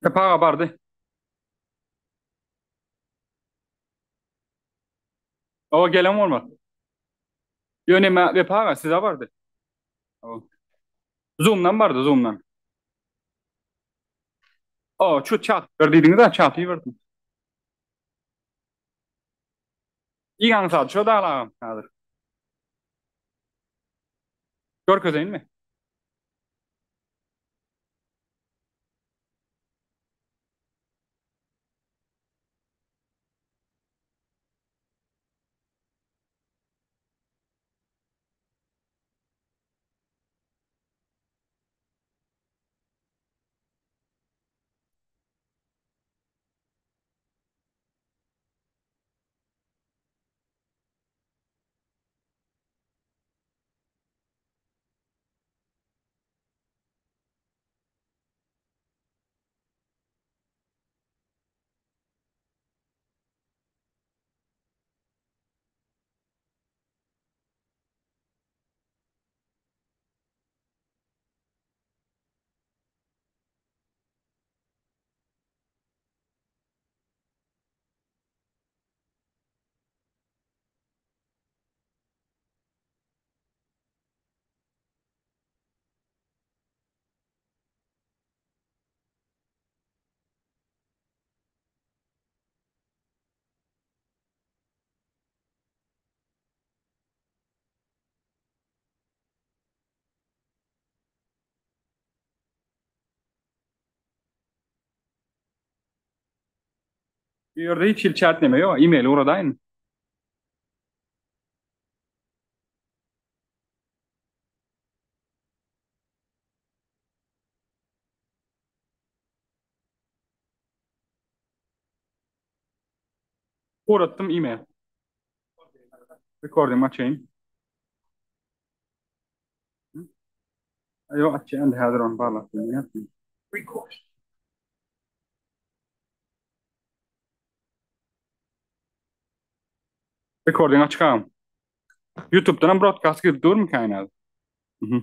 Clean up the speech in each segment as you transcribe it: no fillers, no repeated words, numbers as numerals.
Wepa bardy. O gelen bolmaz. Ýöne me Wepa aga size bardy. O. Zoom'dan bardy, Zoom'dan. O, şu chat ber diýdiňiz-ä, chaty berdim. Iň aňsady şo dal agam häzir. Görkezeýinmi? Bu ýerde hiç hili chat neme ýok. E-mail ugradaýyn. Ugratdym e-mail. Recording açayım. Ýok, açýan häzir ony barlap bilmeýän. Recording açyk agam. YouTube'dan hem broadcast gidip durmy kaýnaz? Mhm.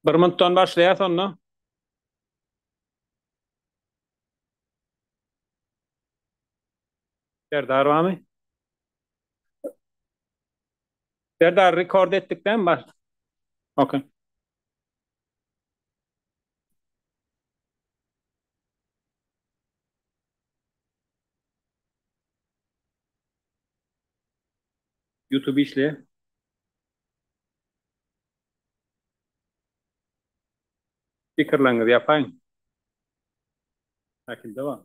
Bir minutdan başlaýas onda. Serdar barmy? Serdar record etdik dämi baş? Okay. YouTube işleýär. Pikirleriňizi ýapaýyň. Häkimde bar.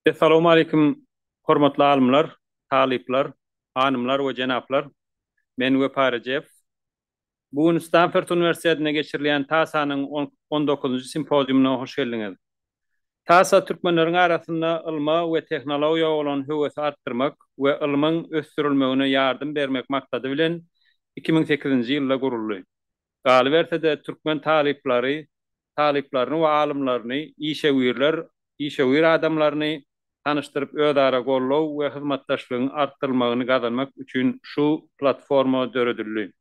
Essalawmaleýkim hormatly alymlar, talyplar, hanymlar we jenaplar. Men Wepa Rejepow. Bu gün Stanford uniwersitetinde geçirilýän TASA-nyň on dokuzynjy simpoziumyna hoş geldiňiz. TASA türkmenleriň arasynda ylma we tehnologiýa bolan höwesi artdyrmak we ylmyň ösdürilmegine ýardam bermek maksady bilen 2008-nji ýylda guruldy. Galyberse-de, türkmen talyplary talyplaryny we alymlaryny, işewürler işewür adamlaryny tanyşdyryp özara goldaw we hyzmatdaşlygyň artdyrylmagyny gazanmak üçin şu platforma döredildi.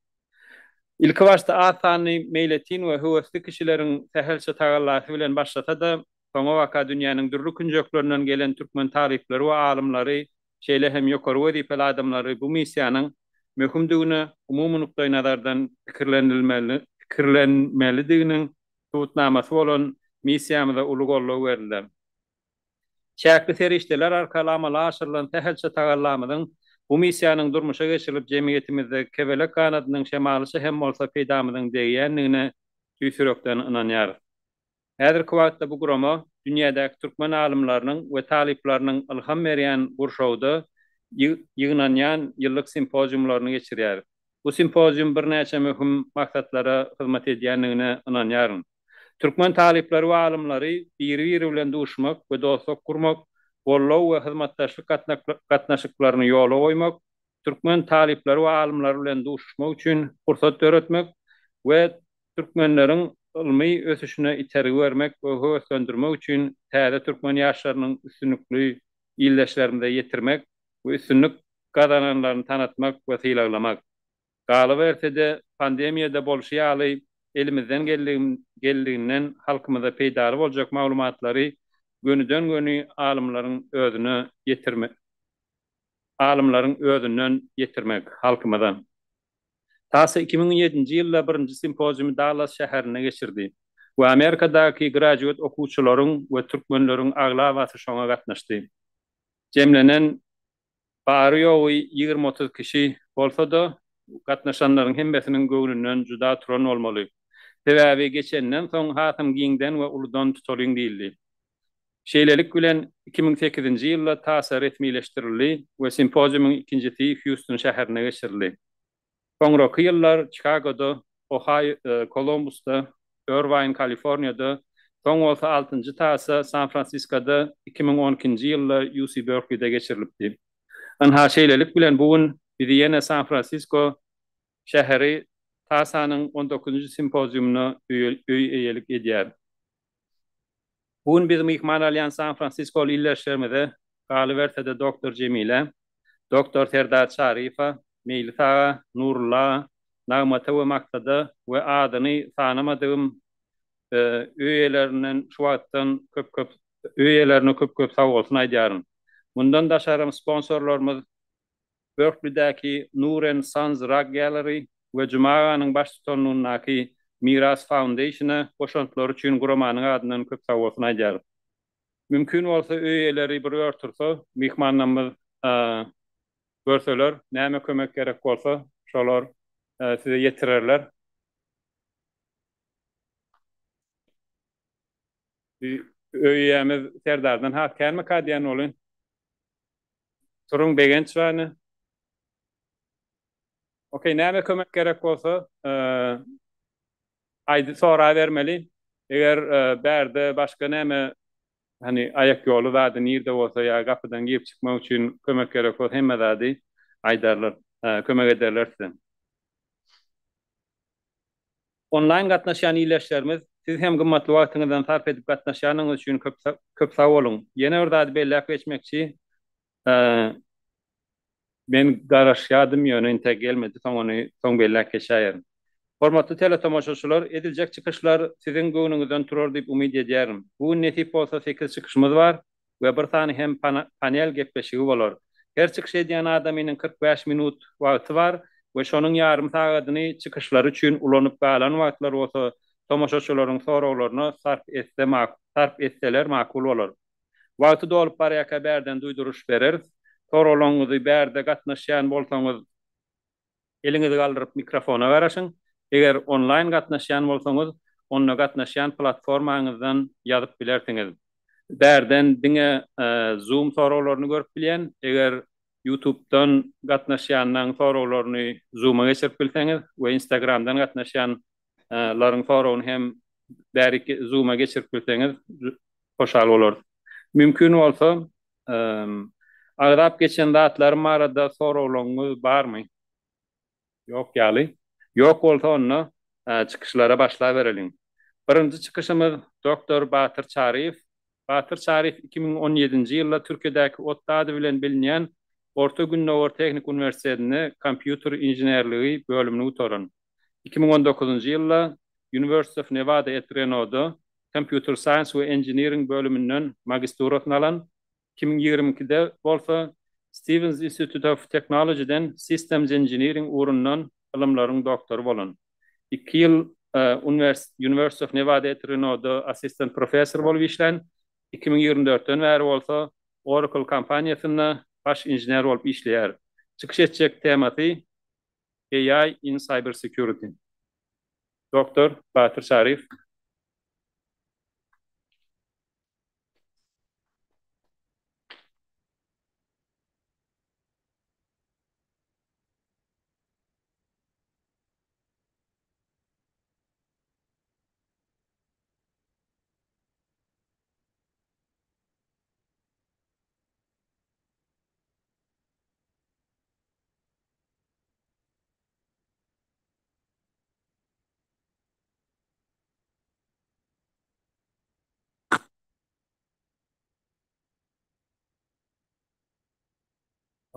Ilkibaşda az sanly meýletin we höwesli kişileriň sähelçe tagallasy bilen başlasa-da, soňabaka dünýäniň dürli künjeklerinden gelen türkmen talyplary we alymlary, şeýle hem ýokary wezipeli adamlary bu missiýanyň möhümdigine umumy nukdaýnazardan pikirlenmelidiginiň subutnamasy bolan missiýamyza uly goldaw berdiler. Çäkli serişdeler arkaly amala aşyrylan sähelçe tagallamyzyň bu missiýanyň durmuşa geçirilip jemgyýetimizde kebelek ganadynyň şemalyça hem bolsa peýdamyzyň degýändigine tüýs ýürekden ynanýarys. Häzirki wagtda bu gurama dünýädäki türkmen alymlarynyň we talyplarynyň ylham berýän gurşawda ýygnanýan ýyllyk simpoziumlaryny geçirýär. Bu simpozium birnäçe möhüm maksatlara hyzmat edýändigine ynanýaryn. Türkmen talyplary we alymlary biri-biri bilen duşmak we dostluk gurmak, goldaw we hyzmatdaşlyk gatnaşyklaryny ýola goýmak, türkmen talyplary we alymlary bilen duşuşmak üçin pursat döretmek we türkmenleriň ylmy ösüşine itergi bermek we höweslendirmek üçin täze türkmen ýaşlarynyň üstünlikli ildeşlerimize ýetirmek we üstünlik gazananlaryny tanatmak we sylaglamak. Galyberse-de, pandemiýada bolşy ýaly, elimizden geldiginden halkymyza peýdaly boljak maglumatlary gönüden-göni alymlaryň özüne ýetirmek, alymlaryň özünden ýetirmek halkymyza. TASA 2007-nji ýylda birinji simpoziumy Dallas şäherinde geçirdi we Amerikadaky graduate okuwçylaryň we türkmenleriň aglabasy şoňa gatnaşdy. Jemlenen Bary-ýogy ýigrimi-otuz kişi bolsa-da, gatnaşanlaryň hemmesiniň göwnünden juda turan bolmaly. Sebäbi geçenden soň hasam giňden we uludan tutalyň diýildi. Şeýlelik bilen, 2008-nji ýylda TASA resmileşdirildi we simpoziumyň ikinjisi Hýuston şäherinde geçirildi. Soňraky ýyllar Çikagoda, Ohaý, Kolumbusda, Irwaýn, Kaliforniýada, soň bolsa altynjy TASA San-Fransiskoda 2012-nji ýylda UC Berklide geçirilipdi. Ynha, şeýlelik bilen bu gün bizi ýene San-Fransisko şäheri TASA-nyň on dokuzynjy simpoziumyna öý eýelik edýär. Bu gün biz myhman alýan San-Fransiskoly ildeşlerimize, galyberse-de doktor Jemilä, doktor Serdar Çaryýewe, Meýlis aga, Nurulla aga, Nagmata we Maksada we adyny sanamadygym öý eýelerinden şu wagtdan köp-köp öý eýelerine köp-köp sagbolsun aýdýaryn. Mundan daşaram sponsorlarymyz Berklidäki Noor and Sons Rug Gallery we Juma aganyň baştutanlygyndaky Miras Foundation-a goşantlary üçin guramanyň adyndan köp sagbolsun aýdýarys. Mümkin bolsa öý eýeleri bir ör tursa, myhmanlarymyz görseler, näme kömek gerek bolsa, şolar size ýetirerler. Öý eýämiz Serdardan has känmika diýen welin. Turuň Begenç bany. Okey, näme kömek gerek bolsa, aýdy sorabermeli. Eger bärde başga näme hani aýak ýoly zady nirde bolsa ýa gapydan girip çykmak üçin kömek gerek bolsa hemme zady aýdarlar, kömek ederler size. Onlaýn gatnaşýan ildeşlerimiz, siz hem gymmatly wagtyňyzdan sarp edip gatnaşýanyňyz üçin köp köp sag boluň. Ýene bir zady belläp geçmekçi, men garaşýadym, ýöne intäk gelmedi, soň ony soň belläp geçäýerin. Hormatly teletomaşaçylar, ediljek çykyşlar siziň göwnüňizden turar diýip umyt edýärin. Bu gün nesip bolsa sekiz çykyşymyz bar. We bir sany hem panel gepleşigi bolar. Her çykyş edýän adamynyň 45 minut wagty bar we şonuň ýarym sagadyny çykyşlary üçin ulanyp galan wagtlary bolsa tomaşaçylaryň soraglaryna sarp etse sarp etseler makul bolar. Wagty dolup barýarka bärden duýduryş bereris. Soraglaryňyzy bärde gatnaşýan bolsaňyz Eliňizi galdyryp mikrofona garaşyň. Eger onlaýn gatnaşýan bolsaňyz, onda gatnaşýan platformaňyzdan ýazyp bilersiňiz. Bärden diňe Zoom soraglaryny görüp bilýän. Eger YouTube-dan gatnaşýanlaryň soraglaryny Zoom-a geçirip bilseňiz we Instagram-dan gatnaşýanlaryň soragyny hem bärik Zoom-a geçirip bilseňiz hoşal bolarys. Mümkin bolsa, agzap geçen zatlarym barada soraglaryňyz barmy? Ýok ýaly. Ýok bolsa onda çykyşlara başlabereliň. Birinji çykyşymyz doktor Batyr Çaryýew. Batyr Çaryýew 2017-nji ýylda Türkiýedäki ODTÜ ady bilen bilinýän Orta Gündogar Tehniki uniwersitetinde kompýuter inženerligi bölümini gutaran. 2019-njy ýylda University of Nevada at Reno-da Computer Science we Engineering bölüminden magisturasyny alan. 2022-de bolsa Stevens Institute of Technology-den Systems Engineering ugrundan ylymlaryň doktory bolan. Iki ýyl University of Nevada at Reno-da assistent professor bolup işlän, 2024-den bäri bolsa Oracle kompaniýasynda baş inžener bolup işleýär. Çykyş etjek temasy AI in Cybersecurity. Doktor Batyr Çaryýew.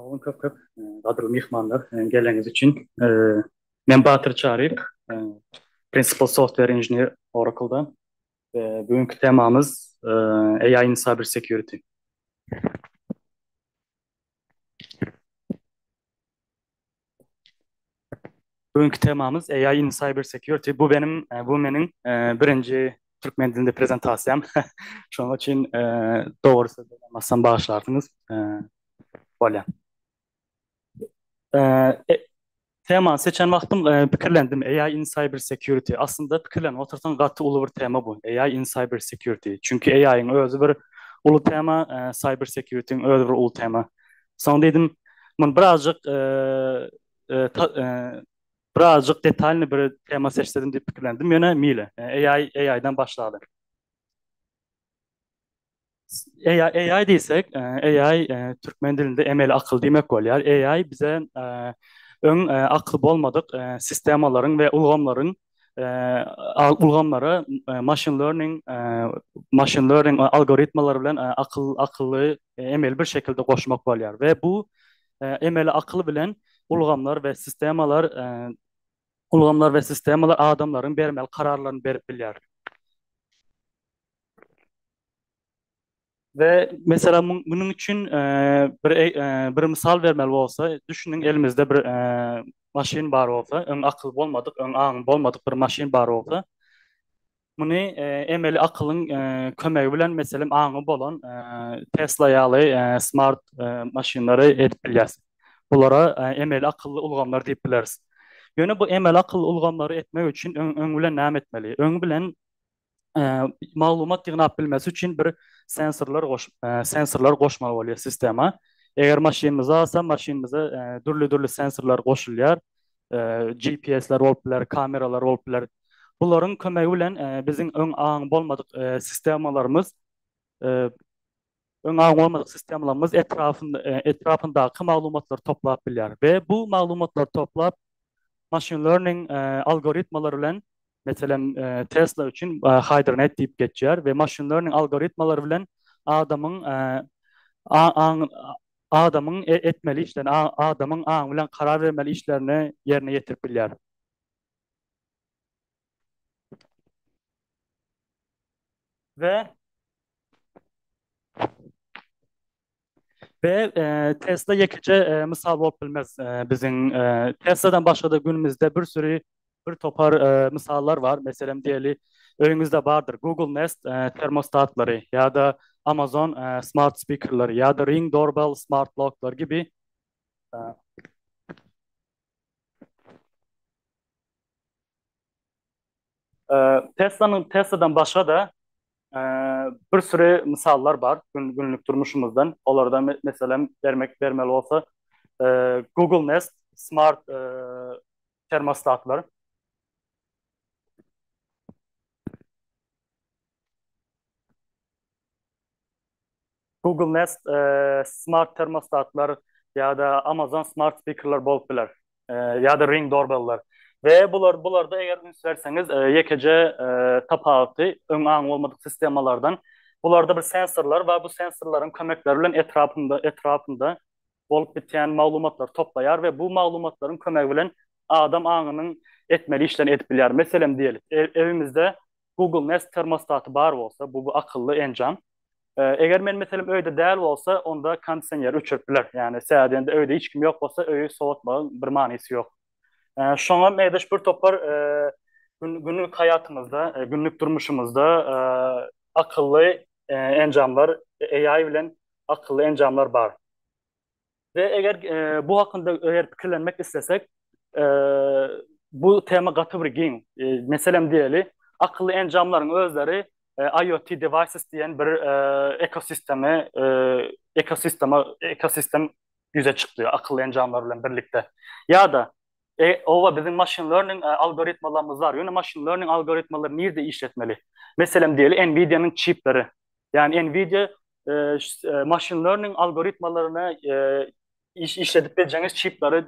Sag boluň köp köp gadyrly myhmanlar geleniňiz üçin. Men Batyr Çaryýew, Principal Software Engineer Oracle-da. Bugünkü temamyz AI in Cyber Security. Bugünkü temamyz AI in Cyber Security. Bu benim, bu meniň birinji türkmen dilinde prezentasiýam. Şonuň üçin dogry söz aýtmasam bagyşlarsyňyz. Bolýar. Temany seçen wagtym pikirlendim. AI in Cyber Security. Aslynda pikirlenip otursaň gaty uly bir tema bu. AI in Cyber Security. Çünki AI-iň özi bir uly tema, Cyber Security-iň özi bir uly tema. Soň diýdim, muny birazjyk birazjyk detalny bir tema seçsedim diýip pikirlendim. Ýöne mile, AI AI-dan başlaly. AI, AI diýsek, AI türkmen dilinde emeli akyl diýmek bolýar. AI bize öň akly bolmadyk sistemalaryň we ulgamlaryň ulgamlara machine learning machine learning algoritmalary bilen akyl akylly emeli bir şekilde goşmak bolýar we bu emeli akyl bilen ulgamlar we sistemalar ulgamlar we sistemalar adamlaryň bermeli kararlaryny berip bilýär. We mesela munuň üçin bir bir mysal bermeli bolsa, düşüniň elimizde bir maşyn bar bolsa, öň akyl bolmadyk, öň aň bolmadyk bir maşyn bar bolsa, muny emeli akylyň kömegi bilen, meselem, aňy bolan Tesla ýaly smart maşynlary edip bilýäs. Bulara emeli akylly ulgamlar diýip bileris. Ýöne bu emeli akylly ulgamlary etmek üçin öň bilen näme etmeli? Öň bilen maglumat ýygnap bilmesi üçin bir sensorlar goş sensorlar goşmaly bolýar sistema. Eger maşynymyzy alsa, maşynymyza dürli-dürli sensorlar goşulýar. GPS-ler bolup biler, kameralar bolup biler. Bularyň kömegi bilen biziň öň aň bolmadyk sistemalarymyz öň aň bolmadyk sistemalarymyz etrafynda etrafyndaky maglumatlary toplap bilýär we bu maglumatlary toplap machine learning algoritmalary bilen meselem Tesla üçin Hydronet diýip geçýär we machine learning algoritmalary bilen adamyň aň adamyň etmeli işlerini adamyň aňy bilen karar bermeli işlerini ýerine ýetirip bilýär. We We Tesla ýekeje mysal bolup bilmez. Biziň Tesladan başga-da günümizde bir süri bir topar mysallar bar. Meselem diýeli, öýüňizde bardyr Google Nest termostatlary ýa-da Amazon smart spikerleri ýa-da Ring doorbell smart locklar gibi. Teslanyň Tesladan başga-da. Bir süri mysallar bar günlük durmuşymyzdan. Olardan meselem bermek bermeli bolsa Google Nest smart termostatlar. Google Nest smart termostatlar ýa-da Amazon smart speakerler bolup biler. Ýa-da Ring doorbell'ler. We bular bularda eger üns berseňiz ýekeje tapawuty öň aňy bolmadyk sistemalardan bularda bir sensorlar bar bu sensorlaryň kömekleri bilen etrapynda etrapynda bolup bitýän maglumatlary toplaýar we bu maglumatlaryň kömegi bilen adam aňynyň etmeli işlerini edip bilýär. Meselem diýeli, evimizde Google Nest termostaty bar bolsa, bu bu akylly enjam. Eger men meselem öýde däl bolsa, onda kondisioneri öçürip biler. Ýagny sebäbi diýende öýde hiç kim ýok bolsa, öýi sowatmagyň bir manysy ýok. Şoňa meňzeş bir topar günlük haýatymyzda, günlük durmuşymyzda akylly enjamlar, AI bilen akylly enjamlar bar. We eger bu hakynda eger pikirlenmek islesek, bu tema gaty bir giň. Meselem diýeli, akylly enjamlaryň özleri IoT devices diýen bir ekosistemi ekosistema ekosistem ýüze çykdy akylly enjamlar bilen birlikde. Ýa-da oba biziň machine learning algoritmalarymyz bar. Ýöne machine learning algoritmalary nirde işletmeli? Meselem diýeli, Nvidia-nyň çipleri. Ýagny Nvidia machine learning algoritmalaryny işledip biljeňiz çipleri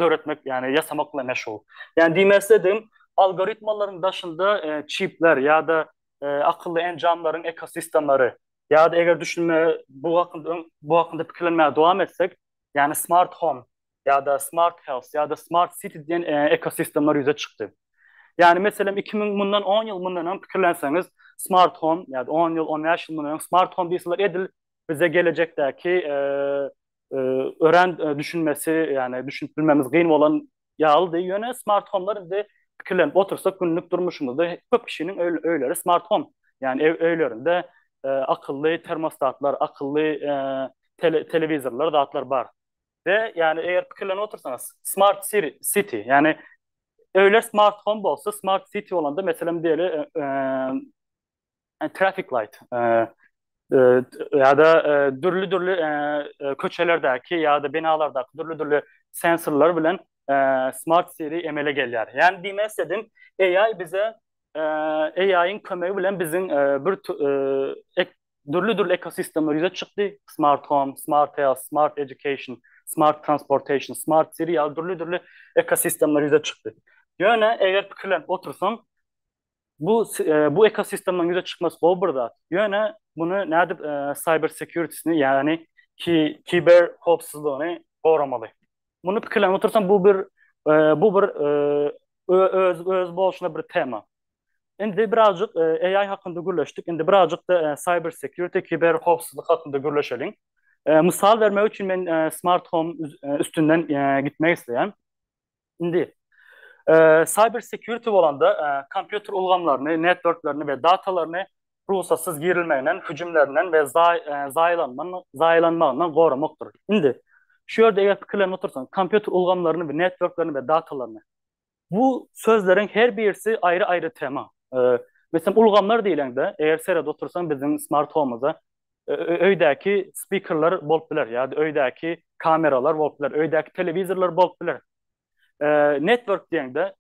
döretmek, ýagny ýasamak bilen meşgul. Ýagny diýmek isledigim, algoritmalaryň daşynda çipler ýa-da akylly enjamlaryň ekosistemleri ýa-da eger düşünme bu hakynda bu hakynda pikirlenmäge dowam etsek, ýagny smart home ýa-da smart health ýa-da smart city diýen ekosistemler ýüze çykdy. Ýagny meselem 2000 mundan 10 ýyl mundan öň pikirlenseňiz smart home ýa-da 10 ýyl 15 ýyl mundan öň smart home diýseler edil bize gelejekdäki örän düşünmesi ýagny düşünip bilmemiz kyn bolan ýalydy. Ýöne smart homelar indi pikirlenip otursak günlük durmuşymyzda köp kişiniň öýleri smart home. Ýagny ew öýlerinde akylly termostatlar, akylly telewizorlar zatlar bar. We ýagny eger pikirlenip otursaňyz smart city ýagny öýler smart home bolsa smart city bolanda meselem diýeli traffic light ýa-da dürli-dürli köçelerdäki ýa-da binalardaky dürli-dürli sensorlar bilen smart city emele gelýär. Ýagny diýmek istedim AI bize AI-iň kömegi bilen biziň bir dürli-dürli ekosistemler ýüze çykdy. Smart home, smart health, smart education, smart transportation, smart city ýaly dürli-dürli ekosistemler ýüze çykdy. Ýöne eger pikirlenip otursaň, bu bu ekosistemleriň ýüze çykmasy gowy bir zat. Ýöne muny nädip cyber security-sini, ýagny kiber howpsuzlygyny goramaly? Muny pikirlenip otursaň, bu bir bu bir öz öz bolşuna bir tema. Indi birazjyk AI hakynda gürleşdik. Indi birazjyk-da cyber security, kiber howpsuzlyk hakynda gürleşeliň. Mysal bermek üçin men smart home üstünden gitmek isleýän. Indi cyber security bolanda kompýuter ulgamlaryny, networklerini we datalaryny rugsatsyz girilmeginden, hüjümlerinden we zaýalanmagyndan goramakdyr. Indi şu ýerde eger pikirlenip otursaň, kompýuter ulgamlaryny we networklerini we datalaryny Bu sözleriň her birisi aýry-aýry tema. Meselem, ulgamlar diýlende, eger seredip otursaň biziň smart home-yza öýdäki spikerler bolup biler ýa-da öýdäki kameralar bolup biler, öýdäki telewizorlar bolup biler. Network diýende,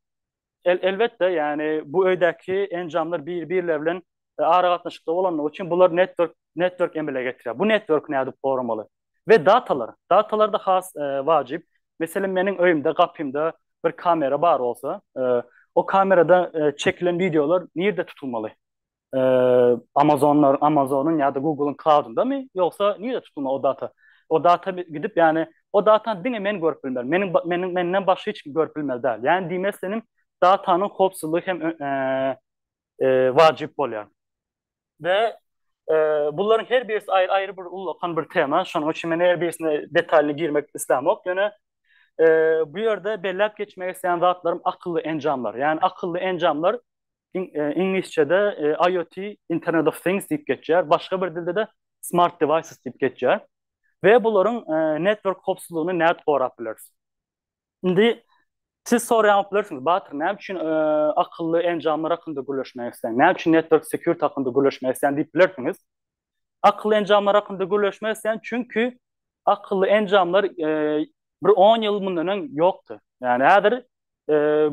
elbetde, ýagny bu öýdäki enjamlar bir-birleri bilen aragatnaşykda bolanlygy üçin bular network network emele getirýär. Bu networki nädip goramaly? We datalar. Datalar-da has wajyp. Meselem, meniň öýümde, gapymda bir kamera bar bolsa, o kamerada çekilen wideolar nirde tutulmaly? Amazonlar, Amazonyň ýa-da Google'yň cloud'undamy, ýogsa nirde tutulmaly o data? O data gidip, ýagny o datany diňe men görüp bilmeli. Meniň meniň menden başga hiç kim görüp bilmeli däl. Ýagny diýmek istenim, datanyň howpsuzlygy hem wajyp bolýar. We bularyň her birisi aýry-aýry bir ullakan bir tema. Şonuň üçin men her birisine detalyny girmek islämok. Ýöne bu ýerde belläp geçmek isleýän zatlarym akylly enjamlar. Ýagny akylly enjamlar iňlisçede IoT, Internet of Things diýip geçýär. Başga bir dilde-de Smart Devices diýip geçýär. We bularyň network howpsuzlygyny nädip gorap bileris? Indi. Siz soraýan bolup bilersiňiz, Batyr, näme üçin akylly enjamlar hakynda gürleşmek isleýäň? Näme üçin network security hakynda gürleşmek isleýäň diýip bilersiňiz. Akylly enjamlar hakynda gürleşmek isleýän, çünki akylly enjamlar bir on ýyl mundan öň ýokdy. Ýagny häzir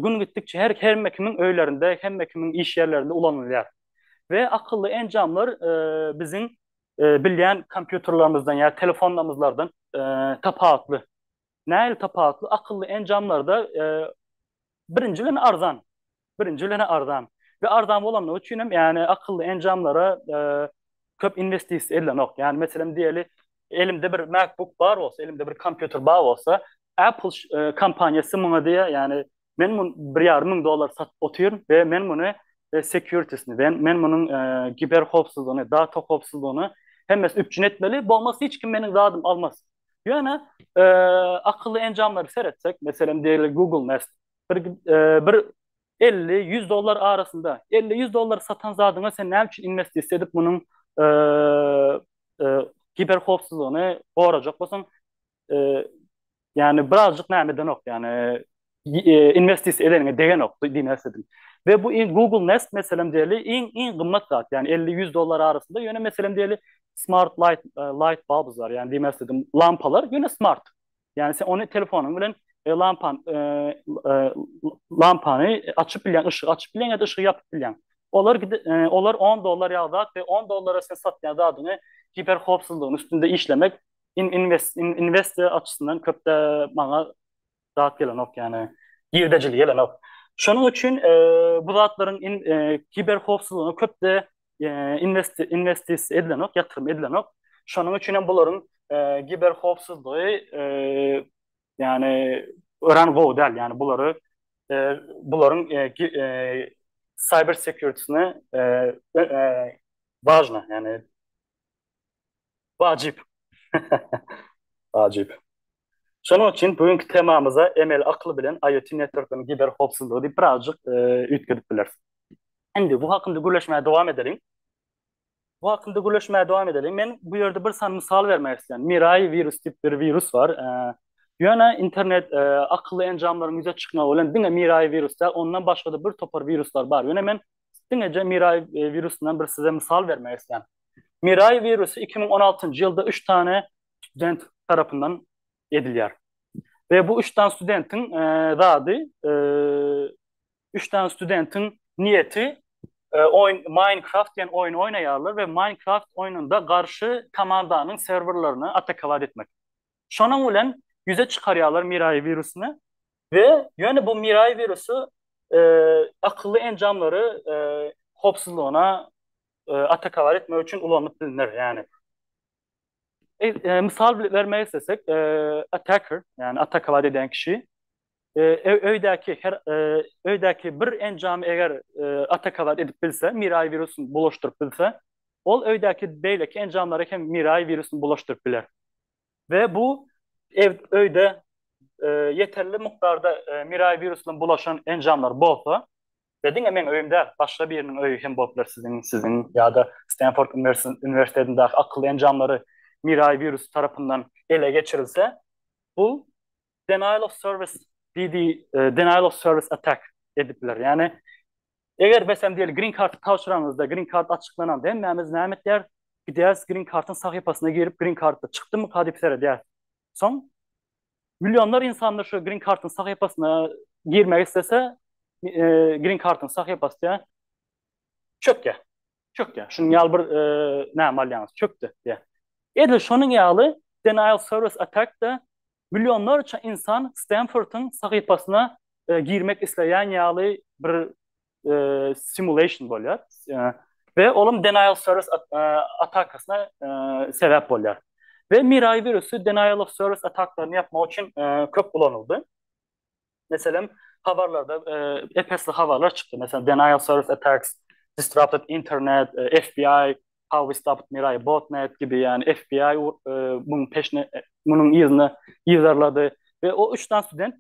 gün gitdikçe her hemme kimiň öýlerinde, hemme kimiň iş ýerlerinde ulanylýar. We akylly enjamlar biziň bilýän kompýuterlerimizden ýa telefonlarymyzlardan tapawutly. Nähili tapawutly? Akylly enjamlarda birinji bilen arzan. Birinji bilen arzan. We arzan bolanlygy üçin hem ýagny akylly enjamlara köp inwestisiýa edilenok. Ýagny meselem diýeli elimde bir MacBook bar bolsa, elimde bir kompýuter bar bolsa, Apple kompaniýasy muňa diýýär, ýagny men muny bir ýarym müň dollar satyp otyryn we men muny security-sini, men munuň giber howpsuzlygyny, data howpsuzlygyny hemmesini üpjün etmeli, bolmasa hiç kim meniň zadymy almaz. Ýöne akylly enjamlary seretsek, meselem diýeli Google Nest bir bir 50, 100 dollar arasynda, 50, 100 dollar satan zadyňa sen näme üçin inwestisiýa edip munuň kiber howpsuzlygyny gorajak bolsaň, ýagny birazjyk näme edenok, ýagny inwestisiýa edeniňe degenok diýmek isledim. We bu Google Nest meselem diýeli iň iň gymmat zat, ýagny 50-100 dollar arasynda, ýöne meselem diýeli smart light light bulbs bar, ýagny diýmek isledim lampalar ýöne smart. Ýagny sen ony telefonyň bilen lampan lampany açyp bilýäň, yşygy açyp bilýäň ýa-da yşygy ýapyp bilýäň. Olar olar 10 dollar ýaly zat we 10 dollara sen satýan zadyňy kiber howpsuzlygyň üstünde işlemek inwestiýa açysyndan köp-de maňa zat gelenok, ýagny girdejili gelenok. Şonuň üçin bu zatlaryň kiber howpsuzlygyna köp-de inwestisiýa edilenok, ýatyrym edilenok. Şonuň üçin hem bularyň kiber howpsuzlygy ýagny örän gowy däl. Ýagny bulary bularyň cyber security-sine важно, ýagny wajyp. Wajyp. Şonuň üçin bu günki temamyza emeli akyl bilen IoT networklaryň kiber howpsuzlygy diýip birazjyk üýtgedip bileris. Indi bu hakynda gürleşmäge dowam edeliň. Bu hakynda gürleşmäge dowam edeliň. Men bu ýerde bir sany mysal bermek isleýän. Mirai wirus diýip bir wirus bar. Ýöne internet akylly enjamlaryň ýüze çykmagy bilen diňe Mirai wirus däl, ondan başga-da bir topar wiruslar bar. Ýöne men diňeje Mirai wirusyndan bir size mysal bermek isleýän. Mirai wirusy 2016-njy ýylda üç sany student tarapyndan edilýär. We bu üç sany studentiň zady üç sany studentiň niýeti oýun Minecraft diýen oýun oýnaýarlar we Minecraft oýnunda garşy komandanyň serwerlerini atakawat etmek. Şonuň bilen ýüze çykarýarlar Mirai wirusyny we ýöne bu Mirai wirusy akylly enjamlary howpsuzlygyna atakawat etmek üçin ulanylyp bilner. Ýagny mysal bermek islesek, attacker, ýagny atakawat edýän kişi öýdäki her öýdäki bir enjamy eger atakawat edip bilse, Mirai wirusyny bulaşdyryp bilse, ol öýdäki beýleki enjamlara hem Mirai wirusyny bulaşdyryp biler. We bu ew öýde ýeterli mukdarda Mirai wirusy bilen bulaşan enjamlar bolsa, we diňe meň öýüm däl, başga biriniň öýi hem bolup biler, siziň, siziň ýa-da Stenford uniwersitetindäki akylly enjamlary Mirai wirusy tarapyndan ele geçirilse, bu denial of service DD denial of service attack edip biler. Ýagny eger meselem diýeli green karty tabşyranyňyzda green kart açyklananda hemmämiz näme etýäris? Gidýäris green kartyň sahypasyna girip green kartda çykdymyka diýip seredýäris. Soň millionlar insanlar şu green kartyň sahypasyna girmek islese green kartyň sahypasy diýýär çökýär. Çökýär. Şunuň ýaly bir näme alýaňyz? Çökdi diýýär. Edil şonuň ýaly denial service attack-da millionlarça insan Stanfordyň sahypasyna girmek isleýän ýaly bir simulation bolýar. We olam denial service atakasyna sebäp bolýar. We Mirai wirusy denial of service ataklaryny ýapmak üçin köp ulanyldy. Meselem, habarlarda ep-esli habarlar çykdy. Meselem, denial service attacks, disrupted internet, FBI, how we stopped Mirai botnet gibi, ýagny FBI munuň peşine, munuň yzyny yzarlady we o üç sany student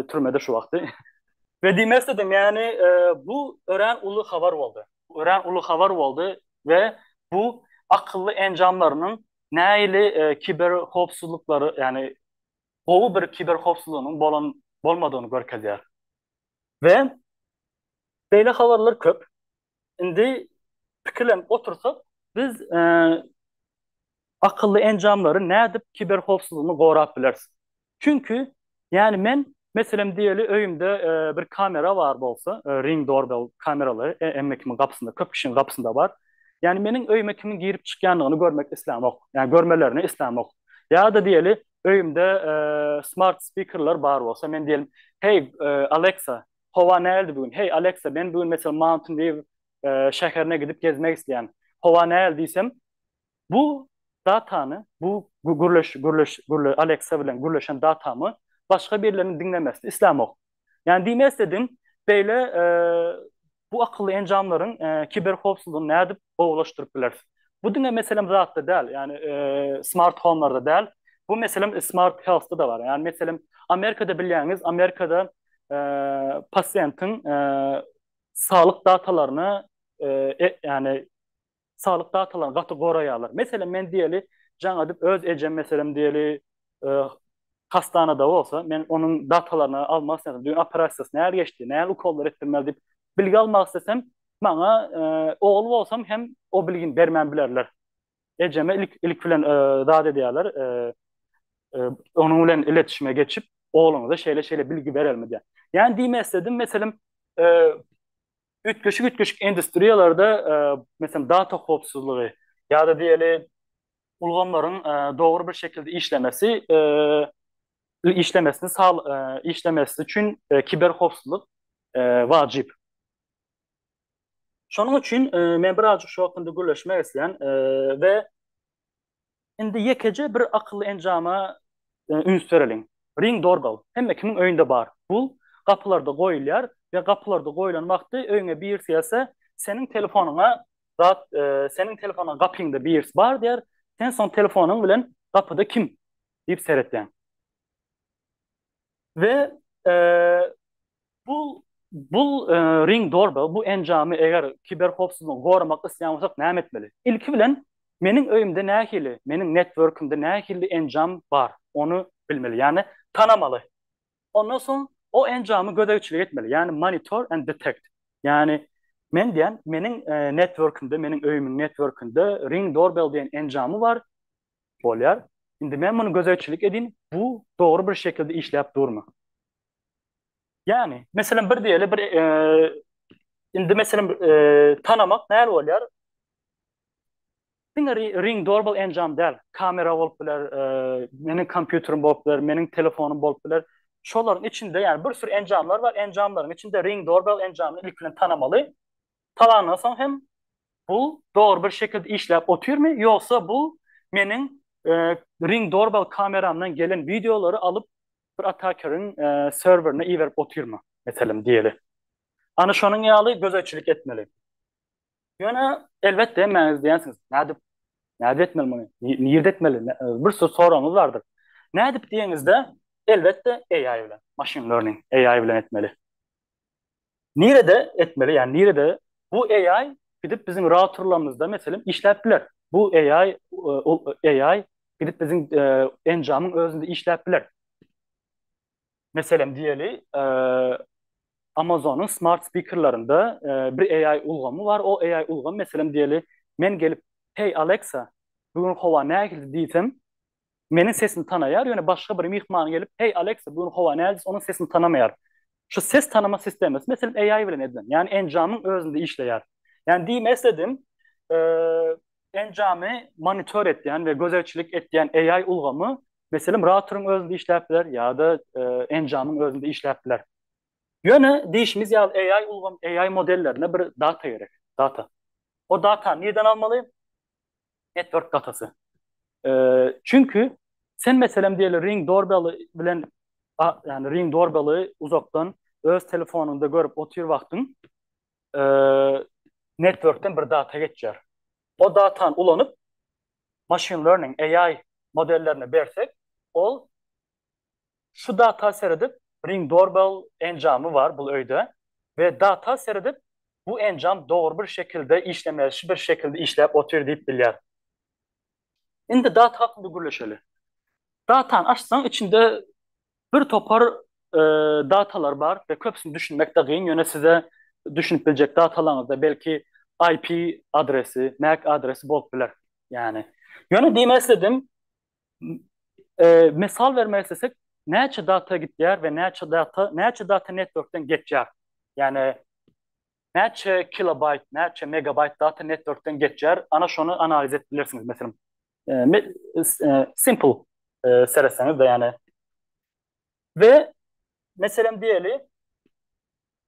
türmede şu wagty. We diýmek istedim, ýagny bu örän uly habar boldy. Örän uly habar boldy we bu akylly enjamlarynyň nähili kiber howpsuzlyklary, ýagny gowy bir kiberhowpsuzlygynyň bolan. bolmadygyny görkezýär. We beýle habarlar köp. Indi pikirlenip otursak, biz akylly enjamlary nädip kiberhowpsuzlygyny gorap bileris? Çünki, ýani men, meselem diýeli, öýümde bir kamera bar bolsa, Ring doorbell kameralary hemme kimiň gapysynda, köp kişiň gapysynda bar. Ýani meniň öýüme kimiň girip çykýandygyny görmek islämok, ýani görmelerini islämok. Ýa-da diýeli, öýümde smart spikerler bar bolsa, men diýelim, Hey, Alexa, howa nähildi bu gün? Hey, Alexa, men bu gün meselem Mountain View şäherine gidip gezmek isleýän. Howa nähili diýsem, Bu datany, bu gürleş, gürleş, gürle, Alexa bilen gürleşen datamy başga birileriniň diňlemesini islämok. Ýani diýmek isledigim, beýle bu akylly enjamlaryň kiberhowpsuzlygyny nädip gowulaşdyryp bileris? Bu diňe meselem zatda däl, ýani smart homelarda däl. Bu meselem smart healthda-da bar. Ýani meselem Amerikada bilýäňiz, Amerikada pasiýentiň saglyk datalaryny ýani saglyk datalaryny gaty goraýarlar. Meselem, men diýeli, jaň edip öz ejem meselem diýeli hastanada bolsa, men onuň datalaryny almak islesem, düýn operasiýasy nähili geçdi, nähili ukollar etdirmeli diýip bilgi almak islesem, maňa ogul bolsam hem o bilgini bermän bilerler. Ejeme ilk ilk bilen zat edýärler, onuň bilen iletişime geçip, ogluňyza şeýle-şeýle bilgi berelmi diýýär. Ýani diýmek isledim, meselem, Üýtgeşik-üýtgeşik industriýalarda, meselem, data howpsuzlygy ýa-da diýeli, ulgamlaryň dogry bir şekilde işlemesi, işlemesini sag, işlemesi üçin kiberhowpsuzlyk wajyp. Şonuň üçin men birazjyk şu hakynda gürleşmek isleýän we Indi ýekeje bir akylly enjama üns bereliň. Ring doorbell. Hemme kimiň öýünde bar. Bu gapylarda goýulýar we gapylarda goýlan wagty öýüňe birisi gelse, seniň telefonyňa zat, seniň telefonyňa gapyňda birisi bar diýer, sen soň telefonyň bilen gapyda kim diýip seretýäň. We Bu bul Ring doorbell bu enjamy eger kiberhowpsuzlygyny goramak isleýän bolsak näme etmeli? Ilki bilen meniň öýümde nähili, meniň networkimde nähili enjam bar, ony bilmeli, ýagny tanamaly. Ondan soň o enjamy gözegçilik etmeli, ýagny monitor and detect. Ýagny men diýen meniň networkimde, meniň öýümiň networkinde Ring doorbell diýen enjamy bar bolýar. Indi men muny gözegçilik edin, bu dogry bir şekilde işläp durmy? Ýagny, meselem, bir diýeli, bir indi meselem tanamak näl bolýar? Diňe ring doorbell enjam däl, kamera bolup biler, meniň kompýuterim bolup biler, meniň telefonym bolup biler. Şolaryň içinde, ýagny bir sürü enjamlar bar, enjamlaryň içinde ring doorbell enjamyny ilki bilen tanamaly. Tanandan soň hem bu dogry bir şekilde işläp otyrmy, ýogsa bu meniň ring doorbell kameramdan gelen wideolary alyp bir atakeriň serwerine iberip otyrmy, meselem, diýeli. Ana şonuň ýaly gözegçilik etmeli. Ýöne, elbetde, hemmäňiz diýensiňiz, nädip, nädip etmeli muny, nirde etmeli, bir sürü soragyňyz bardyr. Nädip diýeňizde, elbetde, AI bilen, machine learning, AI bilen etmeli. Nirede etmeli, ýagny nirede bu AI gidip biziň routerlarymyzda, meselem, işläp biler. Bu AI, AI gidip biziň enjamyň özünde işläp biler. Meselem diýeli, Amazonyň smart spikerlerinde bir AI ulgamy bar. O AI ulgam meselem diýeli, men gelip, Hey Alexa, bu gün howa nähili diýsem, Meniň sesimi tanaýar, ýöne başga bir myhman gelip, Heý, Alexa, bu gün howa näl diýse, onuň sesini tanamaýar. Şu ses tanama sistemasy, meselem, AI bilen edilen, ýagny enjamyň özünde işleýär. Ýagny diýmek isledim, enjamy monitor etýän we gözegçilik etýän AI ulgamy, meselem, routeriň özünde işläp biler ýa-da enjamyň özünde işläp biler. Ýöne diýşimiz ýaly AI ulgam, AI modellerine bir data gerek, data. O datany nirden almaly? Network datasy. Çünki sen meselem diýeli Ring doorbell bilen ýagny Ring doorbell-i uzakdan öz telefonyňda görüp otyr wagtyň networkden bir data geçýär. O datany ulanyp machine learning, AI modellerine bersek, ol şu data seredip Ring doorbell enjamy bar bul öýde we data seredip bu enjam dogry bir şekilde işlemelşi bir şekilde işläp otyr diýip bilýär. Indi data hakynda gürleşeli. Datany açsaň içinde bir topar datalar bar we köpüsini düşünmek de gyn, ýöne size düşünip biljek datalaryňyzda belki IP adresi, MAC adresi bolup biler. Ýani. Ýöne diýmek isledim, mysal bermek islesek, näçe data gitýär we näçe data, näçe data networkden geçýär. Ýani näçe kilobaýt, näçe megabaýt data networkden geçýär, ana şony analiz edip bilersiňiz, meselem. Simple seretseňiz de ýani. We meselem diýeli,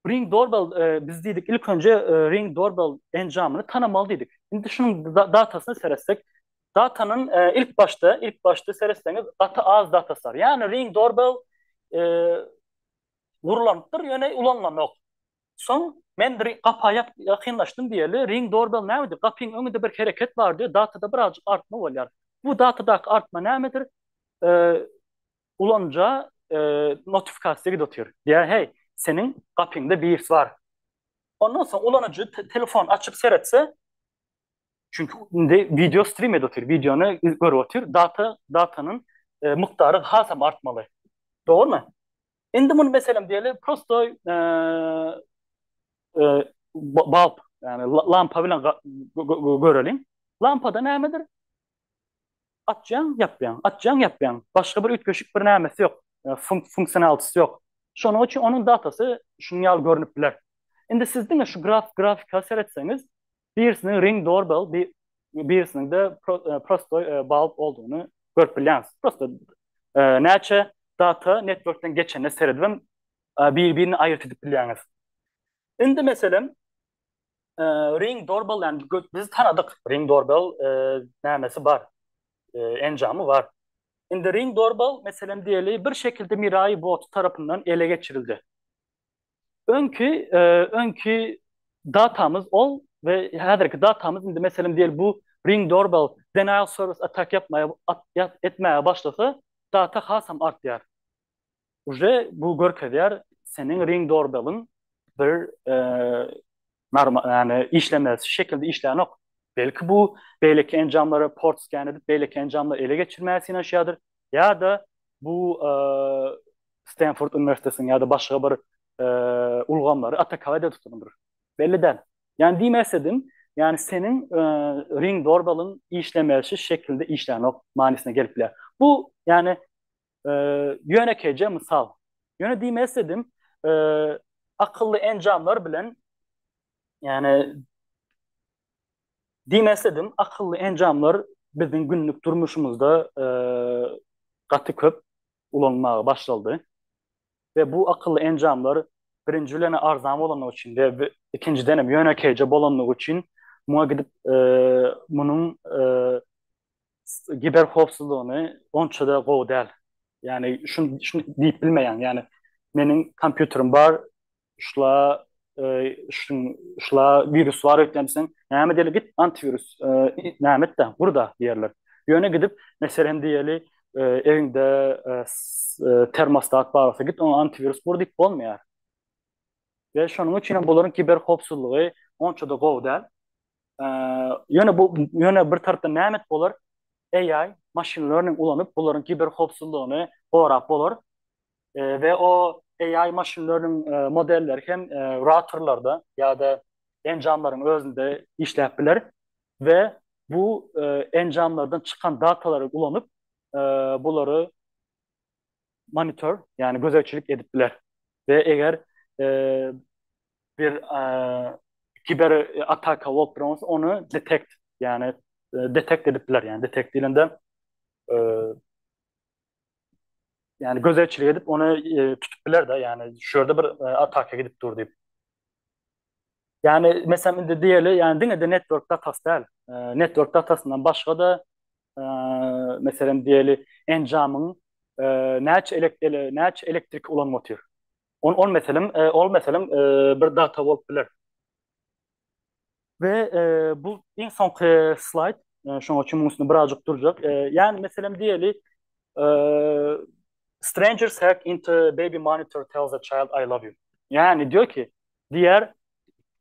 Ring doorbell biz diýdik ilk önce ring doorbell enjamyny tanamaly diýdik. Indi şunuň datasyna seretsek, datanyň ilk başda, ilk başda seretseňiz gaty az datasy bar. Ýagny ring doorbell gurlanypdyr, ýöne ulanylanok. Soň men gapa ýakynlaşdym diýeli, ring doorbell näme diýip, gapyň öňünde bir hereket bar diýip, datada birazjyk artma bolýar. Bu datadaky artma nämedir? Ulanyja notifikasiýa gidip otyr. Diýýär, heý, seniň gapyňda birisi bar. Ondan soň ulanyjy telefon açyp seretse, çünki indi wideo strim edip otyr, wideony görüp otyr, data, datanyň mukdary hasam artmaly. Dogrumy? Indi muny meselem diýeli, prostoý bulb, ýagny lampa bilen göreliň. Lampada nämedir? Açýaň, ýapýaň, açýaň, ýapýaň. Başga bir üýtgeşik bir nämesi ýok. Funksionalysy ýok. Şonuň üçin onuň datasy şunuň ýaly görnüp biler. Indi siz diňe şu graf grafika seretseňiz, birisiniň ring doorbell, birisiniň-de prostoý bulb olduğuny görüp bilýäňiz. Prosto näçe data networkden geçenine seredibem bir-birini aýyrt edip bilýäňiz. Indi meselem, Ring doorbell ýagny biz tanadyk ring doorbell nämesi bar enjamy bar. Indi ring doorbell meselem diýeli bir şekilde Mirai boty tarapyndan ele geçirildi. Öňki öňki datamyz ol we häzirki datamyz indi meselem diýeli bu ring doorbell denial service attack ýapmaya etmäge başlasa data hasam artýar. Uje bu görkezýär seniň ring doorbelliň bir normal ýagny işlemesi şekilde işlänok. Belki bu beýleki enjamlara port scan edip beýleki enjamlary ele geçirmäge synanyşýardyr ýa-da bu Stanford uniwersitetiniň ýa-da başga bir ulgamlary atakować edip durandyr. Belli däl. Ýagny diýmek isledim, ýagny seniň ring doorbelliň işlemesi şekilde işlänok manysyna gelip bilýär. Bu ýagny Ýönekeýje mysal. Ýöne diýmek isledim, akylly enjamlar bilen, ýagny diýmek isledim, akylly enjamlar biziň günlük durmuşymyzda gaty köp ulanylmaga başlaldy. We bu akylly enjamlar birinji bilen arzan bolanlygy üçin we ikinjiden hem ýönekeýje bolanlygy üçin muňa gidip munuň giberhowpsuzlygyny onça-da gowy däl. Ýagny şuny şuny diýip bilmeýän. Ýagny meniň kompýuterim bar, şula şuň şula wirus bar öýtýän diýseň, näme diýeli git antiwirus näme et-de, gur-da diýerler. Ýöne gidip, meselem diýeli, ewiňde termostat bar bolsa, git oňa antiwirus gur diýip bolmaýar. We şonuň üçin hem bularyň giberhowpsuzlygy onça-da gowy däl. Ýöne bu ýöne bir tarapdan näme etip bolar? AI, machine learning ulanyp bularyň kiberhowpsuzlygyny gorap bolar. We o AI machine learning modelleri hem routerlarda ýa-da enjamlaryň özünde işläp biler we bu enjamlardan çykan datalary ulanyp bulary monitor, ýagny gözegçilik edip biler. We eger bir kiber ataka bolup duran bolsa, ony detect, ýagny detect edip biler. Ýagny detect diýlende ýagny gözegçilik edip ony tutup biler-de, ýagny şu ýerde bir ataka gidip dur diýip. Ýagny meselem indi diýeli, ýagny diňe de network datasy däl. Network datasyndan başga-da meselem diýeli enjamyň näçe näçe elektrik ulanyp otyr. Ol ol meselem ol meselem bir data bolup biler. We bu iň soňky slayd, şonuň üçin munuň üstünde birazjyk durjak. Ýagny meselem diýeli Strangers hack into baby monitor tells a child I love you. Ýagny diýýär ki, diýer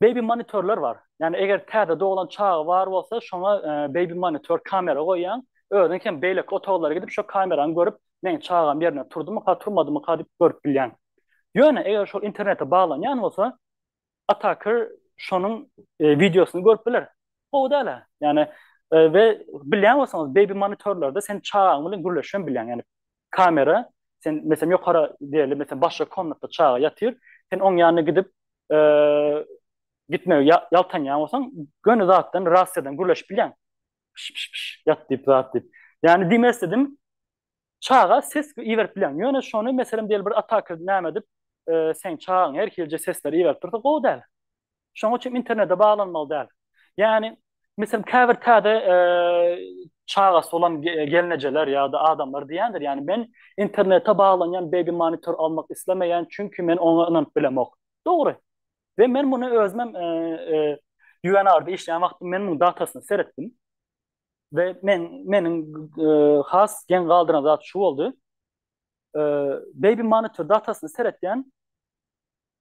baby monitorlar bar. Ýagny eger täze doglan çaga bar bolsa, şoňa baby monitor kamera goýýaň, özüň hem beýleki otaglara gidip şo kamerany görüp, meň çagam ýerine turdumyka, turmadymyka diýip görüp bilýäň. Ýöne eger şol internete baglanýan bolsa, attacker şonuň wideosyny görüp biler. Gowy däl-ä. Ýagny we bilýän bolsaňyz baby monitorlarda sen çagaň bilen gürleşip hem bilýäň. Ýagny kamera sen meselem ýokara diýeli meselem başga komnatda çaga ýatyr, sen oň ýanyna gidip gitmegi ýaltanýan bolsaň, göni zatdan rasiýadan gürleşip bilýäň. Pyş pyş pyş ýat diýip zat diýip. Ýagny diýmek isledim, çaga ses iberip bilýäň. Ýöne şony meselem diýeli bir attacker näme edip, seň çagaň her hilje sesleri iberip dursa gowy däl. Şonuň üçin internete baglanmaly däl. Ýagny meselem käbir täze çagasy bolan gelnejeler ýa-da adamlar diýendir, ýagny men internete baglanýan baby monitor almak islemeýän, çünki men oňa ynanyp bilemok. Dogry. We men muny özümem UNR-da işleýän wagtym men munuň datasyna seretdim. We men meniň has geň galdyran zat şu boldy. Baby monitor datasyna seretýän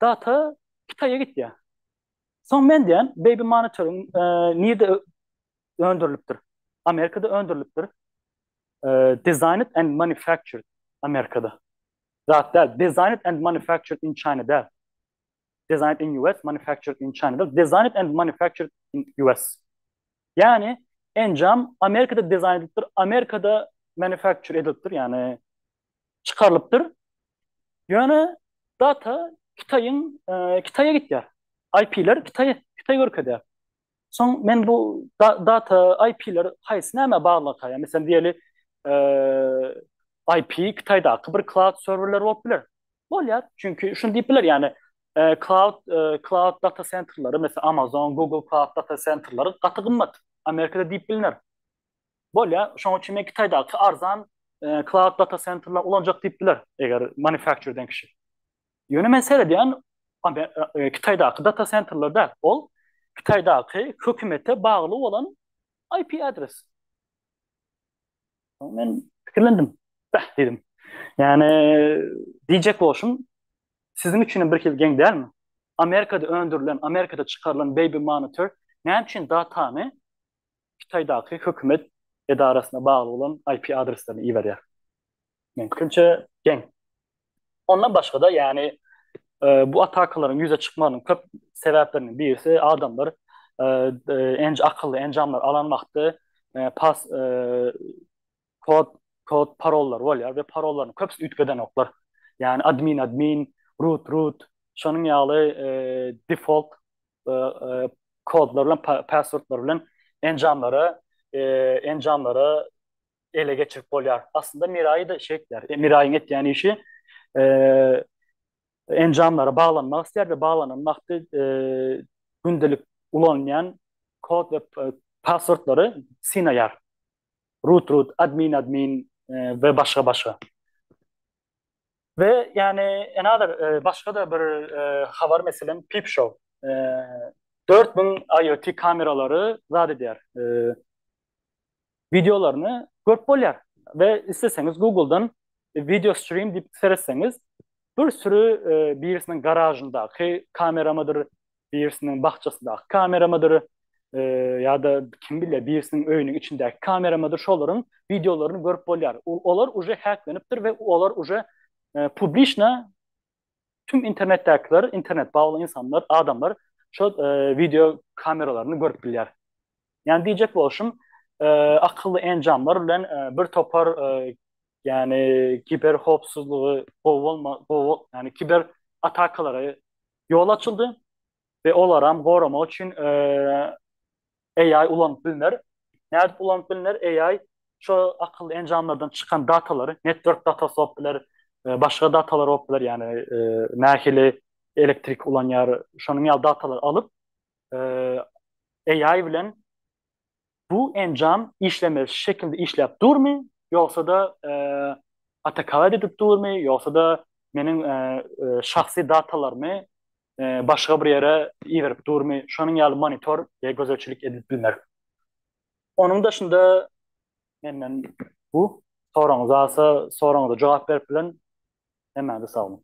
data Hytaýa gitýär. Soň men diýen baby monitoryň nirde öndürilipdir? Amerikada öndürilipdir. Designed and manufactured Amerikada. Zat däl. Designed and manufactured in China däl. Designed in US, manufactured in China däl. Designed and manufactured in US. Ýagny enjam Amerikada dizaýn edilipdir, Amerikada manufacture edilipdir, ýagny çykarylypdyr. Ýöne data Hytaýyň Hytaýa gitýär. IP-ler Hytaýa, Hytaý görkezýär. Soň men bu data IP-ler haýsy nämä baglyka? Ýa meselem diýeli IP Hytaýdaky bir cloud serwerler bolup biler. Bolýar. Çünki şuny diýip biler, ýagny cloud cloud data centerleri, meselem Amazon, Google Cloud data centerleri gaty gymmat. Amerikada diýip biliner. Bolýar. Şonuň üçin men Hytaýdaky arzan cloud data centerleri ulanjak diýip biler, eger manufacture eden kişi. Ýöne men seredýän Hytaýdaky data centerler däl. Ol Hytaýdaky hökümete bagly bolan IP adres. Men pikirlendim. Beh diýdim. Ýagny diýjek bolşum siziň üçin hem bir hili geň dälmi? Amerikada öndürilen, Amerikada çykarylan baby monitor näme üçin datany Hytaýdaky hökümet edarasyna bagly bolan IP adreslerine iberýär? Meň pikirimçe geň. Ondan başga-da, ýagny bu atakalaryň ýüze çykmagynyň köp sebäpleriniň birisi adamlar enj akylly enjamlar alan wagty pas kod kod parollar bolýar we parollaryň köpüsini üýtgedenoklar. Ýagny admin admin, root root şonuň ýaly default kodlar bilen passwordlar bilen enjamlara enjamlara ele geçirip bolýar. Aslynda Mirai-da şeýtýär. Mirai-yň etýän işi enjamlara baglanmak isleýär we baglanan wagty gündelik ulanylýan kod we passwordlary synaýar. Root root, admin admin we başga başga. We ýani another başga-da bir habar meselem Peep Show. 4000 IoT kameralary zat edýär. Wideolaryny görüp bolýar. We isleseňiz Google-dan video stream diýip seretseňiz bir sürü birisiniň garažyndaky kameramydyr, birisiniň bakjasyndaky kameramydyr, ýa-da kim bilýär birisiniň öýüniň içindäki kameramydyr, şolaryň wideolaryny görüp bolýar. Olar uje hacklenipdir we olar uje publiçna tüm internetdäkiler, internet bagly insanlar, adamlar şo wideo kameralaryny görüp bilýär. Ýani diýjek bolşum, akylly enjamlar bilen bir topar ýani kiber howpsuzlygy gowy bolma, gowy, ýani kiber atakalara ýol açyldy we olaram goramak üçin AI ulanyp bilner. Nädip ulanyp bilner? AI şo akylly enjamlardan çykan datalary, network datasy bolup biler, başga datalar bolup biler, ýani nähili elektrik ulanýar, şonuň ýaly datalary alyp AI bilen bu enjam işlemeli şekilde işläp durmy, ýogsa-da atakawat edip durmy, ýogsa-da meniň şahsy datalarymy başga bir ýere iberip durmy, şonuň ýaly monitor we gözegçilik edilip bilner. Onuň daşynda menden bu soragyňyz barsa, soragyňyza jogap berip bilen hemmäňize sag boluň.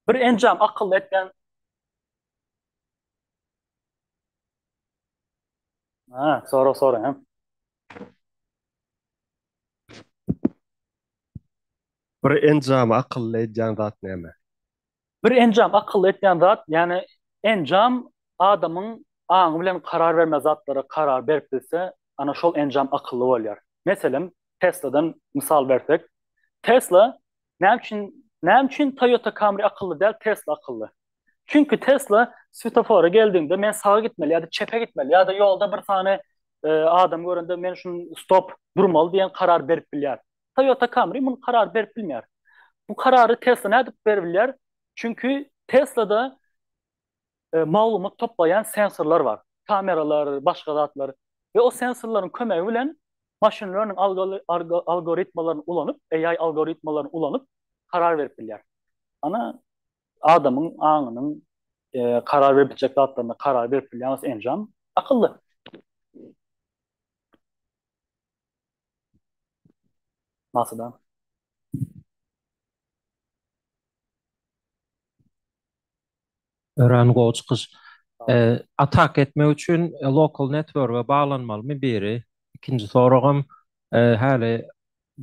Bir enjam akylly etýän. Ha, sorag soraýan. Bir enjamy akylly edýän zat näme? Bir enjam akylly etýän zat, ýagny enjam adamyň aňy bilen karar bermez zatlara karar berip bilse, ana şol enjam akylly bolýar. Meselem, Tesladan mysal bersek, Tesla näme üçin näme üçin Toyota Camry akylly däl, Tesla akylly? Çünki Tesla swetofora geldiğinde men saga gitmeli ýa-da çepe gitmeli ýa-da ýolda bir sany adam görende men şuny stop durmaly diýen karar berip bilýär. Toyota Camry muny karar berip bilmeýär. Bu karary Tesla nädip berip bilýär? Çünki Teslada maglumat toplaýan sensorlar bar. Kameralar, başga zatlar we o sensorlaryň kömegi bilen machine learning algoritmalaryny ulanyp, AI algoritmalaryny ulanyp karar berip bilýär. Ana adamyň aňynyň karar berip biljek zatlaryna karar berip bilýän enjam akylly. Nasadan. Örän gowy çykyş. Atak etmek üçin local network-e baglanmalymy biri? Ikinji soragym, häli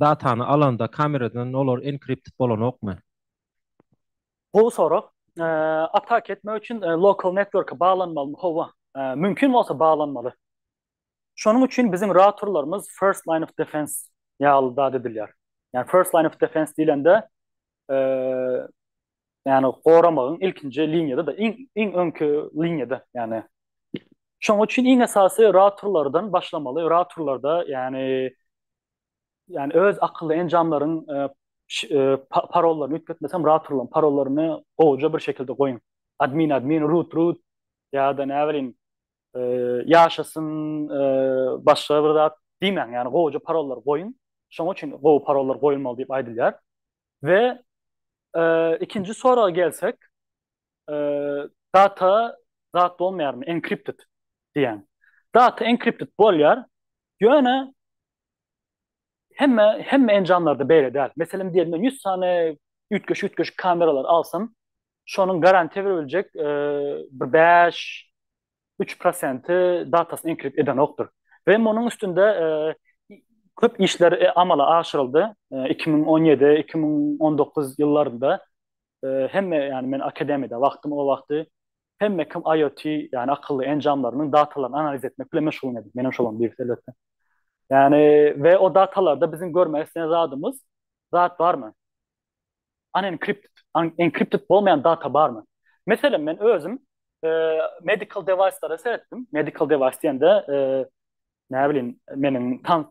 datany alanda kameradan olar encrypted bolanokmy? Gowy sorag. Atak etmek üçin local network-e baglanmalymy? Hawa. Mümkin bolsa baglanmaly. Şonuň üçin biziň routerlarymyz first line of defense ýaly zat edilýär. Ýagny first line of defense diýlende, ýagny goramagyň ilkinji liniýada-da, iň iň öňki liniýada, ýagny. Şonuň üçin iň esasy routerlardan başlamaly. Routerlarda, ýagny ýagny öz akylly enjamlaryň parollaryny üýtgetmesem, routerlaryň parollaryny gowuja bir şekilde goýuň. Admin admin, root root ýa-da näbileyim ýaşasyn başga bir zat diýmäň, ýagny gowuja parollar goýuň. Şonuň üçin gowy parollar goýulmaly diýip aýdylýar. We ikinji soraga gelsek, data zat bolmaýarmy, encrypted diýen. Data encrypted bolýar, ýöne hemme hemme enjamlarda beýle däl. Meselem diýelim men 100 sany üýtgeşik-üýtgeşik kameralar alsam, şonuň garantiýa berebiljek bir 5 3 prosenti datasyny enkript edenokdyr. We munuň üstünde köp işler amala aşyryldy. 2017, 2019 ýyllarynda hemme, ýagny men akademiýada wagtym o wagty hemme kim IoT, ýagny akylly enjamlarynyň datalaryny analiz etmek bilen meşgullanýardy. Menem şolaryň birisi elbetde. Ýagny we o datalarda biziň görmek isleýän zadymyz zat barmy? Unencrypted, encrypted bolmaýan data barmy? Meselem, men özüm medical device-lara seretdim. Medical device diýende, näbileyim, meniň tan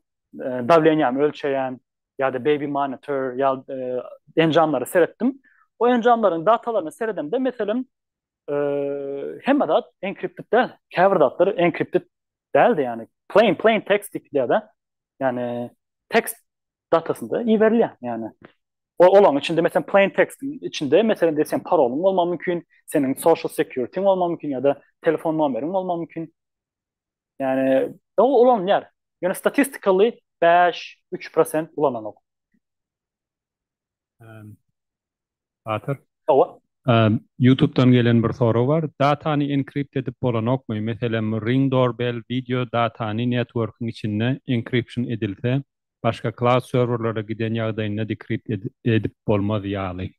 dawleniýamy ölçeýän ýa-da baby monitor ýa enjamlara seretdim. O enjamlaryň datalaryna seredemde, meselem, hemme zat encrypted däl. Käbir zatlar encrypted däldi, ýagny plain plain text diýip-de, ýagny tekst datasynda iberilýär. Ýagny olaryň içinde meselem plain textiň içinde meselem diýip sen parolyň bolmagy mümkin, seniň social security-iň bolmagy mümkin ýa-da telefon nomeriň bolmagy mümkin. Ýagny o ulanylýar. Ýöne statistically 5, 3% ulananok. Batyr. Hawa. YouTube'dan gelen bir sorag bar. Datany encrypt edip bolanokmy? Meselem, Ring doorbell video datany networkyň içinde encryption edilse, başga cloud serwerlere giden ýagdaýynda decrypt edip bolmaz ýaly.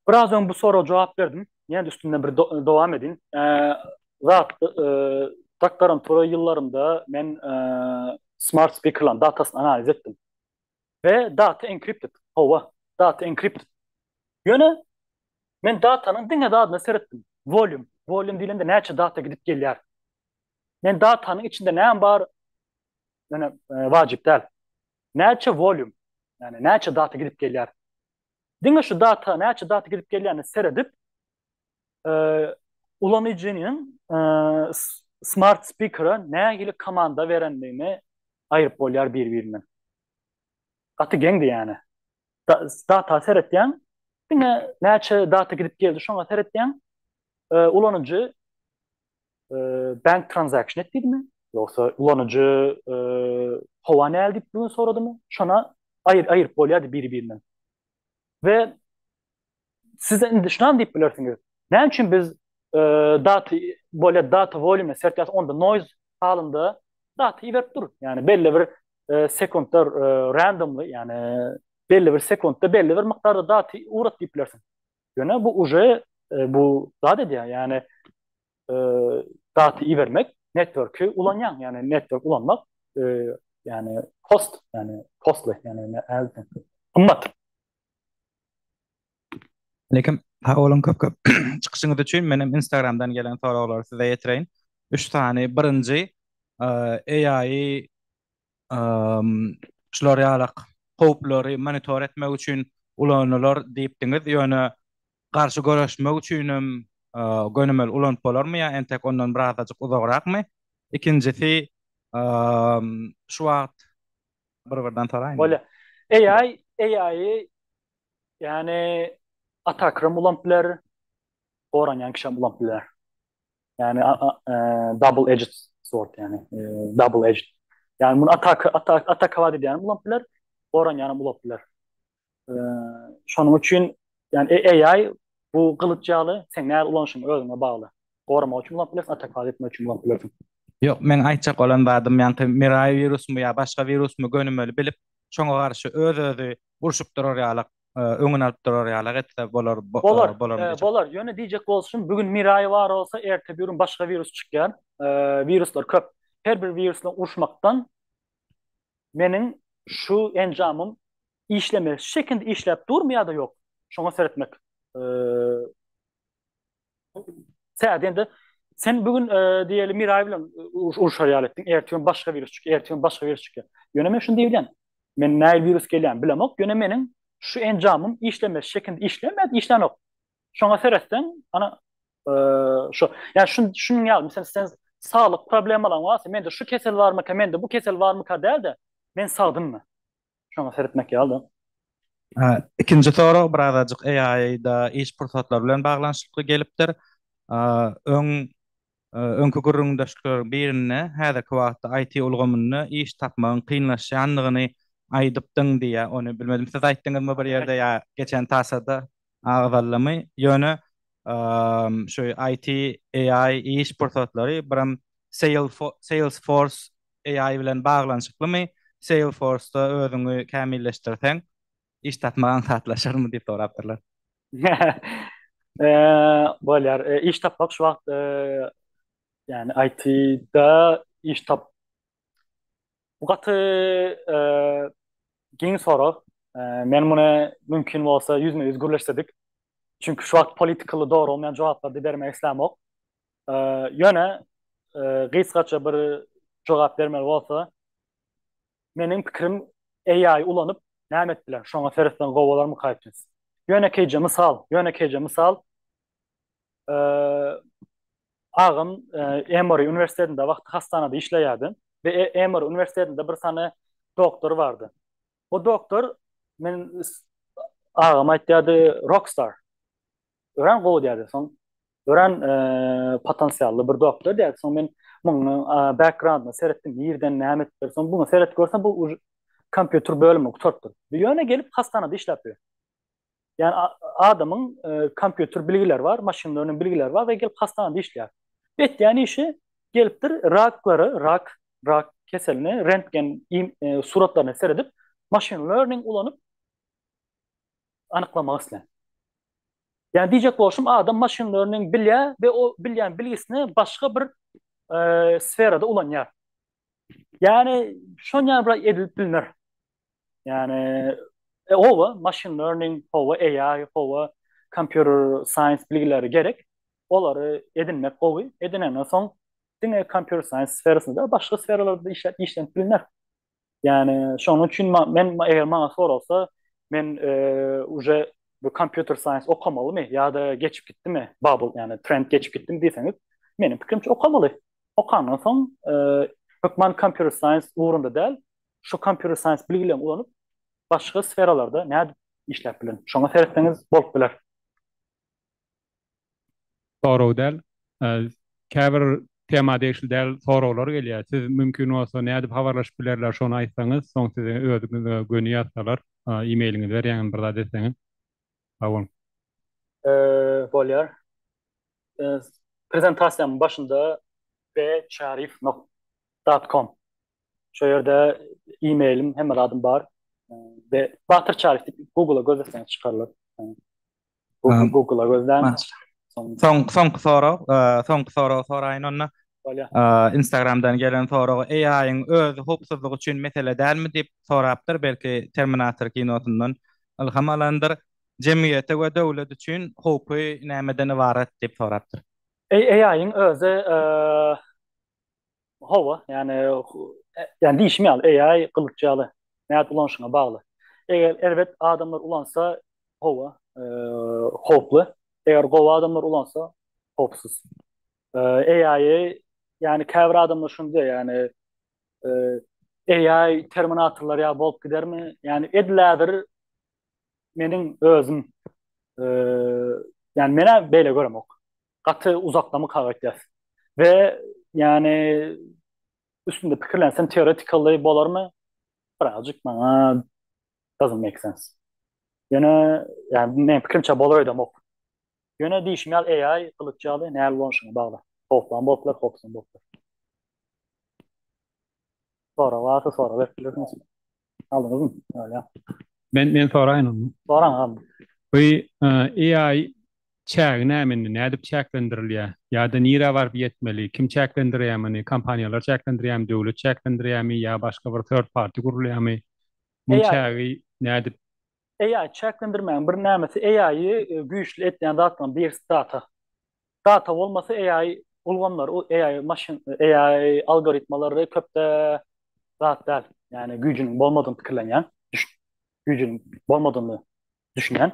Biraz öň bu soraga jogap berdim. Ýene-de üstünden bir dowam edin. Zat doktorantura ýyllarymda men smart speakerlaryň datasyny analiz etdim. We data encrypted. Hawa, data encrypted. Ýöne men datanyň diňe zadyna seretdim. Volume. Volume diýlende näçe data gidip gelýär. Men datanyň içinde näme bar ýöne wajyp däl. Näçe volume, ýagny näçe data gidip gelýär. Diňe şu data näçe data gidip gelýänine seredip, ulanyjynyň smart speakere nähili komanda berendigini aýryp bolýar bir-birinden. Gaty geňdi ýagny. Data seretýäň, diňe näçe data gidip geldi şoňa seretýäň. Ulanyjy bank transaction et diýdimi? Ýogsa ulanyjy howa näl diýip bugün soradymy? Şona aýyr aýyryp bolýardy biri-birinden. We siz indi şunam diýip bilersiňiz. Näme üçin biz data bolýar data volume seretýäs onda noise. halynda data iberip dur. Ýagny belli bir sekuntda randomly, ýagny belli bir sekuntda belli bir mukdarda data ugrat diýip bilersiň. Ýöne bu uje bu zat edýär, ýagny data ibermek networki ulanýaň, ýagny network ulanmak ýagny cost, ýagny costly, ýagny gymmat. Aleýkum. Sag boluň köp köp çykyşyňyz üçin. Menem Instagramdan gelen soraglary size ýetireýin. Üç sany. Birinji AI şular ýalak howplary monitor etmek üçin ulanylar diýipdiňiz. Ýöne garşy göreşmek üçinem gönümel ulanyp bolarmy ýa entek ondan birazajyk uzagrakmy? Ikinjisi şu wagt bir-birden soraýyn. Bolýar. AI AI Ýagny attacker ulanyp biler, goranýan kişi hem ulanyp biler. Ýagny double edged sword ýagny double edged. Ýagny muny attack attack edýän hem ulanyp biler, goranýan hem ulanyp biler. Şonuň üçin ýagny AI bu gylyç ýaly, sen näme ulanyşyň özüňe bagly. Goramak üçin ulanyp bilersiň, attack etmek üçin ulanyp bilersiň. Ýok, meň aýtjak bolan zadym ýaňky Mirai wirusmy ýa başga wirusmy gönümeli bilip, şoňa garşy öz-özi urşup durar ýalak, öňüni alyp durar ýalak etse bolar, Bolar, bolarmy diýjek. Bolar. Ýöne diýjek bolşum, bu gün Mirai bar bolsa, erte bir gün başga wirus çykýar. Wiruslar köp. Her bir wirus bilen uruşmakdan meniň şu enjamym işlemeli şekilde işläp durmy ýa-da ýok, şoňa seretmek Täze indi sen bu gün diýeli Miray bilen urşar ýaly etdiň, ertir gün başga wirus çykýar, ertir gün başga wirus çykýar. Ýöne men şuny diýip Men nähili wirus gelýän bilemok, ýöne meniň şu enjamym işlemesi şekilde işlemedi, işlänok. Şoňa seretseň, ana şu, ýa şun şunuň ýaly, meselem sen saglyk problemalaryň barsa, mende şu kesel barmyka, mende bu kesel barmyka däl-de, men sagdynmy? Şoňa seretmek ýaly-da. Ikinji sorag birazajyk AI-da iş pursatlary bilen baglanyşykly gelipdir. Öň öňki gürrüňdeşlikleriň birinde häzirki wagtda IT ulgamynda iş tapmagyň kynlaşýandygyny aýdypdyň diýýär. Ony bilmedim siz aýtdyňyzmy bir ýerde ýa geçen tasada agzaldymy. Ýöne şu IT, AI iş pursatlary biram Salesforce AI bilen baglanyşyklymy? Salesforce-da özüňi kämilleşdirseň, iş tapmak aňsatlaşarmy diýip sorapdyrlar. Bolýar. Iş tapmak şu wagt ýagny IT-da iş tap Bu gaty giň sorag. Men muny mümkin bolsa ýüzme-ýüz gürleşsedik. Çünki şu wagt politikaly dogry bolmaýan jogaplary bermek islämok. Ýöne gysgaça bir jogap bermeli bolsa, meniň pikirim AI ulanyp näme edip biler? Şoňa seretseň gowy bolarmyka öýtýän. Ýönekeýje mysal, ýönekeýje mysal. Agam Emory uniwersitetinde wagty hastanada işleýärdi we Emory uniwersitetinde bir sany doktor bardy. O doktor men agam aýtýardy rockstar. Örän gowy diýýärdi. Soň örän potensially bir doktor diýýärdi. Soň men munuň background-yna seretdim, nirden näme edipdir. Soň muňa seretip görsem bu kompýuter bölümini gutarypdyr. Ýöne gelip hastanada işläp ýör. Ýani adamyň kompýuter bilgileri bar, machine learning bilgileri bar we gelip hastanada işleýär. Etýän işi gelipdir raklary, rak, rak keselini rentgen suratlaryna seredip, machine learning ulanyp anyklamak isleýär. Ýani diýjek bolşum adam machine learning bilýär we o bilýän bilgisini başga bir sferada ulanýar. Ýani şonýa bir edilip bilner. Ýani hawa machine learning, hawa AI, hawa computer science bilgileri gerek. Olary edinmek gowy. Edinenden soň diňe computer science sferasynda başga sferalarda işläp işlenip bilner. Ýani şonuň üçin men eger maňa soralsa, men uje bu computer science okamalymy ýa-da geçip gitdimi, bubble, ýani trend geçip gitdimi diýseňiz, meniň pikirimçe okamaly. Okandan soň hökman computer science ugrunda däl, şu computer science bilgilerini ulanyp başga sferalarda nädip işläp bilerin? Şoňa seretseňiz bolup biler. Sorag däl. Käbir tema degişli däl soraglar gelýär. Siz mümkin bolsa nädip habarlaşyp bilerler şony aýtsaňyz, soň size özüňize göni ýazsalar, e-mailiňizi berýäňizmi bir zat etseňiz. Sag boluň. Bolýar. Prezentasiýamyň başynda B. Çaryýew. Dot com. Şo ýerde e-mailim, hemme zadym bar. We Batyr Çaryýew diýip Google-a gözleseňiz çykarlar. Google-a gözläň. Soň soňky sorag, soňky soragy soraýyn onda. Bolýar. Instagramdan gelen sorag AI-yň özi howpsuzlyk üçin mesele dälmi diýip sorapdyr, belki Terminator kinosyndan ylham alandyr. Jemgyýete we döwlet üçin howpy nämeden ybarat diýip sorapdyr. AI-yň özi Hawa, ýagny ýagny diýşim ýaly, AI gylyç ýaly, nädip ulanyşyňa bagly. Eger erbet adamlar ulansa, hawa, howply. Eger gowy adamlar ulansa, howpsuz. AI-y ýagny käbir adamlar şuny diýýär, ýagny AI terminatorlar ýaly bolup gidermi? Ýagny edil häzir meniň özüm ýagny men-ä beýle göremok. Gaty uzakdamyka öýtýäs. We ýagny üstünde pikirlensem teoretically bolarmy? Birazjyk maňa doesn't make sense. Ýöne ýagny meň pikirimçe bolar öýdemok. Ýöne diýşim ýaly AI gylyç ýaly näl bolşuňa bagly. Howplam bolup biler, howpsuzam bolup biler. Sorag barsa sorag berip bilersiňiz. Aldyňyzmy? Bolýar. Men men soraýyn onda. Soraň agam. Bu AI çägi näme indi? Nädip çäklendirilýär? Ýa-da nirä baryp ýetmeli? Kim çäklendirýär muny? Kompaniýalar çäklendirýärmi, döwlet çäklendirýärmi ýa başga bir third party gurulýarmy? Muň çägi nädip? AI çäklendirmäň bir nämesi AI-y güýçli etýän zatlaryň birisi data. Data bolmasa AI ulgamlary, AI maşyn, AI algoritmalary köpde zat däl. Ýagny güýjüniň bolmadygyny pikirlenýän, güýjüniň bolmadygyny düşünýän.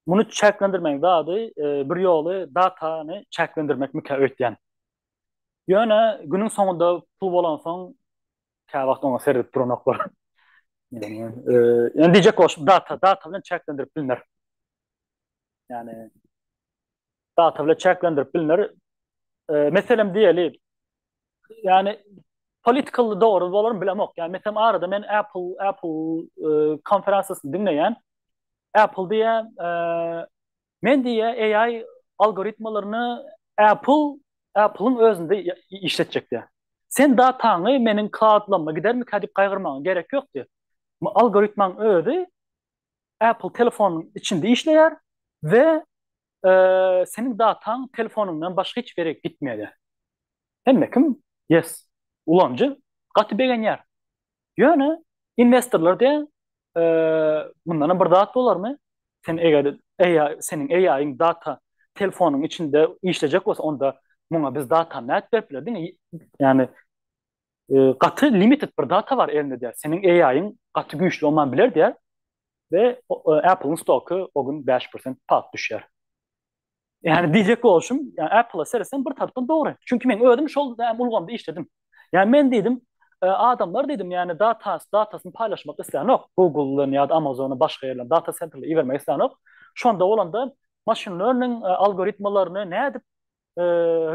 Muny çäklendirmegiň zady bir ýoly datany çäklendirmekmikä öýtýän. Ýöne günüň soňunda pul bolansoň käwagt oňa seredip duranoklar. Ýöne diýjek bolşum data, data bilen çäklendirip bilner. Ýagny data bilen çäklendirip bilner. Meselem diýeli, ýagny political dogry bolarmy bilemok. Ýagny meselem arada men Apple Apple konferensiýasyny diňleýän. Apple diýýär, men diýýär AI algoritmalaryny Apple Apple-yň özünde işletjek diýýär. Sen dataňy meniň cloud-laryma gidermikä diýip gaýgyrmagyň gerek ýok diýýär. Algoritmaň özi Apple telefonyň içinde işleýär we seniň dataň telefonyňdan başga hiç ýere gitmeýär. Hemme kim yes ulanyjy gaty begenýär. Ýöne investorlar diýýär, mundanam bir zat bolarmy? Sen eger AI seniň AI-iň data telefonyň içinde işlejek bolsa onda muňa biz data nädip berip bileris? Diňe ýagny gaty limited bir data bar elinde diýär. Seniň AI-iň gaty güýçli bolman biler diýär. We Apple-yň stoky o gün 5% pat düşýär. Ýagny diýjek bolşum, ýagny Apple-a seretsem bir tarapdan dogry. Çünki men özüm şol ulgamda işledim. Ýagny men diýdim, adamlar diýdim, ýagny data, datasyny paýlaşmak islänok. Google-dan ýa-da Amazon-a başga ýerden data centerle ibermek islänok. Şonda bolanda machine learning algoritmalaryny nädip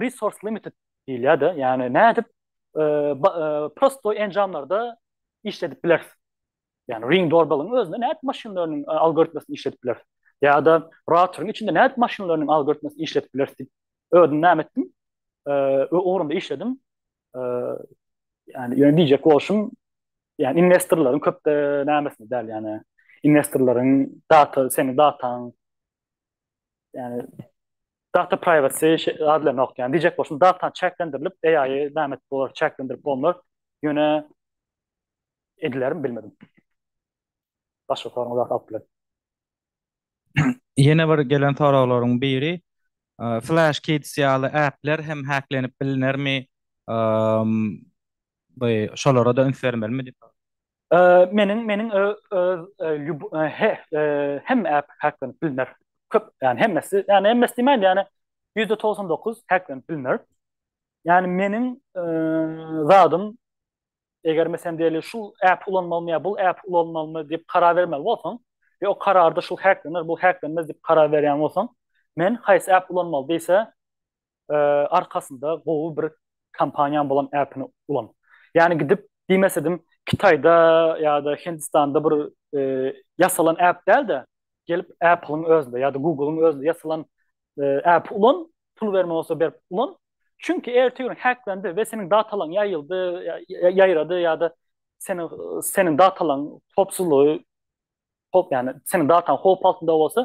resource limited diýilýär-de, ýagny nädip prostoý enjamlarda işledip bileris. Ýagny Ring doorbell-iň özünde nädip machine learning algoritmasyny işledip bileris? Ýa-da routeriň içinde nädip machine learning algoritmasyny işledip bileris diýip özüm näme etdim? Ugrunda işledim. Ýagny ýöne diýjek bolşum, ýagny investorlaryň köpde nämesinde däl, ýagny investorlaryň data, seniň dataň ýagny data privacy adlanok, ýagny diýjek bolşum data çäklendirilip AI-y näme etip bolar, çäklendirip bolmaz. Ýöne edilermi bilmedim. Başga soragyňyz barsa alyp bilerin. Ýene bir gelen soraglaryň biri, Flash Kids ýaly appler hem hacklenip bilinermi? Bu şolara-da üns bermelimi diýip. Meniň meniň öz hemme app hacklenip biliner. Köp, ýagny hemmesi, ýagny hemmesi diýmäýin, ýagny %99 hacklenip biliner. Ýagny meniň zadym Eger meselem diýeli şu app ulanmalymy ýa bul app ulanmalymy diýip karar bermeli bolsaň we o kararda şul hacklener, bu hacklenmez diýip karar berýän bolsaň, men haýsy app ulanmaly diýse, arkasynda gowy bir kompaniýaň bolan appini ulan. Ýagny gidip diýmesedim Kitaýda ýa-da Hindistanda bir ýasalan app däl-de, gelip Apple-yň özünde ýa-da Google-yň özünde ýasalan app ulan, pul berme bolsa berip ulan. Çünki ertir gün hacklendi we seniň datalaň ýaýyldy, ýaýrady ýa-da seniň seniň datalaň howpsuzlygy howp ýagny seniň dataň howp altynda bolsa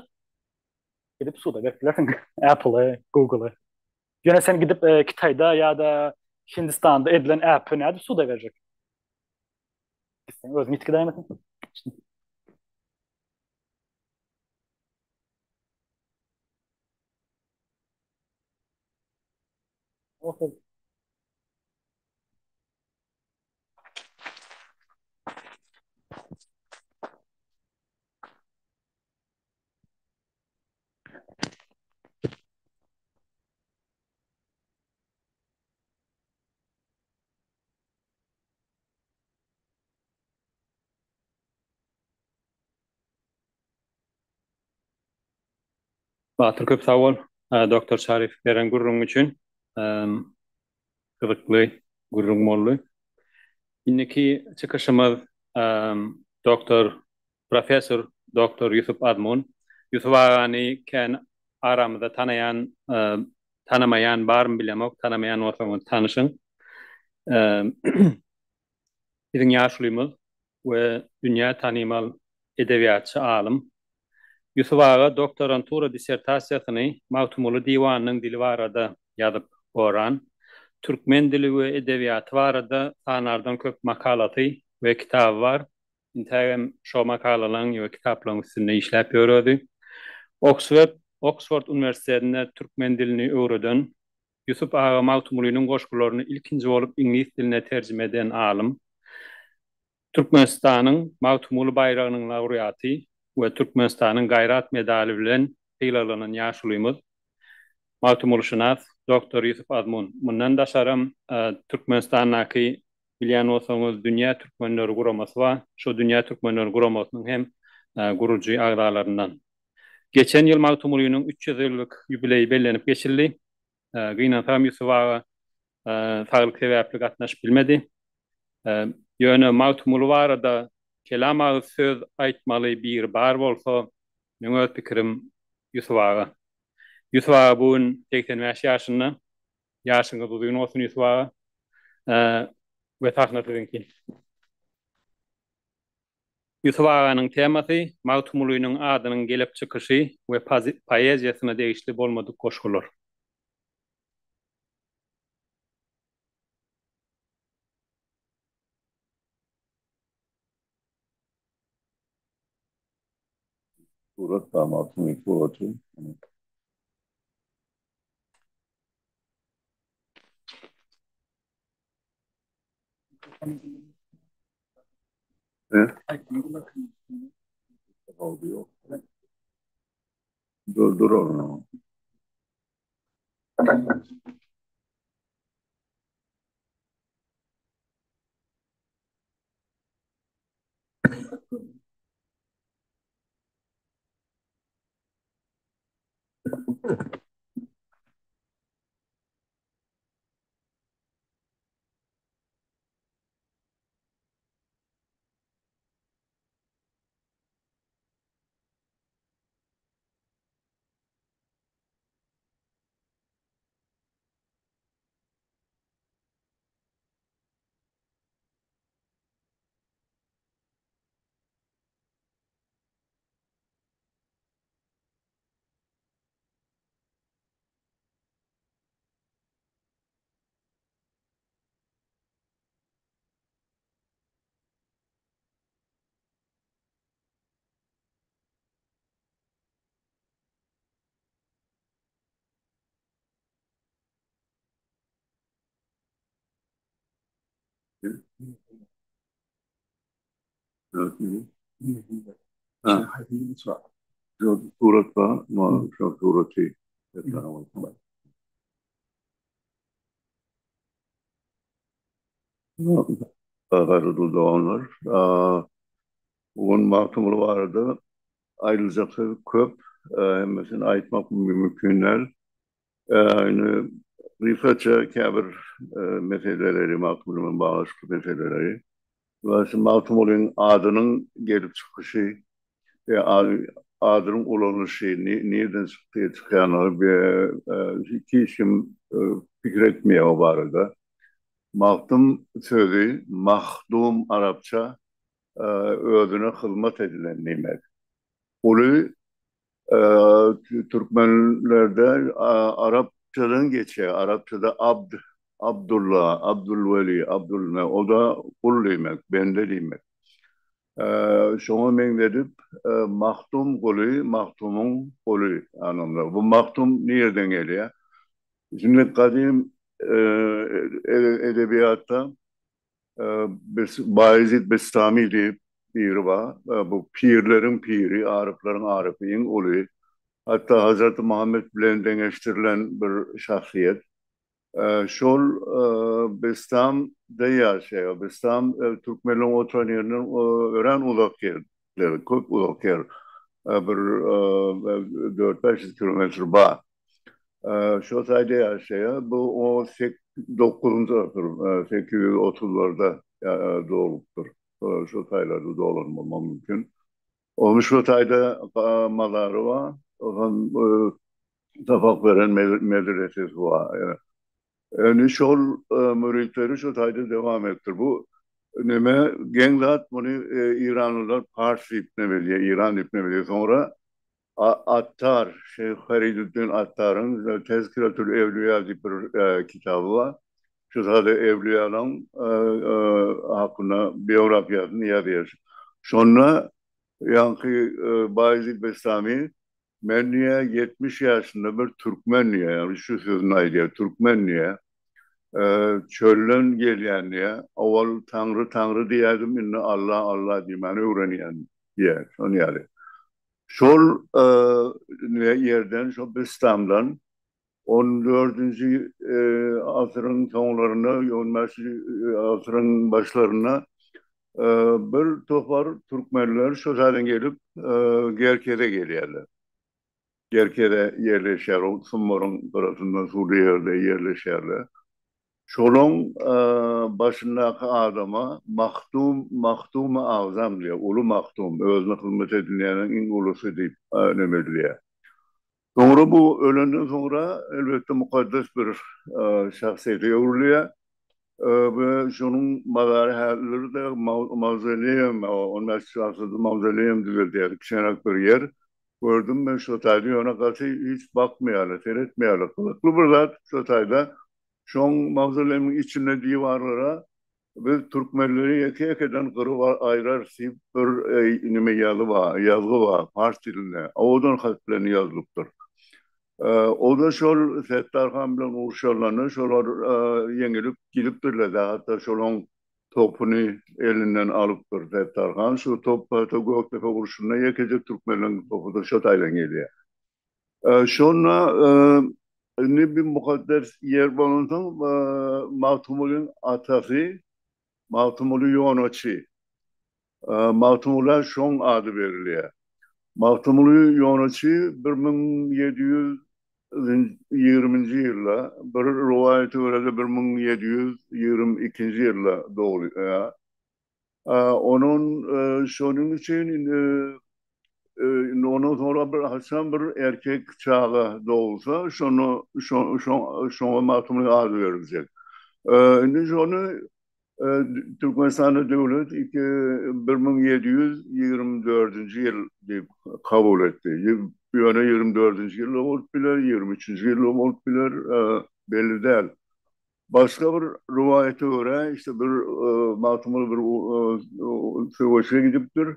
gidip suda berip bilersiň Apple-y, Google-y. Ýöne sen gidip e, Kitaýda ýa-da Hindistanda edilen app-y nädip suda berjek? Gitseň özüň ýitgi däýmesin. Okay. Batyr köp sag bol Doktor Şarif beren gürrüň üçin. Gyzykly gürrüň boldy. Indiki çykyşymyz doktor professor doktor Ýusup Azmun. Ýusup agany kän aramyzda tanaýan tanamaýan barmy bilemok, tanamaýan bolsaňyz tanyşyň. Biziň ýaşulymyz we dünýä tanymal edebiýatçy alym Ýusup aga doktorantura dissertasiýasyny Magtymguly diwanynyň dili barada ýazyp goran. Türkmen dili we edebiýaty barada sanardan köp makalasy we kitaby bar. Intägem şo makalalaryň we kitaplaryň üstünde işläp ýör özi. Oksword Oksford uniwersitetinde türkmen dilini öwreden Ýusup aga Magtymgulynyň goşgularyny ilkinji bolup iňlis diline terjime eden alym. Türkmenistanyň Magtymguly baýragynyň laureaty we Türkmenistanyň Gaýrat medaly bilen sylaglanan ýaşulymyz, magtymgulyşynas doktor Ýusup Azmun. Mundan daşaram Türkmenistandaky bilýän bolsaňyz Dünýä türkmenleri guramasy bar. Şo Dünýä türkmenleri guramasynyň hem gurujy agzalaryndan. Geçen ýyl Magtymgulynyň 300 ýyllyk ýubileýi bellenip geçildi. Gynansagam Ýusup aga saglyk sebäpli gatnaşyp bilmedi. Ýöne Magtymguly barada kelam agyz söz aýtmaly biri bar bolsa, meň öz pikirim Ýusup aga. Ýusup aga bu gün 85 ýaşynda. Ýaşyňyz uzyn bolsun Ýusup aga. We sahna siziňki. Ýusup aganyň temasy Magtymgulynyň adynyň gelip çykyşy we poeziýasyna degişli bolmadyk goşgular. Surat bar Magtymguly suraty. Dur dur onu. Surat bar, şo suraty. Gaýratly doganlar, bu gün Magtymguly barada aýdyljak söz köp, hemmesini aýtmak mümkin däl. Indi gysgaça käbir meseleleri, Magtymguly bilen baglanyşykly meseleleri. Magtymgulyň adynyň gelip çykyşy, adynyň ulanylyşy, nireden çykdy, çykýanlygy hiç kim. pikir etmeýär o barada. Magtym sözi, mahdum arapça özüne hyzmat edilen diýmek. Uly türkmenlerde arapçadan geçýär. Arapçada abd, Abdulla, Abdulweli, Abdul, o-da gul diýmek, bende diýmek. Şoňa meňzedip, Magtym Guly, Magtymyň guly anlamda. Bu Magtym nireden gelýär? Şimdi gadym edebiýatda Baýezid Bistami diýip biri bar. Bu pirleriň piri, aryplaryň arypy, iň uly. Hatda Hazreti Muhammet bilen deňeşdirilen bir şahsyýet. Şol Bistamda ýaşaýar. Bistam türkmenleriň oturan ýerinden örän uzak ýer, köp uzak ýer. Bir dört-bäş ýüz kilometr bar. Şo taýda ýaşaýar. Bu on dokuzynjy asyr, 830-larda doglupdyr. Şo taýlarda doglan bolmagy mümkin. Onuň şo taýda mazary bar. Onuň sapak beren medresesi bar. Indi şol müritleri şo taýda dewam etdir. Bu neme geň zat, muny eýranlylar pars diýip neme edýär, Eýran diýip neme edýär. Soňra Attar, Şeýh Feridüddin Attaryň Tezkiretül Ewliýa diýip bir kitaby bar. Şu zady ewliýalaryň hakynda biografiýasyny ýazýar. Şonda ýaňky Baýezid Bestami men diýýär, 70 ýaşynda bir türkmen diýýär, ýagny şu sözüni aýdýar, türkmen diýýär, çölden gelýän diýýär, owal Taňry, Taňry diýýärdim, indi Alla, Alla diýmäni öwrenýän diýýär, şon ýaly. Şol ýerden, şol Bistamdan on dördünji asyryň soňlarynda, on bäşinji asyryň başlarynda bir topar türkmenler şo taýdan gelip, Gerkeze gelýärler. Gerkeze ýerleşýär, ol Sumbaryň gyrasynda suwly ýerde ýerleşýärler. Şolaň başyndaky adama Mahdum, Mahdumy Agzam diýýär, uly Mahdum, özüne hyzmat edilýäniň iň ulusy diýip neme edilýär. Soňra bu ölenden soňra elbetde mukaddes bir şahsyýete öwrülýär we şonuň mazary häzir-de mawzoleýem, on bäşinji asyrda mawzoleýem düzeldýär, kiçeňräk bir ýer. Gördüm men şo taýda, ýöne gaty hiç bakmaýarlar, seretmeýärler. Gyzykly bir zat şo taýda, şoň mawzoleýmiň içinde diwarlara Biz türkmenleri ýeke-ýekeden gyryp aýrarys diýip bir neme ýazy bar, ýazgy bar, pars dilinde, owadan hat bilen ýazylypdyr. O-da şol Setdar han bilen urşanlarynda şolar ýeňilip gidipdirler-de, hatda şolaň topuny elinden alypdyr Setdar han. Şu top hatda Gökdepe urşunda ýekeje türkmenleň topudyr, şo taýdan gelýär. Şonda indi bir mukaddes ýer bolansoň Magtymgulyň atasy Magtymguly Ýonaçy. Magtymgula şoň ady berilýär. Magtymguly Ýonaçy 1720-nji ýylda, bir rowaýata görä-de 1722-nji ýylda dogulýar. Onuň şonuň üçin indi indi ondan soňra bir haçan bir erkek çaga dogulsa, şony şoňa Magtymguly ady beriljek. Indi şony Türkmenistanda döwlet 1724-nji ýyl diýip kabul etdi. Ýöne 24-nji ýylda bolup biler, 23-nji ýylda bolup biler, belli däl. Başga bir rowaýata görä, işte bir Magtymguly bir söweşe gidipdir.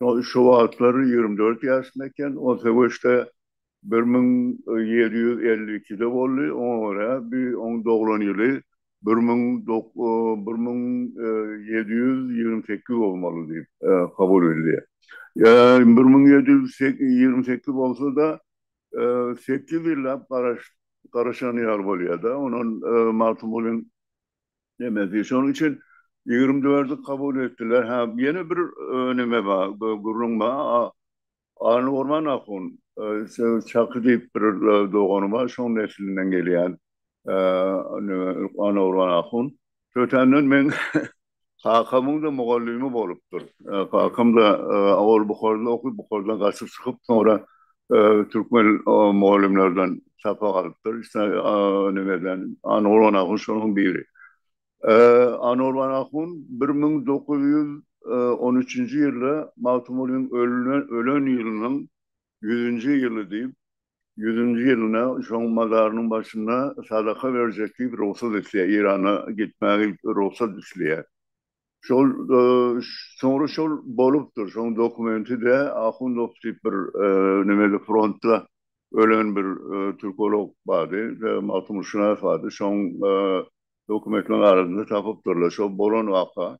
Şo wagtlar 24 ýaşynda eken. O söweşde 1752-de boldy. Oňa görä, bir oň doglan ýyly 1728 bolmaly diýip kabul edilýär. Ýa 1728 bolsa-da, sekiz ýyllap garaşan ýaly bolýar-da, onuň Magtymgulyň nemesi. Şonuň üçin 24-i kabul etdiler. Hä, ýene bir neme bar, gürrüň bar. Annagurban ahun, Çaky diýip bir dogany bar, şoň neslinden gelýän Annagurban ahun. Tötänden meň kakamyň-da mugallymy bolupdyr. Kakam-da ol Buharada okyp, Buhardan gaçyp çykyp, soňra. Türkmen mugallymlardan sapak alypdyr. Işte nemeden Anwar Ahun şonuň biri. Anwar Ahun 1913-nji ýylda Magtymgulynyň ölen ýylynyň ýüzünji ýyly diýip, ýüzünji ýylyna şoň mazarynyň başynda sadaka berjek diýip rugsat isleýär, Eýrana gitmäge rugsat isleýär. Şol soňra şol bolupdyr. Şoň dokumenti-de Ahundow diýip bir nemede frontda ölen bir türkolog bardy, Magtymguly bardy. Şoň dokumentiniň arasynda tapypdyrlar. Şol bolan waka.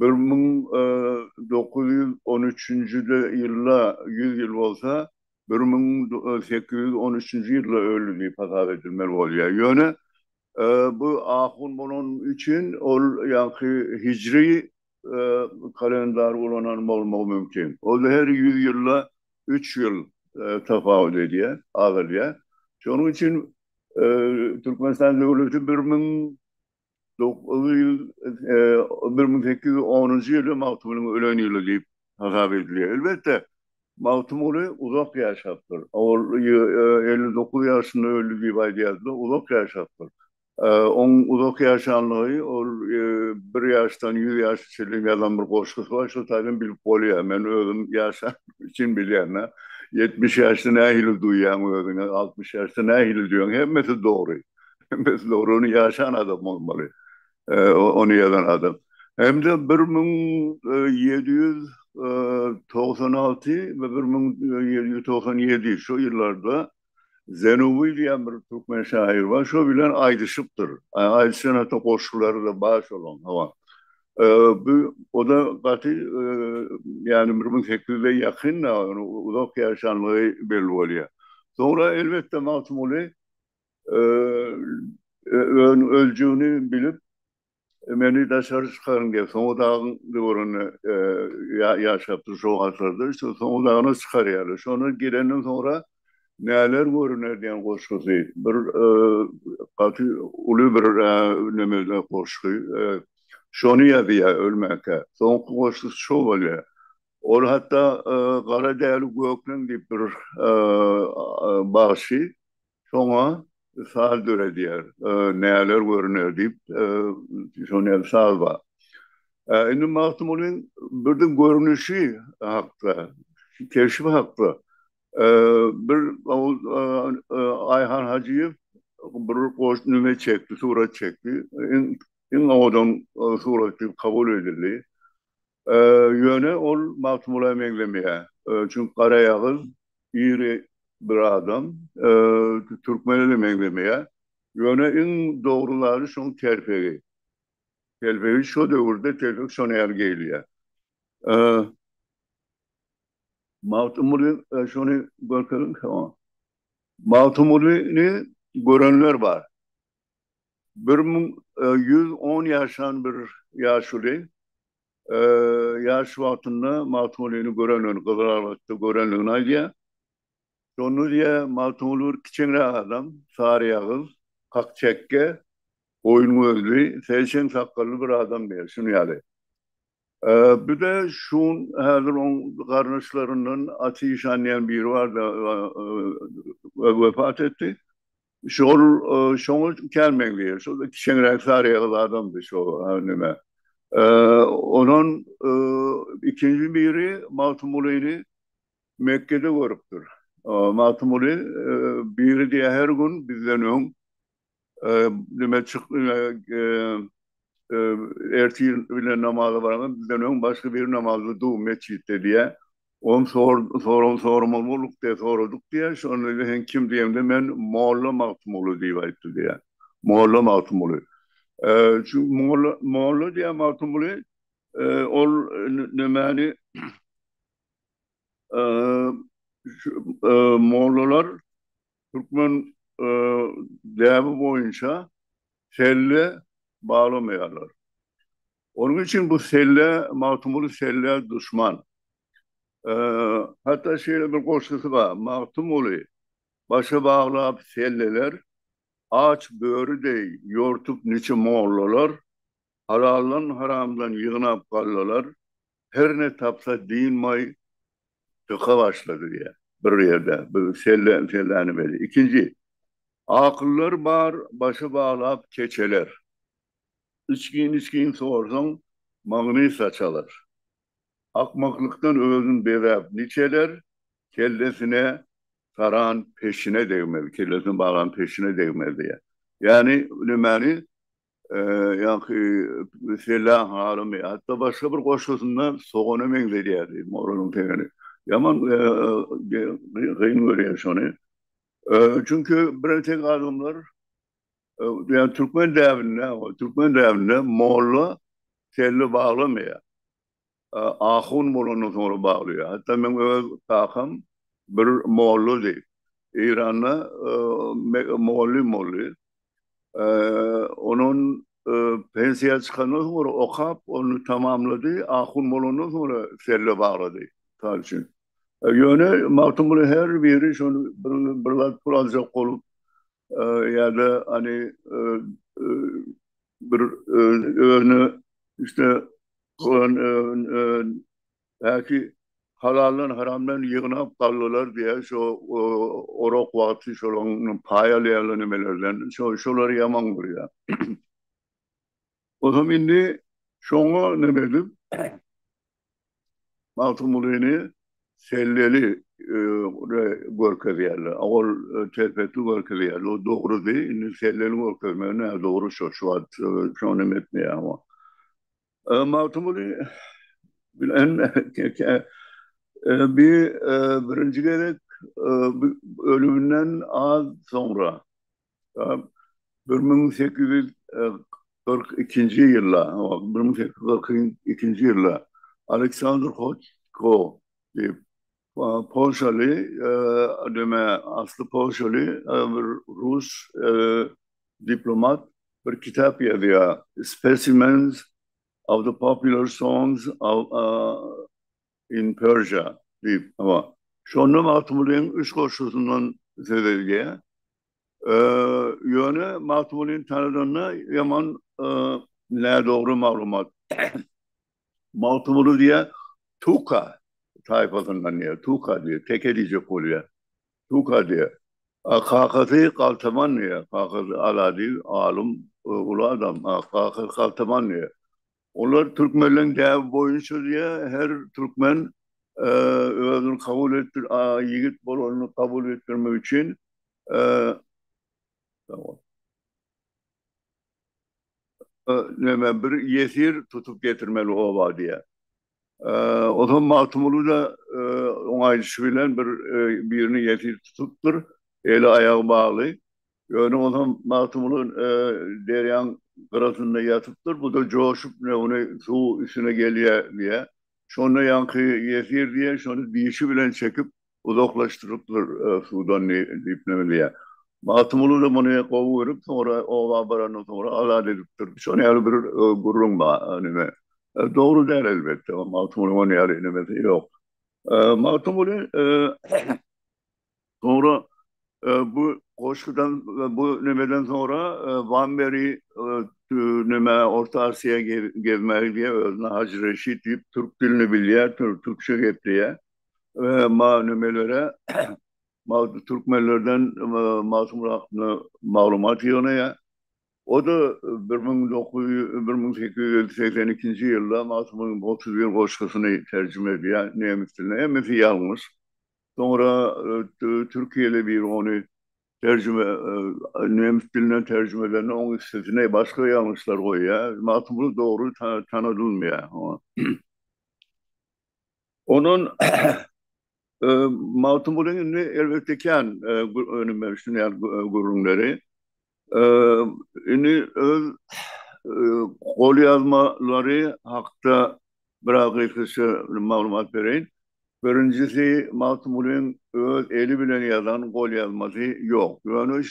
1913-nji ýylda 100 ýyl bolsa, 1813-nji ýylda öldi diýip hasap edilmeli bolýar. Ýöne bu ahun bolany üçin ol ýaňky hijri kalendar ulanan bolmagy mümkin. Ol her 100 ýylda 3 ýyl tapawut edýär, azalýar. Şonuň üçin Türkmenistan döwleti 1900, 1810-njy ýylda Magtymgulynyň ölen ýyly diýip hasap edilýär. Elbetde, Magtymguly uzak ýaşapdyr. Ol 59 ýaşynda öldi diýip aýdýardylar, uzak ýaşapdyr. Oň uzak ýaşanlygy ol bir ýaşdan 100 ýaşa çenli ýazan bir goşgusy bar, şo taýdan bilip bolýar. Men özüm ýaşan üçin bilýän-de. 70 ýaşda nähili duýýaň özüňi, 60 ýaşda nähili duýýaň, hemmesi dogry. Hemmesi dogry, ony ýaşan adam bolmaly. Ony ýazan adam. Hem-de 1796 we 1797 şu ýyllarda Zenuby diýen bir türkmen şahyry bar, şo bilen aýdyşypdyr. Aýdyşan hatda goşgulary-da bar şolaň, hawa. Bu o-da gaty ýagny 1800-e ýakyn uzak ýaşanlygy belli bolýar. Soňra elbetde Magtymguly Öljegini bilip, meni daşary çykaryň diýip, Soňudagyň dagyň töwereginde ýaşapdyr şo wagtlarda. Şo Soňudagyna çykarýarlar. Şonda gelenden soňra Näler görüner diýen goşgusy bir gaty uly bir neme goşgy. Şony ýazýar ölmänkä. Soňky goşgusy şo bolýar. Ol hatda Gara däli gökleň diýip bir bagşy Şoňa saz döredýär. Näler görüner diýip, şonuň ýaly saz bar. Indi Magtymgulyň birden görnüşi hakda, keşbi hakda bir Aýhan Hajyýew bir goş nüme çekdi, surat çekdi. Iň iň owadan surat diýip kabul edildi. Ýöne ol Magtymgula meňzemeýär. Çünki garaýagyz, iri bir adam. Türkmene-de meňzemeýär. Ýöne iň dogry zady şoň telpegi. Telpegi şo döwürde telpek şonuň ýaly geýilýär. Magtymguly şony görkeziň. Magtymgulyny görenler bar. 1110 ýaşan bir ýaşuly ýaş wagtynda Magtymgulyny görendigini, Gyzylarbatda görendigini aýdýar. Şonda diýýär, Magtymguly bir kiçeňräk adam, saryýagyz, kakçekge, goýun gözli, selçeň sakgally bir adam diýýär, şuny ýaly. Bir-de şun häzir oň garyndaşlaryndan Aty işan diýen biri bardy, wepat etdi. Şol şoňa kän meňzeýär. Şol kiçeňräk saryýagyz adamdy şo neme. Onan ikinji biri Magtymgulyny Mekgede görüpdir. Magtymguly biri diýýär her gün bizden öň neme çyk ertir bilen namaza baranda bizden öň başga biri namazda dur metjitde diýýär. Ony sor soran soramaly bolduk diýýär, soradyk diýýär. Şonda diýýär, sen kim diýemde men Molla Magtymguly diýip aýtdy diýýär. Molla Magtymguly. Şu molla molla diýýär Magtymguly ol nemäni mollalar türkmen däbi boýunça selle baglamaýarlar. Onuň üçin bu selle, Magtymguly selle duşman. Hatda şeýle bir goşgusy bar, Magtymguly başa baglap selleler, Aç böri deý ýortup niçe mollalar, Halaldan-haramdan ýygnap gallalar, Her ne tapsa dynmaý dyka başlady diýýär. Bir ýerde bu selle selläni beli. Ikinji, Akyllar bar başa baglap keçeler. Içgin-içgin sorsaň, magnit saçalar. Akmaklykdan özün bezäp niçeler, kellesine saran peşine degmez, kellesine baglan peşine degmez diýýär. Ýagny nämäni ýaňky selle halymy, hatda başga bir goşgusynda sogana meňzedýär diýip, Moralyň tegeni. Ýaman gyn görýär şony. Çünki birentek adamlar ýa türkmen däbinde, türkmen däbinde molla selle baglamaýar. Ahun bolandan soňra baglaýar. Hatda meň öz kakam bir mollady. Eýranda mugallym boldy. Onuň pensiýa çykandan soňra okap, ony tamamlady. Ahun bolandan soňra selle baglady. Mysal üçin. Ýöne Magtymguly her biri şony bir zat pul aljak bolup ýa-da hany bir özüne işte Belki halaldan haramdan ýygnap galdylar diýä şo orak wagty şolaň paý alýarlar nimelerden şo şolary ýaman görýär. Onsoň indi şoňa neme edip Magtymgulyny selleli görkezýärler. Ol telpekli görkezýärler. O dogrudy. Indi selleli görkezmegi nädogry şo şu wagt şony neme etmeýär. Magtymguly bilen bir birinji gezek ölüminden az soňra 1842-nji ýylda, 1842-nji ýylda Aleksandr Hoçko diýip polşaly, neme, asly polşaly bir rus diplomat bir kitap ýazýar, Specimens of the Popular Songs of in Persia diýip. Hawa. Şonda Magtymgulynyň üç goşgusyndan söz edilýär. Ýöne Magtymgulyny tanadanda ýaman nädogry maglumat. Magtymguly diýýär, Tuka taýpasyndan diýýär, Tuka diýýär, teke diýjek bolýar. Tuka diýýär. A kakasy Galtaman diýýär. Kakasy Alady alym, uly adam. A kakasy Galtaman diýýär. Olar türkmenleň däbi boýunça diýýär, her türkmen özüni kabul etdir, ýigit bolanyny kabul etdirmek üçin neme bir ýesir tutup getirmeli oba diýýär. Onsoň Magtymguly-da oň aýdyşy bilen bir birini ýesir tutupdyr, eli-aýagy bagly. Ýöne onsoň Magtymguly derýaň gyrasynda ýatypdyr, bu-da joşup ony suw üstüne gelýär diýýär. Şonda ýaňky ýesir diýýär, şony dişi bilen çekip uzaklaşdyrypdyr suwdan diýip neme diýýär. Magtymguly-da muny gowy görüp, soňra oba barandan soňra azat edipdir. Şonuň ýaly bir gürrüň bar neme. Dogry däl elbetde, Magtymgulyň onuň ýaly nemesi ýok. Magtymguly soňra bu goşgudan, bu nemeden soňra Wamberi neme Orta Aziýa gezmäge gidýär, özüne Hajy Reşit diýip türk dilini bilýär, türkçe gepleýär. Ma nemelere türkmenlerden Magtymguly hakynda maglumat ýygnaýar. O-da 1882-nji ýylda Magtymgulyň 31 goşgusyny terjime edýär nemes diline. Hemmesi ýalňyş. Soňra türkiýeli biri ony terjime nemes dilinden terjime edende oň üstesine başga ýalňyşlar goýýar. Magtymguly dogry tanadylmaýar. Ondan Magtymgulyň indi elbetde kän önüme şuny ýaly gürrüňleri. Indi öz golýazmalary hakda biraz gysgaça maglumat bereýin. Birinjisi Magtymgulyň öz eli bilen ýazan golýazmasy ýok. Ýöne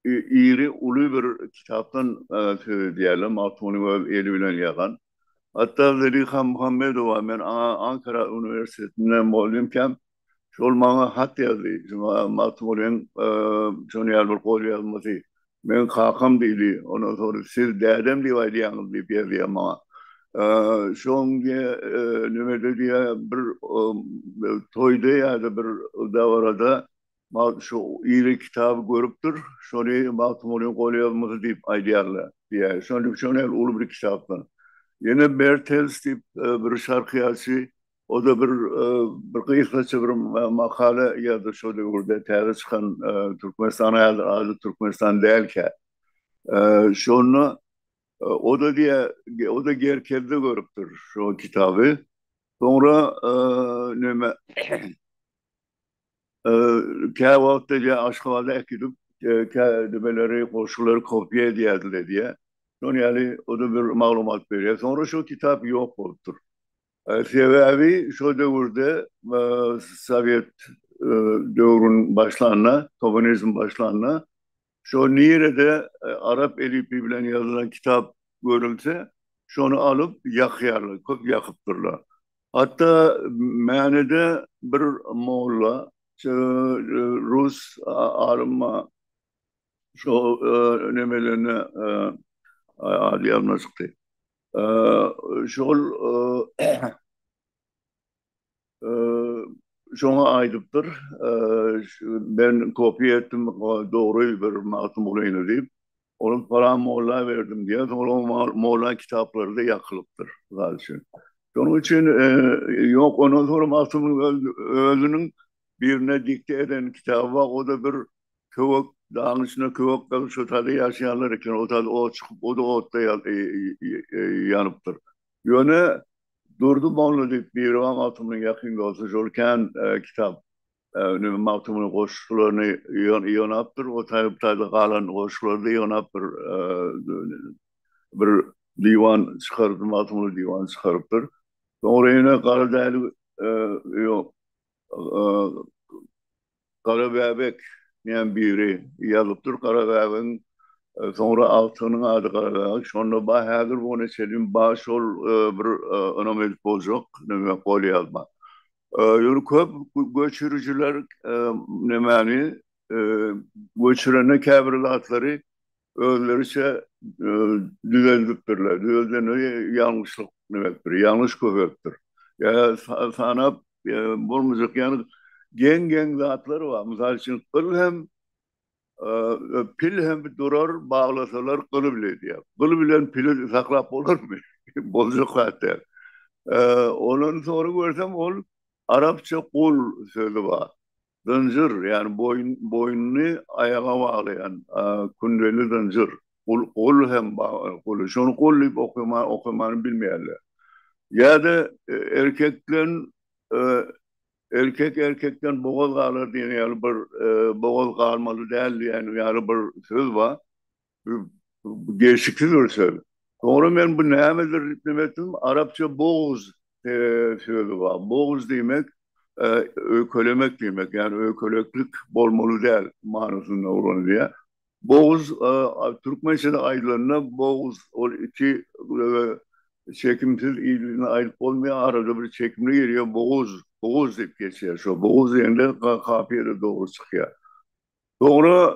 iri uly bir kitapdan söz edýärler, Magtymgulyň öz eli bilen ýazan. Hatda Zeliha Muhammedowa, men Ankara uniwersitetinde mugallymkäm, şol maňa hat ýazdy, Magtymgulyň şonuň ýaly bir golýazmasy, meň kakam diýdi, ondan soňra siz dädem diýip aýdýaňyz diýip ýazýar maňa. Şoň diýe nemede diýe bir toýda ýa-da bir dabarada şu iri kitaby görüpdir. Şony Magtymgulyň golýazmasy diýip aýdýarlar diýýär. Şony şony ýaly uly bir kitapdan. Ýene Bertels diýip bir şarkyýatçy o-da bir bir gysgaça bir makala ýazdy şo döwürde täze çykan Türkmenistana häzir ady Türkmenistan dälkä. Şonda o-da diýýär, o-da Gerkezde görüpdir şo kitaby. Soňra neme Käwagt diýýär, Aşgabada äkidip, kä nimeleri, goşgulary kopiýa edýärdiler diýýär. Şonuň ýaly o-da bir maglumat berýär. Soňra şo kitap ýok bolupdyr. Sebäbi şo döwürde sowet döwrüniň başlanda, kommunizm başlanda, şo nirede arap elipbiýi bilen ýazylan kitap görülse, şony alyp ýakýarlar, köp ýakypdyrlar. Hatda Mänede bir molla, rus alyma şo nemelerine ady ýadyma çykdy. Şol şoňa aýdypdyr, men kopiýa etdim, dogry bir Magtymgulyny diýip. Ony palan molla berdim diýýär. Soňra o molla kitaplary-da ýakylypdyr, mysal üçin. Şonuň üçin ýok, ondan soňra Magtymgulynyň özüniň birine dikte eden kitaby bar, o-da bir köwek, dagyň içinde köwek gazyp, şo taýda ýaşaýanlar eken, o taýda ot çykyp, o-da otda ýanypdyr. Ýöne Durdy molla diýip biri bar, Magtymgulynyň ýakyn dosty, şol kän kitap Neme Magtymguly goşgularyny ýygnapdyr, o taýda galan goşgulary-da ýygnap bir bir diwan çykarypdyr, Magtymguly diwany çykarypdyr. Soňra ýene Gara Däli ýok, Gara Bäbek diýen biri ýazypdyr. Gara Bäbegiň soňra agtygynyň ady Gara Bäbek. Şonda ba häzir bu güne çenli ba şol bir ynam edip boljak neme golýazma. Ýöne köp göçürijiler nemäni göçürende käbir zatlary özleriçe düzeldipdirler. Düzeldende ýalňyşlyk demekdir, ýalňyş köpelipdir. Ýa sanap bolmajak ýaly geň-geň zatlar bar. Mysal üçin, gyl hem Pil hem durar, baglasalar gyly bile diýýär. Gyl bilen pili saklap bolarmy? Boljak zat däl. Ondan soňra görsem ol arapça gul sözi bar. Zynjyr, ýagny boýun, boýnuny aýaga baglaýan kündeli zynjyr. Gul, gul hem guly. Şony gul diýip okama, okamany bilmeýärler. Ýa-da erkekden Erkek erkekden bogaz galar diýen ýaly bir bogaz galmaly däl diýen ýaly bir söz bar. Bu gelşiksiz bir söz. Soňra men bu nämedir diýip neme etdim, arapça bogz sözi bar. Bogz diýmek öýkelemek diýmek, ýagny öýkeleklik bolmaly däl manysynda ulanylýar. Boguz türkmençede aýdylanda boguz ol iki çekimsiz ýüzüne aýdyp bolmaýar, arada bir çekimli gelýär, boguz, boguz diýip geçýär. Şo boguz diýende kafiýede dogry çykýar. Soňra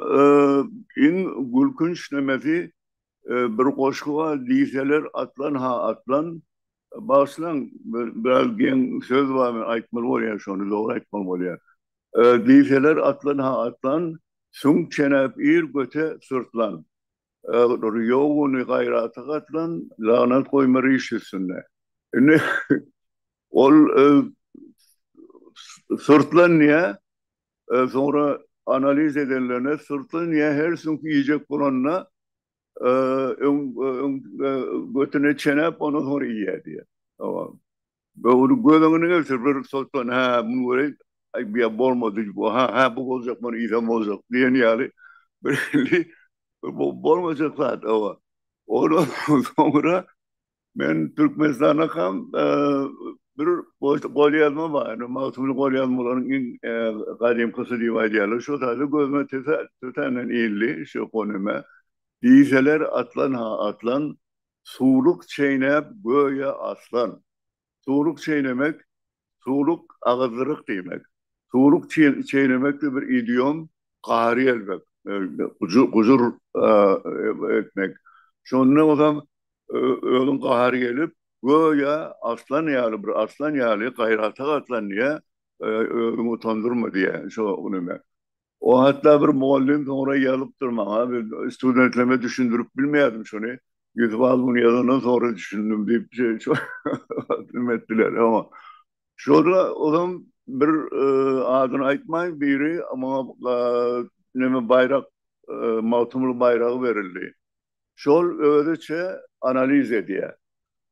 iň gülkünç nemesi bir goşgy bar, diýseler atlan ha atlan. Bagyşlaň, biraz geň söz bar, men aýtmaly bolýan şony, dogry aýtmaly bolýar. Diýseler atlan ha atlan, Süňk çenäp ir göte syrtlan. Ýok ony gaýrata gatlan, Lagnat goýmar iş üstünde. Indi ol syrtlan diýýär, soňra analiz edenlerinde syrtlan diýýär, her süňk iýjek bolanda öň götüne çenäp ondan soňra iýýär diýýär. Ony göz öňüne getir, bir soltan, hä, muny göreýin, aý, bu ýa bolmady, bu, hä, hä, bu boljak, muny iýsem boljak diýen ýaly bir hili bu bolmajak zat, hawa. Ondan soňra men Türkmenistandakam bir golýazma bar, indi Magtymguly golýazmalaryň iň gadymkysy diýip aýdýarlar. Şo taýda gözüme tötänden ildi şu goneme. Diýseler atlan ha atlan, Suwluk çeýnäp göýä aslan. Suwluk çeýnemek, suwluk agyzdyryk diýmek. Suwluk çeýnemek-de bir idiom, gahary gelmek, gujur etmek. Şonda bolsam özüň gahary gelip, Göýä arslan ýaly, bir arslan ýaly gaýrata gatlan diýýär, özüňi utandyrma diýýär şo neme. O hatda bir mugallym soňra ýazypdyr maňa, men studentlerime düşündirip bilmeýärdim şony. Ýusup az muny ýazandan soňra düşündim diýip, şo neme etdiler. Hawa. Şoda ozam bir adyny aýtmaýyn, biri maňa neme baýrak, Magtymguly baýragy berildi. Şol özüçe analiz edýär.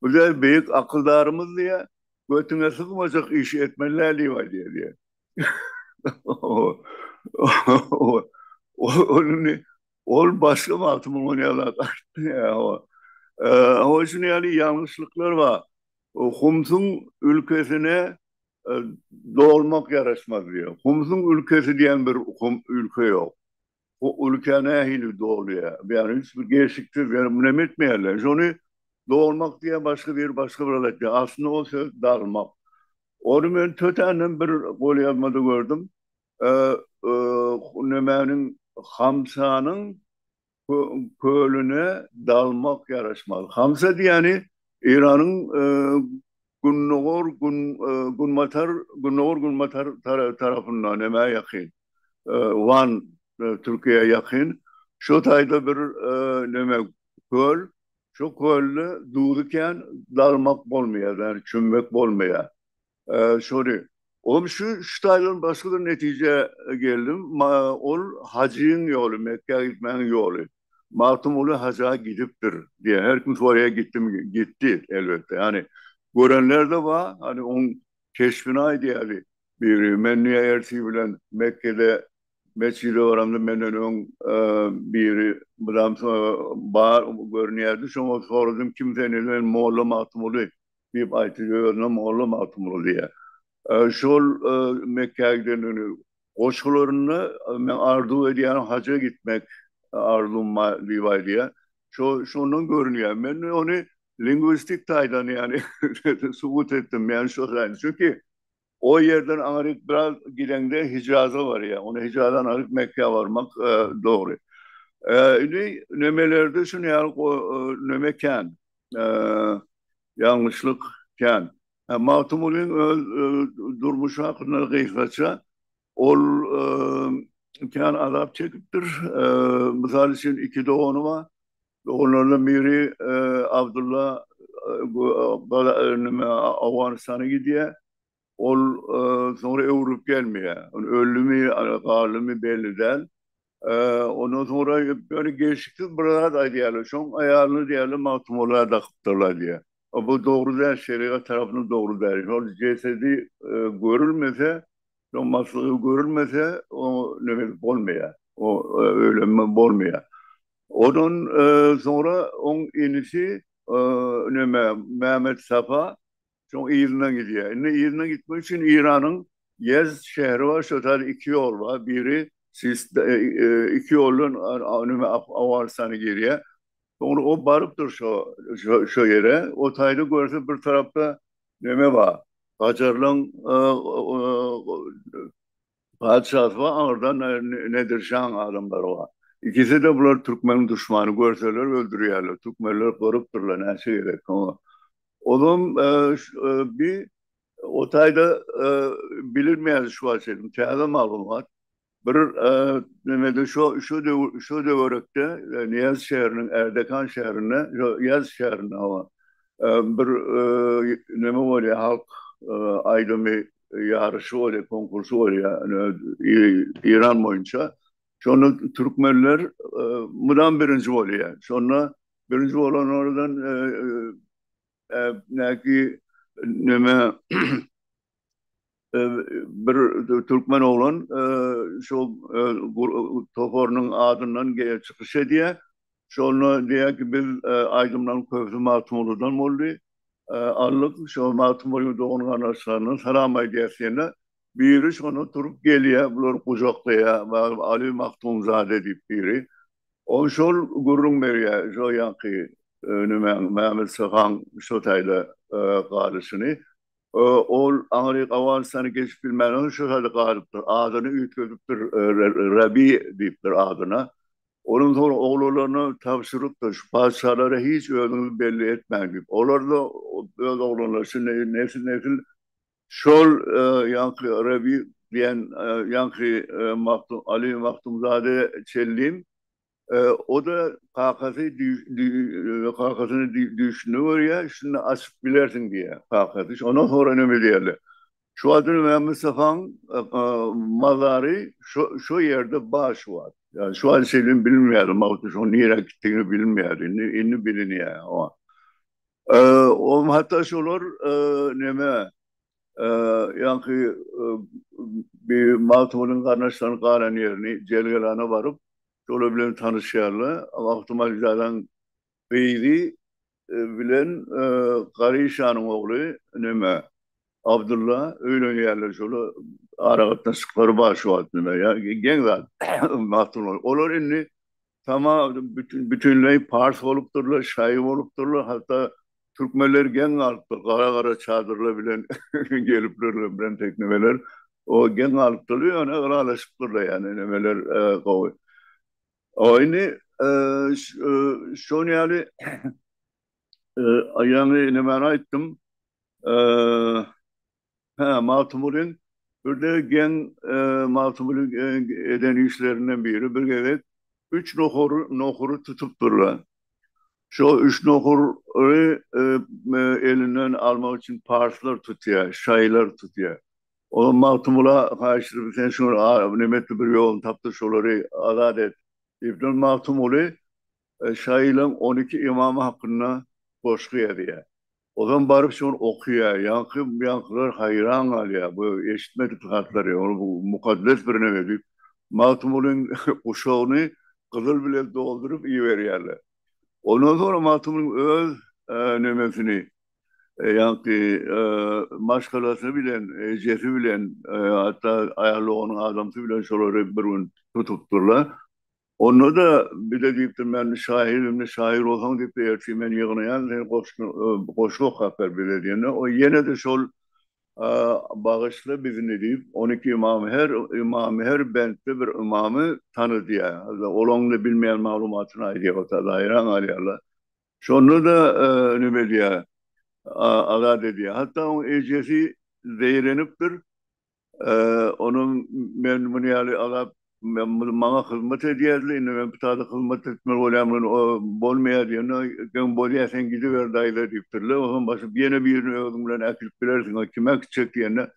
Bu diýýär, beýik akyldarymyz diýýär, götüňe sygmajak işi etmeli däl diýip aýdýar diýýär. Ol indi ol başga Magtymguly ýaly aýtdy. Hawa, şuny ýaly ýalňyşlyklar bar. Humsuň ülkesine dolmak ýaraşmaz diýýär. Humsuň ülkesi diýen bir ülke ýok. Bu ülke nähili dolýar? Ýagny hiç bir gelşiksiz, ýagny neme etmeýärler. Şony dolmak diýýär, başga biri başga bir zat aýtýar. Aslynda o söz dalmak. Ony men tötänden bir golýazmada gördüm. Nemäniň Hamsanyň kölüne dalmak ýaraşmaz. Hamsa diýýäni Eýranyň gündogar günbatar gündogar günbatar tarapynda nämä ýakyn. Wan Türkiýä ýakyn. Şo taýda bir neme köl. Şo kölde duzy kän dalmak bolmaýar, ýagny çümmek bolmaýar. Şony. Olam şu şu taýdan başga bir netijä geldim. Ol hajyň ýoly, Mekgä gitmäniň ýoly. Magtymguly haja gidipdir diýýär. Her kim soraýar gitdimi? Gitdi elbetde. Ýagny görenler-de bar, hany oň keşbini aýdýardy biri. Men diýýär ertir bilen Mekgede metjide baramda menden öň biri mydam bar görünýärdi. Şoňa soradym kim sen? Men molla Magtymguly diýip aýtdy. Özüne molla Magtymguly diýýär. Şol Mekgä gidendigini goşgularynda men arzuw edýärin haja gitmek arzuwym bar diýip aýdýar. Şo şondan görünýär. Men ony lingwistik taýdan ýagny subut etdim. Ýagny şo taýdan. Çünki o ýerden aňryk biraz gideňde Hijaza barýar. Ony Hijazdan aňryk Mekgä barmak dogry. Indi nemelerde şuny ýaly neme kän. Ýalňyşlyk kän. Magtymgulyň öz durmuşy hakynda gysgaça, ol kän azap çekipdir. Mysal üçin, iki dogany bar. Doganlaryndan biri Abdylla Owganystana gidýär. Ol soňra öwrülip gelmeýär. Ol öldümi, galdymy belli däl. Ondan soňra ýöne gelşiksiz bir zat aýdýarlar. Şoň aýalyny diýýärler Magtymgula dakypdyrlar diýýär. Bu dogry däl, şerigat tarapyndan dogry däl. Şol jesedi görülmese, şoň maslygy görülmese, o neme edip bolmaýar. O öýlenme bolmaýar. Ondan soňra oň inisi neme Mehmet Sapa Şoň yzyndan gidýär. Indi yzyndan gitmek üçin Eýranyň Ýezd şäheri bar, şo taýda iki ýol bar. Biri iki ýoldan neme Owganystana girýär. Soňra o barypdyr şo şo ýere. O taýda görse bir tarapda neme bar. Gajarlaň patyşasy bar, aňyrdan Nedir şaň adamlary bar. Ikisi-de bular türkmeniň duşmany, görseler öldürýärler. Türkmenler gyrypdyrlar näçe gezek. Olam bir o taýda bilinmeýär şu wagt çenli täze maglumat. Bir nemede şo şo şo döwerekde Nyýaz şäheriniň Ärdekan şäherinde şo Ýaz şäherinde hawa bir neme bolýar halk aýdymy ýaryşy bolýar konkursy bolýar Eýran boýunça. Şonda türkmenler mydam birinji bolýar. Şonda Birinji bolanlardan näki neme bir türkmen oglan şol toparynyň adyndan çykyş edýär. Şonda diýýär ki, biz aýdymlaryň köpüsi Magtymgulydan boldy. Aldyk, şol Magtymgulyň dogan-garyndaşlaryndan salam aýdýar diýende, biri şonda turup gelýär, bulary gujaklaýar, Ali Magtymzade diýip biri. Ol şol gürrüň berýär, şo ýaňky nämäň, Mämmet Sahaň şo taýda galyşyny. Ol aňryk Owganystana geçip bilmän, şo taýda galypdyr. Adyny üýtgedipdir, Rabi diýipdir adyna. Onuň soň oglanlaryna tabşyrypdyr, şu patyşalara hiç özüňizi belli etmäň diýip. Olar-da öz oglanlary şu nesil-nesil şol ýaňky Rabi diýen ýaňky Magtym Ali Magtymzade çenli o-da kakasy kakasyny düýşünde görýär, şunda açyp bilersiň diýýär kakasy. Şondan soňra neme diýerler. Şu wagt Mämmet Mustafaň mazary şo şo ýerde bar şu wagt. Ýani şu wagt şeýle bilinmeýär, Magtym şoň nirä gitdigini bilinmeýär. Indi indi bilinýär. O hatda şolar neme ýaňky bir Magtymgulyň garyndaşlarynyň galan ýerini Jelgelana baryp, şolar bilen tanyşýarlar. Magtym Alyzadaň gyzy bilen Garyşanyň ogly neme Abdylla öýlenýärler şola aragatnaşyklary bar şu wagt neme ýa geň zat Magtymguly olar indi tamam bütün bütünleý pars bolupdyrlar şaýy bolupdyrlar hatda türkmenler geň galypdyr gara gara çadyrlar bilen gelipdirler bilen tek nemeler o geň galypdyrlar ýöne ylalaşypdyrlar ýani nemeler gowy O indi şon ýaly ýaňy nämäni aýtdym. Hä, Magtymgulyň bir-de geň Magtymgulyň eden işlerinden biri bir gezek üç nohury nohury tutupdyrlar. Şo üç nohury elinden almak üçin parslar tutýar, şaýylar tutýar. Olam Magtymgula haýyş edip, sen şu nemetli bir ýoluny tap-da şolary azat et diýipdir. Magtymguly şaýylaň 12 ymamy hakynda goşgy ýazýar. Ozam baryp şony okaýar. Ýaňky ýaňkylar haýran galýar. Bu eşitmedik zatlary, ol bu mukaddes bir neme diýip, Magtymgulyň guşagyny gyzyl bilen dolduryp iberýärler. Ondan soňra Magtymgulyň öz nemesini, Ýaňky maşgalasy bilen, ejesi bilen, hatda aýal doganyň adamsy bilen şolary bir gün tutupdyrlar. Onda-da bize diýipdir, men şahyr, indi şahyr bolsaň diýipdir, ertir men ýygnaýan, sen goşgy, goşgy okap ber bize diýende, o ýene-de şol bagyşla bizini diýip, 12 ymamy, her ymamy, her bentde bir ymamy tanydýar. Olaň-da bilmeýän maglumatyny aýdýar, haýran galýarlar. Şonda-da neme edýär, azat edýär. Hatda oň ejesi zeýrenipdir. Onuň men muny ýaly azap, maňa hyzmat edýärdi, indi men bu taýda hyzmat etmeli bolýan, men bolmaýar diýende, geň bolýar, sen gidiber daýza diýipdirler. Onsoň başyp ýene birini özüň bilen äkidip bilersiň, kimi äkitjek diýende,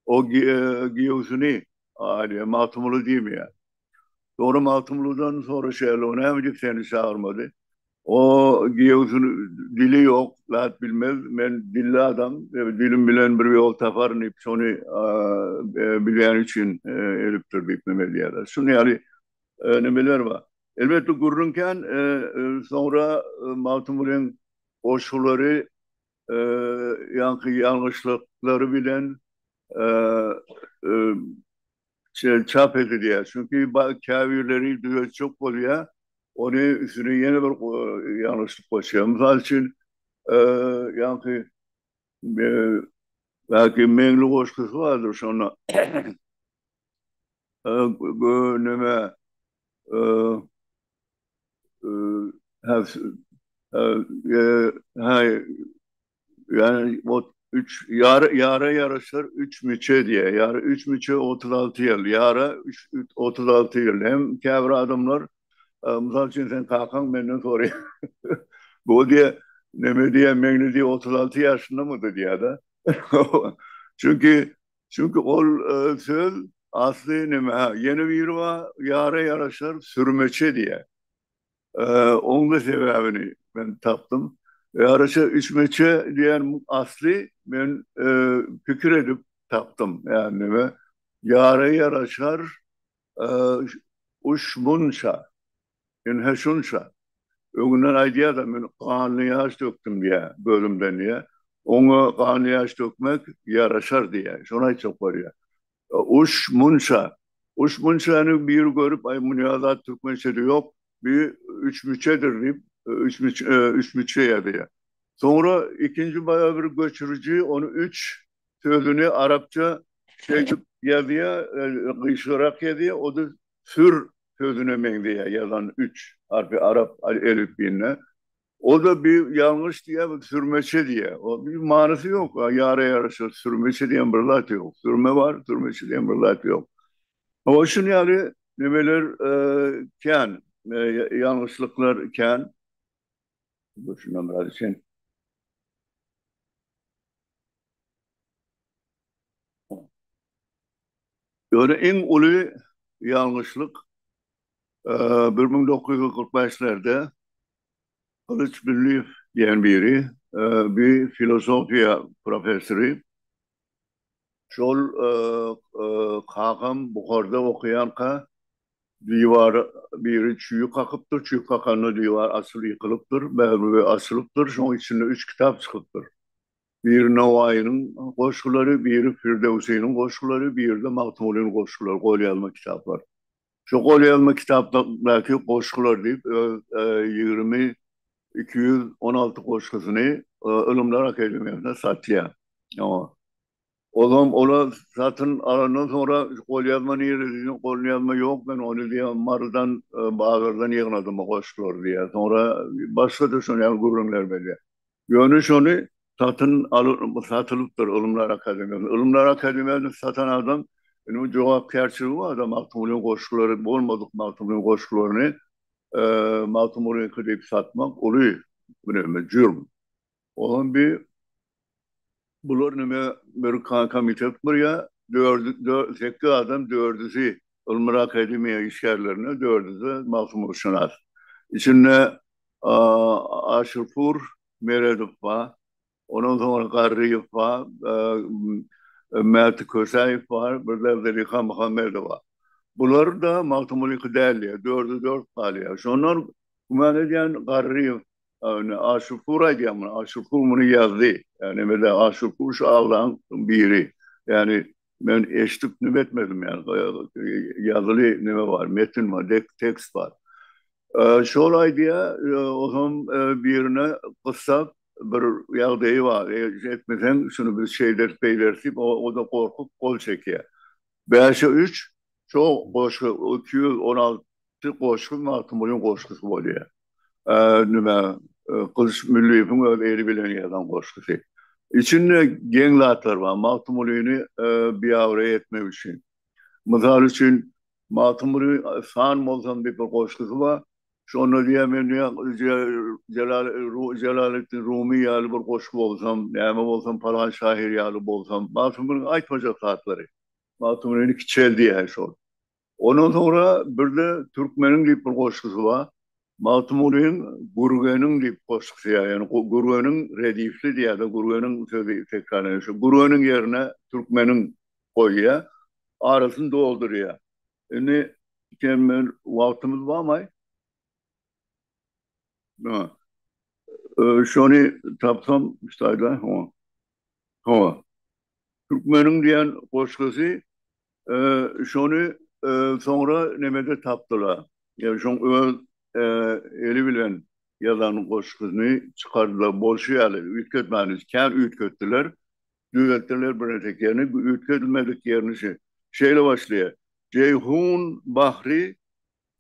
o giýewsini alýar, Magtymguly diýmeýär. Soňra Magtymgulydan soraşýarlar, o näme diýip seni çagyrmady? O giýewsini dili ýok, zat bilmez, men dilli adam, dilim bilen bir ýol taparyn diýip, şony bilýäni üçin edipdir diýip neme edýärler. Şunuň ýaly nemeler bar. Elbetde gürrüň kän, soňra Magtymgulyň goşgulary ýaňky ýalňyşlyklary bilen çap edilýär. Çünki käbirleri düzetjek bolýar, ony üstüne ýene bir ýalňyşlyk goşýar. Mysal üçin, ýaňky belki Meňli goşgusy bardyr şonda. Neme Ýani ot üç ýara ýara ýaraşar üç müçe diýýär. Ýara üç müçe 36 ýyl. Ýara üç 36 ýyl. Hem käbir adamlar mysal üçin sen kakaň menden soraýar. Bu diýýär, neme diýýär, Meňli diýýär 36 ýaşyndamydy diýýär-de. Çünki çünki ol söz asly neme, ha, ýene biri bar, ýara ýaraşar sürmeçe diýýär. Oň-da sebäbini men tapdym. Ýaraşa üçmeçe diýen asly men pikir edip tapdym. Ýagny neme? Ýara ýaraşar uş munça. Ynha şunça. Öňünden aýdýar-da, men ganly ýaş dökdüm diýýär, gözümden diýýär. Oňa ganly ýaş dökmek ýaraşar diýýär. Şony aýtjak bolýar. Uş munça. Uş munçany biri görüp, aý munýa zat türkmençede ýok, bi üç müçedir diýip, üç müç, üç müçe ýazýar. Soňra ikinji baýa bir göçüriji ony üç sözüni arapça şeýdip ýazýar, gyşyrak ýazýar, o-da sür. sözüne meňzeýär ýazan üç harpy arap elipbiýinde. O-da bir ýalňyş diýýär, bu sürmeçe diýýär. O bir manysy ýok. Ýara ýaraşar sürmeçe diýen bir zat ýok. Sürme bar, sürmeçe diýen bir zat ýok. Hawa, şuny ýaly nemeler kän, ýalňyşlyklar kän. Dur şundan biraz içeýin. Ýöne iň uly ýalňyşlyk 1945-lerde Gylyç Mülliýew diýen biri, bir filosofiýa professory, şol kakam Buharda okaýanka diwara biri çüý kakypdyr, çüý kakanda diwar açylyp ýykylypdyr, bäbegi açylypdyr, şoň içinde üç kitap çykypdyr. Biri Nowaýynyň goşgulary, biri Firdöwsiniň goşgulary, biri-de Magtymgulynyň goşgulary, golýazma kitaplar. Şu golýazma kitapdaky goşgular diýip, öz 22 216 goşgusyny Ylymlar akademiýasyna satýar. Ozam olar satyn alandan soňra golýazma nirede diýdim, golýazma ýok, men ony diýýär, Marydan, bazardan ýygnadym o goşgulary diýýär. Soňra başga-da şonuň ýaly gürrüňler berýär. Ýöne şony satyn alyp, satylypdyr Ylymlar akademiýasynda. Ylymlar akademiýasyny satan adam indi jogapkärçiligi bar-da, Magtymgulyň goşgulary bolmadyk Magtymgulyň goşgularyny Magtymgulyňky diýip satmak uly birneme jürm. Olam bir bular neme bir komitet gurýar, dördi, sekiz adam dördüsi Ylymlar akademiýa işgärlerine, dördüsi Magtymgulyşynas. Içinde Aşyrpur Meredow bar, ondan soňra Garryýew bar, Mäti Kösäýew bar, bir-de Zeliha Muhammedowa. Bular-da Magtymgulyňky däl diýýär, dörde dört galýar. Şondan güman edýän Garryýew, Aşyrpur aýdýar muny, Aşyrpur muny ýazdy. Ýagny nemede Aşyrpur şu agzaň biri. Ýagny men eşidip neme etmedim ýagny ýazyly neme bar, metin bar, tekst bar. Şol aýdýar, otam birine gyssap bir ýagdaýy bar, etmeseň şuny biz şeýderis, beýderis diýip, o-da gorkup gol çekýär. Bäşe üç, şo goşgy, 216 goşgy Magtymgulyň goşgusy bolýar. Nime, Gylyç Mülliýewiň öz eli bilen ýazan goşgusy. Içinde geň zatlar bar, Magtymgulyny biabraý etmek üçin. Mysal üçin, Magtymguly San bolsam diýip bir goşgusy bar. Şonda diýýär, men diýýär, Jelal Jelaleddin Rumy ýaly bir goşgy bolsam, näme bolsam, palan şahyr ýaly bolsam. Magtymgulyň aýtmajak zatlary. Magtymgulyny kiçeldýär şol. Ondan soňra bir-de Türkmeniň diýip bir goşgusy bar. Magtymgulyň Gürgeniň diýip goşgusy ýa, ýagny Gürgeniň redifli diýýär-de, Gürgeniň sözi tekrarlanýar. Şo Gürgeniň ýerine Türkmeniň goýýar, arasyny doldurýar. Indi sen men wagtymyz barmaý? Ha. Şony tapsam ştaýda, hawa. Hawa. Türkmeniň diýen goşgusy şony soňra nemede tapdylar. Ýa şoň öz eli bilen ýazan goşgusyny çykardylar. Bolşy ýaly üýtgetmän, kän üýtgetdiler. Düzeltdiler birnäçe ýerini, üýtgedilmedik ýerini şeýle başlaýar, Jeýhun bahry,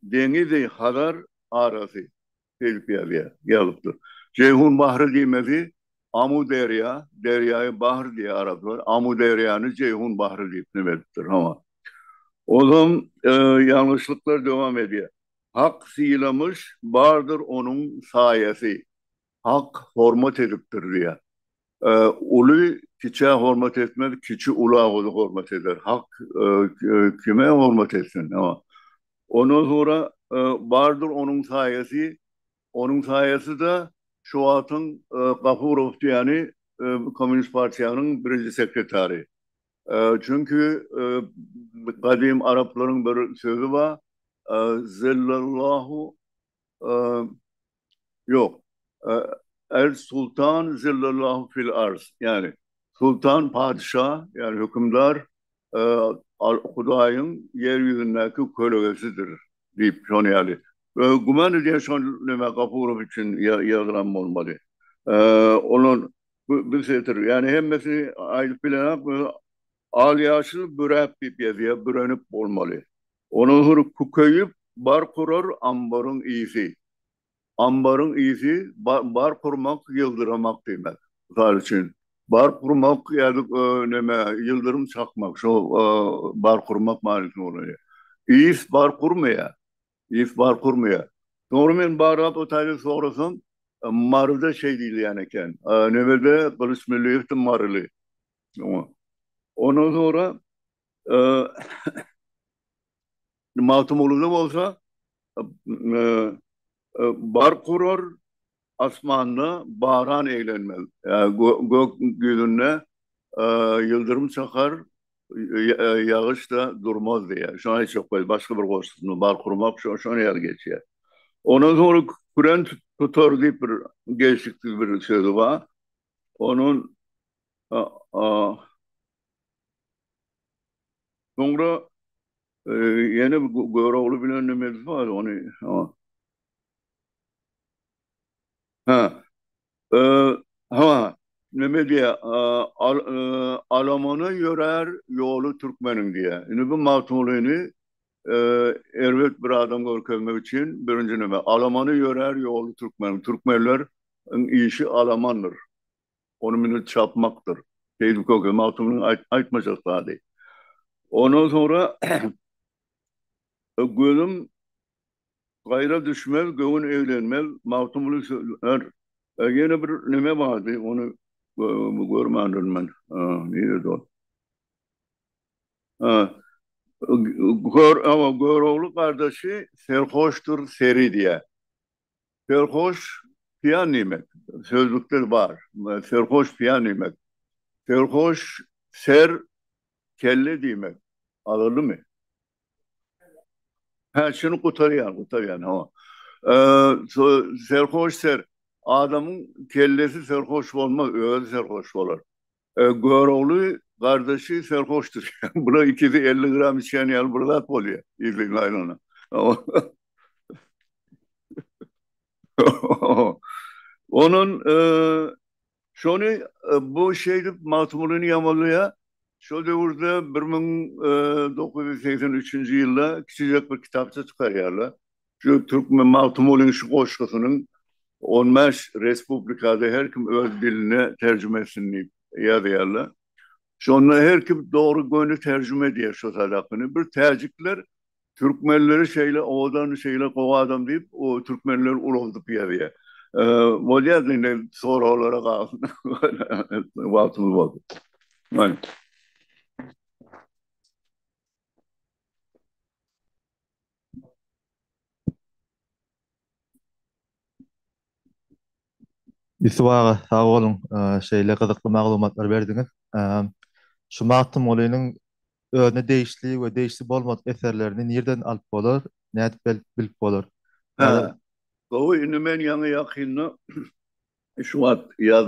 deňizi Hazar arasy diýlip ýazýar, ýazypdyr. Jeýhun bahry diýmesi Amu derýa, derýaýy bahr diýýär araplar, Amu derýany Jeýhun bahry diýip neme edipdir, hawa. Onsoň ýalňyşlyklar dowam edýär. Hak sylamyş, bardyr onuň saýasy. Hak hormat edipdir diýýär. Uly kiçä hormat etmez, kiçi ula hormat eder. Hak kime hormat etsin? Ondan soňra bardyr onuň saýasy, onuň saýasy-da şu wagtyň Gafurow diýýäni Kommunist partiýanyň birinji sekretary. Çünki gadym araplaryň bir sözi bar, Zillallahu Ýok. El sultan zillallahu fil arz. Ýagny sultan patyşa, ýagny hökümdar Hudaýyň ýer ýüzündäki kölegesidir diýip şony ýaly. Güman edýän şol neme Gafurow üçin ýazylan bolmaly. Olar bu setir, ýagny hemmesini aýdyp bilenok. Al-ýaşyl büräp diýip ýazýar, bürenip bolmaly. Ondan soňra kükeýip. Bark urar ambaryň ysy. Ambaryň ysy bark urmak, ýyldyramak diýmek. Mysal üçin, bark urmak ýa-da neme, ýyldyrym çakmak, şo bark urmak manysyny ulanýar. Ys bark urmaýar. Ys bark urmaýar. Soňra men barlap o taýda sorasam, Maryda şeý diýilýän eken. Nemede Gylyç Mülliýew-de maryly. Ondan soňra Magtymgulyda bolsa Bark urar asmanda baran eglenmez. Gök ýüzünde ýyldyrym çakar, ýagyş-da durmaz diýýär. Şony aýtjak bolýar. Başga bir goşgusynda bark urmak şony ýaly geçýär. Ondan soňra küren tutar diýip bir gelşiksiz bir sözi bar. Onun soňra ýene bir Görogly bilen nemesi bar ony. Ha. Ha, neme diýýär, alamana ýörär ýoly türkmeniň diýýär. Indi bu Magtymgulyny erbet bir adam görkezmek üçin birinji neme, alamana ýörär ýoly türkmeniň. Türkmenleriň işi alamandyr. Ony münüp çapmakdyr. Şeýdip görkezmek Magtymgulynyň aýtmajak zady. Ondan soňra gözüm Gaýra düşmez, göwün eglenmez, Magtymguly sözler. Ýene bir neme bardy, ony görmändirin men. Nirede ol? Gör, Görogly gardaşy serhoşdur seri diýýär. Serhoş piýan diýmek. Sözlükde bar. Serhoş piýan diýmek. Serhoş ser kelle diýmek. Alyndymy? Hä, şuny gutarýan, gutarýan, hawa. Serhoş ser. Adamyň kellesi serhoş bolmaz, özi serhoş bolar. Görogly gardaşy serhoşdyr. Bular ikisi 50 gram içýän ýaly bir zat bolýar, ýüzüni aýlana. Onun Şony bu şeýdip Magtymgulyny ýamanlaýar. Şol döwürde 1983-nji ýylda kiçijek bir kitapça çykarýarlar. Şu türkmen Magtymgulyň şu goşgusynyň on bäş respublikada her kim öz diline terjime etsin diýip ýazýarlar. Şonda her kim dogry göni terjime edýär şo sadakyny. Bir täjikler Türkmenleri şeýle owadan, şeýle gowy adam diýip, o türkmenleri ulaldyp ýazýar. Bolýar indi soraglara galsyn. Wagtymyz boldy. Hany. Ýusup aga, sag boluň, şeýle gyzykly maglumatlary berdiňiz. Şu Magtymgulynyň özüne degişli we degişli bolmadyk eserlerini nirden alyp bolar, nädip bilip bolar? Hä, gowy, indi men ýaňy ýakynda şu wagt ýaz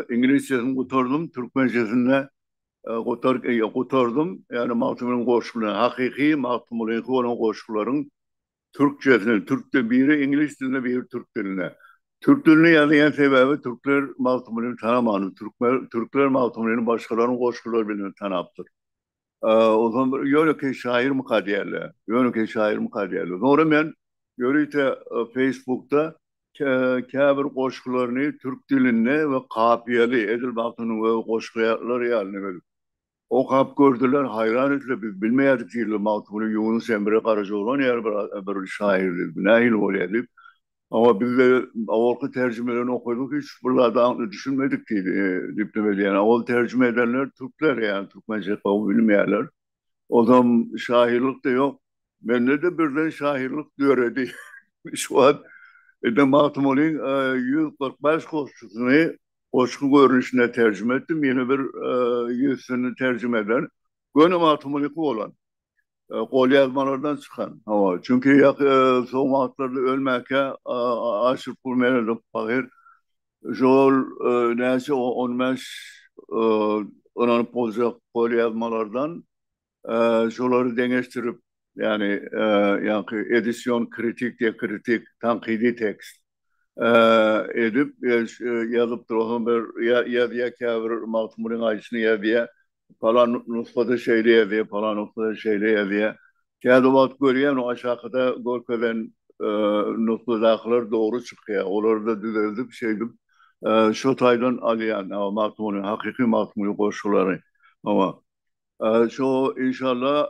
iňlisçesini gutardym, türkmençesini gutar gutardym. Ýagny Magtymgulynyň goşgularyny, hakyky Magtymgulyňky bolan goşgularyň Türkçesini, türkde biri iňlis dilinde, biri türk dilinde. Türk dilinde ýazýan sebäbi türkler Magtymgulyny tanamandyr. Türkmen, türkler Magtymgulyny başgalaryň goşgulary bilen tanapdyr. Onsoň bir ýönekeý şahyrmyka diýerler. Ýönekeý şahyrmyka diýerler. Soňra men ýörite Facebookda käbir goşgularyny türk dilinde we kapiýaly, edil Magtymgulynyň öz goşgulary ýaly edip Okap gördüler, haýran etdiler, biz bilmeýärdik diýdiler, Magtymguly Ýunus Emre, Garajaoglan ýaly bir bir şahyr diýip, nähili bolýar diýip. Hawa, biz-de owalky terjimelerini okadyk, hiç bir zada aňly düşünmedik diýdi, diýip neme diýýän. Ol terjime edenler türkler, ýagny türkmençe gowy bilmeýärler. Ozam şahyrlyk-da ýok. Mende-de birden şahyrlyk döredi. Şu wagt indi Magtymgulyň 145 goşgusyny Goşgy görnüşinde terjime etdim. Ýene bir ýüzsüni terjime eden. Göni Magtymgulyky bolan. Golýazmalardan çykan. Hawa, çünki soň wagtlarda ölmäkä Aşyrpur Meredow pahyr şol näçe on bäş ynanyp boljak golýazmalardan Şolary deňeşdirip, ýagny ýaňky edision kritik diýe kritik, tankydy tekst edip ýazypdyr. Onsoň bir ýazýar käbir Magtymgulyň aýdyşyny ýazýar. Palan nusgada şeýle ýazýar, palan nusgada şeýle ýazýar. Käde wagt görýän o aşakyda görkezen nusgadakylar dogry çykýar. Olary-da düzeldip şeýdip şo taýdan alýan Magtymguly hakyky Magtymguly goşgulary. Hawa. Şo inşallah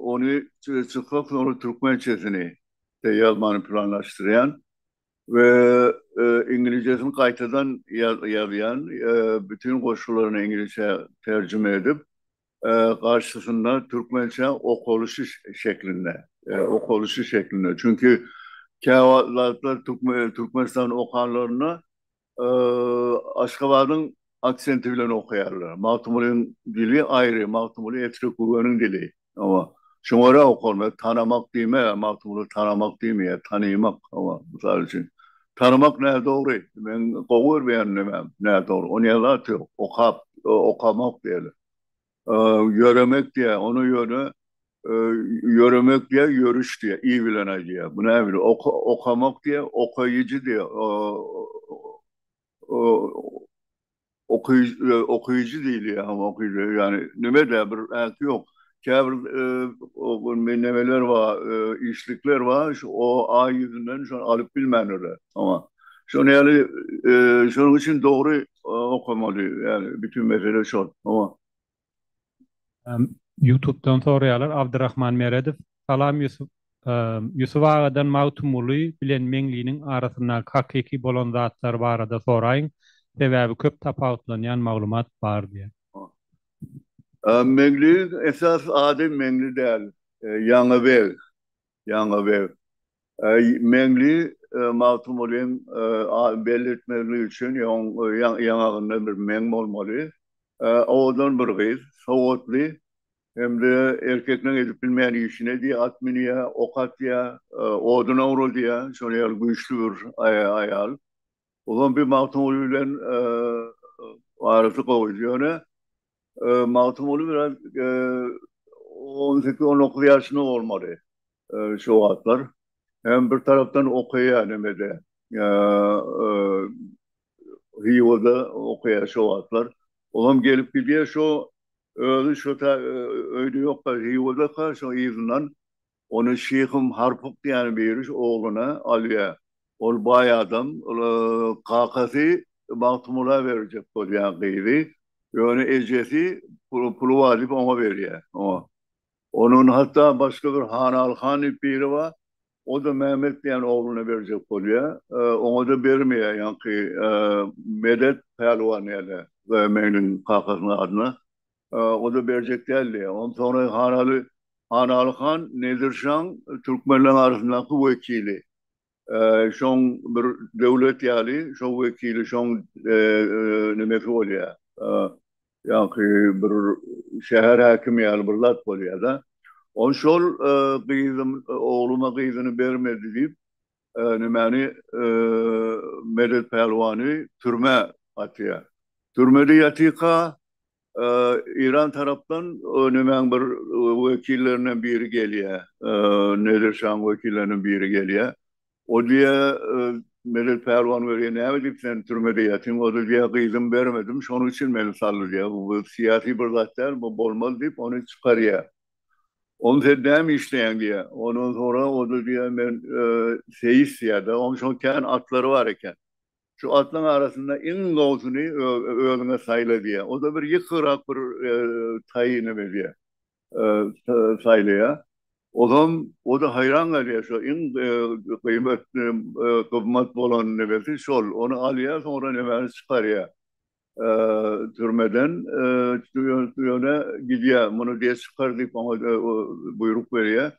ony çyksak soňra türkmençesini de ýazmany planlaşdyrýan we iňlisçesini gaýtadan ýazýan bütin goşgularyny iňlisçä terjime edip garşysynda türkmençe okalyşy şeklinde, okalyşy şeklinde. Çünki käwagt zatlar Türkmenistan okanlarynda Aşgabadyň aksenti bilen okaýarlar. Magtymgulyň dili aýry, Magtymguly Etrek-Gürgeniň dili. Hawa. Şoňa görä okalmaly. Tanamak diýme, Magtymguly tanamak diýmeýär, tanymak. Hawa, mysal üçin. Tanamak nädogry. Men gowy görmeýän nemäm, nädogry. Onýa zat ýok. Okap, okamak diýeli. Ýöremek diýýär, ony ýöne ýöremek diýýär, ýörüş diýýär, i bilen aýdýar. Bu näme? Okamak diýýär, okaýjy diýýär. Okyjy, okyjy diýilýär, hawa, okyjy, ýagny neme-dä bir äki ýok. Käbir nemeler bar, işlikler bar, şu o a ýüzünden şony alyp bilmändirler. Hawa. Şonuň ýaly, şonuň üçin dogry okamaly, ýagny bütin mesele şol. Hawa. Ýutubdan soraýarlar, Abdyrahman Meredow, Salam Ýusup Ýusup agadan Magtymguly bilen Meňliniň arasyndaky hakyky bolan zatlar barada soraýyň, sebäbi köp tapawutlanýan maglumat bar diýýär. Meňli esas ady Meňli däl, Ýaňybeg, Ýaňybeg. Meňli Magtymgulyň belli etmezligi üçin ýaňagynda bir meň bolmaly. Owadan bir gyz, sowatly hem-de erkekleň edip bilmeýän işini edýär, at münýär, ok atýar, odun owradýar, şonuň ýaly güýçli bir aýal. Olam bir Magtymguly bilen arasy gowy. Ýöne Magtymguly biraz 18-19 ýaşynda bolmaly şo wagtlar. Hem bir tarapdan okaýar nemede. Hyýwada okaýar şo wagtlar. Olam gelip gidýär şo özi şo ta öýde ýokka Hyýwadaka şo yzyndan Ony Şyhym Harpyk diýen biri şu ogluna alýar. Ol baý adam, kakasy Magtymgula berjek bolýar gyzy. Ýöne ejesi puly bar diýip oňa berýär. Oňa. Onuň hatda başga bir Hanaly han diýip biri bar. O-da Mehmet diýen ogluna berjek bolýar. Oňa-da bermeýär ýaňky Medet pälwan ýaly Meňliň kakasynyň adyna. O-da berjek däldi. Onsoňra Hanaly Hanaly han Nedir şaň türkmenleň arasyndaky wekili. Şoň bir döwlet ýaly şo wekili şoň nemesi bolýar. Ýaňky bir şäher häkimi ýaly bir zat bolýar-da. Ol şol gyzym ogluma gyzyny bermedi diýip nemäni Medet pälwany türmä atýar. Türmede ýatyka Eýran tarapdan nemäň bir wekillerinden biri gelýär. Nedir şaň wekillerinden biri gelýär. O diýýär, Medet pälwan görýär, näme diýip sen türmede ýatyň? O-da diýýär, gyzymy bermedim, şonuň üçin meni saldy diýýär. Bu syýasy bir zat däl, bu bolmaz diýip, ony çykarýar. Ony sen näme işleýäň diýýär. Ondan soňra o-da diýýär, men seýis diýýär-de. Onuň şoň kän atlary bar eken. Şu atlaň arasynda iň gowusyny özüňe saýla diýýär. O-da bir ýykyrak bir taýy neme diýýär, saýlaýar. Ozam o-da haýran galýar, şo iň gyýmet, gymmat bolan nemesi şol. Ony alýar, soňra nemäni çykarýar türmeden. Ýöne gidýär, muny diýýär çykar diýip oňa buýruk berýär.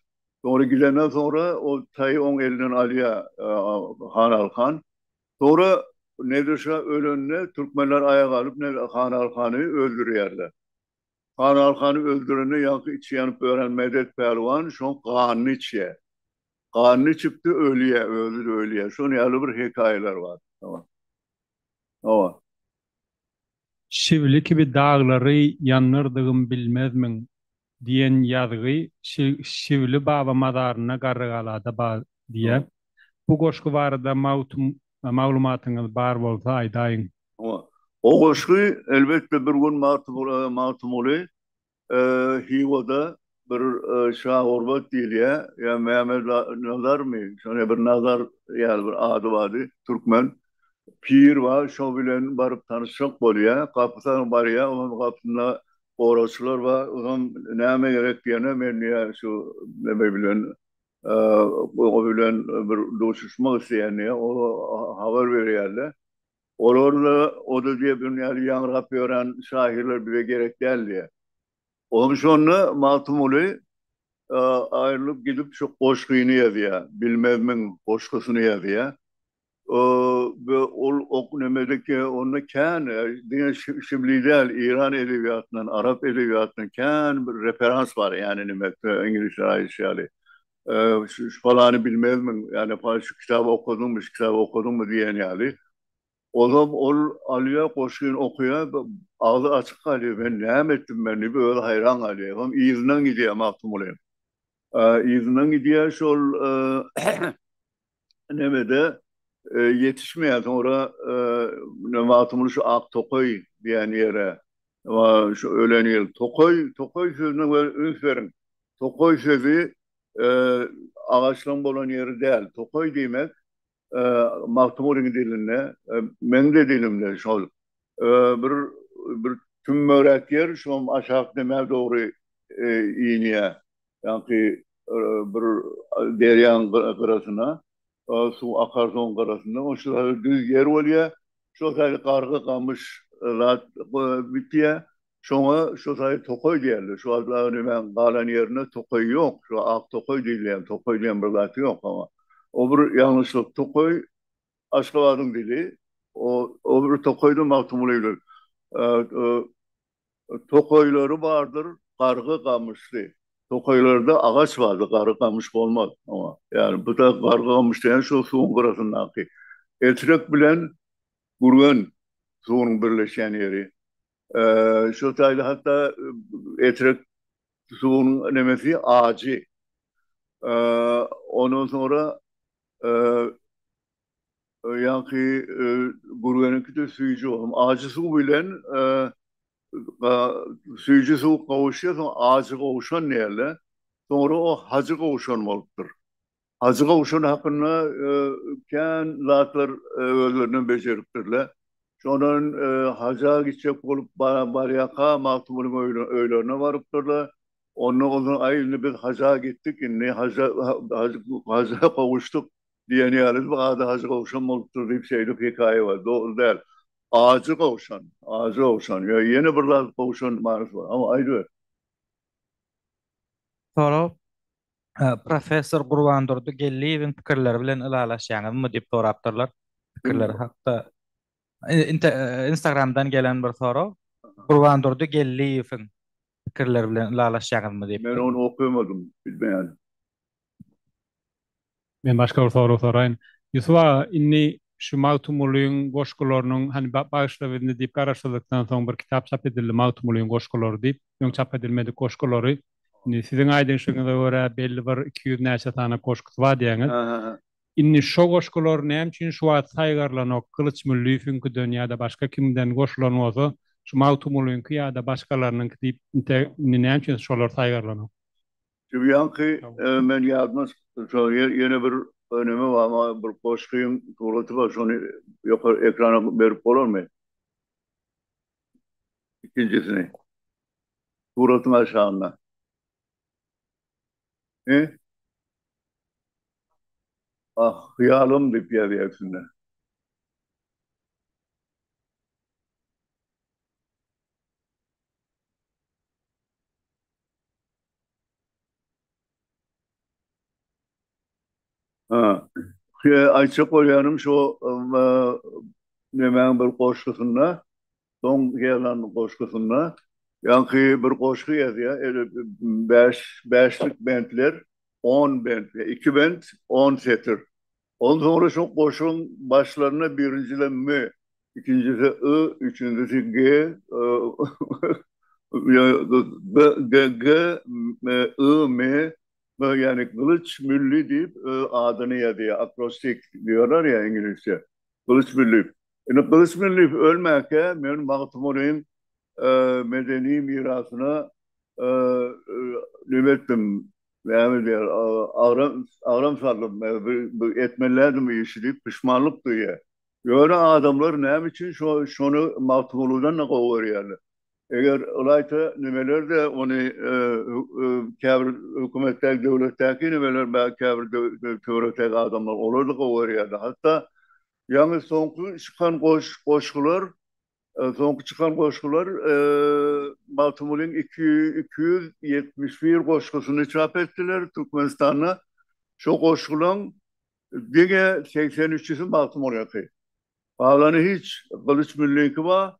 Soňra gidenden soňra ol taýy oň elinden alýar Hanaly han. Soňra Nedir şa ölende türkmenler aýak alyp Hanaly hany öldürýärler. Hanaly hany öldürende ýaňky içi ýanyp ýören Medet pälwan şoň ganyny içýär. Ganyny içipdi ölýär, özi-de ölýär. Şonuň ýaly bir hekaýalar bar. Hawa. Şibli kibi daglary ýandyrdygym bilmezmiň? Diýen ýazgy Şibli baba mazarynda Garrygalada bar diýýär. Bu goşgy barada maglumatyňyz bar bolsa aýdaýyň. O goşgy elbetde bir gün Magtymguly Hywada bir Şagurbat diýilýär, ýa Mehmet Nazarmy, şonda bir Nazar ýaly bir ady bardy, türkmen. Pir bar, şo bilen baryp tanyşjak bolýar. Gapysyna barýar, onuň gapysynda goragçylar bar. Onam näme gerek diýende, men diýýär, şu neme bilen, o bilen bir duşuşmak isleýän diýýär. Olar habar berýärler. Olar-da, o-da diýýär, bu ýaly ýaňrap ýören şahyrlar bize gerek däl diýýär. Onuň şonda Magtymguly aýrylyp gidip şu goşgyny ýazýar, Bilmezmiň goşgusyny ýazýar. Ol ok nemedeki onda kän diňe Şibli däl, Eýran edebiýatyndan, arap edebiýatyndan kän bir referans bar, ýagny neme iňlisler aýdyşy ýaly. Şu palany bilmezmiň, ýagny şu kitaby okadyňmy, şu kitaby okadyňmy diýen ýaly. Ozam ol alýar, goşgyny okaýar, agzy açyk galýar, men näme etdim men diýip özi haýran galýar. Soň yzyndan gidýär Magtymgulyň. Yzyndan gidýär şol nemede ýetişmeýär. Soňra Magtymguly şu Ak tokaý diýen ýere şu ölen ýer tokaý, tokaý sözüne üns beriň. Tokaý sözi agaçlaryň bolan ýeri däl. Tokaý diýmek Magtymgulyň dilinde, meň-de dilimde şol bir bir tümmeräk ýer, şoň aşak nämä dogry inýär. Ýaňky bir derýaň gyrasyna, suw akar suwuň gyrasynda, o şu düz ýer bolýar. Şo taýda gargy, gamyş zat bitýär. Şoňa şo taýy tokaý diýerler. Şu wagt nämäň galan ýerinde tokaý ýok. Şu ak tokaý diýilýän tokaý diýen bir zat ýok oňa. O bir ýalňyşlyk. Tokaý Aşgabadyň dili. O o bir tokaýda Magtymguly bilen tokaýlary bardyr, gargy gamyşly. Tokaýlarda agaç bardyr, gargy gamyş bolmaz oňa. Ýagny bu da gargy gamyş diýen şu suwuň gyrasyndaky. Etrek bilen Gürgen suwunyň birleşýän ýeri. Şo taýda hatda Etrek suwunyň nemesi ajy. Ondan soňra ýaňky Gürgeniňki-de süýji bolum. Ajy suw bilen süýji suw gowuşýar, soň ajy gowşan diýerler. Soňra o Hajy gowşan bolupdyr. Hajy Gowşan hakynda kän zatlar özlerinden bejeripdirler. Şondan haja gitjek bolup barýarka Magtymgulyň öýlerine barypdyrlar. Onda onsoň aý indi biz haja gitdik indi haja haja gowuşdyk diýen ýaly bu ady Hajy Gowşan bolupdyr diýip şeýdip hekaýa bar. Dogry däl. Ajy Gowşan, Ajy Gowşan. Ýa ýene bir zat Gowşan manysy bar. Ama aýdyber. Sorag, Professor Gurbandurdy Geldiýewiň pikirleri bilen ylalaşýaňyzmy diýip sorapdyrlar. Pikirleri hakda Instagramdan gelen bir sorag. Gurbandurdy Geldiýewiň pikirleri bilen ylalaşýaňyzmy diýip. Men ony okamadym, bilmeýän. Men başga bir sorag soraýyn. Ýusup aga, indi şu Magtymgulyň goşgularynyň, hany Bagyşla bizni diýip garaşsyzlykdan soň bir kitap çap edildi, Magtymgulyň goşgulary diýip, öň çap edilmedik goşgulary. Indi siziň aýdyşyňyza görä belli bir 200 näçe sany goşgusy bar diýýäňiz. Indi şo goşgular näme üçin şu wagt saýgarlanok, Gylyç Mülliýewiňkiden ýa-da başga kimden goşulan bolsa, şu Magtymgulyňky ýa-da başgalarynyňky diýip indi näme üçin şolar saýgarlanok? Şu ýaňky men ýadyma çykdy, şo ýene bir neme bar, maňa bir goşgyň suraty bar, şony ýokary ekrana berip bolarmy? Ikinjisini. Suratyň aşagynda. He? Ah, hyýalym diýip ýazýar üstünde. Ha. Aýtjak bolýanym şo nemäň bir goşgusynda, soň ýazan goşgusynda, ýaňky bir goşgy ýazýar, bäş, bäşlik bentler, on bent, iki bent, on setir. Ondan soňra şo goşgyň başlarynda birinjide M, ikinjisi I, üçünjisi G, B, G, G, M, I, M, M, ýagny Gylyç Mülli diýip öz adyny ýazýar, akrostik diýýärler ýa iňlisçe. Gylyç Mülli. Indi Gylyç Mülli ölmäkä men Magtymgulyň medeni mirasyna. Neme etdim, näme diýer, agram agram saldym, bu etmelidim bu işi diýip pişmanlyk duýýar. Ýöne adamlar näme üçin şo şony Magtymgulydan-da gowy görýärler. Eger ylaýta nemeler-de ony käbir hökümetdäki, döwletdäki nemeler, käbir töwerekdäki adamlar olar-da gowy görýärler. Hatda ýaňy soňky çykan goşgular Soňky çykan goşgular Magtymgulyň 271 goşgusyny çap etdiler Türkmenistanda. Şo goşgulaň diňe 83-üsi Magtymgulyňky. Galany hiç, Gylyç Mülliňki bar,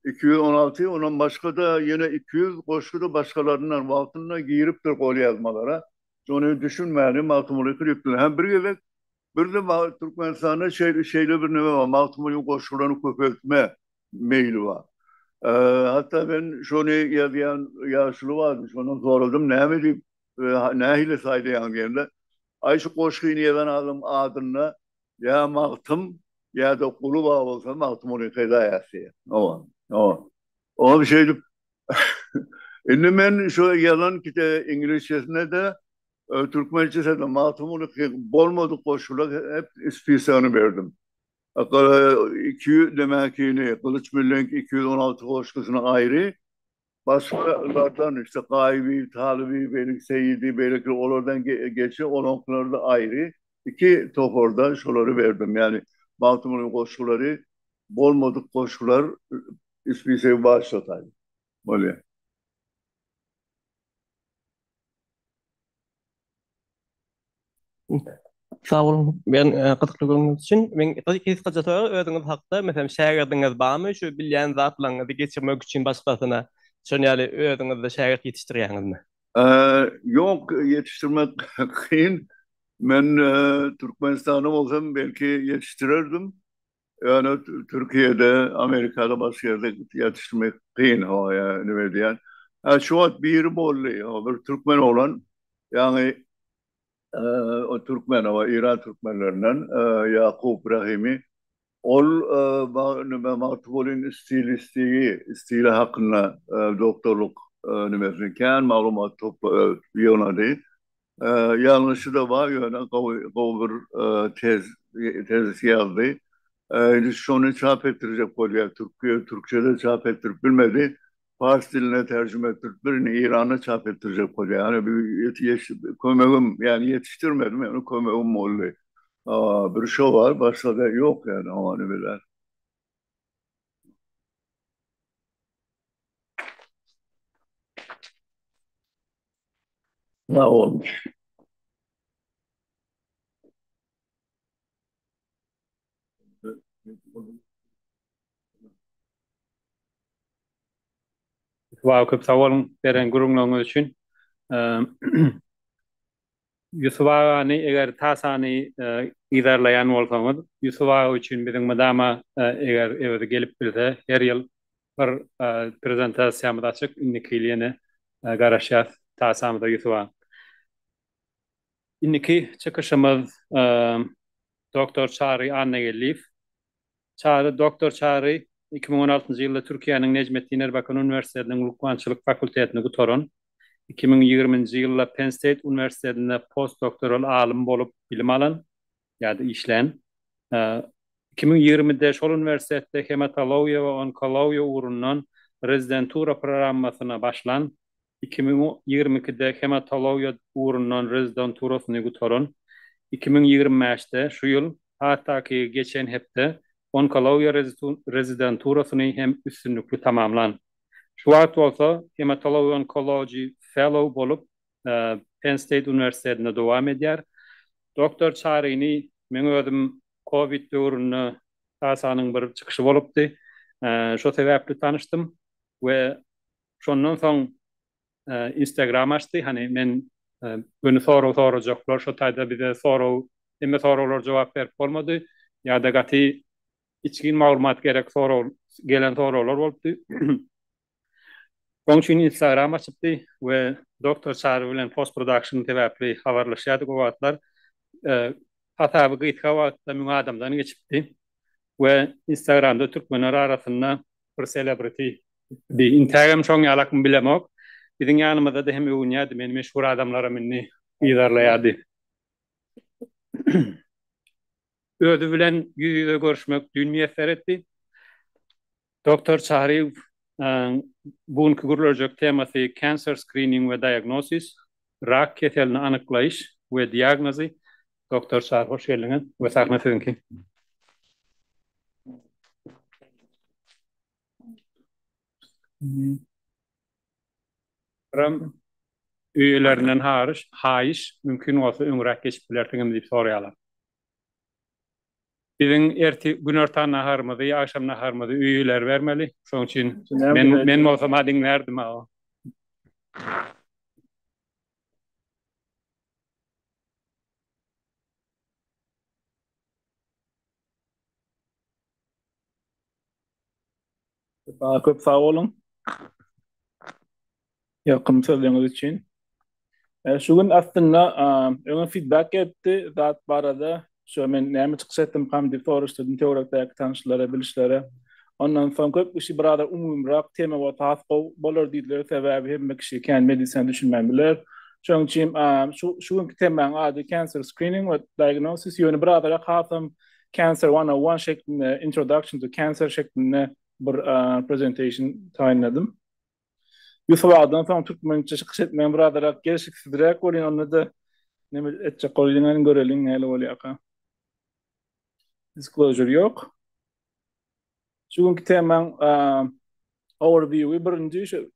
216, ondan başga-da ýene 200 goşgy-da başgalaryndan wagtynda giripdir golýazmalara. Şony düşünmäni Magtymgulyňky diýipdirler. Hem bir gezek Bir-de Türkmenistanda şeýle bir neme bar, Magtymgulyň goşgularyny köpeltme meýli bar. Hatda men şony ýazýan ýaşuly bardy, şondan soradym, näme diýip, nähili saýlaýaň diýende, aý şu goşgyny ýazan adam adynda ýa Magtym ýa-da Guly bar bolsa Magtymgulyňky saýýas diýýär. Hawa, hawa. Oňam şeýdip, indi men şu ýazan iňlisçesine-de Türkmençesinde Magtymguly bolmadyk goşgular hep spisagyny berdim. 200 demäkini Gylyç Mülleňki 216 goşgusyny aýry, başgalardan işte Gaýyby, Talyby, beýleki Seýidi, beýleki olardan geçe olaňkylary da aýry iki toparda şolary berdim. Ýagny Magtymguly goşgulary bolmadyk goşgular spisagy bar şo taýda. Bolýar. Sag boluň, men gyzykly gürrüňiňiz üçin. Men gysgaça sorag özüňiz hakda, meselem, şägirdiňiz barmy, şu bilýän zatlaryňyzy geçirmek üçin başgasyna, şon ýaly özüňizde şägirt ýetişdirýäňizmi? Ýok, ýetişdirmek kyn. Men Türkmenistanda bolsam belki ýetişdirerdim. Ýöne Türkiýede, Amerikada başga ýerde ýetişdirmek kyn, hawa, ýa nime diýýän. Hä, şu wagt biri boldy, hawa, bir türkmen oglan, ýagny o türkmen, hawa, Eýran türkmenlerinden Ýakup Rahimi. Ol nime Magtymgulyň stilistigi, stili hakynda doktorlyk nimesini kän maglumat topla ýygnady. Ýalňyşy-da bar, ýöne gowy gowy bir tez tezis ýazdy. Indi şony çap etdirjek bolýar. Türk türkçede çap etdirip bilmedi. Pars diline terjime etdiripdir. Indi Eýranda çap etdirjek bolýar. Ýani bir kömegim, ýani ýetişdirmedim, ýöne kömegim boldy. Bir şo bar, başga-da ýok ýani oňa bilen. Sag boluň. Ýusup aga köp sag boluň beren gürrüňleriňiz üçin. Ýusup agany eger Tasany yzarlaýan bolsaňyz, Ýusup aga üçin biziň mydama eger özi gelip bilse her ýyl bir prezentasiýamyz açyk, indiki ýyl ýene garaşýas Tasamyza Ýusup aga. Indiki çykyşymyz Doktor Çary Annageldiýew. Çary Doktor Çary 2016-njy ýylda Türkiýäniň Nejmetdin Erbakan uniwersitetiniň lukmançylyk fakultetini gutaran, 2020-nji ýylda Penn State uniwersitetinde postdoktoral alym bolup bilim alan ýa-da işlän. 2020-de şol uniwersitetde hematologiýa we onkologiýa ugrundan rezidentura programmasyna başlan, 2022-de hematologiýa ugrundan rezidenturasyny gutaran, 2025-de, şu ýyl, has takygy geçen hepde onkologiýa rezidenturasyny hem üstünlikli tamamlan. Şu wagt bolsa hematology-oncology fellow bolup Penn State uniwersitetinde dowam edýär. Doktor Çaryny meň özüm Covid döwründe TASA-nyň bir çykyşy bolupdy. Şo sebäpli tanyşdym we Şondan soň Instagram açdy. Hany men göni sorag sorajaklar şo taýda bize sorag hemme soraglara jogap berip bolmady. Ýa-da gaty içgin maglumat gerek sorag gelen soraglar bolupdy. Şonuň üçin Instagram açypdy we Doktor Çary bilen post production sebäpli habarlaşýardyk o wagtlar. Hasaby gysga wagtda 1000 adamdan geçipdi we Instagramda türkmenler arasynda bir selebriti Bi intägem şoň ýalakmy bilemok. Biziň ýanymyzda-da hem öwünýärdi, meni meşhur adamlaram indi yzarlaýardy. Özi bilen ýüz-ýüze görüşmek düýn miýesser etdi. Doktor Çaryýew bu günki gürlejek temasy Cancer Screening we Diagnosis, Rak keselini anyklaýyş we diagnozy. Doktor Çary hoş geldiňiz we sahna siziňki. Ram üýelerinden haryş, haýyş, mümkin bolsa öňräk geçip bilersiňizmi diýip soraýarlar. Biziň erti günortan naharymyzy, agşam naharymyzy üýeleri bermeli. Şonuň üçin men men bolsam-a diňlärdim-a. Köp sag boluň. Ýakymly sözleriňiz üçin. Şu gün aslynda öňe feedback gelipdi zat barada. Şu men näme çykyş etdimkam diýip soraşdyrdym töwerekdäki tanyşlara, bilişlere. Ondan soň köp kişi biraz umumyrak tema bolsa has gowy bolar diýdiler. Sebäbi hemme kişi kän medisina düşünmän biler. Şonuň üçin şu şu günki temaň ady cancer screening we diagnosis ýöne birazrak hasam Cancer 101 şeklinde, Introduction to Cancer şeklinde bir presentation taýynladym. Ýusup agadan soň türkmençe çykyş etmegim birazrak gelşiksizräk bolýar, onda-da neme etjek bolýan göreliň näle bolýarka. Disclosure ýok. Şu günki temaň overview-i birinji şu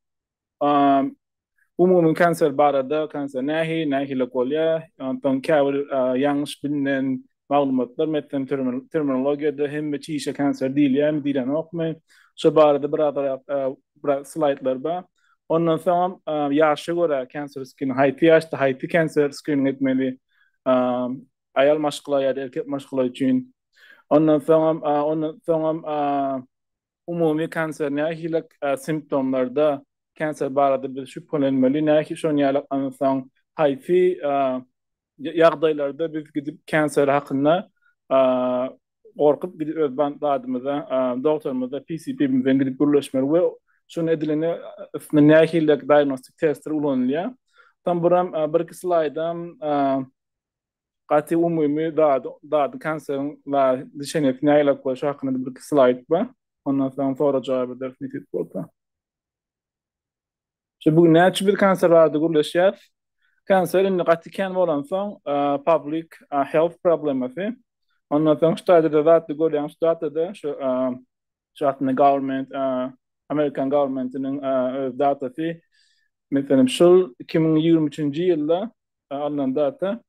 Umumy kanser barada, kanser nähili, nähili bolýar, onsoň käbir ýalňyş bilinen maglumatlar, meselem, terminologiýada hemme çişe kanser diýilýärmi, diýlenokmy, şo barada biraz biraz slaýdlar bar. Ondan soňam ýaşa görä kanser skrining, haýsy ýaşda haýsy kanser skrining etmeli, aýal maşgala ýa-da erkek maşgala üçin. Ondan soňam, ondan soňam Umumy kanser nähili simptomlarda kanser barada biz şübhelenmeli, nähili şon ýaly onsoň haýsy ýagdaýlarda biz gidip kanser hakynda gorkup gidip öz zadymyza dogtorymyza PCP-mize gidip gürleşmeli we şuny edilende üstünde nähili diagnostik testler ulanylýar. Soň buram birki slaýdam Gaty umumy zady zady kanseriň lişenesi nägilek bolýar şo hakynda bir iki slaýd bar. Ondan soň sorag jogap ederis nesip bolsa. Şu bu gün näçe biz kanser barada gürleşýäs. Kanser indi gaty kän bolansoň public health problemasy. Ondan soň şu taýda-da zatly görýäň şu datada şu şu aslynda government Amerikan governmentiniň öz datasy. Meselem şul 2023-nji ýylda Alnan data.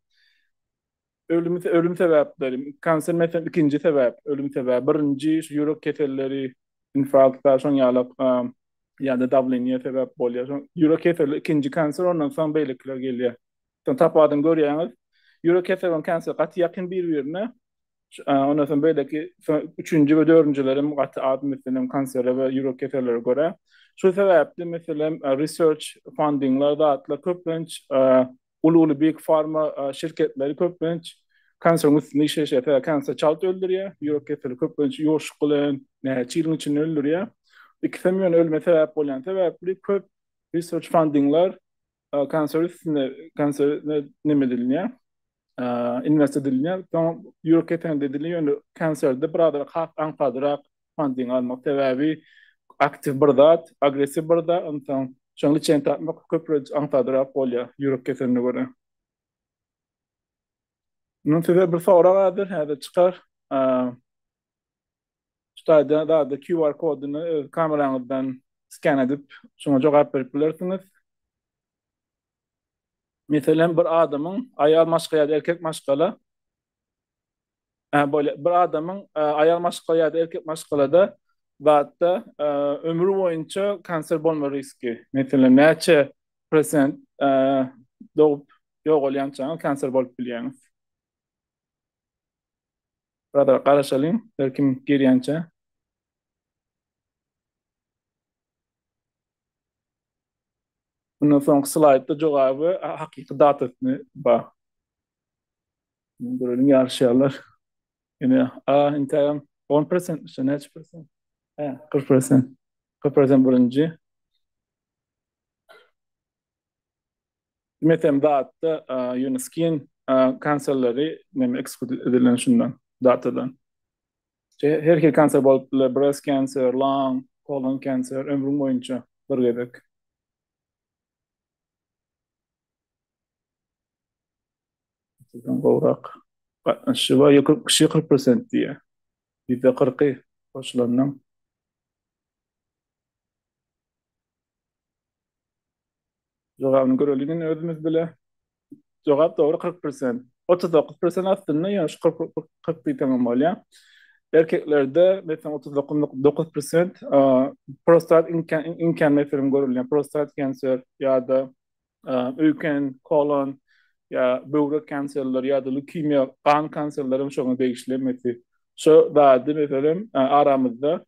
Ölüm ölüm sebäpleri, kanser meselem ikinji sebäp, ölüm sebäbi. Birinji şu ýürek keselleri, infarktlar, şoň ýaly ýa-da dawleniýe sebäp bolýar. Şoň ýürek keselleri ikinji kanser, ondan soň beýlekiler gelýär. Soň tapawudyny görýäňiz. Ýürek keseli bilen kanser gaty ýakyn bir-birine. Ondan soň beýleki üçünji we dördünjilerem gaty az meselem kansere we ýürek kesellere görä. Şu sebäpli meselem research fundingler zatlar köplenç uly-uly big pharma şirketleri köplenç kanseriň üstünde işleşýär. Sebäbi kanser çalt öldürýär, ýürek keseli köplenç ýuwaşlyk bilen näçe ýylyň içinde öldürýär. Ikisem ýöne ölüme sebäp bolýan sebäpli köp research fundingler kanser üstünde kanser neme edilýär? Invest edilýär. Soň ýürek keselinde edilýär, ýöne kanserde biraz has aňsadrak funding almak. Sebäbi aktiw bir zat, agressiw bir zat, onsoň şoň liçeni tapmak köplenç aňsadrak bolýar ýürek keseline görä. Mundan size bir sorag häzir, häzir çykar. Şu taýda zady QR koduny öz kameraňyzdan skan edip, şoňa jogap berip bilersiňiz. Meselem, bir adamyň aýal maşgala ýa-da erkek maşgala bolýar. Bir adamyň aýal maşgala ýa-da erkek maşgalada zatda ömri boýunça kanser bolma riski. Meselem, näçe prosent dogup ýogalýançaňyz kanser bolup bilýäňiz. Biraz garaşalyň, her kim girýänçä. Bundan soňky slaýdda jogaby hakyky datasyny bar. Görelim ýaryşýarlar. Ýene a intägem 10 prosentmiş, näçe prosent? Hä, 40 prosent. 40 prosent birinji. Meselem zatda ýöne skin kanserleri neme exclude edilen şundan datadan. Her hil kanser bolup biler, breast cancer, lung, kolon cancer ömrüň boýunça bir gezek. Otuzdan gowrak gatnaşyjy bar. Ýa 40 kişi 40 prosent diýýär. Ýüzde kyrky goşulandan. Jogabyny göreliň indi özümiz bile. Jogap dogry 40 prosent. 39 prosent aslynda ýöne şu 40 40 diýseň hem bolýar. Erkeklerde meselem 39 prosent prostat iň kän meselem görülýän prostat kanser ýa-da öýken, kolon ýa böwrek kanserleri ýa-da leukemiýa, gan kanserleri hem şoňa degişli hemmesi. Şu zady meselem aramyzda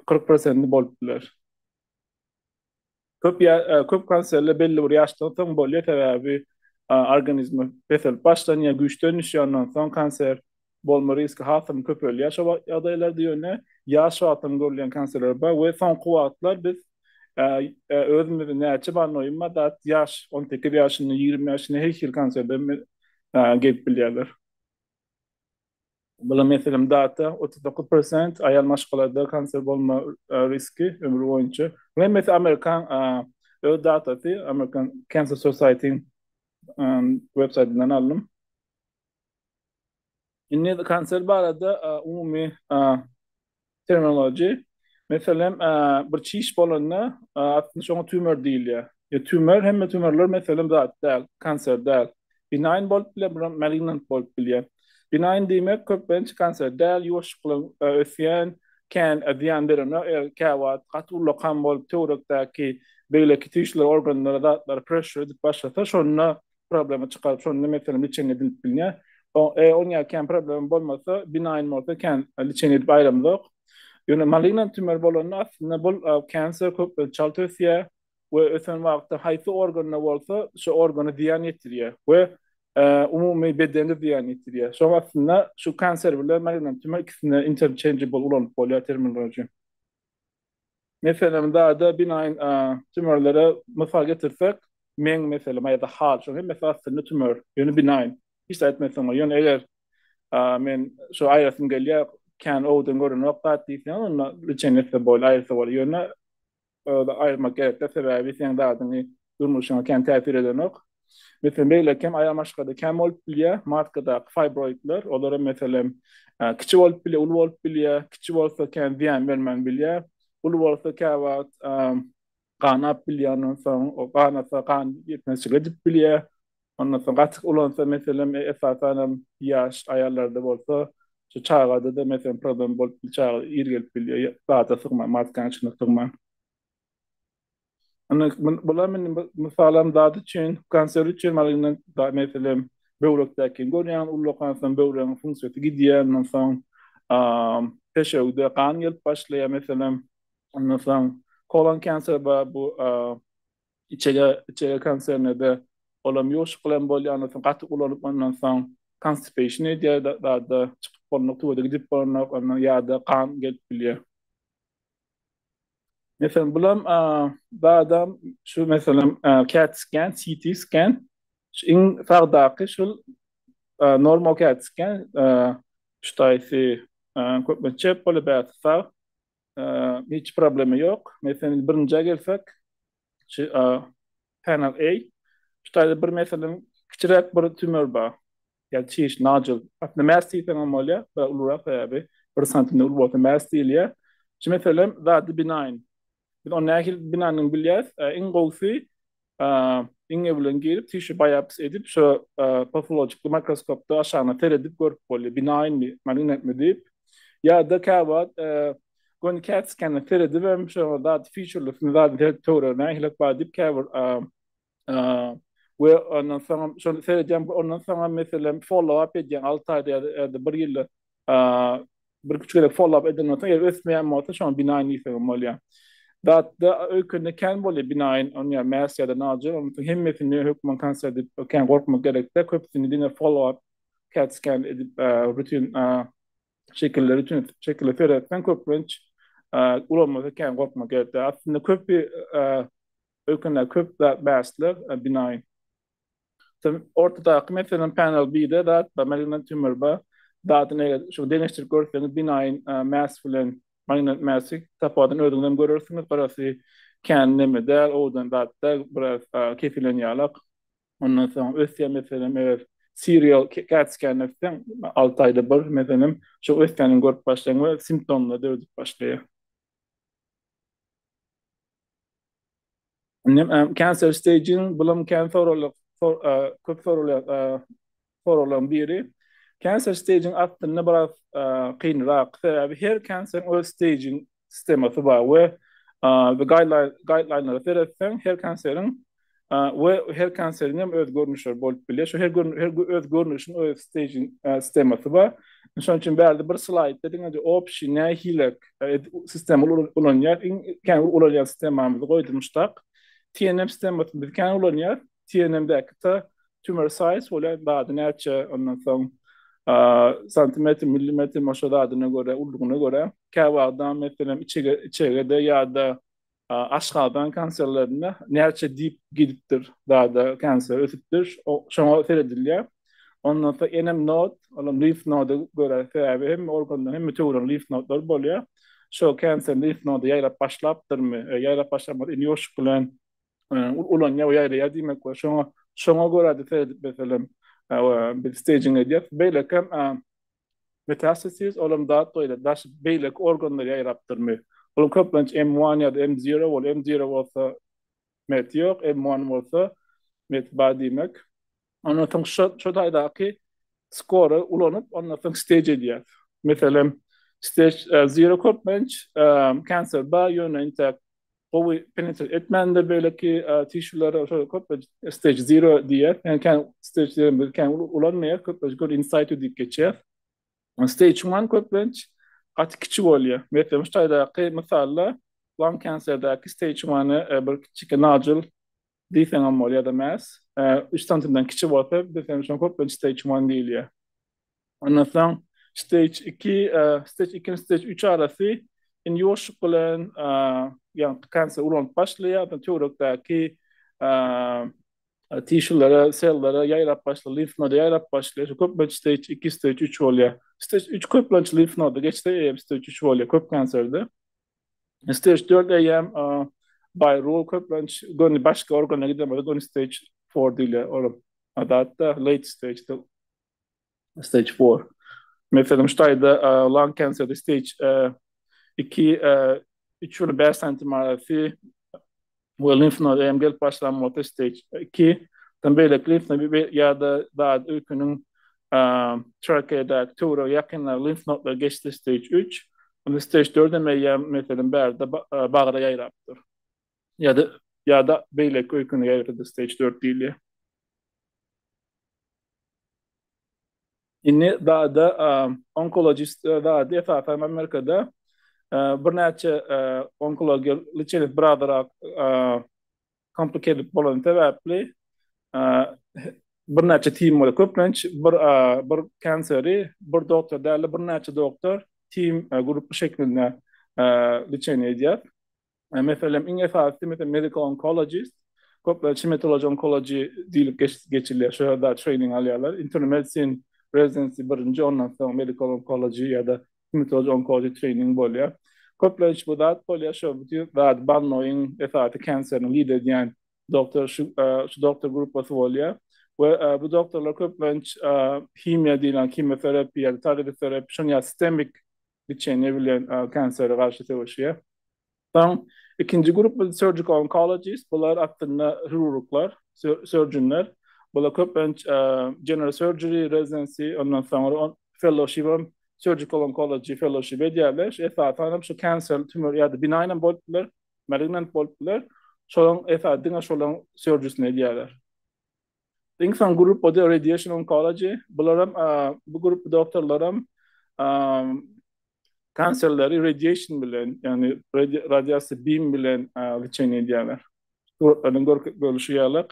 40 prosenti bolup biler. Köp ýa köp kanserler belli bir ýaşdan soň bolýar, sebäbi organizmi peselip başlanýar, güýçden düşýär, ondan soň kanser bolma riski has hem köpelýär şo wagt ýagdaýlarda ýöne ýaş wagtdan görülýän kanserler bar we soňky wagtlar biz özümizde näçe barnoýum bar zat ýaş 18 ýaşynda 20 ýaşynda her hili kanserden gelip bilýärler. Bula meselem data 39 prosent aýal maşgalada kanser bolma riski ömri boýunça. Bu hemmesi Amerikan öz datasy American Cancer Society-iň web saýtyndan aldym. Indi kanser barada umumy Terminology. Meselem, bir çiş bolanda, aslynda şoňa tümör diýilýär. Ýa tümör, hemme tümörler meselem zat däl, kanser däl. Benign bolup bilýär, bir malignant bolup bilýär. Benign diýmek köplenç kanser däl, ýuwaşlyk bilen ösýän, kän zyýan berenok, eger käwagt gaty ullakan bolup töwerekdäki beýleki tişler, organlara, zatlara pressure edip başlasa, şonda problema çykaryp şonda meselem liçeniýe edilip bilinýär. O e, oň ýaly kän problema bolmasa, benign bolsa kän liçeniýe edip aýramzok. Ýöne malignant tümör bolanda aslynda bul kanser köplenç çalt ösýär we ösen wagtda haýsy organda bolsa şo organa zyýan ýetirýär we umumy bedene zyýan ýetirýär. Şoň aslynda şu kanser bilen malignant tümör ikisini interchangeable ulanyp bolýar terminology. Meselem, zada binaýyn tümörlere mysal getirsek, meň meselem ýa-da hal, şonuň hemmesi aslynda tümör, ýöne binaýyn. Hiç zat etmeseň bolýar. Ýöne eger men şu aýrasym gelýär, kän owadan görünok zat diýseň, onda liçeniýe etse bolýar, aýyrsa bolýar. Ýöne aýyrmak gerek däl, sebäbi seň zadyňy durmuşyňa kän täsir edenok. Meselem, beýleki hem aýal maşgalada kän bolup bilýär, matkadaky fibroidler, olar hem meselem kiçi bolup bilýär, uly bolup bilýär. Kiçi bolsa kän zyýan bermän bilýär. Uly bolsa käwagt ganap bilýär, ondan soň o ganasa gan ýetmezçilik edip bilýär. Ondan soň gaty ulansa meselem esasan hem ýaş aýallarda bolsa şu çagada-da meselem problem bolup bilýär, çaga ir gelip bilýär, zada sygman, matkanyň içine sygman. Indi bular indi mysalam zat üçin, kanser üçin malignant meselem böwrekdäki görýän ullakansoň böwregiň funksiýasy gidýär, ondan soň peşewde gan gelip başlaýar meselem. Ondan soň kolon kanser bar, bu içege içege kanserine-de olam ýuwaşlyk bilen bolýar, ondan soň gaty ulalyp ondan soň constipation edýär zada çykyp bolanok, tüwede gidip bolanok, ondan ýa-da gan gelip bilýär. Meselem, bulam zadam şu meselem CAT scan, CT scan şu iň sagdaky şul normal CAT scan şu taýsy köplenç çep bolýar, bärsi sag. Hiç problema ýok. Meselem, birinjä gelsek, şu panel A şu taýda bir meselem kiçiräk bir tümör bar. Ýa çiş, nodule. Aslynda mass diýseň hem bolýar, biraz ulurak sebäbi bir santimden uly bolsa mass diýilýär. Şu meselem zady benign. Biz ony nähili benigndigini bilýäris. Iň gowusy iňňe bilen girip tissue biopsy edip şu patologiki mikroskopda aşagyna seredip görüp bolýar. Benignmi, malignantmy diýip. Ýa-da käwagt göni CAT scan-e seredip hem şu zat feature-lysyny zady seredip töweregi nähili bar diýip käbir We ondan soň şony seredýän, ondan soň hem meselem follow up edýän 6 aýda ýa-da bir ýylda bir üç gezek follow up edenden soň eger ösmeýän bolsa şoňa benign diýsek hem bolýar. Zatda öýkende kän bolýar benign, ony ýa mass ýa-da nodule, onuň üçin hemmesini hökman kanser diýip kän gorkmak gerek däl. Köpüsini diňe follow up CAT scan edip rutin şekilleri üçin şekile seretseň köplenç ulanmasa kän gorkmak gerek däl. Aslynda köpi Öýkende köp zat bäsler benign. Ortadaky meselem panel B-de zat bar, malignant tumor bar. Zadyny eger şu deňeşdirip görseňiz benign mass bilen malignant massy tapawudyny özüňiz hem görersiňiz. Garasy kän neme däl, owadan zat däl, biraz kesilen ýalak. Ondan soň ösýär meselem eger serial CAT scan etseň 6 aýda bir meselem şu ösýänini görüp başlaýaň we simptomlar döredip başlaýar. Indi cancer staging bulam kän soralyp köp soralýan soraglaryň biri. Cancer staging aslynda biraz kynrak. Sebäbi her canceriň öz staging sistemasy bar we we guideline guideline-lara seretseň her kanseriň we her kanseriň hem öz görnüşleri bolup bilýär. Şu her her öz görnüşiň öz staging sistemasy bar. Şonuň üçin bärde bir slaýdda diňe общий nähili sistema ulanýar. Iň kän ulanýan sistemamyzy goýdum ştak. TNM sistemasyny biz kän ulanýar. TNM-däki T tumor size bolýar, zady näçe, ondan soň santimetr, millimetr şo zadyna görä, ululygyna görä. Käwagtda meselem içege, içegede ýa-da aşgazan kanserlerinde näçe diýip gidipdir zada kanser ösüpdir, şoňa seredilýär. Ondan soň NM node, olam lymph node görä, sebäbi hemme organda, hemme töweregiň lymph nodlary bolýar. Şo kanser lymph node ýaýrap başlapdyrmy, ýaýrap başlamasa indi ýoşuk bilen ulanýar we ýaýraýar diýmek we şoňa şoňa görä-de seredip meselem biz staging edýäris. Beýleki hem metastasis olam zat goýlar. Daş beýleki organlara ýaýrapdyrmy? Ol köplenç M1 ýa-da M0 bol. M0 bolsa met ýok, M1 bolsa met bar diýmek. Ondan soň şo şo taýdaky skory ulanyp, ondan soň stage edýär. Meselem, stage 0 köplenç kanser bar, ýöne intäk gowy penetrate etmändir beýleki tişülere, şo köplenç stage 0 diýýär. Ýani kän stage 0 biz kän ulanmaýar, köplenç gör in situ diýip geçýär. Stage 1 köplenç gaty kiçi bolýar. Meselem, şu taýdaky mysalda lung cancerdäki stage 1-y bir kiçijik nodule diýseňem bolýar ýa-da mass. 3 santimden kiçi bolsa, biz hem şoňa köplenç stage 1 diýilýär. Ondan soň stage 2, stage 2 stage 3 arasy indi ýuwaşlyk bilen ýagny kanser ulanyp başlaýar, ondan töwerekdäki tişülere, sellere ýaýrap başlaýar, limf noda ýaýrap başlaýar. Şu köplenç stage 2, stage 3 bolýar. Stage 3 köplenç limf noda geçse eýýäm stage 3 bolýar köp kanserde. Stage 4 eýýäm by rule köplenç göni başga organa giden bolsa göni stage 4 diýilýär. Ol adatda late stage stage 4. Meselem şu taýda lung cancer stage 2 3 we 5 santim arasy we limf node hem gelip başlan bolsa stage 2. Dann beýleki limf node ýa-da zat öýkeniň trakeadaky töwerege ýakynlar limf nodlar geçse stage 3. Onda stage 4 hem eýýäm meselem bärde bagra ýaýrapdyr. Ýa-da ýa-da beýleki öýkene ýaýrady stage 4 diýilýär. Indi zada onkologist zady esasan Amerikada birnäçe onkologiýa liçenip birazrak complicated bolany sebäpli birnäçe team bolýar. Köplenç bir bir kanseri bir doktor däl-de birnäçe doktor team gruppa şeklinde liçeniýe edýär. Meselem, iň esasysy, meselem, medical oncologist, köplenç hematology onkology diýlip geçilýär, şu ýerde training alýarlar. Internal medicine residency birinji, ondan soň medical oncology ýa-da hematology oncology training bolýar. Köplenç bu zat bolýar, şu bütin zat bolnoýyň esasy kanserini lead edýän doktor şu şu doktor gruppasy bolýar. We bu doktorlar köplenç himiýa diýlen kimioterapiýa ýa-da targeted terapiýa, şonuň ýaly sistemik liçeniýe bilen kansere garşy söweşýär. Soň ikinji grup bu surgical oncologist, bular aslynda hirurglar, surgeonlar. Bular köplenç general surgery residency, ondan soňra fellowship hem surgical oncology fellowship edýärler. Şu esasan hem şu kanser, tümör ýa-da benign hem bolup biler, malignant bolup biler. Şolaryň esasy diňe şolaryň surgery-sini edýärler. Iň soň grup o-da radiation oncology. Bularam bu grup doktorlaram kanserleri radiation bilen, ýagny radiasiýa beam bilen lečeniýe edýärler. Suratlardan görlüşi ýaly.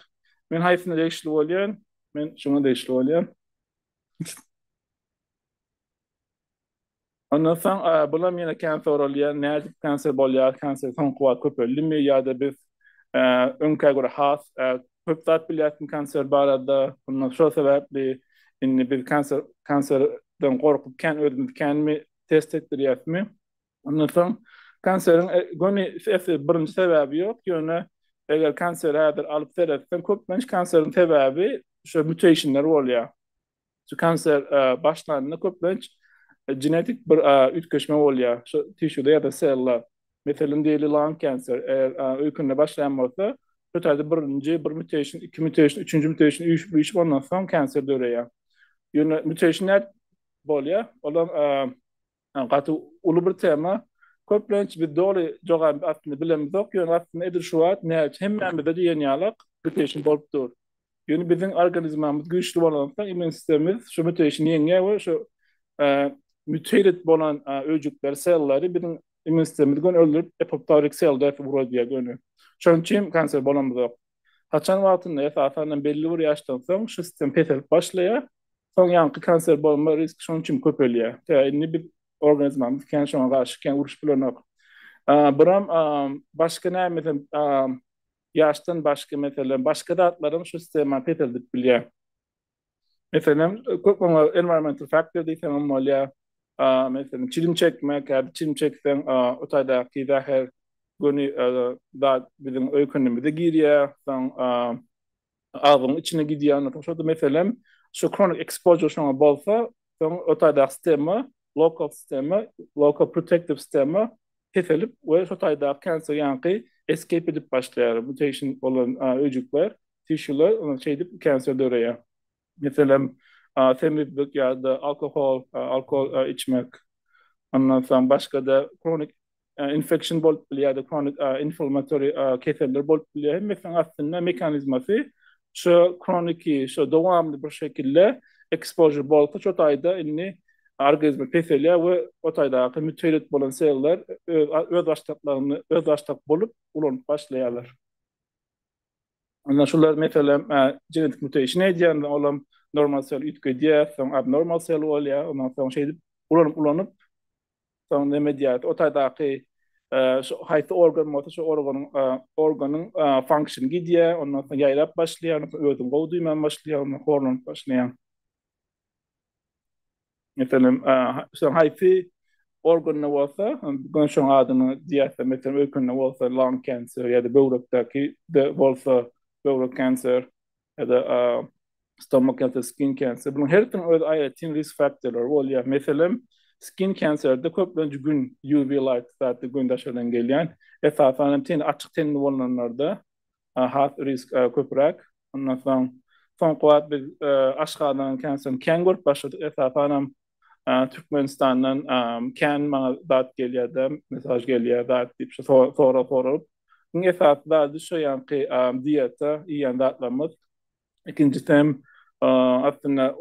Men haýsyna degişli bolýan? Men şuňa degişli bolýan. Ondan soň bulam ýene kän soralýar, nädip kanser bolýar, kanser soňky wagt köpeldimi ýa-da biz öňkä görä has. Köp zat bilýäsmi kanser barada? Ondan şol sebäpli indi biz kanser kanserden gorkup kän özümizi känmi test etdirýäsmi? Ondan soň kanseriň e, göni birinji sebäbi ýok, ýöne eger kanseri häzir alyp seretseň, köplenç kanseriň sebäbi şu mutationlar bolýar. Şu kanser e, başlananda köplenç e, genetik bir e, üýtgeşme bolýar şu tişuda ýa-da sella. Meselem diýeli lung cancer eger öýkende başlaýan bolsa, şu taýda birinji bir mutation, iki mutation, üçünji mutation üýşüp üýşüp ondan soň kanser döreýär. Ýöne mutation nädip bolýar? Olam Gaty uly bir tema. Köplenç biz doly jogaby aslynda bilemizok, ýöne aslynda edil şu wagt näçe hemmämizde diýen ýalak mutation bolup dur. Ýöne biziň organizmamyz güýçli bolansoň immun sistemimiz şu mutationy ýeňýär we şu mutated bolan öýjükleri, sellleri biziň immun sistemimiz göni öldürip apoptotic cell death ugradýar göni. Şonuň üçin kanser bolamyzok. Haçan wagtynda esasan hem belli bir ýaşdan soň şu sistem peselip başlaýar. Soň ýaňky kanser bolma riski şonuň üçin köpelýär. Sebäbi indi biz organizmamyz kän şoňa garşy kän uruş bilenok. Biram başga näme meselem ýaşdan başga meselem başga zatlaram şu sistemany peseldip bilýär. Meselem köp oňa environmental factor diýseň hem bolýar. Meselem çilim çekmek, häzir çilim çekseň o taýdaky zäher göni zat biziň öýkenimize girýär. Soň agzyň içine gidýär. Ondan soň şo-da meselem şu chronic exposure şoňa bolsa, soň o taýdaky sistema, local sistema, local protective sistema peselip we şo taýdaky cancer ýaňky escape edip başlaýar. Mutation bolan öýjükler, tissueler, ondan şeýdip cancer döreýär. Meselem, semizlik ýa-da alkohol, alkohol içmek. Ondan soň başga-da chronik infection bolup bilýär ýa-da chronik inflammatory keseller bolup bilýär. Hemmesiniň aslynda mekanizmasy şu chroniki, şu dowamly bir şekilde exposure bolsa, şo taýda indi organizmi peselýär we o taýdaky mutated bolan seller öz özbaşdaklaryny özbaşdak bolup ulanyp başlaýarlar. Ondan şular meselem genetik mutation edýär, olam normal sel üýtgedýär, soň abnormal sel bolýar, ondan soň şeýdip ulanyp ulanyp soň neme edýär, o taýdaky şu haýsy organ bolsa şu organyň organyň function gidýär, ondan soň ýaýrap başlaýar, ondan soň özüňi gowy duýman başlaýar, ondan horlanyp başlaýar. Meselem, şoň haýsy organda bolsa, göni şoň adyny diýerse, meselem, öýkende bolsa lung cancer ýa-da böwrekdäki de bolsa böwrek cancer ýa-da stomach cancer, skin cancer. Bunuň hersiniň öz aýratyn risk faktorlary bolýar. Meselem, skin cancerde köplenç gün UV light zatly gün daşardan gelýän, esasan hem ten açyk tenli bolanlarda has risk köpräk. Ondan soň soňky wagt biz aşgazan kanserini kän görüp başladyk. Esasanam Türkmenistandan kän maňa zat gelýär-de, mesaj gelýär zat diýip şu sorag soralyp. Iň esasy zady şu ýaňky dieta, iýen zatlarymyz. Ikinjisi hem aslynda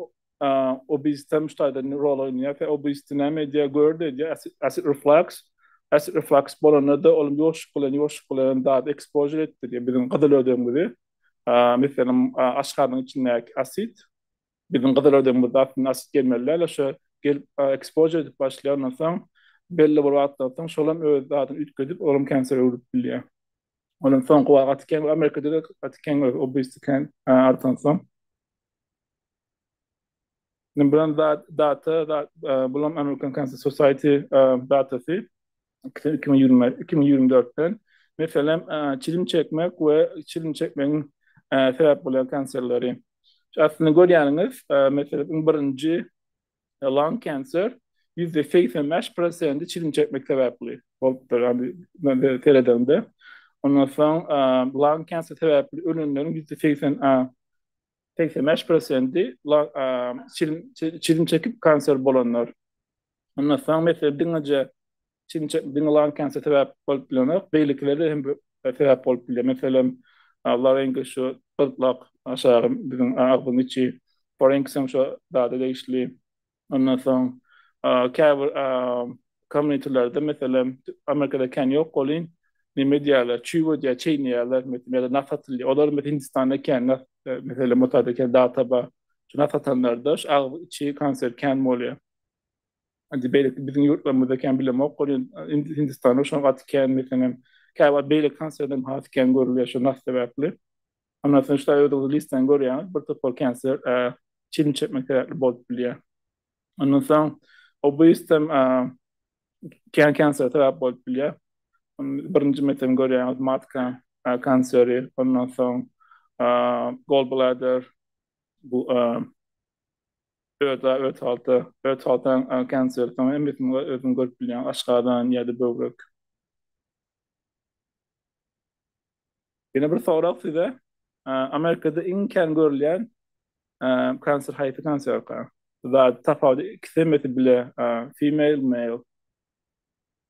obezite hem şu taýdan rol oýnaýar. Sebäbi obezite näme edýär? GERD edýär, acid reflux. Acid reflux bolanda-da ol ýuwaşlyk bilen, ýuwaşlyk bilen zat exposure etdirýär biziň gyzylödegimizi. Meselem, aşgazanyň içindäki asid biziň gyzylödegimizde aslynda asid gelmeli däl, şo gelip exposure edip başlaýar. Ondan soň belli bir wagtdan soň şol hem öz zadyny üýtgedip, ol hem kansere öwrülip bilýär. Onuň soňky wagt gaty kän, Amerikada-da gaty kän obezite kän artansoň. Indi bulam data, bulam American Cancer Society datasy 2020 2024-den. Meselem, çilim çekmek we çilim çekmegiň sebäp bolýan kanserleri. Aslynda görýäniňiz, meselem, iň birinji lung cancer %85 prosenti çilim çekmek sebäpli bolupdyr. Yani seredende. Ondan soň lung cancer sebäpli ölenleriň %80 85 prosenti çilim çilim çekip kanser bolanlar. Ondan soň meselem diňeje çilim çekmek diňe lung cancer sebäp bolup bilenok, beýlekileri hem sebäp bolup bilýär. Meselem, larynx şu gyrtlak aşagy biziň agzyň içi, pharynx hem şu zada degişli. Ondan soň käbir community'lerde meselem Amerikada kän ýok welin neme edýärler, çüw edýär, çeýneýärler, meselem ýa-da nas satylýar. Olar meselem Hindistanda kän nas, meselem o taýda kän data bar. Şu nas satanlarda şu agyz içi kanser kän bolýar. Indi beýleki biziň ýurtlarymyzda kän bilemok, welin Hindistanda şoň gaty kän meselem käwagt beýleki kanserden has kän görülýär şu nas sebäpli. Ondan soň şu özüňiz listany görýäňiz, bir topar kanser çilim çekmek sebäpli bolup bilýär. Ondan soň obesity kän kansere sebäp bolup bilýär. Birinji meselem görýäňiz matka kanseri, ondan soň gallbladder, bu öt, öt halta, öt halta kanseri, soň hemmesini özüň görüp bilýäň, aşgazan ýa-da böwrek. Ýene bir sorag size. Amerikada iň kän görülýän kanser haýsy kanserka? Zat tapawudy ikisi hemmesi bile female, male.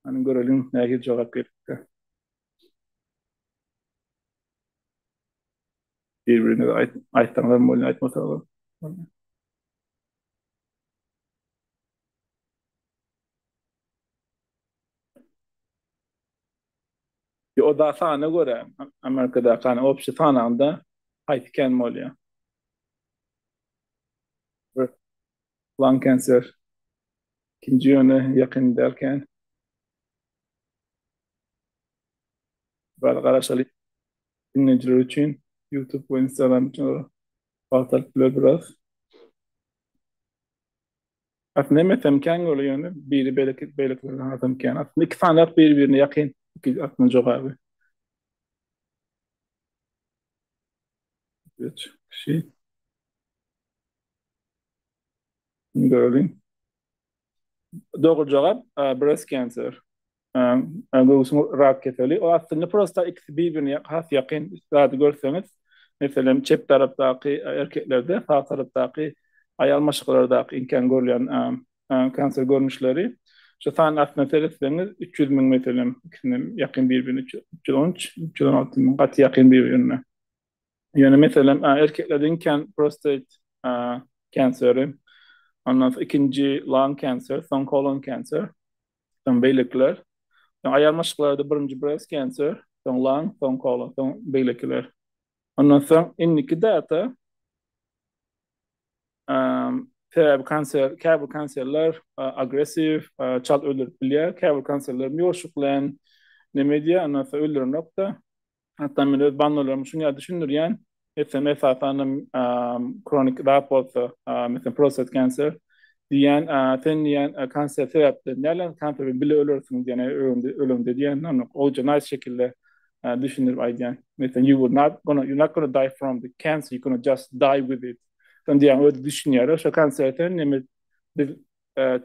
Hany göreliň nähili jogap gelipdir. Bir-biriňize aýtsaňyzam bolýar, aýtmasaňyzam. O da sana görä, Amerikadaky hani obşi sananda haýsy kän bolýar? Bir lung cancer. Ikinji ýöne ýakyn däl kän. Biraz garaşaly diňleýjiler üçin YouTube we Instagram üçin olar wagt alyp biler biraz. Aslynda hemmesem kän görülýär ýöne biri beýleki beýlekilerden hasam kän. Aslynda iki sany zat bir-birine ýakyn iki aslynda jogaby. Üç kişi. Göreliň. Dogry jogap breast cancer. Göwsüň rak keseli. O aslynda prosta ikisi bir-birine has ýakyn zady görseňiz, meselem, çep tarapdaky erkeklerde, sag tarapdaky aýal maşgalalardaky iň kän görülýän kanser görnüşleri. Şu san aslynda seretseňiz, 300 müň meselem, ikisinem ýakyn bir-birine 313, 316 müň gaty ýakyn bir-birine. Ýöne meselem, erkeklerde iň kän prostate kanseri, ondan soň ikinji lung cancer, soň kolon cancer. Soň beýlekiler. Soň aýal maşgalalarda birinji breast cancer, soň lung, soň kolon, soň beýlekiler. Ondan soň indiki data sebäbi kanser, käbir kanserler agressiw, çalt öldürip bilýär, käbir kanserler ýuwaşlyk bilen neme edýär, ondan soň öldürenok-da. Hatda men öz banlarymy şuny ýaly düşündirýän. Etsem esasanam kronik zat bolsa, meselem prostat kanser diýýän, sen diýýän kanser sebäpden däl, kanser bilen bile ölersiň diýen, öňde öleňde diýen, ony gowja nice şekilde düşündirip aýdýan. Meselem you will not gonna you not gonna die from the cancer, you gonna just die with it. Sen diýýän özi düşünýär, şo kanser sen neme biz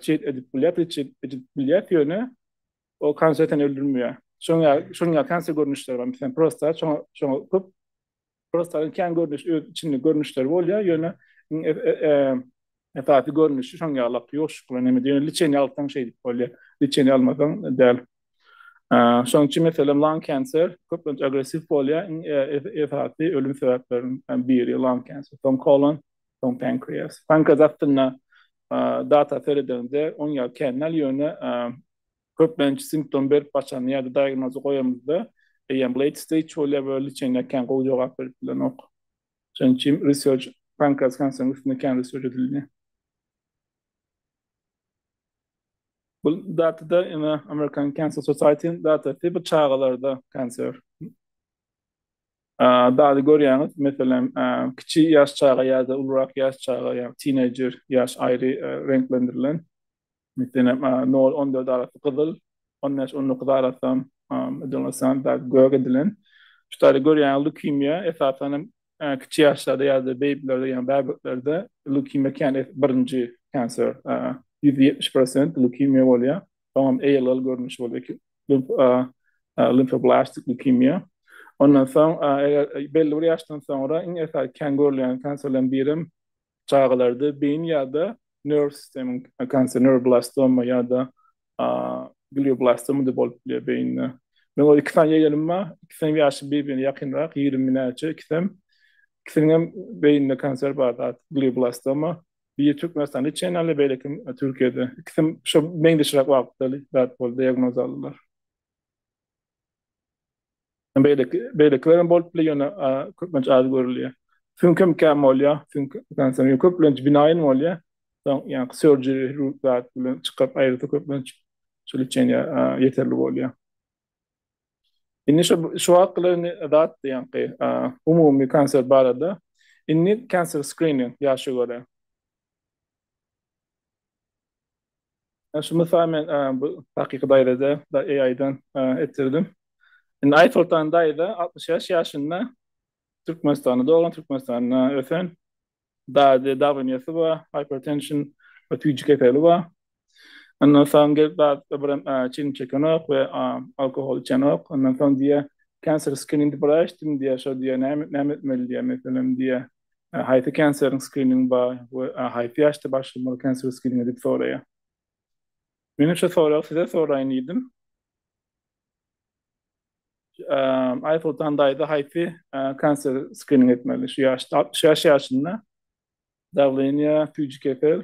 çet edip bilýär, çet edip bilýär ýöne O kanser seni öldürmeýär. Şoň ýaly, şoň ýaly kanser görnüşleri bar. Meselem, prostat, şoňa, şoňa köp prostatyň kän görnüş, öz içinde görnüşleri bolýar, ýöne iň e, e, e, esasy görnüşi şoň ýaly ýoş bilen neme diýen, liçeniýa alsaň şeýdip bolýar. Liçeniýa almasaň däl. Şoň üçin meselem lung cancer köplenç agressiw bolýar, iň esasy ölüm sebäpleriniň biri lung cancer. Soň kolon, soň pankreas. Pankreas aslynda data seredende oň ýaly kän däl, ýöne köplenç simptom berip başlanda ýa-da diagnozy goýamyzda eýýäm late stage bolýar we liçeniýa kän gowy jogap berip bilenok. Şonuň üçin research pankreas kanseriniň üstünde kän research edilýär. Bu datada ýene American Cancer Society-niň datasy bu çagalarda kanser. Dady görýäňiz, meselem, kiçi ýaş çaga ýa-da ulurak ýaş çaga, ýagny tineýjer ýaş aýry reňklendirilen. Meselem, nol, 14 arasy gyzyl, 15, 19 arasam, adolescent, gök edilen. Şu taýda görýäňiz, leukemiýa esasan hem kiçi ýaşlarda ýa-da beýbilerde, ýagny bäbeklerde leukemiýa kän birinji kanser, 70% leukemiýa bolýar. Soňam ALL görnüşi bolýar, limfoblastik leukemiýa. Ondan soň, eger belli bir ýaşdan soňra iň esasy kän görülýän kanserleriň birem çagalarda beýin ýa-da nerw sistemiň kanseri, neuroblastoma ýa-da glioblastoma da bolup bilýär beýinde. Meň ol iki sany ýegenim bar, ikisiniň ýaşy bir-birine ýakynrak, 20 näçe ikisem. Ikisiniň hem beýninde kanser bar zat, glioblastoma. Biri Türkmenistanda içen aldy, beýleki Türkiýede. Ikisem şo meňzeşräk wagtda zat boldy, diagnoz aldylar. Beýleki beýlekiler hem bolup biler, ýöne köplenç az görülýär. Süňkem kän bolýar, süňk kanseri köplenç binaýyn bolýar. Soň ýa surgery zat bilen çykyp aýrylsa köplenç şu liçeniýa ýeterli bolýar. Indi şu şu wagtkylar indi zat ýaňky umumy kanser barada. Indi cancer screening ýaşa görä. Şu mysal men bu hakyky daýzada AI-dan etdirdim. Indi Aýsoltan daýza 65 ýaşynda Türkmenistanda doglan, Türkmenistanda ösen. Dady dawleniýasy bar, hypertension we süýji keseli bar. Ondan soň gelip zat bir çilim çekenok we alkohol içenok. Ondan soň diýýär, cancer screening diýip bir eşitdim diýýär, şo diýýär, näme näme etmeli diýýär, meselem diýýär, haýsy kanseriň screening bar we haýsy ýaşda başlamaly cancer screening diýip soraýar. Menem şo soragy size soraýyn diýdim. Aýsoltan daýza haýsy kanser skrining etmeli şu ýaşda 65 ýaşynda dawleniýa, süýji kesel,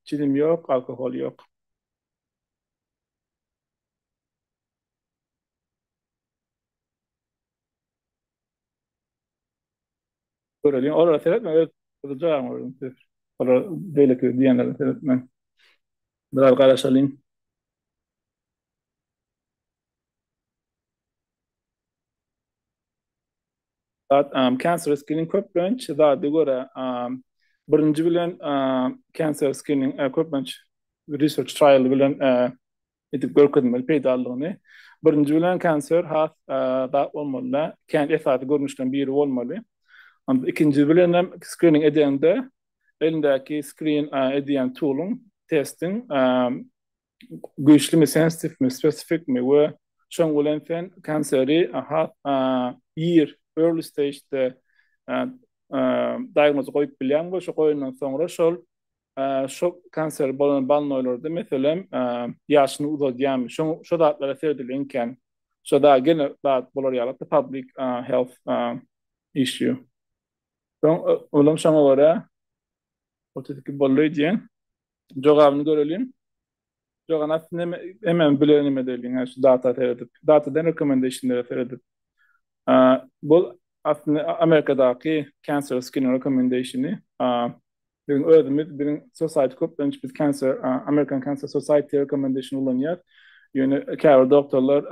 çilim ýok, alkohol ýok. Göreliň, olara seretme, öz jogabyňy beriň siz. Olara beýleki diýenlere seretme. Biraz garaşalyň. Zat, cancer screening köplenç zada görä, birinji bilen cancer screening köplenç research trial bilen edip görkezmeli peýdalylygyny. Birinji bilen kanser has zat bolmaly, kän esasy görnüşleriň biri bolmaly. Onda ikinji bilen hem screening edende elindäki screen edýän tooluň, testiň güýçlimi, sensitifmi, spesifikmi we şoň bilen sen kanseri has ir, early stage-de diagnozy goýup bilýäň we şo goýandan soňra şol şo kanser bolan bolnoýlarda meselem ýaşyny uzadýarmy şo şo zatlara seredilýän kän. Şo da gene zat bolar ýaly public health issue. Soň olam şoňa görä 32 boldy diýen. Jogabyny göreliň. Jogabyny aslynda hemen bilen nime diýeliň, şu data seredip. Datadan recommendationlara seredip. Bu aslynda Amerikadaky cancer screening recommendationy. Biziň özümiz, biziň society köplenç biz cancer, American Cancer Society recommendation ulanýar. Ýöne käbir doktorlar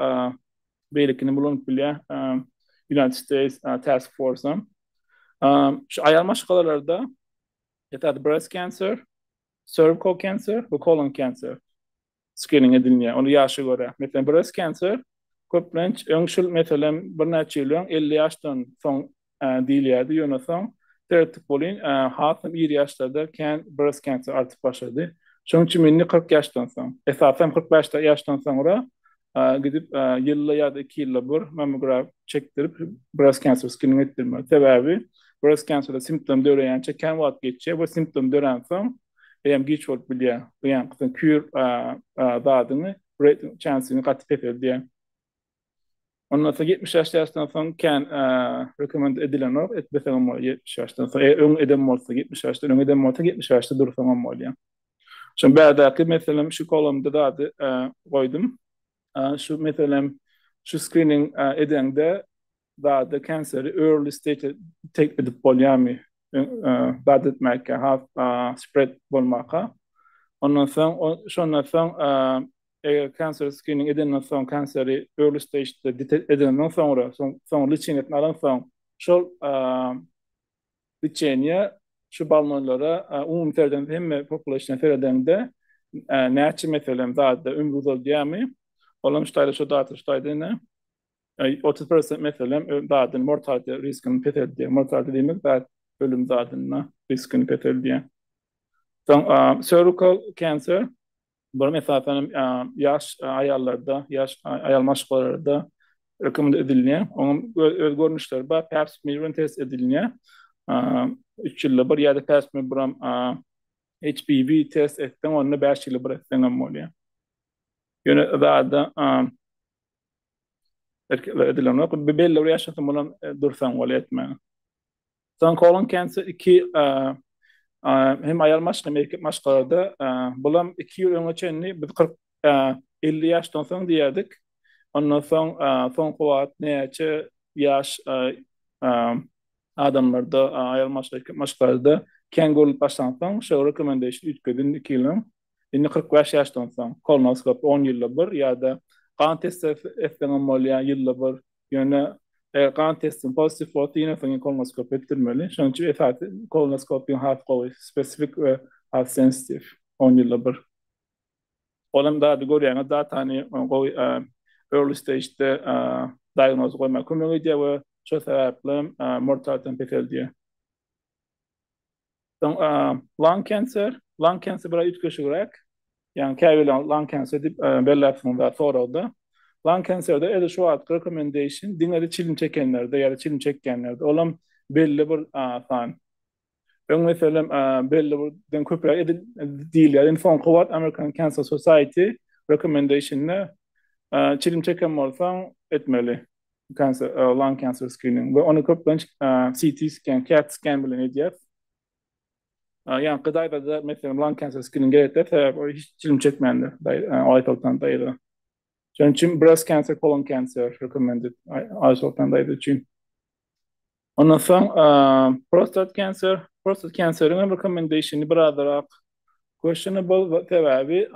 beýlekini ulanyp bilýär. United States Task Force. Şu aýal maşgalalarda esasy breast cancer, cervical cancer we colon cancer screening edilýär. Ony ýaşa görä. Meselem, breast cancer köplenç öň şul meselem birnäçe ýyl öň 50 ýaşdan soň diýilýärdi, ýöne soň seretdik welin hasam ir ýaşlarda kän breast cancer artyp başlady. Şonuň üçin indi 40 ýaşdan soň, esasan 45 ýaşdan soňra gidip ýylda ýa-da 2 ýylda bir mammograf çekdirip breast cancer screening etdirmeli. Sebäbi breast cancerda simptom döreýänçä kän wagt geçýär we simptom döränsoň eýýäm giç bolup bilýär. Ýagny sen kür zadyňy, rate chance'ini gaty peseldýär. Ondan soň 75 ýaşdan soň kän rekomend edilenok, etmeseňem bolýar 70 ýaşdan soň. Eger öň eden bolsa, 70 ýaşdan öň eden bolsa 70 ýaşda dursaňam bolýar. Şo bärdäki meselem şu kolumda zady goýdum. Şu meselem şu screening edeňde zady kanseri early stage detect edip bolýarmy? Zat etmäkä, has spread bolmaka. Ondan soň şondan soň eger kanser screening edenden soň kanseri early stage-de detect edenden soňra, soň soň liçeniýesini alan soň şol liçeniýe şu balmonlara umumy sereden hemme population seredeňde näçe meselem zady ömri uzaldýarmy? Olam şu taýda şu data şu taýda ine 30% meselem zadyny mortality riskini peseldýär. Mortality diýmek zat ölüm zadyny riskini peseldýär. Soň cervical cancer Bular esasan hem ýaş aýallarda, ýaş aýal maşgalalarda rekomend edilýär. Onuň öz görnüşleri bar. Pap smear bilen test edilýär. 3 ýylda bir ýa-da pap smear bilen HPV test etseň, onda 5 ýylda bir etseň hem bolýar. Ýöne zada erkekler edilenok. Belli bir ýaşdan soň bulam dursaň bolýar etmäge. Soň kolon cancer 2 hem aýal maşgala hem erkek maşgalada bulam 2 ýyl öňe çenli biz 40 50 ýaşdan soň diýerdik. Ondan soň soňky wagt näçe ýaş adamlarda aýal maşgala erkek maşgalada kän görülip başlansoň şo recommendation üýtgedi indi 2 ýyl öň. Indi 45 ýaşdan soň kolonoskop 10 ýylda bir ýa-da gan testi etseňem bolýar ýylda bir. Ýöne eger gan testiň pozitiw bolsa, ýene soň kolonoskop etdirmeli. Şonuň üçin esasy kolonoskopiýa has gowy, spesifik we has sensitiw 10 ýylda bir. Olam zady görýäňiz, datany gowy early stage-de diagnoz goýmaga kömek edýär we şol sebäpli hem mortalityny peseldýär. Soň lung cancer, lung cancer biraz üýtgeşigräk. Ýagny käbirler lung cancer diýip belläpsiňiz zat soragda. Lung cancerde edil şu wagtky recommendation diňe çilim çekenlerde ýa-da çilim çekýänlerde. Olam belli bir san. Öň meselem belli bir den köpräk edil diýilýär. Indi soňky wagt American Cancer Society recommendation-de çilim çeken bolsaň etmeli. Cancer, lung cancer screening we ony köplenç CT scan, CAT scan bilen edýär. Ýaňky daýzada meselem lung cancer screening gerek däl, sebäbi ol hiç çilim çekmändir, Aýsoltan daýza. Şonuň üçin breast cancer, colon cancer recommended Aýsoltan daýza üçin. Ondan soň prostat cancer, prostat canceriň hem recommendationy birazrak questionable sebäbi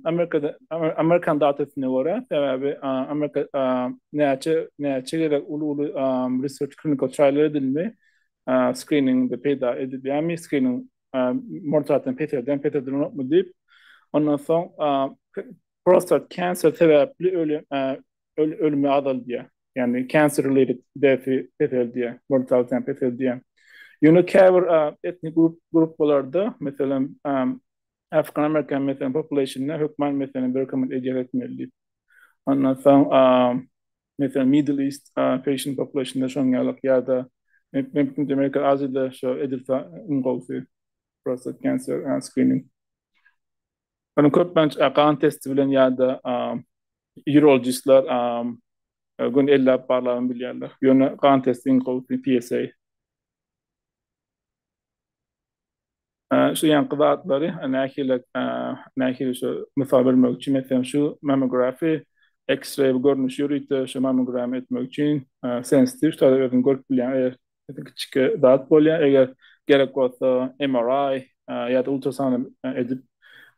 Amerikada Amerikan datasyna görä sebäbi Amerika näçe näçe gezek uly uly research clinical trial edildi screeningde peýda edilýärmi screening mortalityny peseldýän peseldilenokmy diýip ondan soň prostat cancer sebäpli ölüm ölümi azaldýar. Ýagny cancer related death-i peseldýär, mortality-ni peseldýär. Ýöne käbir etnik gruppalarda, meselem, African American meselem population-da hökman meselem recommend edýär etmeli diýip. Ondan soň meselem Middle East patient population-da şonuň ýaly ýa-da mümkin Amerika Aziýada şo edilse iň gowusy prostate cancer screening. Ony köplenç gan testi bilen ýa-da urologistler gün elläp barlagyn bilýärler. Ýöne gan testi iň gowusy PSA. Şu ýaňky zatlary nähili nähili şu mysal bermek üçin meselem şu mammografi X-ray görnüşi ýörite şu mammogram etmek üçin sensitiw şu taýda özüň görüp bilýäň eger kiçijik zat bolýar eger gerek bolsa MRI ýa-da ultrasound edip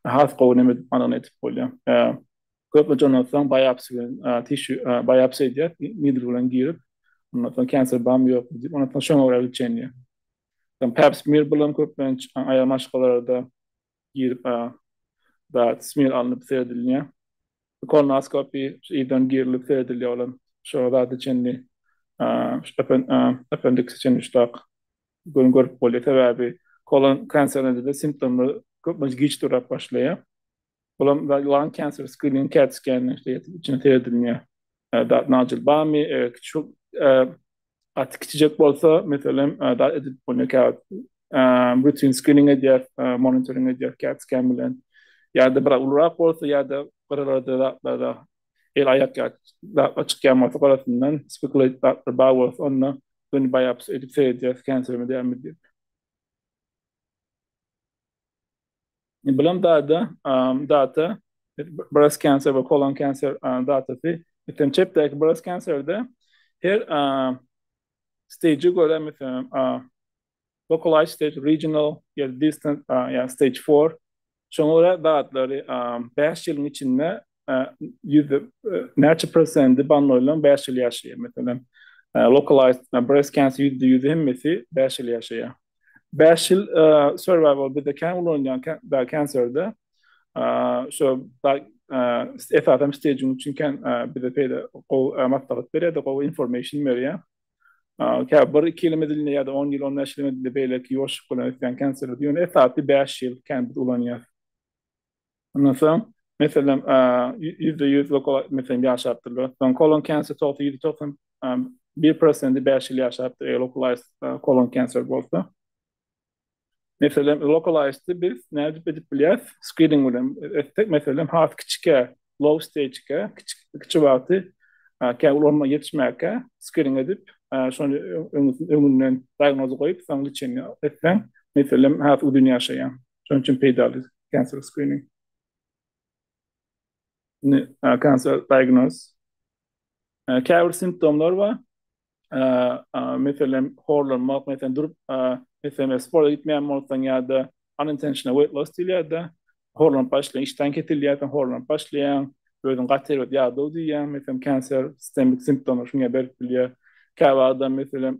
has gowy neme edip anygyny edip bolýar. Köplenç ondan soň biopsy bilen tişu biopsy edýär, needle bilen girip, ondan soň cancer barmy ýokmy diýip, ondan soň şoňa görä lçeniýe. Soň pap smear bilen köplenç aýal maşgalalarda girip zat smear alnyp seredilýär. Kolonoskopiý yzdan girilip seredilýär olam şo zada çenli appendikse çenli şutak görüp görüp bolýar. Sebäbi kolon kanserinde simptomlar köplenç giç döräp başlaýar. Olam lung cancer screening CAT scan işte ýetip içine seredilýär. Dat nodule barmy, şu gaty kiçijek bolsa, meselem, dat edip bolýar käwagt rutin screening edýär, monitoring edýär CAT scan bilen. Ýa-da biraz ulurak bolsa, ýa-da gyralarda zatlarda el aýak ýa zatlar çykýan bolsa gyrasyndan spekulate zatlar bar bolsa, onda göni biopsy edip seredýär, kansermi dälmi diýip. Bilim data, data breast cancer we colon cancer datasy. Meselem, çepdäki breast cancerde her stage-e görä, meselem, localized stage, regional ýa distant, ýa stage 4. Şoňa görä zatlary 5 ýylyň içinde ýüzde näçe prosendi bannoýlaryň 5 ýyl ýaşaýar, meselem. Localized breast cancer %100 hemmesi 5 ýyl ýaşaýar. 5 ýyl survival bizde kän ulanylýan kanserde. Şo esasan staging üçin kän bize peýda gowy maslahat berýär, gowy information berýär. Kä bir iki ýyl edilende ýa-da 10 ýyl, 15 ýyl edilende beýleki ýuwaşlyk bilen ösýän kanserler. Ýöne esasy 5 ýyl kän biz ulanýarys. Ondan soň, meselem, %100 lokal, meselem, ýaşapdyrlar. Soň kolon kanser 90, 91% 5 ýyl ýaşapdyr, eger localized kolon kanser bolsa. Meselem, localized biz nädip edip bilýäris? Screening bilen etsek, meselem, has kiçikä, low stage-kä, kiçi wagty, kä ulanma ýetişmäkä screening edip, şony öňünden diagnozy goýup, soň lečeniýe etseň, meselem, has uzyn ýaşaýaň. Şonuň üçin peýdaly cancer screening. Indi cancer diagnose. Käbir simptomlar bar. Meselem, horlanmak, meselem, durup, meselem, spora gitmeýän bolsaň ýa-da unintentional weight loss diýilýär-de, horlanyp başlaýaň, işdäň kesilýär, soň horlanyp başlaýaň. Özüň gaty erbet ýadaw diýýäň, meselem, kanser sistemik simptomlar şuňa berip bilýär. Käbir adam, meselem,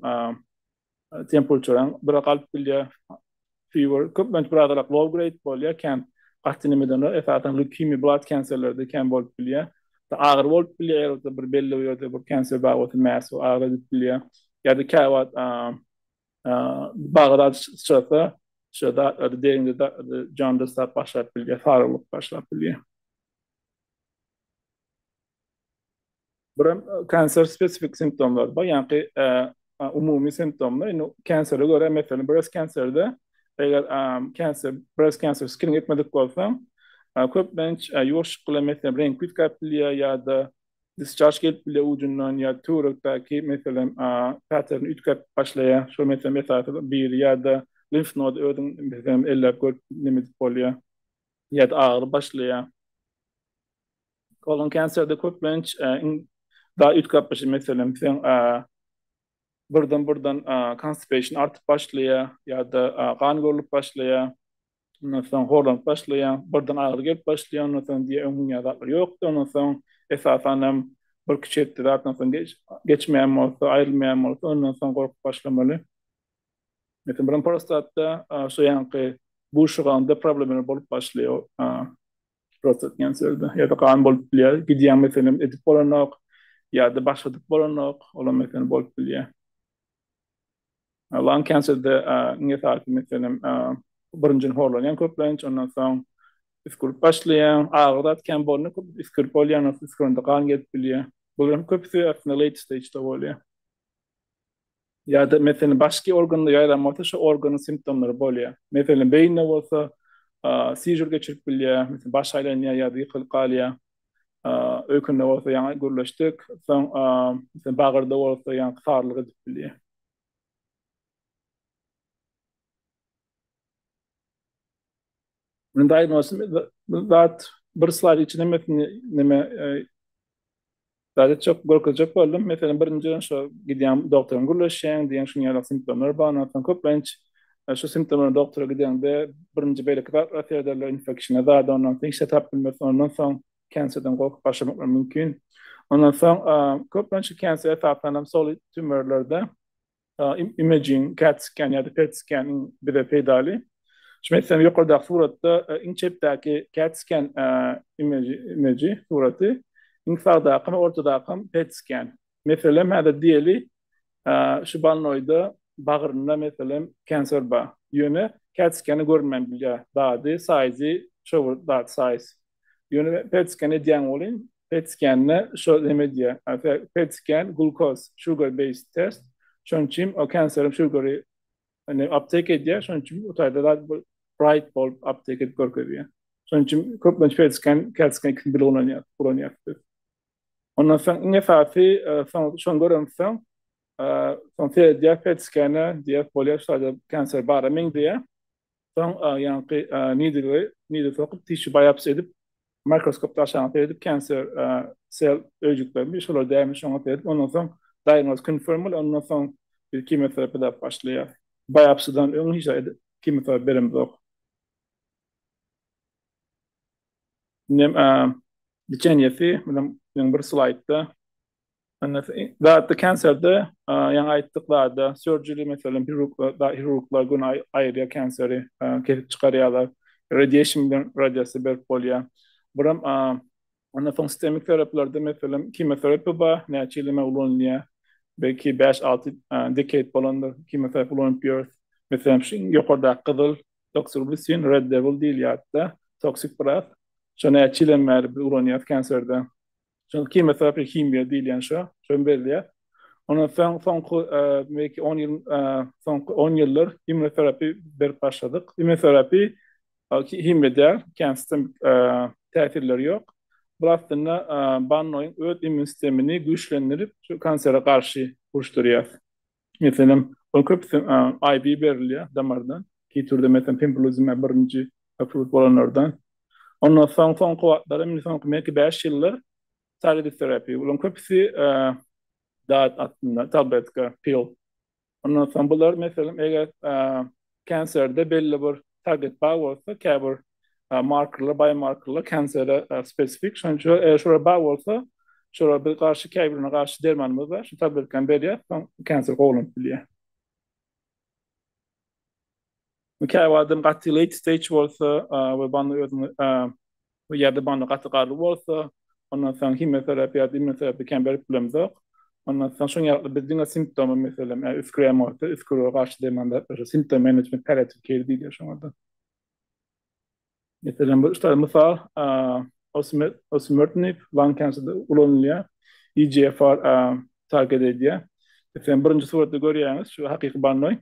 temperatura biraz galyp bilýär. Fever, köplenç birazrak low grade bolýar, kän gaty nemeden esasan leukemiýa, blood kanserlerde kän bolup bilýär. Agyry bolup bilýär, eger bir belli bir ýerde bir kanser bar bolsa, mass agyry edip bilýär. Ýa-da käwagt bagyr sıçrasa, şu zatlarda derinde jaundice başlap bilýär, sarylyk başlap bilýär. Birem kanser spesifik simptomlar bar, ýagny umumy simptomlar. Indi kansere görä, meselem, breast kanserde eger kanser, breast cancer screening etmedik bolsaň, köplenç ýuwaşlyk bilen meselem reňk üýtgäp bilýär ýa-da discharge gelip bilýär ujundan ýa töwerekdäki meselem pattern üýtgäp başlaýar. Şol meselem esasy biri ýa-da limf nody özüň meselem elläp görüp neme edip bolýar ýa-da agyry başlaýar. Kolon kanserde köplenç iň da üýtgäp başlaýar meselem sen birden birden constipation artyp başlaýar ýa-da gan görülip başlaýar. Ondan soň horlanyp başlaýar, birden agyry gelip başlaýar, ondan soň diýýär öň dünýä zatlar ýokdy, ondan soň esasan hem bir kiçi hepde zatdan soň geçmeýän bolsa, aýrylmaýan bolsa, ondan soň gorkup başlamaly. Meselem, birin prostatda şu ýaňky buşuganda problemler bolup başlaýar. Prostat kanserde ýa-da gan bolup bilýär. Gidýän meselem edip bolanok ýa-da başladyp bolanok, olam meselem bolup bilýär. Lung kanserde iň esasy meselem birinjini horlanýan köplenç, ondan soň üskürip başlaýan, agyr zat kän bolanda köp üskürip bolýar, ondan soň üskürende gan gelip bilýär. Bularyň köpüsi aslynda late stage-de bolýar. Ýa-da meselem başga organda ýaýran bolsa şo organyň simptomlary bolýar. Meselem beýnide bolsa seizure geçirip bilýär, meselem baş aýlanýar ýa-da ýykylyp galýar. Öýkende bolsa ýaňy gürleşdik, soň meselem bagyrda bolsa ýaňky sarylyk edip bilýär. Muny diagnoz zat bir slayd içinde hemmesini neme zat etjek görkezjek boldum. Meselem birinjiden şo gidýän doktoryň gürleşýäň diýen şuň ýaly simptomlar bar. Ondan soň köplenç şu simptomlar doktora gideňde birinji beýleki zatlar serederler, infeksiýa zady ondan soň işe tap bilmez, ondan soň kanserden gorkup başlamaklar mümkin. Ondan soň köplenç kanser esasanam solid tümörlerde imaging, CAT scan ýa-da PET scan iň bize peýdaly. Şu meselem ýokardaky suratda iň çepdäki CAT scan imaji suraty, iň sagdaky we ortadaky PET scan. Meselem häzir diýeli şu bolnoýda bagrynda meselem kanser bar. Ýöne CAT scan-y görünmän bilýär. Zady, size şo bir zat size. Ýöne PET scan edýän welin PET scan-de şo neme diýýär. PET scan glukoz sugar based test. Şonuň üçin o kanseriň sugary hani uptake edýär. Şonuň üçin o taýda zat bright bolup uptake edip görkezýär. Şonuň üçin köplenç PET scan, CAT scan ikisini bile ulanýar, ulanýar biz. Ondan soň iň esasy soň şony göremsoň soň seredýär PET scan-e diýýär bolýar şu taýda kanser bara meňzeýär. Soň ýaňky needle needle sokup tissue biopsy edip mikroskopda aşagyna seredip cancer sel öýjüklerimi şolar dälmi şoňa seredip ondan soň diagnoz confirm bolýar ondan soň biz kimioterapiýa berip başlaýar. Biopsidan öň hiç zat kimioterapiýa beremzok. Indi lečeniýesi biziň bir slaýdda Zatda kanserde ýaňy aýtdyk zada surgery meselem hirurglar hirurglar göni aýyrýar kanseri kesip çykarýarlar. Radiation bilen radiasiýa berip bolýar. Biram ondan soň sistemik terapiýalarda meselem kemoterapiýa bar, näçe ýyl ulanylýar. Belki 5-6 decade bolandyr kemoterapiýa ulanyp ýörüs. Meselem şu ýokardaky gyzyl doxorubicin red devil diýilýär hatda. Toksik biraz. Şo näçe ýyldan bäri biz ulanýarys kanserde. Şol kemoterapiýa himiýa diýilýän şo, şony berilýär. Ondan soň soňky belki 10 ýyl soňky 10 ýyldyr immunoterapiýa berip başladyk. Immunoterapiýa himiýa däl, kän sistemik täsirleri ýok. Bu aslynda bannoýyň öz immun sistemini güýçlendirip, şu kansere garşy uruşdyrýar. Meselem, ol köpüsi IV berilýär damardan. Keytruda meselem pembrolizumab birinji approved bolanlardan. Ondan soň soňky wagtlar, indi soňky belki 5 ýyldyr targeted therapy. Bularyň köpüsi dat aslynda tabletka, pill. Ondan soň bular meselem eger kanserde belli bir target bar bolsa, käbir. markerler, biomarkerler kansere spesifik. Şonuň üçin eger şolar bar bolsa, şolara biz garşy käbirine garşy dermanymyz bar. Şu tabletkany berýär, soň kanser gowulanyp bilýär. Käbir adam gaty late stage bolsa we bany özüňi ýa-da bany gaty garry bolsa, ondan soň himioterapiýa ýa-da immunoterapiýa kän berip bilemzok. Ondan soň şoň ýaly biz diňe simptomy meselem, üsgürýän bolsa, üsgürige garşy derman berip, symptom management palliative care diýilýär şoňa-da. Meselem, bu üç mysal, osimertinib lung cancer-da ulanylýar, EGFR target edýär. Meselem, birinji suratda görýäňiz, şu hakyky bannoý.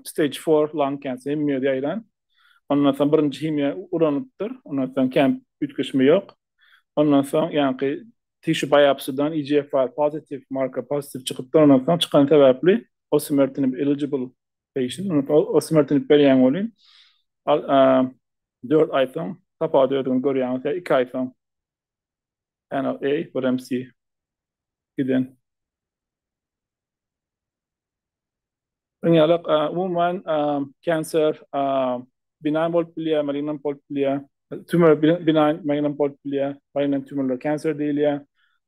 Stage 4 lung cancer, hemme ýerde ýaýran. Ondan soň birinji himiýa ulanypdyr. Ondan soň kän üýtgeşme ýok. Ondan soň ýaňky tissue biopsy-dan EGFR positive, marker positive çykypdyr. Ondan soň çykan sebäpli osimertinib eligible patient. Ondan soň osimertinib berýän welin 4 aý soň tapawudy özüňiz görýäňiz ýa 2 aý soň. Panel A, bir MC giden. Dünýälik umuman kanser benign bolup bilýär, malignant bolup bilýär. Tümör benign, malignant bolup bilýär. Malignant tümörler kanser diýilýär.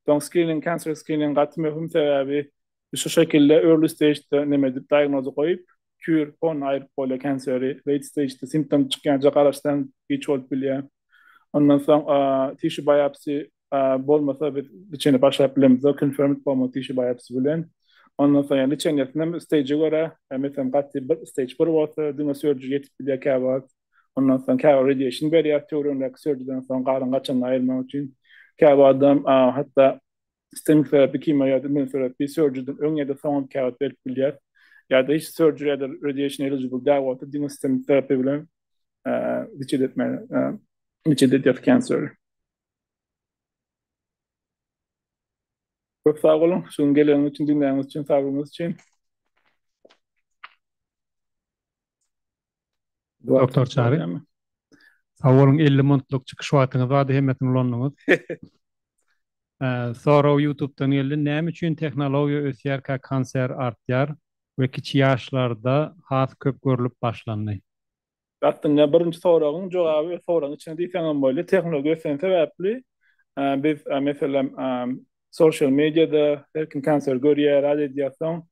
Soň screening, kanser screening gaty möhüm sebäbi şu şekilde early stage-de neme edip diagnozy goýup, cure on aýryp bolýar kanseri. Late stage-de simptom çykýança garaşsaň giç bolup bilýär. Ondan soň tissue biopsy bolmasa biz liçeni başlap bilemizok, confirmed bolmasa tissue biopsy bilen. Ondan soň ýa liçenýesinem stage-e görä, meselem gaty bir stage 1 bolsa diňe surgery ýetip bilýär käwagt. Ondan soň käbir radiation berýär töweregindäki surgeryden soň galan gaçanyny aýyrmak üçin. Käbir adam hatda systemic therapy, kimo ýa-da immunotherapy surgeryden öň ýa-da soň hem käwagt berip bilýär. Ýa-da hiç surgery ýa-da radiation eligible däl bolsa diňe systemic therapy bilen liçet etmäge, liçet edýär kanseri. Köp sag boluň. Şu gün geleniňiz üçin, diňläniňiz üçin, sabryňyz üçin. Doktor Çary. Sag boluň, 50 minutlyk çykyş wagtyňyz bardy, hemmesini ulandyňyz. Sorag YouTube'dan geldi. Näme üçin tehnologiýa ösýärkä kanser artýar we kiçi ýaşlarda has köp görlüp başlandy? Aslynda birinji soragyň jogaby öz soragyň içinde diýseňem bolýar. Tehnologiýa öseni sebäpli biz meselem social mediada her kim kanser görýär, zat edýär soň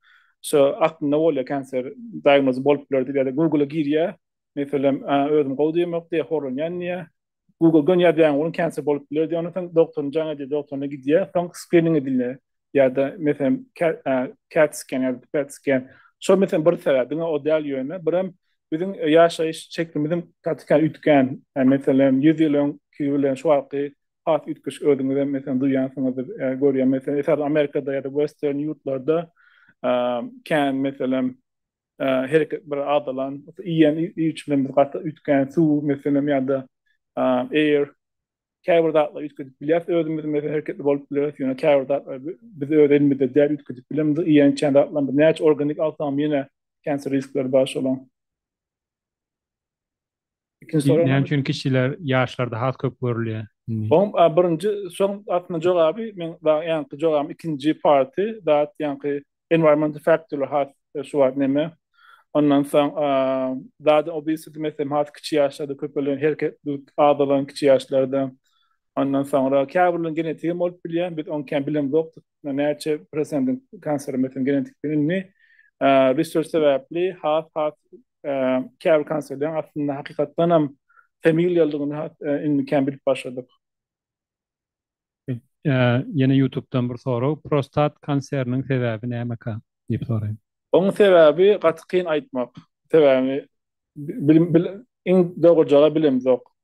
şo aklynda bolýar kanser diagnozy bolup biler diýip ýa-da Google-a girýär. Meselem özüm gowy diýemok diýýär, horlanýan diýýär. Google göni ýazýaň onuň kanser bolup biler diýýär. Ondan soň doktoryna jaň edýär, doktoryna gidýär. Soň skrining edilýär. Ýa-da meselem CAT scan ýa-da PET scan. Şol meselem bir sebäp, diňe o däl ýöne. Birem biziň ýaşaýyş şeklimiziň gaty kän üýtgän. Meselem 100 ýyl öňki bilen şu wagtky has üýtgeşik özüňizem meselem duýýansyňyzdyr, görýän. Meselem esasan Amerikada ýa-da western ýurtlarda kän meselem hereket bir azalan, iýen iýip-içmemiz gaty üýtgän, suw meselem ýa-da air käbir zatlary üýtgedip bilýäris özümiz meselem hereketli bolup bileris, ýöne käbir zatlary biz öz elimizde däl üýtgedip bilemizok, iýen içýän zatlarymyz näçe organik alsagam ýene kanser riskleri bar şolaň. Ikinji sorag näme üçin kişiler ýaşlarda has köp görülýär indi? Oň birinji şoň aslynda jogaby men ýaňky jogabym ikinji party zat ýaňky environmental faktorlar has şu wagt neme. Ondan soň zat obesity meselem has kiçi ýaşlarda köpelen hereketlilik azalan kiçi ýaşlarda. Ondan soňra käbirleriniň genetigi hem bolup bilýär. Biz ony kän bilemzok. Näçe prosentiň kanseri meselem genetik indi research sebäpli has has käbir kanserleriň aslynda hakykatdan hem familiýalygyny indi kän bilip başladyk. Ýene YouTube'dan bir sorag. Prostat kanseriniň sebäbi nämeka diýip soraýyn. Onuň sebäbi gaty kyn aýtmak. Sebäbi bilim bil iň dogry jogaby bilemzok.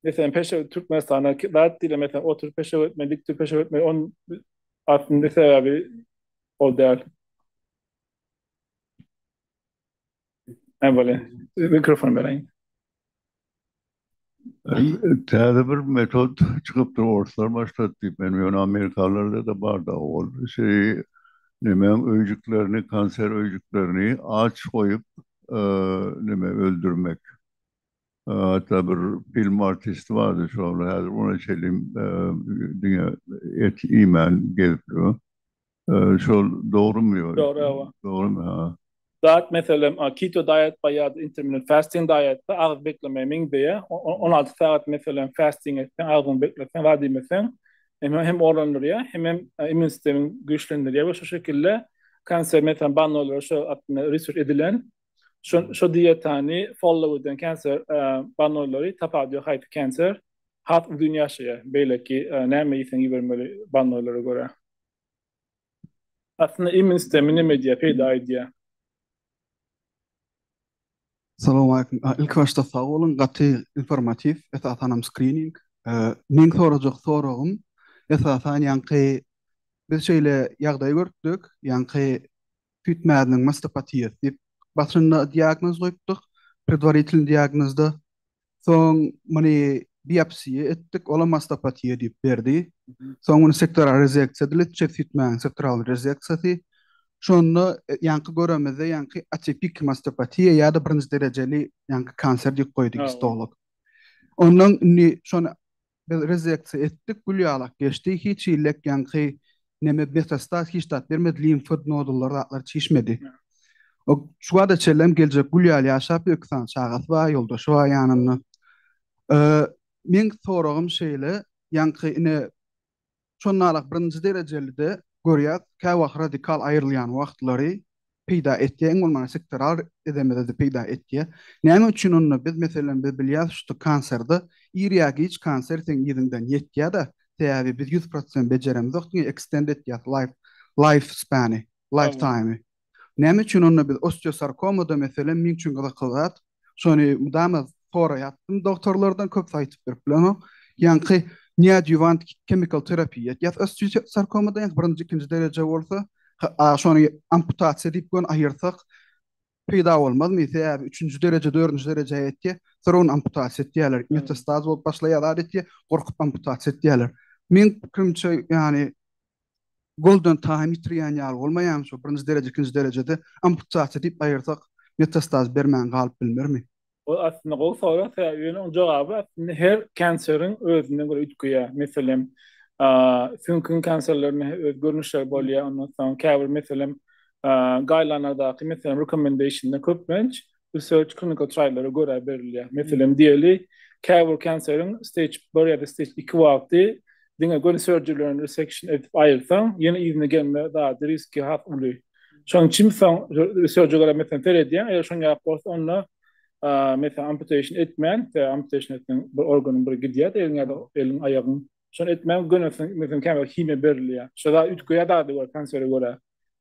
Meselem peşew Türkmenistanda zat diýle meselem oturyp peşew etme, dik durup peşew etme on aslynda sebäbi ol däl. Hä bolýa. Mikrofon beräýiň. Täze bir metod çykypdyr, orslar başlady diýip, men ýöne amerikalylarda-da bar-da ol şeý nemäň öýjüklerini, kanser öýjüklerini aç goýup neme öldürmek. Hatda bir film artisti bardy şol häzir ona çenli diňe et iýmän gezip ýör. Şol dogrumy? Dogry hawa. Dogrumy ha? Zat meselem keto diet bar ýa-da intermittent fasting diet bar, agyz beklemeye meňzeýär. 16 sagat meselem fasting etseň, agzyňy bekleseň, zat iýmeseň, hem hem orlandyrýar, hem hem immun sistemiňi güýçlendirýär we şu şekilde kanser meselem bannoýlara şu aslynda research edilen şo şo dietany follow eden kanser bannoýlary tapawudy ýok haýsy kanser has uzyn ýaşaýar beýleki näme iýseň iýibermeli bannoýlara görä. Aslynda immun sistemi neme edýär, peýda edýär. Salowmaleýkim. Ilki başda sag boluň, gaty informatiw, esasanam skrining. Meň sorajak soragym, esasan ýaňky biz şeýle ýagdaý görüpdik, ýaňky süýt mäziniň mastopatiýasy diýip başynda diagnoz goýupdyk, predwaritilnyý diagnozda. Soň muny biopsiýa etdik, olam mastopatiýa diýip berdi. Soň muny sektoral rezeksiýa edildi, çep süýtmäniň sektoral rezeksiýasy. Şonda ýaňky göremizde ýaňky atipiki mastopatiýa ýa-da birinji derejeli ýaňky kanser diýip goýdy gistolog. Ondan indi şony Biz rezeksiýa etdik, gül ýalak geçdi. Hiç hillek ýaňky neme metastaz hiç zat bermedi, limfa nodullar zatlar çişmedi. O şu wagta çenlem geljek gül ýaly ýaşap ýör, iki sany çagasy bar, ýoldaşy bar ýanynda. Meň soragym şeýle, ýaňky ine Şonda-da birinji derejeli-de görýäs, käwagt radikal aýrylýan wagtlary peýda etýär, iň bolmanda sektoral edemizde-de peýda etýär. Näme üçin onda biz, meselem, biz bilýäs, şu kanserde ir ýa giç kanser seň yzyňdan ýetýär-de, sebäbi biz 100% bejeremzok, diňe extend etýäs life, life span-y, life time-y. Näme üçin onda biz osteosarkomada meselem meň üçin gyzykly zat şony mydama soraýatdym dogtorlardan köpüsi aýtyp berip bilenok. Ýaňky neoadjuvant chemical terapiýa etýäs osteosarkomada ýaňky birinji ikinji dereje bolsa a şony amputasiýa diýip göni aýyrsak peýda bolmazmy sebäbi üçünji dereje dördünji derejä ýetýär soň ony amputasiýa etýärler metastaz bolup başlaýar zat etýär gorkup amputasiýa etýärler. Meň pikirimçe ýany golden time ýitirýän ýaly bolmaýarmy şo birinji dereje ikinji derejede amputasiýa diýip aýyrsak metastaz bermän galyp bilmermi? Ol aslynda gowy sorag sebäbi ýöne oň jogaby aslynda her kanseriň özüne görä üýtgeýär. Meselem, süňküň kanserlerinde öz görnüşleri bolýar. Ondan soň käbir meselem gaýlanlardaky meselem recommendation-da köplenç research clinical trial-lara görä berilýär. Meselem, diýeli, käbir kanseriň stage 1 ýa-da stage 2 wagty diňe göni surgery bilen resection edip aýyrsaň, ýene yzyna gelme zady riski has uly. Şonuň üçin soň research-e görä meselem seredýäň, eger şoň ýaly bolsa onda meselem amputation etmän, sebäbi amputation etseň bir organyň biri gidýär, eliň ýa-da eliň, aýagyň. Şony etmän göni meselem käbir himiýa berilýär. Şo zat üýtgeýär zada görä, kansere görä.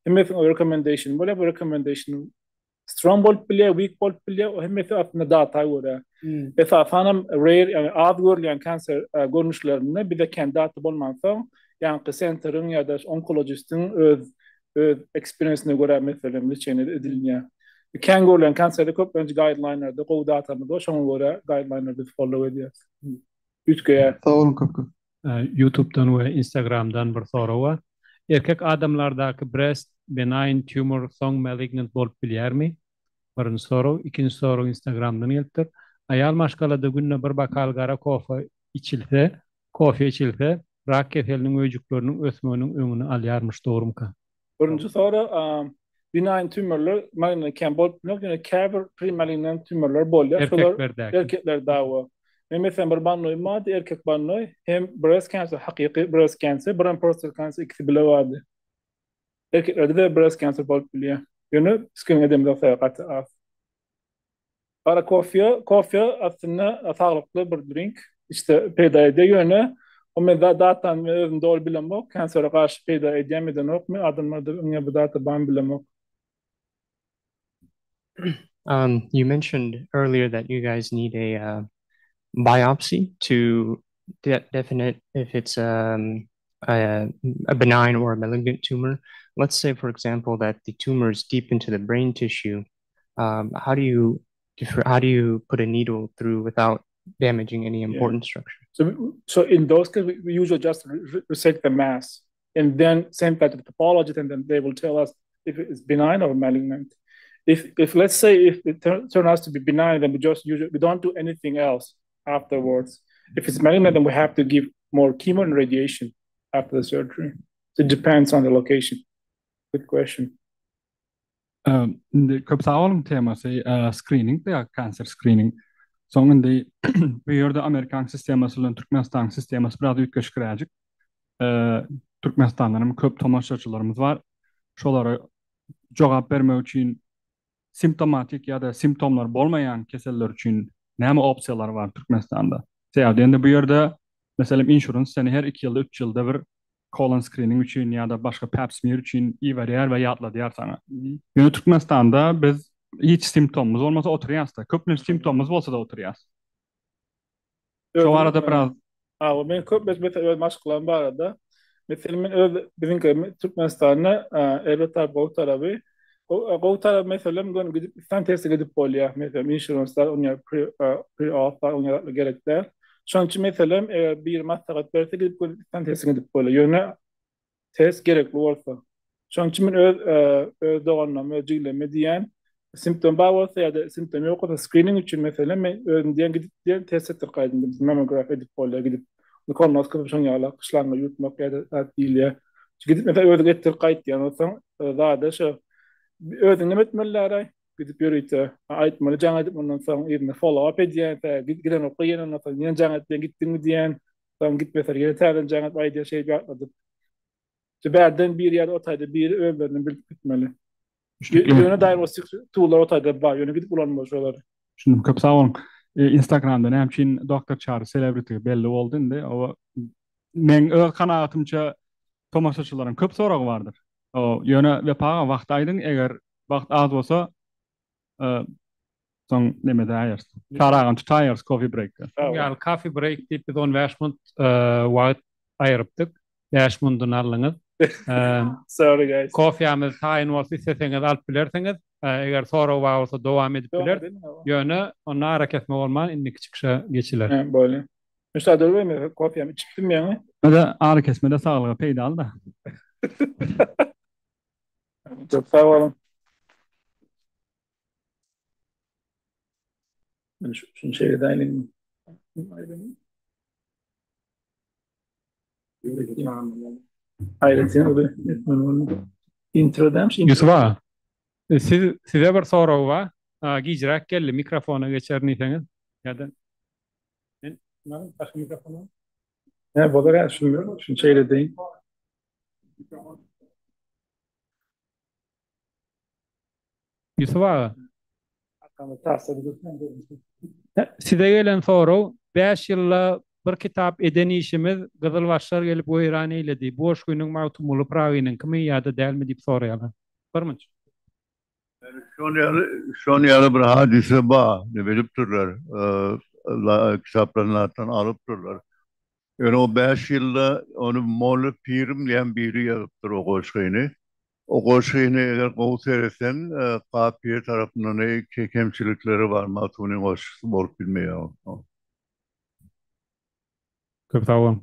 Hemmesiniň recommendation bolýar, bu recommendation Strong bolup bilýär, weak bolup bilýär. O hemmesi aslynda data görä. Esasan hem rare, ýagny az görülýän kanser görnüşlerinde bize kän data bolmansoň, ýaňky senteriň ýa-da onkologistiň öz öz experience-ine görä meselem lečeniýe edilýär. Kän görülýän kanserde köplenç guideline-lerde gowy datamyz bar, şoňa görä guideline-leri biz follow edýäris. Üýtgeýär. Sag boluň köp köp. Youtube-dan we Instagram-dan bir sorag bar. Erkek adamlardaky breast benign tumor soň malignant bolup bilýärmi? Birinji sorag. Ikinji sorag Instagram-dan gelipdir. Aýal maşgalada günde bir bokal gara kofe içilse, kofe içilse, rak keseliniň öýjükleriniň ösmeginiň öňüni alýarmyş, dogrumyka? Birinji sorag, benign tumorlar malignant kän bolup bilmez, ýöne käbir premalignant tumorlar bolýar. Erkeklerdäki. Erkeklerde we. Men meselem bir bannoýym bardy, erkek bannoý, hem breast cancer, hakyky breast cancer, bir hem prostate cancer ikisi bile bardy. Erkeklerde-de breast cancer bolup bilýär. Ýöne screening edemizok sebäbi gaty az. Gara kofe, kofe aslynda saglykly bir drink, içse peýda edýär, ýöne o men datany men özüm doly bilemok, kansere garşy peýda edýärmi edenokmy, adamlarda öňe bu data barmy bilemok. Um, you mentioned earlier that you guys need a uh, biopsy to de definite if it's um, a, a benign or a malignant tumor. Let's say, for example, that the tumor is deep into the brain tissue. Um, how do you how do you put a needle through without damaging any important yeah. structure? So, so in those cases, we, we usually just resect the mass and then send that to the pathologist, and then they will tell us if it's benign or malignant. If, if let's say if it turns out to be benign, then we just usually we don't do anything else afterwards. If it's malignant, then we have to give more chemo and radiation after the surgery. So it depends on the location. Good question. Indi köp sag boluň temasy skrining ýa kanser skrining. Soň indi bu ýerde Amerikan sistemasy bilen Türkmenistanyň sistemasy biraz üýtgeşikräjik. Türkmenistandan hem köp tomaşaçylarymyz bar. Şolara jogap bermek üçin simptomatik ýa-da simptomlar bolmaýan keseller üçin näme opsiýalar bar Türkmenistanda? Sebäbi indi bu ýerde meselem insurance seni her 2 ýylda, 3 ýylda bir kolon skrining üçin ýa-da başga pap smear üçin iberýär we ýatladýar saňa. Ýöne Türkmenistanda biz hiç simptomymyz bolmasa oturýas-da. Köplenç simptomymyz bolsa-da oturýas. Şo barada biraz Hawa, men köp mesela öz maşgalam barada. Meselem men öz biziňki Türkmenistanda erbet tarapy gowy tarapy. Gowy tarapy meselem göni gidip istan teste gidip bolýar. Meselem insurance-lar oňa pre-auth bar oňa gerek däl. Şonuň üçin meselem eger biri maslahat berse gidip göni istan teste gidip bolýar. Ýöne test gerekli bolsa. Şonuň üçin men öz öz doganlaryma, öz jiglerime diýýän, simptom bar bolsa ýa-da simptom ýok bolsa skrining üçin meselem men özüm diýen gidip diýen test etdirip gaýdym diýip mammografiýa edip bolýar gidip. Kolonoskopiýa şoň ýaly şlanga ýuwutmak ýa-da zat diýilýär. Gidip mesela özüň etdirip gaýt diýen bolsaň zada şo özüň näme etmeliläraý? Gidip ýörite aýtmaly jaň edip ondan soň yzyna follow up edýän, gidenokda ýene ondan soň ýene jaň edip gitdiňmi diýen. Soň gitmeseler ýene täzeden jaň edip aýdýar şeýdip ýatladyp. Şu bärden biri ýa-da o taýda biri özlerinden bilip gitmeli. Ýöne diagnostik toollar o taýda bar, ýöne gidip ulanmaly şolary. Düşündim, köp sag boluň. Instagramda näme üçin Doktor Çary selebriti belli boldy indi. O meň öz kanagatymça tomaşaçylaryň köp soragy bardyr. O ýöne Wepa aga wagt aýdyň, eger wagt az bolsa Soň neme däýeris. Çaragany tutaýarys coffee breakde. Ýaly coffee break diýip biz 15 minut wagt aýyrypdyk. 5 minudyny aldyňyz. Sorry guys. Kofýamyz taýyn bolsa isleseňiz alyp bilersiňiz. Eger sorag bar bolsa dowam edip bileris. Ýöne onda arakesme bolman indiki çykyşa geçiler. Hä, bolýar. Müşderi durmaý, kofýamy içipdim ýaňy. Ýa-da arakesme-de saglyga peýdaly-da. Köp sag boluň. Men şunu şeýle edäýliň. Aýratyn uly etmeli boldy. Intro dämiş. Ýusuf aga, siz size bir sorag bar. Gijräk geldi, mikrofona geçer diýseňiz ýa-da men başga mikrofon. Hä, bolar ýa, şunu şunu şeýle edeýin. Ýusuf aga. Size gelen sorag, Bäş ýylda bir kitap eden işimiz gyzylbaşlar gelip weýran eýledi. Bu goşgynyň Magtymguly Pyragynyňkymy ýa-da dälmi diýip soraýarlar. Bir munç. Şon ýaly, şon ýaly bir hadysa bar, bilipdirler. Kitaplaryndan alypdyrlar. Ýöne o bäş ýylda ony Molla Pirim diýen biri ýazypdyr o goşgyny. O goşgyny eger gowy seretseň, kapiýa tarapyndan kemçilikleri bar, Magtymgulyň goşgusy bolup bilmeýär o. Köp sag boluň.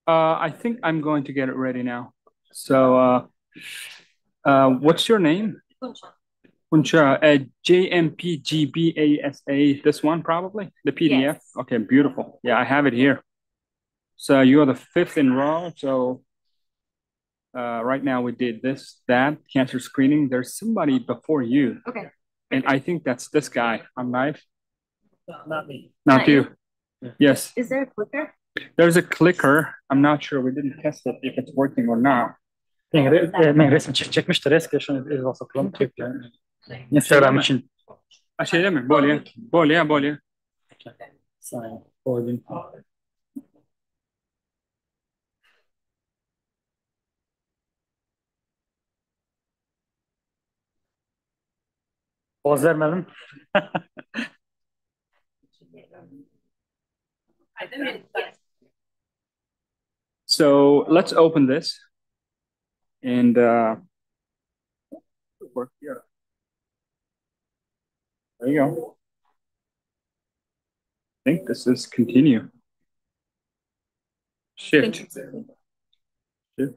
Uh, I think I'm going to get it ready now. So, uh, uh, what's your name? Guncha. Guncha, uh, JMPGBASA, this one probably, the PDF? Yes. Okay, beautiful. Yeah, I have it here. So you're the fifth in row. So uh, right now we did this, that, cancer screening. There's somebody before you. Okay. And I think that's this guy. I'm right. Not me. Not Not you. Yes. Is there a clicker? There's a clicker. I'm not sure. We didn't test it if it's working or not. Men resim çekmişdir eski şunu WhatsApp'lam Instagram için. Ha şeyde mi? Bolya. Bolya, bolya. Saniye. Koydum. Poz vermedim. So let's open this and uh, work here. There you go. I think this is continue. Shift. Shift.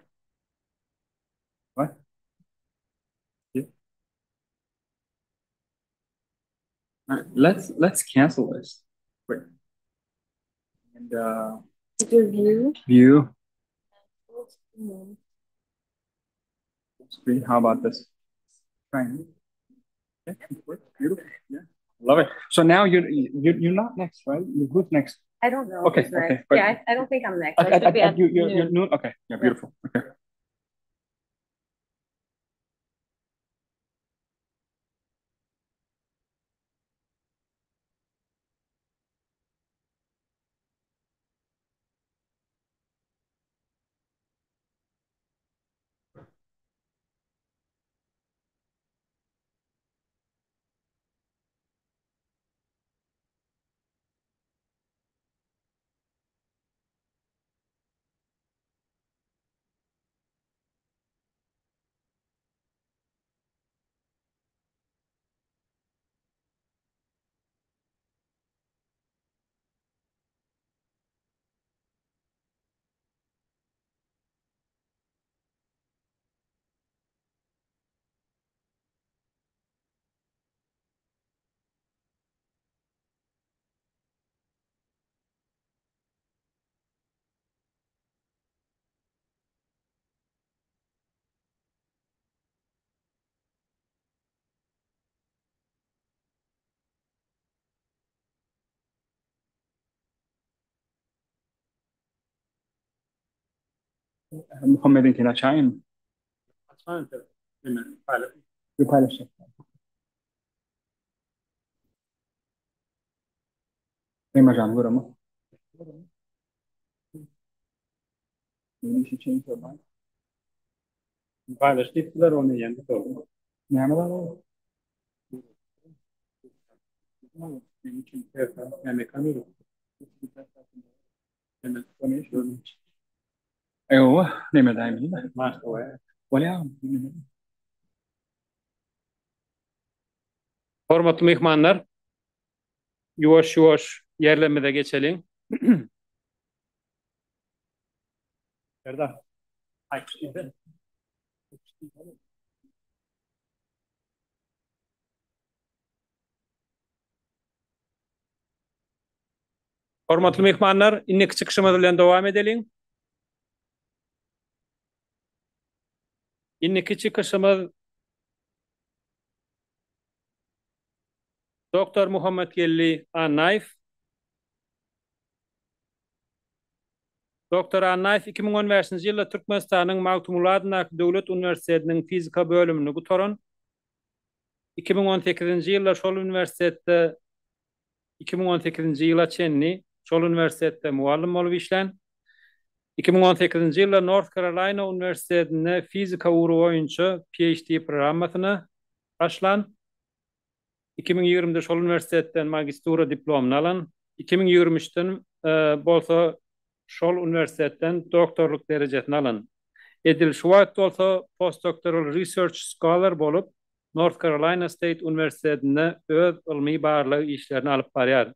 What? Yeah. All right, let's let's cancel this. Wait. And uh View. View. Screen. How about this? Try it. Yeah, it works. Beautiful. Yeah. Love it. So now you're you you're not next, right? You're who's next? I don't know. Okay, who's next. okay, but- Yeah, I, I don't think I'm next. I, I I, should be I, at you, you, you're noon. noon? Okay. Yeah, beautiful. Okay. Muhammediňkini açaýyn. Ýok paýlaşjak. Remajan göremok. Paýlaş diýipdiler ony ýene sordum. Näme bar ol? Ewa, näme daýym? Bolýar. Hormatly myhmanlar, ýuwaş-ýuwaş ýerlerimize geçeliň. Serdar. Hormatly myhmanlar, indiki çykyşymyz bilen dowam edeliň. Indiki çykyşymyz Doktor Muhammetgeldi Annaýew. Doktor Annaýew 2015-nji ýylda Türkmenistanyň Magtymguly adyndaky Döwlet uniwersitetiniň fizika bölümini gutaran. 2018-nji ýylda şol uniwersitetde 2018-nji ýyla çenli şol uniwersitetde mugallym bolup işlän. 2018-nji ýylda North Carolina uniwersitetinde fizika ugry boýunça PhD programmasyna başlan. 2020-de şol uniwersitetden magistura diplomyny alan. 2023-den bolsa şol uniwersitetden doktorlyk derejesini alan. Edil şu wagt bolsa postdoctoral research scholar bolup North Carolina State uniwersitetinde öz ylmy-barlag işlerini alyp barýar.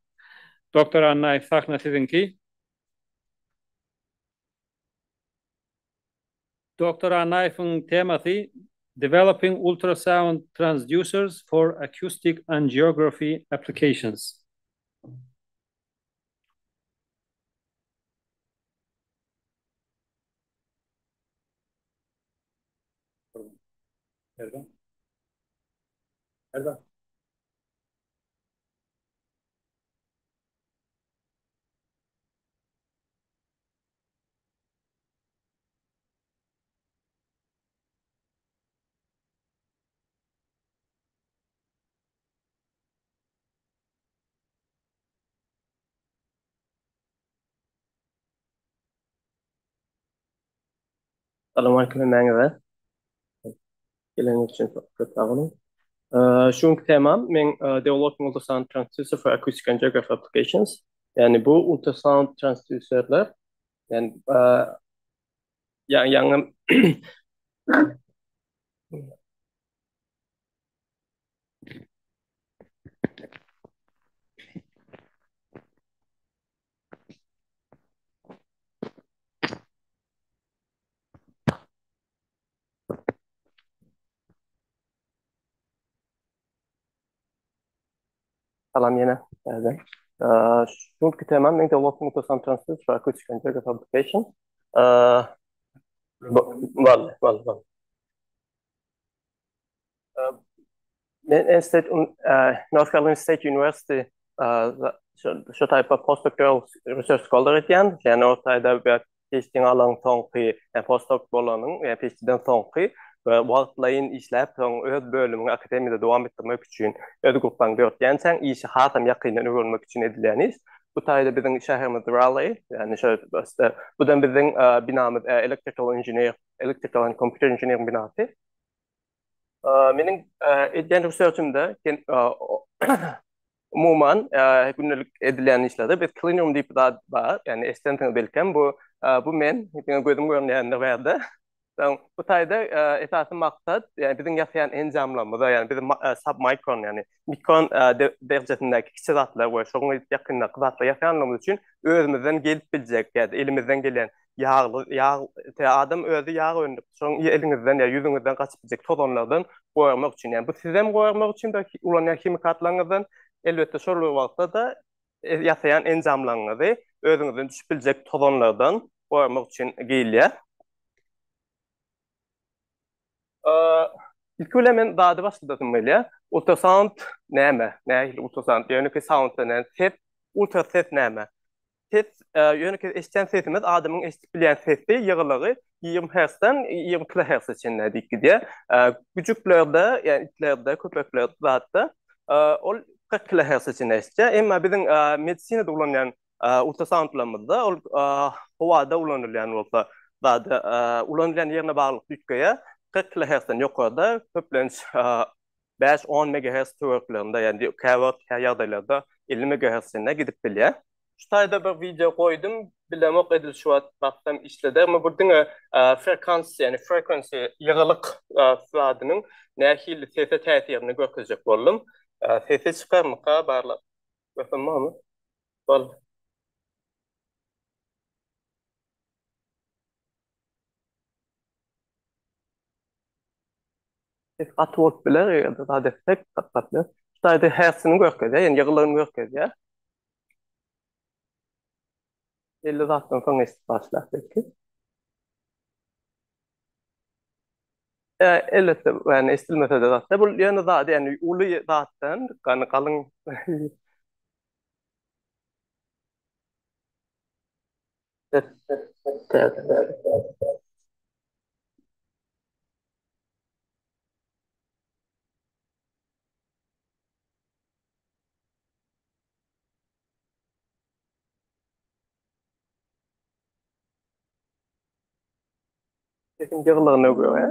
Doktor Annaýew sahna siziňki. Doktor Annaýewiň temasy Developing Ultrasound Transducers for Acoustic Angiography Applications. Salam aleyküm hemmäňize. Geleniňiz üçin köp sag boluň. Şu günki temam meň Developing Ultrasound Transducer for Acoustic Angiography Applications. Ýagny bu ultrasound transducerler, ýagny ýaňy Salam ýene täzeden. Şu günki temam meň Developing Ultrasound Transducer for Acoustic Angiography Applications. Wally, wally, wally. Men N State North Carolina State University şu taýpa postdoctoral research scholar edýän. Ýagny o taýda bir PhD-ni alan soňky, ýagny postdoc bolanyň, ýagny PhD-den soňky we wagtlaýyn işläp, soň öz bölümiňi akademiýada dowam etdirmek üçin öz gruppaňy döretýänçäň işi hasam ýakyndan öwrenmek üçin edilýän iş. Bu taýda biziň şäherimiz Raleigh, ýagny şo budan biziň binamyz Electrical Engineer, Electrical and Computer Engineering binasy. Meniň edýän researchimde umuman gündelik edilýän işlerde biz clean room diýip bir zat bar. Ýagny eşidensiňiz belkem bu bu men diňe gözüm görünýändir bu ýerde. Soň bu taýda esasy maksat ýagny biziň ýasaýan enjamlarymyza ýagny biz submicron ýagny mikron derejesindäki kiçi zatlar we şoňa ýakyndaky zatlar ýasaýanlygymyz üçin özümizden gelip biljek ýa-da elimizden gelýän Ýagly, ýag, te adam özi ýag öndürip, şoň eliňizden ýa ýüzüňizden gaçyp biljek tozanlardan goramak üçin. Ýagny bu sizem goramak üçin bir ulanýan himikatlaryňyzdan, elbetde şol bir wagtda-da ýasaýan enjamlaryňyzy özüňizden düşüp biljek tozanlardan goramak üçin geýilýär. Ilki bilen men zady başladasym gelýär. Ultrasound näme? Nähili ultrasound? Ýönekeý sound näme? Ses, ultrases näme? Ses, ýönekeý eşidýän sesimiz adamyň eşidip bilýän sesi, ýygylygy 20 Hz-den 20 kHz-e çenli diýip gidýär. Güjüklerde, ýagny itlerde, köpeklerde zatda ol 40 kHz-e çenli eşidýär. Emma biziň medisinada ulanýan ultrasoundlarymyzda ol howada ulanylýan bolsa, zady ulanylýan ýerine baglylykda üýtgeýär. 40 kHz-den ýokarda köplenç 5-10 MHz töwereklerinde, ýagny käwagt kä ýagdaýlarda 50 MHz çenli gidip bilýär. Şu taýda bir wideo goýdum, bilemok edil şu wagt baksam işledermi, bu diňe frekans, ýagny frequency, ýygylyk zadynyň nähili sese täsirini görkezjek boldum. Sesi çykarmyka barlap görsem bormy? Bol. Ses gaty bolup biler, eger-de zat etsek, saklap biler. Şu taýda hersini görkezýär, ýagny ýygylygyny görkezýär. Belli zatdan soň eşidip başlar belki. E, elbetde, ýagny eşidilmese-de zatda, bu ýöne zat, ýagny uly zatdan, ýagny galyň Sesiň ýygylygyna görä.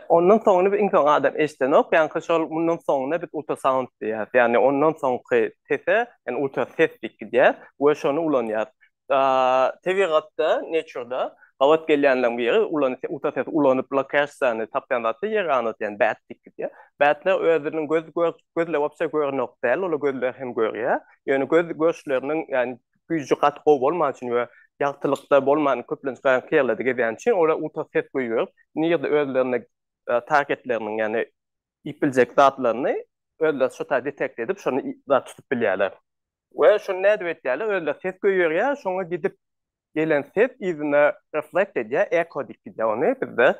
Ondan soňuny iň soň adam eşidenok, ýaňky şol mundan soňuna biz ultrasound diýýäris. Ýagny ondan soňky sese, ýagny ultrases diýip gidýär we şony ulanýarys. Tebigatda, nature-da gabat gelýänleriň biri ulan ultrasesi ulanyp lokasiýany tapýan zatda ýer ganat, ýagny bat diýip gidýär. Batlar özüniň göz gözleri wapşe görenok däl, olar gözleri hem görýär. Ýöne göz görüşleriniň, ýagny güýji gaty gowy bolmany üçin we ýagtylykda bolman köplenç garaňky ýerlerde gezýäni üçin olar ultrases goýberip nirde özlerine targetleriniň ýagny iýip biljek zatlaryny özleri şo taý detekt edip şony zat tutup bilýärler. We şony nädip etýärler özleri ses goýberýär şoňa gidip gelen ses yzyna reflekt edýär eko diýip gidýär ony bizde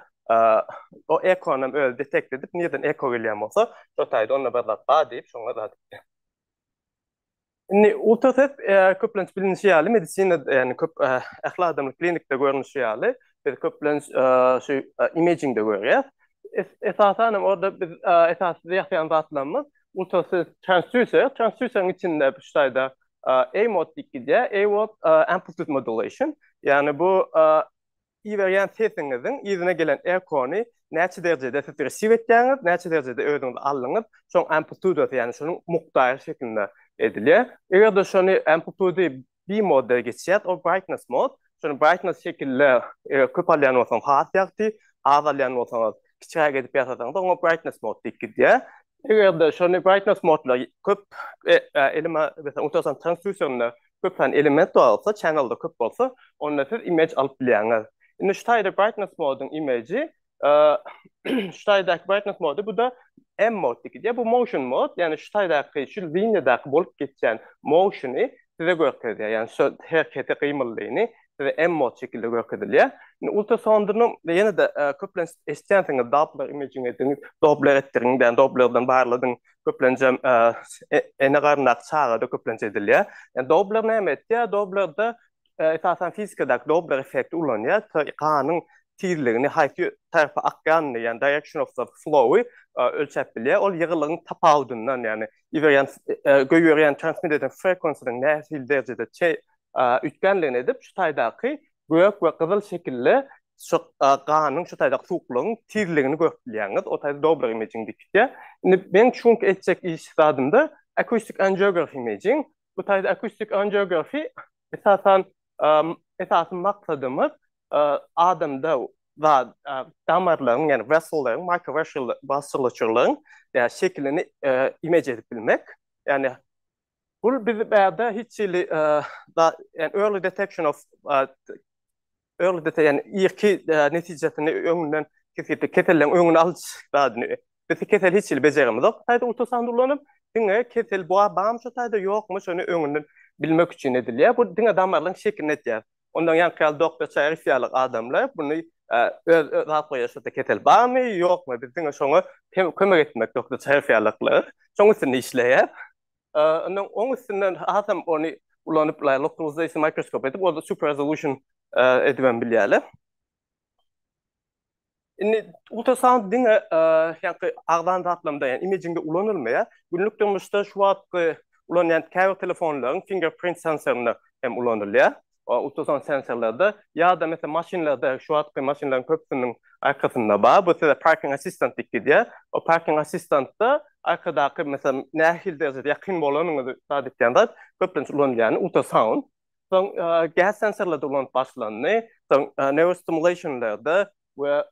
o ekonam özi detekt edip nirden eko gelýän bolsa şo taýda onda bir zat bar diýip şoňa zat etýär. Indi ultrases köplenç bilinişi ýaly medisinada ýagny köp ähli adamlar klinikde görnüşi ýaly biz köplenç şu imagingde görýäs. Esasan hem orada biz esasy ýasaýan zatlarymyz ultrases transducer, transduceriň içinde şu taýda A mod diýip gidýär. A mod amplitude modulation. Ýagny bu iberýän sesiňiziň yzyna gelen ekony näçe derejede siz receive etýäňiz, näçe derejede özüňiz aldyňyz, şoň amplitudasy, ýagny şonuň mukdary şeklinde edilýär. Eger-de şony amplitudy B modda geçýär, o brightness mod. Şony brightness şekilde eger köp alýan bolsaň has ýagty, az alýan bolsaňyz kiçiräk edip ýasasaňyz oňa brightness mod diýip gidýär. Eger-de şony brightness modla köp elime, meselem, ultrasound transducerinde köp sany element bar bolsa, channel-da köp bolsa, onda siz image alyp bilýäňiz. Indi şu taýda brightness moduň image-i, şu taýdaky brightness mody, bu-da M mod diýip gidýär. Bu motion mod, ýagny şu taýdaky, şu liniýadaky bolup geçýän motion-y size görkezýär. Ýagny şu hereketi, gymyldyny size M mod şekilde görkezilýär. Indi ultrasondynyň ýene-de köplenç eşidýänsiňiz Doppler imaging ediň, Doppler etdiriň, ýagny Dopplerden barladyň. Köplenjem ene garyndaky çagada köplenç edilýär. Ýagny Doppler näme etýär? Dopplerde esasan fizikadaky Doppler effekti ulanýar. Ganyň tizligini haýsy tarapa akýanyny, ýagny direction of the flow-y ölçäp bilýär. Ol ýygylygyň tapawudyndan, ýagny iberýän goýberýän transmit eden frequency-niň nähili derejede üýtgänligini edip, şu taýdaky gök we gyzyl şekilde şu ganyň şu taýdaky suwuklygyň tizligini görüp bilýäňiz. O taýda Doppler imaging diýip gitýär. Indi meň şu günki etjek iş zadymda acoustic angiography imaging. Bu taýda acoustic angiography esasan esasy maksadymyz adamda zat damarlaryň ýagny vessel-leriň microvascular-laryň şekilini image edip bilmek. Ýagny Bu biz bärde hiç hili ýagny early detection of early detection ýagny irki netijesini öňünden kesgitli keselleriň öňüni alyş zadyny biz kesel hiç hili bejeremizok bu taýda ultrasound ulanyp diňe kesel barmy şo taýda ýokmy şony öňünden bilmek üçin edilýär bu diňe damarlaryň şekilini etýär ondan ýaňky ýaly doktor Çaryf ýaly adamlar buny öz zat goýýar şo kesel barmy ýokmy biz diňe şoňa kömek etmek doktor Çaryf ýalyklar şoň üstünde işleýär Ondan oň üstünden hasam ony ulanyp localization microscope edip ol super resolution edibem bilýärler. Indi ultrasound diňe ýaňky agzan zatlarymda ýagny imagingde ulanylmaýar. Günlük durmuşda şu wagtky ulanýan käbir telefonlaryň fingerprint sensorynda hem ulanylýar. Ultrasound sensorlarda ýa-da meselem maşynlarda şu wagtky maşynlaryň köpüsiniň arkasynda bar. Bu size parking assistant diýip gidýär. O parking assistantda arkadaky meselem nähili derejede ýakyn bolanyňyzy zat etýän zat köplenç ulanylýany ultrasound. Soň gas sensorlarda ulanyp başlandy. Soň neurostimulationlarda we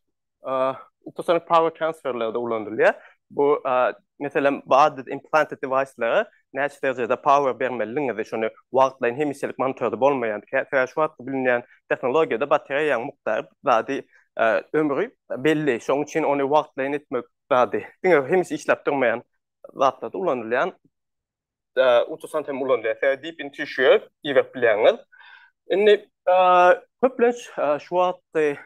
ultrasonic power transferlerde ulanylýar. Bu meselem body implanted device-lere näçe derejede power bermelidigiňizi şony wagtlaýyn hemişelik monitorda bolmaýan, sebäbi şu wagtky bilinýän tehnologiýada batareýaň mukdary zady ömri belli, şonuň üçin ony wagtlaýyn etmek zady diňe hemişe işläp durmaýan zatlarda ulanylýan ultrasound hem ulanylýar. Sebäbi deep in tissue iberip bilýäňiz. Indi köplenç şu wagtky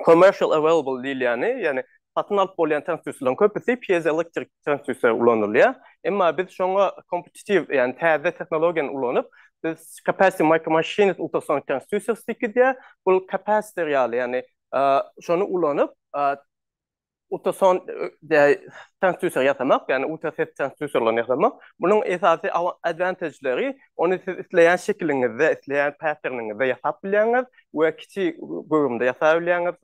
commercial available diýilýäni, ýagny satyn alyp bolýan transduserleriň köpüsi piezoelektrik transduser ulanylýar. Emma biz şoňa kompetitiv, ýagny täze tehnologiýany ulanyp, biz capacitive micromachined ultrasonic transducers diýip gidýär. Bu kapasitor ýaly, ýagny şony ulanyp, ultrason transduser ýasamak, ýagny ultrases transduserlerini ýasamak. Munuň esasy advantageleri, ony siz isleýän şekiliňizde, isleýän patterniňizde ýasap bilýäňiz we kiçi göwrümde ýasap bilýäňiz.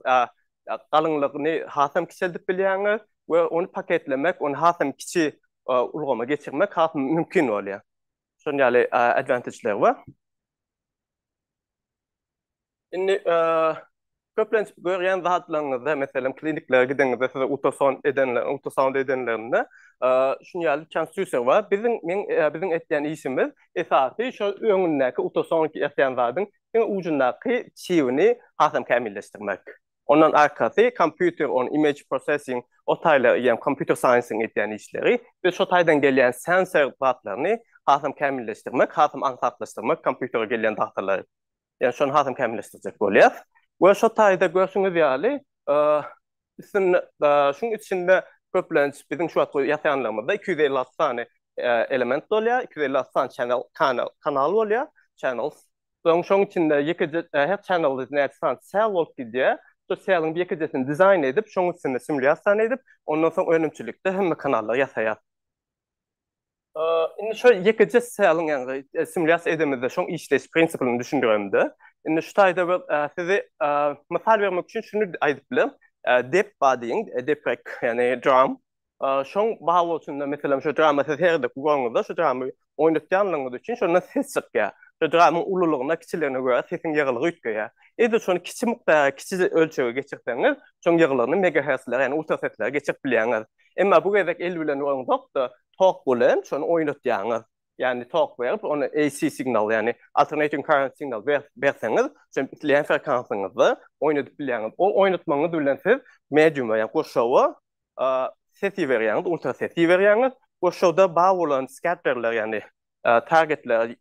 galyňlygyny hasam kiçeldip bilýäňiz we ony paketlemek, ony hasam kiçi ulgama geçirmek has mümkin bolýar. Şonuň ýaly advantageleri bar. Indi köplenç görýän zatlaryňyzda, meselem, kliniklere gideňizde size ultrason edenler, ultrasound edenlerinde şuny ýaly transducer bar. Biziň meň biziň etýän işimiz esasy şo öňündäki ultrason ýasýan zadyň diňe ujundaky çibini hasam kämilleşdirmek. Ondan arkasy kompýuter on image processing o taýlar ýa computer science-iň edýän işleri. Biz şo taýdan gelýän sensor zatlaryny hasam kämilleşdirmek, hasam aňsatlaşdyrmak kompýutere gelýän datalary. Ýani şony hasam kämilleşdirjek bolýas. We şo taýda görşüňiz ýaly üstünde şuň içinde köplenç biziň şu wagtky ýasaýanlarymyzda 256 sany element bolýar, 256 sany channel kanal kanal bolýar, channels. Soň şoň içinde ýekeje her channelda näçe sany cell bolup gidýär. Şo celliň bir ýekejesini dizaýn edip, şoň üstünde simulýasiýany edip, ondan soň önümçilikde hemme kanallary ýasaýar. Indi şo ýekeje celliň ýagny simulýasiýa edemizde şoň işleýiş prinsipini düşündiremde, indi şu taýda bir sizi mysal bermek üçin şuny aýdyp bilerin. Dep bar diýiň, deprek, ýagny drum. Şoň bar bolşunda, meselem, şo drama siz her dek uranyňyzda şo dramy oýnatýanlygyňyz üçin şondan ses çykýar. Şo dramyň ululygyna, kiçiligine görä sesiň ýygylygy üýtgeýär. Edil şony kiçi mukdara, kiçi ölçege geçirseňiz, şoň ýygylygyny megahertzlere, ýagny ultraseslere geçirip bilýäňiz. Emma bu gezek el bilen uraňzok-da, tok bilen şony oýnatýaňyz. Ýagny tok berip, ony AC signal, ýagny alternating current signal berseňiz, şony isleýän frekansyňyzda oýnadyp bilýäňiz. Ol oýnatmagyňyz bilen siz mediuma, ýagny gurşawa ses iberýäňiz, ultrases iberýäňiz. Gurşawda bar bolan skatterler, ýagny targetler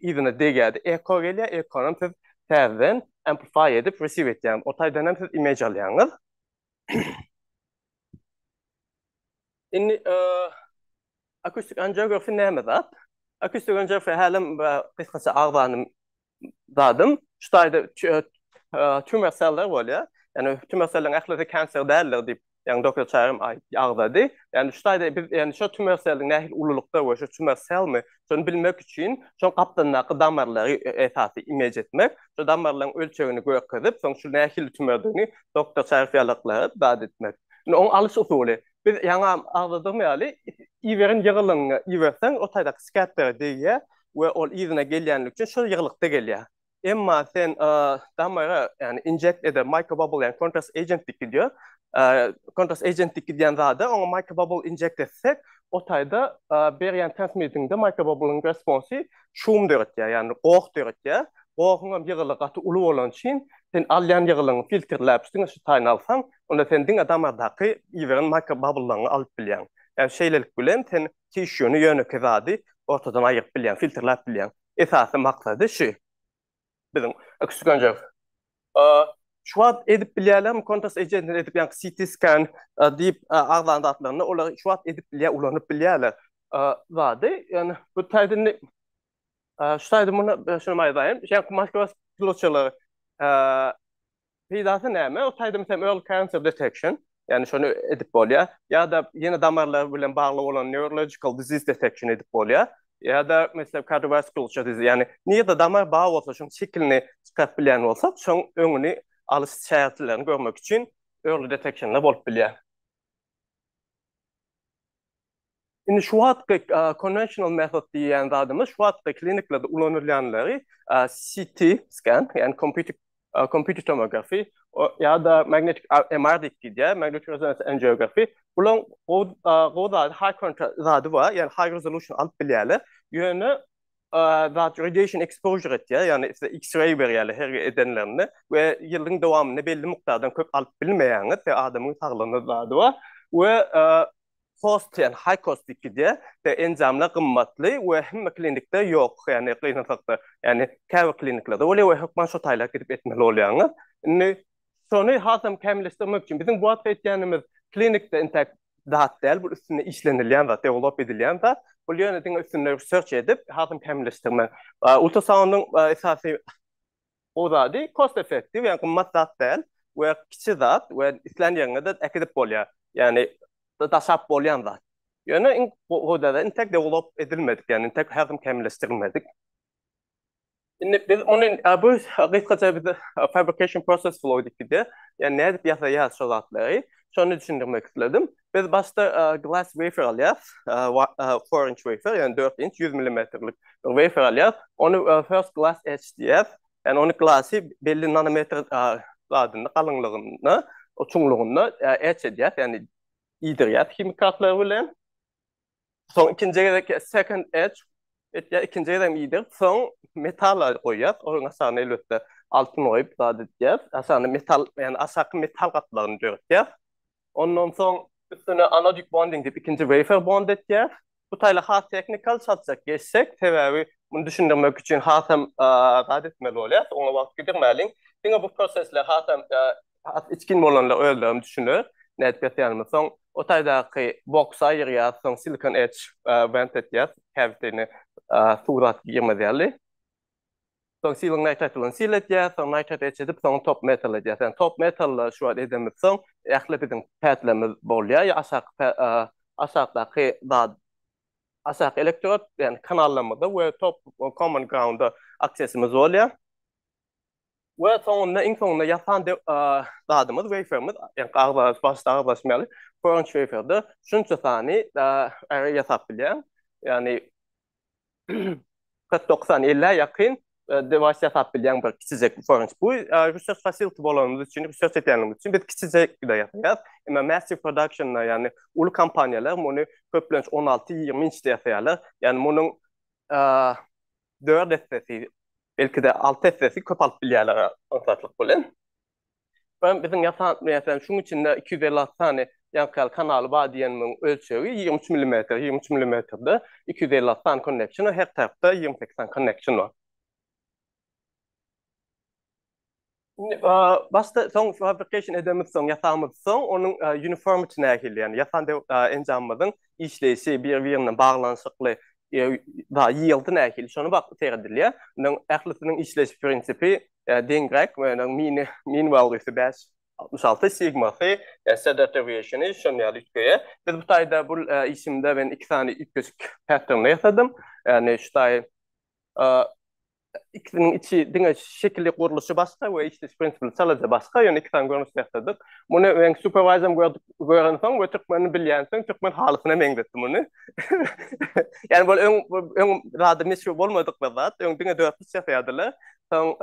yzyna degýär-de, eko gelýär, ekonam siz täzeden amplify edip receive etýäňiz. O taýdan hem siz image alýaňyz. Indi akustik angiografi näme zat? Akustik angiografi hälem gysgaça agzanym zadym. Şu taýda tümör seller bolýar. Ýani tümör selleriň ählisi kanser däldir diýip, ýagny doktor Çarym agzady. Ýani şu taýda biz ýani şu tümör selliň nähili ululykda we şu tümör selmi, şony bilmek üçin şoň gapdalyndaky damarlary esasy imej etmek, şu damarlaryň ölçegini görkezip, soň şu nähili tümördigini doktor Çaryf ýalaklara zat etmek. Indi oň alyş usuly. Biz ýaňam agzadygym ýaly, iberen ýygylygyňy iberseň, o taýdaky skattere degýär we ol yzyna gelýänligi üçin şol ýygylykda gelýär. Emma sen damara, ýagny injekt eder, microbubble, ýagny kontrast agent diýip gidýär. Kontrast agent diýip gidýän zada oňa microbubble injekt etsek, o taýda berýän transmitiňde microbubble-yň responsy şum döretýär, ýagny goh döretýär. Gohuň hem ýygylygy gaty uly bolany üçin, sen alýan ýygylygyňy filtrläp, diňe şu taýyny alsaň, onda sen diňe damardaky iberen microbubble-laryňy alyp bilýäň. Ýagny şeýlelik bilen sen tişýuny, ýönekeý zady ortadan aýyryp bilýäň, filtrläp bilýäň. Esasy maksady şu. Biziň öksügenjek. Şu wagt edip bilýärlermi kontrast agentini edip ýaňky CT scan diýip agzan zatlaryny olar şu wagt edip bilýär, ulanyp bilýärler. Zady, ýagny bu taýda indi şu taýda muny şuny aýdaýyn. Ýaňky maskirowkaçylar Peýdasy näme? O taýda meselem early cancer detection, ýagny şony edip bolýar. Ýa-da ýene damarlar bilen bagly bolan neurological disease detection edip bolýar. Ýa-da meselem cardiovascular disease, ýagny nirede damar bar bolsa şoň şekilini çykaryp bilýän bolsak, şoň öňüni alyş şertlerini görmek üçin early detectionlar bolup bilýär. Indi şu wagtky conventional method diýýän zadymyz şu wagtky kliniklerde ulanylýanlary CT scan, ýagny kompýuter kompýuter tomografi ýa-da magnetic MR diýip gidýär, magnetic resonance angiography. Bularyň gowy gowy zady high contrast zady bar, ýagny high resolution alyp bilýärler. Ýöne zat radiation exposure etýär, ýagny size X-ray berýärler her edenlerinde we ýylyň dowamynda belli mukdardan köp alyp bilmeýäňiz, sebäbi adamyň saglygyna zady bar we Cost ýagny high cost diýip gidýär. We enjamlar gymmatly we hemme klinikde ýok, ýagny gynansakda, ýagny käbir kliniklerde bolýar we hökman şo taýlap gidip etmeli bolýaňyz. Indi şony hasam kämilleşdirmek üçin biziň bu wagtky etýänimiz klinikde intäk zat däl, bu üstünde işlenilýän zat, develop edilýän zat. Bu ýöne diňe üstünde research edip hasam kämilleşdirmek. Ultrasoundyň esasy Bu zady cost effective, ýagny gymmat zat däl we kiçi zat we islän ýeriňe-de äkidip bolýar. Ýagny daşap bolýan zat. Ýöne iň gowy zady intek develop edilmedik, ýagny intek häzim kämilleşdirilmedik. Indi biz ony bu gysgaça biz fabrication process flow diýip gidýär. Ýani nädip ýasaýarys şo zatlary? Şony düşündirmek isledim. Biz başda glass wafer alýarys. 4 inch wafer, ýani 4 inç 100 millimetrlik bir wafer alýarys. Ony first glass etch diýýäris. Ýani ony glassy belli nanometr zadynda, galyňlygynda, çuňlugynda etch edýäris, ýani iýdirýäris himikatlar bilen. Soň ikinji gezek second edge etýär, ikinji gezek hem iýdirip, soň metala goýýar. Onuň aşagyna elbetde altyn goýup zat edýär. Aşagyna metal, ýagny aşaky metal gatlagyny döretýär. Ondan soň üstüne anodic bonding diýip ikinji wafer bond etýär. Bu taýla has technical çaltjak geçsek, sebäbi muny düşündirmek üçin hasam zat etmeli bolýar. Oňa wagt gidirmäliň. Diňe bu prosesler hasam Has içgin bolanlar özlerem düşüner nädip ýasýanymy. Soň o taýdaky boksy aýyrýas, soň silikon etch vent etýäs, cavity-ni suw zat girmez ýaly. Soň sealing nitrate bilen seal etýäs, soň nitrate etch edip, soň top metal edýäs. Ýagny top metal şu wagt edemizsoň ähli biziň pätlerimiz bolýar, ýa aşaky aşakdaky zat aşaky elektrod, ýagny kanallarymyzda we top common ground-da aksesimiz bolýar. We soňunda iň soňunda ýasan zadymyz waferimiz, ýa-ni agza başda agzaşym ýaly, four inch waferde şunça sany array ýasap bilýän. Ýagny 49 sany 50-ä ýakyn device ýasap bilýän bir kiçijek four inch. Bu research facility bolanymyz üçin, research edýänimiz üçin biz kiçijek-de ýasaýarys. Emma massive production-da, ýagny uly kompaniýalar muny köplenç 16-20 inçde ýasaýarlar. Ýagny munuň dört essesi, belki-de alty essesi köp alyp bilýärler aňsatlyk bilen. Ben biziň ýasan, meselem, şuň içinde 256 sany ýaňky ýaly kanaly bar diýenimiň ölçegi 23 millimetr, 23 millimetrde 256 sany connection bar, her tarapda 28 sany connection bar. Indi başda soň fabrication edemiz soň ýasamyz soň onuň uniformity nähili ýagny ýasan enjamymyzyň işleýşi bir-birinden baglanyşykly ýyldy nähili şony bak seredilýär. Onuň ählisiniň işleýiş prinsipi deňräk we onuň mean mean valuesi 5 66 sigmasy standard deviationy şon ýaly üýtgeýär. Biz bu taýda bu işimde men iki sany üýtgeşik pattern ýasadym. Ýagny şu taý Ikisiniň içi diňe şekili gurluşy başga we işleýiş prinsipi çalaja başga, ýöne iki sany görnüşde ýasadyk. Muny meň superwizorum gördük, görensoň we türkmenini bilýänsoň türkmen halysyna meňzetdi muny. Ýani bu öň öň zady meşhur bolmadyk bir zat. Öň diňe dörtburç ýasaýardylar. Soň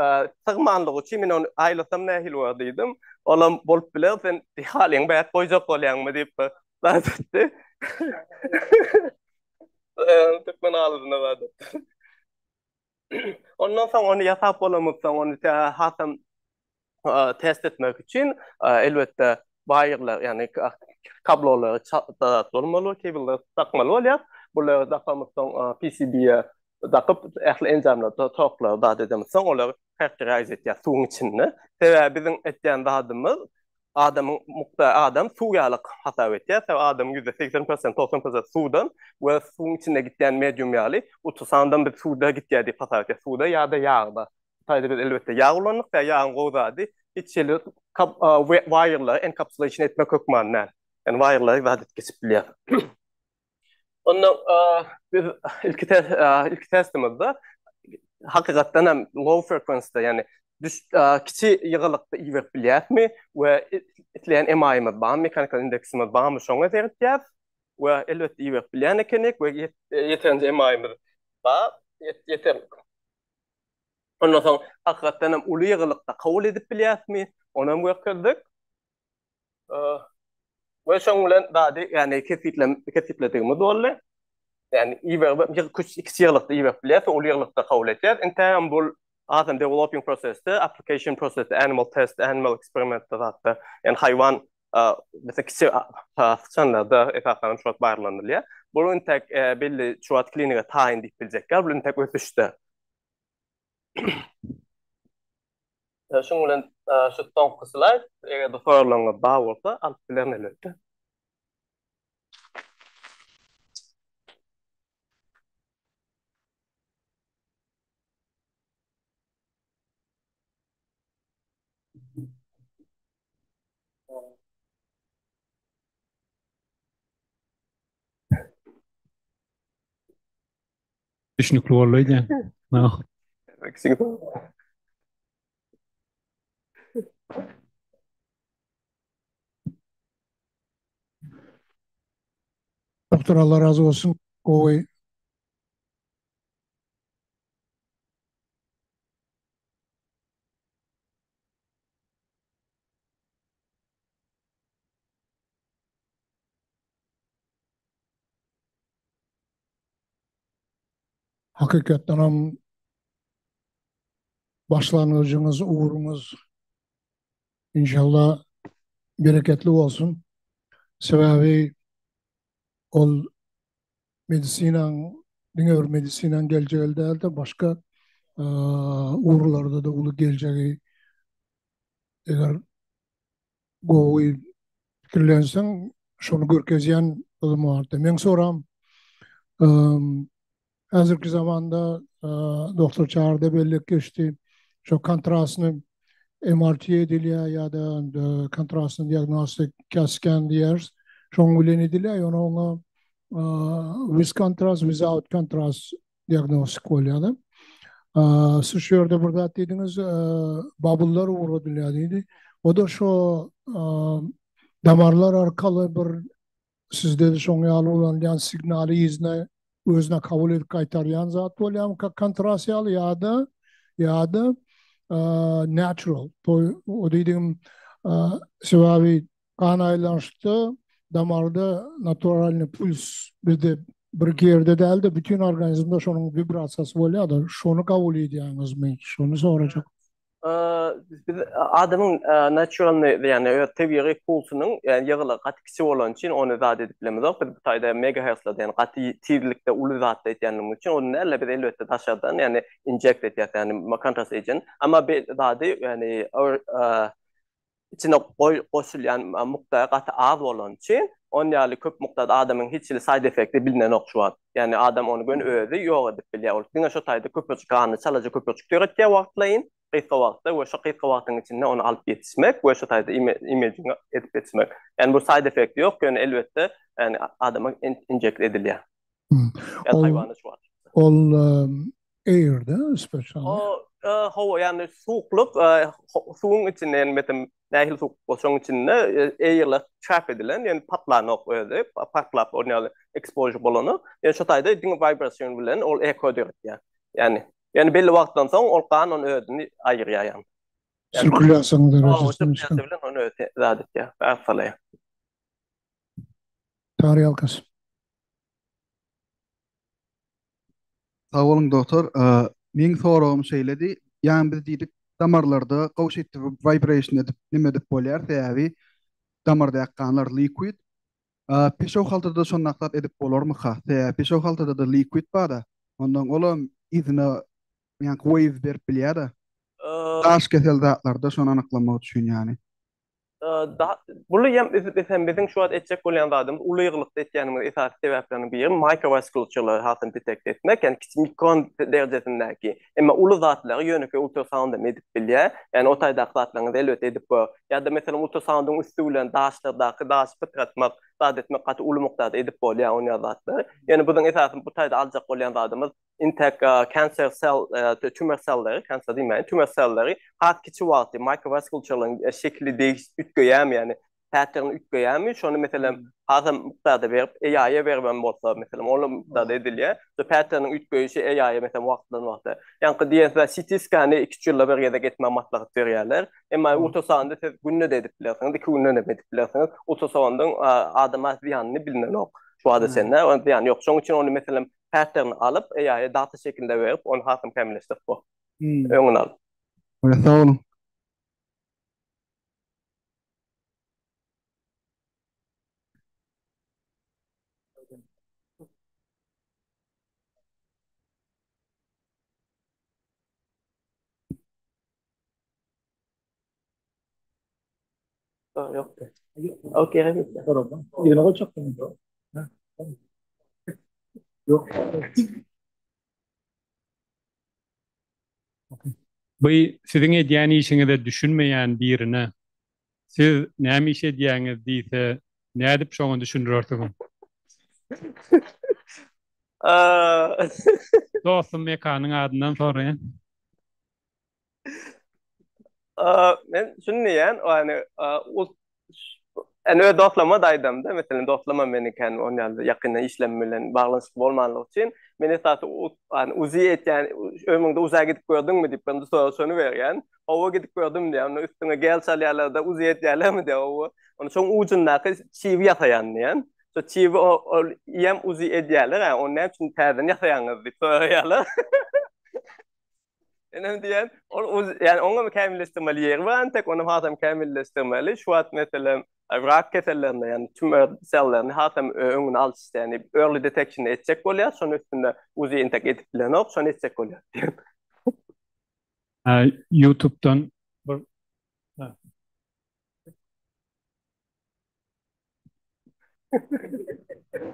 sygmanlygy üçin men ony aýlasam nähili bolar diýdim. Olam bolup biler, sen halyňy bärik goýjak bolýaňmy diýip bir zat etdi. Türkmen halysyna zat etdi. Ondan soň ony ýasap bolamyzsoň, ony hasam test etmek üçin elbetde waýerler, ýagny kablolary zat bolmaly, kebelleri dakmaly bolýar. Bulary dakamyzsoň PCB-ye dakyp, ähli enjamlary, toklary zat edemizsoň, olary characterize etýär suwuň içinde. Sebäbi biziň etýän zadymyz Adamyň mukdary adam suw ýaly hasap etýär. Sebäbi adamyň %80 prosent, 90 prosent suwdan we suwuň içinde gitýän medium ýaly ultrasandam biz suwda gitýär diýip hasap etýär. Suwda ýa-da ýagda. Bu taýda biz elbetde ýag ulandyk. Sebäbi ýagyň gowy zady hiç hili waýerlary encapsulation etmek hökman däl. Ýagny waýerlary zat edip geçip bilýär. Onda biz ilki ilki testimizde hakykatdan hem low frequency-da, ýagny düş kiçi ýygylykda iberip bilýäsmi we isleýän MI-imiz barmy, mechanical indeksimiz barmy şoňa seretýäs we elbetde iberip bilýän ekenik we ýeterinje MI-imiz bar, ýeterlik. Ondan soň hakykatdan hem uly ýygylykda kabul edip bilýäsmi, ony hem görkezdik. We şoň bilen zady, ýagny kesgitlem kesgitledigimiz boldy. Ýagny iberip, kiçi ýyglykda iberip bilýäs, uly ýyglykda kabul etýäs. Intägem bul hasam developing prosesde, application prosesde, animal test, animal eksperimentde zatda, ýagny haýwan mesela kiçi syçanlarda esasan şu wagt barlanylýar. Bul intäk belli şu wagt klinika taýyn diýip biljek ýaly, bul intäk ösüşde. Şuň bilen şu soňky slaýd, eger-de soraglaryňyz bar bolsa, alyp bilerin elbetde. Düşnükli boldy öýdýän. Doktor Allah razy bolsun. Gowy. Hakykatdanam başlangyjyňyz, ugruňyz inşallah bereketli bolsun. Sebäbi ol medisinaň diňe bir medisinaň geljegi däl-de başga ugurlarda-da uly geljegi eger gowy pikirlenseň şony görkezýän ylym bardy. Meň soram häzirki zamanda doktor Çary-da bellik geçdi. Şo kontrastny MRT edilýär ýa-da kontrastny diagnostik CAT scan diýýäris. Şoň bilen edilýär. Ýöne oňa with contrast, without contrast diagnostik bolýar-da. Siz şu ýerde bir zat diýdiňiz, babullar ugradylýar diýdi. O-da şo damarlar arkaly bir sizde-de şoň ýaly ulanylýan signaly yzyna özüne kabul edip gaýtarýan zat bolýarmy kontrast ýaly ýa-da ýa-da natural toý o diýdigim sebäbi gan aýlanyşda damarda naturalnyý puls bizde bir ýerde däl-de bütin organizmde şonuň wibrasiýasy bolýar-da şony kabul edýäňizmi şony sorajak. Biz adamyň naturalny ýagny öz tebigy pulsunyň ýagny ýygylygy gaty kiçi bolany üçin ony zat edip bilemizok. Biz bu taýda megahertzlerde ýagny gaty tizlikde uly zatda etýänligimiz üçin ony däl-de biz elbetde daşardan ýagny injekt etýäs ýagny kontrast agent. Emma bir zady ýagny içine goý goşulýan mukdary gaty az bolany üçin on ýaly köp mukdarda adamyň hiç hili side effekti bilinenok şu wagt. Ýagny adam ony göni özi ýok edip bilýär. Ol diňe şo taýda köpürjik ganyny çalaja köpürjik döretýär wagtlaýyn, gysga wagtda we şo gysga wagtyň içinde ony alyp ýetişmek we şo taýda imaging edip ýetişmek. Ýagny bu side effekti ýok, ýöne elbetde ýagny adama injekt edilýär. Ýagny haýwana şu wagt. Ol air-de special. O hawa, ýagny suwuklyk suwuň içinde, ýagny meselem nähili suwuklyk bolsa şonuň içinde air-ler trap edilen, ýagny patlanok özi, partlap ol ýaly exposure bolanok. Ýöne şo taýda diňe wibrasion bilen ol eko döretýär. Ýagny, ýöne belli wagtdan soň ol gan ony özüni aýyrýar ýagny. Sirkulýasiýanyň derejesini. Sirkulýasiýa bilen ony özi zat etýär, arssalaýar. Taryalkas. Sag boluň dogtor. Meň soragym şeýledi. Ýagny biz diýdik damarlarda gowşetdi vibration edip neme edip bolýar sebäbi damardaky ganlar liquid. Peşew haltada şondak zat edip bolarmyka? Sebäbi peşew haltada-da liquid barda. Ondan olam yzyna ýaňky wave berip bilýär-de. Daş kesel zatlarda şony anyklamak üçin ýagny. Buly hem biz hem biziň şu wagt etjek bolýan zadymyz uly ýygylykda etýänimiziň esasy sebäpleriniň biri microvascular hasam detekt etmek, ýagny kiçi mikron derejesindäki. Emma uly zatlary ýönekeý ultrasound hem edip bilýär. Ýagny o taýdaky zatlaryňyzy elbetde edip bor. Ýa-da meselem ultrasoundyň üsti bilen daşlardaky daşy pytratmak, zat etmek gaty uly mukdarda edip bolýar onýa zatlary. Ýöne biziň esasy bu taýda aljak bolýan zadymyz intek cancer cell tümör selleri, kanser diýmäýin, tümör selleri has kiçi wagty microvascular şekili değiş üýtgeýärmi, ýagny pattern üýtgeýärmi, şony meselem hasam mukdarda berip AI-a beribem bolsa, meselem ol mukdarda edilýär. Şu patterniň üýtgeýşi AI-a meselem wagtdan wagta. Ýaňky diýen size CT skany 2-3 ýylda bir gezek etmegi maslahat berýärler. Emma ultrasoundy siz günde-de edip bilersiňiz, 2 günden hem edip bilersiňiz. Ultrasoundyň adama zyýanyny bilinenok. Şu wagta çenli zyýany ýok. Şonuň üçin ony meselem pattern alyp, AI-a data şeklinde berip, ony hasam kämilleşdirip bor. Öňüni alyp. Sag boluň. Bu siziň edýän işiňize düşünmeýän birine siz näme iş edýäňiz diýse nädip şoňa düşündirersiňiz? Dostum Mekanyň adyndan soraýan. Men şuny diýýän, ýani ýani öz dostlaryma-da aýdamda, meselem dostlarym meni kän on ýaly ýakyndan işlem bilen baglanyşykly bolmanlygy üçin, men esasy ýani UZI etýän, ömrüňde UZI-ä gidip gördüňmi diýip, birinji sorag şony berýän. Hawa gidip gördüm diýýän, onda üstüňe gel çalýarlar-da UZI etýärlermi diýýär, hawa. Onda şoň ujundaky çibi ýasaýan diýýän. Şo çibi ol ýem UZI edýärler, ýa ony näme üçin täzeden ýasaýaňyz diýip soraýarlar. Menem diýen, ol uz, ýani oňam kämilleşdirmeli ýeri bar entek, onam hasam kämilleşdirmeli. Şu wagt meselem rak kesellerinde, ýani tümör sellerini hasam öňüni alyş, ýani early detection etjek bolýar, şonuň üstünde UZI entek edip bilenok, şony etjek bolýar diýen. Youtube-dan bir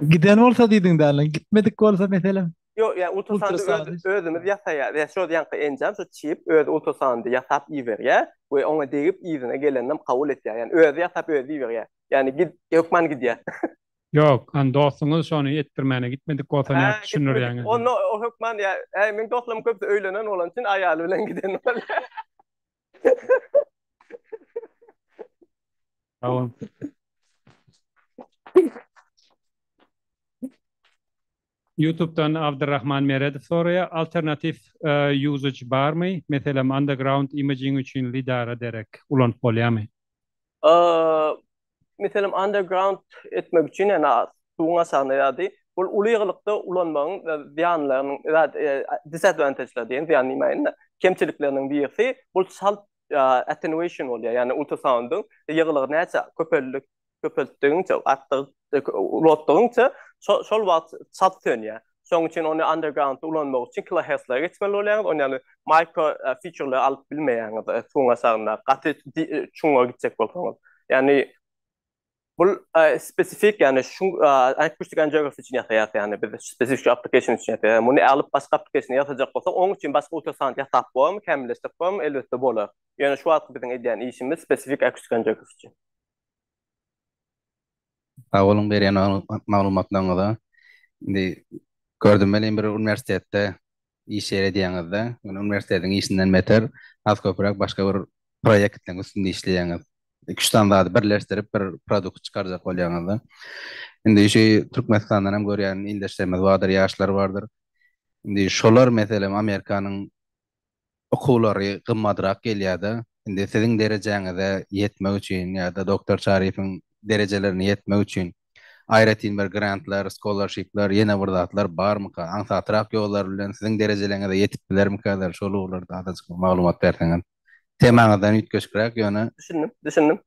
Giden bolsa diýdiň däl, gitmedik bolsa meselem. Ýok, ýa ultrasoundy öz, özümiz ýasaýar. Ýa şo ýaňky enjam şo çip özi ultrasoundy ýasap iberýär we oňa degip yzyna geleninem kabul etýär. Ýani özi ýasap özi iberýär. Ýani git hökman gidýär. Ýok, hany dostuňyz şony etdirmäne gitmedik bolsa Hä, nädip gitmedik. düşündirýäňiz? Onda o hökman ýa, äý meň dostlarymyň köpüsi öýlenen bolany üçin aýaly bilen giden bolýar. Sag boluň. Youtube-dan Abdurrahman Meredow soraýar, Alternatiw usage barmy? Meselem, underground imaging üçin lidara derek ulanyp bolýarmy? Meselem, underground etmek üçin, ýagny suwuň aşagynda ýa-da bul uly ýygylykda ulanmagyň zyýanlarynyň, disadvantage-leri diýen, zyýan diýmäýin-de, kemçilikleriniň birisi bul çalt attenuation bolýar, ýagny ultrasoundyň ýygylygy näçe köpeldik, köpeltdigiňçe, artdygy, ulaltdygyňça şol wagt çalt sönýär. Şonuň üçin ony underground-da ulanmak üçin kilohertzlere geçmeli bolýaňyz, ony ýagny micro feature-leri alyp bilmeýäňiz suwuň aşagynda, gaty çuňa gitjek bolsaňyz. Ýagny bul spesifik, ýagny şu akustik angiography üçin ýasaýarys, ýagny biz spesifik şu application üçin ýasaýarys. Muny alyp başga application ýasajak bolsak, onuň üçin başga ultrasound ýasap bolarmy, kämilleşdirip bolarmy? Elbetde bolar. Ýöne şu wagtky biziň edýän işimiz spesifik akustik angiography üçin. Sag boluň berýän maglumatlaryňyza. Indi gördüm welin bir uniwersitetde iş ýeri edýäňizde, ýöne uniwersitetiň işinden beter has köpräk başga bir proýektleň üstünde işleýäňiz. Iki-üç sany zady birleşdirip bir produkt çykarjak bolýaňyzda. Indi şu Türkmenistandan hem görýän ildeşlerimiz bardyr, ýaşlar bardyr. Indi şolar meselem Amerikanyň okuwlary gymmadrak gelýärde. Indi siziň derejäňize ýetmek üçin ýa-da doktor Çaryýewiň derejelerine ýetmek üçin aýratyn bir grantlar, scholarshipler, ýene bir zatlar barmyka? Aňsatrak ýollar bilen siziň derejeleňize ýetip bilermikaler? Şol ugurlarda azajyk bir maglumat berseňiz. Temaňyzdan üýtgeşikräk ýöne. Düşündim, düşündim.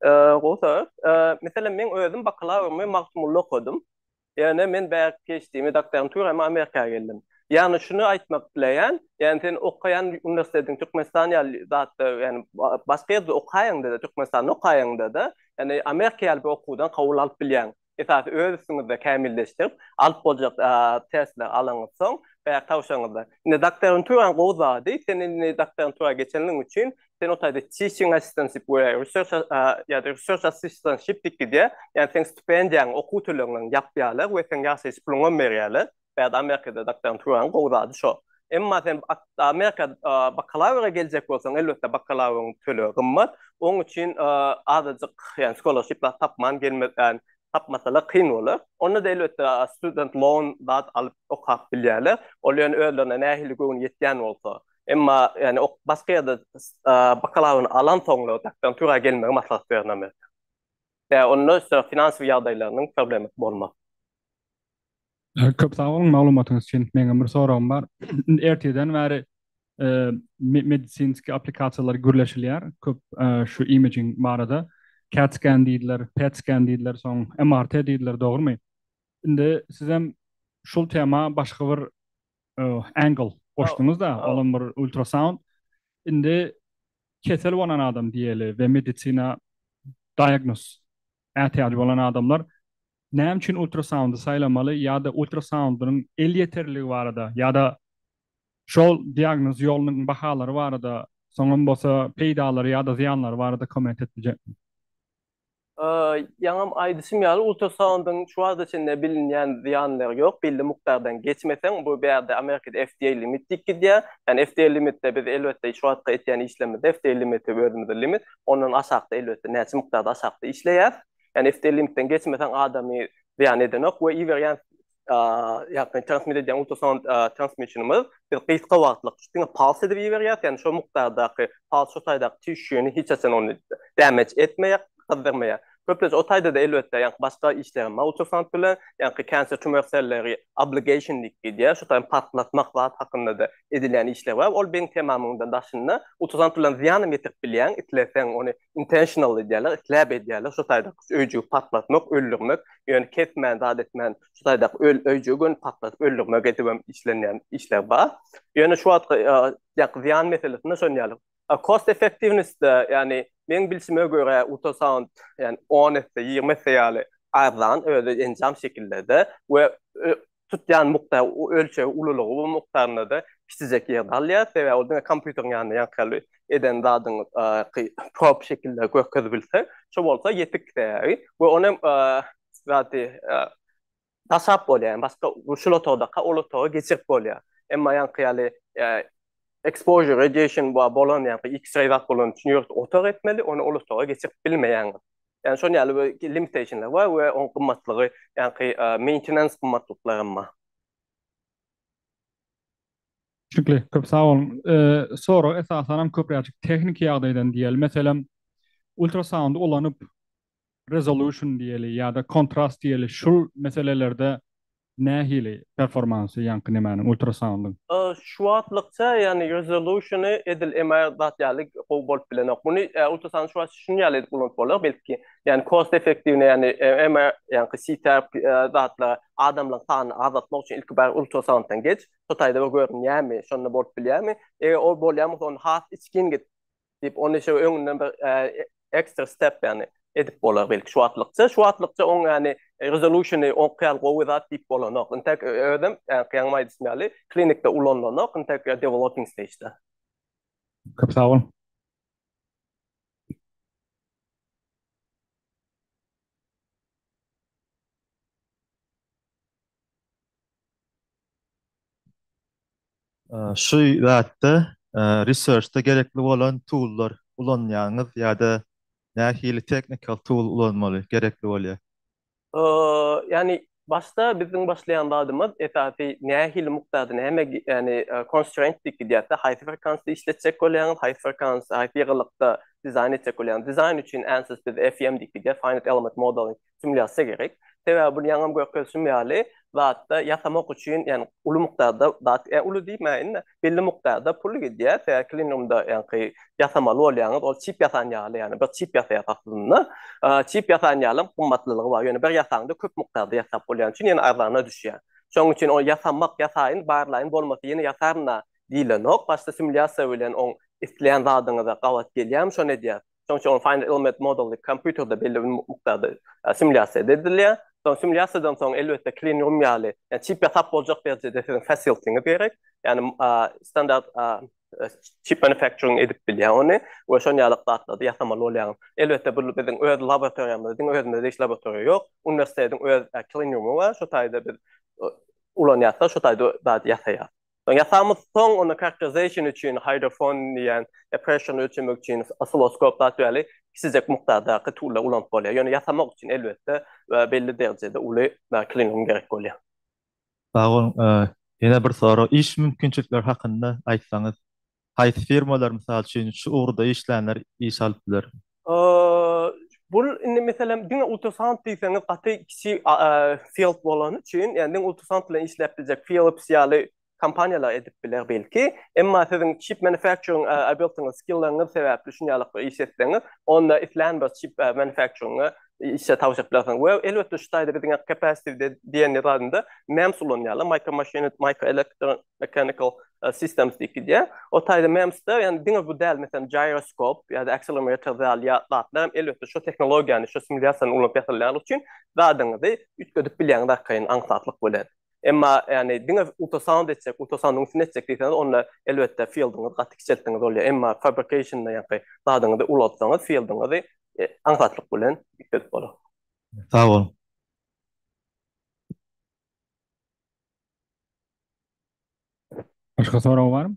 Gowy sorag. Meselem, meň özüm bakalawrymy Magtymgulyda okadym. Ýöne men bärik PhD-mi, doktoranturamy Amerika geldim. Ýagny şuny aýtmak isleýän, ýagny sen okaýan uniwersitetiň Türkmenistan ýaly zatda, ýagny başga ýerde okaýaňda-da, Türkmenistanda okaýaňda-da, ýagny Amerika ýaly bir okuwdan kabul alyp bilýäň. Esasy öz üstüňizde kämilleşdirip, alyp boljak testleri alaňyzsoň, bärik tabşyryňyzda. Indi doktoranturanyň gowy zady, sen indi doktorantura geçenligiň üçin Sen o taýda teaching assistantship we research ýa-da research assistantship diýip gidýär. Ýagny seň stipendiýaň, okuw tölegiňi ýapýarlar we seň ýaşaýyş puluňam berýärler. Bärde Amerikada doktoranturanyň gowy zady şo. Emma sen Amerika bakalawra geljek bolsaň, elbetde bakalawryň tölegi gymmat. Oň üçin azajyk, ýagny scholarship zat tapman gelme, ýagny tapmasalar kyn bolar. Onda-da elbetde student loan zat alyp okap bilýärler. Ol ýöne özlerine nähili göwni ýetýän bolsa. Emma ýani başga ýerde bakalawryny alansoňlar doktorantura gelmegi maslahat berin Amerika. Ýa onda işte finansiýa ýagdaýlarynyň problemasy bolmaz. Köp sag boluň maglumatyňyz üçin. Meňem bir soragym bar. Indi ertirden bäri medisinski applikasiýalar gürleşilýär. Köp şu imaging barada. CAT scan diýdiler, PET scan diýdiler, soň MRT diýdiler, dogrumy? Indi sizem şul tema başga bir angle goşduňyz-da, olam bir ultrasound. Indi kesel bolan adam diýeli we medisina diagnoz ätiýajy bolan adamlar näme üçin ultrasoundy saýlamaly ýa-da ultrasoundynyň elýeterliligi barada ýa-da şol diagnoz ýolunyň bahalary barada, soňam bolsa peýdalary ýa-da zyýanlary barada komment edip biljekmi? Ýaňam aýdyşym ýaly, ultrasoundyň şu wagta çenli bilinýän zyýanlary ýok. Belli mukdardan geçmeseň, bu bärde Amerikada FDA limit diýip gidýär. Ýani FDA limitde biz elbetde şu wagtky etýän işlerimizde FDA limiti özümize limit. Ondan aşakda elbetde näçe mukdarda aşakda işleýäs. Ýani FDA limitden geçmeseň adamy zyýan edenok we iberýän ýagny transmit edýän ultrasound transmissionymyz biz gysga wagtlyk diňe pulse edip iberýäs, ýagny şo mukdardaky pulse şo taýdaky tissue-ni hiç haçan ony damage etmeýär, gyzdyrmaýar. Köplenç o taýda-da elbetde ýaňky başga işlerem bar ultrasound bilen, ýaňky cancer tumor selleri obligation diýip gidýär, şo taýdan partlatmak zat hakynda-da edilýän işler bar. Ol beň temamyňdan daşynda ultrasound bilen zyýanam ýetirip bilýäň, isleseň ony intentional edýärler, isläp edýärler, şo taýdaky öýjügi partlatmak, öldürmek, ýöne kesmän, zat etmän, şu taýdaky öl öýjügi göni partladyp öldürmek edibem işlenýän işler bar. Ýöne şu wagtky ýa zyýan meselesinde şon ýaly. Cost effectiveness-de, ýagny meň bilşime görä ultrasound ýagny on esse, 20 esse ýaly arzan özi enjam şekilde-de we tutýan mukdar ölçegi ululygy bu mukdarynda-da kiçijek ýerde alýar. Sebäbi ol diňe kompýuteriň ýanynda ýaňky ýaly eden zadyňy prop şekilde görkezip bilse, şo bolsa ýetik sebäbi we ony zady daşap bolýar. Ýagny başga şul otagdaka ol otaga geçirip bolýar. Emma ýaňky ýaly exposure radiation bolan ýaňky X-ray zat bolany üçin ýörite otag etmeli, ony ol otaga geçirip bilmeýäňiz. Ýagny şon ýaly bir limitationlar bar we oň gymmatlygy ýaňky maintenance gymmatlyklaram bar. Düşnükli, köp sag boluň. Sorag esasanam köpräjik tehniki ýagdaýdan diýeli. Meselem, ultrasoundy ulanyp resolution diýeli ýa-da kontrast diýeli şul meselelerde nähili performansy ýaňky nemäniň ultrasoundyň? Şu wagtlykça ýagny resolution-y edil MR zat ýaly gowy bolup bilenok. Muny ultrasound şu wagt şuny ýaly edip ulanyp bolar belki. Ýagny cost effektiwne ýagny MR ýaňky CT zatlar adamlaryň sanyny azaltmak üçin ilki bar ultrasounddan geç. Şo taýda bir görünýärmi, şonda bolup bilýärmi? Eger ol bolýan bolsa onda has içgin git. Diýip, ony şo öňünden bir ekstra step ýagny edip bolar belki şu wagtlykça. Şu wagtlykça oň ýagny resolution-y oňky ýaly gowy zat diýip bolanok. Intäk özem ýaňky ýaňy aýdyşym ýaly klinikde ulanylanok, intäk developing stage-de. Köp sag boluň. Şu zatda researchda gerekli bolan toollar ulanýaňyz ýa-da nähili technical tool ulanmaly gerekli bolýar? Ýagny başda biziň başlaýan zadymyz esasy nähili mukdarda näme ýagny constraint diýip gidýärse haýsy frekansda işletjek bolýaňyz, haýsy frekans, haýsy ýygylykda dizaýn etjek bolýaňyz. Dizaýn üçin answers biz FEM diýip gidýär, finite element modeling simulýasiýa gerek. Sebäbi bu ýaňam görkezişim ýaly zatda ýasamak üçin ýagny uly mukdarda zat, ýa uly diýmäýin-de, belli mukdarda pul gidýär. Sebäbi klinumda ýaňky ýasamaly bolýaňyz, ol çip ýasan ýaly, ýagny bir çip ýasaýas aslynda. Çip ýasan ýalam gymmatlylygy bar. Ýöne bir ýasaňda köp mukdarda ýasap bolýany üçin ýene arzana düşýär. Şonuň üçin ol ýasamak, ýasaýyn, barlaýyn, bolmasa ýene ýasaryn-a diýlenok. Başda simulýasiýa bilen oň isleýän zadyňyza gabat gelýärmi, şony edýäs. Şonuň üçin ol Finite Element Model diýip kompýuterde belli bir mukdarda simulýasiýa edilýär. Soň simulýasiýadan soň elbetde clean room ýaly, ýagny çip ýasap boljak derejede siziň facility-ňiz gerek. Ýagny standart çip manufacturing edip bilýär ony we şon ýaly zatlarda ýasamaly bolýar. Elbetde bu biziň öz laboratoriýamyzda diňe özümizde degişli laboratoriýa ýok. Uniwersitetiň öz clean room-y bar. Şo taýda biz ulanýarys-da, şo taýda zat ýasaýarys. Soň ýasamyz soň onda characterization üçin hydrophone diýen pressure-ny ölçemek üçin oscilloscope zat ýaly kiçijek mukdardaky toollar ulanyp bolýar. Ýöne ýasamak üçin elbetde belli derejede uly clean room gerek bolýar. Sag boluň. Ýene bir sorag, iş mümkinçilikleri hakynda aýtsaňyz. Haýsy firmalar mysal üçin şu ugurda işlänler iş alyp biler? Bul indi meselem diňe ultrasound diýseňiz gaty kiçi field bolany üçin, ýagny diňe ultrasound bilen işläp biljek Philips ýaly kompaniýalar edip biler belki. Emma siziň çip manufacturing abilityňyz, skillleriňiz sebäpli şuny ýaly bir iş etseňiz, onda islän bir çip manufacturinge işe tabşyryp bilersiňiz. We elbetde şu taýda biziň capacitive diýen zadynda MEMS ulanýarlar, micro machine, micro electro mechanical systems diýip gidýär. O taýda MEMS-de, ýagny diňe bu däl, meselem, gyroskop ýa-da akselerometr ýaly zatlar hem elbetde şu tehnologiýany, şu simulýasiýany ulanyp ýasalýanlygy üçin zadyňyzy üýtgedip bilýäňiz arkaýyn aňsatlyk bilen. Emma, ýagny diňe ultrasound etjek, ultrasoundyň üstünde etjek diýseňiz, onda elbetde fieldiňizi gaty kiçeltdiňiz bolýar. Emma fabrication-da ýaňky zadyňyzy ulaltsaňyz fieldiňizi. aňsatlyk bilen üýtgedip bolar. Sag boluň. Başga sorag barmy?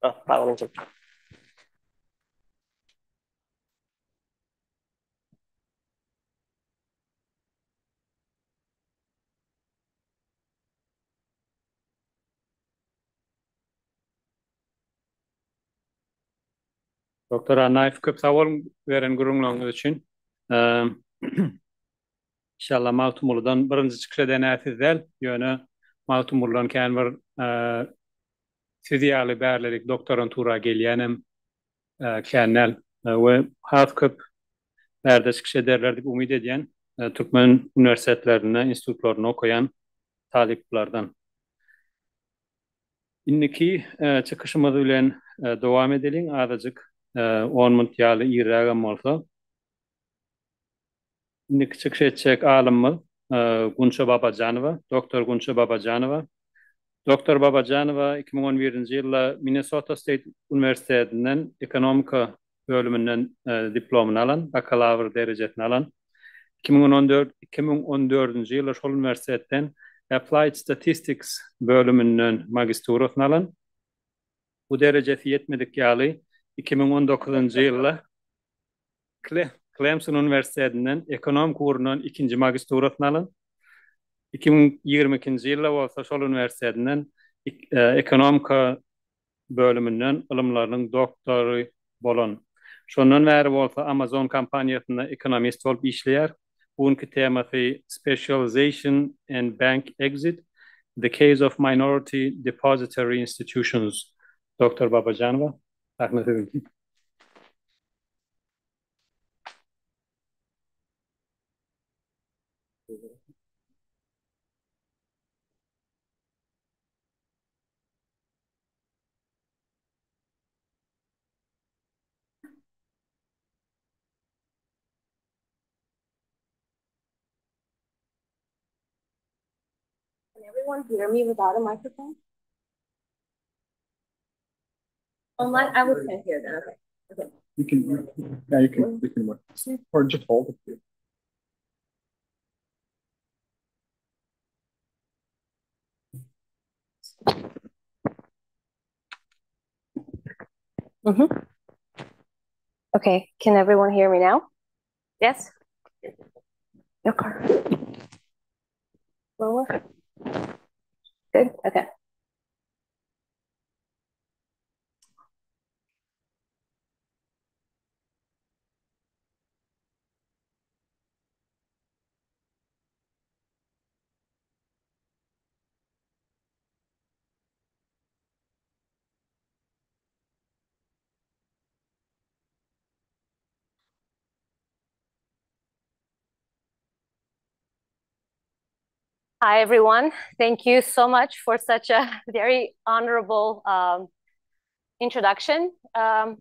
Sag boluň. Doktor Annaýew köp sag boluň beren gürrüňleriňiz üçin. Inşallah Magtymguludan birinji çykyş eden-ä siz däl, ýöne Magtymguludan kän bir siz ýaly bärlerik doktorantura gelýänem kän däl we has köp bärde çykyş ederler diýip umyt edýän türkmen uniwersitetlerinde, institutlarynda okaýan talyplardan. Indiki çykyşymyz bilen dowam edeliň, azajyk on minut ýaly irrägem bolsa. Indiki çykyş etjek alymymyz Gunça Babajanowa, doktor Gunça Babajanowa. Doktor Babajanowa 2011-nji ýylda Minnesota State uniwersitetinden ekonomika bölüminden diplomyny alan, bakalawr derejesini alan. 2014, 2014-nji ýylda şol uniwersitetden Applied Statistics bölüminden magisturasyny alan. Bu derejesi ýetmedik ýaly 2019-njy ýylda Klemson uniwersitetinden ekonomika ugrundan ikinji magisturasyny alan. 2022-nji ýylda bolsa şol uniwersitetinden ekonomika bölüminden ylymlarynyň doktory bolan. Şondan bäri bolsa Amazon kompaniýasynda ekonomist bolup işleýär. Bu günki temasy Specialization and Bank Exit, The Case of Minority Depository Institutions. Doktor Babajanowa, sahna siziňki. Can everyone hear me without a microphone? Online, I was can't hear then. Okay. Okay. You can, yeah, you can, you can work. Or just hold it. Mm -hmm. Okay, can everyone hear me now? Yes? Okay. Lower? Good, okay. Hi, everyone. Thank you so much for such a very honorable um, introduction. Um,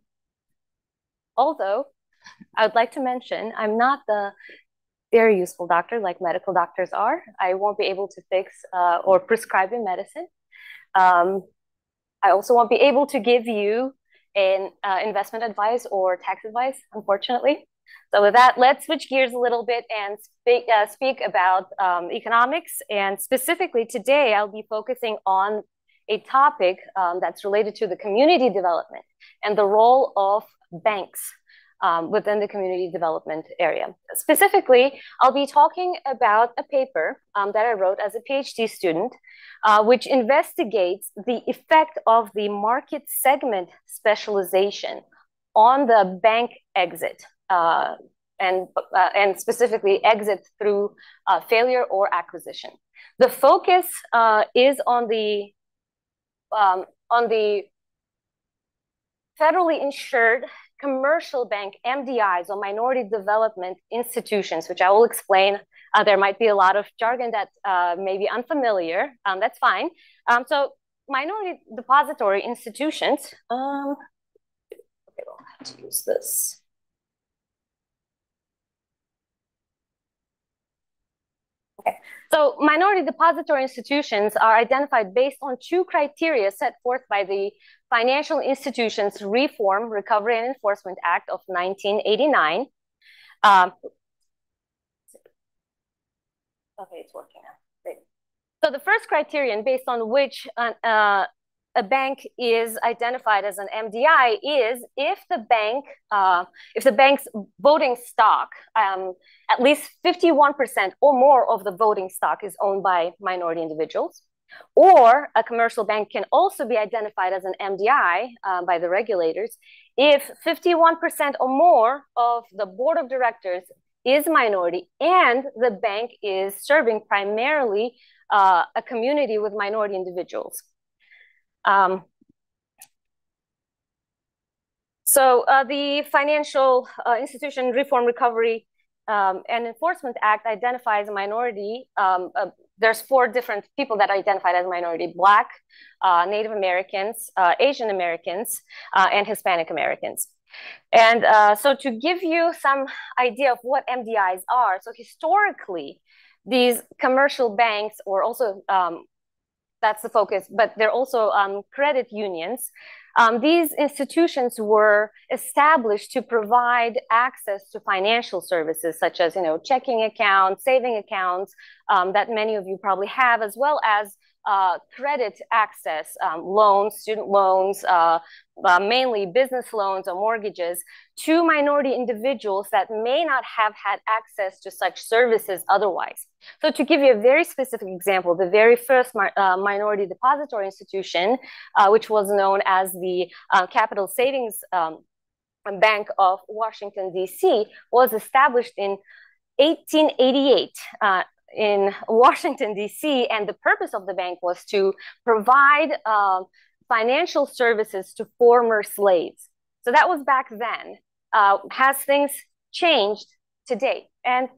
although I would like to mention, I'm not the very useful doctor like medical doctors are. I won't be able to fix uh, or prescribe you medicine. Um, I also won't be able to give you an uh, investment advice or tax advice, unfortunately. So with that, let's switch gears a little bit and speak, uh, speak about um, economics. And specifically today, I'll be focusing on a topic um, that's related to the community development and the role of banks um, within the community development area. Specifically, I'll be talking about a paper um, that I wrote as a PhD student, uh, which investigates the effect of the market segment specialization on the bank exit, uh, and, uh, and specifically exit through uh, failure or acquisition. The focus uh, is on the, um, on the federally insured commercial bank MDIs or minority development institutions, which I will explain. Uh, there might be a lot of jargon that uh, may be unfamiliar. Um, that's fine. Um, so minority depository institutions, um, okay, we'll have to use this. Okay. So minority depository institutions are identified based on two criteria set forth by the Financial Institutions Reform, Recovery and Enforcement Act of 1989. Um, okay, it's working now. Great. So the first criterion based on which an, uh, a bank is identified as an MDI is if the bank, uh, if the bank's voting stock, um, at least 51% or more of the voting stock is owned by minority individuals, or a commercial bank can also be identified as an MDI uh, by the regulators if 51% or more of the board of directors is minority and the bank is serving primarily uh, a community with minority individuals. Um, so uh, the Financial uh, Institution Reform Recovery um, and Enforcement Act identifies a minority. Um, uh, there's four different people that are identified as minority: Black, uh, Native Americans, uh, Asian Americans, uh, and Hispanic Americans. And so to give you some idea of what MDIs are, so historically, these commercial banks or also um, that's the focus, but they're also um, credit unions. Um, these institutions were established to provide access to financial services such as, you know, checking accounts, saving accounts um, that many of you probably have, as well as uh, credit access, um, loans, student loans, uh, uh, mainly business loans or mortgages to minority individuals that may not have had access to such services otherwise. So to give you a very specific example, the very first mi uh, minority depository institution, uh, which was known as the uh, Capital Savings um, Bank of Washington, D.C., was established in 1888 uh, in Washington, D.C., and the purpose of the bank was to provide uh, financial services to former slaves. So that was back then. Uh, has things changed today? And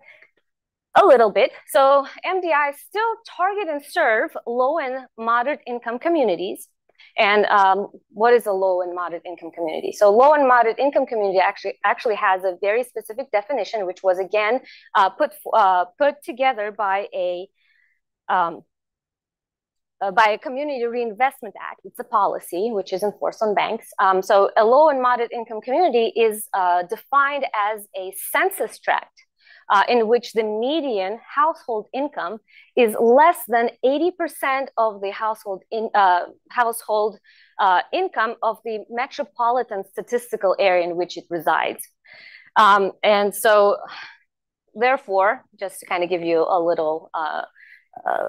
a little bit. So MDI still target and serve low and moderate income communities. And um, what is a low and moderate income community? So low and moderate income community actually, actually has a very specific definition, which was again uh, put, uh, put together by a, um, uh, by a Community Reinvestment Act. It's a policy which is enforced on banks. Um, so a low and moderate income community is uh, defined as a census tract uh, in which the median household income is less than 80% of the household, in, uh, household uh, income of the metropolitan statistical area in which it resides. Um, and so, therefore, just to kind of give you a little uh, uh,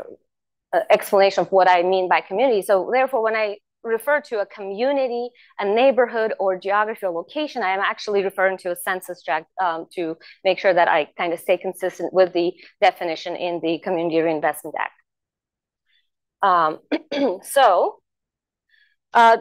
explanation of what I mean by community. So therefore, when I refer to a community, a neighborhood, or geography or location, I am actually referring to a census tract um, to make sure that I kind of stay consistent with the definition in the Community Reinvestment Act. Um, so, uh,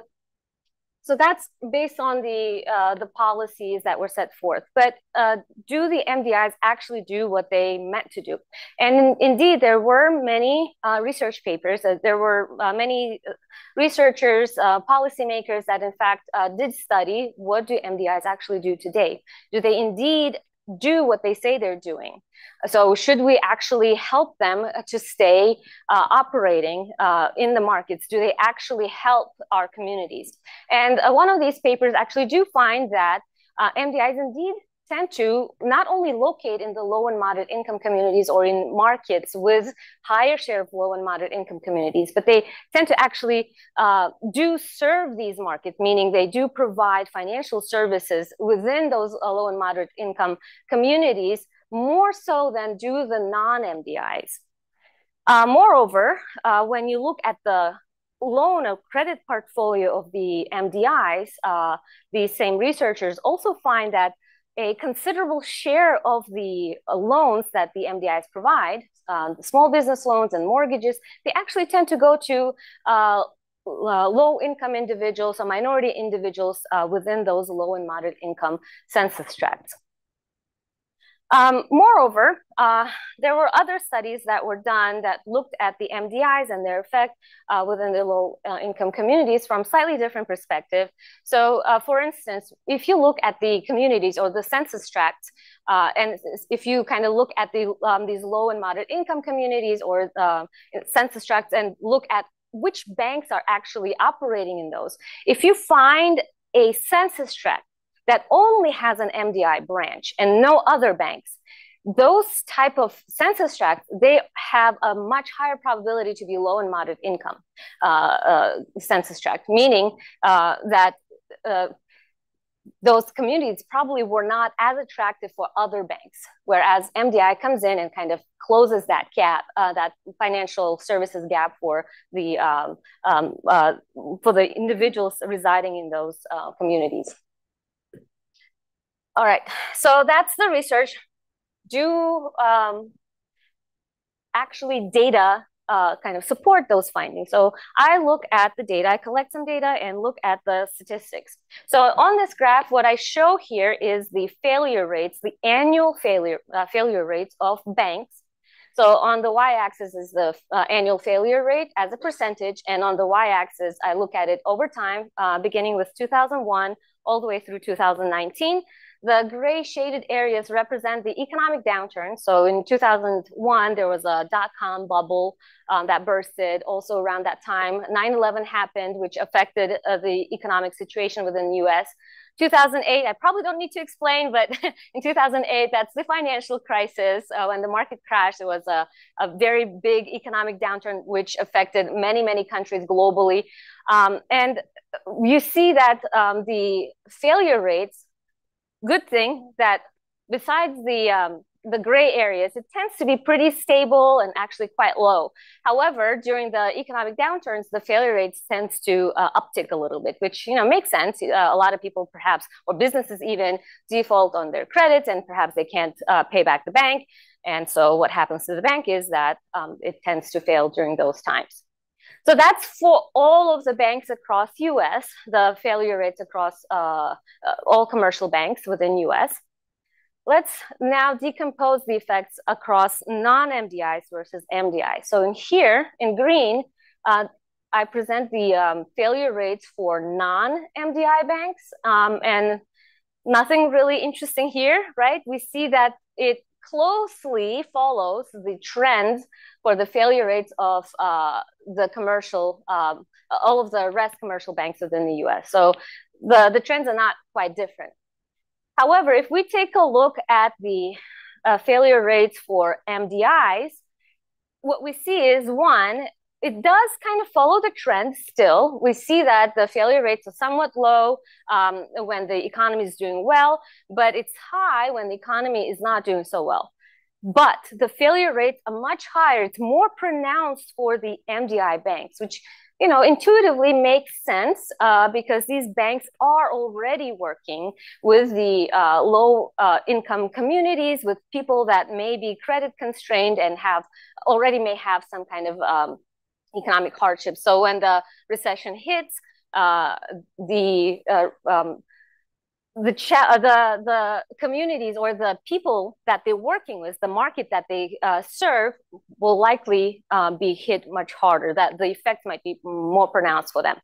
so that's based on the, uh, the policies that were set forth. But uh, do the MDIs actually do what they meant to do? And in, indeed, there were many uh, research papers. Uh, there were uh, many uh, researchers, policymakers that in fact did study what do MDIs actually do today? Do they indeed do what they say they're doing? So should we actually help them to stay uh, operating uh, in the markets? Do they actually help our communities? And uh, one of these papers actually do find that uh, MDIs indeed tend to not only locate in the low and moderate income communities or in markets with higher share of low and moderate income communities, but they tend to actually uh, do serve these markets, meaning they do provide financial services within those uh, low and moderate income communities more so than do the non-MDIs. Uh, moreover, uh, when you look at the loan or credit portfolio of the MDIs, uh, these same researchers also find that a considerable share of the uh, loans that the MDIs provide, um, small business loans and mortgages, they actually tend to go to uh, uh, low-income individuals or minority individuals uh, within those low and moderate income census tracts. Um, moreover, uh, there were other studies that were done that looked at the MDIs and their effect uh, within the low uh, income communities from slightly different perspective. So uh, for instance, if you look at the communities or the census tracts, uh, and if you kind of look at the, um, these low and moderate income communities or uh, census tracts and look at which banks are actually operating in those, if you find a census tract that only has an MDI branch and no other banks, those type of census tracts, they have a much higher probability to be low and moderate income uh, uh, census tract, meaning uh, that uh, those communities probably were not as attractive for other banks, whereas MDI comes in and kind of closes that gap, uh, that financial services gap for the, um, um, uh, for the individuals residing in those communities. All right, so that's the research. Do um, actually data uh, kind of support those findings? So I look at the data, I collect some data and look at the statistics. So on this graph, what I show here is the failure rates, the annual failure, uh, failure rates of banks. So on the y-axis is the uh, annual failure rate as a percentage, and on the y-axis, I look at it over time, uh, beginning with 2001 all the way through 2019. The gray shaded areas represent the economic downturn. So in 2001, there was a dot-com bubble um, that bursted. Also around that time, 9-11 happened, which affected uh, the economic situation within the US. 2008, I probably don't need to explain, but in 2008, that's the financial crisis. Uh, when the market crashed, it was a, a very big economic downturn, which affected many, many countries globally. Um, and you see that um, the failure rates, good thing that besides the, um, the gray areas, it tends to be pretty stable and actually quite low. However, during the economic downturns, the failure rates tends to uh, uptick a little bit, which you know makes sense. Uh, a lot of people perhaps, or businesses even, default on their credits and perhaps they can't uh, pay back the bank. And so what happens to the bank is that um, it tends to fail during those times. So that's for all of the banks across US, the failure rates across uh, uh, all commercial banks within US. Let's now decompose the effects across non-MDIs versus MDI. So in here, in green, uh, I present the um, failure rates for non-MDI banks, um, and nothing really interesting here, right? We see that it closely follows the trend for the failure rates of uh, the commercial, um, all of the rest commercial banks within the US. So the, the trends are not quite different. However, if we take a look at the uh, failure rates for MDIs, what we see is one, it does kind of follow the trend still. We see that the failure rates are somewhat low um, when the economy is doing well, but it's high when the economy is not doing so well. But the failure rates are much higher. It's more pronounced for the MDI banks, which you know, intuitively makes sense uh, because these banks are already working with the uh, low uh, income communities, with people that may be credit constrained and have already may have some kind of um, economic hardship. So when the recession hits, uh, the uh, um, the, uh, the the communities or the people that they're working with, the market that they uh, serve, will likely uh, be hit much harder. That the effect might be more pronounced for them.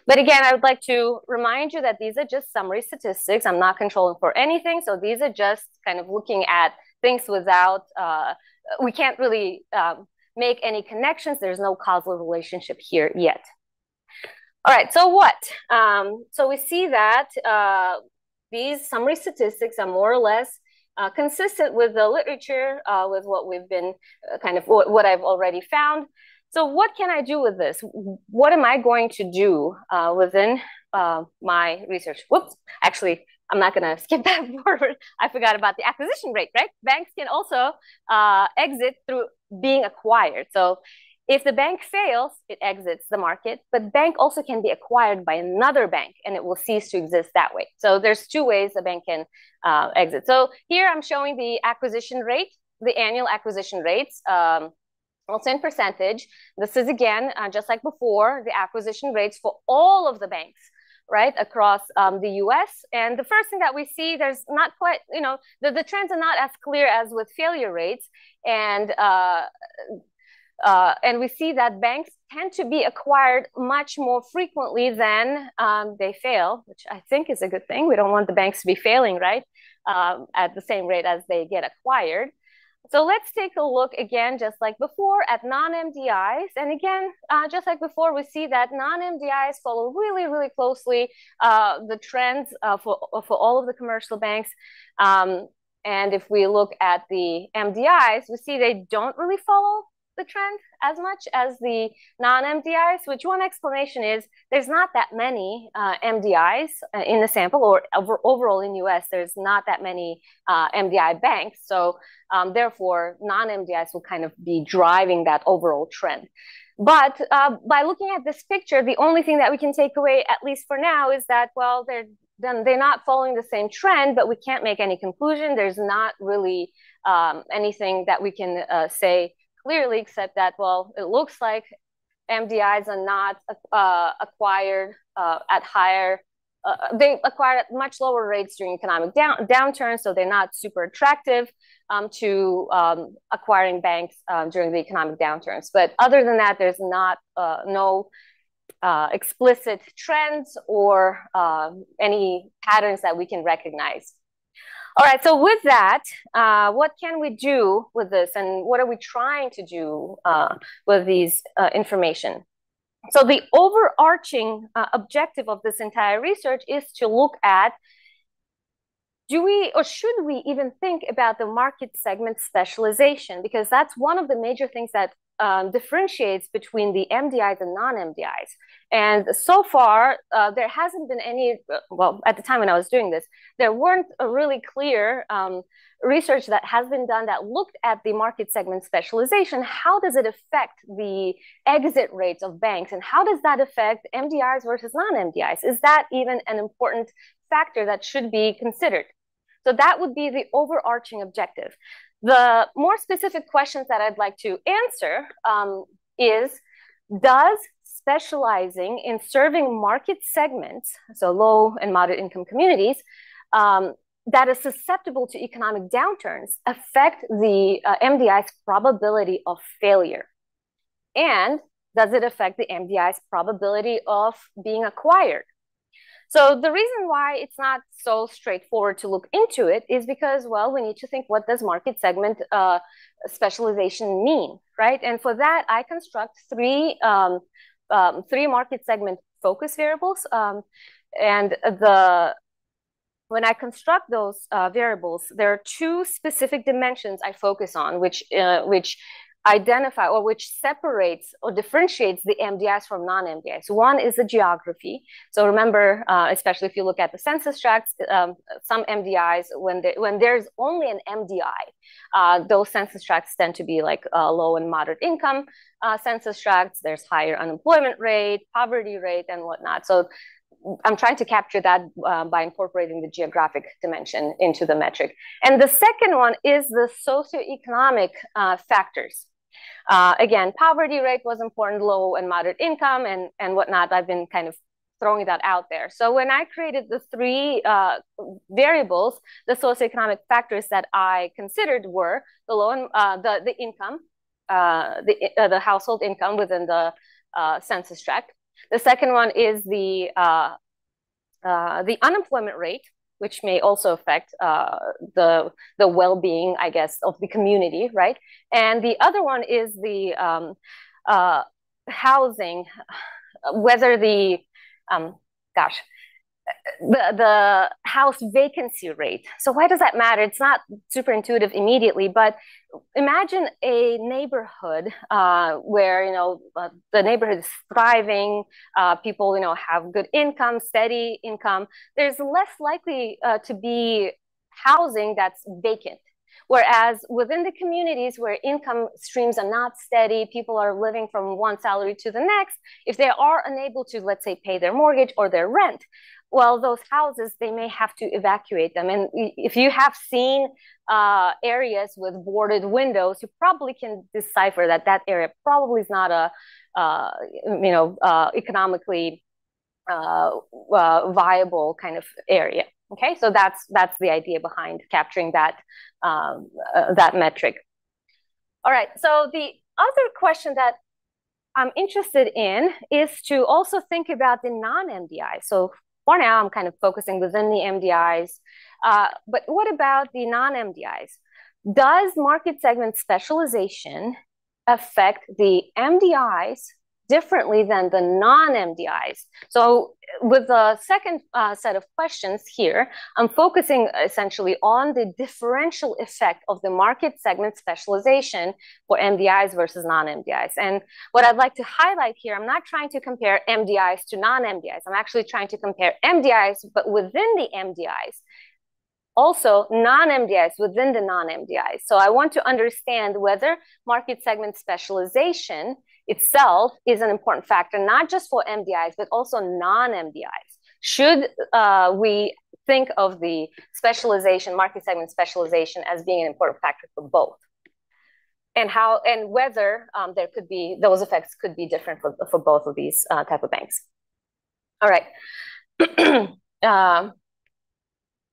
But again, I would like to remind you that these are just summary statistics. I'm not controlling for anything. So these are just kind of looking at things without, uh, we can't really um, make any connections. There's no causal relationship here yet. All right, so what? Um, so we see that uh, these summary statistics are more or less uh, consistent with the literature, uh, with what we've been uh, kind of what, what I've already found. So what can I do with this? What am I going to do uh, within uh, my research? Whoops, actually, I'm not gonna skip that forward. I forgot about the acquisition rate, right? Banks can also uh, exit through being acquired. So if the bank fails, it exits the market, but bank also can be acquired by another bank and it will cease to exist that way. So there's two ways a bank can uh, exit. So here I'm showing the acquisition rate, the annual acquisition rates, um, also in percentage. This is again, uh, just like before, the acquisition rates for all of the banks. right, across um, the US. And the first thing that we see, there's not quite, you know, the, the trends are not as clear as with failure rates. And, uh, uh, and we see that banks tend to be acquired much more frequently than um, they fail, which I think is a good thing. We don't want the banks to be failing, right, um, at the same rate as they get acquired. So let's take a look again, just like before, at non-MDIs. And again, uh, just like before, we see that non-MDIs follow really, really closely uh, the trends uh, for, for all of the commercial banks. Um, and if we look at the MDIs, we see they don't really follow the trend as much as the non-MDIs, which one explanation is there's not that many uh, MDIs uh, in the sample, or over, overall in US, there's not that many uh, MDI banks. So um, therefore, non-MDIs will kind of be driving that overall trend. But uh, by looking at this picture, the only thing that we can take away, at least for now, is that, well, they're, then they're not following the same trend, but we can't make any conclusion. There's not really um, anything that we can uh, say clearly, except that, well, it looks like MDIs are not uh, acquired uh, at higher, uh, they acquire at much lower rates during economic down, downturns, so they're not super attractive um, to um, acquiring banks um, during the economic downturns. But other than that, there's not uh, no uh, explicit trends or uh, any patterns that we can recognize. All right, so with that, uh, what can we do with this and what are we trying to do uh, with these uh, information? So the overarching uh, objective of this entire research is to look at, do we or should we even think about the market segment specialization? Because that's one of the major things that um, differentiates between the MDIs and non-MDIs. And so far, uh, there hasn't been any, well, at the time when I was doing this, there weren't a really clear um, research that has been done that looked at the market segment specialization. How does it affect the exit rates of banks? And how does that affect MDIs versus non-MDIs? Is that even an important factor that should be considered? So that would be the overarching objective. The more specific questions that I'd like to answer um, is, does specializing in serving market segments, so low and moderate income communities, um, that is susceptible to economic downturns affect the uh, MDI's probability of failure? And does it affect the MDI's probability of being acquired? So the reason why it's not so straightforward to look into it is because, well, we need to think what does market segment uh, specialization mean, right? And for that, I construct three, um, um, three market segment focus variables. Um, and the when I construct those uh, variables, there are two specific dimensions I focus on, which, uh, which identify or which separates or differentiates the MDIs from non-MDIs. One is the geography. So remember, uh, especially if you look at the census tracts, um, some MDIs, when, they, when there's only an MDI, uh, those census tracts tend to be like uh, low and moderate income uh, census tracts. There's higher unemployment rate, poverty rate, and whatnot. So I'm trying to capture that uh, by incorporating the geographic dimension into the metric. And the second one is the socioeconomic uh, factors. Uh, again, poverty rate was important, low and moderate income and, and whatnot. I've been kind of throwing that out there. So when I created the three uh, variables, the socioeconomic factors that I considered were the low and, uh, the, the income, uh, the, uh, the household income within the uh, census tract. The second one is the, uh, the unemployment rate, which may also affect uh, the, the well-being, I guess, of the community, right? And the other one is the um, uh, housing, whether the, um, gosh, the, the house vacancy rate. So why does that matter? It's not super intuitive immediately, but imagine a neighborhood uh, where, you know, uh, the neighborhood is thriving, uh, people, you know, have good income, steady income. There's less likely uh, to be housing that's vacant. Whereas within the communities where income streams are not steady, people are living from one salary to the next, if they are unable to, let's say, pay their mortgage or their rent, well, those houses, they may have to evacuate them. And if you have seen uh, areas with boarded windows, you probably can decipher that that area probably is not a, uh, you know, uh, economically viable kind of area. Okay, so that's that's the idea behind capturing that um, that metric. All right, so the other question that I'm interested in is to also think about the non-MDI. So for now, I'm kind of focusing within the MDIs. Uh, but what about the non-MDIs? Does market segment specialization affect the MDIs differently than the non-MDIs? So with the second uh, set of questions here, I'm focusing essentially on the differential effect of the market segment specialization for MDIs versus non-MDIs. And what I'd like to highlight here, I'm not trying to compare MDIs to non-MDIs. I'm actually trying to compare MDIs, but within the MDIs, also non-MDIs within the non-MDIs. So I want to understand whether market segment specialization itself is an important factor, not just for MDIs, but also non-MDIs. Should uh, we think of the specialization, market segment specialization as being an important factor for both? And how and whether um, there could be those effects could be different for, for both of these uh, type of banks. All right. Um,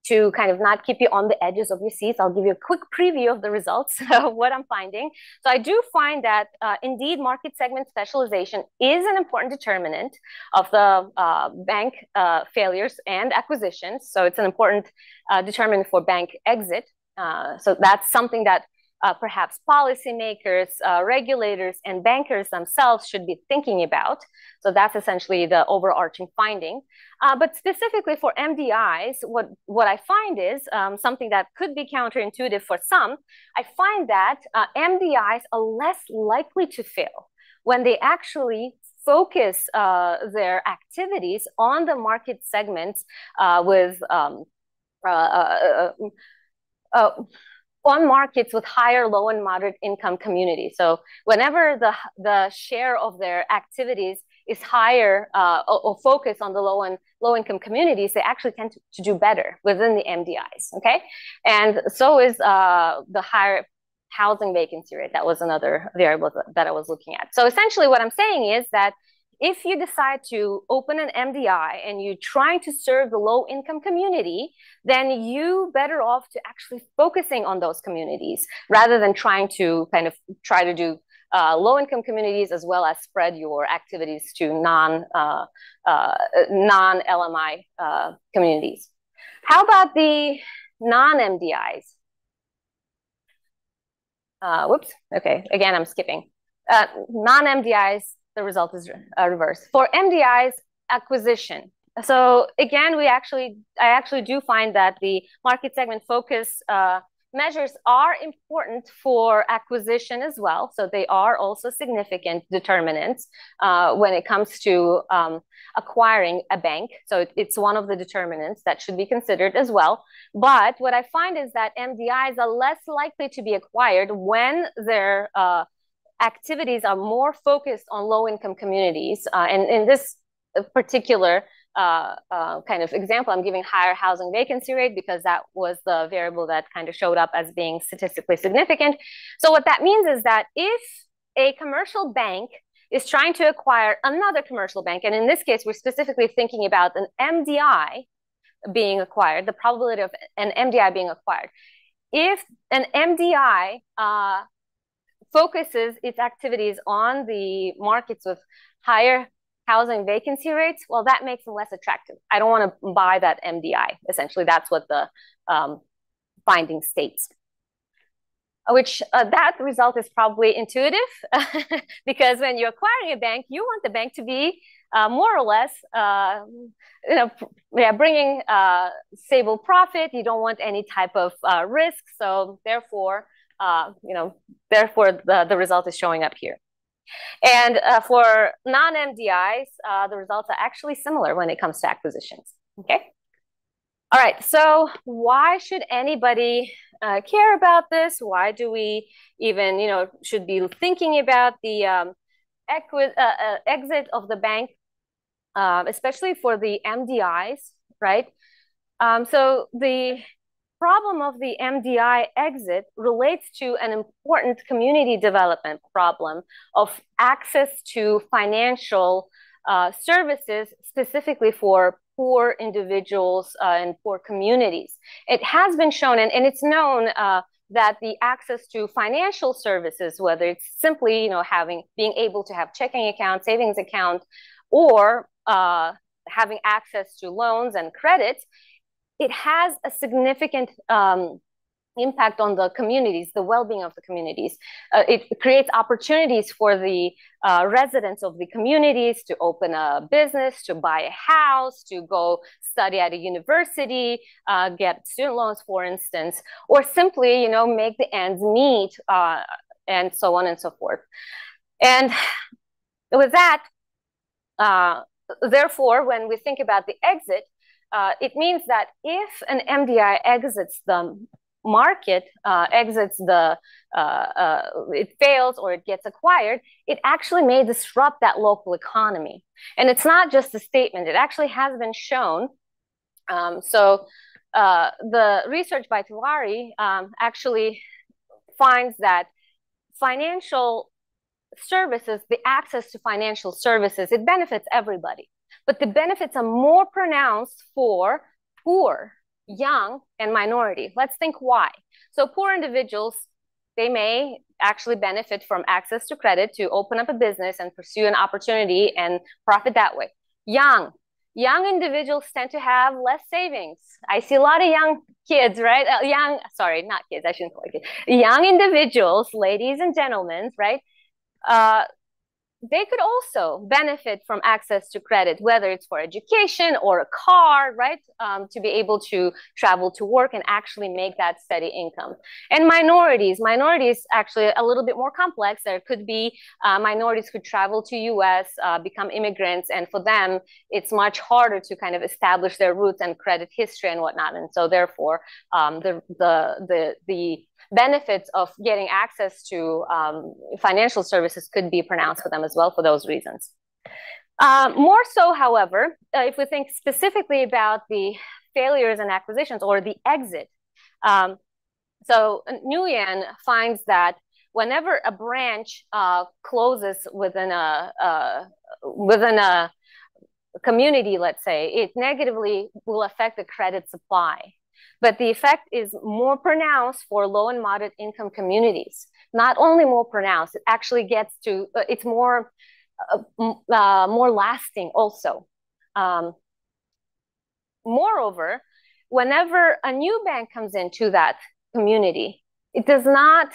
to kind of not keep you on the edges of your seats, I'll give you a quick preview of the results of what I'm finding. So I do find that uh, indeed market segment specialization is an important determinant of the uh, bank uh, failures and acquisitions. So it's an important uh, determinant for bank exit. Uh, so that's something that uh, perhaps policymakers, uh, regulators, and bankers themselves should be thinking about. So that's essentially the overarching finding. Uh, but specifically for MDIs, what, what I find is um, something that could be counterintuitive for some. I find that uh, MDIs are less likely to fail when they actually focus uh, their activities on the market segments uh, with um, on markets with higher low and moderate income communities. So whenever the, the share of their activities is higher uh, or, or focus on the low and low income communities, they actually tend to, to do better within the MDIs, okay? And so is uh, the higher housing vacancy rate. That was another variable that I was looking at. So essentially what I'm saying is that if you decide to open an MDI and you're trying to serve the low income community, then you better off to actually focusing on those communities rather than trying to kind of try to do uh, low income communities as well as spread your activities to non, uh, uh, non-LMI uh, communities. How about the non-MDIs? Uh, whoops, okay, again, I'm skipping. Uh, non-MDIs, the result is uh, reversed. For MDIs, acquisition. So again, we actually, I actually do find that the market segment focus uh, measures are important for acquisition as well. So they are also significant determinants uh, when it comes to um, acquiring a bank. So it, it's one of the determinants that should be considered as well. But what I find is that MDIs are less likely to be acquired when their uh, activities are more focused on low-income communities. Uh, and in this particular uh, uh, kind of example, I'm giving higher housing vacancy rate because that was the variable that kind of showed up as being statistically significant. So what that means is that if a commercial bank is trying to acquire another commercial bank, and in this case, we're specifically thinking about an MDI being acquired, the probability of an MDI being acquired. If an MDI uh, focuses its activities on the markets with higher housing vacancy rates, well, that makes them less attractive. I don't want to buy that MDI. Essentially, that's what the um, finding states. Which uh, that result is probably intuitive because when you're acquiring a bank, you want the bank to be uh, more or less, uh, you know, yeah, bringing uh, stable profit. You don't want any type of uh, risk. So therefore, uh, you know, therefore the, the result is showing up here. And uh, for non-MDIs, uh, the results are actually similar when it comes to acquisitions, okay? All right, so why should anybody uh, care about this? Why do we even, you know, should be thinking about the um, uh, uh, exit of the bank, uh, especially for the MDIs, right? Um, so the problem of the MDI exit relates to an important community development problem of access to financial services specifically for poor individuals and poor communities. It has been shown, and, and it's known that the access to financial services, whether it's simply you know, having, being able to have checking account, savings account, or uh, having access to loans and credits, it has a significant um, impact on the communities, the well-being of the communities. Uh, it creates opportunities for the uh, residents of the communities to open a business, to buy a house, to go study at a university, uh, get student loans, for instance, or simply, you know, make the ends meet, uh, and so on and so forth. And with that, uh, therefore, when we think about the exit, uh, it means that if an MDI exits the market, uh, exits the, uh, uh, it fails or it gets acquired, it actually may disrupt that local economy. And it's not just a statement, it actually has been shown. Um, so uh, the research by Tiwari um, actually finds that financial services, the access to financial services, it benefits everybody. But the benefits are more pronounced for poor, young, and minority. Let's think why. So poor individuals, they may actually benefit from access to credit to open up a business and pursue an opportunity and profit that way. Young, young individuals tend to have less savings. I see a lot of young kids, right? Uh, young, sorry, not kids, I shouldn't call it kids. Young individuals, ladies and gentlemen, right? Uh, they could also benefit from access to credit, whether it's for education or a car, right? Um, to be able to travel to work and actually make that steady income. And minorities, minorities actually a little bit more complex. There could be uh, minorities who travel to US, uh, become immigrants, and for them, it's much harder to kind of establish their roots and credit history and whatnot. And so therefore, um, the, the, the, the benefits of getting access to um, financial services could be pronounced for them as well for those reasons. Uh, more so, however, uh, if we think specifically about the failures and acquisitions or the exit, um, so Nguyen finds that whenever a branch uh, closes within a, uh, within a community, let's say, it negatively will affect the credit supply. But the effect is more pronounced for low and moderate income communities. Not only more pronounced, it actually gets to, uh, it's more, uh, uh, more lasting also. Um, moreover, whenever a new bank comes into that community, it does not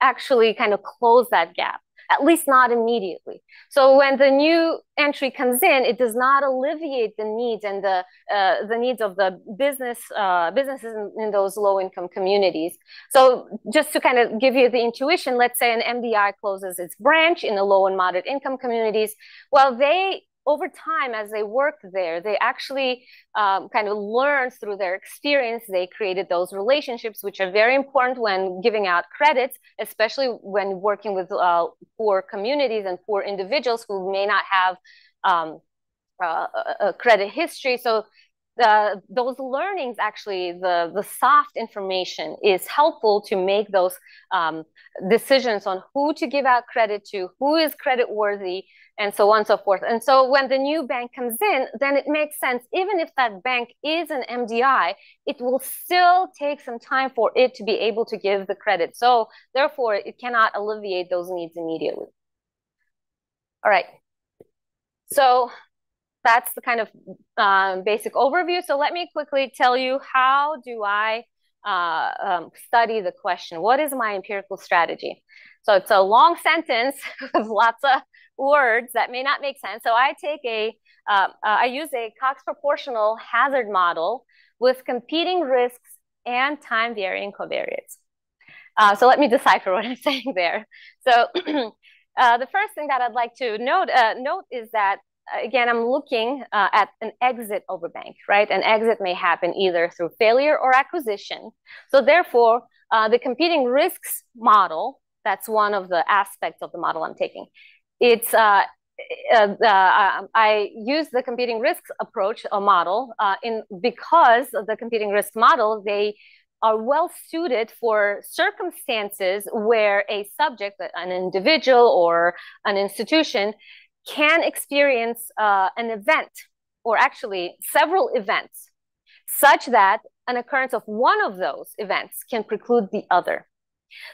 actually kind of close that gap, at least not immediately. So when the new entry comes in, it does not alleviate the needs and the, uh, the needs of the business, uh, businesses in, in those low-income communities. So just to kind of give you the intuition, let's say an MDI closes its branch in the low and moderate income communities. Well, they over time, as they worked there, they actually um, kind of learned through their experience. They created those relationships, which are very important when giving out credits, especially when working with uh, poor communities and poor individuals who may not have um, uh, a credit history. So the, those learnings, actually, the, the soft information is helpful to make those um, decisions on who to give out credit to, who is credit worthy, and so on and so forth. And so when the new bank comes in, then it makes sense, even if that bank is an MDI, it will still take some time for it to be able to give the credit. So therefore, it cannot alleviate those needs immediately. All right. So that's the kind of um, basic overview. So let me quickly tell you how do I uh, um, study the question. What is my empirical strategy? So it's a long sentence with lots of words that may not make sense. So I take a, uh, uh, I use a Cox proportional hazard model with competing risks and time varying covariates. Uh, so let me decipher what I'm saying there. So uh, the first thing that I'd like to note, uh, note is that again, I'm looking uh, at an exit of a bank, right? An exit may happen either through failure or acquisition. So therefore, uh, the competing risks model, that's one of the aspects of the model I'm taking. It's, uh, uh, uh, I use the competing risks approach a model uh, in because of the competing risk model, they are well suited for circumstances where a subject, an individual or an institution, can experience uh, an event, or actually several events, such that an occurrence of one of those events can preclude the other.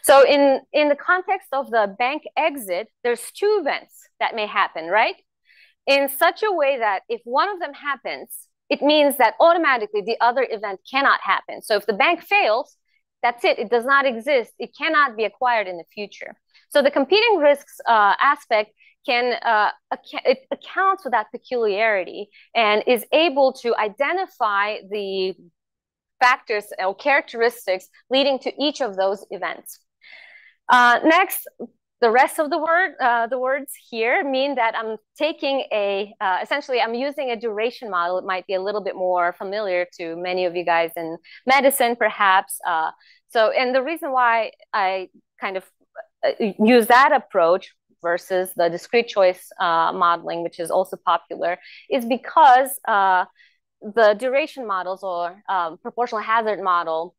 So in, in the context of the bank exit, there's two events that may happen, right? In such a way that if one of them happens, it means that automatically the other event cannot happen. So if the bank fails, that's it. It does not exist. It cannot be acquired in the future. So the competing risks uh, aspect can uh, it accounts for that peculiarity and is able to identify the factors or characteristics leading to each of those events. Uh, next, the rest of the word, uh, the words here mean that I'm taking a, uh, essentially I'm using a duration model. It might be a little bit more familiar to many of you guys in medicine, perhaps. Uh, so, and the reason why I kind of uh, use that approach versus the discrete choice uh, modeling, which is also popular, is because uh, the duration models or um, proportional hazard model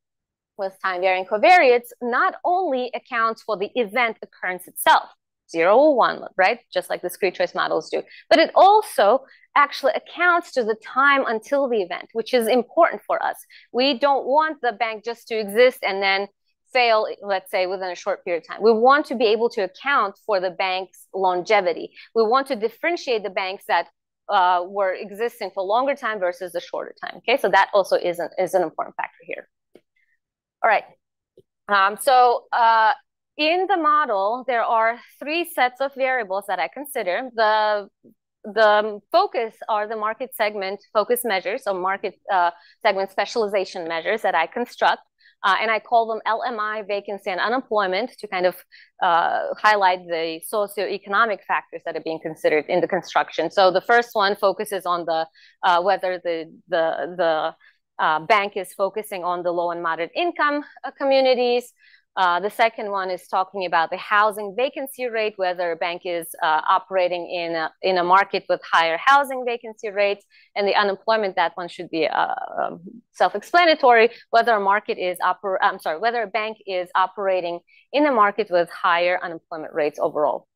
with time varying covariates not only accounts for the event occurrence itself, 0 or 1, right? Just like the discrete choice models do. But it also actually accounts to the time until the event, which is important for us. We don't want the bank just to exist and then fail, let's say, within a short period of time. We want to be able to account for the bank's longevity. We want to differentiate the banks that uh, were existing for longer time versus the shorter time. Okay, so that also is an, is an important factor here. All right, um, so uh, in the model, there are three sets of variables that I consider. The, the focus are the market segment focus measures, so market uh, segment specialization measures that I construct. Uh, and I call them LMI, vacancy, and unemployment to kind of uh, highlight the socioeconomic factors that are being considered in the construction. So the first one focuses on the uh, whether the, the, the uh, bank is focusing on the low and moderate income uh, communities. Uh, the second one is talking about the housing vacancy rate, whether a bank is uh, operating in a, in a market with higher housing vacancy rates, and the unemployment, that one should be uh, um, self-explanatory, whether a market is oper I'm sorry, whether a bank is operating in a market with higher unemployment rates overall.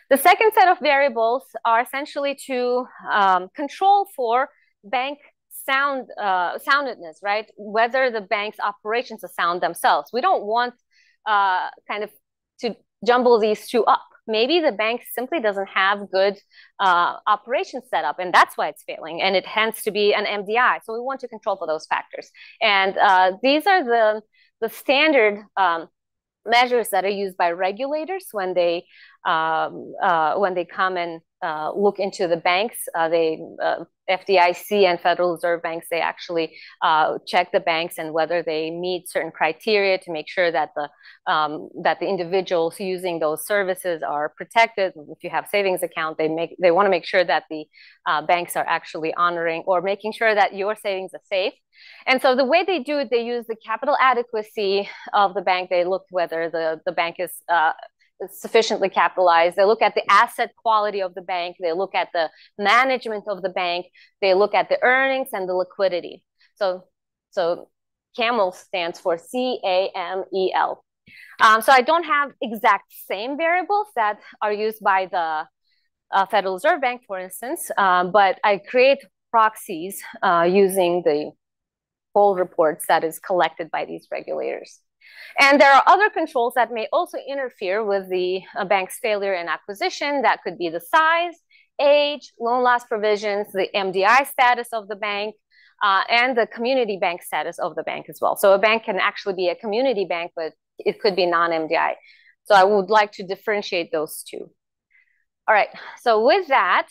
The second set of variables are essentially to um, control for bank sound uh, soundness, right? Whether the bank's operations are sound themselves. We don't want uh, kind of to jumble these two up. Maybe the bank simply doesn't have good uh, operations set up, and that's why it's failing, and it tends to be an MDI. So we want to control for those factors. And uh, these are the, the standard um, measures that are used by regulators when they, um, uh, when they come and uh, look into the banks. Uh, they uh, FDIC and Federal Reserve banks, they actually uh, check the banks and whether they meet certain criteria to make sure that the um, that the individuals using those services are protected. If you have savings account, they make they want to make sure that the uh, banks are actually honoring or making sure that your savings are safe. And so the way they do it, they use the capital adequacy of the bank. They look whether the, the bank is uh, sufficiently capitalized. They look at the asset quality of the bank. They look at the management of the bank. They look at the earnings and the liquidity. So, so CAMEL stands for C-A-M-E-L. Um, so I don't have exact same variables that are used by the uh, Federal Reserve Bank, for instance, um, but I create proxies uh, using the full reports that is collected by these regulators. And there are other controls that may also interfere with the uh, bank's failure and acquisition. That could be the size, age, loan loss provisions, the MDI status of the bank, uh, and the community bank status of the bank as well. So a bank can actually be a community bank, but it could be non-MDI. So I would like to differentiate those two. All right, so with that,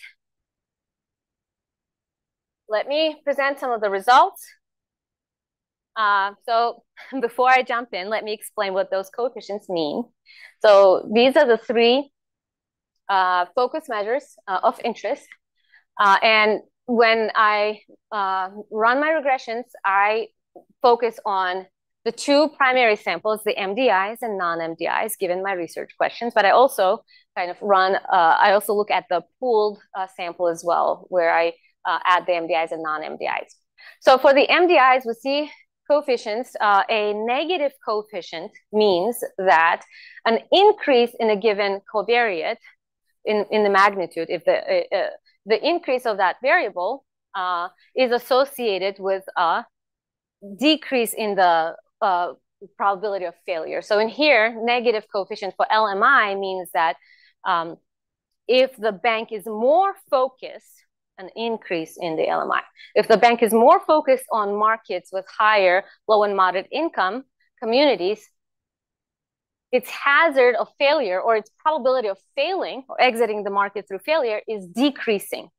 let me present some of the results. Uh, so before I jump in, let me explain what those coefficients mean. So these are the three uh, focus measures uh, of interest. Uh, and when I uh, run my regressions, I focus on the two primary samples, the MDIs and non-MDIs, given my research questions. But I also kind of run, uh, I also look at the pooled sample as well, where I add the MDIs and non-MDIs. So for the MDIs, we see coefficients, uh, a negative coefficient means that an increase in a given covariate in, in the magnitude, if the, uh, uh, the increase of that variable uh, is associated with a decrease in the uh, probability of failure. So in here, negative coefficient for LMI means that um, if the bank is more focused, an increase in the LMI. If the bank is more focused on markets with higher low and moderate income communities, its hazard of failure or its probability of failing or exiting the market through failure is decreasing,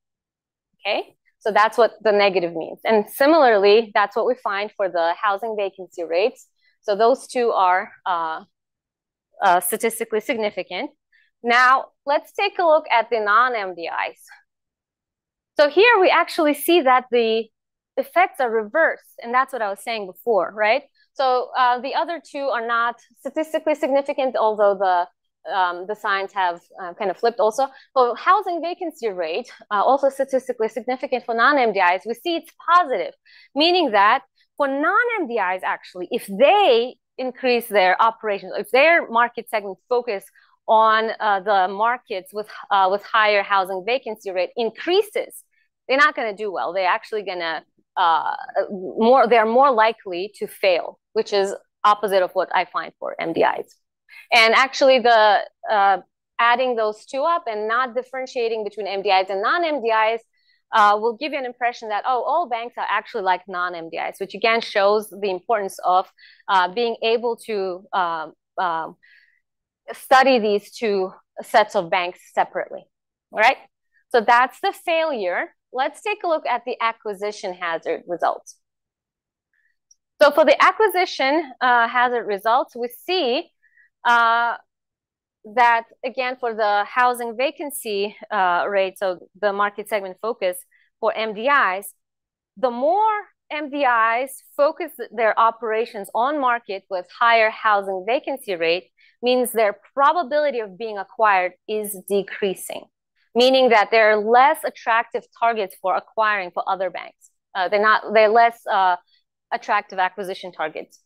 okay? So that's what the negative means. And similarly, that's what we find for the housing vacancy rates. So those two are uh, uh, statistically significant. Now, let's take a look at the non-MDIs. So here we actually see that the effects are reversed, and that's what I was saying before, right? So uh, the other two are not statistically significant, although the um, the signs have uh, kind of flipped also. But housing vacancy rate, uh, also statistically significant for non-MDIs, we see it's positive, meaning that for non-MDIs, actually, if they increase their operations, if their market segment focus on uh, the markets with, uh, with higher housing vacancy rate increases, they're not gonna do well. They're actually gonna, uh, more, they're more likely to fail, which is opposite of what I find for MDIs. And actually the uh, adding those two up and not differentiating between MDIs and non-MDIs uh, will give you an impression that, oh, all banks are actually like non-MDIs, which again shows the importance of uh, being able to um, um, study these two sets of banks separately, all right? So that's the failure. Let's take a look at the acquisition hazard results. So for the acquisition uh, hazard results, we see uh, that, again, for the housing vacancy uh, rate, so the market segment focus for MDIs, the more MDIs focus their operations on market with higher housing vacancy rate means their probability of being acquired is decreasing, meaning that they're less attractive targets for acquiring for other banks. Uh, they're not, they're less uh, attractive acquisition targets.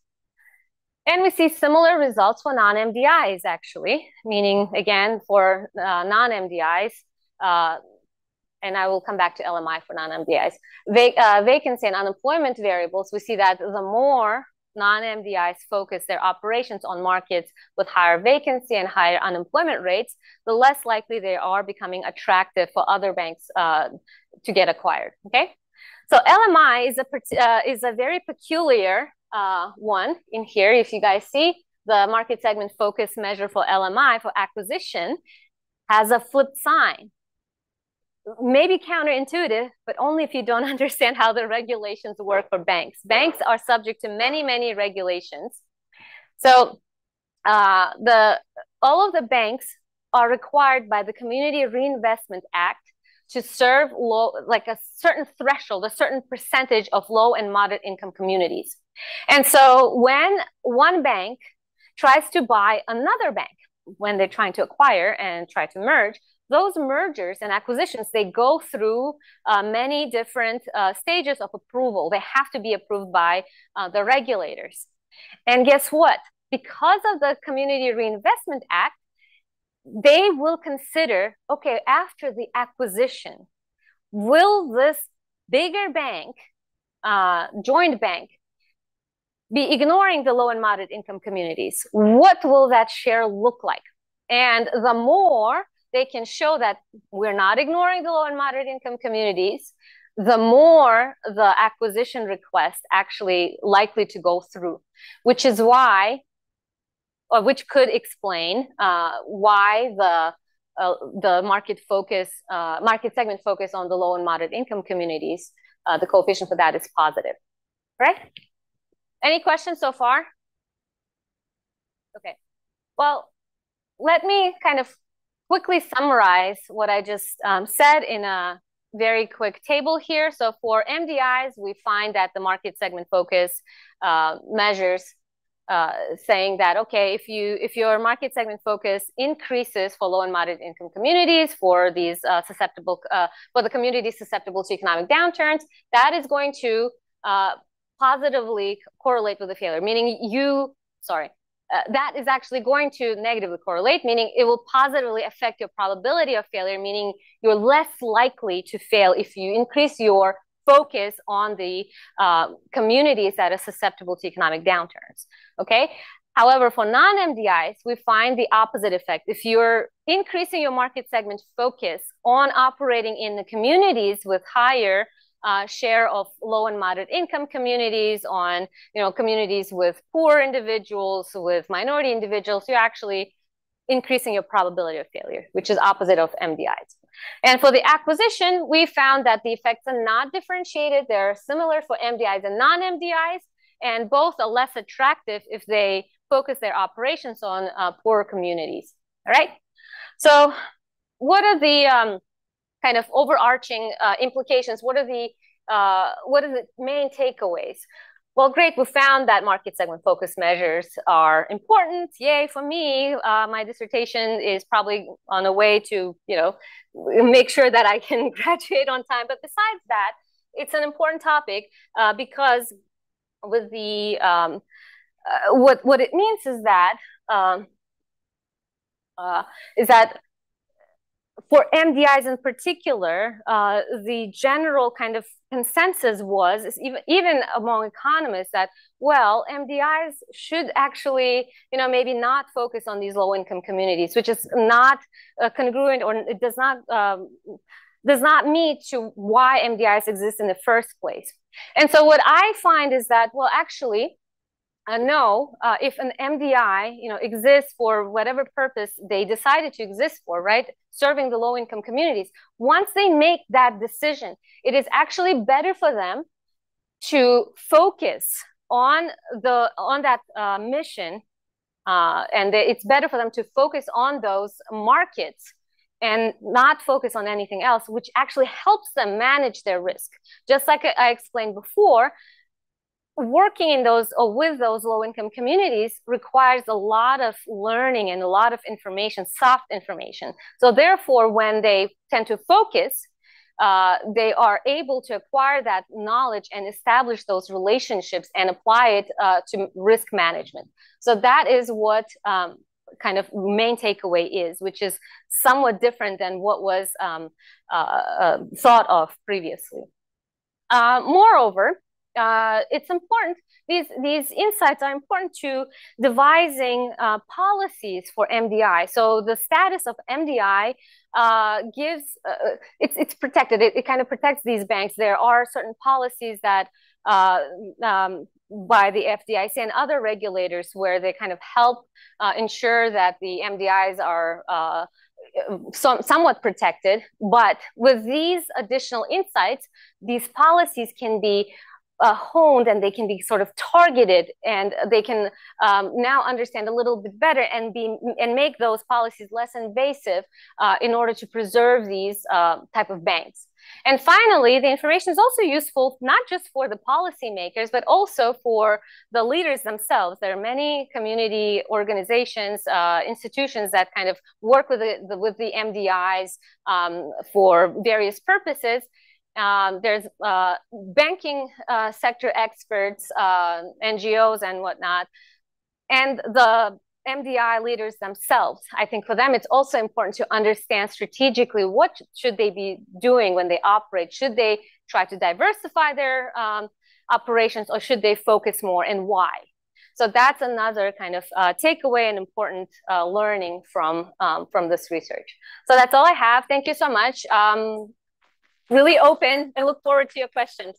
And we see similar results for non-MDIs, actually, meaning, again, for uh, non-MDIs, uh, and I will come back to LMI for non-MDIs. Va uh, vacancy and unemployment variables, we see that the more non-MDIs focus their operations on markets with higher vacancy and higher unemployment rates, the less likely they are becoming attractive for other banks uh, to get acquired, okay? So LMI is a, uh, is a very peculiar uh, one in here. If you guys see, the market segment focus measure for LMI for acquisition has a flip sign. Maybe counterintuitive, but only if you don't understand how the regulations work for banks. Banks are subject to many, many regulations. So uh, the all of the banks are required by the Community Reinvestment Act to serve low, like a certain threshold, a certain percentage of low and moderate income communities. And so when one bank tries to buy another bank, when they're trying to acquire and try to merge, those mergers and acquisitions, they go through uh, many different uh, stages of approval. They have to be approved by uh, the regulators. And guess what? Because of the Community Reinvestment Act, they will consider, okay, after the acquisition, will this bigger bank, uh, joint bank, be ignoring the low and moderate income communities? What will that share look like? And the more they can show that we're not ignoring the low and moderate income communities, the more the acquisition request actually likely to go through, which is why, or which could explain uh, why the uh, the market focus, uh, market segment focus on the low and moderate income communities, uh, the coefficient for that is positive, right? Any questions so far? Okay. Well, let me kind of quickly summarize what I just um, said in a very quick table here. So for MDIs, we find that the market segment focus uh, measures uh, saying that, okay, if you if your market segment focus increases for low and moderate income communities, for these uh, susceptible, uh, for the communities susceptible to economic downturns, that is going to uh, positively correlate with the failure, meaning you, sorry, that is actually going to negatively correlate, meaning it will positively affect your probability of failure, meaning you're less likely to fail if you increase your focus on the uh, communities that are susceptible to economic downturns, okay? However, for non-MDIs, we find the opposite effect. If you're increasing your market segment focus on operating in the communities with higher uh, share of low and moderate income communities, on you know communities with poor individuals, with minority individuals, you're actually increasing your probability of failure, which is opposite of MDIs. And for the acquisition, we found that the effects are not differentiated. They're similar for MDIs and non-MDIs, and both are less attractive if they focus their operations on uh, poorer communities. All right. So what are the um, kind of overarching uh, implications? What are the uh, what are the main takeaways? Well, great, we found that market segment focus measures are important. Yay for me. Uh, my dissertation is probably on the way to, you know, make sure that I can graduate on time. But besides that, it's an important topic uh, because with the um, uh, what what it means is that um, uh, is that for MDIs in particular, uh, the general kind of consensus was, even, even among economists, that, well, MDIs should actually, you know, maybe not focus on these low-income communities, which is not uh, congruent or it does not, um, does not meet to why MDIs exist in the first place. And so what I find is that, well, actually, uh, no, uh, if an MDI, you know, exists for whatever purpose they decided to exist for, right, serving the low-income communities, once they make that decision, it is actually better for them to focus on the on that uh, mission, uh, and it's better for them to focus on those markets and not focus on anything else, which actually helps them manage their risk. Just like I explained before, working in those or with those low-income communities requires a lot of learning and a lot of information, soft information. So therefore, when they tend to focus, uh, they are able to acquire that knowledge and establish those relationships and apply it uh, to risk management. So that is what um, kind of main takeaway is, which is somewhat different than what was um, uh, uh thought of previously. Uh, moreover, uh, it's important, these, these insights are important to devising uh, policies for MDI. So the status of MDI uh, gives, uh, it's, it's protected. It, it kind of protects these banks. There are certain policies that uh, um, by the FDIC and other regulators where they kind of help uh, ensure that the MDIs are some, somewhat protected. But with these additional insights, these policies can be uh, honed and they can be sort of targeted and they can um, now understand a little bit better and be and make those policies less invasive uh, in order to preserve these uh, type of banks. And finally, the information is also useful not just for the policymakers, but also for the leaders themselves. There are many community organizations, uh, institutions that kind of work with the, the with the MDIs um, for various purposes. Um, there's uh, banking uh, sector experts, uh, NGOs and whatnot, and the MDI leaders themselves. I think for them, it's also important to understand strategically what should they be doing when they operate. Should they try to diversify their um, operations or should they focus more and why? So that's another kind of uh, takeaway and important uh, learning from, um, from this research. So that's all I have. Thank you so much. Um, really open and look forward to your questions.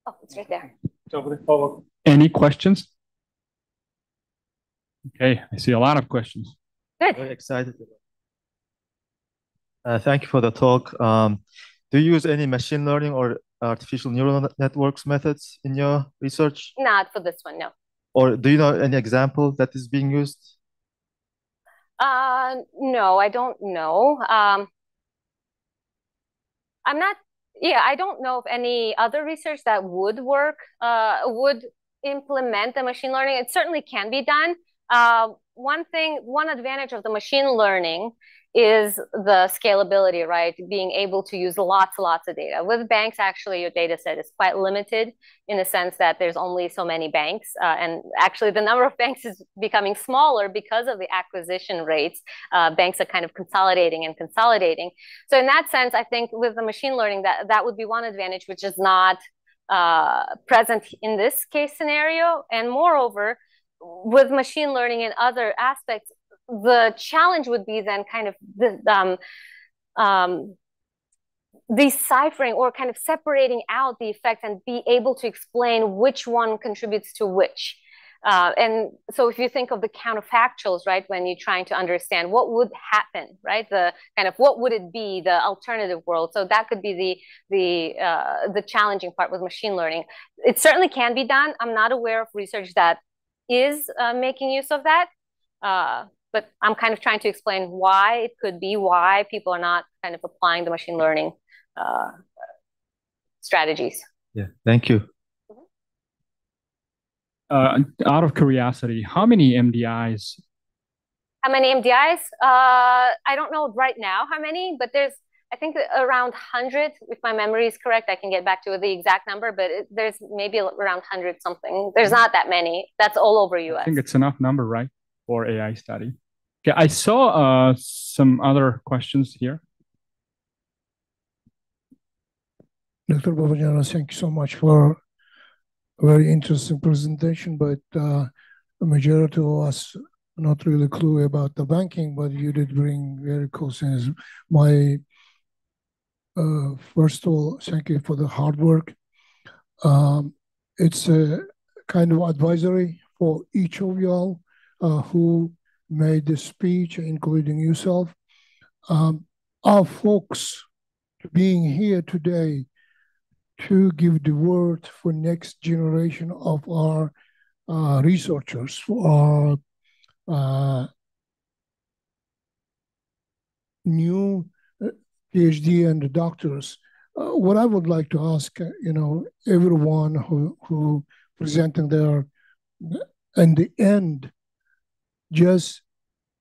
Oh, it's right there. Any questions? Okay, I see a lot of questions. Good. Very excited. Uh, thank you for the talk. Um, do you use any machine learning or artificial neural networks methods in your research? Not for this one, no. Or do you know any example that is being used? Uh, no, I don't know. Um, I'm not, yeah, I don't know of any other research that would work, uh, would implement the machine learning. It certainly can be done. Uh, one thing, one advantage of the machine learning is the scalability, right? Being able to use lots and lots of data. With banks, actually, your data set is quite limited in the sense that there's only so many banks. Uh, and actually, the number of banks is becoming smaller because of the acquisition rates. Uh, banks are kind of consolidating and consolidating. So in that sense, I think with the machine learning, that, that would be one advantage, which is not uh, present in this case scenario. And moreover, with machine learning and other aspects, the challenge would be then kind of the, um, um, deciphering or kind of separating out the effects and be able to explain which one contributes to which. Uh, and so if you think of the counterfactuals, right, when you're trying to understand what would happen, right, the kind of what would it be, the alternative world. So that could be the, the, uh, the challenging part with machine learning. It certainly can be done. I'm not aware of research that is uh, making use of that. Uh, but I'm kind of trying to explain why it could be, why people are not kind of applying the machine learning uh, strategies. Yeah, thank you. Uh, out of curiosity, how many MDIs? How many MDIs? Uh, I don't know right now how many, but there's, I think around 100, if my memory is correct. I can get back to the exact number, but it, there's maybe around 100 something. There's not that many. That's all over US. I think it's enough number, right, for AI study. Okay, I saw uh, some other questions here. Dr. Babajanov, thank you so much for a very interesting presentation, but uh, the majority of us not really clue about the banking, but you did bring very cool things. My uh, first of all, thank you for the hard work. Um, it's a kind of advisory for each of y'all uh, who made the speech, including yourself. Um, our folks being here today to give the word for next generation of our uh, researchers, for our uh, new uh, PhD and doctors. Uh, what I would like to ask, uh, you know, everyone who, who presenting there, in the end, just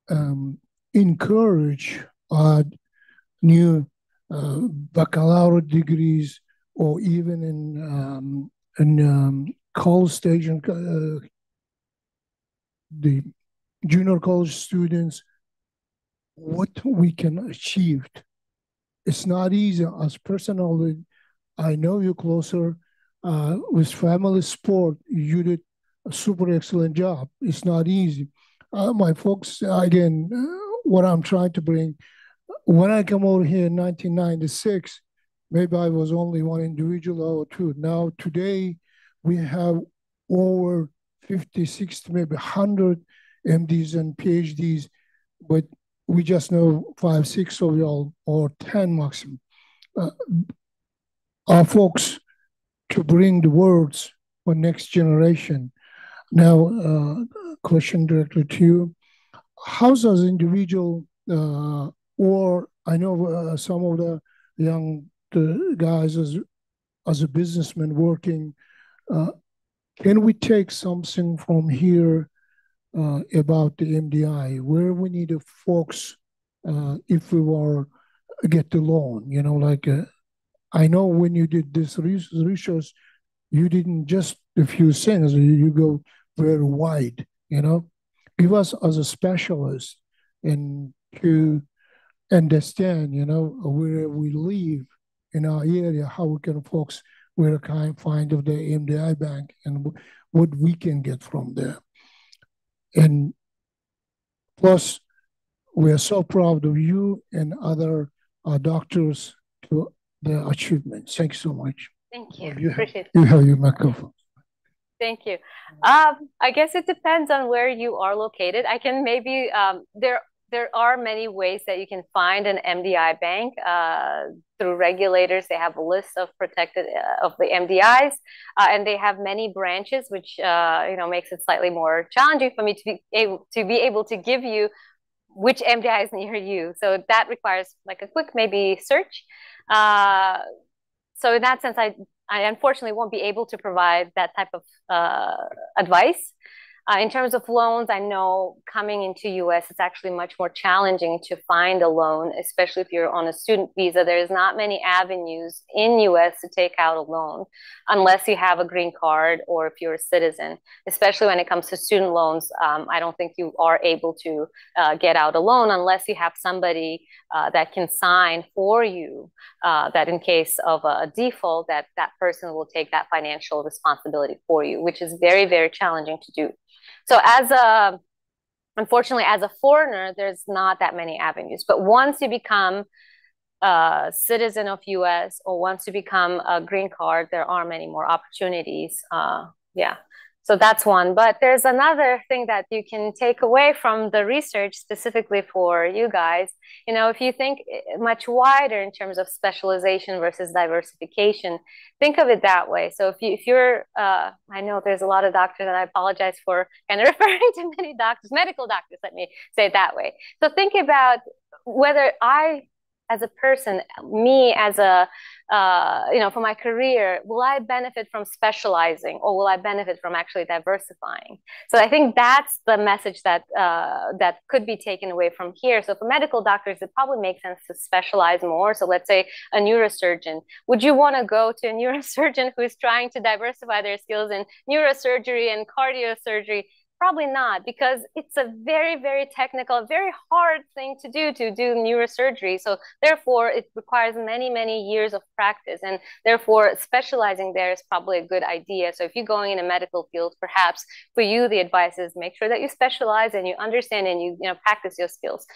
um, encourage uh, new uh, baccalaureate degrees or even in um, in um, college station, uh, the junior college students, what we can achieve. It's not easy. As personally, I know you closer uh, with family sport. You did a super excellent job. It's not easy. Uh, my folks, again, uh, what I'm trying to bring, when I come over here in 1996, maybe I was only one individual or two. Now, today, we have over 50, 60, maybe 100 MDs and PhDs, but we just know five, six of y'all, or 10 maximum. Uh, our folks to bring the words for next generation. Now, uh, question directly to you. How does individual, uh, or I know uh, some of the young the guys as, as a businessman working, uh, can we take something from here uh, about the MDI, where we need to focus uh, if we were get the loan, you know, like uh, I know when you did this research, you didn't just a few things, you, you go very wide, you know. Give us as a specialist and to understand, you know, where we live in our area, how we can focus, where can find of the MDI bank and what we can get from there. And plus, we are so proud of you and other uh, doctors to their achievements. Thank you so much. Thank you. You Appreciate it. You have your microphone. Thank you. Um, I guess it depends on where you are located. I can maybe, um, there, there are many ways that you can find an MDI bank uh, through regulators. They have a list of protected uh, of the MDIs, uh, and they have many branches, which uh, you know makes it slightly more challenging for me to be able to be able to give you which MDI is near you. So that requires like a quick maybe search. Uh, so in that sense, I I unfortunately won't be able to provide that type of uh, advice. In terms of loans, I know coming into US, it's actually much more challenging to find a loan, especially if you're on a student visa. There's not many avenues in US to take out a loan unless you have a green card or if you're a citizen, especially when it comes to student loans. I don't think you are able to get out a loan unless you have somebody that can sign for you that in case of a default, that that person will take that financial responsibility for you, which is very, very challenging to do. So as a, unfortunately, as a foreigner, there's not that many avenues. But once you become a citizen of US or once you become a green card, there are many more opportunities. Yeah. So that's one. But there's another thing that you can take away from the research specifically for you guys. You know, if you think much wider in terms of specialization versus diversification, think of it that way. So if, you, if you're, uh, I know there's a lot of doctors, and I apologize for kind of referring to many doctors, medical doctors, let me say it that way. So think about whether I as a person, me as a, uh, you know, for my career, will I benefit from specializing or will I benefit from actually diversifying? So I think that's the message that uh, that could be taken away from here. So for medical doctors, it probably makes sense to specialize more. So let's say a neurosurgeon. Would you want to go to a neurosurgeon who's trying to diversify their skills in neurosurgery and cardiosurgery? Probably not, because it's a very, very technical, very hard thing to do, to do neurosurgery. So therefore, it requires many, many years of practice. And therefore, specializing there is probably a good idea. So if you're going in a medical field, perhaps for you, the advice is make sure that you specialize and you understand and you, you know, practice your skills.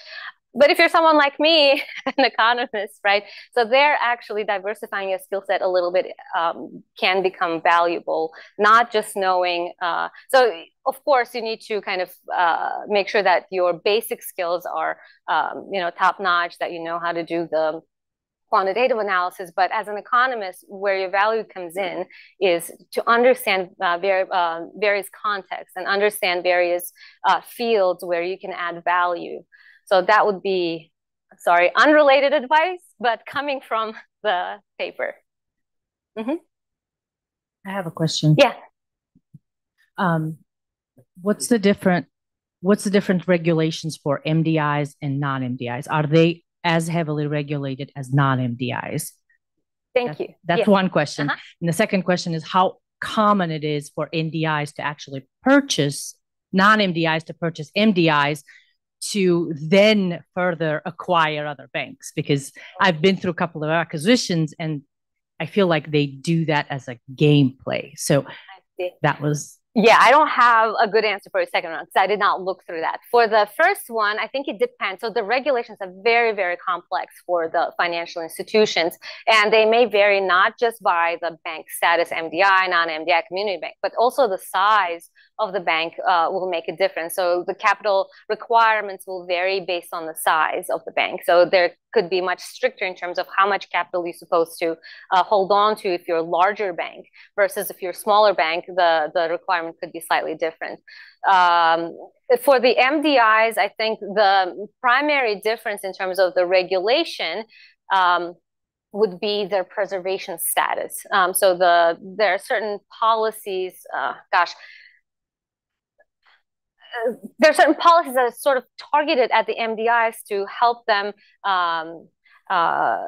But if you're someone like me, an economist, right? So they're actually diversifying your skill set a little bit um, can become valuable, not just knowing. Uh, so of course, you need to kind of uh, make sure that your basic skills are, um, you know, top notch, that you know how to do the quantitative analysis. But as an economist, where your value comes in is to understand uh, var uh, various contexts and understand various uh, fields where you can add value. So that would be, sorry, unrelated advice, but coming from the paper. Mm -hmm. I have a question. Yeah. Um, what's the different what's the different regulations for MDIs and non-MDIs? Are they as heavily regulated as non-MDIs? Thank that's, you. That's yeah. one question. Uh -huh. And the second question is how common it is for NDIs to actually purchase non-MDIs to purchase MDIs to then further acquire other banks because I've been through a couple of acquisitions and I feel like they do that as a gameplay. So that was yeah, I don't have a good answer for the second one because I did not look through that. For the first one, I think it depends. So the regulations are very, very complex for the financial institutions, and they may vary not just by the bank status, MDI, non-MDI, community bank, but also the size of the bank uh, will make a difference. So the capital requirements will vary based on the size of the bank. So there could be much stricter in terms of how much capital you're supposed to uh, hold on to if you're a larger bank versus if you're a smaller bank, the, the requirement could be slightly different. Um, for the MDIs, I think the primary difference in terms of the regulation um, would be their preservation status. Um, so the there are certain policies, uh, gosh, there are certain policies that are sort of targeted at the MDIs to help them um, uh,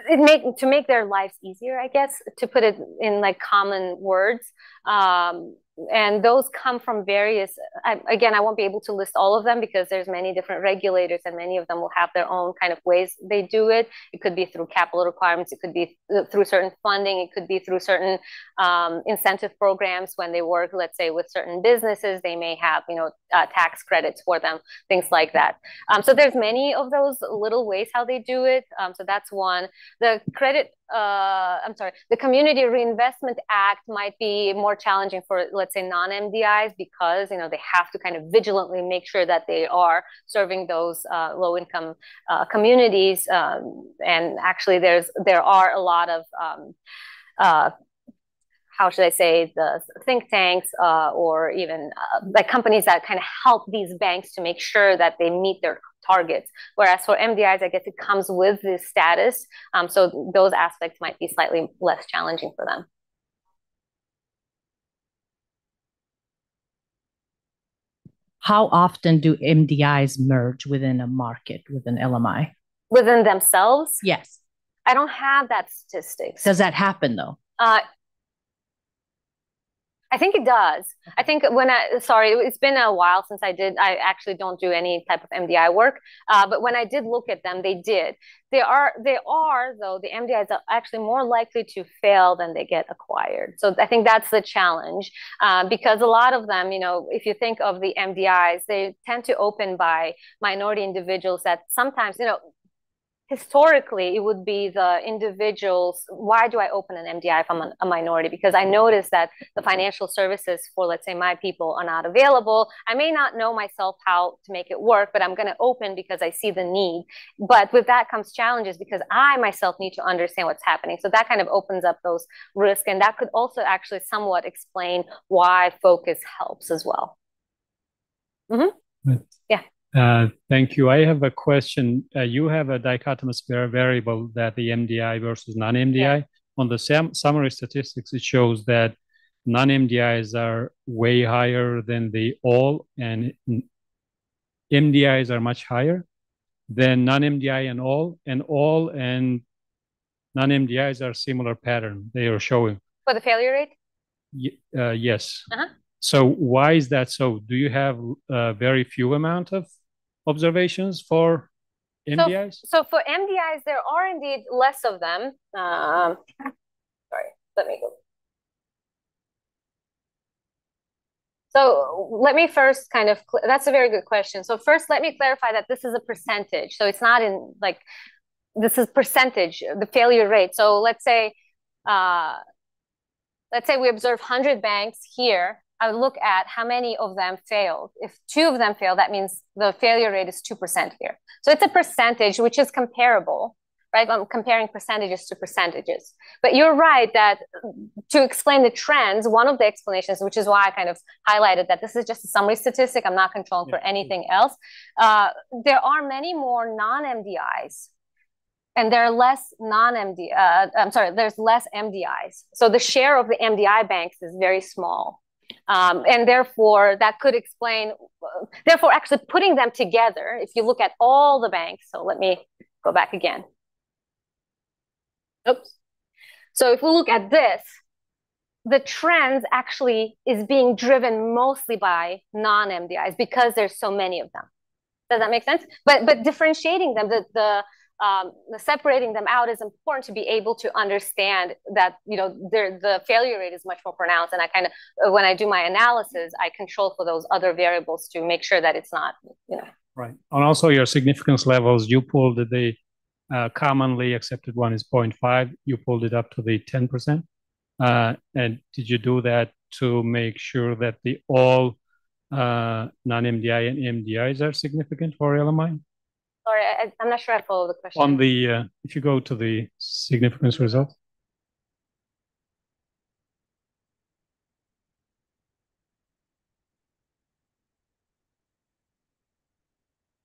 it make to make their lives easier, I guess, to put it in like common words. Um, and those come from various, I, again, I won't be able to list all of them because there's many different regulators and many of them will have their own kind of ways they do it. It could be through capital requirements, it could be through certain funding, it could be through certain um, incentive programs when they work, let's say, with certain businesses, they may have, you know, uh, tax credits for them, things like that. Um, so there's many of those little ways how they do it. Um, so that's one. The credit uh, I'm sorry, the Community Reinvestment Act might be more challenging for, let's say, non-MDIs because, you know, they have to kind of vigilantly make sure that they are serving those uh, low-income uh, communities. Um, and actually, there's there are a lot of um, uh, how should I say, the think tanks uh, or even uh, like companies that kind of help these banks to make sure that they meet their targets. Whereas for MDIs, I guess it comes with this status. Um, so those aspects might be slightly less challenging for them. How often do MDIs merge within a market with an LMI? Within themselves? Yes. I don't have that statistics. Does that happen, though? I think it does. I think when I, sorry, it's been a while since I did, I actually don't do any type of MDI work, but when I did look at them, they did. They are, they are, though, the MDIs are actually more likely to fail than they get acquired. So I think that's the challenge, because a lot of them, you know, if you think of the MDIs, they tend to open by minority individuals that sometimes, you know, historically, it would be the individuals. Why do I open an MDI if I'm a minority? Because I noticed that the financial services for, let's say, my people are not available. I may not know myself how to make it work, but I'm going to open because I see the need. But with that comes challenges because I myself need to understand what's happening. So that kind of opens up those risks. And that could also actually somewhat explain why focus helps as well. Mm-hmm. Right. Yeah. Thank you. I have a question. You have a dichotomous variable that the MDI versus non-MDI. Yeah. On the summary statistics, it shows that non-MDIs are way higher than the all, and MDIs are much higher than non-MDI and all, and all and non-MDIs are similar pattern they are showing. For the failure rate? Yes. Uh-huh. So why is that so? Do you have a very few amount of observations for MDIs? So for MDIs, there are indeed less of them. Sorry, let me go. So let me first kind of, that's a very good question. So first, let me clarify that this is a percentage. So it's not in like, this is percentage, the failure rate. So let's say we observe 100 banks here. I would look at how many of them failed. If 2 of them failed, that means the failure rate is 2% here. So it's a percentage, which is comparable, right? I'm comparing percentages to percentages. But you're right that to explain the trends, one of the explanations, which is why I kind of highlighted that this is just a summary statistic, I'm not controlling for anything else. There are many more non-MDIs. And there are less non-M D, I'm sorry, there's less MDIs. So the share of the MDI banks is very small. And therefore, that could explain, therefore, actually putting them together, if you look at all the banks, so let me go back again. Oops. So if we look at this, the trends actually is being driven mostly by non-MDIs because there's so many of them. Does that make sense? But differentiating them, the separating them out is important to be able to understand that, you know, the failure rate is much more pronounced. And I kind of, when I do my analysis, I control for those other variables to make sure that it's not, you know. Right. And also your significance levels, you pulled the commonly accepted one is 0.5. You pulled it up to the 10%. And did you do that to make sure that the all non-MDI and MDIs are significant for LMI? Sorry, I'm not sure I follow the question. If you go to the significance result.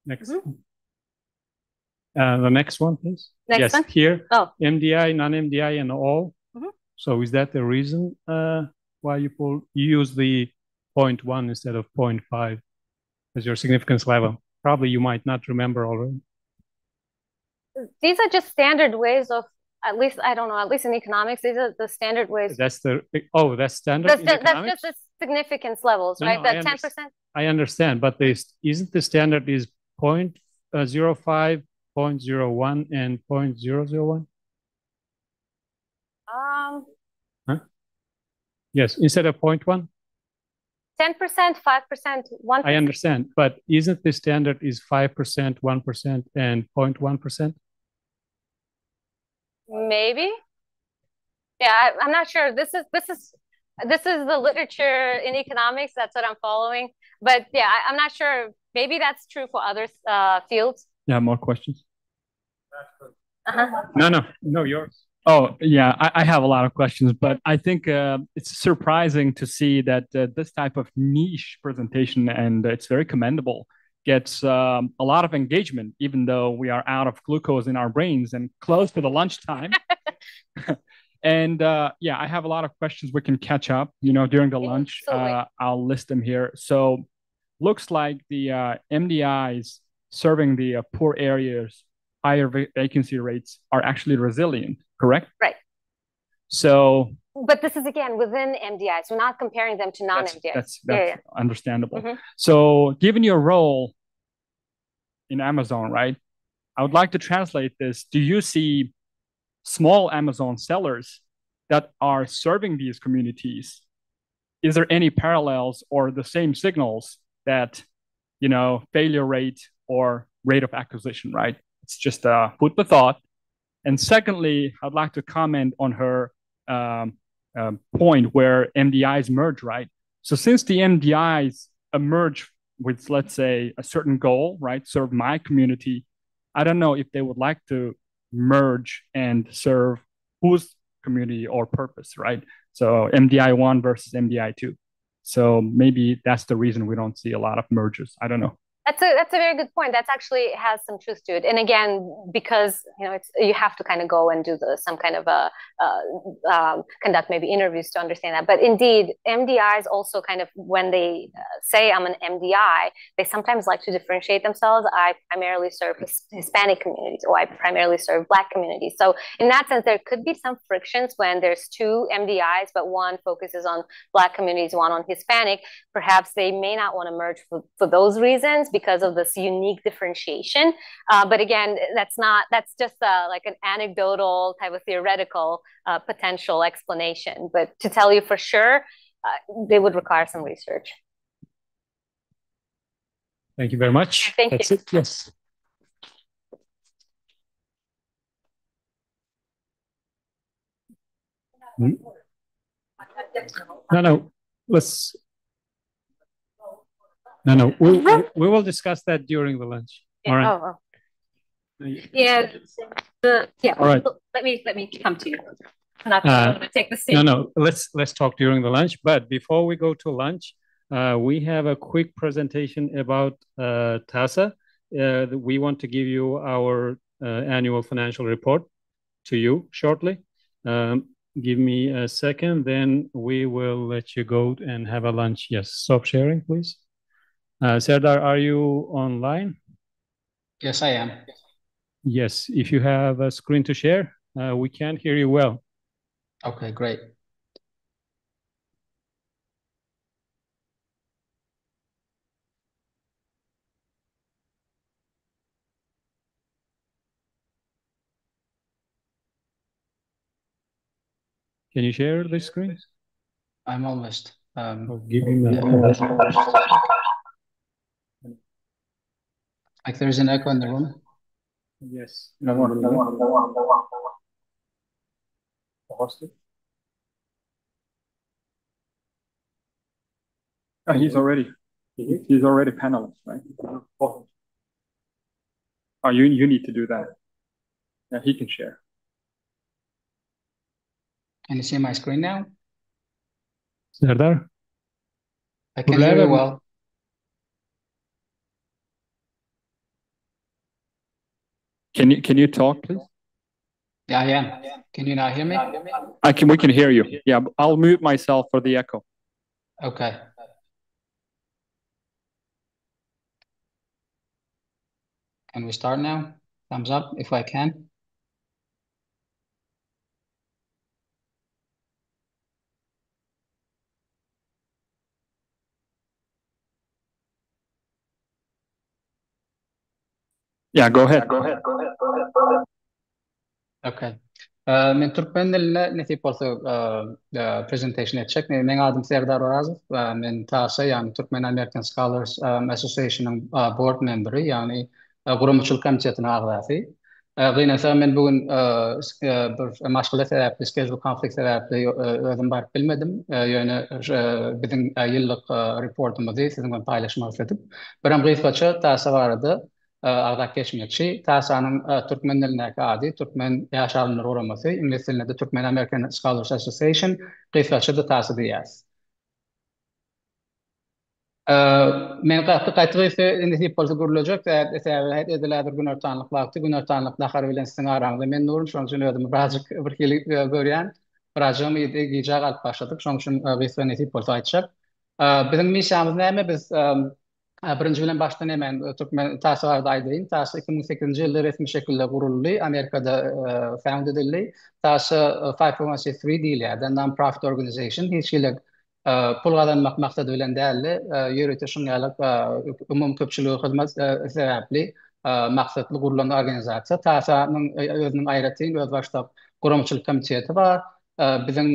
Next. Mm-hmm. The next one, please. Next Yes, one? here. Oh. MDI, non-MDI, and all. Mm-hmm. So is that the reason why you use the 0.1 instead of 0.5 as your significance level? Probably you might not remember already. These are just standard ways of, at least, I don't know, at least in economics, these are the standard ways. That's the, oh, that's standard That's in just economics? the significance levels, No, right? no, That 10%? I understand, but this isn't the standard is 0.05, 0.01, and 0.001? Huh? Yes, instead of 0.1? 10%, 5%, 1%. I understand, but isn't the standard is 5%, 1%, and 0.1%? Maybe. Yeah, I'm not sure. This is the literature in economics. That's what I'm following. But yeah, I'm not sure. Maybe that's true for other fields. Yeah, more questions. Uh-huh. No, no, no, yours. Oh, yeah, I have a lot of questions, but I think it's surprising to see that this type of niche presentation, and it's very commendable, gets a lot of engagement, even though we are out of glucose in our brains and close to the lunchtime. I have a lot of questions. We can catch up, during the lunch. Absolutely. I'll list them here. So Looks like the uh, MDIs serving the uh, poor areas, higher vacancy rates are actually resilient, correct? Right. So. But this is again within MDIs. We're not comparing them to non-MDIs. That's, that's, yeah, yeah. understandable. Mm -hmm. So given your role in Amazon, right? I would like to translate this. Do you see small Amazon sellers that are serving these communities? Is there any parallels or the same signals that, you know, failure rate or rate of acquisition, right? It's just a food for thought. And secondly, I'd like to comment on her um, um, point where MDIs merge, right? So since the MDIs emerge with, let's say, a certain goal, right? Serve my community. I don't know if they would like to merge and serve whose community or purpose, right? So MDI 1 versus MDI 2. So maybe that's the reason we don't see a lot of mergers. I don't know. That's a that's a very good point. That's actually has some truth to it. And again, because you know, it's you have to kind of go and do the some kind of a uh, um, conduct maybe interviews to understand that. But indeed, MDIs also kind of when they uh, say I'm an MDI, they sometimes like to differentiate themselves. I primarily serve Hispanic communities, or I primarily serve Black communities. So in that sense, there could be some frictions when there's two MDIs, but one focuses on Black communities, one on Hispanic. Perhaps they may not want to merge for, for those reasons because of this unique differentiation. Uh, but again, that's not, that's just uh, like an anecdotal type of theoretical uh, potential explanation. But to tell you for sure, uh, they would require some research. Thank you very much. Thank That's you. it. Yes. No, no, let's no, no, we, we will discuss that during the lunch. Yeah. All right. Oh, oh. Yeah. The, yeah. All right. Let me let me come to you. Not uh, take the stage. No, no. Let's let's talk during the lunch. But before we go to lunch, uh, we have a quick presentation about uh, TASA. Uh, we want to give you our uh, annual financial report to you shortly. Um, give me a second, then we will let you go and have a lunch. Yes, stop sharing, please. Uh, Serdar, are you online? Yes, I am. Yes, if you have a screen to share, uh, we can't hear you well. Okay, great. Can you share the screen? I'm almost. Um, oh, give him a yeah. Like there's an echo in the room. Yes. Oh, he's already he's already panelist, right? Oh, you you need to do that. Yeah, he can share. Can you see my screen now? Serdar? I can hear you well. Can you can you talk, please? Yeah, I am. Can you not hear me? I can. We can hear you. Yeah, I'll mute myself for the echo. Okay. Can we start now? Thumbs up if I can. Yeah, go ahead. Go ahead. Go ahead. Go ahead. Go ahead. Okay. Men türkmen dilinde nesip bolsa presentation etjek. Meň adym Serdar Orazow. Men TASA, ýagny Turkmen American Scholars Association-yň board memberi, ýagny guramaçylyk komitetiniň agzasy. Gynansagam men bu gün bir maşgala sebäpli, schedule conflict sebäpli özüm baryp bilmedim. Ýöne biziň ýyllyk reportymyzy siziň bilen paýlaşmak isledik. Birem gysgaça TASA barada agzap geçmekçi. TASA-nyň türkmen dilindäki ady Türkmen Ýaş Alymlar Guramasy, iňlis dilinde-de Turkmen American Scholars Association, gysgaça-da TASA diýýäris. Men gaty gaty gysga nesip bolsa gürlejek, sebäbi edil häzir günortanlyk wagty, günortanlyk nahary bilen siziň araňyzda men durun, şonuň üçin özümi birazjyk birhili görýän. Birazjygam gijä galyp başladyk, şonuň üçin gysga nesip bolsa aýtjak. Biziň missiýamyz näme? Biz. Birinji bilen başdan hemen türkmen TASA barada aýdaýyn. TASA 2008-nji ýylda resmi şekilde guruldy, Amerikada found edildi. TASA 501c3 diýilýär-de, non-profit organization, hiç hili pul gazanmak maksady bilen däl-de, ýörite şuň ýaly umumy köpçülige hyzmat sebäpli maksatly gurlan organizasiýa. TASA-nyň özüniň aýratyn özbaşdak guramaçylyk komiteti bar. Biziň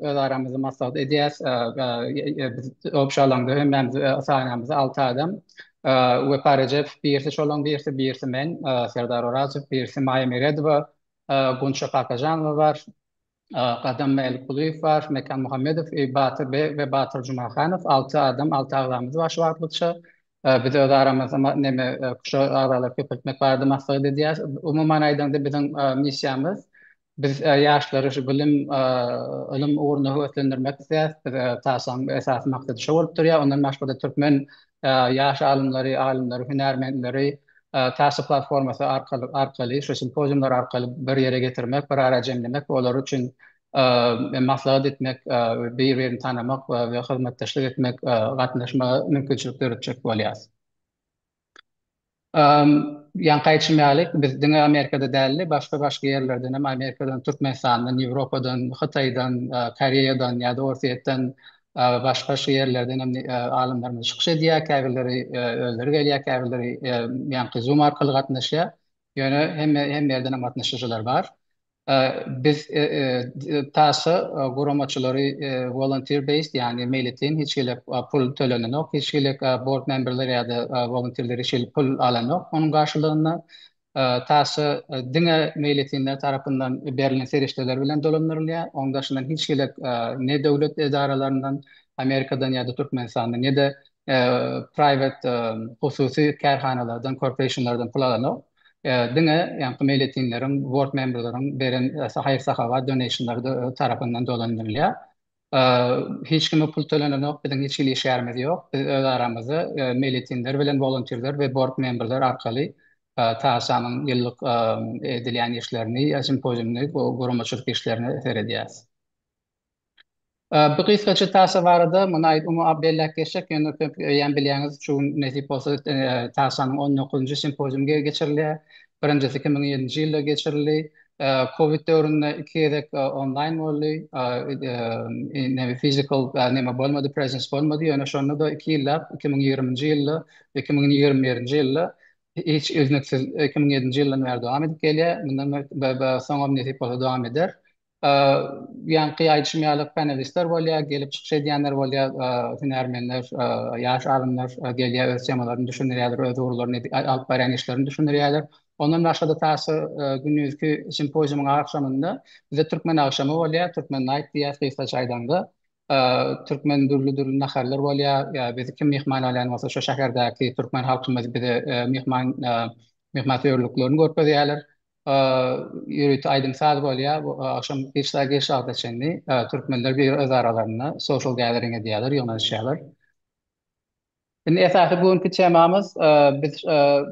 öz aramyzda maslahat edýäs. Biz obşi alaňda hemmämiz sanamyz 6 adam. Wepa Rejepow birisi şolaň birisi, birisi men, Serdar Orazow, birisi Maýa Meredowa, Gunça Kakajanowa bar, Gadam Mälikgulyýew bar, Mekan Muhammedow, Batyr we Batyr Jumahanow. 6 adam, 6 agzamyz bar şu wagtlykça. Biz öz aramyzda neme şu agzalary köpeltmek barada maslahat edýäs. Umuman aýdaňda biziň missiýamyz Biz ýaşlary şu bilim, ylym ugrunda höweslendirmek isleýäris. Biz TASA-nyň esasy maksady şo bolup durýar. Ondan başga-da türkmen ýaş alymlary, alymlary, hünärmenleri TASA platformasy arkaly, arkaly şu simpoziumlar arkaly bir ýere getirmek, bir ara jemlemek we olar üçin maslahat etmek, bir-birini tanamak we hyzmatdaşlyk etmek, gatnaşmaga mümkinçilik döretjek bolýarys. Ýaňky aýdyşym ýaly, biz diňe Amerikada däldi, başga-başga ýerlerden hem, Amerikadan, Türkmenistandan, Ýewropadan, Hytaýdan, Koreýadan ýa-da Orsýetden başga-başga ýerlerden hem alymlarymyz çykyş edýär. Käbirleri özleri gelýär, käbirleri ýaňky Zoom arkaly gatnaşýar. Ýöne hemme hemme ýerden hem gatnaşyjylar bar. Biz TASA guramaçylary volunteer based, ýagny meýletin, hiç hili pul tölenenok, hiç hili board memberler ýa-da volunteerler hiç hili pul alanok onuň garşylygynda. TASA diňe meýletinler tarapyndan berlen serişdeler bilen dolandyrylýar. Onuň daşyndan hiç hili ne döwlet edaralaryndan, Amerikadan ýa-da Türkmenistandan, ne-de private hususy kärhanalardan, corporationlardan pul alanok. Diňe ýaňky meýletinleriň, board memberleriň beren haýyr-sahawat donationlary tarapyndan dolandyrylýar. Hiç kime pul tölenenok, biziň hiç hili işgärimiz ýok. Biz öz aramyzda meýletinler bilen volunteerler we board memberler arkaly TASA-nyň ýyllyk edilýän işlerini, simpoziumyny, guramaçylyk işlerini seredýäris. Bu gysgaça TASA barada muny aýdyp umumy belläp geçjek, ýöne köp eýýäm bilýäňiz, şu gün nesip bolsa TASA-nyň on dokuzynjy simpoziumy geçirilýär. Birinjisi 2007-nji ýylda geçirildi. Covid döwründe iki gezek onlaýn boldy. Neme physical neme bolmady, presence bolmady. Ýöne şonda-da iki ýyllap, 2020-nji ýylda, 2021-nji ýylda hiç üznüksiz 2007-nji ýyldan bäri dowam edip gelýär. Mundan soňam nesip bolsa dowam eder. Ýaňky aýdyşym ýaly panelistler bolýar, gelip çykyş edýänler bolýar, hünärmenler, ýaş alymlar gelýär, öz temalaryny düşündirýärler, öz ugurlaryny alyp barýan işlerini düşündirýärler. Ondan başga-da tasy gündizki simpoziumyň agşamynda bizde türkmen agşamy bolýar, türkmen night diýýäs gysgaça aýdaňda. Türkmen dürli-dürli naharlar bolýar. Bizi kim myhman alýan bolsa şo şäherdäki türkmen halkymyz bize myhman myhmansöýerliklerini görkezýärler. Ýörite aýdym-saz bolýar. Bu agşam giç saat geç sagata çenli türkmenler bir öz aralarynda social gathering edýärler, ýygnanyşýarlar. Indi esasy bu günki temamyz biz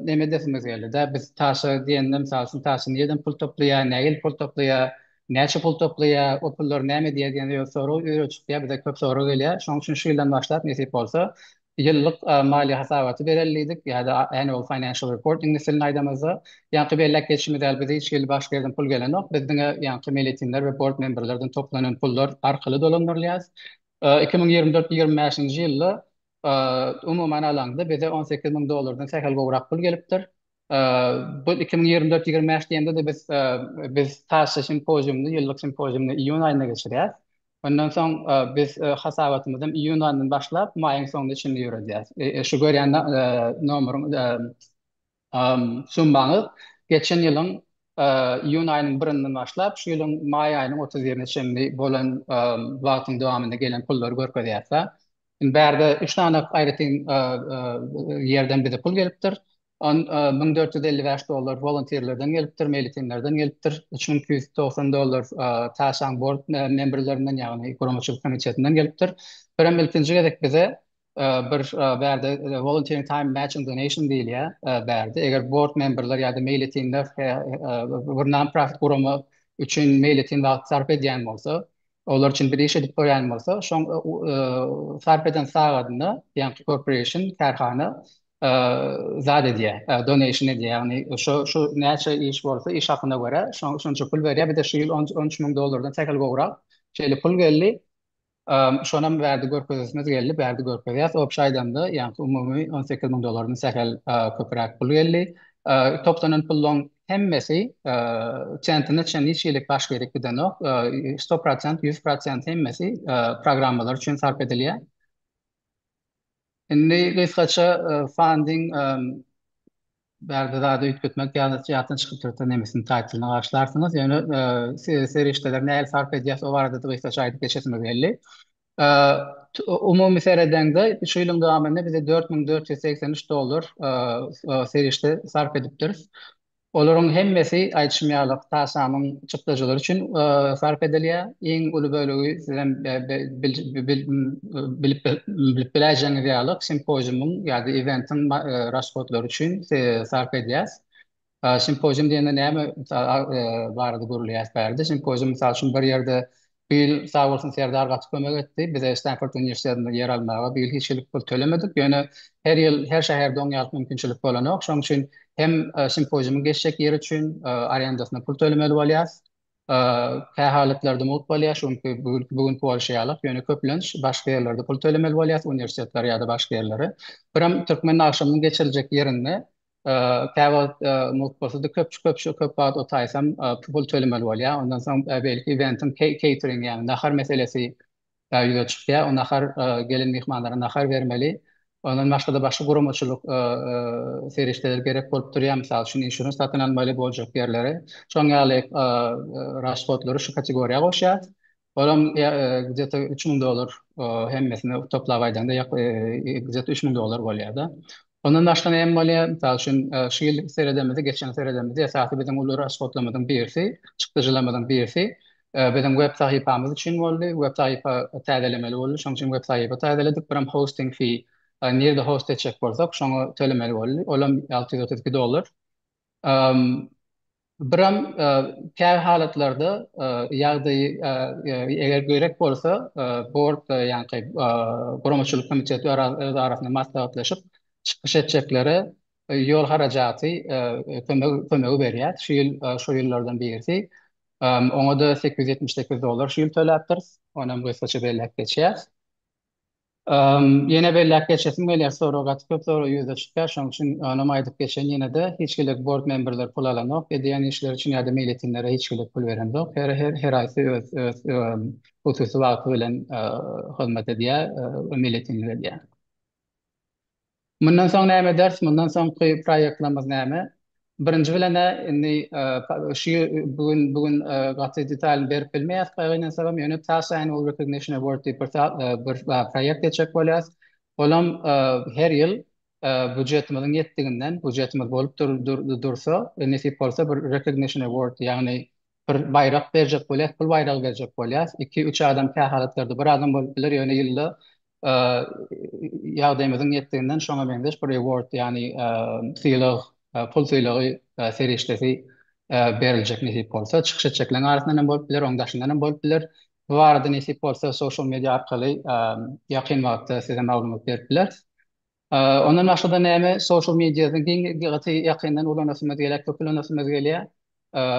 neme edesimiz geldi-de, biz Taşa diýende mysal üçin Taşa nireden pul toplaýar, nähili pul toplaýar, näçe pul toplaýar, o pullary näme edýär diýen sorag ýüze çykýar, bize köp sorag gelýär. Şonuň üçin şu ýyldan başlap nesip bolsa ýyllyk maliýe hasabaty bereli diýdik, ýa-da annual financial report iňlis dilinde aýdamyzda. Ýaňky belläp geçişimiz ýaly, bize hiç hili başga ýerden pul gelenok. Biz diňe ýaňky meýletinler we board memberlerden toplanan pullar arkaly dolandyrylýarys. 2024 25-nji ýylda umuman alaňda bize 18 müň dollardan sähel gowrak pul gelipdir. Bu 2024 25 diýende-de biz biz TASA simpoziumyny, ýyllyk simpoziumyny iýun aýynda geçirýäris. Ondan soň biz hasabatymyzy hem iýun aýyndan başlap, maýyň soňuna çenli ýöredýäris. Şu görýän nomeryň summaňyz geçen ýylyň iýun aýynyň birinden başlap, şu ýylyň maý aýynyň 31-ine çenli bolan wagtyň dowamynda gelen pullary görkezýär. Indi bärde üç sany aýratyn ýerden bize pul gelipdir. On 1455 dollar wolontýerlerden gelipdir, meýletinlerden gelipdir. 3290 dollar TASAň board memberlerinden, ýagny guramaçylyk komitetinden gelipdir. Birem ilkinji gezek bize bir bärde volunteering time matching donation diýilýär bärde. Eger board memberler ýa-da meýletinler bir non-profit gurama üçin meýletin wagt sarp edýän bolsa, olar üçin bir iş edip görýän bolsa, şoň sarp eden sagadyna, ýagny corporation, kärhana. zat edýär, donation edýär, ýagny şu şu näçe iş bolsa iş hakyna görä şonça pul berýär. Bize şu ýyl 13 müň dollardan sähel gowrak şeýle pul geldi. Şonam bärde görkezesimiz geldi, bärde görkezýäs. Obşi aýdanda, ýagny umumy 18 müň dollardan sähel köpräk pul geldi. Toplanan pullaryň hemmesi sentine çenli hiç hili başga ýere gidenok. 100%, 100% hemmesi programmalar üçin sarp edilýär. Indi gysgaça funding bärde zady üýtgetmek ýatdan çykyp dursa nemesini title'ini garşylarsyňyz. Ýöne serişdeleri nähili sarp edýäs o barada-da gysgaça aýdyp geçesimiz geldi. Umumy seredeňde şu ýylyň dowamynda bize 4483 dollar serişde sarp edipdiris. Olaryň hemmesi, aýdyşym ýaly, TASA-nyň çykdajylary üçin sarp edilýär. Iň uly bölegi sizem bilip biläýjegiňiz ýaly, simpoziumyň ýa-da ewentiň rashodlary üçin sarp edýäris. Simpozium diýende näme barada gürleýäris bärde? Simpozium, mysal üçin, bir ýerde Bu ýyl sag bolsun Serdar gaty kömek etdi. Bize Stanford uniwersitetinde ýer almaga bu ýyl hiç hili pul tölemedik. Ýöne her ýyl her şäherde oň ýaly mümkinçilik bolanok. Şonuň üçin hem simpoziumyň geçjek ýeri üçin arendasyna pul tölemeli bolýar. Kä halatlarda mugt bolýar, şu günki bu günki bolşy ýaly. Ýöne köplenç başga ýerlerde pul tölemeli bolýar, uniwersitetler ýa-da başga ýerlere. Birem türkmen agşamynyň geçiriljek ýerinde Käwagt mugt bolsa-da köp köp köp wagt otaýsam pul tölemeli bolýar. Ondan soň beýleki eventiň catering ýagny nahar meselesi ýüze çykýar. O nahar gelen myhmanlara nahar bermeli. Ondan başga-da başga guramaçylyk serişdeleri gerek bolup durýar. Mysal üçin insurance satyn almaly boljak ýerleri. Şoň ýaly rashodlary şu kategoriýa goşýar. Olam gde-to 3000 dollar hemmesini toplap aýdanda gde-to 3000 dollar bolýar-da. Ondan başga näme bolýar? Mysal üçin, şu ýyl seredemizde, geçen seredemizde esasy biziň uly rashodlarymyzyň birisi, çykdajylarymyzyň birisi biziň web sahypamyz üçin boldy. Web sahypa täzelemeli boldy. Şonuň üçin web sahypa täzeledik. Birem hosting fee, nirde host etjek bolsak, şoňa tölemeli boldy. Olam 632 dollar. Biram käbir halatlarda ýagdaýy eger gerek bolsa bord ýaňky guramaçylyk komiteti öz arasynda maslahatlaşyp çykyş etjeklere ýol harajaty kömegi berýär. Şu ýyl şu ýyllardan birisi. Oňa-da 878 dollar şu ýyl töläpdiris. Onam gysgaça belläp geçýäs. Ýene belläp geçesim gelýär, sorag gaty köp sorag ýüze çykýar, şonuň üçin onam aýdyp geçeýin ýene-de, hiç hili board memberler pul alanok, edýän işleri üçin ýa-da meýletinlere hiç hili pul beremzok, her her her aýsy öz öz hususy wagty bilen hyzmat edýär, meýletinlik edýär. Mundan soň näme ederis? Mundan soňky proýektlerimiz näme? Birinji bilen-ä indi şu bu gün bu gün gaty detalyny berip bilmeýäs gynansagam, ýöne Tass Annual Recognition Award diýip bir bir proýekt etjek bolýas. Olam her ýyl býujetimiziň ýetdiginden, býujetimiz bolup dursa, nesip bolsa bir Recognition Award, ýagny bir baýrak berjek bolýas, pul baýragy berjek bolýas. Iki, üç adam kähalatlarda bir adam bolup biler, ýöne ýylda ýagdaýymyzyň ýetdiginden şoňa meňzeş bir reward, ýagny sylag, pul sylagy serişdesi beriljek nesip bolsa. Çykyş etjekleriň arasyndan hem bolup biler, onuň daşyndan hem bolup biler. Bu barada nesip bolsa social media arkaly ýakyn wagtda size maglumat berip bileris. Ondan başga-da näme social mediasyny giň gaty ýakyndan ulanasymyz gelýär, köp ulanasymyz gelýär.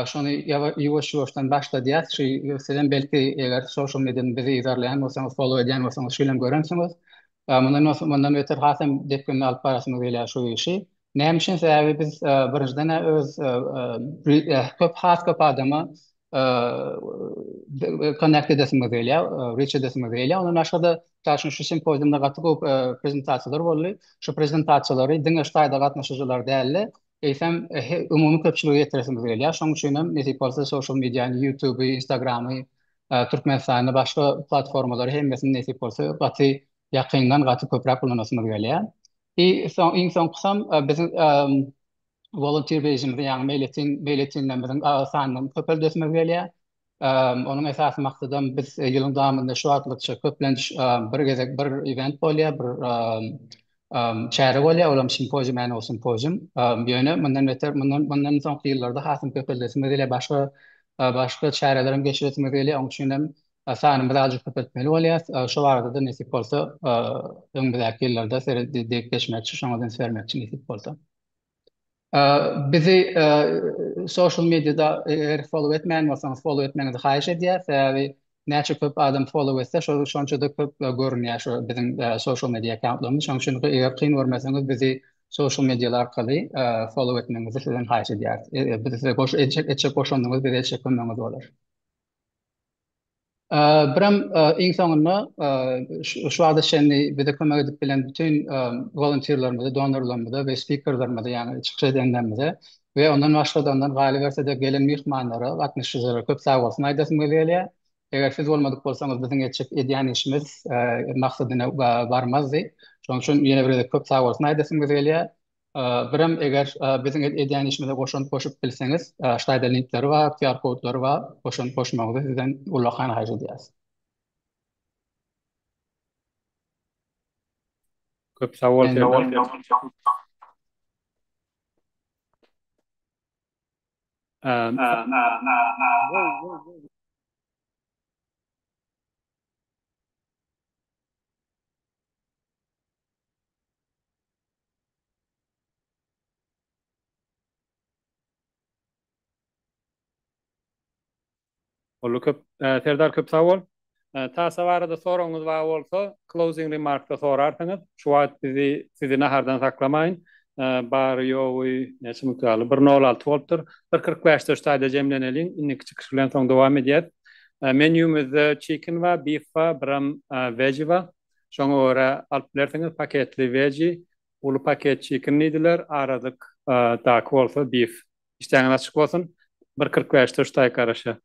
Şony ýuwaş-ýuwaşdan başladýas. Şu sizem belki eger social mediadan bizi yzarlaýan bolsaňyz, follow edýän bolsaňyz şu ýylam görensiňiz. Mundan bolsa mundan beter has hem depginli alyp barasymyz gelýär şu işi. Näme üçin? Sebäbi biz birinjiden öz köp has köp adama connect edesimiz gelýär, reach edesimiz gelýär. Ondan başga-da, mysal üçin, şu simpoziumda gaty köp prezentasiýalar boldy. Şu prezentasiýalary diňe şu taýda gatnaşyjylar däl-de, eýsem umumy köpçülige ýetiresimiz gelýär. Şonuň üçin hem nesip bolsa social mediany, YouTube-y, Instagram-y, Türkmenistanda başga platformalary hemmesini nesip bolsa gaty ýakyndan gaty köpräk ulanasymyz gelýär. I soň iň soňkusam biziň volunteer base'imizi, ýagny meýletin meýletinlerimiziň sanyny köpeldesimiz gelýär. Onuň esasy maksadam biz ýylyň dowamynda şu wagtlykça köplenç bir gezek bir event bolýar, bir çäre bolýar, olam simpozium, annual simpozium. Ýöne mundan beter, mundan mundan soňky ýyllarda hasam köpeldesimiz gelýär, başga başga çärelerem geçiresimiz gelýär. Onuň üçin hem. Sanymyzy azajyk köpeltmeli bolýar. Şu barada-da nesip bolsa öňümizdäki ýyllarda seredip geçmekçi, şoňa üns bermekçi nesip bolsa. Bizi social mediada eger follow etmeýän bolsaňyz follow etmegiňizi haýyş edýäs. Sebäbi näçe köp adam follow etse, şo şonça-da köp görünýär şu biziň social media akkauntlarymyz. Şonuň üçin eger kyn görmeseňiz bizi social medialar arkaly follow etmegiňizi sizden haýyş edýäris. Bizi size goş etjek etjek goşandyňyz bize etjek kömegiňiz bolar. Birem iň soňunda şu wagta çenli bize kömek edip bilen bütün wolontýorlarymyza, donorlarymyza we spikerlerimize, ýagny çykyş edenlerimize we ondan başga-da ondan galyberse-de gelen myhmanlara, gatnaşyjylara köp sag bolsun aýdasym gelýär. Eger siz bolmadyk bolsaňyz biziň etjek edýän işimiz maksadyna barmazdy. Şonuň üçin ýene bir gezek köp sag bolsun aýdasymyz gelýär. Birem eger biziň edýän işimize goşant goşup bilseňiz, ştaýda linkleri bar, QR kodlary bar, goşant goşmagyňyzy sizden ullakan haýyş edýäris. Köp sag bol Serdar. Boldy köp Serdar köp sag bol. Tasa barada soragyňyz bar bolsa closing remarkda sorarsyňyz. Şu wagt bizi sizi nahardan saklamaýyn. Bary ýogy näçe minut galdy? Bir nol alty bolupdyr. Bir 45-de şu taýda jemleneliň. Indiki çykyş bilen soň dowam edýäs. Menýumyzda chicken bar, beef bar, biram veggie bar. Şoňa görä alyp bilersiňiz paketli veggie, uly paket chicken diýdiler, aralyk daky bolsa beef. Işdäňiz açyk bolsun. Bir 45-de şu taýy garaşýar.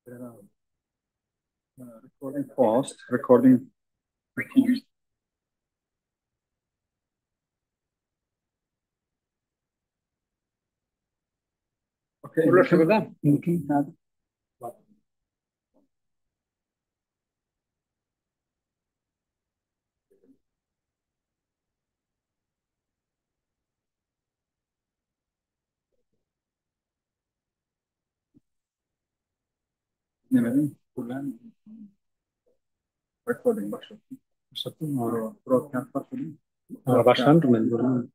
Recording paused. Recording continued. Okay. Gürleşiňizde. Mümkin. Nemeden? Gürlän. Recording başladı. Başlattın mı? Broadcast başladı mı? Başlandy men.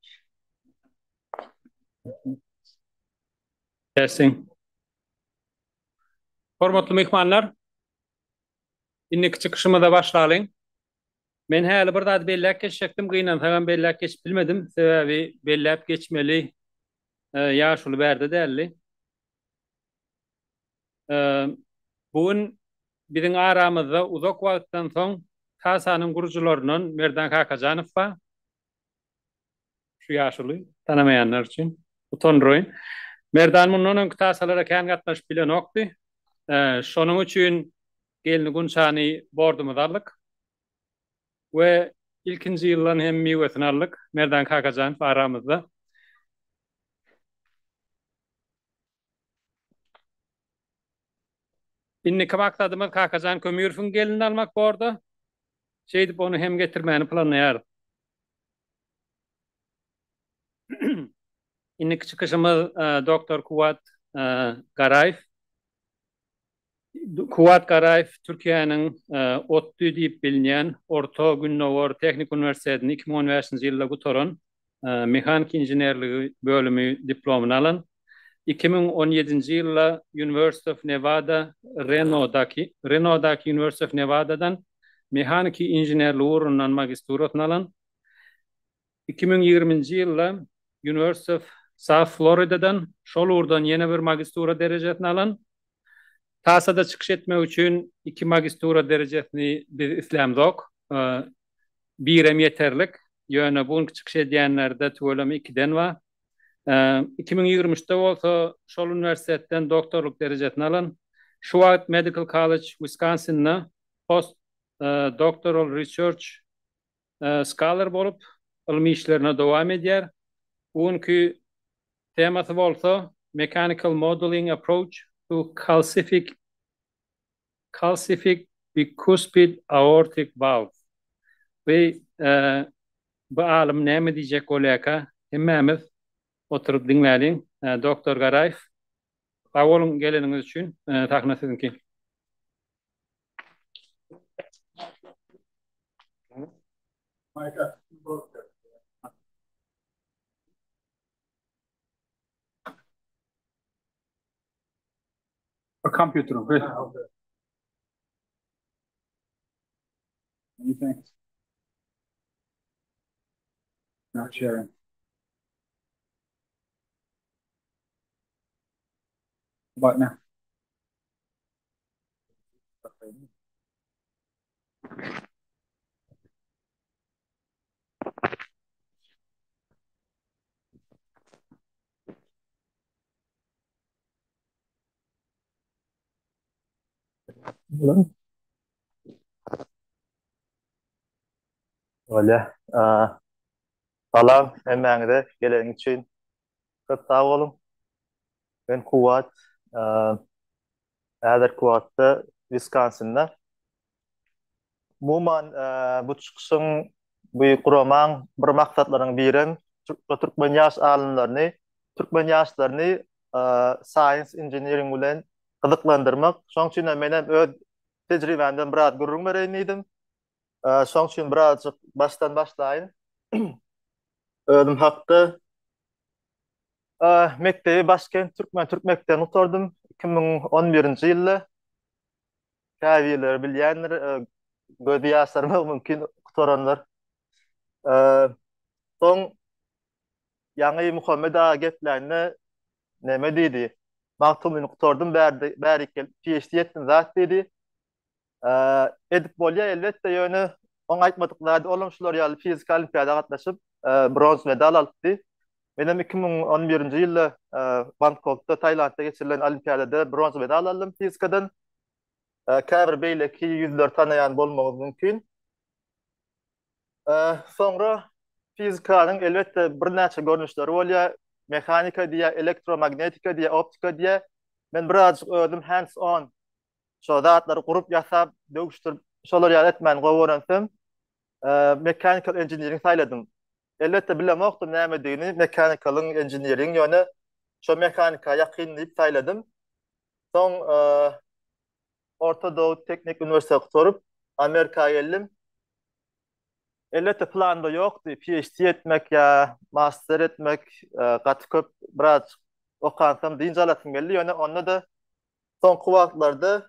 Testing. Hormatly myhmanlar, indiki çykyşymyza başlalyň. Men häli bir zady belläp geçjekdim, gynansagam belläp geçip bilmedim. Sebäbi belläp geçmeli ýaşuly bärde däldi. Bu gün biziň aramyzda uzak wagtdan soň TASA-nyň gurujylaryndan Merdan Kakajanow bar. Şu ýaşuly tanamaýanlar üçin utandyraýyn. Merdan mundan öňki TASA-lara kän gatnaşyp bilenokdy. Şonuň üçin gelni Gunçany bordumyza aldyk. We ilkinji ýyldan hem miwesini aldyk. Merdan Kakajanow aramyzda. Indiki maksadymyz Kakajan Kömürowyň gelnini almak borda. Şeýdip ony hem getirmäni planlaýarys. Indiki çykyşymyz doktor Kuwat Garaýew. Kuwat Garaýew Türkiýäniň ODTÜ diýip bilinýän Orta Gündogar Tehniki uniwersitetini 2015-nji ýylda gutaran, mehaniki inženerligi bölümi diplomyny alan. 2017-nji ýylda University of Nevada Renodaky Renodaky University of Nevadadan mehaniki inženerligi ugrundan magisturasyny alan. 2020-nji ýylda University of South Floridadan şol ugurdan ýene bir magistura derejesini alan. TASA-da çykyş etmek üçin iki magistura derejesini biz islämzok. Birem ýeterlik. Ýöne bu günki çykyş edýänlerde tüweleme ikiden bar. 2023-de bolsa şol uniwersitetden doktorlyk derejesini alan. Şu wagt Medical College Wisconsin-de post doctoral research scholar bolup ylmy işlerine dowam edýär. Bu günki temasy bolsa Mechanical Modeling Approach to Calcific Calcific Bicuspid Aortic Valve. Bu bu alym näme diýjek bolýarka hemmämiz oturyp diňläliň. Doktor Garaýew, sag boluň geleniňiz üçin. Sahna siziňki. A computer. Okay. Many thanks. Not sharing. About now. Bolýa. Salam hemmäňize geleniň üçin köp sag boluň. Men Kuwat. Häzirki wagtda Wiskonsinda. Umuman bu çykyşyň bu guramaň bir maksatlarynyň birem türkmen ýaş alymlaryny, türkmen ýaşlaryny science engineering bilen gyzyklandyrmak. Şoň üçin hem menem öz tejribämden biraz gürrüň bereýin diýdim. Şoň üçin birazjyk başdan başlaýyn. Özüm hakda mekdebi Başkent türkmen türk mekdebini gutardym 2011-nji ýylda. Käbirleri bilýändir, gözi ýaşarmagy mümkin gutaranlar. Soň ýaňy Muhammet aga geplände neme diýdi? Magtymgulyny gutardym, bärde bärik gelip PhD etdim zat diýdi. Edip bolýar elbetde, ýöne oň aýtmadyk zady olam şular ýaly fizika olimpiada gatnaşyp, bronz medal alypdy. Menem 2011-nji ýylda Bangkokda, Tailandda geçirilen olimpiadada bronz medal aldym fizikadan. Käbir beýleki ýüzleri tanaýan bolmagyňyz mümkin. Soňra fizikanyň elbetde birnäçe görnüşleri bolýar. Mehanika diýýär, elektromagnetika diýýär, optika diýýär. Men birazjyk özüm hands on şo zatlary gurup ýasap, döwüşdirip şolar ýaly etmäni gowy görensem, mechanical engineering saýladym. Elbetde bilemokdym nämedigini mechanicalyň, engineering ýöne şo mehanika ýakyn diýip saýladym. Soň Orta Doğu Teknik Uniwersiteti gutaryp, Amerika geldim. Elbetde planda ýokdy PhD etmek ýa master etmek gaty köp biraz okansam dynç alasym geldi ýöne onda-da soňky wagtlarda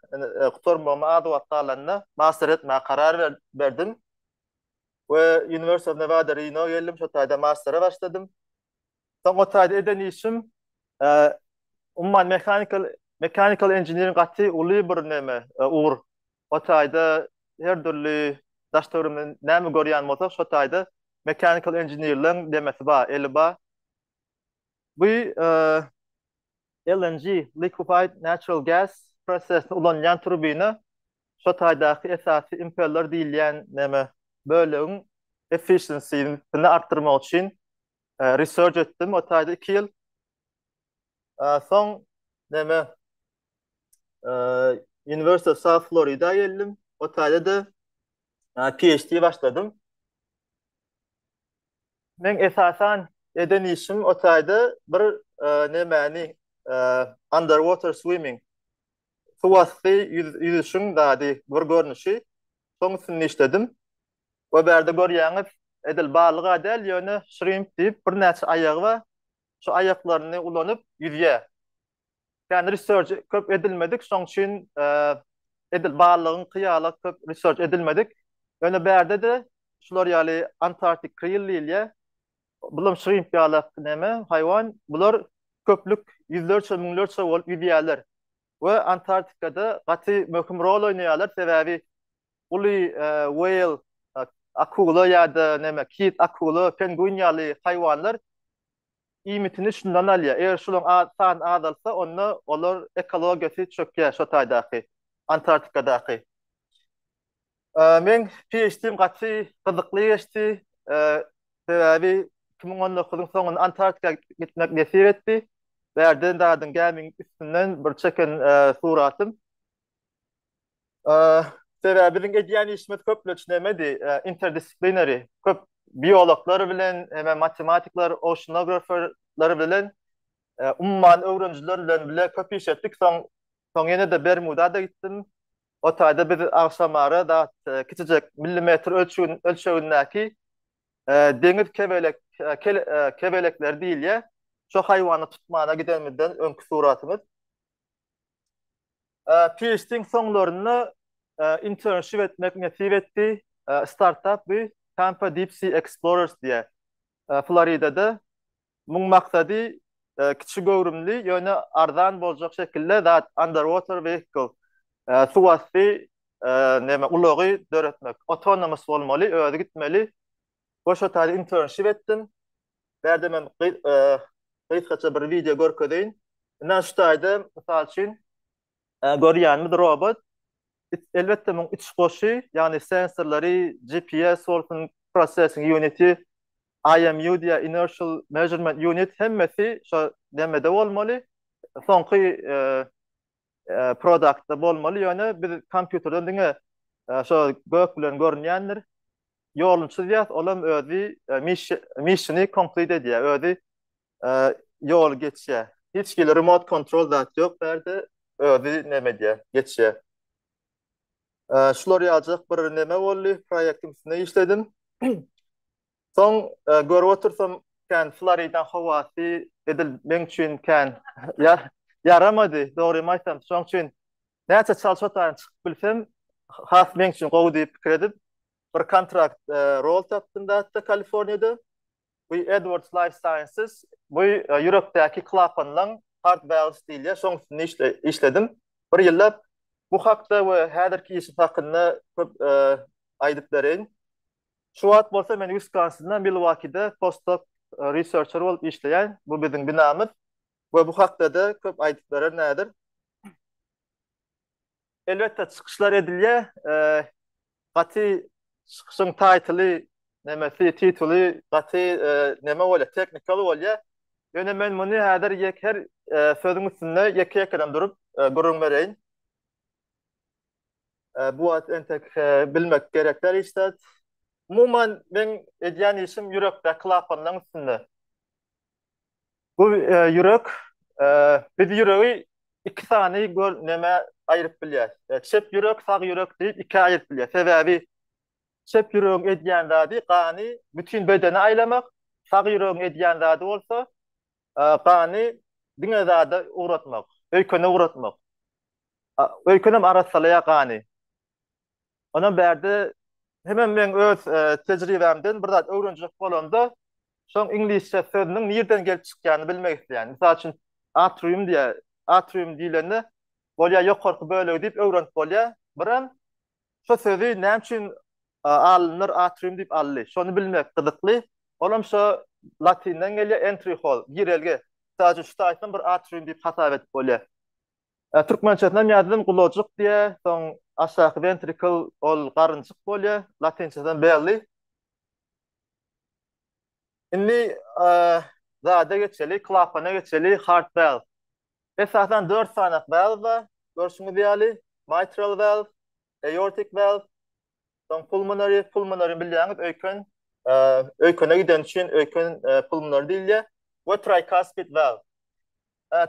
gutarmagyma az wagt galanda master etmäge karar berdim we University of Nevada Reno geldim şo taýda mastere başladym. Soň o taýda eden işim umuman mechanical mechanical engineering gaty uly bir neme ugur. O taýda her dürli daş töweregimizde näme görýän bolsak şo taýda mechanical engineerleň demesi bar, eli bar. Bu LNG, liquefied natural gas prosesinde ulanylýan turbina şo taýdaky esasy impeller diýilýän neme bölegiň efficiency-sini artdyrmak üçin research etdim o taýda 2 ýyl. Soň neme University of South Florida geldim. O taýda-da PhD başladym. Men esasan eden işim o taýda bir nemäni underwater swimming suw asty ýüzüşiň zady bir görnüşi. Şoň üstünde işledim. We bärde görýäňiz, edil balyg-a däl, ýöne şrimp diýip birnäçe aýagy bar. Şu aýaklaryny ulanyp ýüzýär. Kän research köp edilmedik, şoň üçin edil balygyňky ýaly köp research edilmedik. Ýöne bärde-de şular ýaly Antarctic krill diýilýär. Bulam şrimp ýaly neme, haýwan. Bular köplük, ýüzlerçe, müňlerçe bolup ýüzýärler. We Antarktikada gaty möhüm rol oýnaýarlar, sebäbi uly whale, akula ýa-da neme, kit, akula, penguin ýaly haýwanlar iýmitini şundan alýar. Eger şularyň sany azalsa, onda olar ekologiýasy çökýär şo taýdaky, Antarktikadaky. Meň PhD-im gaty gyzykly geçdi. Sebäbi 2019-yň soňunda Antarktika gitmek nesip etdi. Bärden zadyň gämiň üstünden bir çeken suratym. Sebäbi biziň edýän işimiz köplenç nämedi? Interdisciplinary. Köp biologlar bilen, hemem matematikler, oceanographerler bilen, umman öwrenijiler bilen bile köp iş etdik. Soň soň ýene-de Bermuda-da gitdim. O taýda biz agşamara zat kiçijek millimetr ölçegindäki deňiz kebelek kebelekleri diýilýär. Şo haýwany tutmana gidenimizden öňki suratymyz. PhD-iň soňlarynda internship etmek nesip etdi. Startap bu Tampa Deep Sea Explorers diýýär. Floridada. Muň maksady kiçi göwrümli, ýöne arzan boljak şekilde zat underwater vehicle, suwasty neme ulagy döretmek. Autonomous bolmaly, özi gitmeli. We şo taýda internship etdim. Bärde men gysgaça bir wideo görkezeýin. Ine şu taýda mysal üçin görýänimiz robot. Elbetde muň iç goşy, ýagny sensorlary, GPS bolsun, processing uniti, IMU diýýär, Inertial Measurement Unit hemmesi şo nemede bolmaly. Soňky produktda bolmaly, ýöne biz kompýuterden diňe şo gök bilen görünýändir. Ýoluny çyzýas, olam özi missiony complete edýär, özi ýoly geçýär. Hiç hili remote control zat ýok bärde, özi neme edýär, geçýär. Şular ýaljak bir neme boldy, proýektiň üstünde işledim. Soň görüp otursam, kän Floridaň howasy edil meň üçin kän ýaramady, dogrymy aýtsam. Şonuň üçin näçe çalt şo taýdan çykyp bilsem, has meň üçin gowy diýip pikir edip, bir kontrakt rol tapdym zatda Kaliforniýada. Bu Edwards Life Sciences, bu ýürekdäki klapanlaň heart valves diýilýär, şoň üstünde işledim. Bir ýyllap bu hakda we häzirki işim hakynda köp aýdyp bereýin. Şu wagt bolsa men Wiskonsinda, Milwakide postdoc researcher bolup işleýän. Bu biziň binamyz we bu hakda-da köp aýdyp bererin häzir. Elbetde çykyşlar edilýär. Gaty çykyşyň taýtyly nemesi, tituly gaty neme bolýar, teknikaly bolýar. Ýöne men muny häzir ýek her sözüň üstünde ýeke-ýekeden durup gürrüň bereýin. Bu wagt entek bilmek gerek däl hiç zat. Umuman meň edýän işim ýürekdäki klapanlaryň üstünde. Bu ýürek, biz ýüregi iki sany gör nämä aýryp bilýäs. Çep ýürek, sag ýürek diýip ikä aýryp bilýäs. Sebäbi çep ýüregiň edýän zady gany bütin bedene aýlamak, sag ýüregiň edýän zady bolsa gany diňe zada ugratmak, öýkene ugratmak. Öýkenem arassalaýar gany. Ondan bärde hemem meň öz tejribämden bir zat öwrenjek bolamda, şoň iňlisçe sözüniň nirden gelip çykýanyny bilmek isleýän. Mysal üçin, atrium diýýär. Atrium diýlende, bolýar ýokarky bölegi diýip öwrenip bolýar. Birem şo sözi näme üçin alymlar atrium diýip aldy? Şony bilmek gyzykly. Olam şo latyndan gelýär, entry hall, girelge. Mysal üçin, şu taýsam bir atrium diýip hasap edip bolýar. Türkmençesinem ýazdym, gulajyk diýýär, soň aşaky ventricle ol garynjyk bolýar, latynçasam belly. Indi zada geçeli, klapana geçeli, heart valve. Esasan 4 sany valve bar, görşüňiz ýaly, mitral valve, aortic valve, soň pulmonary, pulmonary bilýäňiz öýken, öýkene giden üçin öýken pulmonary diýilýär we tricuspid valve.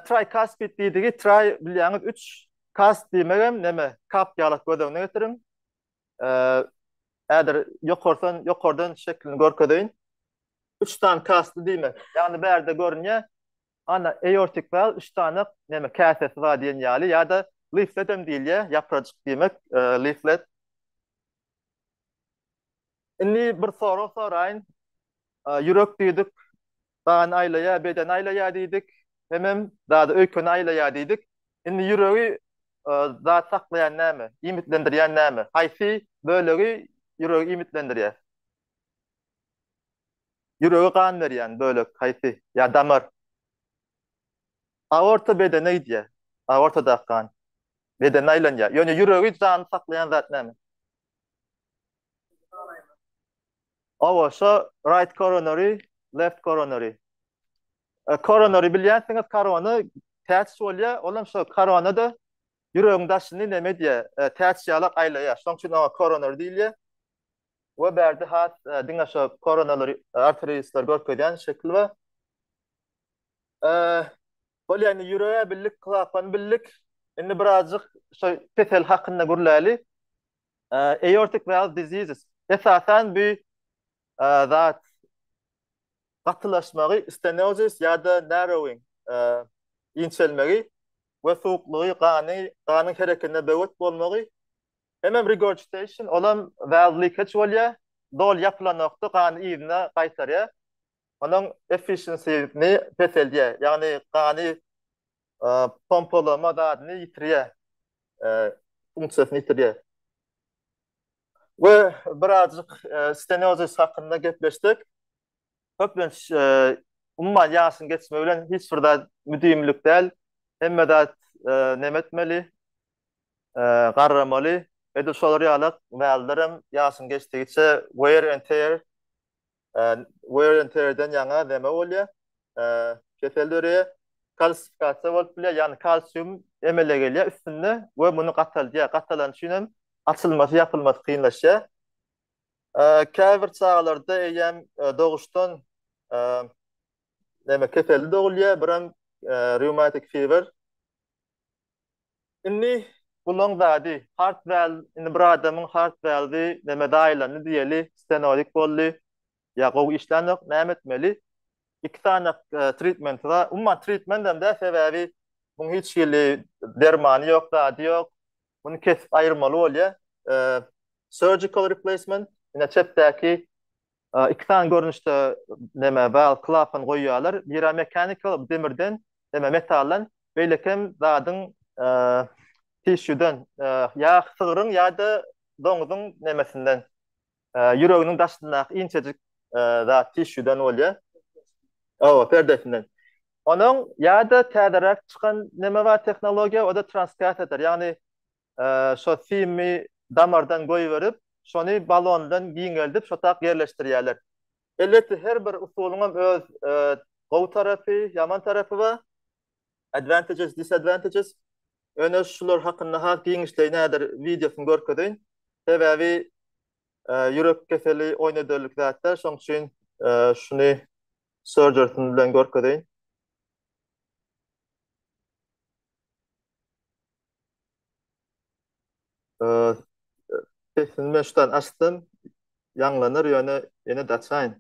Tricuspid diýdigi, tri bilýäňiz üç, cusp diýmegem neme, kap ýalak göz öňüne getiriň. Häzir ýokardan, ýokardan şeklini görkezeýin. Üç sany kasply diýmek. Ýagny bärde görünýär. Ana aortic valve üç sany neme käsesi bar diýen ýaly ýa-da leaflet hem diýilýär, ýaprajyk diýmek, leaflet. Indi bir sorag soraýyn. Ýürek diýdik, gany aýlaýar, bedeni aýlaýar diýdik, hemem zady öýkeni aýlaýar diýdik. Indi ýüregi zat saklaýan näme? Iýmitlendirýän näme? Haýsy bölegi ýüregi iýmitlendirýär? Ýürege gan berýän bölek haýsy? Ýa damar? Aorta bedene gidýär. Aortadaky gan bedene aýlanýar. Ýöne ýüregi janly saklaýan zat näme? Hawa, şo right coronary, left coronary. Coronary bilýänsiňiz, korona täç bolýar, olam şo korona-da ýüregiň daşyny neme edýär, täç ýalak aýlaýar. Şoň üçin oňa coronary diýilýär. We bärde has diňe şo koronalary, arteriýaslar görkezýän şekil bar. Bolýar, indi ýürege bildik, klapany bildik. Indi birazjyk şo kesel hakynda gürläli. Aortic valve diseases. Esasan bu zat gatylaşmagy, stenosis ýa-da narrowing, inçelmegi we suwuklygy, gany, ganyň hereketine böwet bolmagy. Hemem regurgitation, olam valve leakage bolýar. Doly ýapylanokda gany yzyna gaýtarýar. Onuň efficiency-ni peseldýär. Ýagny gany pompalama zadyny ýitirýär. Funksiýasyny ýitirýär. We birazjyk stenozis hakynda gepleşdik. Köplenç umuman ýaşyň geçmegi bilen hiç bir zat müdimilik däl. Hemme zat neme etmeli, garramaly. Edil şolar ýalak wälderem ýaşyň geçdigiçe wear and tear wear and tear-den ýaňa neme bolýar, kesel döreýär. Kalsifikasiýa bolup bilýär, ýagny kalsium emele gelýär üstünde we muny gataldýar. Gatalany üçin hem açylmasy, ýapylmasy kynlaşýar. Käbir çagalarda eýýäm doguşdan neme keselli dogulýar, birem rheumatic fever. Indi bulaň zady, heart valve, indi bir adamyň heart valve-i neme zaýalandy diýeli, stenozik boldy, ýa gowy işlänok, näme etmeli? Iki sany treatmenti bar. Umuman treatment hem däl, sebäbi muň hiç hili dermany ýok, zady ýok. Muny kesip aýyrmaly bolýar. Surgical replacement, ine çepdäki Iki sany görnüşde neme valve klapan goýýarlar. Biri mechanical demirden, neme metaldan, beýlekem zadyň tissue-den, ýa sygryň ýa-da doňuzyň nemesinden, ýüreginiň daşyndaky inçejik zat tissue-den bolýar. Hawa, perdesinden. Onuň ýa-da täzeräk çykan neme bar tehnologiýa, o-da transkateter, ýagny. Şo simi damardan goýberip, şony balon bilen giňeldip, şo tak ýerleşdirýärler. Elbetde her bir usulyňam öz gowy tarapy, ýaman tarapy bar. Advantages, disadvantages. Ýöne şular hakynda has giňişleýin häzir wideosyny görkezeýin. Sebäbi ýürek keseli oýun ederlik zat däl, şoň üçin şuny surgery-sini bilen görkezeýin. Sesini men şudan açsam ýaňlanar ýöne ýene-de açaýyn.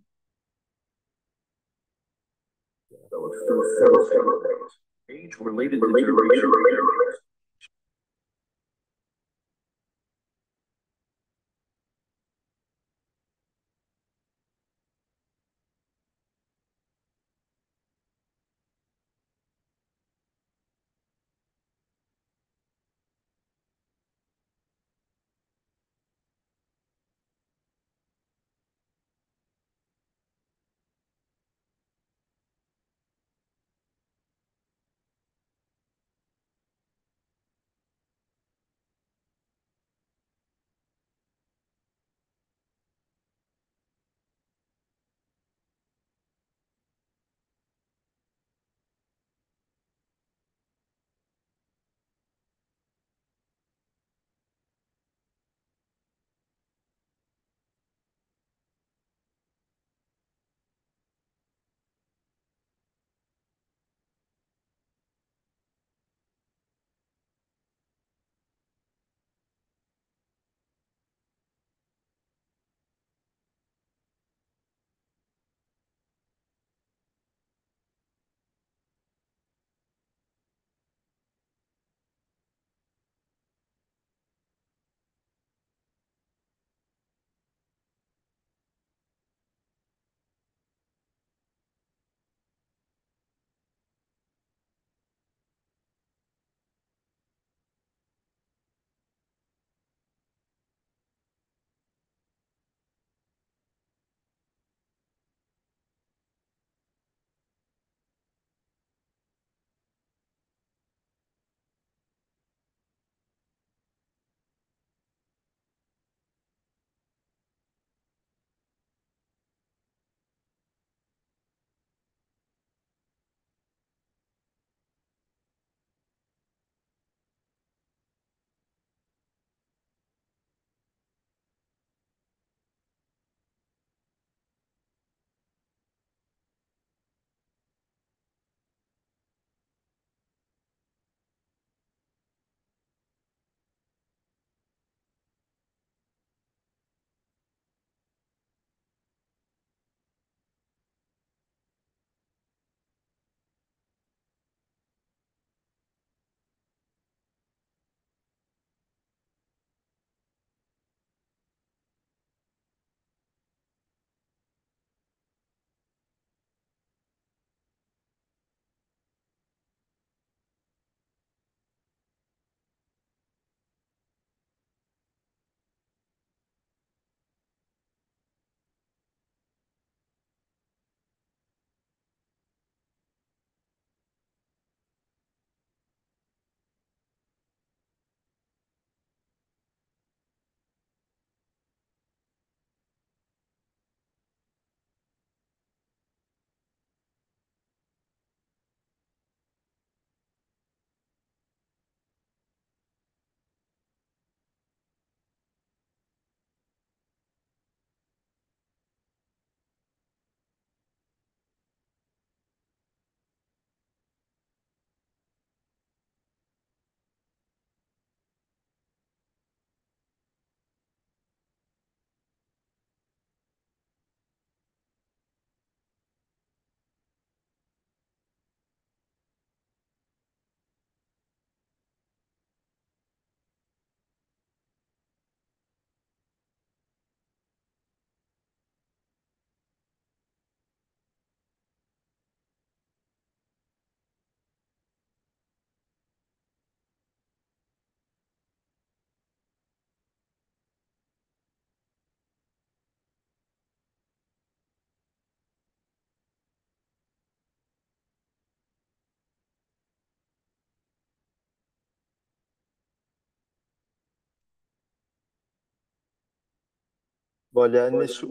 Bolýar indi şu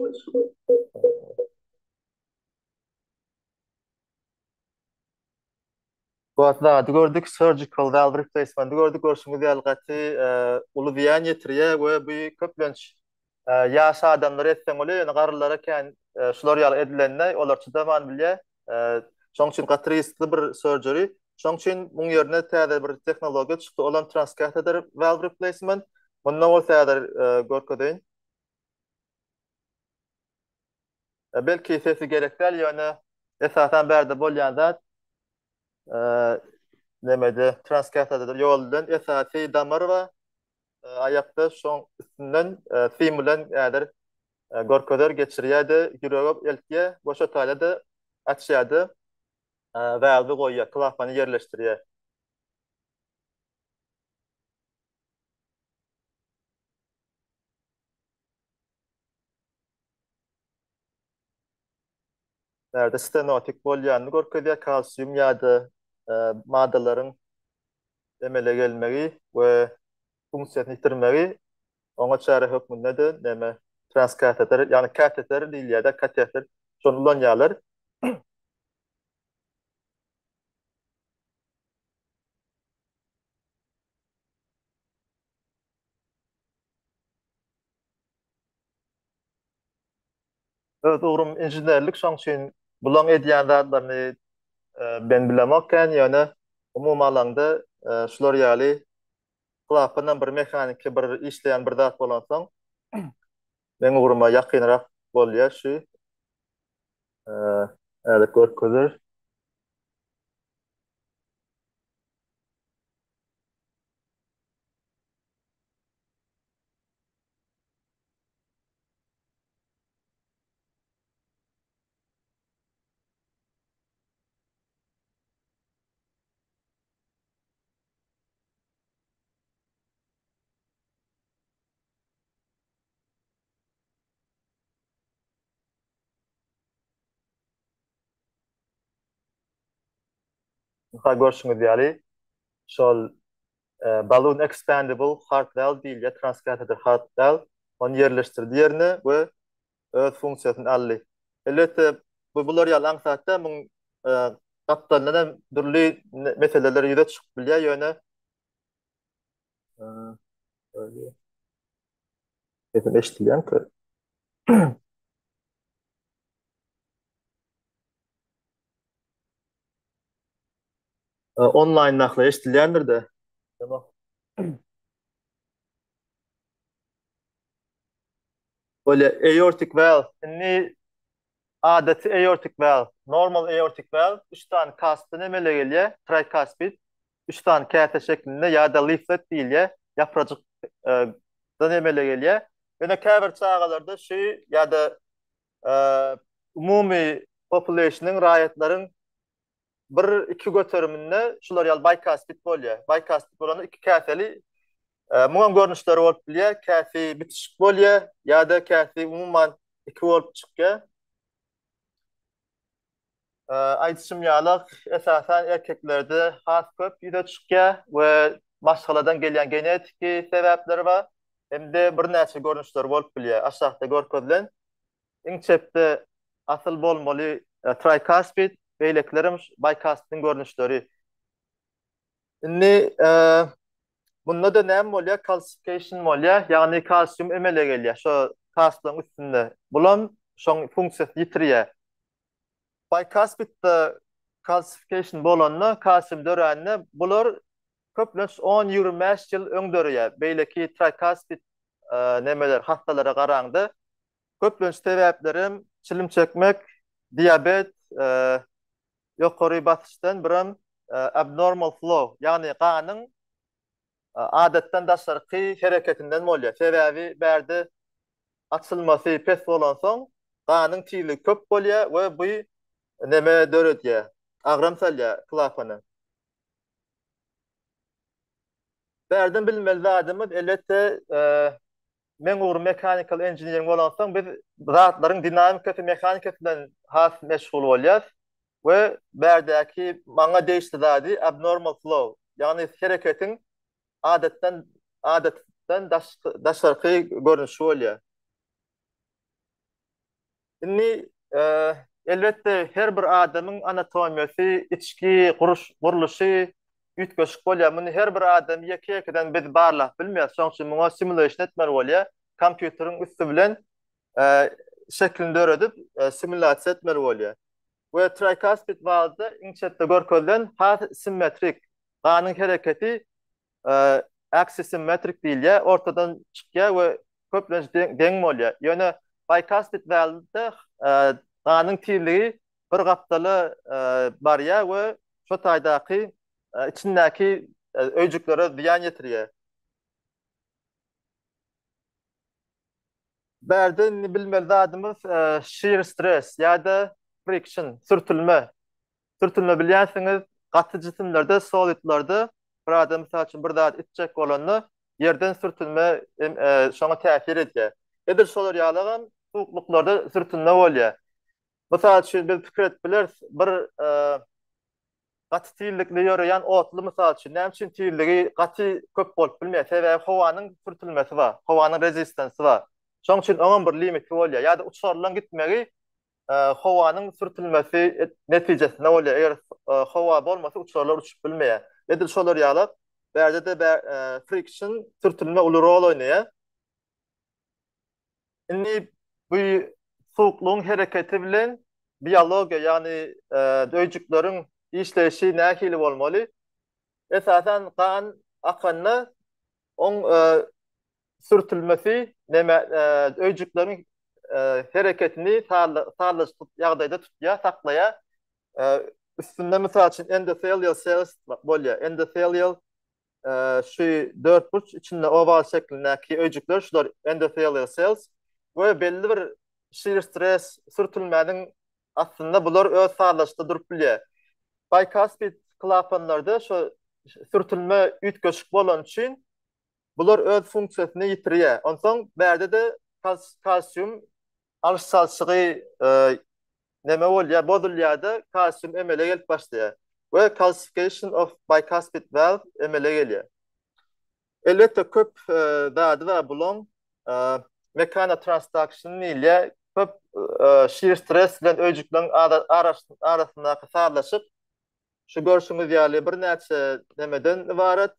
Bu wagt zady gördük, surgical valve replacement gördük. Görşüňiz ýaly gaty uly zyýan ýetirýär we bu köplenç ýaş adamlara etseň bolýar, ýöne garrylara kän şular ýaly edilende olar çydaman bilýär. Şonuň üçin gaty riskli bir surgery. Şonuň üçin muň ýerine täze bir tehnologiýa çykdy, olam transcatheter valve replacement. Munda bolsa häzir görkezeýin. Belki sesi gerek däl, ýöne esasan bärde bolýan zat nemede transkateter ýol bilen esasy damar bar aýakda şoň üstünden sim bilen häzir görkezer geçirýär-de ýürege eltýär we şo taýda-da açýar-da walwy goýýar, klapany ýerleşdirýär. Bärde stenotik bolýanyny görkezýär, kalsium ýa-da maddalaryň emele gelmegi we funksiýasyny ýitirmegi, oňa çäre hökmünde-de neme transkateter, ýagny kateter diýilýär-de, kateter, şony ulanýarlar. Öz ugrum inženerlik şoň üçin bulaň edýän zatlaryny men bilemok kän ýöne umumy alaňda şular ýaly klapanam bir mehaniki bir işleýän bir zat bolansoň meň ugruma ýakynrak bolýar şu häzir görkezer. Mysal görşüňiz ýaly, şol Balloon Expandable Heart Valve diýilýär, transcatheter heart valve. Ony ýerleşdirdi ýerine we öz funksiýasyny aldy. Elbetde, bu bular ýaly aňsat däl, muň gapdalyndan hem dürli meseleler ýüze çykyp bilýär, ýöne Sesim eşidilýärmi? Onlaýn nahly eşidilýändir-de. Bolýar. Aortic valve. Indi adaty aortic valve, normal aortic valve üç sany kaspdan emele gelýär, tricuspid. Üç sany käse şeklinde ýa-da leaflet diýilýär, ýaprajykdan emele gelýär. Ýöne käbir çagalarda şu ýa-da umumy population-yň, raýatlaryň bir, iki göteriminde şular ýaly bicuspid bolýar. Bicuspid bolanda iki käseli, muňam görnüşleri bolup bilýär. Käsi bitişik bolýar ýa-da käsi umuman iki bolup çykýar. Aýdyşym ýaly, esasan erkeklerde has köp ýüze çykýar we maşgaladan gelýän genetiki sebäpleri bar hem-de birnäçe görnüşleri bolup bilýär. Aşakda görkezilen Iň çepde asyl bolmaly trikaspid, beýlekilerem bikaspidiň görnüşleri. Indi munda-da näme bolýar? Calcification bolýar, ýagny kalsium emele gelýär şo kasplaryň üstünde. Bulam şoň funksiýasyny ýitirýär. Bikaspidde calcification bolanda, kalsium dörände bular köplenç on-25 ýyl öň döreýär. Beýleki trikaspid nemeler hassalara garaňda Köplenç sebäplerem çilim çekmek, diabet, ýokary basyşdan birem abnormal flow, ýagny ganyň adatdan daşarky hereketinden bolýar. Sebäbi bärde açylmasy pes bolansoň, ganyň tizligi köp bolýar we bu neme döredýär, agram salýar klapana. Bärden bilmeli zadymyz elbetde Meň ugrum mechanical engineering bolansoň biz zatlaryň dinamikasy, mehanikasy bilen has meşgul bolýas we bärdäki maňa degişli zady abnormal flow, ýagny hereketiň adatdan adatdan daşarky görnüşi bolýar. Indi elbetde her bir adamyň anatomiýasy, içki gurluşy üýtgeşik bolýar. Muny her bir adamy ýeke-ýekeden biz barlap bilmeýäris. Şonuň üçin muňa simulation etmeli bolýar. Kompýuteriň üsti bilen şeklini döredip, simulýasiýa etmeli bolýar. We trikaspid valwda iň çetde görkezilen has simmetrik ganyň hereketi aksisimmetrik diýilýär, ortadan çykýar we köplenç deň bolýar. Ýöne bikaspid valwda ganyň tizligi bir gapdala barýar we şo taýdaky içindäki öýjüklere zyýan ýetirýär. Bärde indi bilmeli zadymyz shear stress ýa-da friction, sürtülme. Sürtülme bilýänsiňiz, gaty jisimlerde, solidlerde bir adam mysal üçin bir zat itjek bolanda ýerden sürtünme şoňa täsir edýär. Edil şolar ýalygam suwuklyklarda sürtünme bolýar. Mysal üçin biz pikir edip bileris, bir Gaty tizlikli ýöreýän otly mysal üçin, näme üçin tizligi gaty köp bolup bilmeýär? Sebäbi howanyň sürtülmesi bar, howanyň rezistensi bar. Şonuň üçin oňam bir limiti bolýar. Ýa-da uçarlaryň gitmegi howanyň sürtülmesi netijesinde bolýar. Eger howa bolmasa uçarlar uçup bilmeýär. Edil şolar ýaly bärde-de friction sürtülme uly rol oýnaýar. Indi bu suwuklygyň hereketi bilen biologiýa, ýagny öýjükleriň işleýşi nähili bolmaly? Esasan gan akanda oň sürtülmesi neme öýjükleriň hereketini sazlaşykly ýagdaýda tutýar, saklaýar. Üstünde mysal üçin endothelial cells bolýar. Endothelial şu dörtburç içinde oval şeklindäki öýjükler şular endothelial cells we belli bir shear stress sürtülmäniň astynda bular öz sazlaşykda durup bilýär. Bicuspid klapanlarda şu sürtülme üýtgeşik bolany üçin bular öz funksiýasyny ýitirýär. Onsoň bärde-de kalsium alyş-çalşygy neme bolýar, bozulýar-da, kalsium emele gelip başlaýar we calcification of bicuspid valve emele gelýär. Elbetde köp zady bar bulaň. Mechanotransduction diýilýär. Köp shear stress bilen öýjükleriň arasyndaky sazlaşyk şu görşüňiz ýaly birnäçe nemeden ybarat.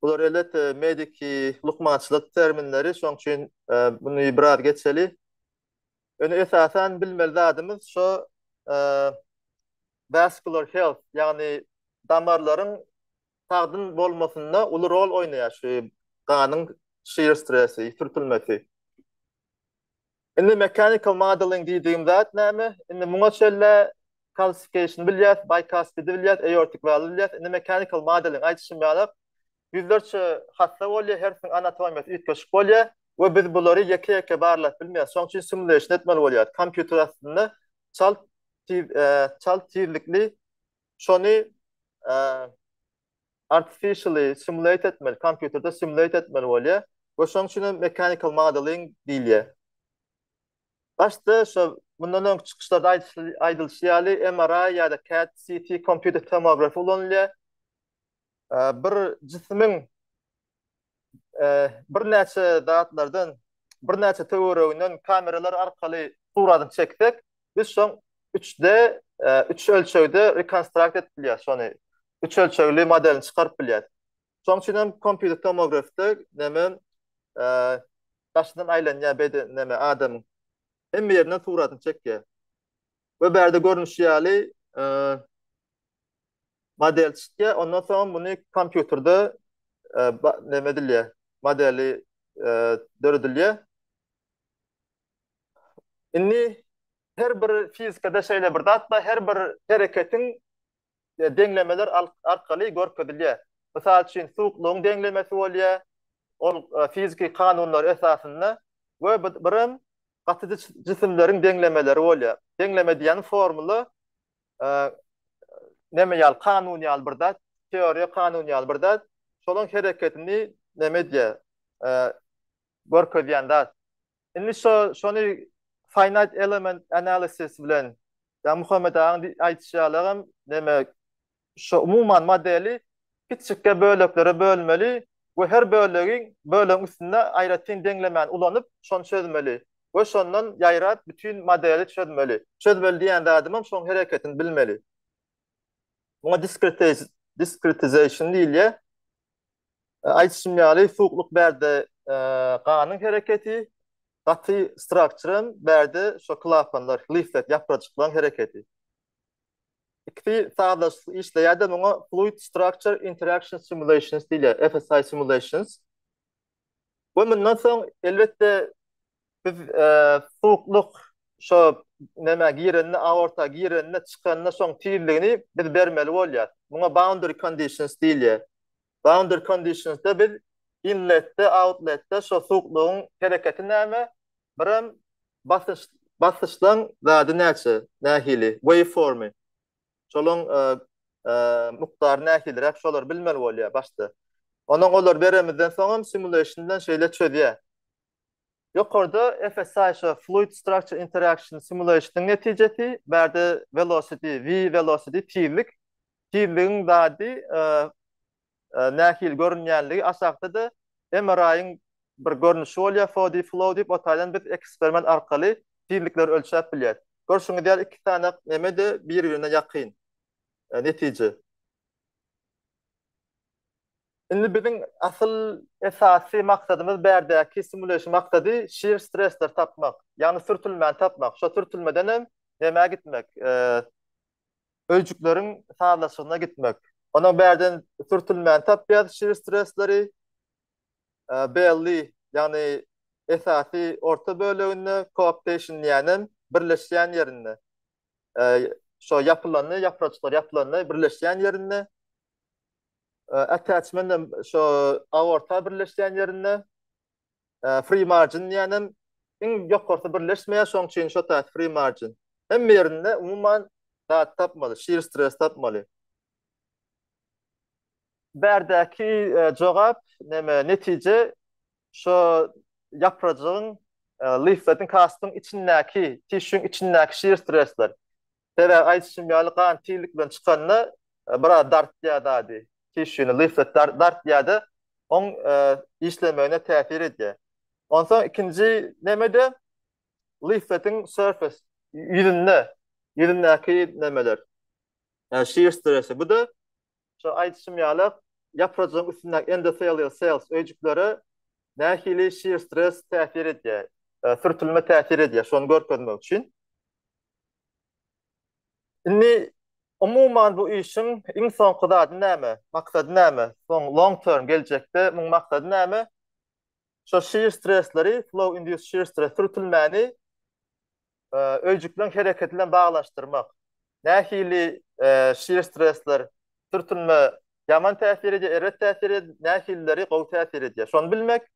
Bular elbetde mediki, lukmançylyk terminleri, şonuň üçin muny biraz geçeli. Ýöne esasan bilmeli zadymyz şo vascular health, ýagny damarlaryň sagdyn bolmasynda uly rol oýnaýar şu ganyň shear stresi, sürtülmesi. Indi mechanical modeling diýdigim zat näme? Indi muňa çenli calcification bilýäs, bicuspid bilýäs, aortic valve bilýäs. Indi mechanical modeling aýdyşym ýaly ýüzlerçe hassa bolýar, hersiniň anatomiýasy üýtgeşik bolýar we biz bulary ýeke-ýeke barlap bilmeýäs. Şonuň üçin simulation etmeli bolýar. Kompýuter astynda çalt tiz çalt tizlikli şony artificially simulate etmeli, kompýuterde simulate etmeli bolýar we şonuň üçin hem mechanical modeling diýilýär. Başda şo mundan öňki çykyşlarda aýdylyşy ýaly MRI ýa-da CAT, CT, computed tomography ulanylýar. Bir jisimiň birnäçe zatlardan, birnäçe töwereginden kameralar arkaly suratyny çeksek, biz şoň 3D, üç ölçegde rekonstrukt edip bilýäris şony. Üç ölçegli modelini çykaryp bilýäris. Şonuň üçin hem kompýuter tomografda näme daşyndan aýlanýar beden näme adamyň. Hemme ýerinden suratyny çekýär. We bärde görnüşi ýaly model çykýar. Ondan soň muny kompýuterde näme edilýär? Modeli döredilýär. Indi her bir fizikada şeýle bir zat bar, her bir hereketiň deňlemeler arkaly görkezilýär. Mysal üçin, suwuklygyň deňlemesi bolýar, ol fiziki kanunlar esasynda we birem gaty jisimleriň deňlemeleri bolýar. Deňleme diýýänim formula neme ýaly, kanun ýaly bir zat, teoriýa kanun ýaly bir zat. Şolaryň hereketini neme edýär, görkezýän zat. Indi şo şony finite element analysis bilen ýa Muhammet agaň aýdyşy ýalygam neme şo umuman modeli kiçjikge böleklere bölmeli we her bölegiň bölegiň üstünde aýratyn deňlemäni ulanyp şony çözmeli. We şondan ýaýrap bütin modeli çözmeli. Çözmeli diýen zadymam şoň hereketini bilmeli. Muňa discretization diýilýär. Aýdyşym ýaly, suwuklyk bärde ganyň hereketi, gaty structure bärde şo klapanlar, leaflet, ýaprajyklaryň hereketi. Ikisi sazlaşykly işleýär-de muňa Fluid Structure Interaction Simulations diýilýär, FSI Simulations. We mundan soň elbetde biz suwuklyk şo nämä girende, aorta girende, çykanda şoň tizligini biz bermeli bolýar. Muňa boundary conditions diýilýär. Boundary conditionsda biz inletde, outletde şo suwuklygyň hereketi näme, birem basyş basyşlaň zady näçe, nähili, waveformy. Şolaň mukdary nähiliräk şolary bilmeli bolýar başda. Ondan olary beremizden soňam simulation bilen şeýle çözýär. Ýokarda FSI şo Fluid Structure Interaction Simulation-yň netijesi, bärde velocity, V velocity tizlik, tizligiň zady nähili görünýänligi, aşakda-da MRI-iň bir görnüşi bolýar, 4D flow diýip, o taýdan biz eksperiment arkaly tizlikleri ölçäp bilýäris. Görşüňiz ýaly iki sany neme-de bir-birine ýakyn netije. Indi biziň asyl esasy maksadymyz bärdäki simulation maksady shear stressleri tapmak, ýagny sürtülmäni tapmak. Şo sürtülmeden hem nämä gitmek, öýjükleriň sazlaşygyna gitmek. Onuň bärden sürtülmäni tapýarys shear stressleri, belli, ýagny esasy orta böleginde, coaptation diýýänem birleşýän ýerinde. Şo ýapylany, ýaprajyklar ýapylanda birleşýän ýerinde. Attachment hem şo aorta birleşýän ýerinde. Free margin diýýänem iň ýokarsy birleşmeýär, şonuň üçin şo taýt free margin. Hemme ýerinde umuman zat tapmaly, shear stress tapmaly. Bärdäki jogap neme netije şo ýaprajygyň leafletiň kastyň içindäki tişüň içindäki shear stressler. Sebäbi aýdyşym ýaly gan tizlik bilen çykanda biraz dartýar zady tişüni leaflet dartýar-da oň işlemegine täsir edýär. Onsoň ikinji neme-de leafletiň surface ýüzünde ýüzündäki nemeler shear stresi. Bu-da Şo aýdyşym ýaly, ýaprajygyň üstündäki endothelial cells öýjüklere nähili shear stress täsir edýär, sürtülme täsir edýär, şony görkezmek üçin. Indi umuman bu işiň iň soňky zady näme, maksady näme? Soň long term geljekde muň maksady näme? Şo shear stressleri, flow induced shear stress sürtülmäni öýjükleriň hereketi bilen baglanyşdyrmak. Nähili shear stressler sürtünme ýaman täsir edýär, erbet täsir edýär, nähilileri gowy täsir edýär. Şony bilmek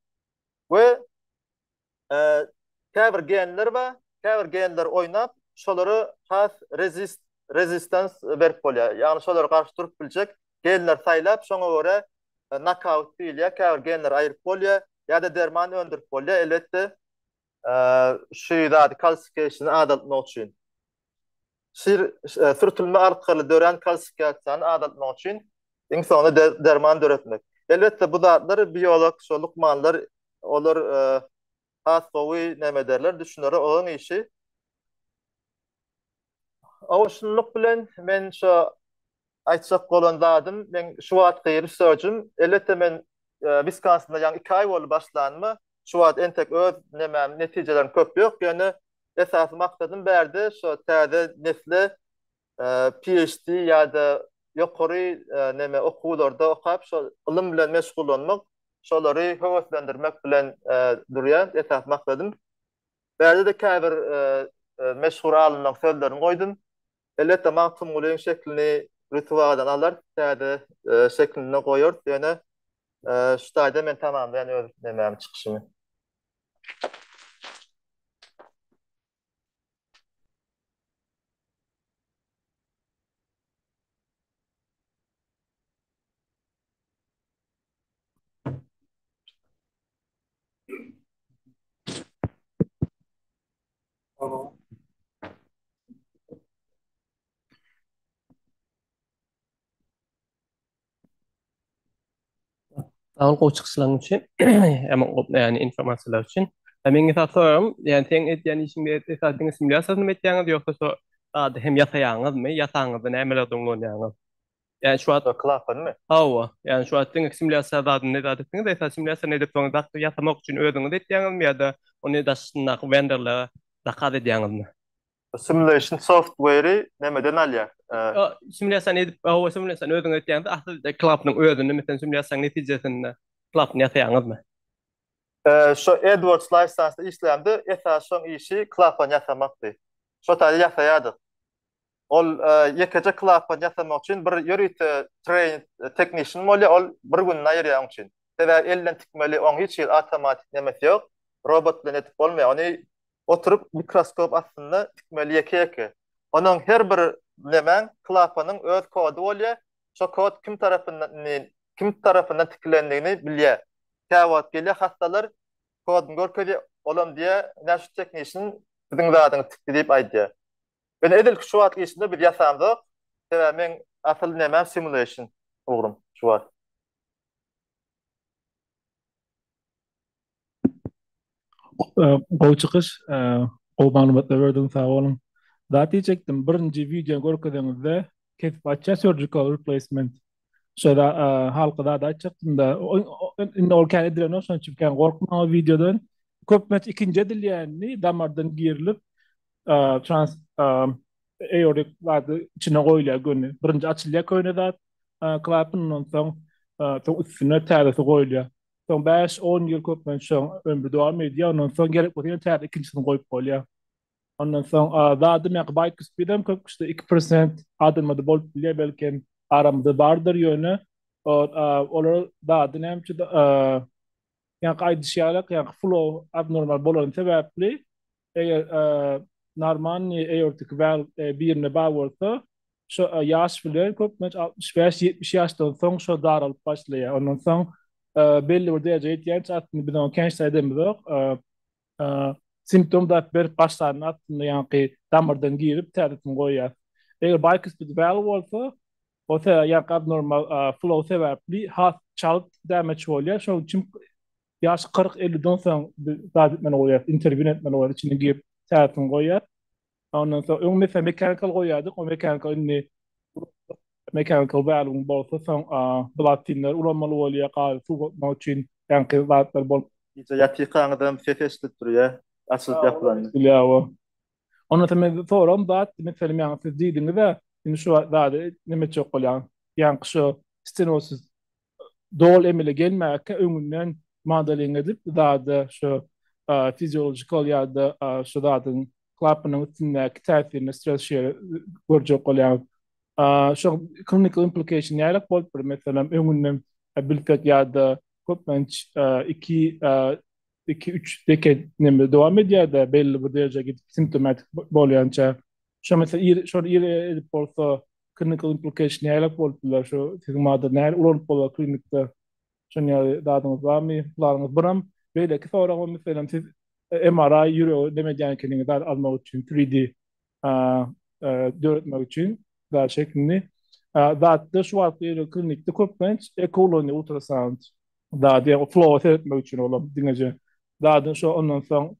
we käbir genler bar, käbir genler oýnap, şolara has rezist rezistans berip bolýar. Ýagny şolara garşy durup biljek genleri saýlap, şoňa görä nokaut diýilýär, käbir genleri aýryp bolýar ýa-da derman öndürip bolýar. Elbetde, şu zady kalsifikasiýany azaltmak üçin. Şir sürtülme arkaly dörän kalsifikasiýany azaltmak üçin iň soňunda derman döretmek. Elbetde bu zatlar biolog, şo lukmanlar olar has gowy näme ederler, düşünerler, olaryň işi. Owa şunluk bilen men şo aýtjak bolan zadym, meň şu wagtky researchym, elbetde men Wiskonsinda ýaňy iki aý boldy başlanyma, şu wagt entek öz nemäm, netijelerim köp ýok, ýöne esasy maksadym bärde şo täze nesle PhD ýa-da ýokary neme okuwlarda okap şo ylym bilen meşgullanmak, şolary höweslendirmek bilen durýar esasy maksadym. Bärde-de käbir meşhur alymlaryň sözlerini goýdum. Elbetde Magtymgulyň şeklini Rütübadan alarys, täze şeklinde goýarys, ýöne şu taýda men tamamlaýan öz nemämi çykyşymy. Sag bol gowy çykyşlaryň üçin. Hem ýagny informasiýalar üçin. Meň esasy soragym, ýagny seň edýän işiňde esasy diňe simulýasiýasyny my etýäňiz ýogsa şo zady hem ýasaýaňyzmy? Ýasaňyzda nämelerden ulanýaňyz? Ýagny şu wagt Klapanymy? Hawa, ýagny şu wagt diňe simulýasiýa zadyny zat etdiňiz, esasy simulýasiýany edip soň zat ýasamak üçin özüňiz etýäňizmi ýa-da ony daşyndaky wenderlere zakaz edýäňizmi? Simulation software-i nämeden alýar? Simulýasiýany edip, hawa simulýasiýany özüňiz etýäňiz, asyl klapanyň özüni meselem simulýasiýanyň netijesinde klapany ýasaýaňyzmy? Şo Edwards Life Science-da işlämde esasy şoň işi klapan ýasamakdy. Şo taýda ýasaýardyk. Ol ýekeje klapan ýasamak üçin bir ýörite trained technician bolýar, ol bir gününi aýyrýar oň üçin. Sebäbi elden tikmeli, oň hiç hili awtomatik nemesi ýok. Robot bilen edip bolmaýar. Ony oturyp mikroskop astynda tikmeli ýeke-ýeke. Onuň her bir nemäň, klapanyň öz kody bolýar. Şo kod kim tarapyndan kim tarapyndan tikilendigini bilýär. Käwagt gelýär hassalar, koduny görkezýär, olam diýýär, ine şu technician siziň zadyňyzy tikdi diýip aýdýar. Ýöne edil şu wagtky işimde biz ýasamzok. Sebäbi meň asyl nemem simulation ugrum şu wagt. Gowy çykyş, gowy maglumatlar berdiň, sag boluň. Zat diýjekdim, birinji wideony görkezeňizde kesip açýar surgical replacement. Şo da halka zat aýtjakdym-da, indi ol kän edilenok, şonuň üçin kän gorkmaň o wideodan. Köplenç ikinji edilýänini damardan girilip trans aortic zady içine goýulýar göni. Birinji açylýar köne zat, klapan, ondan soň soň üstüne täzesi goýulýar. Soň 5-10 ýyl köplenç şoň ömri dowam edýär. Ondan soň gerek bolsa ýene täze ikinjisini goýup bolýar. Ondan soň zadym ýa bicuspidem köp kişide 2% adamlarda bolup bilýär, belki aramyzda bardyr ýöne olar zady näme üçin ýa aýdyşy ýaly ýa flow abnormal bolany sebäpli eger normalny aortic valve birinde bar bolsa şo ýaş bilen köplenç 65-70 ýaşdan soň şo daralyp başlaýar. Ondan soň belli bir derejä ýetýänçä aslynda biz oňa kän edemizok. Simptom zat berip başlanda aslynda ýaňky damardan girip täzesini goýýar. Eger bicuspid valve bolsa, o ýaňky abnormal flow sebäpli has çalt damage bolýar. Şonuň üçin ýaş 40-50-den soň zat etmeli bolýar, interwene etmeli bolýar, içine girip täzesini goýýar. Ondan soň öň meselem mechanical goýýardyk, o mechanical indi mechanical valve bolsa soň blood thinner ulanmaly bolýar, gazy suwgatmak üçin ýaňky zatlar bol. Gije ýatykaňyzam ses eşidilip durýar, açylyp ýapylanda. Bilýär o. Ondan soň men soragym zat, meselem ýaňy siz diýdiňiz-ä, indi şu zady neme etjek bolýan, ýaňky şu stenosis doly emele gelmäkä öňünden modeling edip zada şu fiziologikal ýa-da şu zadyň klapanyň üstündäki täsirini stres şeýle görjek bolýar. Şu clinical implication nälik bolup biler? Meselem, öňünden bilsek ýa-da köplenç 2 2-3 dekad neme dowam edýär-de belli bir derejä gidip simptomatik bolýança. Şo mesela ir şony ir edip bolsa clinical implication nälik bolup biler? Şu siziň madda nähili ulanyp bolar klinikde? Şonuň ýaly zadyňyz barmy? Planyňyz biram beýleki soragym meselem siz MRI ýüregi neme edýän ekeniňiz zat almak üçin 3D döretmek üçin zat şeklini. Zatda şu wagtky ýürek klinikde köplenç eko ulanýar ultrasound. Zady flow seretmek üçin olam diňeje. Zadyň şo ondan soň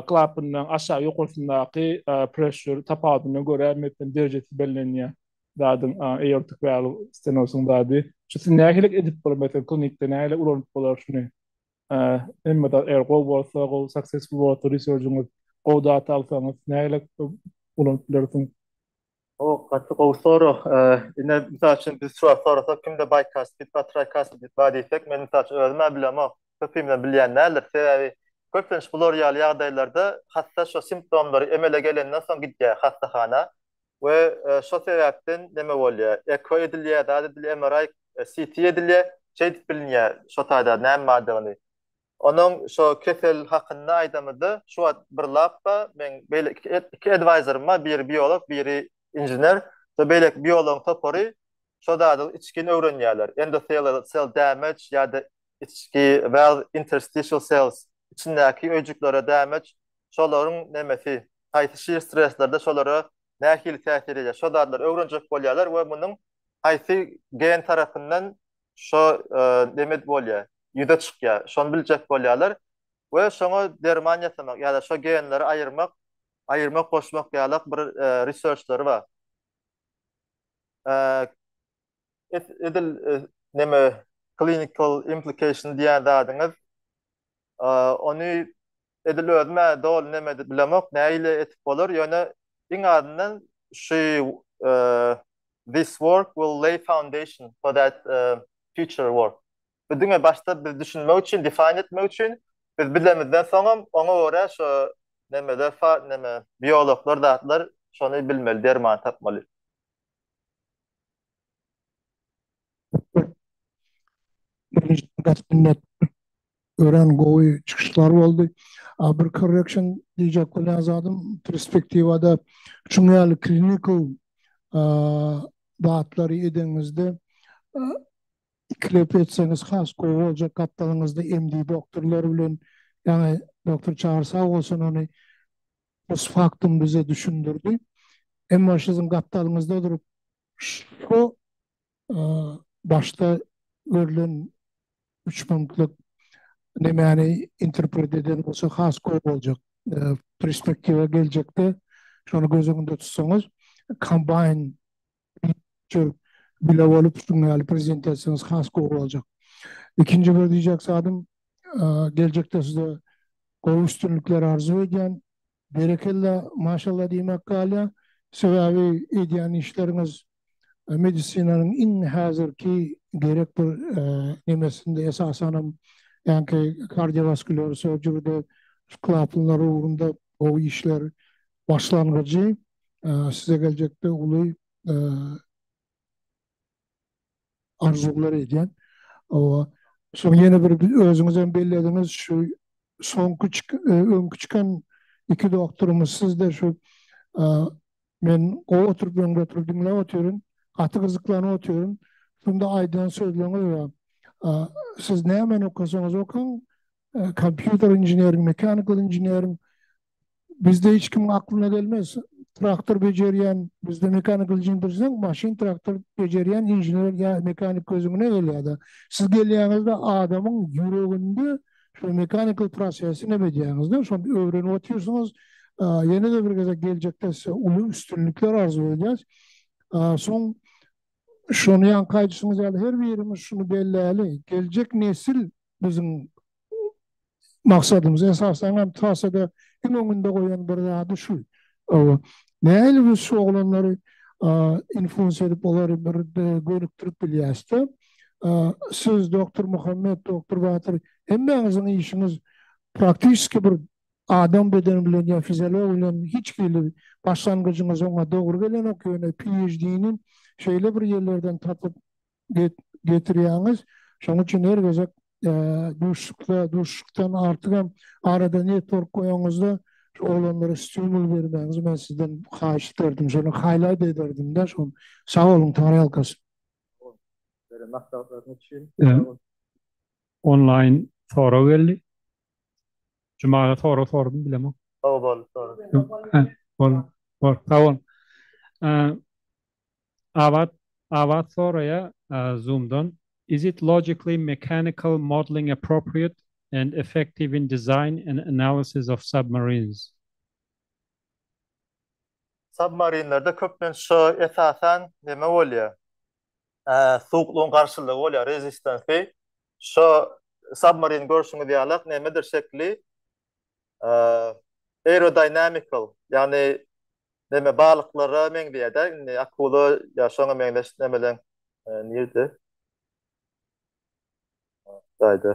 klapanyň aşağı ýokarsyndaky pressure tapawudyna görä meselem derejesi bellenýär. Zadyň aortic valve stenozyň zady. Şu siz nähili edip bolar meselem klinikde nähili ulanyp bolar şuny? Hemme zat eger gowy bolsa, gowy successful bolsa research-iňiz, gowy data alsaňyz nähili ulanyp bilersiň? O gaty gowy sorag. Ine mysal üçin biz şu wagt sorasak kimde bicuspid bar, tricuspid bar diýsek, men mysal üçin özüm-ä bilemok. Köpimizem bilýän däldir. Sebäbi köplenç bular ýaly ýagdaýlarda hassa şo simptomlary emele gelenden soň gidýär hassahana we şo sebäpden neme bolýar, eko edilýär, zat edilýär, MRI, CT edilýär, şeýdip bilinýär şo taýda näme bardygyny. Onuň şo kesel hakynda aýdamyzda şu wagt bir lab bar, meň beýle iki advisorym bar, biri biolog, biri inžener. Şo beýleki biologyň topary şo zady içgin öwrenýärler. Endothelial cell damage ýa-da içki valve interstitial cells içindäki öýjüklere damage şolaryň nemesi haýsy şir streslerde şolara nähili täsir edýär şo zatlary öwrenjek bolýarlar we munuň haýsy gen tarapyndan şo neme bolýar ýüze çykýar şony biljek bolýarlar. We şoňa derman ýasamak ýa-da şo genleri aýyrmak, aýyrmak, goşmak ýalak bir researchleri bar. Edil neme clinical implication diýen zadyňyz ony edil özüm-ä doly neme edip bilemok, nähili etip bolar, ýöne iň azyndan şu this work will lay foundation for that future work. Bu diňe başda biz düşünmek üçin, define etmek üçin, biz bilemizden soňam oňa görä şo nemeler, neme biologlar zatlar şony bilmeli, derman tapmaly. Gaty minnetdar. Örän gowy çykyşlar boldy. A bir correction diýjek bolýan zadym perspektiwada şuň ýaly clinical zatlary edeňizde ikiläp etseňiz has gowy boljak gapdalyňyzda MD doktorlar bilen ýaňy doktor Çary sag bolsun ony post factum bize düşündirdi. Emma siziň gapdalyňyzda durup şu başda görlen üç punktlyk nemäni interpret eden bolsa has gowy boljak. Perspektiwa geljekde şony göz öňünde tutsaňyz combine bile bolup şuň ýaly prezent etseňiz has gowy boljak. Ikinji bir diýjek zadym geljekde size gowy üstünlikler arzuw edýän. Berekella, maşallah diýmek galýar. Sebäbi edýän işleriňiz medisinanyň iň häzirki gerek bir nemesinde esasanam ýaňky kardiowaskulýar surgeryde klapanlar ugrunda gowy işler başlangyjy size geljekde uly arzuwlar edýän. Hawa. Soň ýene bir özüňiz hem bellediňiz şu soňky öňki çykan iki doktorymyz sizde şu men gowy oturyp öňde oturyp diňläp otyryn. Gaty gyzyklanyp otyryn. Şunda aýdan sözleriňiz bar. Siz nämeni okasaňyz okaň, kompýuter inženering, mechanical engineering Bizde hiç kimiň aklyna gelmez. Traktor bejerýän, bizde mechanical engineer diýseň, maşyn traktor bejerýän inžener ýa mekanik gözüňe gelýär-de. Siz gelýäňizde adamyň ýüreginde şu mechanical prosesi neme edýäňizde, şony öwrenip otyrsyňyz. Ýene-de bir gezek geljekde size uly üstünlikler arzuw edýäs. Soň şony ýaňky aýdyşyňyz ýaly her birimiz şuny belläli, geljek nesil biziň maksadymyz esasanam TASA-da iň öňünde goýan bir zady şu. Nähili biz şu oglanlary influence edip olary bir gönükdirip bilýäs-de. Siz doktor Muhammet, doktor Batyr hemmäňiziň işiňiz praktiçeski bir adam bedeni bilen ýa fiziologiýa bilen hiç hili başlangyjyňyz oňa dogry gelenok ýöne PhD-ni şeýle bir ýerlerden tapyp getirýäňiz. Şonuň üçin her gezek duşuşykda, duşuşykdan artygam arada network goýaňyzda şu oglanlara stimul bermäňizi men sizden haýyş ederdim. Şony highlight ederdim-de şony. Sag boluň, Taňryýalkasyn. Beren maslahatlaryňyz üçin. Onlaýn sorag geldi. Jumaga sorag sordum bilemok. Sag bol, sorag. Bol, bol, sag bol. Abat Abat soraýar Zoomdan, Is it logically mechanical modeling appropriate and effective in design and analysis of submarines? Submarinlerde köplenç şo esasan neme bolýar? Suwuklygyň garşylygy bolýar, rezistansi. Şo submarin görşüňiz ýalak nemedir şekli? Aerodynamical, ýagny Neme balyklara meňzeýär-dä indi akula ýa şoňa meňzeş nemeleň nirde? Jaýda.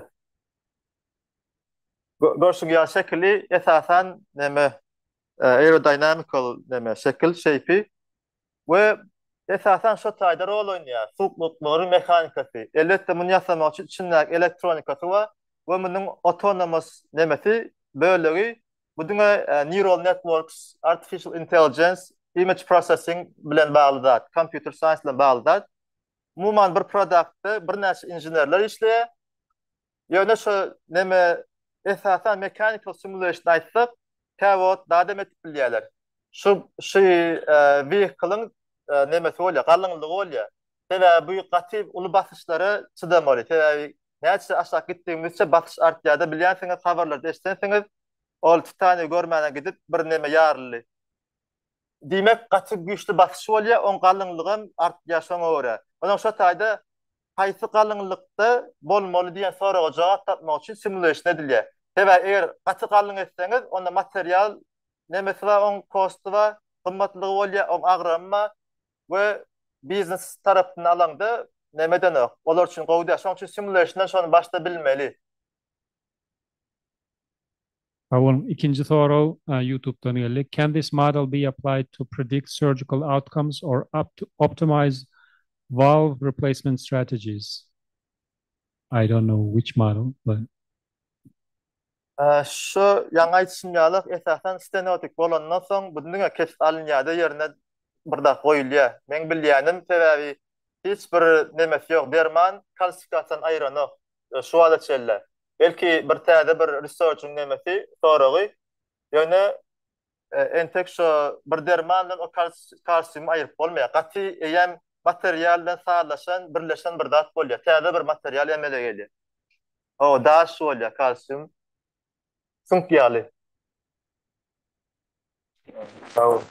Görşüň ýaly şekili esasan neme aerodynamical neme şekil şeýpi we esasan şo taýda rol oýnaýar suwuklyklaryň mehanikasy. Elbetde muny ýasamak üçin içindäki elektronikasy bar we munuň autonomous nemesi bölegi Bu diňe neural networks, artificial intelligence, image processing bilen bagly zat, computer science bilen bagly zat. Umuman bir produktda birnäçe inženerler işleýär. Ýöne şu neme esasan mechanical simulation aýtsak, käwagt zadam edip bilýärler. Şu şu vehicle-yň nemesi bolýar, galyňlygy bolýar. Sebäbi bu gaty uly basyşlara çydamaly. Sebäbi. Näçe aşak gitdigimizçe basyş artýar-da, bilýänsiňiz, habarlarda eşidensiňiz, ol Titaniýa görmäne gidip bir neme ýaryldy. Diýmek, gaty güýçli basyş bolýar, oň galyňlygam artýar şoňa görä. Onsoň şo taýda haýsy galyňlykda bolmaly diýen soraga jogap tapmak üçin simulation edilýär. Sebäbi eger gaty galyň etseňiz, onda material nemesi bar, oň kosty bar, gymmatlygy bolýar, oň agramy bar we biznes tarapyndan alaňda neme edenok, olar üçin gowy däl. Şonuň üçin simulation-dan şony başda bilmeli. Sag boluň. Ikinji sorag YouTube-dan geldi. Can this model be applied to predict surgical outcomes or optimize valve replacement strategies? I don't know which model, but. Şu ýaňy aýdyşym ýaly, esasan stenotik bolandan soň bu diňe kesip alynýar-da ýerine bir zat goýulýar. Meň bilýänim, sebäbi hiç bir nemesi ýok, derman kalsifikasiýany aýyranok şu wagta çenli. Belki bir täze bir research-iň nemesi, soragy. Ýöne entek şo bir derman bilen o kalsiumy aýyryp bolmaýar. Gaty eýýäm material bilen sazlaşan, birleşen bir zat bolýar. Täze bir material emele gelýär. Hawa, daş bolýar kalsium. Süňk ýaly. Sag bol.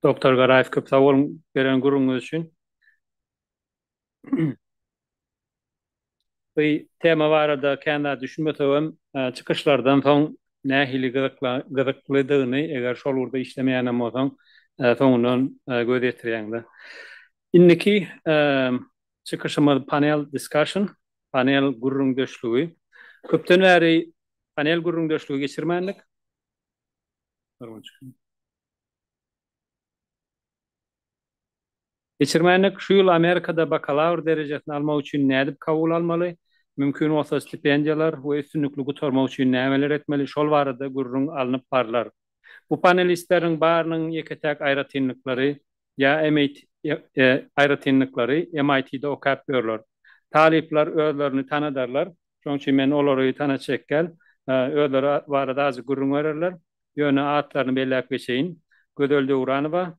Doktor Garaýew köp sag boluň beren gürrüňiňiz üçin. Bu tema barada kän zat düşünmesegem, çykyşlardan soň nähili gyzyklydygyny, eger şol ugurda işlemeýänem bolsaň, soňundan göz ýetirýäň-de. Indiki çykyşymyz panel discussion, panel gürrüňdeşligi. Köpden bäri panel gürrüňdeşligi geçirmändik. Geçirmändik. Şu ýyl Amerikada bakalawr derejesini almak üçin nädip kabul almaly, mümkin bolsa stipendiýalar we üstünlikli gutarmak üçin nämeler etmeli, şol barada gürrüň alnyp barlar. Bu panelistleriň barynyň ýeke-täk aýratynlyklary ýa MIT aýratynlyklary MIT-de okap ýörler. Talyplar özlerini tanadarlar, şonuň üçin men olary tanatjak däl, özleri barada azajyk gürrüň bererler. Ýöne atlaryny belläp geçeýin. Gözel Döwranowa.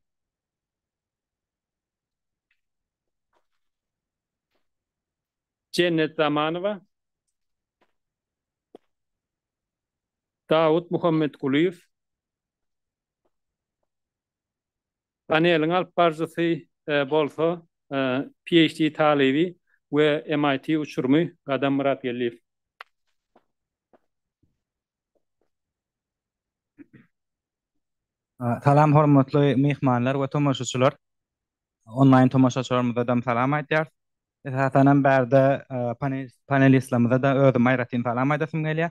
Jennet Zamanowa. Dawut Muhammetgulyýew. Paneliň alyp baryjysy bolsa PhD talyby we MIT uçurymy Gadam Myratgeldiýew. Salam hormatly myhmanlar we tomaşaçylar. Onlaýn tomaşaçylarymyzadam salam aýdýarys. Esasanam bärde panelistlerimize-de özüm aýratyn salam aýdasym gelýär.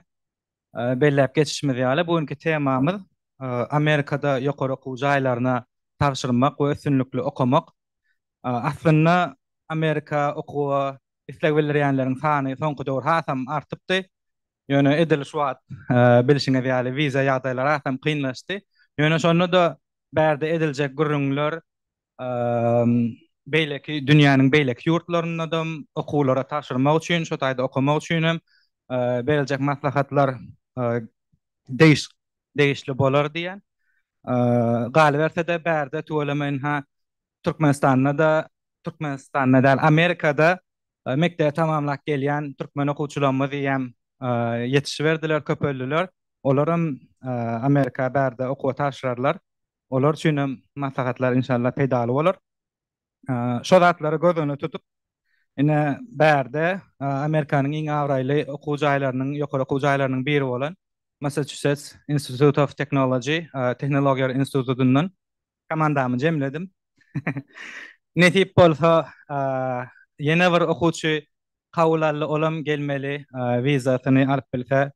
Belläp geçişimiz ýaly, bu günki temamyz Amerikada ýokary okuw jaýlaryna tabşyrmak we üstünlikli okamak. Aslynda Amerika okuwa isleg bildirýänleriň sany soňky döwür hasam artypdy. Ýöne edil şu wagt bilşiňiz ýaly wiza ýagdaýlary hasam kynlaşdy. Ýöne şonda-da bärde ediljek gürrüňler beýleki dünýäniň beýleki ýurtlarynda-da okuwlara tabşyrmak üçin, şo taýda okamak üçin hem beriljek maslahatlar degişli bolar diýen. Galyberse-de bärde tüweleme ynha Türkmenistanda-da, Türkmenistanda däl, Amerikada mekdebi tamamlap gelýän türkmen okuwçylarymyz eýýäm ýetişiberdiler, köpeldiler. Olaram Amerika bärde okuwa tabşyrarlar. Olar üçin hem maslahatlar inşallah peýdaly bolar. Şo zatlary göz öňünde tutup, ine bärde Amerikanyň iň abraýly okuw jaýlarynyň, ýokary okuw jaýlarynyň biri bolan Massachusetts Institute of Technology, Tehnologiýalar institutyndan komandamy jemledim. Nesip bolsa, ýene bir okuwçy kabul aldy, olam gelmeli, wizasyny alyp bilse.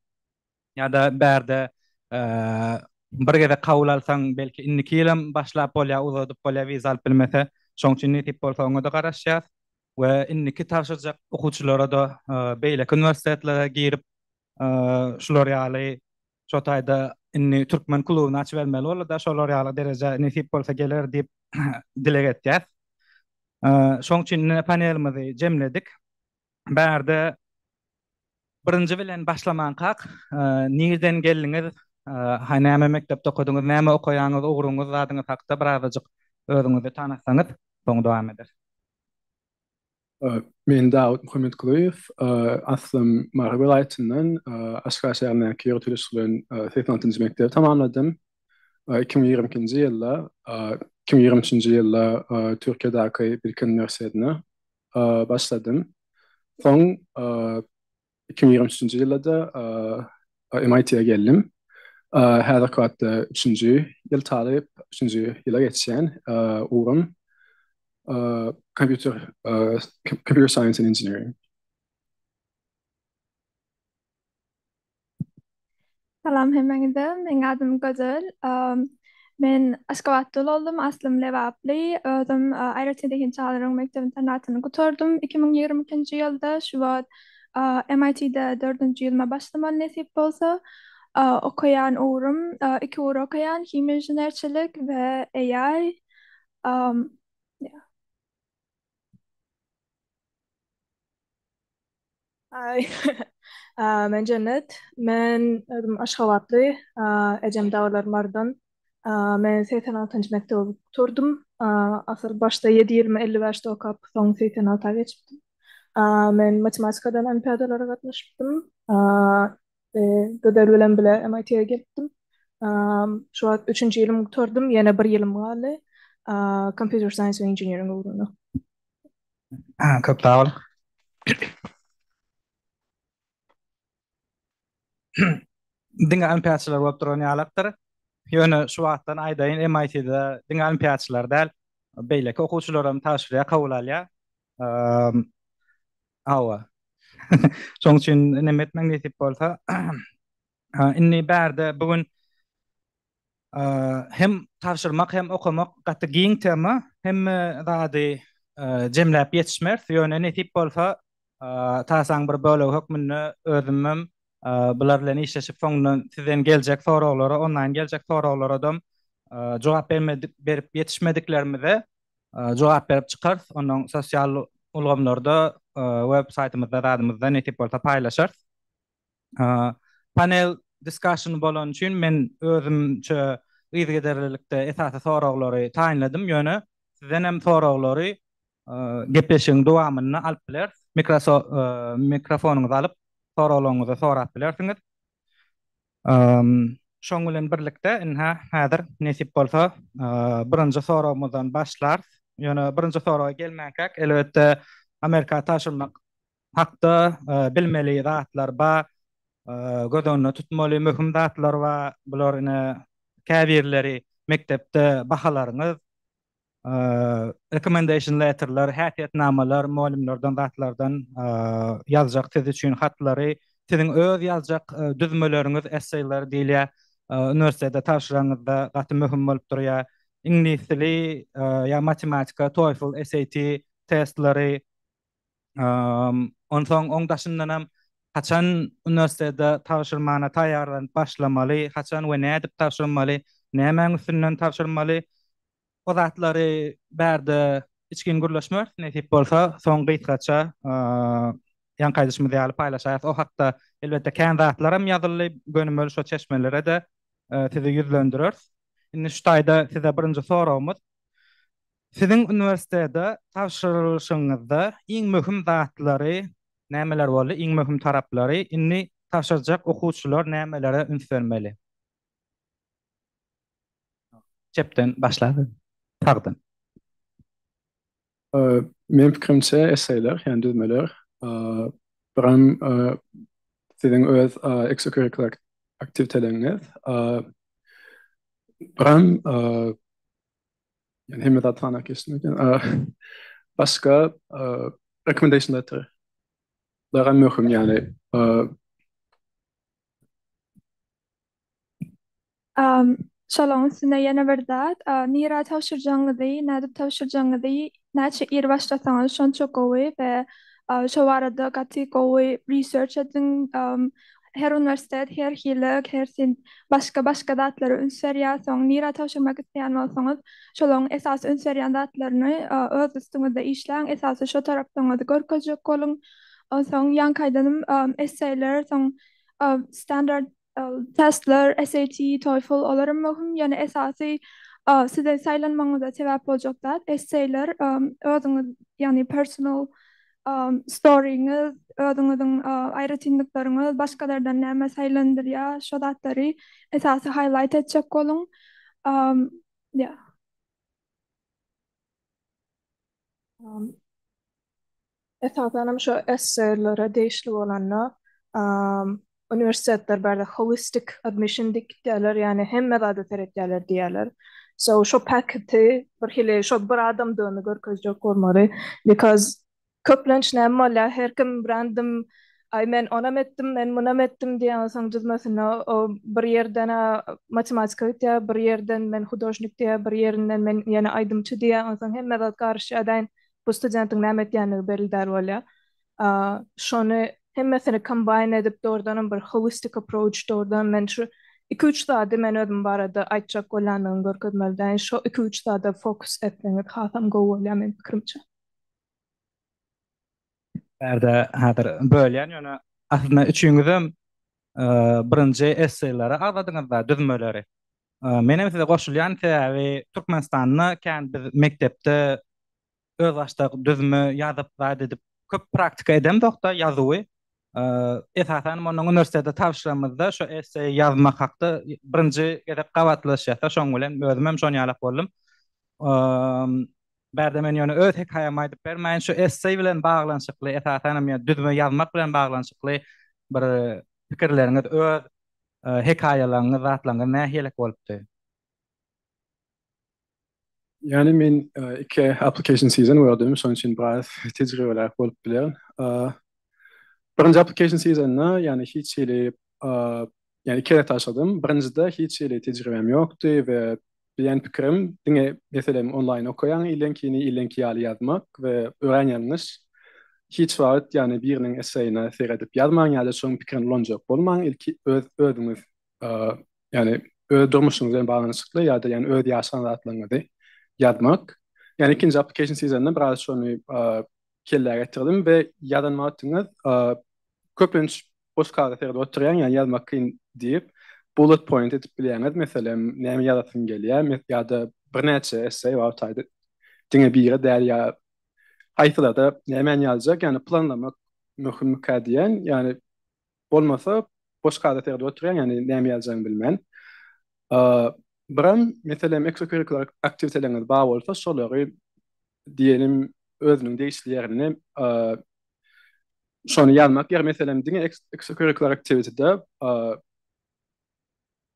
Ýa-da bärde bir gezek kabul alsaň, belki indiki ýylam başlap bolýar, uzadyp bolýar wiza alyp bilmese. Şoň üçin nesip bolsa oňa-da garaşýas. We indiki tabşyrjak okuwçylara-da beýleki uniwersitetlere girip, şular ýaly şo taýda indi türkmen klubuny açybermeli boldy-da, şolar ýaly derejä nesip bolsa geler diýip dileg etýäs. Şoň üçin ine panelimizi jemledik. Bärde birinji bilen başlamankak nirden geldiňiz? Ha näme mekdepde okadyňyz, näme okaýaňyz, ugruňyz, zadyňyz hakda birazajyk özüňizi tanatsaňyz, soň dowam ederis. Men Dawut Muhammetgulyýew, aslym Mary welaýatyndan, Aşgabat şäherindäki ýöriteleşdirilen 86-njy mekdebi tamamladym. 2022-nji ýylda, 2023-nji ýylda Türkiýedäki Bilkent uniwersitetine başladym. Soň 2023-nji ýylda-da MIT-e geldim. Häzirki wagtda üçünji ýyl talyp, üçünji ýyla geçýän ugrum kompýuter computer science and engineering. Salam hemmäňize. Meň adym Gözel. Men Aşgabatda ululdym, aslym Lebaply. Özüm aýratyn zehin çagalaryň mekdep internatyny gutardym 2022-nji ýylda. Şu wagt MIT-de dördünji ýylyma başlamaly nesip bolsa. Okaýan ugrum, iki ugur okaýan, himiýa inženerçilik we AI. Hi. Men Jennet. Men özüm Aşgabatly. Ejem dagylar Marydan. Men 86-njy mekdebi gutardym. Asyl başda 7 ýylymy 55-de okap, soň 86-a geçipdim. Men matematikadan olimpiadalara gatnaşypdym. Gözel bilen bile MIT-ye gelipdim. Şu wagt üçünji ýylymy gutardym, ýene bir ýylym galdy. Computer Science we Engineering ugrunda. Köp sag boluň. Diňe olimpiýaçylar bolup duran ýalakdyr. Ýöne şu wagtdan aýdaýyn, MIT-de diňe olimpiýaçylar däl, beýleki okuwçylar hem tabşyrýar, kabul alýar. Hawa. Şonuň üçin neme etmek nesip bolsa. Indi bärde bu gün hem tabşyrmak hem okamak gaty giň tema. Hemme zady jemläp ýetişmeris. Ýöne nesip bolsa tasaň bir bölegi hökmünde özümem bular bilen işleşip soňundan sizden geljek soraglara, onlaýn geljek soraglaradam jogap bermedik berip ýetişmediklerimize jogap berip çykarys. Ondan sosial ulgamlarda, web saýtymyzda zadymyzda nesip bolsa paýlaşarys. Panel discussion bolany üçin men özümçe yzygiderlilikde esasy soraglary taýynladym, ýöne sizden hem soraglary gepleşigiň dowamynda alyp bileris. Mikrofonyňyzy alyp, soraglaryňyzy sorap bilersiňiz. Şoň bilen birlikde, ynha, häzir nesip bolsa, birinji soragymyzdan başlarys. Ýöne birinji soraga gelmänkäk, elbetde, Amerika tabşyrmak hakda bilmeli zatlar bar, göz öňünde tutmaly möhüm zatlar bar. Bular ine käbirleri mekdepde bahalaryňyz, recommendation letterler, häsiýetnamalar, mugallymlardan zatlardan ýazjak siz üçin hatlary, siziň öz ýazjak düzmeleriňiz, essaylar diýilýär, uniwersitete tabşyranyňyzda gaty möhüm bolup durýar. Iňlis dili ýa matematika, TOEFL, SAT testlary, Onsoň oň daşyndanam haçan uniwersitete tabşyrmana taýýarlanyp başlamaly, haçan we nädip tabşyrmaly, nämäň üstünden tabşyrmaly, o zatlary bärde içgin gürleşmeris, nesip bolsa, soň gysgaça ýaňky aýdyşymyz ýaly paýlaşarys. O hakda elbetde kän zatlaram ýazyldy, gönümel şo çeşmelere-de sizi ýüzlendireris. Indi şu taýda size birinji soragymyz, Siziň uniwersitete tabşyrylyşyňyzda iň möhüm zatlary nämeler boldy, iň möhüm taraplary, indi tabşyrjak okuwçylar nämelere üns bermeli? Çepden başlap, sagdan. Meniň pikirimçe esseýler, ýagny düzmeler birem siziň öz ekstrakurikular aktiwiteleriňiz, birem Yani hemme zat sanap geçdim eken. Başga recommendation letter. Daha möhüm yani. Şolaryň üstüne ýene bir zat, nirä tabşyrjagyňyzy, nädip tabşyrjagyňyzy näçe ir başlasaňyz şonça gowy we şo barada gaty gowy research ediň. Her uniwersitet her hili, hersi başga-başga zatlara üns berýär. Soň nirä tabşyrmak isleýän bolsaňyz, şolaryň esasy üns berýän zatlaryny öz üstüňizde işläň, esasy şo tarapdaňyzy görkezjek boluň. Onsoň ýaňky aýdanym esseýler, soň standard. Testler, SAT, TOEFL olaram möhüm, ýöne esasy size saýlanmagyňyza sebäp boljak zat essayler, özüňiz ýagny personal storyňyz, özüňiziň aýratynlyklaryňyz, başgalardan näme saýlandyrýar, şo zatlary esasy highlight etjek boluň. Yeah. Esasanam şo esseýlere degişli bolanda uniwersitetler bärde holistic admission diýip gitýärler, ýagny hemme zada seretýärler diýýärler. So şo paketi bir hili şo bir adamdygyny görkezjek bolmaly. Because köplenç näme bolýar, her kim random aý men onam etdim, men munam etdim diýýär, onsoň düzmesinde o bir ýerden-ä matematika gitýär, bir ýerden men hudožnik diýýär, bir ýerinden men ýene aýdymçy diýýär, onsoň hemme zat garyşýar daýyn. Bu studentiň näme etýänligi belli däl bolýar. Şony hemmesini combine edip dogrudanam bir holistic approach dogrudan men şu iki-üç zady men özüm barada aýtjak bolýandygyny görkezmeli däl. Şo iki-üç zada fokus etseňiz hasam gowy bolýar meniň pikirimçe. Bärde häzir bölýän ýöne aslynda üçüňizem birinji esseýleri agzadyňyzda düzmeleri. Menem size goşulýan sebäbi Türkmenistanda kän biz mekdepde özbaşdak düzme ýazyp zat edip köp praktika edemzokda ýazuwy. Esasan mundan uniwersitete tabşyramyzda şo esseý ýazmak hakda birinji gezek gabatlaşýasda şoň bilen özümem şon ýalak boldum. Bärde men ýöne öz hekaýamy aýdyp bermäýin şu esseý bilen baglanyşykly esasanam ýa düzme ýazmak bilen baglanyşykly bir pikirleriňiz öz hekaýalaryňyz zatlaryňyz nähilek bolupdy? Ýani men iki application season gördüm, şonuň üçin biraz tejribeläk bolup bilerin. Birinji application seasonda ýani hiç hili ýani iki gezek tabşyrdym. Birinjide hiç hili tejribäm ýokdy we bilýän pikirim diňe meselem onlaýn okaýaň illeňkini illeňki ýaly ýazmak we örän ýalňyş. Hiç wagt ýani biriniň esseýine seredip ýazmaň ýa-da şonuň pikirini ulanjak bolmaň ilki öz özüňiz ýani öz durmuşyňyz bilen baglanyşykly ýa-da ýani öz ýaşan zatlaryňyzy ýazmak. Ýani ikinji application seasonda biraz şony kellä getirdim we ýazan wagtyňyz köplenç boş kagyza seredip oturýaň ýani ýazmak kyn diýip bullet point edip bilýäňiz meselem näme ýazasyň gelýär ýa-da birnäçe essay bar taýda diňe biri däl ýa haýsylarda nämäni ýazjak ýani planlamak möhümmikä diýen ýani bolmasa boş kagyza seredip oturýaň ýani näme ýazjagyňy bilmän. Biram meselem ekstrakurikular aktiwiteleriňiz bar bolsa şolary diýelim özüniň degişli ýerinde şony ýazmak ýa meselem diňe extracurricular activity-de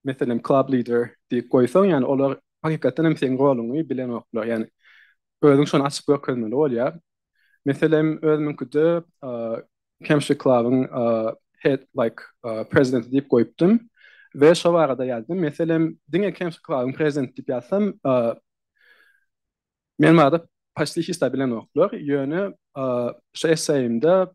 meselem club leader diýip goýsaň ýani olar hakykatdan hem seň roluňy bilenoklar ýani özüň şony açyp görkezmeli bolýar. Meselem özümiňkide Chemistry Club-yň head like presidenti diýip goýupdym we şo barada ýazdym. Meselem diňe Chemistry Club-yň prezidenti diýip ýazsam Men barada почти hiç zat bilenoklar, ýöne şu esseýimde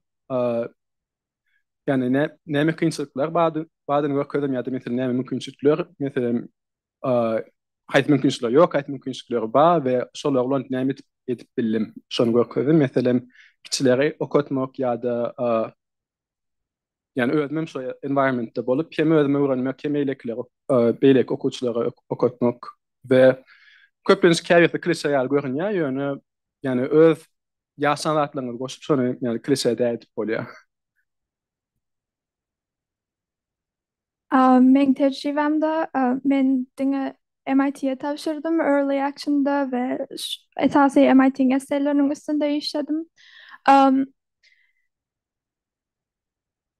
ýagny näme kynçylyklar bardyny görkezdim ýa-da meselem näme mümkinçilikler, meselem haýsy mümkinçilikler ýok, haýsy mümkinçilikler bar we şolary ulanyp näme edip bildim, şony görkezdim. Meselem kiçileri okatmak ýa-da Ýani özümem şo environmentde bolup hem özüm öwrenmek hem beýlekileri beýleki okuwçylara okatmak we köplenç käbirisi klişe ýaly görünýär ýöne ýani öz ýaşan zatlaryňyzy goşup şony ýani klişe däl edip bolýar. Meň tejribämde men diňe MIT-e tabşyrdym Early Action-da we esasy MIT-iň esseýleriniň üstünde işledim.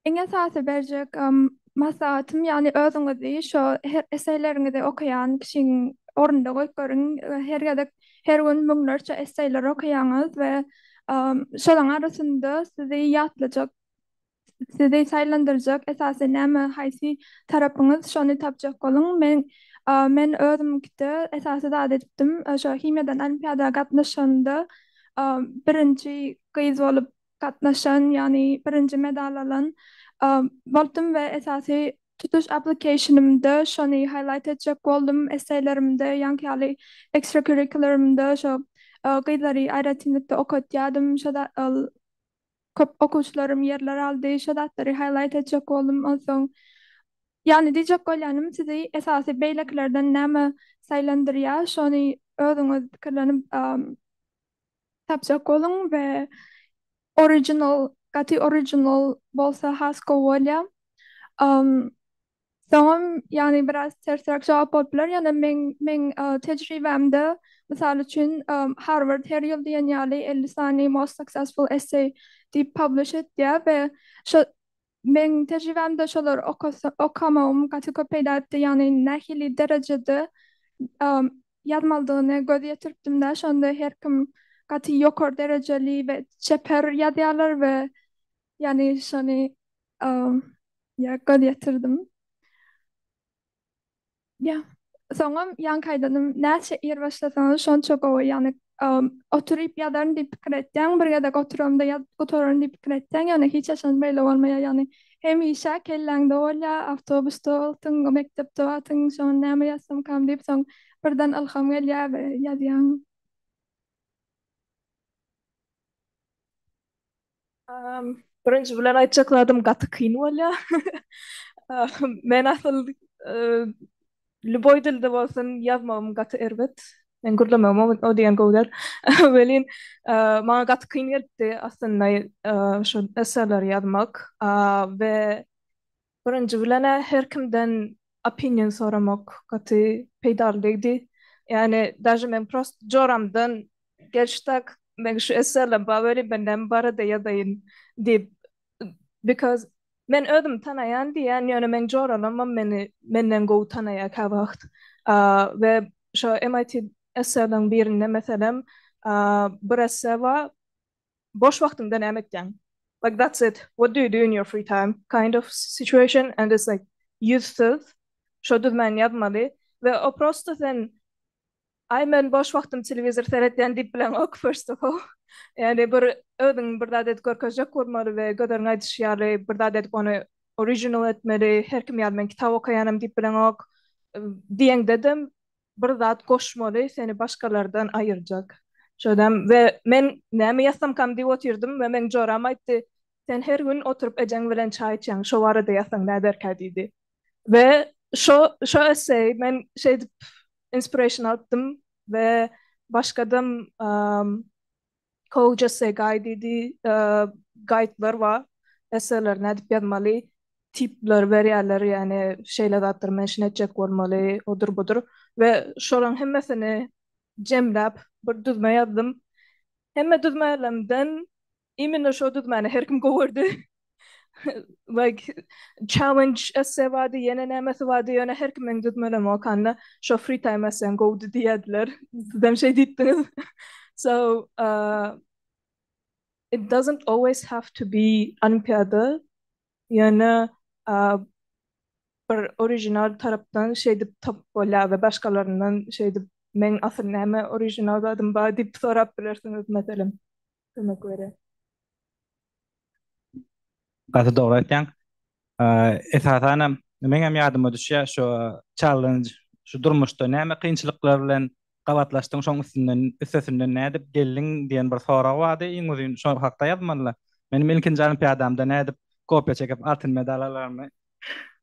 Iň esasy berjek maslahatym, ýagny özüňizi şo her esseýleriňizi okaýan kişiň ornunda goýup görüň. Her gezek, her gün müňlerçe esseýleri okaýaňyz we şolaň arasynda sizi ýatlajak, sizi saýlandyrjak esasy näme, haýsy tarapyňyz şony tapjak boluň. Men men özümkide esasy zat edipdim. Şo himiýadan olimpiada gatnaşanda birinji gyz bolup gatnaşan, ýagny birinji medal alan boldum we esasy tutuş applicationymda şony highlight etjek boldum, esseýlerimde, ýaňky ýaly extracurricularymda şo gyzlary aýratynlykda okatýadym, şo köp okuwçylarym ýerler aldy, şo zatlary highlight etjek boldum, onsoň. Ýagny diýjek bolýanym sizi esasy beýlekilerden näme saýlandyrýar şony özüňiz pikirlenip tapjak boluň we original gaty original bolsa has gowy bolýar. Soňam ýagny biraz tersräk jogap bolup biler ýöne meň meň tejribämde mysal üçin Harvard her ýyl diýen ýaly 50 sany most successful essay diýip publish etýär we şo meň tejribämde şolary okasa okamagym gaty köp peýda etdi ýagny nähili derejede ýazmalydygyny göz ýetiripdim-de şonda her kim gaty ýokary derejeli we çeper ýazýarlar we ýagny şony Ýa göz ýetirdim. Ýa soňam ýaňky aýdanym näçe ir başlasaňyz şonça gowy ýagny oturyp ýazaryn diýip pikir etýäň bir gezek oturamda ýazyp gutararyn diýip pikir etýäň ýöne hiç haçan beýle bolmaýar ýagny hemişe kelläňde bolýar awtobusda wagtyň mekdepde wagtyň şoňa näme ýazsamkam diýip soň birden ylham gelýär we ýazýaň. Birinji bilen aýtjak zadym gaty kyn bolýar. Men asyl lýuboý dilde bolsun ýazmagym gaty erbet. Men gürlemegim o diýen gowy däl. Welin maňa gaty kyn gelipdi aslynda şu esserleri ýazmak we Birinji bilen-ä her kimden opinion soramak gaty peýdaly degdi. Ýagny daže men prost joramdan gel şu tak meň şu esserlem bar welin men näme barada ýazaýyn diýip because men özümi tanaýan diýýän ýöne meň joralamam meni menden gowy tanaýar käwagt. We şo MIT esserleň birinde meselem bir esse bar boş wagtyňda näme etýäň? Like that's it. What do you do in your free time? Kind of situation and it's like ýüz söz şo düzmäni ýazmaly we o prosto sen aý men boş wagtym telewizor seretýän diýip bileňok first of all. Ýagny bir özüň bir zat edip görkezjek bolmaly we Gözeliň aýdyşy ýaly bir zat edip ony original etmeli. Her kim ýaly men kitap okaýanam diýip bileňok. Diýeňdedem bir zat goşmaly seni başgalardan aýyrjak. Şodam we men näme ýazsamkam diýip otyrdym we meň joram aýtdy, sen her gün oturyp ejeň bilen çaý içýäň, şo barada ýazsaň näderkä diýdi. We şo şo esseý men şeýdip inspiration alypdym we başgadam Coach essay guide diýdi, gaýdlar bar, esseleri nädip ýazmaly, tipler berýärler, ýagny şeýle zatlar mention etjek bolmaly, odur budur we şolaryň hemmesini jemläp bir düzme ýazdym. Hemme düzmelerimden imенно şo düzmäni her kim gowy gördi. Like challenge essay bardy, ýene nämesi bardy, ýöne her kim meň düzmelerimi okanda şo free time essayň gowudy diýýärdiler. Sizem şeý diýipdiňiz. So, uh, it doesn't always have to be olimpiada. Ýöne uh, bir original tarapdan şeýdip tapyp bolýar we başgalaryndan şeýdip meň asyl näme original zadym bar diýip sorap bilersiňiz meselem. Kömek berýär. Gaty dogry aýtýaň. Esasanam meňem ýadyma düşýär şu challenge, şu durmuşda näme kynçylyklar bilen gabatlaşdyň, şoň üstünden üstesinden nädip geldiň diýen bir sorag bardy. Iň uzyn şo hakda ýazmalylar. Menem ilkinji olimpiadamda nädip kopýa çekip altyn medal alanymy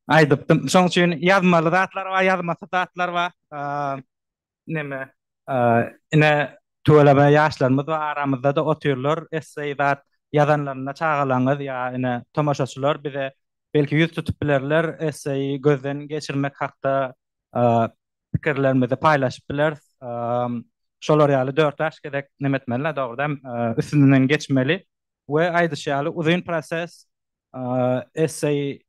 aýdypdym. Şoň üçin ýazmaly zatlar bar, ýazmasyz zatlar bar. Neme ine tüweleme ýaşlarymyz bar aramyzda-da otyrlar esseý zat ýazanlarynda çagalaňyz ýa ine tomaşaçylar bize belki ýüz tutup bilerler esseýi gözden geçirmek hakda pikirlerimizi paýlaşyp bileris şolar ýaly dört-bäş gezek neme etmeli dogrudan üstünden geçmeli we aýdyşy ýaly uzyn proses esseý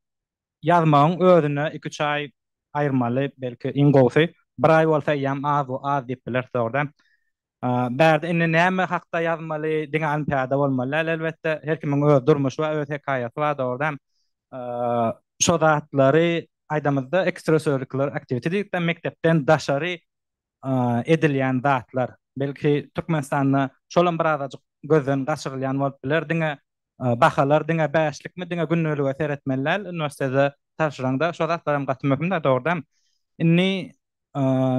Ýazmagyň özüne iki-üç aý aýyrmaly, belki iň gowusy bir aý bolsa eýýäm az bu az diýip bileris dogrudan. Bärde indi näme hakda ýazmaly, diňe olimpiada bolmaly däl elbetde, her kimiň öz durmuşy bar, öz hekaýasy bar dogrudan. Şo zatlary aýdamyzda extracurricular activity diýdik-de mekdepden daşary edilýän zatlar. Belki Türkmenistanda şolam birazajyk gözden gaçyrylýan bolup biler. Diňe bahalar diňe bäşlikmi, diňe gündelige seretmeli däl uniwersitete tabşyraňda şo zatlar hem gaty möhüm-dä dogrudan. Indi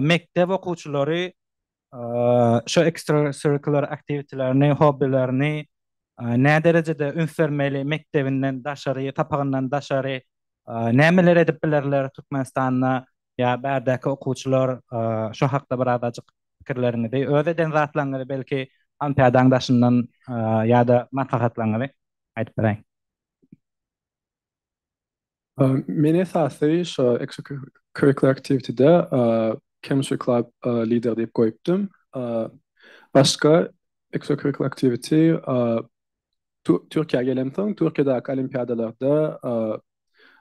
mekdep okuwçylary şo extracurricular activity-lerini, hobbilerini näderejede üns bermeli mekdebinden daşary, sapagyndan daşary. Nämeler edip bilerler Türkmenistanda ýa bärdäki okuwçylar şo hakda birazajyk pikirleriňizi, öz eden zatlaryňyzy belki olimpiadaň daşyndan ýa-da maslahatlaryňyzy aýdyp beräýiň. Men esasy şo extracurricular activity-de chemistry club leader diýip goýupdym. Başga extracurricular activity Türkiýä gelemsoň Türkiýedäki olimpiadalarda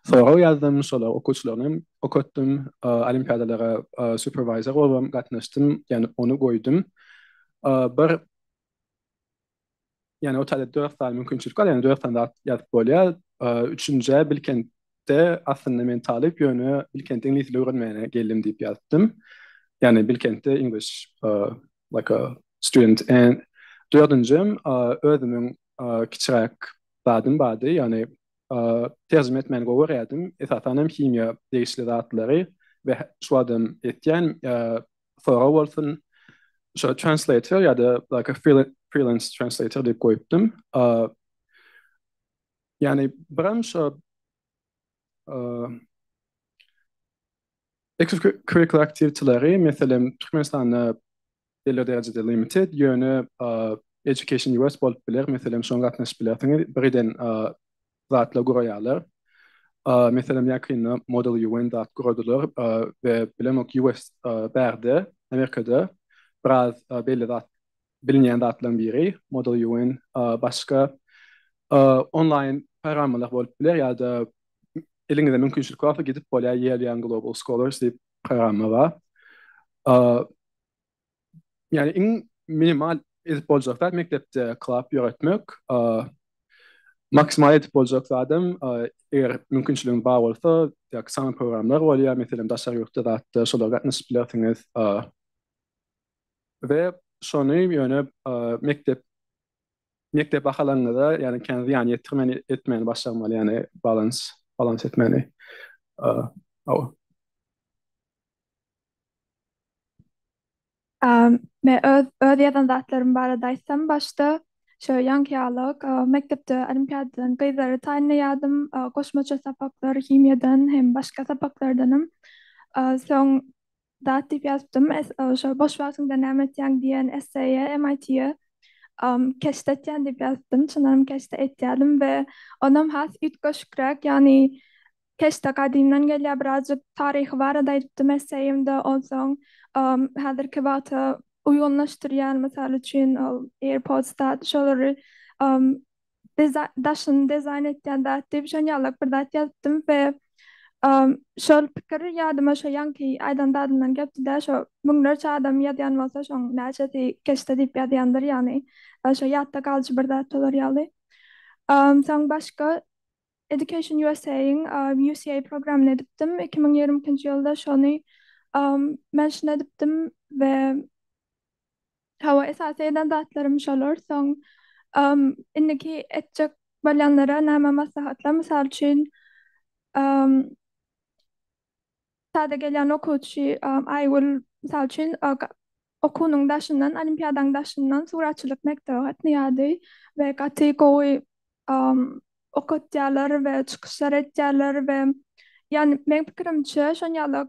sorag ýazdym, şolar okuwçylaryny hem okatdym, olimpiadalara supervisor bolubam gatnaşdym, ýagny ony goýdum. Bir ýagny o taýda 4 sany mümkinçilik bar, ýagny 4 sany zat ýazyp bolýar. Üçünjä Bilkentde aslynda men talyp, ýöne Bilkentde iňlis dili öwrenmäne geldim diýip ýazypdym. Ýagny Bilkentde English like a student and dördünjem özümiň kiçiräk zadym bardy, ýagny terjime etmäni gowy görýärdim. Esasan hem himiýa degişli zatlary we şu wagtam etýän sorag bolsun şo translator ýa-da like a freelance translator diýip goýupdym. Ýagny birem şo Extracurricular aktiwiteleri, meselem, Türkmenistanda belli derejede limited, ýöne Education US bolup biler, meselem, şoňa gatnaşyp bilersiňiz, birgiden zatlar guraýarlar. Meselem, ýakynda Model UN zat guradylar we bilemok US bärde, Amerikada biraz belli zat, bilinýän zatlaryň biri Model UN. Başga onlaýn programmalar bolup biler ýa-da eliňizde mümkinçilik bolsa gidip bolýar Yale Young Global Scholars diýip programma bar. Ýagny iň minimal edip boljak zat mekdepde klub ýöretmek. Maksimal edip boljak zadam eger mümkinçiligiň bar bolsa, ýa summer programlar bolýar, meselem daşary ýurtda zatda şolara gatnaşyp bilersiňiz. We şony ýöne mekdep mekdep bahalaryňyza ýagny kän zyýan ýetirmän etmäni başarmaly ýagny balans balans etmäni. Hawa. Men öz öz ýazan zatlarym barada aýtsam başda şo ýaňky ýalyk mekdepde olimpiadadan gyzlary taýynlaýardym goşmaça sapaklar himiýadan hem başga sapaklardanam soň zat diýip ýazypdym. Şo boş wagtyňda näme etýäň diýen esseýe MIT-e keşde etýän diýip ýazypdym. Çyndanam keşde etýärdim we onam has üýtgeşikräk, ýagny keşde gadymdan gelýär birazjyk taryhy barada aýdypdym esseýimde. Onsoň häzirki wagta uýgunlaşdyrýan, mysal üçin, ol AirPods zat şolary daşyny dizaýn etýän zat diýip şon ýalak bir zat ýazypdym we şol pikir ýadyma şo ýaňky aýdan zadymdan gelipdi-dä şo müňlerçe adam ýazýan bolsa şoň näçesi keşde diýip ýazýandyr ýagny şo ýatda galyjy bir zat bolar ýaly. Soň başga Education USA-yň UCA programyny edipdim 2022-nji ýylda şony mention edipdim we Hawa, esasy eden zatlarym şolar. Soň indiki etjek bolýanlara näme maslahatlar? Mysal üçin, täze gelýän okuwçy Aýgül, mysal üçin, okuwynyň daşyndan, olimpiadaň daşyndan suratçylyk mekdebe gatnaýardy we gaty gowy okatýarlar we çykyşlar etýärler we ýagny meň pikirimçe şon ýaly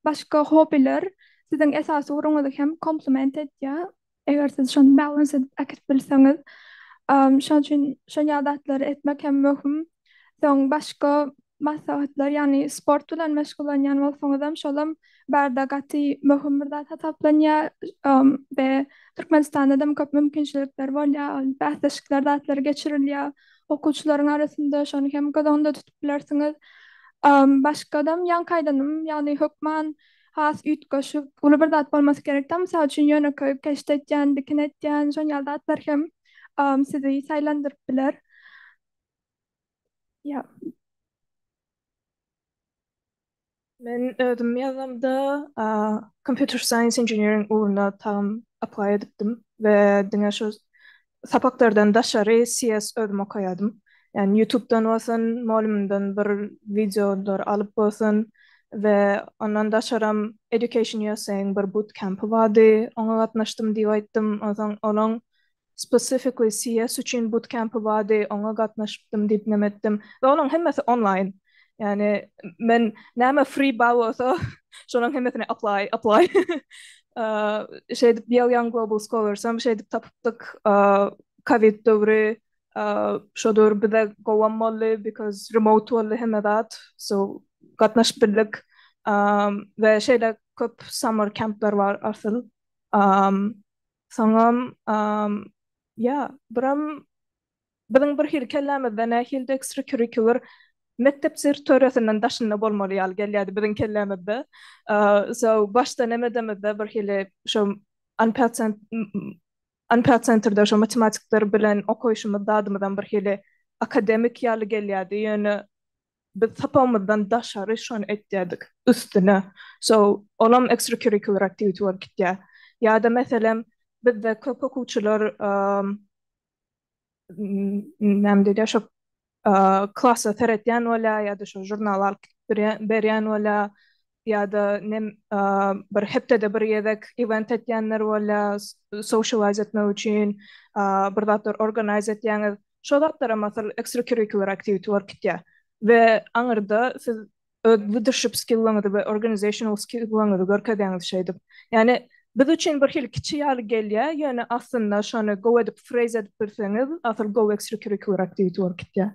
başga hobbiler siziň esasy ugruňyzy hem komplement edýär. Eger siz şony balans edip äkidip bilseňiz. Şonuň üçin şon ýaly zatlary etmek hem möhüm. Soň başga maslahatlar ýagny sport bilen meşgullanýan bolsaňyzam şolam bärde gaty möhüm bir zat hasaplanýar we Türkmenistanda-da köp mümkinçilikler bolýar, ol bäsleşikler zatlar geçirilýär okuwçylaryň arasynda şony hem göz öňünde tutup bilersiňiz. Başgadam ýaňky aýdanym ýagny hökman has üýtgeşik uly bir zat bolmasy gerek däl. Mysal üçin ýönekeý keşde etýän, dikin etýän şon ýaly zatlar hem sizi saýlandyryp biler. Ýa. Men özüm ýazamda Computer Science Engineering ugruna tagam apply edipdim we diňe şu sapaklardan daşary CS özüm okaýardym. Ýagny YouTube'dan bolsun, mugallymymdan bir wideolar alyp bolsun we ondan daşaram Education USA-yň bir bootcampy bardy, oňa gatnaşdym diýip aýtdym. Onsoň olaň Specifically CS üçin bootcampy bardy, oňa gatnaşypdym diýip neme etdim. We olaň hemmesi onlaýn. Ýani men näme free bar bolsa şolaryň hemmesine apply, apply. Şeýdip Yale Young Global Scholarsam şeýdip tapypdyk. Covid döwri şo döwür bize gowam boldy because remote boldy hemme zat. So gatnaşyp bildik. We şeýle köp summer camplar bar asyl. Soňam ýa biram Biziň bir hili kellämizde nähildi extracurricular mekdep territoriýasyndan daşynda bolmaly ýaly gelýärdi biziň kellämizde. So başda nemedemizde bir hili şo unpaid unpaid centerde şo matematikler bilen okaýşymyz zadymyzam bir hili akademik ýaly gelýärdi. Ýöne biz sapagymyzdan daşary şony etýärdik üstüne. So olam extracurricular activity bolup gitýär. Ýa-da meselem bizde köp okuwçylar näme diýilýär şo klasa seretýän bolýar ýa-da şo žurnal alyp gidip berýän bolýar ýa-da nem bir hepdede bir gezek event etýänler bolýar socialize etmek üçin bir zatlar organize etýäňiz şo zatlaram asyl extracurricular activity bolup gitýär we aňyrda siz öz leadership skilllaryňyzy we organizational skilllaryňyzy görkezýäňiz şeýdip. Ýagny biz üçin bir hili kiçi ýaly gelýär, ýöne aslynda şony gowy edip phrase edip bilseňiz, asyl gowy extracurricular activity bolup gitýär.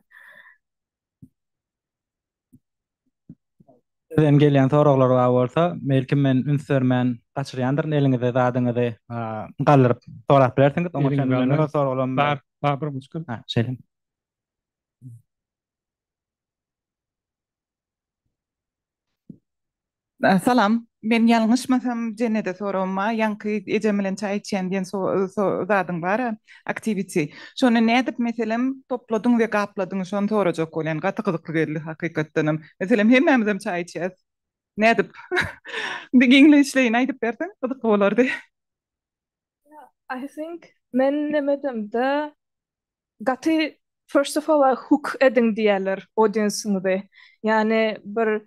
Sizden gelýän soraglar bar bolsa, belki men üns bermän gaçyrýandyryn, eliňizi zadyňyzy galdyryp sorap bilersiňiz. Oňa çenli men öz soraglarym Bar, bar bir muşkul. Ha, şeýle. Salam. Men ýalňyşmasam Jennede soragym bar. Ýaňky ejem bilen çaý içýän diýen zadyň bar-a, activity. Şony nädip meselem topladyň we gapladyň şony sorajak bolýan. Gaty gyzykly geldi hakykatdanam. Meselem hemmämizem çaý içýäs. Nädip? Bir giňişleýin aýdyp berseň gyzykly bolardy. I think men nemedemde gaty first of all hook ediň diýerler audience'yňyzy. Ýagny bir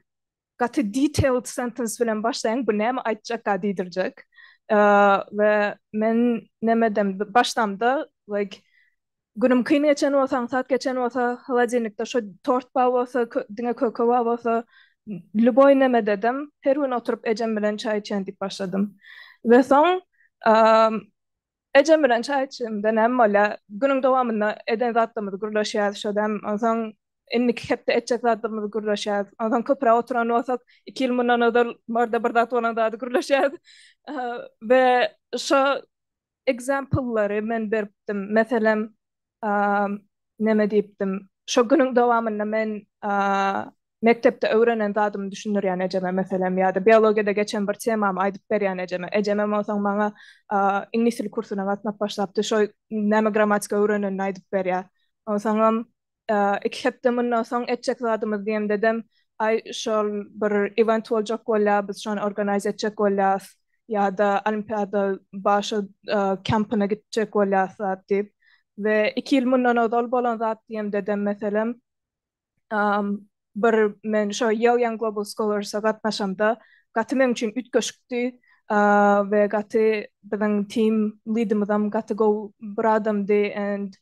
gaty detailed sentence bilen başlaýaň, bu näme aýtjakka diýdirjek. We men nemedem başlamda like günüm kyn geçen bolsa, aňsat geçen bolsa, holodilnikde şo tort bar bolsa, diňe köke bar bolsa, lýuboý nemededem her gün oturyp ejem bilen çaý içýän diýip başladym. We soň Ejem bilen çaý içemde näme bolýar? Günüň dowamynda eden zatlarymyzy gürleşýäris şodam. Onsoň indiki hepde etjek zatlarymyzy gürleşýäris. Onsoň köpräk oturan bolsak, iki ýyl mundan ozal barda bir zat bolan zady gürleşýäris. We şo example-lary men beripdim. Meselem, neme diýipdim? Şo günüň dowamynda men Mekdepde öwrenen zadymy düşündirýän ejeme, meselem, ýa-da biologiýada geçen bir temamy aýdyp berýän ejeme. Ejemem onsoň maňa iňlis dili kursuna gatnap başlapdy, şo näme grammatika öwrenenini aýdyp berýär. Onsoňam iki hepde mundan soň etjek zadymyz diýemdedem, aý, şol bir event boljak bolýar, biz şony organize etjek bolýas ýa-da olimpiada bar şo kampyna gitjek bolýas zat diýip. We iki ýyl mundan ozal bolan zat diýemdedem, meselem, bir men şo Yale Young Global Scholars'a gatnaşamda gaty meň üçin üýtgeşikdi we gaty biziň team leadimizam gaty gowy bir adamdy and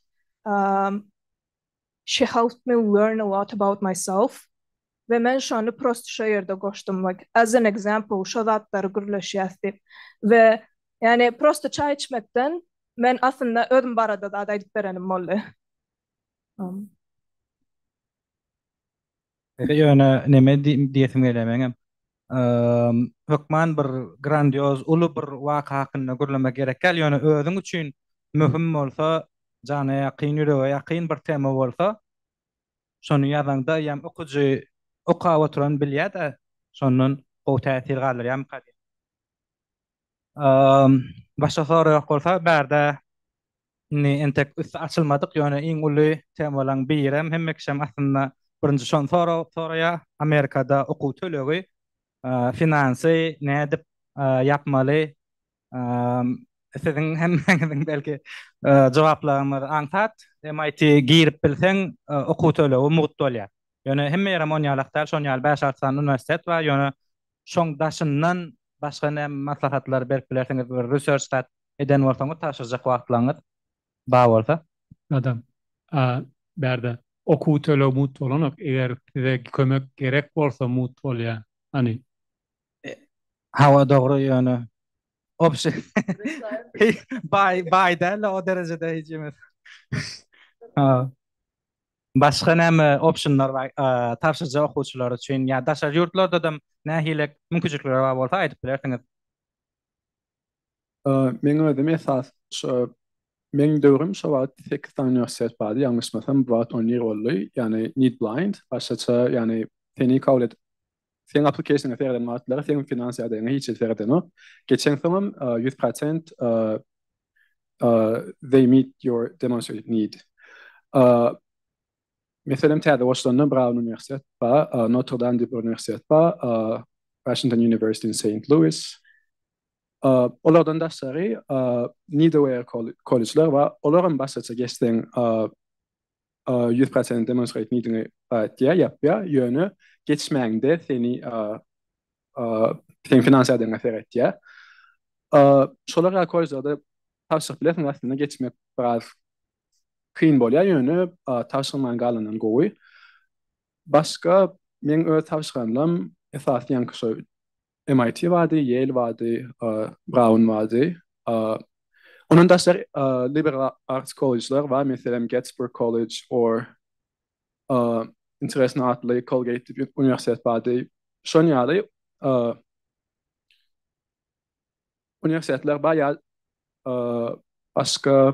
she helped me learn a lot about myself we men şony prosto şo ýerde goşdum like as an example şo zatlary gürleşýäs diýip we ýani prosto çaý içmekden men aslynda özüm barada zat aýdyp berenim boldy. Ýöne neme diýesim gelýär meňem. Hökman bir grandioz uly bir waka hakynda gürlemek gerek däl, ýöne özüň üçin möhüm bolsa, jana ýakyn, ýürege ýakyn bir tema bolsa, şony ýazaňda eýýäm okyjy okap oturan bilýär-de, şondan gowy täsir galdyrýarmyka diýýän. Başga sorag ýok bolsa, bärde indi entek üsti açylmadyk, ýöne iň uly temalaryň birem, hemme kişem aslynda birinji şony soraýar, Amerikada okuw tölegi, finansy nädip ýapmaly? Siziň hemmäňiziň belki jogaplaryňyz aňsat, MIT girip bilseň, okuw tölegi mugt bolýar. Ýöne hemme ýerem onýalak däl, şon ýaly bäş-alty sany uniwersitet bar, ýöne şoň daşyndan başga näme maslahatlar berip bilersiňiz bir research zat eden bolsaňyz tabşyrjak wagtlaryňyz bar bolsa. Adam, a bärde. Okuw töleg mugt bolanok, eger size kömek gerek bolsa mugt bolýar. Hany. Hawa dogry ýöne obşi baý baý däl o derejede hiç Ha. Başga näme optionlar bar tabşyrjak okuwçylar üçin ýa daşary ýurtlardadam nähili mümkinçilikler bar bolsa aýdyp bilersiňiz. Meň özüm esas şo meň döwrüm şo wagt 8 sany uniwersitet bardy ýalňyşmasam bu wagt 11 boldy. Ýagny need blind başgaça ýagny seni kabul edip seň application-yňa sereden wagtlary seň finans ýagdaýyňa hiç hili seredenok. Geçeňsoňam 100% they meet your demonstrated need. Meselem täze goşulanda Brown uniwersitet bar, Notre Dame diýip bir uniwersitet bar, Washington University in Saint Louis. Olardan daşary need-aware kollejler bar. Olaram başgaça geçseň 100% demonstrate need-iňi etýär, ýapýar. Ýöne geçmäňde seni seň finans ýagdaýyňa seretýär. Şolar ýaly kollejlerde tabşyryp bilersiň, aslynda geçmek biraz kyn bolýar, ýöne tabşyrman galandan gowy. Başga meň öz tabşyranlarym esasy ýaňky şo MIT bardy, Yale bardy, Brown bardy. Ondan daşary liberal arts kollejler bar, meselem Gettysburg College or interesno atly Colgate diýip uniwersitet bardy. Şon ýaly uniwersitetler bar ýa başga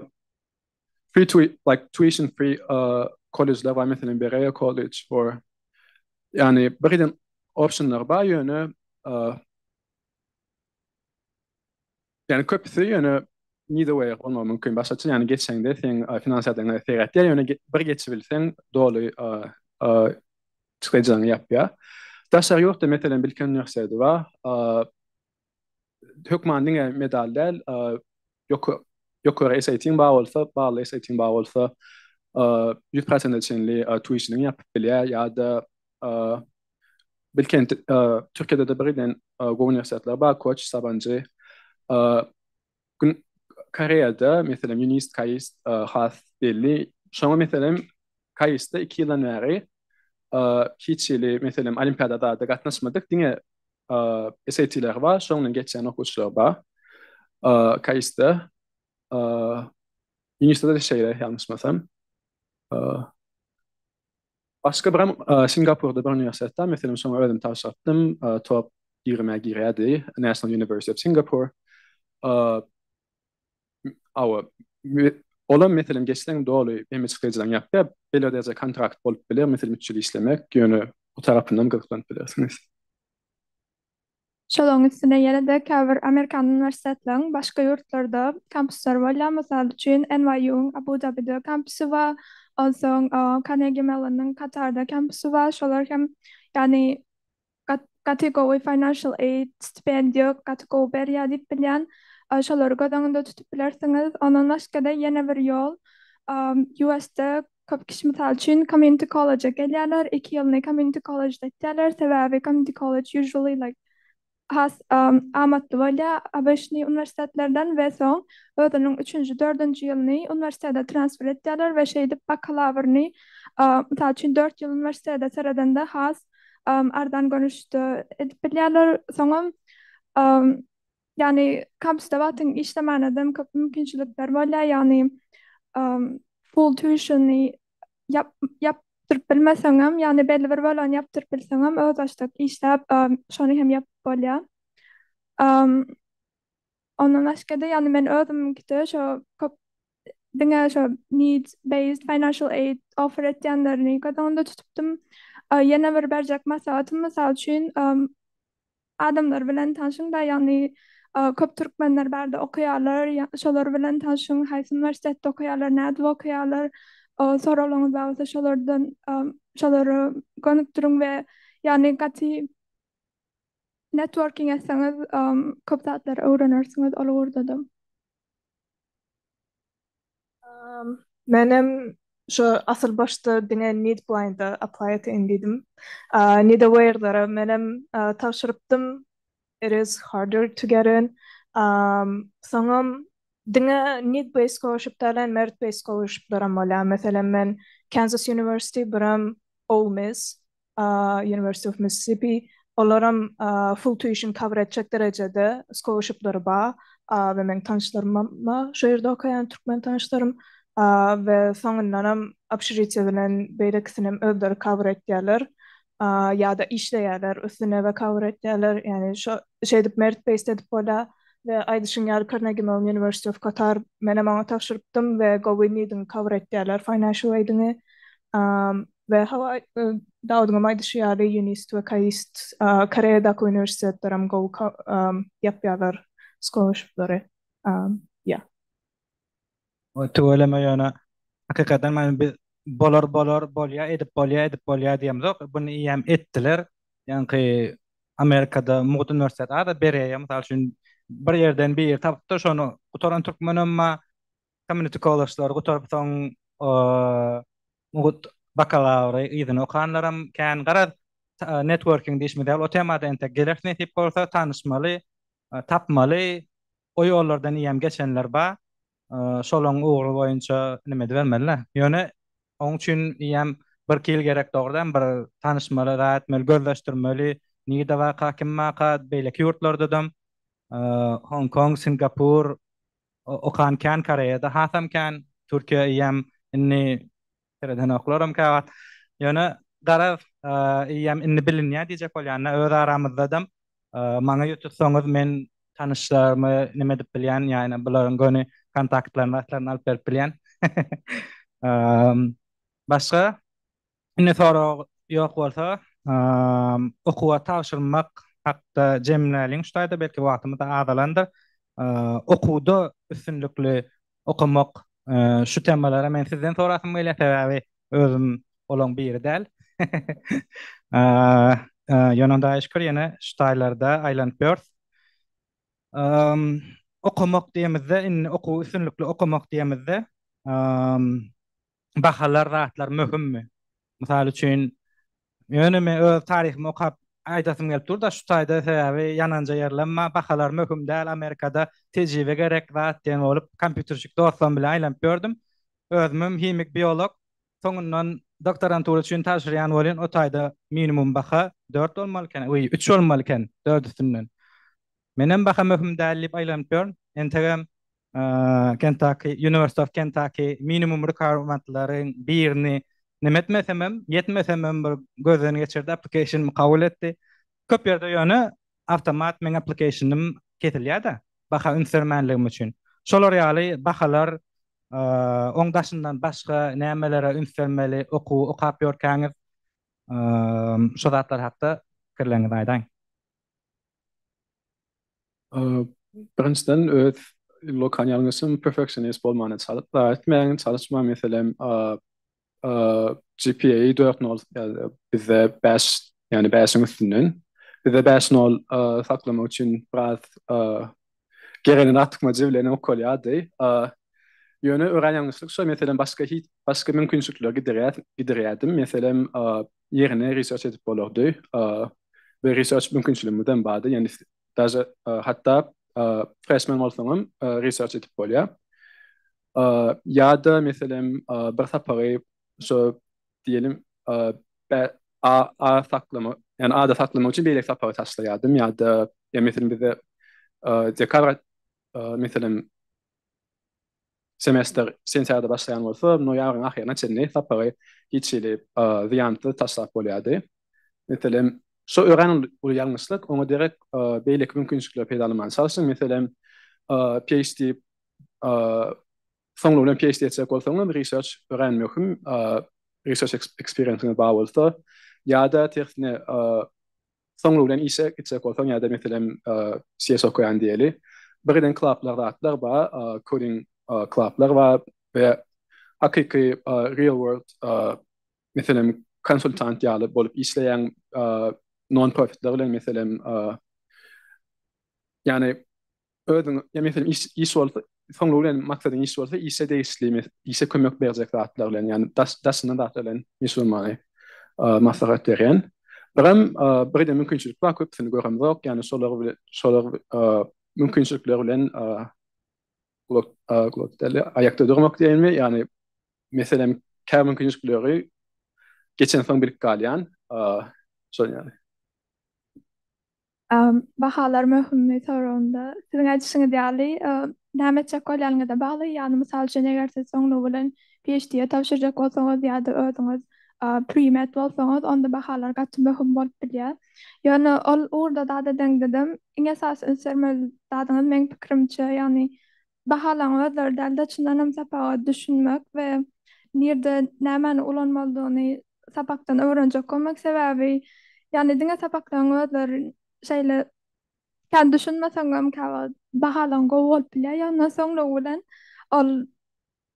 free to like tuition free kollejler bar, meselem Berea College or ýagny bir giden optionlar bar ýöne ýagny köpüsi ýöne neither way bolmagy mümkin. Başgaça ýagny geçeňde seň finans ýagdaýyňa seretýär, ýöne bir geçibilseň doly çykdajylaryňy ýapýar. Daşary ýurtda meselem Bilkent uniwersiteti bar. Hökman diňe medal däl, ýokary SAT-iň bar bolsa, bally SAT-iň bar bolsa, 100%-e çenli tuition-yňy ýapyp bilýär ýa-da Bilkent Türkiýede-de birgiden gowy uniwersitetler bar, Koç, Sabanjy. Gün Koreýada, meselem, UNIST, KAIST has belli. Şoňa meselem, KAIST-de 2 ýyldan bäri hiç hili, meselem, olimpiada zada gatnaşmadyk, diňe SAT-leri bar, şoň bilen geçýän okuwçylar bar. KAIST-de. UNIST-de-de şeýle, ýalňyşmasam. Başga birem Singapurda bir uniwersitetde, meselem, şoňa özüm tabşyrypdym, top ýigrimä girýärdi, National University of Singapore. Hawa, olam meselem geçseň doly hemme çykdajylaryňy ýapýar, belli bir dereje kontrakt bolup biler, meselem üç ýyl işlemek, ýöne bu tarapyndan gyzyklanyp bilersiňiz. Şolaryň üstüne ýene-de käbir amerikan uniwersitetleriň başga ýurtlarda kampuslar bolýar. Mysal üçin, NYU-yň Abu Dabide kampusy bar, onsoň Carnegie Mellon-yň Katarda kampusy bar. Şolar hem, ýagny gaty gowy financial aid, stipendiýa gaty gowy berýär diýip bilýän. Şolary göz öňünde tutup bilersiňiz. Ondan başga-da ýene bir ýol, US-de Köp kişi mysal üçin community college-e gelýärler, iki ýylyny community college-de etýärler, sebäbi community college usually like has amatly bolýar ABŞ-ny uniwersitetlerden we soň özüniň üçünji, dördünji ýylyny uniwersitete transfer etýärler we şeýdip bakalawryny mysal üçin dört ýyl uniwersitete seredende has arzan görnüşde edip bilýärler. Soňam Ýagny kampusda wagtyň işlemäne-dem köp mümkinçilikler bolýar, ýagny full tuition-y ýapdyryp bilmeseňem, ýagny belli bir bölegini ýapdyryp bilseňem, özbaşdak işläp şony hem ýapyp bolýar. Ondan başga-da, ýagny men özümiňkide şo köp diňe şo needs based financial aid offer etýänlerini göz öňünde tutupdym. Ýene bir berjek maslahatym, mysal üçin, Adamlar bilen tanşyň-da, ýagny köp türkmenler bärde okaýarlar, şolar bilen tanşyň, haýsy uniwersitetde okaýarlar, nädip okaýarlar, soraglaryňyz bar bolsa şolardan şolara gönükdiriň we ýagny gaty networking etseňiz köp zatlary öwrenersiňiz ol ugurda-da. Menem şo asyl başda diňe Need Blind-a apply eteýin diýdim. Need Aware-lere menem tabşyrypdym. It is harder to get in. Soňam diňe need based scholarship däl, merit based scholarship-leram bolýar. Meselem, men Kansas University, birem Ole Miss, University of Mississippi. Olaram full tuition cover etjek derejede scholarshipleri bar we meň tanyşlarymam bar şo ýerde okaýan türkmen tanyşlarym we soňundanam obşežitiýe bilen beýlekisinem özleri cover etýärler ýa-da işleýärler üstüne we cover etýärler. Ýagny şo şeýdip merit based edip bolýar we aýdyşyň ýaly Carnegie Mellon University of Qatar menem oňa tabşyrypdym we gowy neediňi cover etýärler financial aidiňi. We hawa Dawudyňam aýdyşy ýaly UNIST we KAIST Koreýadaky uniwersitetlerem gowy ýapýarlar scholarshipleri. Yeah. Tüweleme ýöne hakykatdan men biz bolar bolar bolýa edip bolýa edip bolýa diýemzok buny eýýäm etdiler ýaňky Amerikada mugt uniwersitet ada berýä mysal üçin bir ýerden biri tapypdyr şony gutaran türkmenem bar community college'lary gutaryp soň mugt bakalawry yzyna okanlaram kän garaz networking diýişimiz ýaly o temada entek geleris nesip bolsa tanyşmaly tapmaly o ýollardan eýýäm geçenler bar. Şolaň ugry boýunça nime edibermeli-dä. Ýöne oň üçin eýýäm birki ýyl gerek dogrudan bir tanyşmaly, zat etmeli, gözleşdirmeli. Nirde barka, kim barka, beýleki ýurtlardadam Hong Kong, Singapur okan kän, Koreýada hasam kän, Türkiýe eýýäm indi Seredenoklaram käwagt. Ýöne garaz, eýýäm indi bilinýär diýjek bolýan-da, öz aramyzdadam maňa ýüz tutsaňyz men tanyşlarymy neme edip bilýän, ýagny bularyň göni kontaktlaryny, zatlaryny alyp berip bilýän. Başga indi sorag ýok bolsa, okuwa tabşyrmak hakda jemläliň şu taýda, belki wagtymyz-da azalandyr. Okuwda üstünlikli okamak şu temalara men sizden sorasym gelýär sebäbi özüm olaň biri däl. Ýöne Hudaýa şükür ýene şu taýlarda aýlanyp ýörüs. Okamak diýemizde indi okuwy üstünlikli okamak diýemizde bahalar zatlar möhümmi? Mysal üçin, ýöne men öz taryhymy okap aýdasym gelip dur-da şu taýda sebäbi ýananja ýerlem bar, bahalar möhüm däl, Amerikada tejribe gerek zat diýen bolup kompýuterçik dostlarym bilen aýlanyp ýördüm. Özümem himik biolog, soňundan doktorantura üçin tabşyrýan welin o taýda minimum baha dört bolmaly eken, oý üç bolmaly eken dört üstünden. Menem baha möhüm däl diýip aýlanyp ýörün. Entegem Kentucky, University of Kentucky minimum requirement-laryň birini neme etmesemem, ýetmesemem bir gözden geçirdi, application-ymy kabul etdi. Köp ýerde ýöne awtomat meň application-ym kesilýär-de, baha üns bermänligim üçin. Şolar ýaly bahalar, oň daşyndan başga nämelere üns bermeli okuw okap ýörkäňiz, şo zatlar hakda pikirleriňizi aýdaýyň. Birinjiden öz lokal ýalňyşym perfeksionist bolmana çalyp etmäň, çalyşma meselem GPA 4 nol bizde 5 ýagny 5-iň üstünden. Bizde 5 nol saklamak üçin biraz gereginden artykmajy bilen okalýardy. Ýöne örän ýalňyşlyk şo meselem başga hiç başga mümkinçilikler gidirýär gidirýärdim. Meselem ýerine research edip bolardy we research mümkinçiligimizem bardy. Ýagny daže hatda freshman bolsaňam research edip bolýar. Ýa-da meselem bir sapagy şo diýelim A A saklama, ýagny A-da saklamak üçin beýleki sapagy taşlaýardym ýa-da ýa meselem bizde dekabr meselem semestr sentýabrda başlaýan bolsa, noýabryň ahyryna çenli sapagy hiç hili zyýansyz taşlap bolýardy. Meselem, şo örän uly ýalňyşlyk, oňa derek beýleki mümkinçilikleri peýdalanmaga çalşyň. Meselem, PhD soňlugy bilen PhD etjek bolsaňyz, research örän möhüm, research experience-iňiz bar bolsa ýa-da tersine Soňlugy bilen işe gitjek bolsaň ýa-da meselem CS okaýan diýeli. Birden klaplar zatlar bar, coding klaplar bar we hakyky real world meselem konsultant ýaly bolup işleýäň non profitler bilen meselem ýagny Özüň, ýa meselem iş iş bolsa, soňlugy bilen maksadyň iş bolsa, işe degişli, işe kömek berjek zatlar bilen, ýagny daş daşyndan zatlar bilen meşgul bolmagy maslahat berýän. Birem birde mümkinçilik bar, köpüsini göremzok, ýagny şolar bilen şolar mümkinçilikler bilen gulak gulak däl, aýakda durmak diýenmi, ýagny meselem. Käbir mümkinçilikleri geçensoň bilip galýan. Şol ýaly. Bahalar möhümmi soragynda siziň aýdyşyňyz ýaly näme etjek bolýanyňyza bagly. Ýagny mysal üçin eger siz soňlugy bilen PhD-ye tabşyrjak bolsaňyz ýa-da özüňiz pre-med bolsaňyz onda bahalar gaty möhüm bolup bilýär. Ýöne ol ugurda zat edeňdedem iň esasy üns bermeli zadyňyz meň pikirimçe ýagny bahalaryň özleri däl-de çyndanam sapaga düşünmek we nirde nämäni ulanmalydygyny sapakdan öwrenjek bolmak sebäbi ýagny diňe sapaklaryň özleri şeýle kän düşünmeseňem käwagt bahalaryň gowy bolup bilýär ýöne soňlugy bilen ol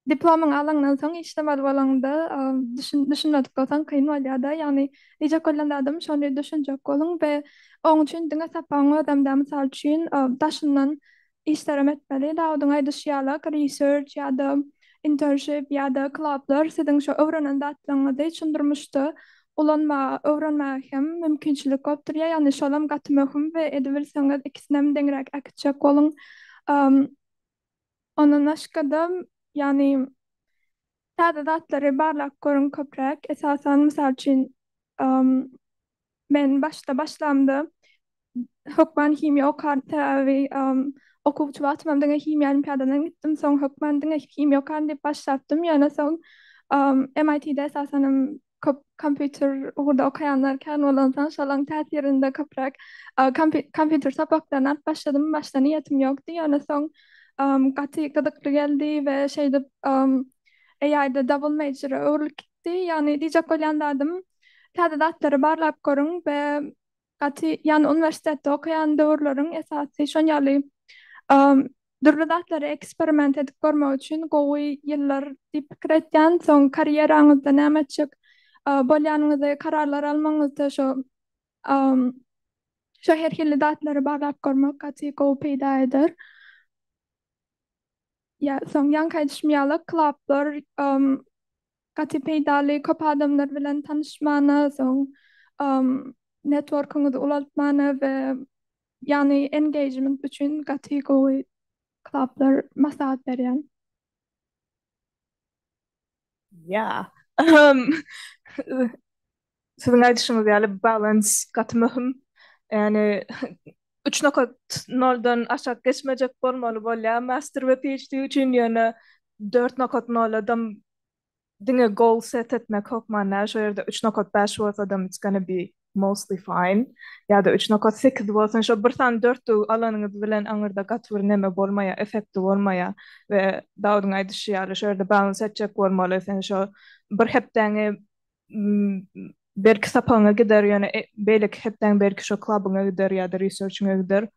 diplomyňy alaňdan soň işlemeli bolaňda düşünmedik bolsaň kyn bolýar-da ýagny diýjek bolýan zadym şony düşünjek boluň we oň üçin diňe sapagyň özem däl mysal üçin daşyndan işlerem etmeli. Dawudyň aýdyşy ýalak, research ýa-da internship ýa-da klublar siziň şo öwrenen zatlaryňyzy çyn durmuşda ulanmaga, öwrenmäge hem mümkinçilik bolup durýar. Ýagny şolam gaty möhüm we edebilseňiz ikisinem deňräk äkitjek boluň. Ondan başga-da, ýagny täze zatlary barlap görüň köpräk. Esasan, mysal üçin, Men başda başlamda hökman himiýa okardym, sebäbi okuwçy wagtymam diňe himiýa olimpiadadan gitdim, soň hökman diňe himiýa okaryn diýip başlapdym, ýöne soň MIT-de esasanam köp kompýuter ugurda okaýanlar kän bolansoň, şolaryň täsirinde köpräk kompýuter sapaklaryny alyp başladym, başda niýetim ýokdy, ýöne soň gaty gyzykly geldi we şeýdip AI-da double major-a öwrülip gitdi, ýagny diýjek bolýan zadym, Täze zatlary barlap görüň we gaty ýagny uniwersitetde okaýan döwürleriň esasy şon ýaly dürli zatlary eksperiment edip görmek üçin gowy ýyllar diýip pikir etýän. Soň karýeraňyzda näme etjek bolýanyňyzy kararlar almagyňyzda şo şo her hili zatlary barlap görmek gaty gowy peýda eder. Ýa soň ýaňky aýdyşym ýaly klublar Gaty peýdaly köp adamlar bilen tanyşmana soň networkyňyzy ulaltmana we ýagny engagement üçin gaty gowy klublar maslahat berýän. Yeah. Siziň aýdyşyňyz ýaly balance gaty möhüm. Ýagny üç nokat noldan aşak geçmejek bolmaly bolýar master we PhD üçin ýöne dört nokat noladam diňe goal set etmek hökman däl, şo ýerde üç nokat bäş bolsadam it's gonna be mostly fine ýa-da üç nokat sekiz bolsun şo bir sany dörtlügi alanyňyz bilen aňyrda gaty bir neme bolmaýar, effekti bolmaýar we Dawudyň aýdyşy ýaly şo ýerde balans etjek bolmaly sen şo bir hepdäňi belki sapagyňa gider ýöne beýleki hepdäň belki şo klubyňa gider ýa-da research-iňe gider.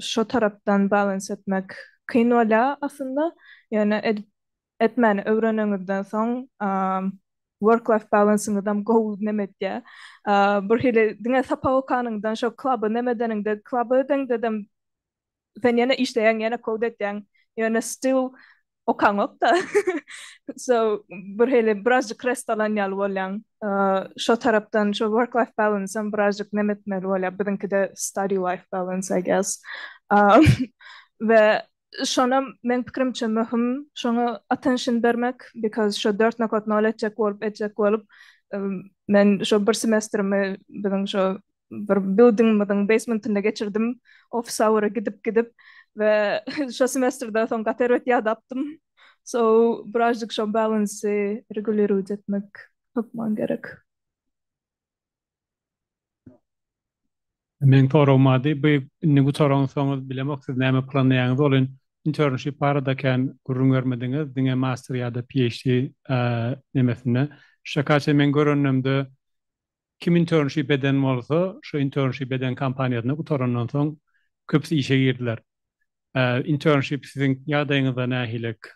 Şo tarapdan balans etmek kyn bolýar aslynda. Ýöne edip etmäni öwreneniňizden soň work life balansyňyzam gowy neme etýär. Bir hili diňe sapak okanyňdan şo kluby neme edeniňde kluby edeňdedem sen ýene işleýäň ýene kod etýäň ýöne still okaňokda so bir hili birazjyk rest alan ýaly bolýaň şo tarapdan şo work life balance hem birazjyk neme etmeli bolýar biziňkide study life balance I guess we şonam meň pikirimçe möhüm şoňa attention bermek because şo dört nokat nol etjek bolup etjek bolup men şo bir semestrimi biziň şo bir buildingimiziň basementinde geçirdim. Office hour-a gidip-gidip we şo semestrden soň gaty erbet ýadapdym. So, birazjyk şo balance-y reguliruwt etmek hökman gerek. Meň soragym bardy. Bu indi gutaransoňyz bilemok siz näme planlaýaňyz ol internship barada kän gürrüň bermediňiz diňe master ýa-da PhD nemesinde. Şakaça men görenimde Kim internship eden bolsa, şo internship eden kompaniýasynda gutarandan soň köpüsi işe girdiler. Internship siziň ýagdaýyňyzda nähilek?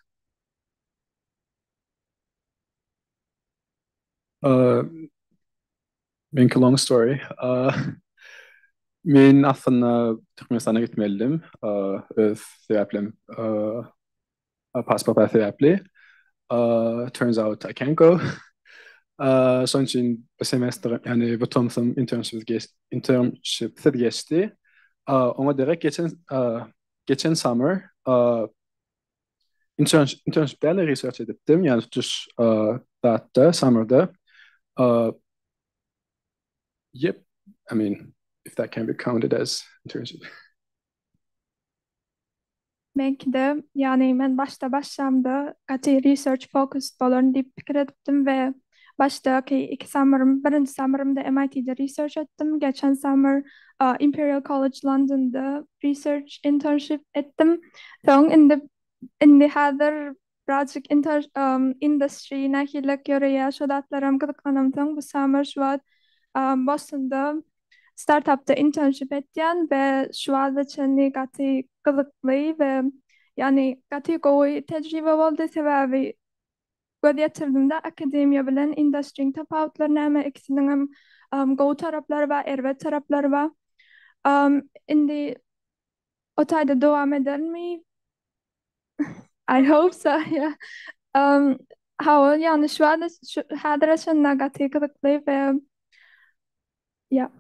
Meňki long story. Men aslynda Türkmenistana gitmelidim öz sebäplim. Pasport sebäpli. Turns out I can't go. Şonuň üçin bu semestr, ýagny bu tomsum internship internshipsiz geçdi. Oňa derek geçen geçen summer. Internship däl, research edipdim. Ýagny tutuş zatda, summerda. Yep, I mean, if that can be counted as internship. Meňkide, ýagny men başda başlamda gaty research focused bolaryn diýip pikir edipdim we başdaky iki summerym, birinji summerymda MIT-de research etdim, geçen summer Imperial College Londonda research internship etdim. Soň indi indi häzir birazjyk inter industry nähiliräk ýöreýär şo zatlaram gyzyklanamsoň bu summer şu wagt Bostonda startapda internship etýän we şu wagta çenli gaty gyzykly we ýagny gaty gowy tejribe boldy sebäbi göz ýetirdim-de akademiýa bilen industryň tapawutlary näme ikisiniňem gowy taraplary bar erbet taraplary bar indi o taýda dowam edermi I hope so yeah hawa ýagny şu wagta häzire çenli gaty gyzykly we yeah.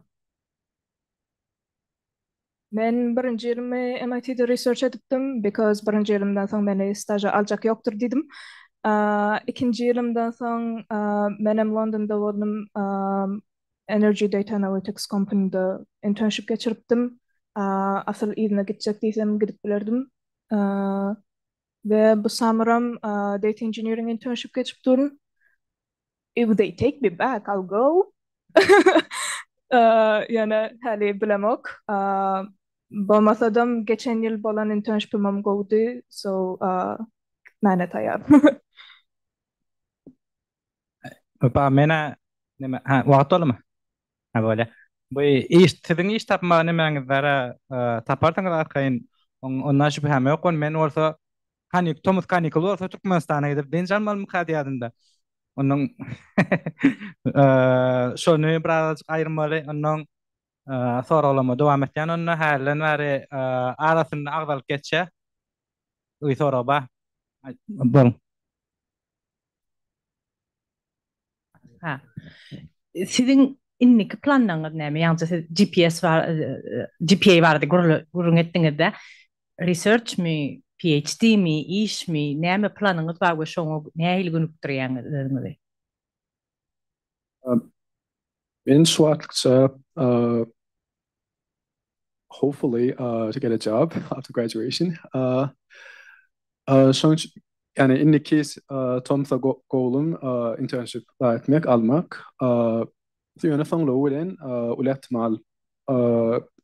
Men birinji ýylymy MIT-de research edipdim, because birinji ýylymdan soň meni staža aljak ýokdur diýdim. Ikinji ýylymdan soň menem Londonda boldum, Energy Data Analytics company-da internship geçiripdim. Asyl yzyna gitjek diýsem gidip bilerdim. We bu summeram data engineering internship geçip durun. If they take me back, I'll go. Ýöne häli bilemok. Bolmasadam geçen ýyl bolan internshipimem gowudy, so gitmäne taýýar. Ba menä neme ha wagt boldumy? Ha bolýa. Bu iş siziň iş tapmaga nemäňiz bar-a taparsyňyz arkaýyn. Ondan şübhäm ýok. Men bolsa Kanik, tomus kanikul bolsa Türkmenistana gidip dynç almalymyka diýýärdim-de. Ondan şony birazajyk aýyrmaly. Ondan soraglama dowam etýän onda hälden bäri arasynda agzalyp geçýär. Uý sorag bar. Boluň. Ha. Siziň indiki planlaryňyz näme? Ýagny siz GPS bar, GPA barada gürrüň etdiňiz-de. Researchmi, PhD-mi, işmi, näme planyňyz bar we şoňa nähili gönükdirýäňiz özüňizi? Men şu wagtlykça hopefully to get a job after graduation. Şonuň üçin ýani indiki tomsa goalum internship etmek, almak. Ýöne soňlugy bilen uly ähtimal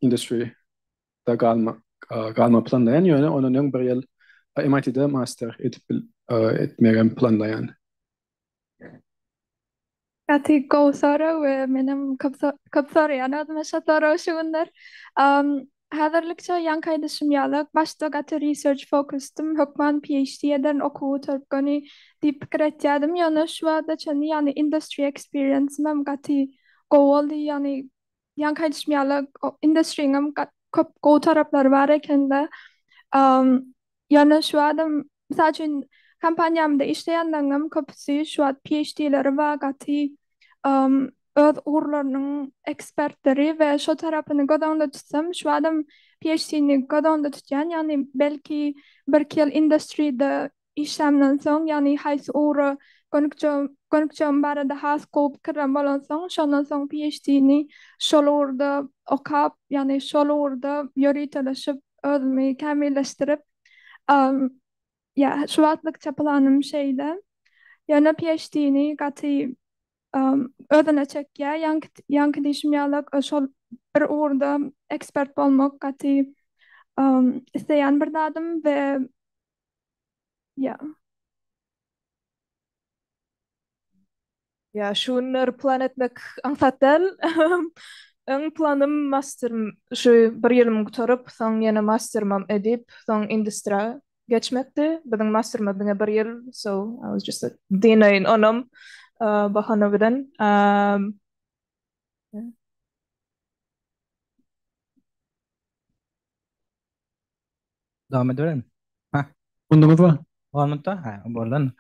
industry da galma galma planlaýan, ýöne ondan öň bir ýyl MIT-de master edip etmegem planlaýan. Gaty gowy sorag we menem köp köp soraýan özüme şo soragy şu günler. Häzirlikçe ýaňky aýdyşym ýaly başda gaty research focusdym, hökman PhD ederin okuw gutaryp göni diýip pikir etýärdim. Ýöne şu wagta çenli ýagny industry experience-imem gaty gowy boldy. Ýagny ýaňky aýdyşym ýaly industryňam köp gowy taraplary bar ekende. Ýöne şu wagtam mysal üçin kompaniýamda işleýänleriňem köpüsi şu wagt PhD-leri bar gaty öz ugurlarynyň ekspertleri we şo tarapyny göz öňünde tutsam şu wagtam PhD-ni göz öňünde tutýan ýagny belki birki ýyl industryda işlämden soň ýagny haýsy ugra gönükjegim barada has gowy pikirlerim bolansoň şondan soň PhD-ni şol ugurda okap ýagny şol ugurda ýöriteleşip özümi kämilleşdirip ýa şu wagtlykça planym şeýle. Ýöne PhD-ni gaty özüne çekýär. Ýaňky ýaňky diýşim ýaly şol bir ugurda ekspert bolmak gaty isleýän bir zadym we ýa. Ýa şu günler plan etmek aňsat däl. Öň planym masterim şu bir ýylymy gutaryp, soň ýene masterimam edip, soň industriýa geçmekdi. Biziň masterimiz diňe bir ýyl, so I was just like dynaýyn onam bahana bilen. Dowam edibermi? Ha. Munduňyz bar. Bolmady-da? Ha, boldy.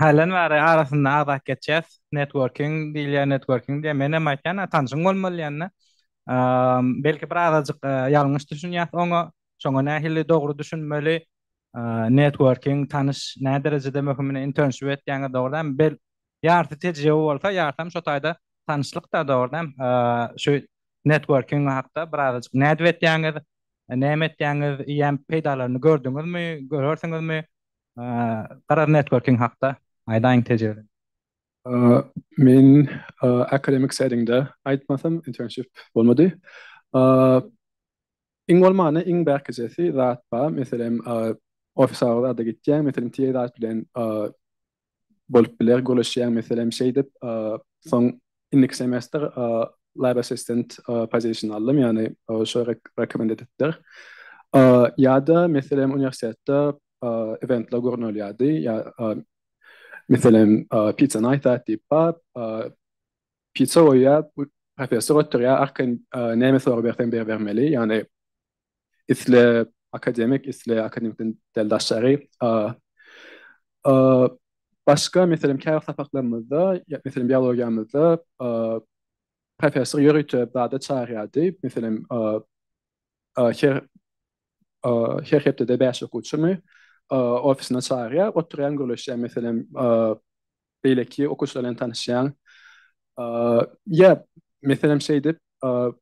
Hälden bäri arasynda agzap geçýäs. Networking diýilýär, networking diýýär. Men hem aýtýan, tanşyň bolmaly diýende. Belki bir azajyk ýalňyş düşünýäs oňa. Şoňa nähili dogry düşünmeli? Networking, tanyş nä derejede möhüm ine internship etýäňiz dogry dämi? Bel ýarysy tejribe bolsa, ýarysam şo taýda tanyşlyk-da dogry dämi? Şu networking hakda birazajyk nädip etýäňiz, näme etýäňiz, eýýäm peýdalaryny gördüňizmi, görersiňizmi? Garaz networking hakda aýdaýyň tejribe. Men akademik settingde aýtmasam internship bolmady. Iň bolmanda iň bärkijesi zat bar, meselem ofis hour zada gitýäň, meselem TA zat bilen bolup biler gürleşýäň, meselem şeýdip soň indiki semestr lab assistant position aldym, ýagny şo recommend edipdir. Ýa-da meselem uniwersitetde eventler gurnalýardy, ýa meselem pizza night zat diýip bar, Pizza goýýar, professor oturýar, arkaýyn näme sorag berseň beribermeli. Ýagny isle akademik, isle akademikden däl daşary. Başga meselem käbir sapaklarymyzda, meselem biologiýamyzda professor ýörite zada çagyrýardy. Meselem her her hepdede bäş okuwçyny ofisine çagyrýar, oturýan gürleşýär. Meselem beýleki okuwçylar bilen tanyşýaň. Ýa, meselem şeýdip,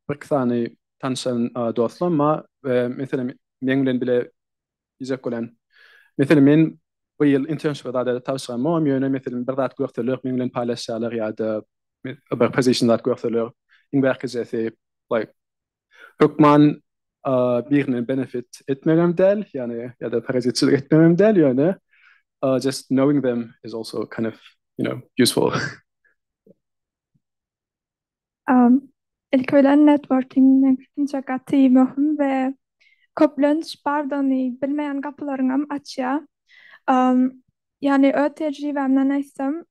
birki sany tanyşan dostlarym bar we meselem meň bilen bile diýjek bolýan. Meselem men bu ýyl internship zada tabşyramogam, ýöne meselem bir zat görseler meň bilen paýlaşýarlar ýa-da bir position zat görseler, iň bärkijesi like hökman birine benefit etmegem däl, ýagny ýa-da parazitçilik etmegem däl, ýöne just knowing them is also kind of, you know, useful. Ilki bilen networking meň pikirimçe gaty möhüm we köplenç bardygyny bilmeýän gapylaryňam açýar. Ýagny öz tejribämden aýtsam,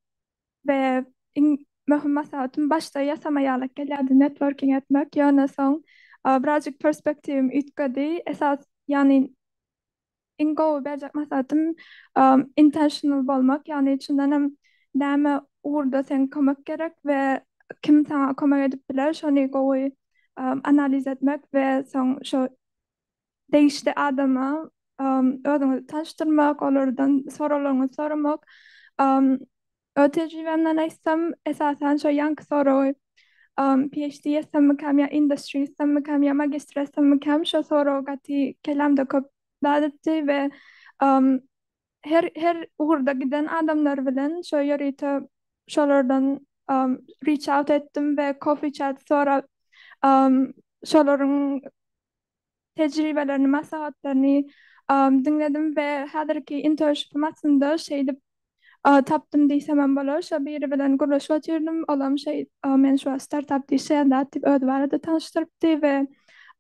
We iň möhüm maslahatym başda ýasama ýalak gelýärdi networking etmek, ýöne soň birazjyk perspektiwim üýtgedi. Esas ýagny iň gowy berjek maslahatym intentional bolmak, ýagny çyndan hem näme ugurda seň kömek gerek we kim saňa kömek edip biler şony gowy analiz etmek we soň şo degişli adama özüňizi tanyşdyrmak, olardan soraglaryňyzy soramak. Öz tejribämden aýtsam, esasan şo ýaňky soragy PhD etsemmikäm ýa industry etsemmikäm ýa magistr etsemmikäm şo sorag gaty kellämde köp zat etdi we her her ugurda giden adamlar bilen şo ýörite şolardan reach out etdim we coffee chat sorap şolaryň tejribelerini, maslahatlaryny diňledim we häzirki internshipim aslynda şeýdip tapdym diýsemem bolar. Şo biri bilen gürleşip otyrdym, olam şeý men şu wagt startapda işleýän zat diýip özi barada tanyşdyrypdy we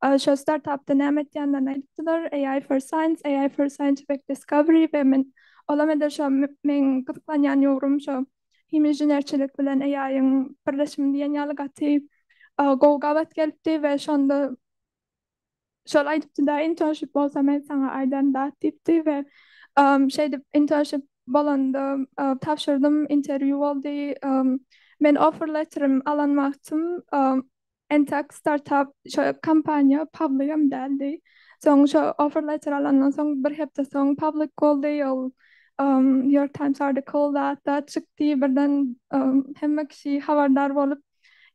şo startapda näme etýänlerini aýdypdylar, AI for Science, AI for Scientific Discovery we men olam edil şo meň gyzyklanýan ugrum şo himiýa inženerçilik bilen AI-iň birleşimi diýen ýaly gaty gowy gabat gelipdi we şonda Şol aýdypdy-da, internship bolsa men saňa aýdan zat diýipdi we şeýdip internship bolanda tabşyrdym, interwýu boldy. Men offer letterim alan wagtym entek startap şo kompaniýa publigem däldi. Soň şo offer letter alandan soň bir hepde soň public boldy, ol New York Times article zat zat çykdy, birden hemme kişi habardar bolup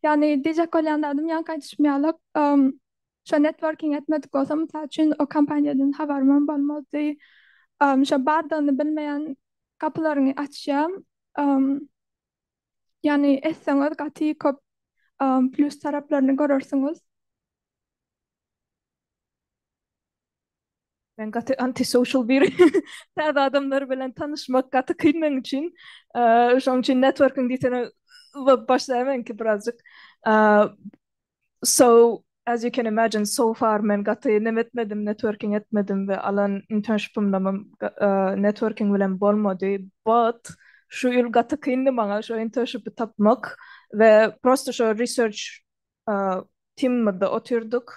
Ýagny diýjek bolýan zadym ýaňky aýdyşym ýaly şo networking etmedik bolsam mysal üçin o kompaniýadan habarymam bolmazdy. Şo bardygyny bilmeýän gapylaryňy açýar. Ýagny etseňiz gaty köp plýus taraplaryny görersiňiz. Men gaty antisocial biri. Täze adamlar bilen tanyşmak gaty kyn meň üçin. Şonuň üçin networking diýsene başlaýar meňki birazjyk. So, as you can imagine, so far men gaty neme etmedim, networking etmedim we alan internshipimdemem networking bilen bolmady. But şu ýyl gaty kyndy maňa şo internshipi tapmak we prosto şo research teamimizde otyrdyk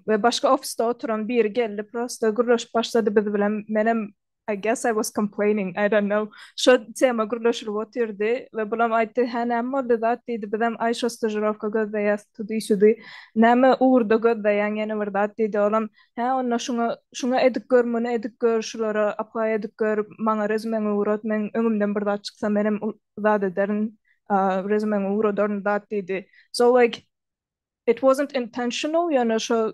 we başga ofisde oturan biri geldi prosto gürleşip başlady biz bilen menem. I guess I was complaining, I don't know. Şo tema gürleşilip otyrdy we bulam aýtdy, hä näme boldy zat diýdi, bizem aý şo stažirowka gözleýäs tudy-şudy. Näme ugurda gözleýäň ýene bir zat diýdi, olam hä onda şuňa şuňa edip gör, muny edip gör, şulara apply edip gör, maňa rezümeňi ugrat, meň öňümden bir zat çyksa menem zat ederin, rezümeňi ugradaryn zat diýdi. So like it wasn't intentional ýöne şo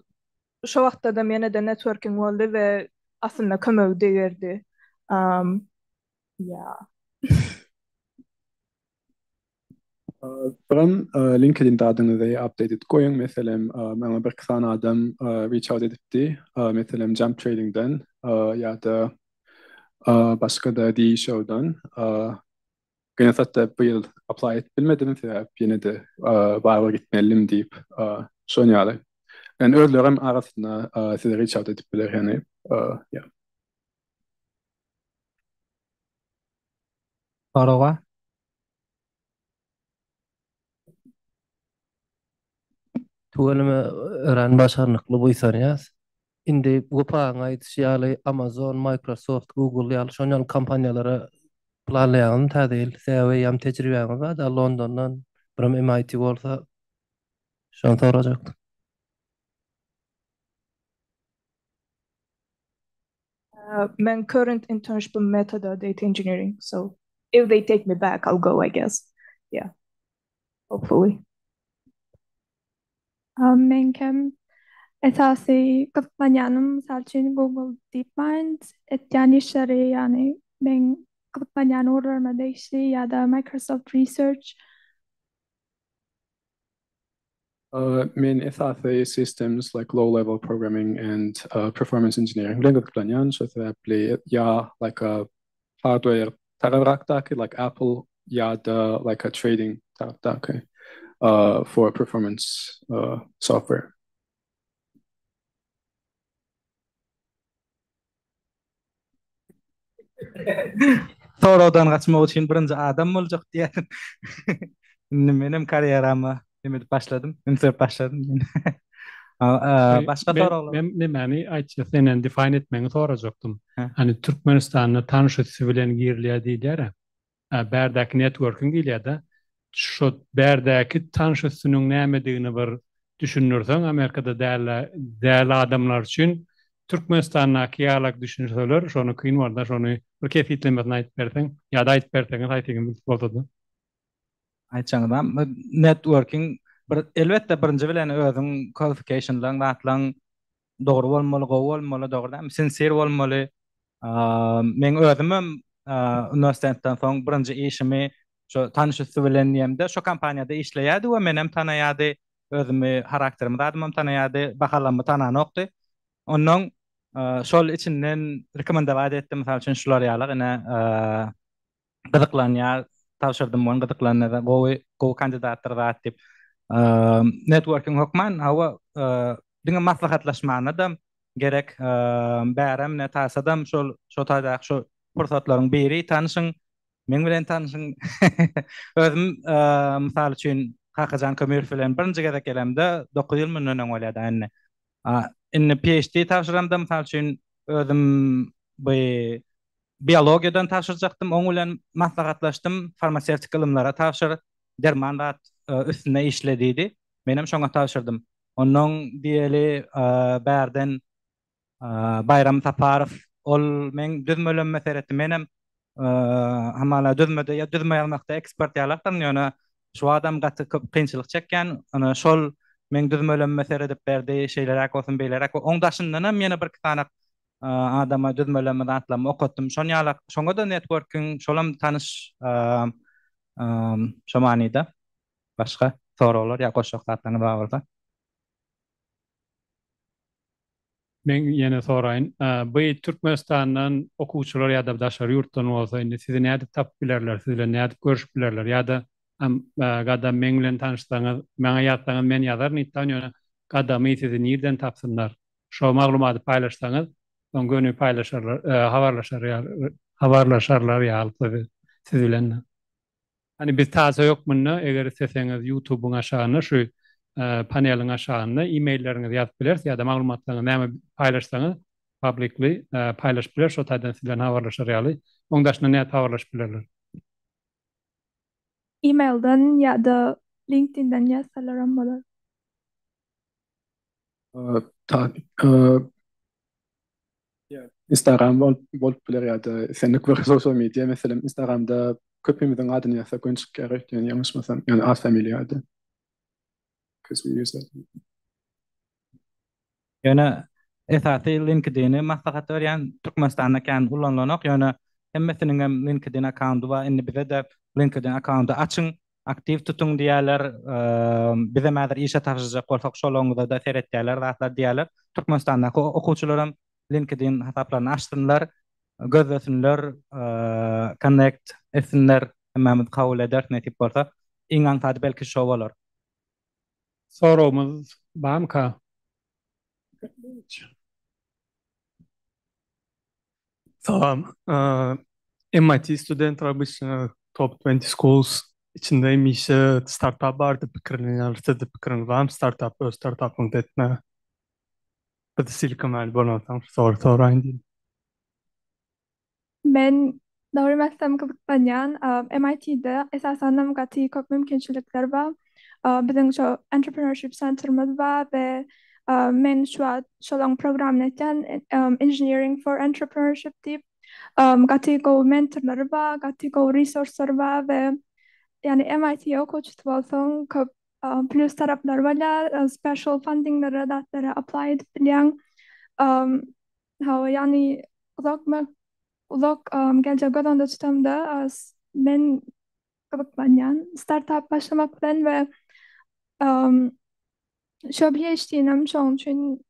şo wagtdadam ýene-de networking boldy we aslynda kömegi degerdi. Um, yeah. Biram LinkedIn dadyňyzy update edip goýuň. Meselem, maňa birki sany adam reach out edipdi. Meselem, Jump Tradingden ýa-da başga-da The Show-dan. Gynansak-da bu ýyl apply edip bilmedim, sebäp ýene-de barybir gitmelidim diýip, şon ýaly. Ýani özlerem arasynda size reach out edip biler, ýani ýa. Soraga. Tüweleme örän başarnykly buýsanýas. Indi Wepaň aýdyşy ýaly Amazon, Microsoft, Google ýaly şon ýaly kompaniýalara planlaýaňyzmy täze ýyl? Sebäbi eýýäm tejribäňiz bar-da Londondan, birem MIT bolsa şony sorajakdym. Meň current internshipim Meta-da data engineering, so if they take me back I'll go I guess. Yeah. Hopefully. Meňkem esasy gyzyklanýanym mysal üçin Google DeepMind etýän işleri ýagny meň gyzyklanýan ugurlaryma degişli ýa-da Microsoft Research. Men esasy systems like low level programming and performance engineering bilen gyzyklanýan şo sebäpli ýa like a hardware tarabrakdaky like Apple ýa-da like a trading tarapdaky for performance software. Soragdan gaçmak üçin birinji adam boljak diýýärdim. Indi menem karýerama neme edip başladym, üns berip başladym. Başga soraglar? Men nemäni aýtjak, senden define etmegiňi sorajakdym. Hani Türkmenistanda tanyş üsti bilen girilýär diýilýär-ä. Bärdäki networking diýilýär-de. Şo bärdäki tanyş üstüniň nämedigini bir düşündirseň Amerikada däl däl adamlar üçin Türkmenistandaky ýalak düşünseler şony kyn bolda şony bir kesgitlemesini aýdyp berseň ýa-da aýdyp berseňiz haýsyňyz bilip bolsada. Aýtjaňyzam networking bir elbetde birinji bilen özüň qualificationlaň zatlaň dogry bolmaly gowy bolmaly dogry dälmi sincere bolmaly meň özümem uniwersitetden soň birinji işimi şo tanyş üsti bilen diýemde şo kompaniýada işleýärdi we menem tanaýardy özümi harakterimi zadymam tanaýardy bahalammy tananokdy onnoň şol içinden rekomendowat etdi mysal üçin şular ýaly ine gyzyklanýar, tabşyrdym muny gyzyklandy, gowy gowy kandidatdyr zat diýip. Networking hökman, hawa, diňe maslahatlaşmana-da gerek. Bärem ne tasadam şol şo taýdaky şo pursatlaryň biri tanyşyň, meň bilen tanyşyň. Özüm mysal üçin Kakajan Kömürow bilen birinji gezek gelemde 9 ýyl mundan öň bolýar-da indi. Indi PhD tabşyramda mysal üçin özüm bu Biologiýadan tabşyrjakdym, oň bilen maslahatlaşdym, farmasewtik ylymlara tabşyr, derman zat üstünde işle diýdi. Menem şoňa tabşyrdym. Onnoň diýeli bärden Baýram Saparow, ol meň düzmelerime seretdi. Menem hamala düzmede ýa düzme ýazmakda ekspert ýalakdyryn, ýöne şu wagtam gaty köp kynçylyk çekýän. Ine şol meň düzmelerime seredip berdi, şeýleräk bolsun, beýleräk. Oň daşyndanam ýene birki sany adama düzmelemi zatlamy okatdym. Şon ýalak şoňa-da networking şolam tanyş şo manyda. Başga soraglar ýa goşjak zatlaryňyz bar bolsa. Men ýene soraýyn. Bu Türkmenistandan okuwçylar ýa-da daşary ýurtdan bolsa indi sizi nädip tapyp bilerler, siz bilen nädip görüşüp bilerler ýa-da Gadam meň bilen tanyşsaňyz, maňa ýazsaňyz men ýazaryn itdan ýöne Gadamy sizi nirden tapsynlar? Şo maglumaty paýlaşsaňyz, soň göni paýlaşarlar, habarlaşar ýaly, habarlaşarlar ýaly siz bilen. Hani biz taze hökmünde eger isleseňiz YouTube-yň aşagynda şu paneliň aşagynda e-mailleriňizi ýazyp bileris ýa-da maglumatlaryňyzy näme paýlaşsaňyz. Publicly paýlaşyp biler şo taýdan siz bilen habarlaşar ýaly. Oň daşyndan nädip habarlaşyp bilerler? Emailden ýa-da LinkedIn-den ýazsalaram bolar. Instagram bolup biler ýa-da islendik bir social media, meselem Instagramda köpimiziň adyny ýazsak göni çykýar öýtýän ýalňyşmasam, ýagny at familiýa ady. Because we use that. Ýöne esasy LinkedIn-i maslahat berýän, Türkmenistanda kän ulanylanok, ýöne hemmesiniň hem LinkedIn akkaundy bar, indi bize-de LinkedIn akkaundy açyň, aktiw tutuň diýýärler, bizem häzir işe tabşyrjak bolsak şolaňyza-da seretýärler zatlar diýýärler. Türkmenistandaky okuwçylaram LinkedIn hasaplaryny açsynlar, gözlesinler, connect etsinler, hemmämiz kabul ederis nesip bolsa. Iň aňsady belki şo bolar. Soragymyz barmyka? Salam. MIT studentler obычno top 20 schools içinde hemişe startap bardy pikirlenýärler. Sizde pikiriňiz barmy startap öz startapyňyzy etmäge? Biz Silicon Valley bolansoň şu sory soraýyn diýdim. Men dogrymy aýtsam gyzyklanýan. MIT-de esasanam gaty köp mümkinçilikler bar. Biziň şo Entrepreneurship Centerimiz bar we men şu wagt şolaň programyny etýän Engineering for Entrepreneurship diýip. Gaty gowy mentorlary bar, gaty gowy resurslary bar we ýagny MIT okuwçysy bolsaň köp plus taraplary bolýar, special fundinglere zatlara apply edip bilýäň. Hawa, ýagny uzak uzak geljek göz öňünde tutamda men gyzyklanýan startap başlamak bilen we şo PhD-nem şoň üçin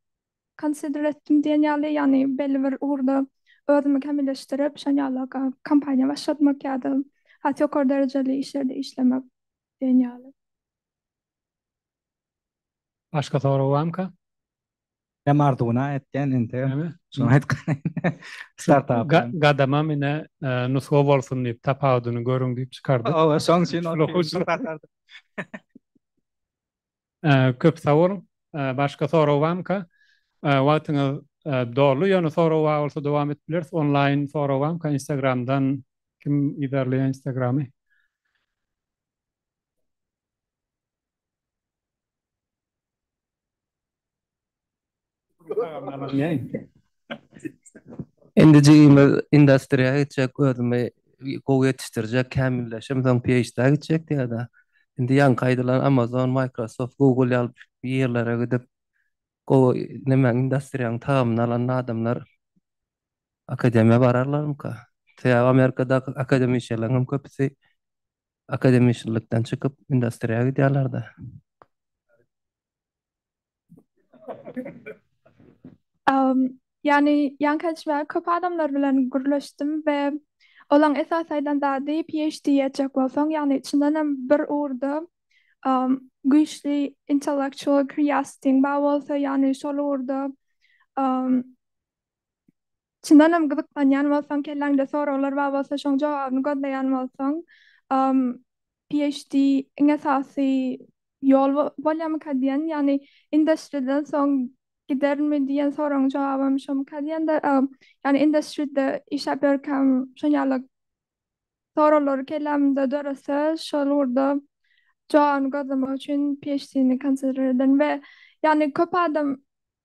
consider etdim diýen ýaly, ýagny belli bir ugurda özümi kämilleşdirip, şon ýaly kompaniýa başlatmak ýa-da has ýokary derejeli işlerde işlemek diýen ýaly. Başga sorag barmyka? Hem arzuwyna etýän indi. Şuny aýtgan. Startap. Gadamam ine nusga bolsun diýip tapawudyny görüň diýip çykardyk. Hawa, şoň üçin Köp sag boluň. Başga sorag barmyka? Wagtyňyz doldy, ýöne sorag bar bolsa dowam edip bileris. Onlaýn sorag barmyka Instagramdan kim yzarlaýar Instagramy? Indi jigimiz industriýa gitjek, özümi gowy ýetişdirjek, kämilleşemsoň PhD-a gitjek diýýär-de. Indi ýaňky aýdylan Amazon, Microsoft, Google ýaly ýerlere gidip, gowy nemäň industriýanyň tagamyny alan adamlar akademiýa bararlarmyka? Sebäbi Amerikada akademişenleriň hem köpüsi akademişenlikden çykyp industriýa gidýärler-de. Ýagny ýaňky aýdyşym ýaly köp adamlar bilen gürleşdim we olaň esasy aýdan zady PhD etjek bolsaň, ýagny çyndanam bir ugurda güýçli intellectual curiosity-ň bar bolsa, ýagny şol ugurda çyndanam gyzyklanýan bolsaň, kelläňde soraglar bar bolsa, şoň jogabyny gözleýän bolsaň, PhD iň esasy ýol bolýarmyka diýen, ýagny industriden soň gidermi diýen soragyň jogabam şomyka diýende, ýagny industride işläp ýörkäm şon ýaly soraglary kellämde dörese, şol ugurda jogabyny gözlemek üçin PhD-ni consider ederin we ýagny köp adam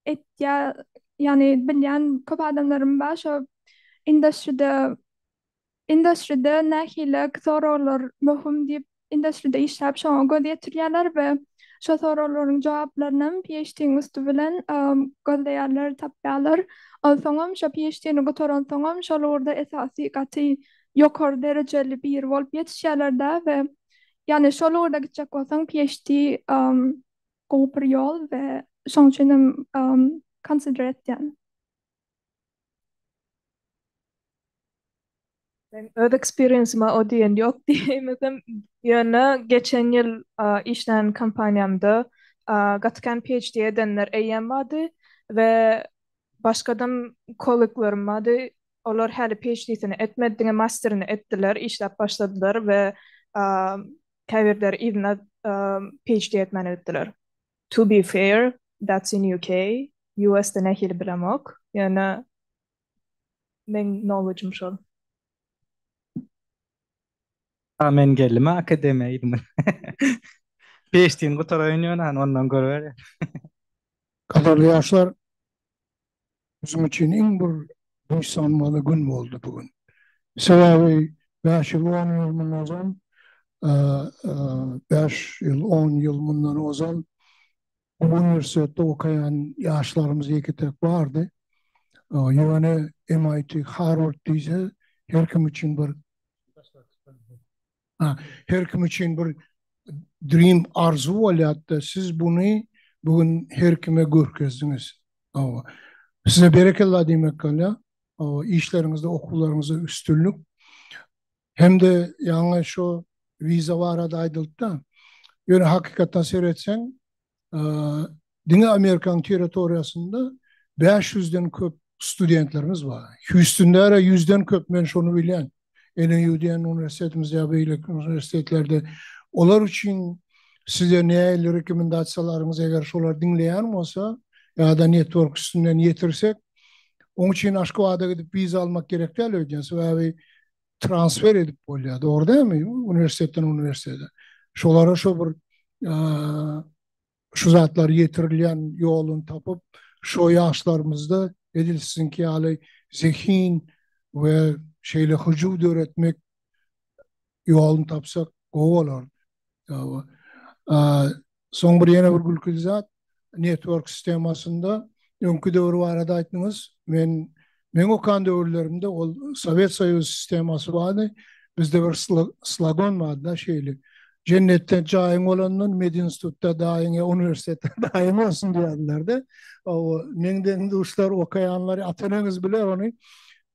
etýär, ýagny bilýän köp adamlarym bar şo industride Industride nähili soraglar möhüm diýip, industride işläp şoňa göz ýetirýärler we şo soraglaryň jogaplarynam PhD-iň üsti bilen gözleýärler, tapýarlar. Onsoňam şo PhD-ni gutaransoňam şol ugurda esasy gaty ýokary derejeli biri bolup ýetişýärler-dä we ýagny şol ugurda gitjek bolsaň PhD gowy bir ýol we şoň üçinem consider etýän. Men öz experience-ime o diýen ýok diýeýmesem, ýöne geçen ýyl işlän kompaniýamda gaty kän PhD edenler eýýäm bardy we başgadam kolleglerim bardy, olar häli PhD-sini etmedi, diňe masterini etdiler, işläp başladylar we käbirleri yzyna PhD etmäne gitdiler. To be fair, that's in UK, US-de nähili bilemok, ýöne. Meň knowledge-im şol. A men geldim akademiýa ýylymy. PhD-ni gutaraýyn ýöne hany ondan görüberýär. Gadyrly ýaşlar, biziň üçin iň bir buýsanmaly gün boldy bu gün. Sebäbi bäş ýyl, on ýyl mundan ozal, bäş ýyl, on ýyl mundan ozal bu uniwersitetde okaýan ýaşlarymyz ýeke-täk bardy. Ýöne MIT, Harward diýse her kim üçin bir her kim üçin bir dream arzuw bolýardy. Siz buny bu gün her kime görkezdiňiz. Size berekella diýmek galýar. Işleriňizde, okuwlaryňyzda üstünlik. Hem-de ýaňy şu wiza barada aýdyldy-da. Ýöne hakykatdan seretseň, diňe Amerikanyň territoriýasynda 500-den köp studentlerimiz bar. Hýustunda 100-den köp men şony bilýän. NAU diýen uniwersitetimizde ýa beýleki uniwersitetlerde olar üçin size nähili rekomendasiýalaryňyz eger şolar diňleýän bolsa ýa-da network üstünden ýetirsek, oň üçin Aşgabada gidip wiza almak gerek däl öýdýän. Sebäbi transfer edip bolýar. Dogry dälmi? Uniwersitetden uniwersitete. Şolara şo bir şu zatlar ýetirilýän ýoluny tapyp, şo ýaşlarymyzda edil siziňki ýaly zehin we şeýle hyjuw döretmek ýoluny tapsak gowy bolardy. Soň bir ýene bir gülküli zat, network sistemasynda öňki döwür barada aýtdyňyz. Men meň okan döwürlerimde ol Sowet Soýuzy sistemasy bardy. Bizde bir slogan bardy-da şeýle. Jennetde jaýyň bolandan medinstitutda daýyň ýa uniwersitetde daýyň bolsun diýerdiler-de. Meň deň-duşlar okaýanlar ata-eneňiz biler ony.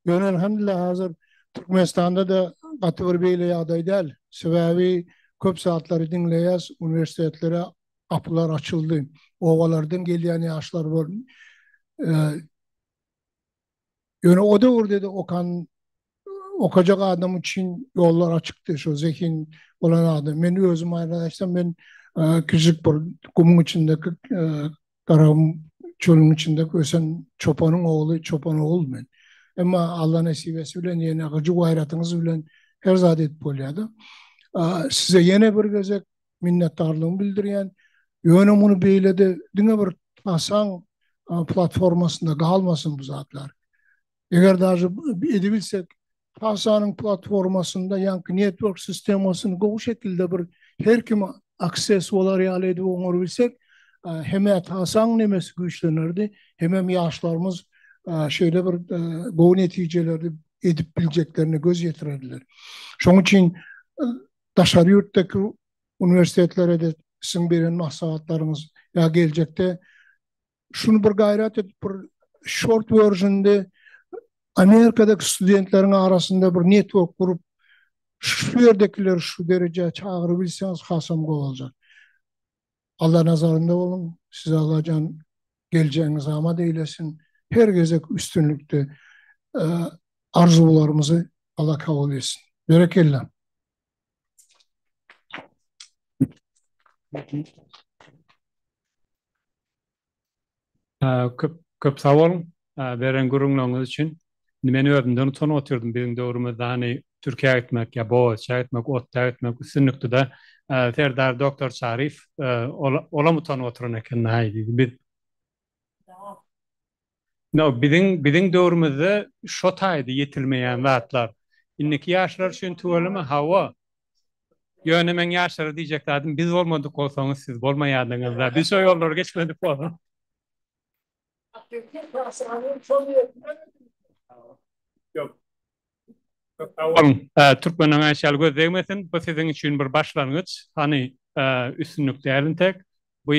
Ýöne elhamdülillah hazir Türkmenistanda-da gaty bir beýle ýagdaý däl. Sebäbi köp zatlary diňleýäs, uniwersitetlere gapylar açyldy. Obalardan gelýän ýaşlar bor. Ýöne o döwürde-de okan okajak adam üçin ýollar açykdy, şo zehin bolan adam. Men özüm aýdan aýtsam, men kiçijik bir gumuň içindeki Garagum çölüniň içinde ösen çopanyň ogly, çopan ogul men. Emma Alla nesibesi bilen ýene gyjy-gaýratyňyz bilen her zat edip bolýar-da. Size ýene bir gezek minnetdarlygymy bildirýän. Ýöne muny beýle-de diňe bir TASAň platformasynda galmasyn bu zatlar. Eger daže edebilsek, TASA-nyň platformasynda ýaňky network sistemasyny gowy şekilde bir her kim akses bolar ýaly edip oňarybilsek, hem-ä TASA-nyň nemesi güýçlenerdi, hemem ýaşlarymyz şeýle bir gowy netijeleri edip biljeklerine göz ýetirerdiler. Şonuň üçin daşary ýurtdaky uniwersitetlere-de siziň beren maslahatlaryňyz ýa geljekde Şuny bir gaýrat edip bir short versionde Amerikadaky studentleriň arasynda bir network gurup şu ýerdekileri şu derejä çagyrybilseňiz hasam gowy boljak. Allah nazarynda boluň. Size Allajan geljegiňizi amat eýlesin. Her gezek üstünlikde arzuwlarymyzy Allah kabul etsin. Berekella. Köp köp sag boluň beren gürrüňleriňiz üçin. Indi men özümden utanyp otyrdym biziň döwrümizde hany Türkiýä gitmek ýa Bogaziçä gitmek, Otda gitmek üstünlikdi-de. Serdar doktor Çaryýew olam utanyp oturan eken naý diýdi. Biz No, biziň biziň döwrümizde şo taýda ýetilmeýän zatlar. Indiki ýaşlar üçin tüweleme hawa. Ýöne meň ýaşlara diýjek zadym biz bolmadyk bolsaňyz siz bolmaýardyňyzda. Biz şo ýollary geçmedik bolsak. Ýok. Köp sag boluň. Türkmeniň aýşy ýaly göz degmesin. Bu siziň üçin bir başlangyç. Hany üstünlik däl intek. Bu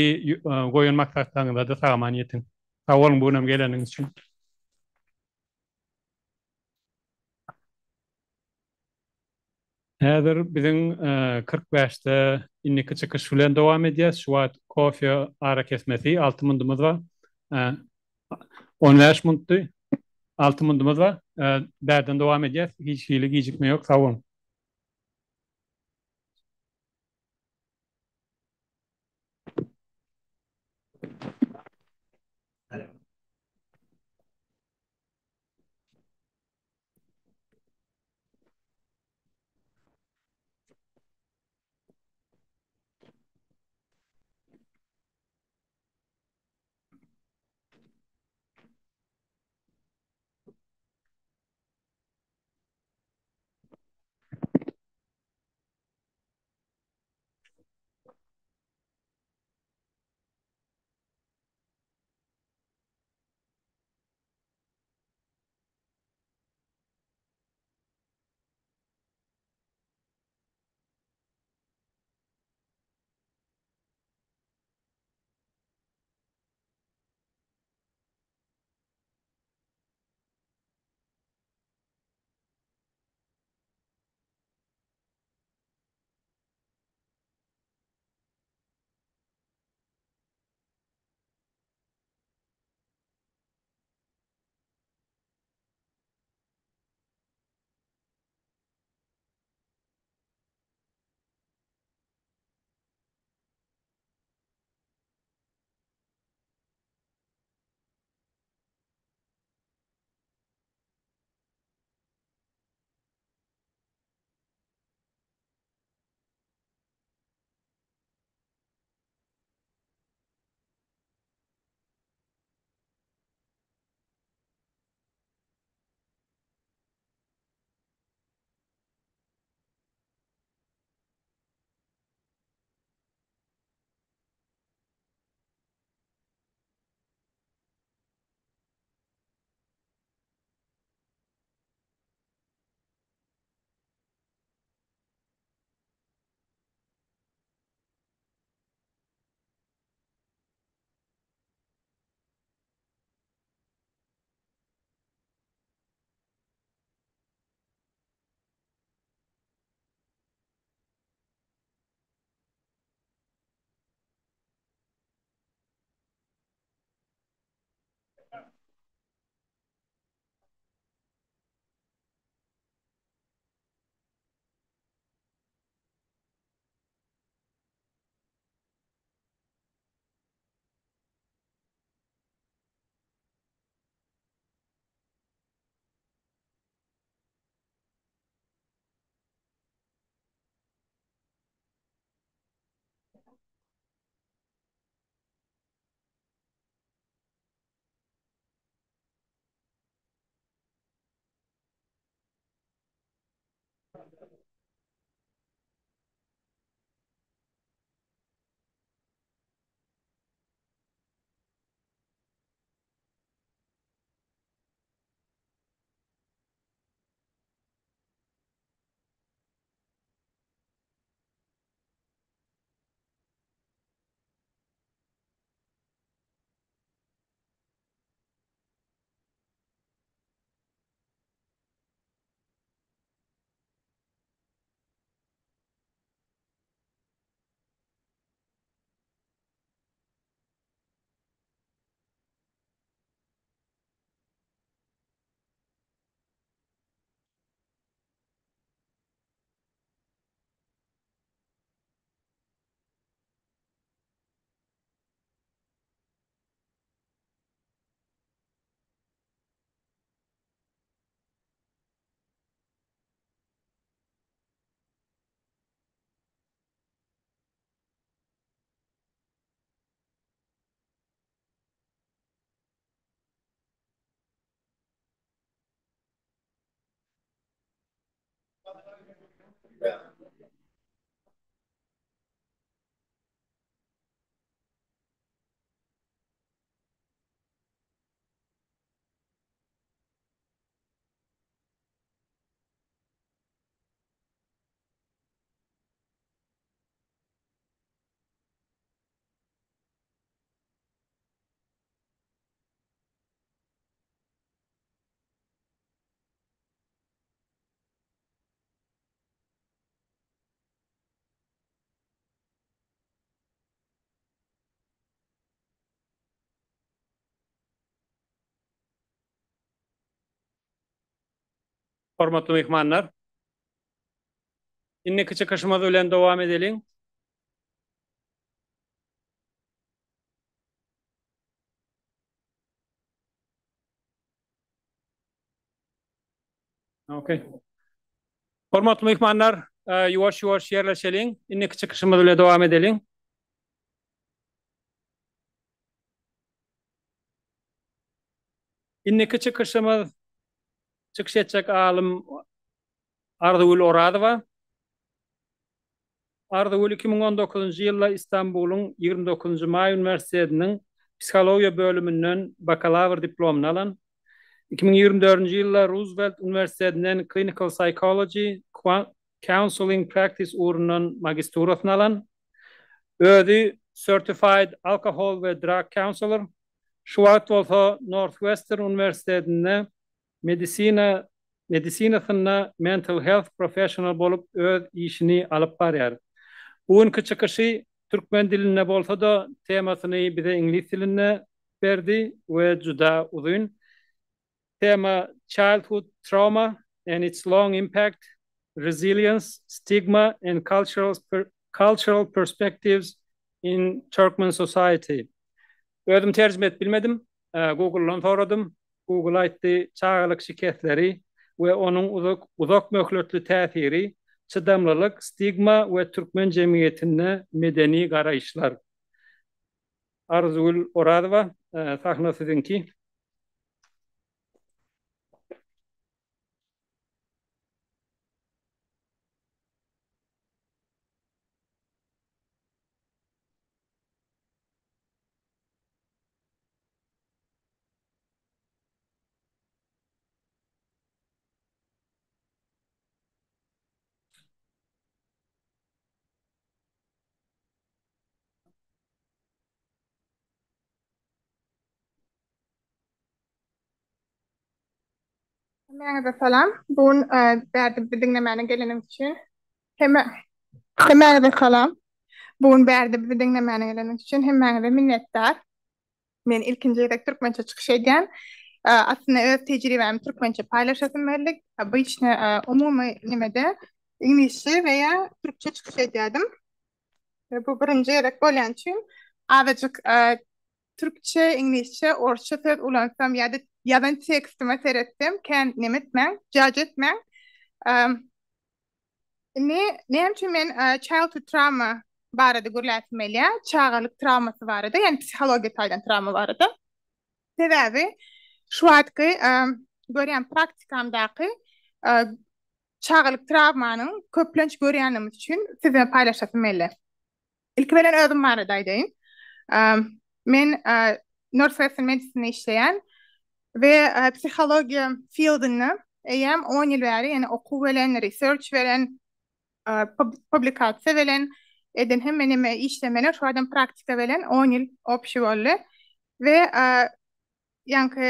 goýan maksatlaryňyzada sag-aman ýetiň. Sag boluň bu günem geleniňiz üçin. Häzir biziň 45-de indiki çykyş bilen dowam edýäs. Şu wagt kofe arakesmesi 6 mundumyz bar. 15 muntdy. 6 mundumyz bar. Bärden dowam edýäs. Hiç hili gijikme ýok. Sag boluň. Hormatly myhmanlar, indiki çykyşymyz bilen dowam edeliň. Okey. Hormatly myhmanlar, ýuwaş-ýuwaş ýerleşeliň. Indiki çykyşymyz bilen dowam edeliň. Indiki çykyşymyz çykyş etjek alym Arzygül Orazowa. Arzygül 2019-njy ýylda Istanbulyň 29-njy maý uniwersitetiniň psihologiýa bölüminden bakalawr diplomyny alan. 2024-nji ýylda Ruzwelt uniwersitetinden Clinical Psychology, Counseling Practice ugrundan magisturasyny alan. Özi Certified Alcohol we Drug Counselor. Şu wagt bolsa Northwestern uniwersitetinde medisina medisinasynda Mental Health Professional bolup öz işini alyp barýar. Bu günki çykyşy türkmen dilinde bolsa-da temasyny bize iňlis dilinde berdi we juda uzyn. Tema Childhood Trauma and its long impact, resilience, stigma and cultural cultural perspectives in Turkmen society. Özüm terjime edip bilmedim. Google-dan soradym. Google aýtdy, çagalyk şikesleri we onuň uzak uzak möhletli täsiri, çydamlylyk, stigma we türkmen jemgyýetinde medeni garaýyşlar. Arzygül Orazowa, sahna siziňki. Hemmäňize salam. Bu gün bärde bizi diňlemäne geleniňiz üçin hemme hemmäňize salam. Bu gün bärde bizi diňlemäne geleniňiz üçin hemmäňize minnetdar. Men ilkinji gezek türkmençe çykyş edýän. Aslynda öz tejribämi türkmençe paýlaşasym geldi. Obyçny umumy nemede iňlisçe we ýa türkçe çykyş edýärdim. We bu birinji gezek bolýan üçin azajyk türkçe, iňlisçe, orsça söz ulansam ýa-da ýazan tekstime seretsem kän neme etmäň, judge etmäň. Indi näme üçin men childhood trauma barada gürläsim gelýär? Çagalyk trawmasy barada, ýagny psihologiýa taýdan trawma barada. Sebäbi şu wagtky görýän praktikamdaky çagalyk trawmanyň köplenç görýänligimiz üçin siz bilen paýlaşasym geldi. Ilki bilen özüm barada aýdaýyn. Men Northwestern Medicine-de işleýän we psihologiýa fieldinde eýýäm on ýyl bäri, ýagny okuw bilen, research bilen, publikasiýa bilen eden hemme neme işlem bilen, şu adam praktika bilen on ýyl obşi boldy. We ýaňky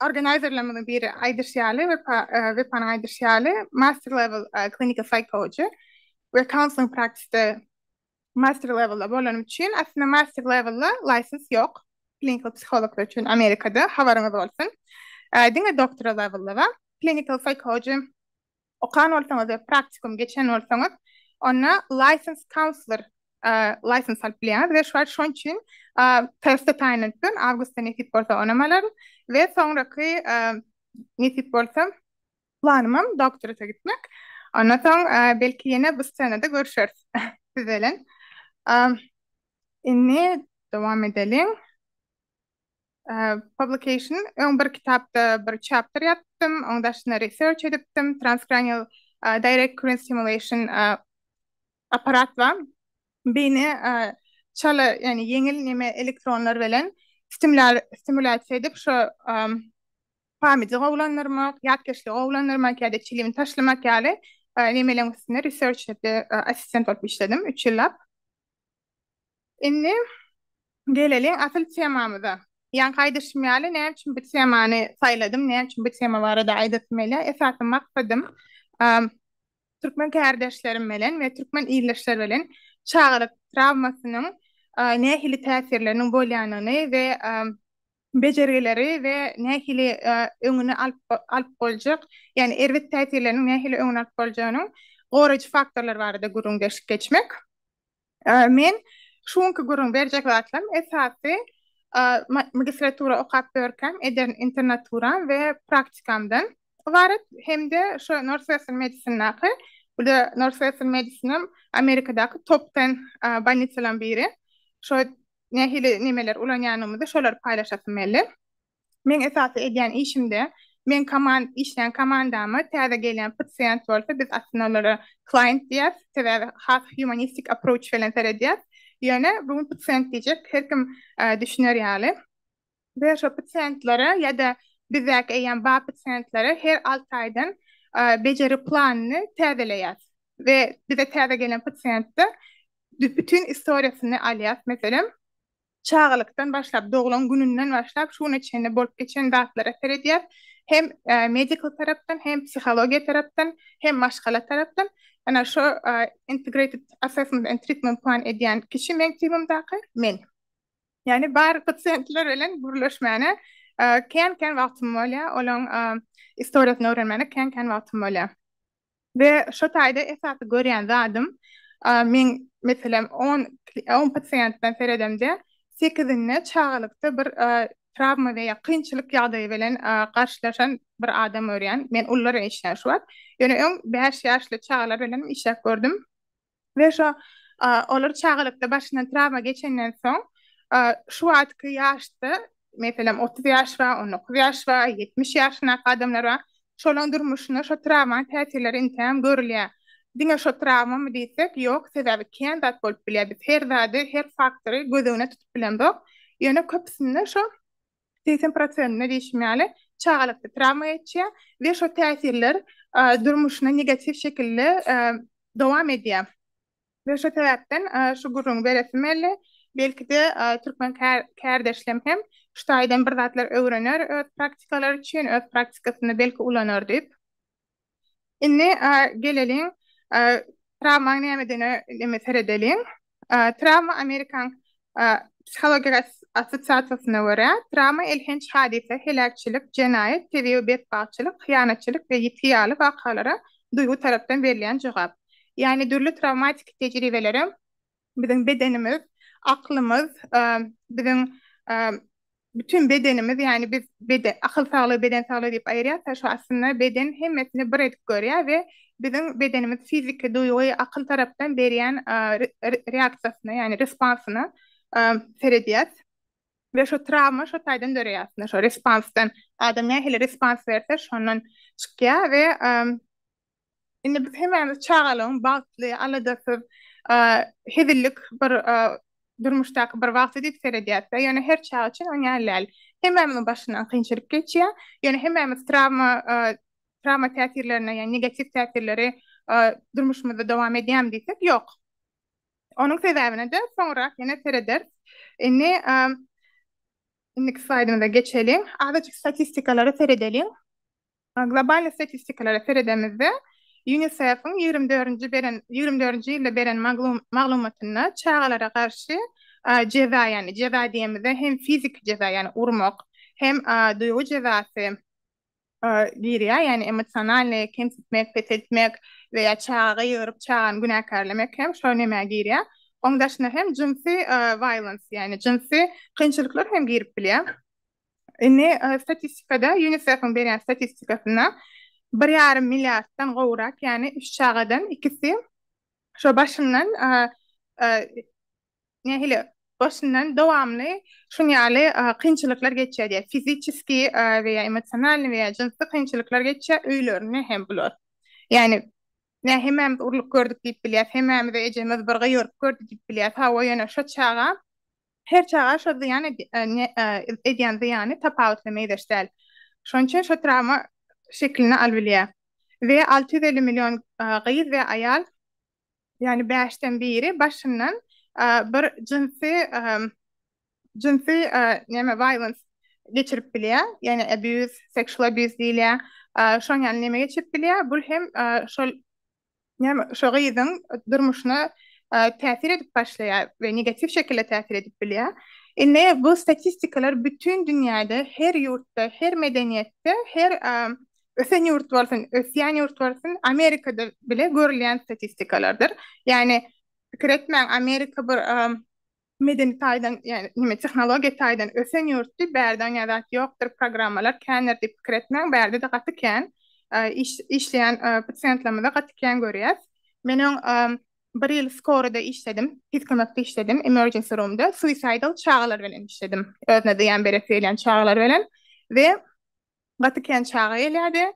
organizerlerimiziň biri aýdyşy ýaly, Wepa, Wepanyň aýdyşy ýaly, master level clinical psychology we counseling practice-de master level-da bolanym üçin, aslynda master level-da license ýok clinical psihologlar üçin Amerikada, habaryňyz bolsun. Diňe doktora level-da bar. Clinical psychology okan bolsaňyz we praktikum geçen bolsaňyz, onda licensed counselor license alyp bilýäňiz we şu wagt şoň üçin teste taýynlanypdyryn. Awgustda nesip bolsa onam alaryn we soňraky nesip bolsa planymam doktorata gitmek. Ondan soň belki ýene bu scenada görüşeris siz bilen. Indi dowam edeliň. Publication, öň bir kitapda bir chapter ýazypdym, oň daşynda research edipdim, transcranial direct current stimulation aparat bar. Beýni çala, ýagny ýeňil neme elektronlar bilen stimulýasiýa edip, şo pamydy gowulandyrmak, ýatkeşligi gowulandyrmak ýa-da çilimi taşlamak ýaly nemeleň üstünde research edip, assistent bolup işledim üç ýyllap. Indi geleliň asyl temamyza. Ýaňky aýdyşym ýaly, näme üçin bu temany saýladym, näme üçin bu tema barada aýdasym gelýär? Esasy maksadym türkmen kärdeşlerim bilen we türkmen ildeşler bilen çagalyk trawmasynyň nähili täsirleriniň bolýanyny we bejergileri we nähili öňüni alyp alyp boljak, ýagny erbet täsirleriniň nähili öňüni alyp boljagynyň goraýjy faktorlary barada gürrüňdeşlik geçmek. Men şu günki gürrüň berjek zatlarym esasy magistratura okap ýörkäm eden internaturam we praktikamdan ybarat hem-de şu Northwestern Medicine-daky, bu-da Northwestern Medicine-em Amerikadaky top ten bolnisalaryň biri. Şo nähili nemeler ulanýanymyzy şolary paýlaşasym geldi. Meň esasy edýän işimde, meň komand işleýän komandama täze gelýän pasient bolsa, biz aslynda olara client diýýäs, sebäbi has humanistik approach bilen seredýäs. Ýöne bu gün pasient diýjek, her kim düşüner ýaly. We şo pasientlere ýa-da bizdäki eýýäm bar pasientlere her alty aýdan bejeri planyny täzeleýäs. We bize täze gelen pasientde bütin istoriýasyny alýas. Meselem, çagalykdan başlap, doglan gününden başlap şu güne çenli bolup geçen zatlara seredýär. Hem medical tarapdan, hem psihologiýa tarapdan, hem maşgala tarapdan. Ana şu integrated assessment and treatment plan edýän kişi meň timimdaky men. Ýagny bar pasiýentler bilen gürleşmäne kän-kän wagtym bolýar, olaň istoriýasyny öwrenmäne kän-kän wagtym bolýar. We şo taýda esasy görýän zadym, meň meselem on on pasiýentden seredemde, sekizinde çagalykda bir trawma we ýa kynçylyk ýagdaýy bilen garşylaşan bir adam görýän. Men ulular bilen işleýän şu wagt. Ýöne öň bäş ýaşly çagalar bilen hem işläp gördüm. We şo olar çagalykda başyndan trawma geçenden soň, şu wagtky ýaşda, meselem, 30 ýaş bar, 19 ýaş bar, 70 ýaşyndaky adamlar bar, şolaryň durmuşynda şo trawmanyň täsirleri intägem görülýär. Diňe şo trawmamy diýsek, ýok, sebäbi kän zat bolup bilýär. Biz her zady, her faktory göz öňüne tutup bilemzok. Ýöne köpüsinde şo 80 prosentinde diýşim ýaly, çagalykda trawma geçýär we şo täsirler durmuşyna negatiw şekilde dowam edýär. We şo sebäpden şu gürrüňi beresim geldi. Belki-de türkmen kärdeşlem hem şu taýdan bir zatlar öwrener öz praktikalary üçin, öz praktikasynda belki ulanar diýip. Indi geleliň trawmaň nämedigine neme seredeliň. Trawma Amerikan psihologiýa. Assosiasiýasyna görä, trawma elhenç hadysa, heläkçilik, jenaýat, tebigy betbagtçylyk, hyýanatçylyk we ýitgi ýaly wakalara duýgy tarapdan berilýän jogap. Ýagny dürli trawmatiki tejribelere biziň bedenimiz, aklymyz, biziň bütin bedenimiz, ýagny biz beden, akyl saglygy, beden saglygy diýip aýyrýas, şo aslynda beden hemmesini bir edip görýär we biziň bedenimiz fiziki, duýgy, akyl tarapdan berýän reaksiýasyna, ýagny responsyna seredýäs. We şo trawma şo taýdan döreýär aslynda, şo responsdan. Adam nähili respons berse, şondan çykýar we Indi biz hemmämiz çagalygyň bagtly, aladasyz, hezillik bir durmuşdaky bir wagty diýip seredýäris-de, ýöne her çaga üçin oň ýaly däl. Hemmämiziň başyndan kynçylyk geçýär, ýöne hemmämiz trawma, trawma täsirlerine, ýagny negatiw täsirleri durmuşymyzda dowam edýärmi diýsek, ýok. Onuň sebäbine-de soňrak ýene serederis. Indi indiki slaýdymyza geçeliň. Azajyk statistikalara seredeliň. Global statistikalara seredemizde, UNICEF-iň 24-nji beren 24-nji ýylda beren maglumatynda çagalara garşy jeza, ýagny jeza diýemizde hem fiziki jeza, ýagny urmak, hem duýgy jezasy girýär, ýagny emosionalnyý kemsitmek, peseltmek we ýa çaga gygyryp çagany günäkärlemek hem şo nämä girýär. Oň daşyna hem jynsy violence, ýagny jynsy kynçylyklar hem girip bilýär. Indi statistikada, UNICEF-iň berýän statistikasynda bir ýarym milliarddan gowrak, ýagny üç çagadan ikisi şo başyndan nähili başyndan dowamly şuň ýaly kynçylyklar geçýär diýýär. Fiziçeskiý we ýa emosionalnyý we ýa jynsy kynçylyklar geçýär öýlerinde hem bular. Ýagny nä hemmämiz urlup gördük diýip bilýäs, hemmämize ejemiz bir gygyryp gördi diýip bilýäs. Hawa, ýöne şo çaga Her çaga şo zyýan edýän zyýany tapawutly meýzeş däl. Şonuň üçin şo trawma şeklini alybilýär. We 650 million gyz we aýal, ýagny bäşden biri başyndan bir jynsy jynsy näme violence geçirip bilýär, ýagny abuse, sexual abuse diýilýär. Şoň ýaly neme geçirip bilýär. Bul hem şol Näme, şo gyzyň durmuşyna täsir edip başlaýar we negatiw şekilde täsir edip bilýär. Indi bu statistikalar bütin dünýäde, her ýurtda, her medeniýetde, her ösen ýurt bolsun, ösýän ýurt bolsun, Amerikada bile görülýän statistikalardyr. Ýagny pikir etmäň, Amerika bir medeni taýdan, ýagny neme tehnologiýa taýdan ösen ýurtdy, bärde oňa zat ýokdur, programmalar kändir diýip pikir etmäň, bärde-de gaty kän iş işleýän pasiýentlerimizi gaty kän görýäs. Men öň bir ýyl skorada işledim, tiz kömekde işledim, emergency roomda, suicidal çagalar bilen işledim, özüne zyýan beresi gelýän çagalar bilen we Gaty kän çaga gelýärdi.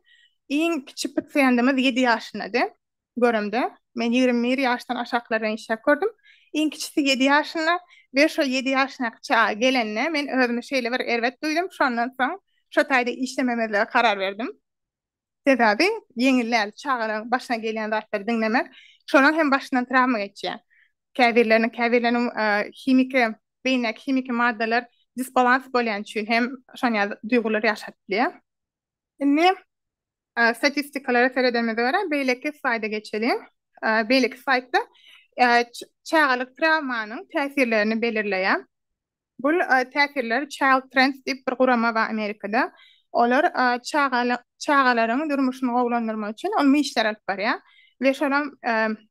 Iň kiçi pasiýentimiz ýedi ýaşyndady. Göremde. Men 21 ýaşdan aşaklar bilen işläp gördüm. Iň kiçisi 7 ýaşynda we şol 7 ýaşyndaky çaga gelende men özümi şeýle bir erbet duýdum. Şondan soň şo taýda işlememezlige karar berdim. Sebäbi ýeňil däl çagalaryň başyna gelýän zatlary diňlemek. Şolaryň hem başyndan trawma geçýär. Käbirleriniň, käbirleriniň himiki beýnidäki himiki maddalar disbalans bolýan üçin hem şon ýaly duýgular ýaşap bilýär. Indi statistikalara seredenimize görä beýleki slaýda geçeliň. Beýleki slaýdda çagalyk trawmanyň täsirlerini belirleýär. Bu täsirler Child Trends diýip bir gurama bar Amerikada. Olar çagalaryň durmuşyny gowulandyrmak üçin ylmy işler alyp barýar we şolam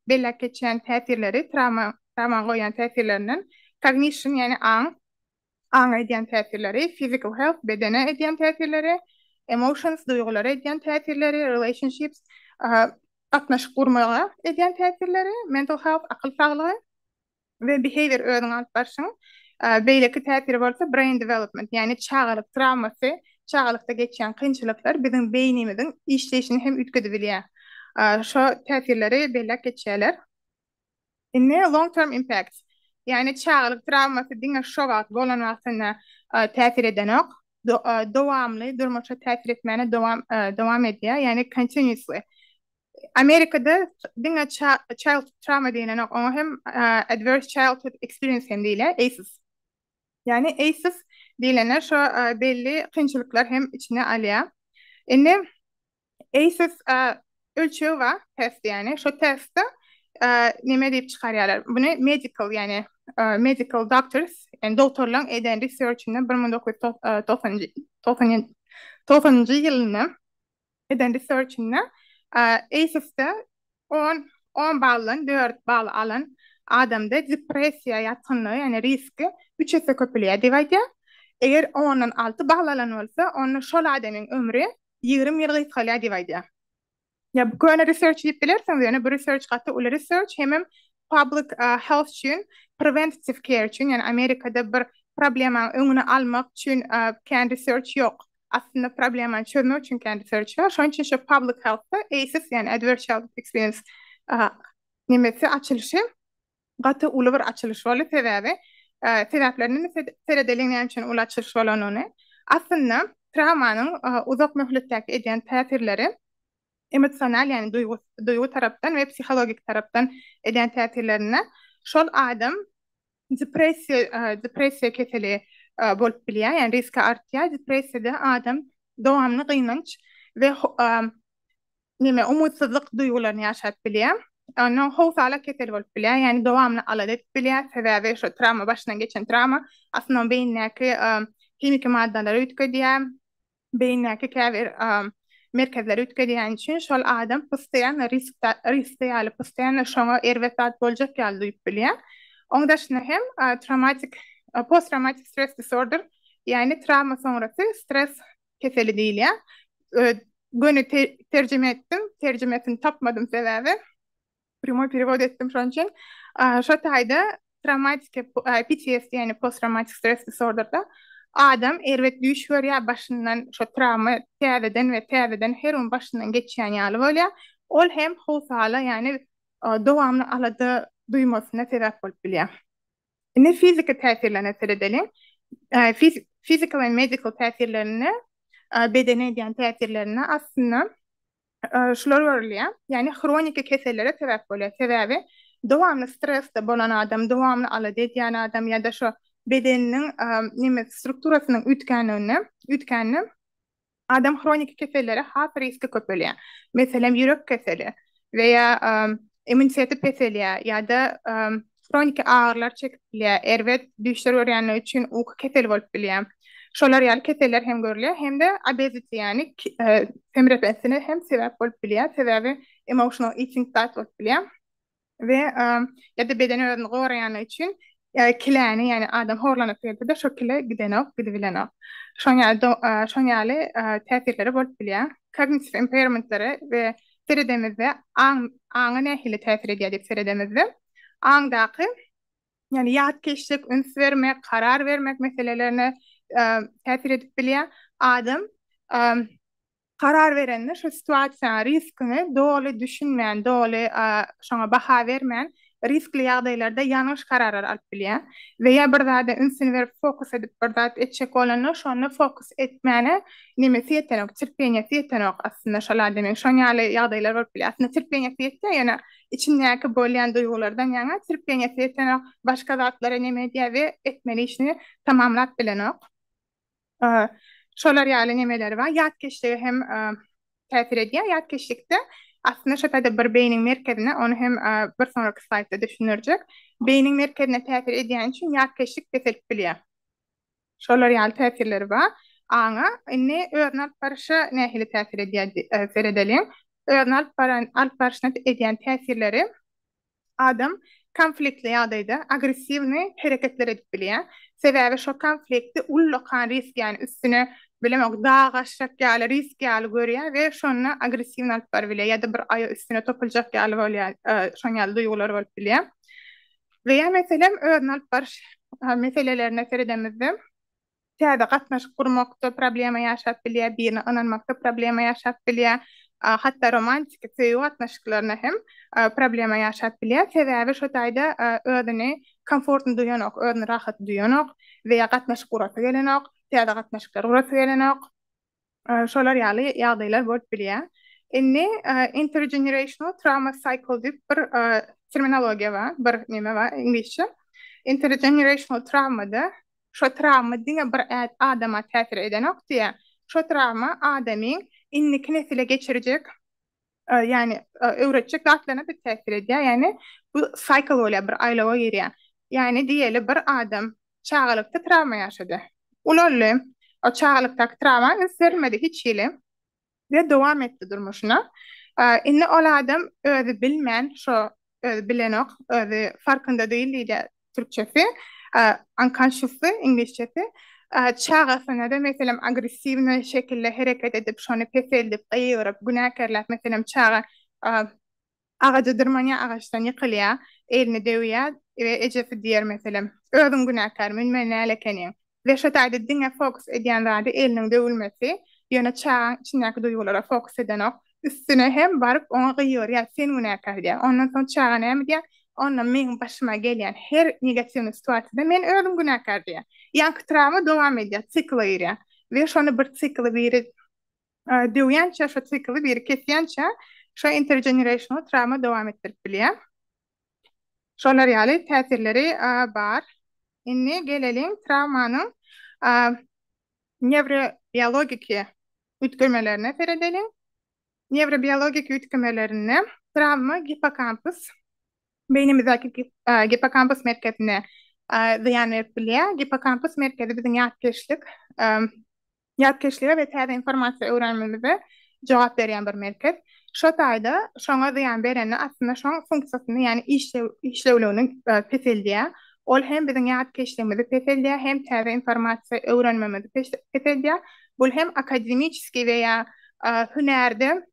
belläp geçýän täsirleri trawma trawmanyň goýýan täsirlerinden cognition ýagny aň aňa edýän täsirleri, physical health bedene edýän täsirleri, emotions duýgulara edýän täsirleri, relationships gatnaşyk gurmaga edýän täsirleri, mental health akyl saglygy we behavior özüňi alyp barşyň, beýleki täsiri bolsa brain development, ýagny çagalyk trawmasy, çagalykda geçýän kynçylyklar biziň beýnimiziň işleýşini hem üýtgedip bilýär. Şo täsirleri belläp geçýärler. Indi long term impacts, ýagny çagalyk trawmasy diňe şo wagt bolan wagtynda täsir edenok, dowamly durmuşa täsir etmäne dowam dowam edýär, ýagny continuously. Amerikada diňe child trauma diýilenok, oňa hem adverse childhood experience hem diýilýär, ACEs. Ýagny ACEs diýilende şo belli kynçylyklar hem içine alýar. Indi ACEs ölçegi bar, test ýagny. Şo testde neme diýip çykarýarlar? Muny medical ýagny. medical doctors, ýagny dogtorlaryň eden researchinde 1990-njy ýylynda eden researchinde ACEs-de on on baldan dört bal alan adamda depressiýa ýatgynlygy, ýagny riski üç esse köpelýär diýip aýdýar. Eger ondan alty bal alan bolsa, onda şol adamyň ömri 20 ýyl gysgalýar diýip aýdýar. Ýa bu köne research diýip bilersiňiz, ýöne bu research gaty uly research, hemem public health üçin, preventative care üçin, ýagny Amerikada bir problemanyň öňüni almak üçin kän research ýok. Aslynda problemany çözmek üçin kän research bar. Şonuň üçin şu public health-da ACEs, ýagny Adverse Childhood Experience nemesi açylyşy gaty uly bir açylyş boldy. Sebäbi sebäplerini seredeliň näme üçin uly açylyş bolanyny. Aslynda trawmanyň uzak möhletdäki edýän täsirleri emosional ýagny duýgy duýgy tarapdan we psihologik tarapdan edýän täsirlerinde şol adam depressiýa depressiýa keseli bolup bilýär, ýagny riski artýar. Depressiýada adam dowamly gynanç we neme umytsyzlyk duýgularyny ýaşap bilýär. Ondan howsala keseli bolup bilýär, ýagny dowamly alada edip bilýär. Sebäbi şo trawma başyndan geçen trawma aslynda onuň beýnindäki himiki maddalary üýtgedýär. Beýindäki käbir merkezleri üýtgedýäni üçin şol adam postoýanno riskde riskde ýaly postoýanno şoňa erbet zat boljak ýaly duýup bilýär. Oň daşynda hem traumatik post traumatic stress disorder ýagny trawma soňrasy stres keseli diýilýär. Göni terjime etdim, terjimesini tapmadym sebäbi. Primoý perewod etdim şonuň üçin. Şo taýda trawmatiki PTSD ýagny post traumatic stress disorderda adam erbet düýş görýär, başyndan şo trawma täzeden we täzeden her gün başyndan geçýän ýaly bolýar. Ol hem howsala ýagny dowamly alada duýmasyna sebäp bolup bilýär. Indi fiziki täsirlerine seredeliň. Physical and medical täsirlerinde bedene edýän täsirlerinde aslynda şular görülýär. Ýagny hroniki kesellere sebäp bolýar. Sebäbi dowamly stresde bolan adam, dowamly alada edýän adam ýa-da şo bedeniniň neme strukturasynyň üýtgänliginde, üýtgänine adam hroniki kesellere has riski köpelýär. Meselem, ýürek keseli we ýa immuniteti peselýär ýa-da hroniki agyrylar çekip bilýär, erbet düýşler görýänligi üçin uky keseli bolup bilýär. Şolar ýaly keseller hem görülýär hem-de obezity ýagny semremesine hem sebäp bolup bilýär. Sebäbi emotional eating zat bolup bilýär we ýa-da beden özüni goraýanlygy üçin kiläni ýagny adam horlanyp gelse-de şo kile gidenok, gidibilenok. Şoň ýaly şoň ýaly täsirleri bolup bilýär. Kognitiv impairmentlere we seredemizde aň aňa nähili täsir edýär diýip seredemizde aňdaky ýagny ýatkeşlik, üns bermek, karar bermek meselelerine täsir edip bilýär. Adam karar berende şu situasiýanyň riskini doly düşünmän, doly şoňa baha bermän, riskli ýagdaýlarda ýalňyş kararlar alyp bilýär. We ýa bir zada ünsüni berip fokus edip bir zat etjek bolanda şonda fokus etmäne nemesi ýetenok, terpeniýasy ýetenok aslynda şol adamyň. Şoň ýaly ýagdaýlar bolup bilýär. Aslynda terpeniýasy ýetýär, ýöne içindäki bolýan duýgulardan ýaňa terpeniýasy ýetenok, başga zatlara neme edýär we etmeli işini tamamlap bilenok. Şolar ýaly nemeleri bar. Ýatkeşlige hem täsir edýär. Ýatkeşlikde aslynda şo taýda bir beýniň merkezine, ony hem bir soňraky slaýdda düşündirjek. Beýniň merkezine täsir edýäni üçin ýatkeşlik peselip bilýär. Şolar ýaly täsirleri bar. Aňa indi özüni alyp baryşa nähili täsir edýär seredeliň. Özüni alyp baran alyp baryşyna edýän täsirleri adam konfliktli ýagdaýda agressiwnyý hereketler edip bilýär. Sebäbi şo konflikti ullakan risk ýagny üstüne bilemok dag aşjak ýaly risk ýaly görýär we şonda agressiwnyý alyp baryp bilýär ýa-da bir aýa üstüne topuljak ýaly bolýar şoň ýaly duýgular bolup bilýär. We ýa meselem özüni alyp baryş meselelerine seredemizde täze gatnaşyk gurmakda problema ýaşap bilýär, birine ynanmakda problema ýaşap bilýär, hatda romantiki söýgi gatnaşyklaryna hem problema ýaşap bilýär. Sebäbi şo taýda özüni komfortny duýanok, özüni rahat duýanok we ýa gatnaşyk gurasy gelenok, täze gatnaşyklar gurasy gelenok. Şolar ýaly ýagdaýlar bolup bilýär. Indi intergenerational trauma cycle diýip bir terminologiýa bar, bir neme bar iňlisçe. Intergenerational trawmada şo trawma diňe bir adama täsir edenok diýýär. Şo trawma adamyň indiki nesile geçirjek ýagny öwretjek zatlaryna-da täsir edýär. Ýagny bu cycle bolýar, bir aýlawa girýär. Ýagny diýeli bir adam çagalykda trawma ýaşady. Ulaldy. O çagalykdaky trawma üns berilmedi hiç hili. We dowam etdi durmuşyna. Indi ol adam özi bilmän şo özi bilenok, özi farkynda değil diýilýär türkçesi, unconsciously iňlisçesi. Çagasyna-da meselem agressiwnyý şekilde hereket edip şony peseldip gygyryp günäkärläp meselem çaga Agaja dyrmanýar, agaçdan ýykylýar, elini döwýär we ejesi diýer meselem, Özüň günäkär, münmeli däl ekeniň. We şo taýda diňe fokus edýän zady eliniň döwülmesi, ýöne çagaň içindäki duýgulara fokus edenok. Üstüne hem baryp oňa gygyrýar, sen günäkär diýýär. Ondan soň çaga näme diýýär? Onda meň başyma gelýän her negatiwnyý situasiýada men özüm günäkär diýýär. Ýaňky trawma dowam edýär, sikla girýär. We şony bir sikli biri döwýänçä şo sikli biri kesýänçä şo intergenerational trawma dowam etdirip bilýär. Şolar ýaly täsirleri bar. Indi geleliň trawmanyň newrobiologiki üýtgemelerine seredeliň. Newrobiologiki üýtgemelerinde trawma gipokampus beýnimizdäki gipokampus merkezine zyýan berip bilýär. Gipokampus merkezi biziň ýatkeşlik Ýatkeşlige we täze informasiýa öwrenmemize jogap berýän bir merkez. Şo taýda şoňa zyýan berende aslynda şoň funksiýasyny ýagny işlew işlewligini peseldýär. Ol hem biziň ýatkeşligimizi peseldýär hem täze informasiýa öwrenmemizi peseldýär. Bul hem akademiçeskiý we ýa hünärde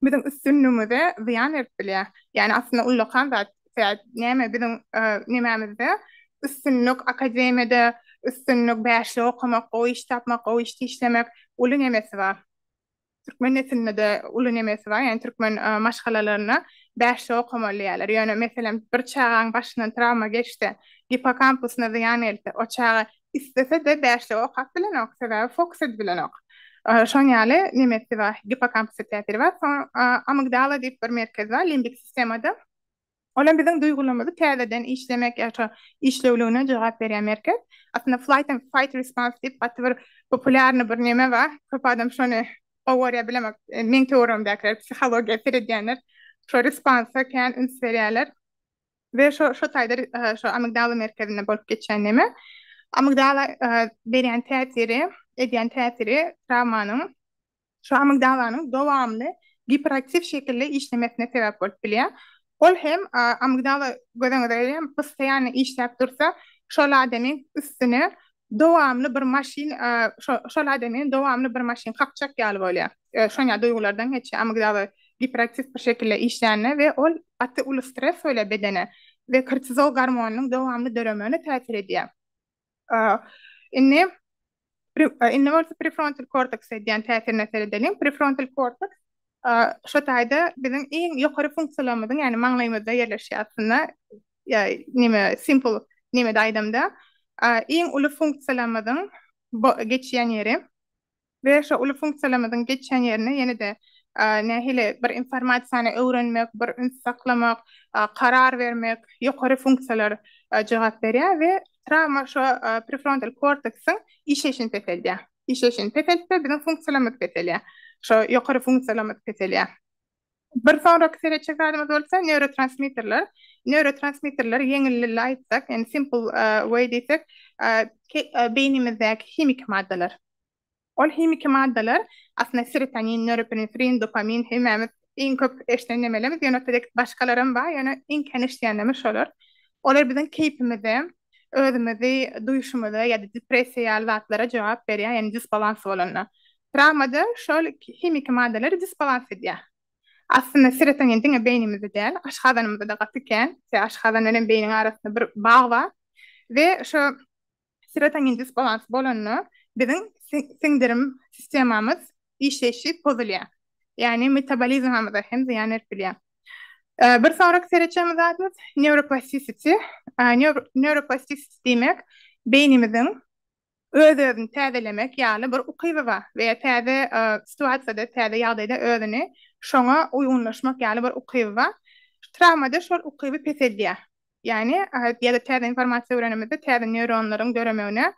biziň üstünligimize zyýan berip bilýär. Ýagny aslynda ullakan zat. Sebäbi näme biziň nemämizde üstünlik akademiýada üstünlik bäşlik okamak, gowy iş tapmak, gowy işde işlemek uly nemesi bar. Türkmen neslinde-de uly nemesi bar. Ýagny türkmen maşgalalarynda bäşlik okamaly diýýärler. Ýöne meselem bir çagaň başyndan trawma geçse, gipokampusyna zyýan gelse, o çaga Islese-de bäşligi okap bilenok, sebäbi fokus edip bilenok. Şoň ýaly nemesi bar, gipokampusa täsiri bar. Soň amigdala diýip bir merkez bar, limbik sistemada. Ol hem biziň duýgularymyzy täzeden işlemek ýa şo işlewligine jogap berýän merkez. Aslynda flight and fight response diýip gaty bir populýarny bir neme bar. Köp adam şony gowy görýär, bilemok. Meň töweregimdäkiler, psihologiýa seredýänler şo responsa kän üns berýärler. We şo şo taýda şo amigdala merkezinde bolup geçýän neme? Amigdala berýän täsiri, edýän täsiri trawmanyň şo amigdalanyň dowamly giperaktiw şekilde işlemesine sebäp bolup bilýär. Ol hem amigdala göz öňüňize gelýärmi, postoýanno işläp dursa, şol adamyň üstüne dowamly bir maşyn şo şol adamyny dowamly bir maşyn kakjak ýaly bolýar. Şonýa duýgulardan geçýär amigdala giperaktiw bir şekilde işlände we ol gaty uly stres bolýar bedene we kortizol gormonynyň dowamly döremegine täsir edýär. Indi indi bolsa prefrontal kortekse edýän täsirine seredeliň. Prefrontal korteks şo taýda biziň iň ýokary funksiýalarymyzyň, ýagny maňlaýymyzda ýerleşýär aslynda. Ýa neme simple nemede aýdamda, iň uly funksiýalarymyzyň geçýän ýeri. We şo uly funksiýalarymyzyň geçýän ýerine ýene-de nähili bir informasiýany öwrenmek, bir üns saklamak, karar bermek, ýokary funksiýalar jogap berýär we trawma şo prefrontal korteksiň işleýşini peseldýär. Işleýşini peseltse biziň funksiýalarymyz peselýär. Şo ýokary funksiýalarymyz peselýär. Bir soňraky seretjek zadymyz bolsa newrotransmitterler. Newrotransmitterler ýeňil dilde aýtsak, ýagny simple way diýsek, beýnimizdäki himiki maddalar. Ol himiki maddalar aslynda serotonin, norepinefrin, dopamin hemmämiz iň köp eşiden nemelerimiz, ýöne otadek başgalaram bar, ýöne iň kän eşidýänlerimiz şolar. Olar biziň keýpimize, özümizi duýşumyza ýa-da depressiýa ýaly zatlara jogap berýär, ýagny disbalans bolanda. Trawmada şol himiki maddalar disbalans edýär. Aslynda serotonin diňe beýnimizde däl, aşgazanymyzda-da gaty kän. Sebäbi aşgazan bilen beýniň arasynda bir bag bar. We şo serotonin disbalans bolanda biziň siňdirim sistemamyz işleýşi pozulýar. Ýagny metabolizmamyza hem zyýan berip bilýär. Bir soňraky seretjegimiz zadymyz neuroplasticity. Neuroplasticity diýmek beýnimiziň öz-özüni täzelemek ýaly bir ukyby bar we täze situasiýada, täze ýagdaýda özüni şoňa uýgunlaşmak ýaly bir ukyby bar. Trawmada şol ukyby peseldýär. Ýagny, ýa-da täze informasiýa öwrenimizde täze neýronlaryň döremegine,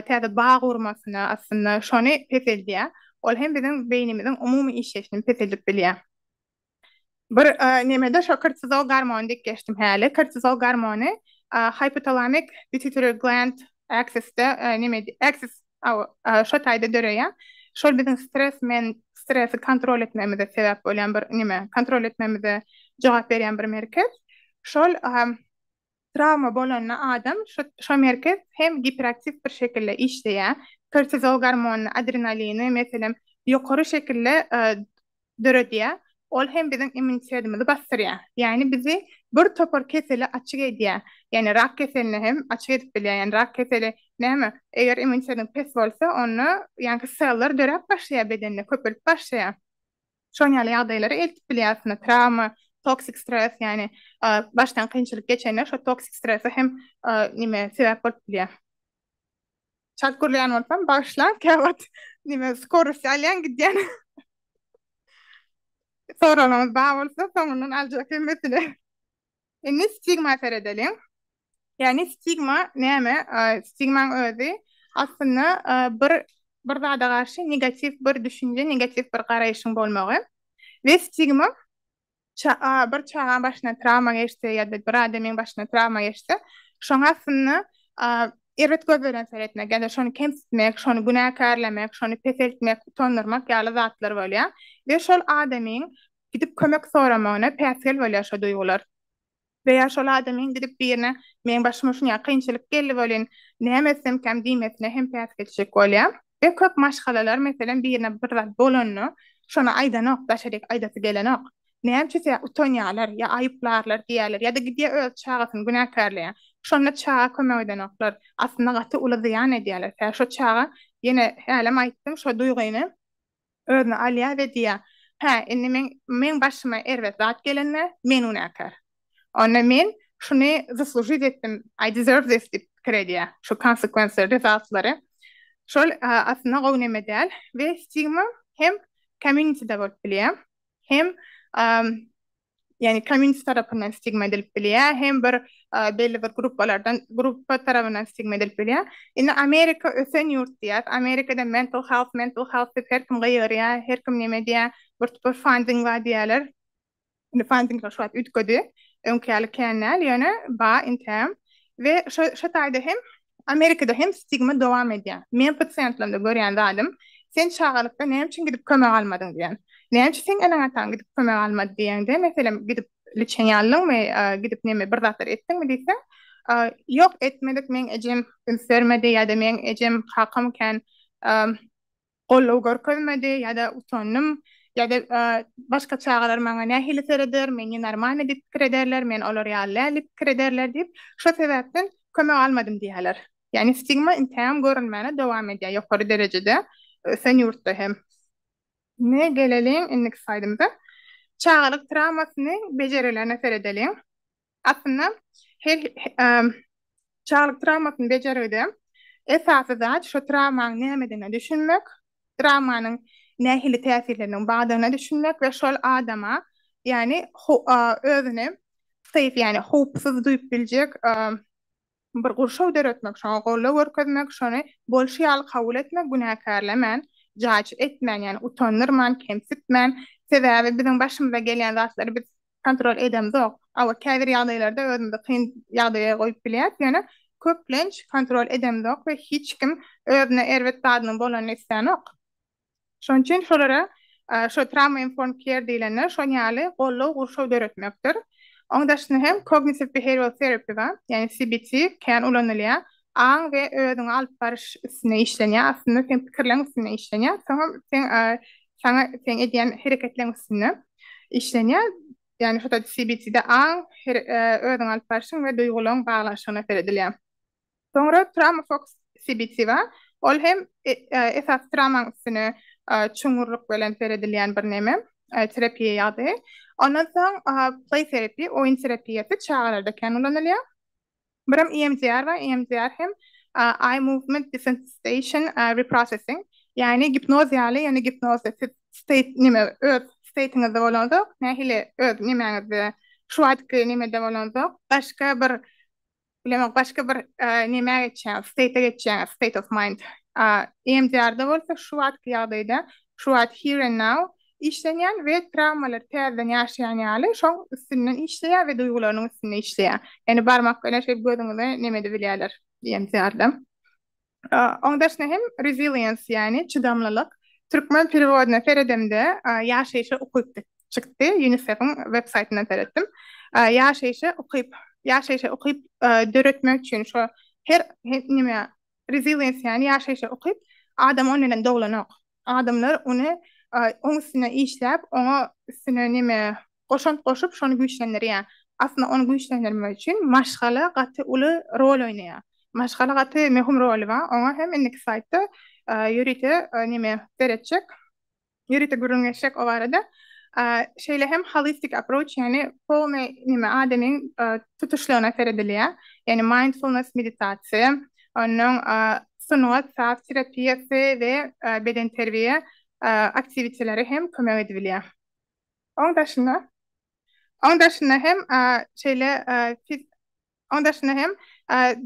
täze bag gurmasyna aslynda şony peseldýär. Ol hem biziň beýnimiziň umumy işleýşini peseldip bilýär. Bir nemede şo kortizol gormony diýip geçdim häli. Kortizol gormony hypotalamic pituitary gland axis-de neme axis şo taýda döreýär. Şol biziň stres men stresi kontrol etmemize sebäp bolýan bir neme, kontrol etmemize jogap berýän bir merkez. Şol trawma bolanda adam şo şo merkez hem giperaktiw bir şekilde işleýär. Kortizol gormonyny, adrenalini, meselem, ýokary şekilde döredýär. Ol hem biziň immunitetimizi basdyrýar. Ýagny bizi bir topar kesele açyk edýär. Ýagny rak keseline hem açyk edip bilýär. Ýagny rak keseli näme? Eger immunitetiň pes bolsa, onda ýaňky seller döräp başlaýar bedende, köpelip başlaýar. Şon ýaly ýagdaýlara eltip bilýär aslynda trawma, toksik stres, ýagny başdan kynçylyk geçende şo toksik strese hem nime sebäp bolup bilýär. Çalt gürleýän bolsam bagyşlaň, käwagt nime skorost alýan gidýän. Soraglaryňyz bar bolsa soňundan aljak hemmesini. Indi stigma seredeliň. Ýagny stigma näme? Stigmaň özi aslynda bir bir zada garşy negatiw bir düşünje, negatiw bir garaýşyň bolmagy. We stigma bir çagaň başyna trawma geçse ýa-da bir adamyň başyna trawma geçse, şoň aslynda erbet göz bilen seretmek ýa-da şony kemsitmek, şony günäkärlemek, şony peseltmek, utandyrmak ýaly zatlar bolýar we şol adamyň gidip kömek soramagyna päsgel bolýar şo duýgular. We ýa şol adamyň gidip birine meň başyma şunýa kynçylyk geldi welin, näme etsemkäm diýmesine hem päsgelçilik bolýar. We köp maşgalalar meselem birine bir zat bolanda şony aýdanok, daşaryk aýdasy gelenok. Näme üçin sebäp utanýarlar ýa aýyplarlar diýýärler ýa-da gidýär öz çagasyny günäkärleýär. Şonda çaga kömek edenoklar. Aslynda gaty uly zyýan edýärler. Sebäbi şo çaga ýene hälem aýtdym şo duýgyny özüne alýar we diýýär, Hä, indi meň meň başyma erbet zat gelende men günäkär. Onda men şuny zaslužit etdim, I deserve this diýip pikir edýär. Şu konsekwensiýa, rezaltlary. Şol aslynda gowy neme däl we stigma hem community-de bolup bilýär, hem ýagny community tarapyndan stigma edilip bilýär, hem bir belli bir gruppalardan gruppa tarapyndan stigma edilip bilýär. Indi Amerika ösen ýurt diýýäs. Amerikada mental health, mental health diýip her kim gygyrýar, her kim neme diýýär, bir topar funding bar diýýärler. Indi fundingler şu wagt üýtgedi. Öňki ýaly kän däl, ýöne bar intägem. We şo şo taýda hem Amerikada hem stigma dowam edýär. Men pasiýentlerimde görýän zadym, sen çagalykda näme üçin gidip kömek almadyň diýen. Näme üçin seň eneň-ataň gidip kömek almady diýeňde, meselem, gidip liçeniýa aldyňmy, gidip neme bir zatlar etdiňmi diýseň, ýok etmedik, meň ejem üns bermedi ýa-da meň ejem kakam kän goldaw görkezmedi ýa-da utandym ýa-da başga çagalar maňa nähili sereder, men nenormalnyý diýip pikir ederler, men olar ýaly däl diýip pikir ederler diýip, şo sebäpden kömek almadym diýýärler. Ýagny stigma intägem görünmäne dowam edýär ýokary derejede ösen ýurtda hem. Indi geleliň indiki slaýdymyza. Çagalyk trawmasyny bejerilerine seredeliň. Aslynda her çagalyk trawmasyny bejergide esasy zat şo trawmaň nämedigine düşünmek, trawmanyň nähili täsirleriniň bardygyna düşünmek we şol adama, ýagny özüni safe, ýagny howpsuz duýup biljek bir gurşaw döretmek, şoňa goldaw görkezmek, şony bolşy ýaly kabul etmek, günäkärlemän, judge etmän, ýagny utandyrman, kemsitmän, sebäbi biziň başymyza gelýän zatlary biz kontrol edemzok. Hawa, käbir ýagdaýlarda özümizi kyn ýagdaýa goýup bilýäris, ýöne köplenç kontrol edemzok we hiç kim özüne erbet zadynyň bolanyny islänok. Şonuň üçin şolara şo trauma informed care diýlende şon ýaly goldaw gurşaw döretmekdir. Oň daşynda hem cognitive behavioral therapy bar, ýagny CBT kän ulanylýar. Aň we özüňi alyp baryş üstünde işlenýär, aslynda seň pikirleň üstünde işlenýär, soňam seň saňa seň edýän hereketleň üstünde işlenýär. Ýagny şo CBT-de aň, özüňi alyp baryşyň we duýgularyň baglanyşygyna seredilýär. Soňra Trauma Focused CBT bar. Ol hem esasy trawmaň üstüne çuňňurlyk bilen seredilýän bir neme, terapiýa ýagdaýy. Ondan soň play therapy, oýun terapiýasy çagalarda kän ulanylýar. Birem EMDR bar. EMDR hem Eye Movement Desensitization Reprocessing, ýagny gipnoz ýaly, ýöne gipnozda siz state neme öz state'iňizde bolanzok, nähili öz nemäňizde şu wagtky nemede bolanzok, başga bir bilemok başga bir nämä geçýäňiz, state-e geçýäňiz, state of mind. EMDR-da bolsa şu wagtky ýagdaýda, şu wagt here and now. işlenýän we trawmalary täzeden ýaşaýan ýaly şoň üstünden işleýär we duýgularynyň üstünde işleýär. Ýani barmak bilen şeýdip gözüňize neme edibilýärler EMDR-de. Oň daşyna hem resilience ýani çydamlylyk. Türkmen perewodyna seredemde ýaşaýşa ukyp çykdy. UNICEF-iň web saýtyndan seretdim. Ýaşaýşa ukyp, ýaşaýşa ukyp döretmek üçin şo her neme resilience ýani ýaşaýşa ukyp adam ony bilen doglanok. Adamlar ony oň üstünde işläp, oňa üstüne neme goşant goşup şony güýçlendirýär. Aslynda ony güýçlendirmek üçin maşgala gaty uly rol oýnaýar. Maşgala gaty möhüm roly bar. Oňa hem indiki slaýdda ýörite neme seretjek. Ýörite gürrüň geçjek o barada. Şeýle hem holistic approach, ýagny polny neme adamyň tutuşlygyna seredilýär. Ýagny mindfulness meditasiýa, onnoň sungat, saz terapiýasy we bedenterbiýe aktiwiteleri hem kömek edibilýär. Oň daşynda, oň daşynda hem şeýle oň daşynda hem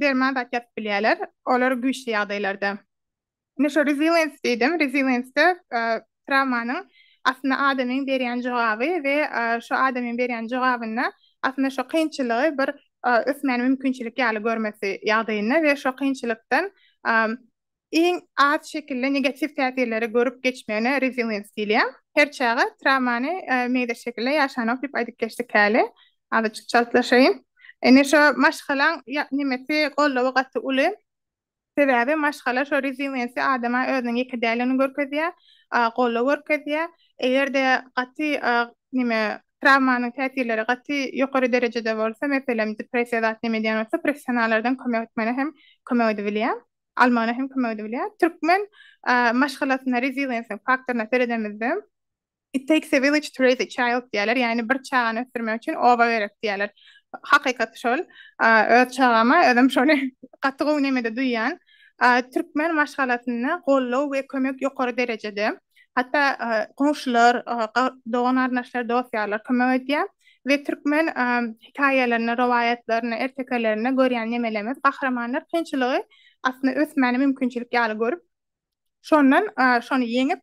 derman zat ýazyp bilýärler. Olar güýçli ýagdaýlarda. Indi şo resilience diýdim. Resilience-de trawmanyň aslynda adamyň berýän jogaby we şo adamyň berýän jogabynda aslynda şo kynçylygy bir ösmäne mümkinçilik ýaly görmesi ýagdaýynda we şo kynçylykdan iň az şekilde negatiw täsirleri görüp geçmegine resilience diýilýär. Her çaga trawmany meňzeş şekilde ýaşanok diýip aýdyp geçdik häli. Azajyk çaltlaşaýyn. Indi şo maşgalaň nemesi goldawy gaty uly. Sebäbi maşgala şo resiliensi adama özüniň ýeke däldigini görkezýär, goldaw görkezýär. Eger-de gaty neme trawmanyň täsirleri gaty ýokary derejede bolsa, meselem, depressiýa zat neme edýän bolsa, professionallardan kömek etmegine hem kömek edibilýär, almagyna hem kömek edibilýär. Türkmen maşgalasynda resiliensiň faktoryna seredemizde, It takes a village to raise a child diýýärler, ýagny bir çagany ösdürmek üçin oba gerek diýýärler. Hakykaty şol. Öz çagama özüm şony gaty gowy nemede duýýan. Türkmen maşgalasynda goldaw we kömek ýokary derejede. Hatda goňşular, dogan-garyndaşlar, dost-ýarlar kömek edýär. We türkmen hekaýalarynda, rowaýatlarynda, ertekelerinde görýän nemelerimiz gahrymanlar kynçylygy aslynda ösmäne mümkinçilik ýaly görüp, Şondan şony ýeňip,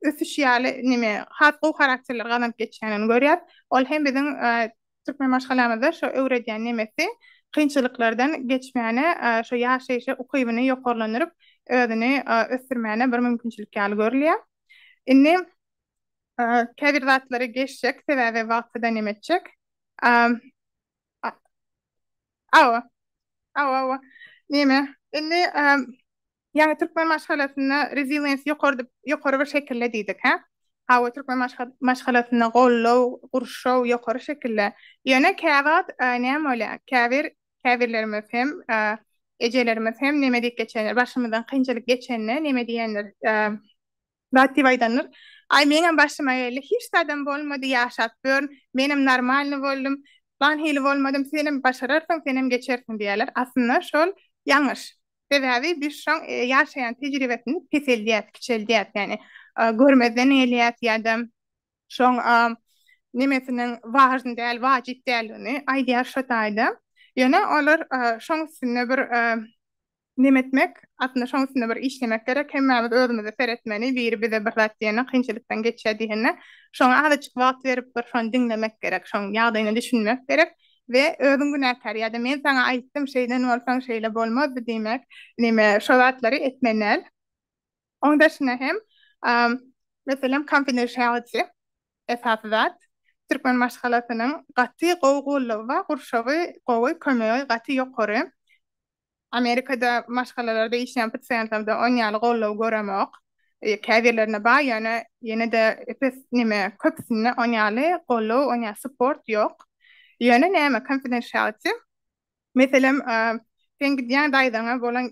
ösüş ýaly neme, has gowy harakterler gazanyp geçýänini görýäs. Ol hem biziň türkmen maşgalamyzda şo öwredýän nemesi, kynçylyklardan geçmäne, şo ýaşaýşa ukybyny ýokarlandyryp, özüni ösdürmäne bir mümkinçilik ýaly görülýär. Indi käbir zatlary geçjek, sebäbi wagty-da neme etjek. Awa. Awa, awa. Neme, indi Ýaňy türkmen maşgalasynda resilience ýokary ýokary bir şekilde diýdik, hä? Hawa, türkmen maşgalasynda goldaw, gurşaw ýokary şekilde. Ýöne käwagt näme bolýar? Käbir käbirlerimiz hem, ejelerimiz hem neme diýip geçenler, başymyzdan kynçylyk geçende neme diýenler, Zat diýip aýdandyr. Aý meňem başyma geldi, hiç zadam bolmady, ýaşap ýörün, menem normalny boldum, lan hili bolmadym, senem başararsyň, senem geçersiň diýýärler. Aslynda şol ýalňyş. Sebäbi biz şoň ýaşaýan tejribesini peseldýäs, kiçeldýäs, ýagny görmezden gelýäs ýa-da şoň nemesiniň wažny däl, wajyp däldigini aýdýar şo taýda. Ýöne olar şoň üstünde bir Neme etmek, aslynda şoň üstünde bir işlemek gerek, hemmämiz özümize seretmeli, biri bize bir zat diýende, kynçylykdan geçýär diýende, şoňa azajyk wagt berip bir şony diňlemek gerek, şoň ýagdaýyna düşünmek gerek we özüň günäkär ýa-da men saňa aýtdym şeýden bolsaň şeýle bolmazdy diýmek, neme şo zatlary etmeli däl. Oň daşynda hem, meselem confidentiality esasy zat, türkmen maşgalasynyň gaty gowy goldawy bar, gurşawy gowy, kömegi gaty ýokary. Amerikada maşgalalarda işleýän pasiýentlerden on ýaly goldaw göremok. Käbirlerinde bar, ýöne ýene-de epes neme köpüsinde on ýaly goldaw, on ýaly support ýok. Ýöne näme confidentiality. Meselem, sen gidýäň daýzaňa bolan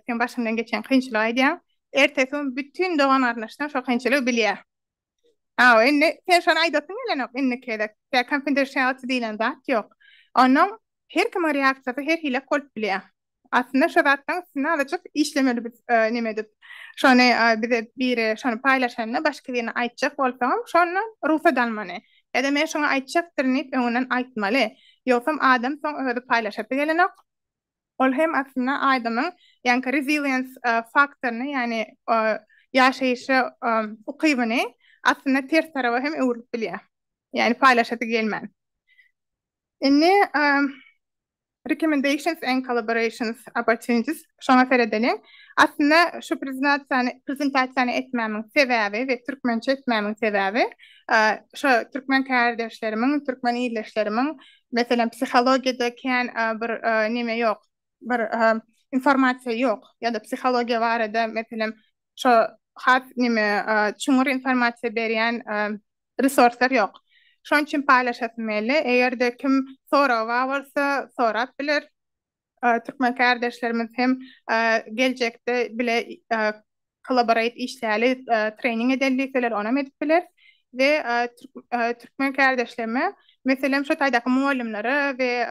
seň başyňdan geçen kynçylygy aýdýaň. Ertesi gün bütin dogan-garyndaşlaň şo kynçylygy bilýär. Hawa, indi sen şony aýdasyň gelenok indiki gezek. Tä confidentiality diýlen zat ýok. Onnoň her kimiň reaksiýasy her hilek bolup bilýär. Aslynda şo zatlaryň üstünde azajyk işlemeli biz neme edip. Şony bize biri şony paýlaşanda başga birine aýtjak bolsaňam şondan rugsat almaly. Ýa-da men şoňa aýtjakdyryn diýip öňünden aýtmaly. Ýogsam adam soň özi paýlaşasy gelenok. Ol hem aslynda adamyň ýaňky resilience faktoryny, ýagny ýaşaýşa ukybyny Aslynda ters taraba hem öwrülip bilýär. Ýagny paýlaşasy gelmän. Indi Recommendations and Collaborations Opportunities şoňa seredeliň. Aslynda şu prezentasiýany prezentasiýany etmämiň sebäbi we türkmençe etmämiň sebäbi şo türkmen kärdeşlerimiň, türkmen ildeşlerimiň meselem psihologiýada kän bir neme ýok, bir informasiýa ýok ýa-da psihologiýa barada meselem şo has neme çuňňur informasiýa berýän resurslar ýok. Şonuň üçin paýlaşasym geldi. Eger-de kim soragy bar bolsa sorap biler. Türkmen kärdeşlerimiz hem geljekde bile collaborate işläli, trening edeli diýseler onam edip bileris. We türkmen kärdeşlerime meselem şo taýdaky mugallymlara we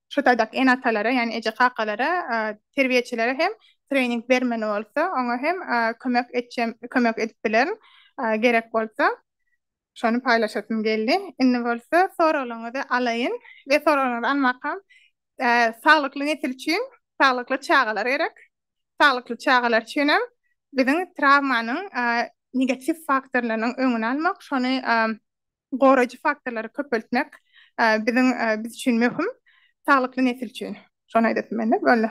şu taýdaky ene-atalara, ýagny eje-kakalara, terbiýeçilere hem trening bermeli bolsa, oňa hem kömek etjem, kömek edip bilerin, gerek bolsa. Şony paýlaşasym geldi. Indi bolsa soraglaryňyzy alaýyn we soraglaryňyzy almakam saglykly nesil üçin saglykly çagalar gerek. Saglykly çagalar üçin hem biziň trawmanyň negatiw faktorlarynyň öňüni almak, şony goraýjy faktorlary köpeltmek biziň biz üçin möhüm, saglykly nesil üçin. Şony aýdasym geldi. Boldy.